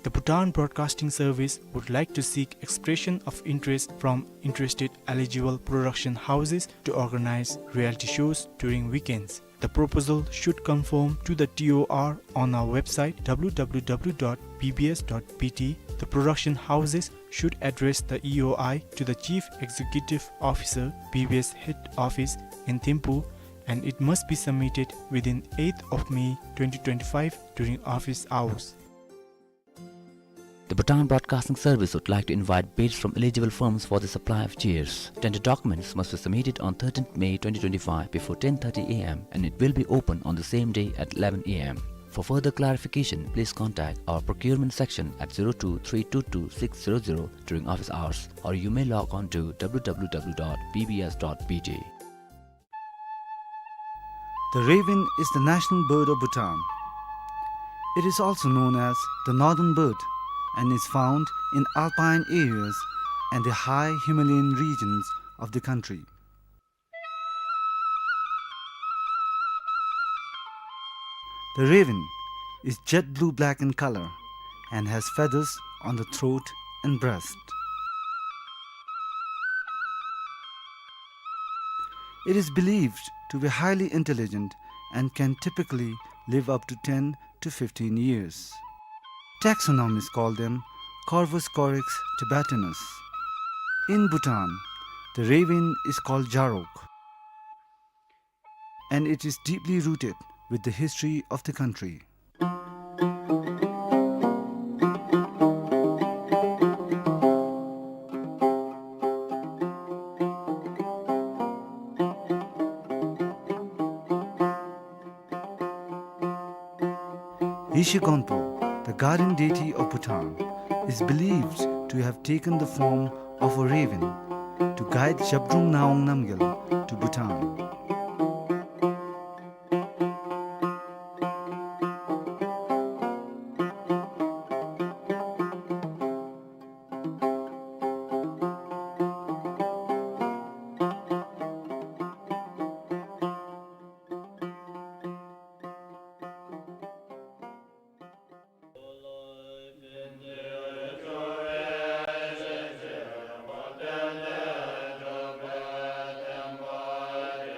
The Bhutan Broadcasting Service would like to seek expression of interest from interested eligible production houses to organize reality shows during weekends. The proposal should conform to the T O R on our website w w w dot b b s dot b t. The production houses should address the E O I to the Chief Executive Officer, B B S Head Office in Thimphu, and it must be submitted within eighth of May twenty twenty-five during office hours. The Bhutan Broadcasting Service would like to invite bids from eligible firms for the supply of chairs. Tender documents must be submitted on thirteenth May twenty twenty-five before ten thirty a m and it will be open on the same day at eleven a m. For further clarification, please contact our procurement section at zero two three two two six zero zero during office hours, or you may log on to w w w dot b b s dot b t. The raven is the national bird of Bhutan. It is also known as the northern bird and is found in alpine areas and the high Himalayan regions of the country. The raven is jet blue-black in color and has feathers on the throat and breast. It is believed to be highly intelligent and can typically live up to ten to fifteen years. Taxonomists call them Corvus corax tibetanus. In Bhutan, the raven is called Jarok, and it is deeply rooted with the history of the country. Yeshe Gonpo, the guardian deity of Bhutan, is believed to have taken the form of a raven to guide Zhabdrung Ngawang Namgyal to Bhutan.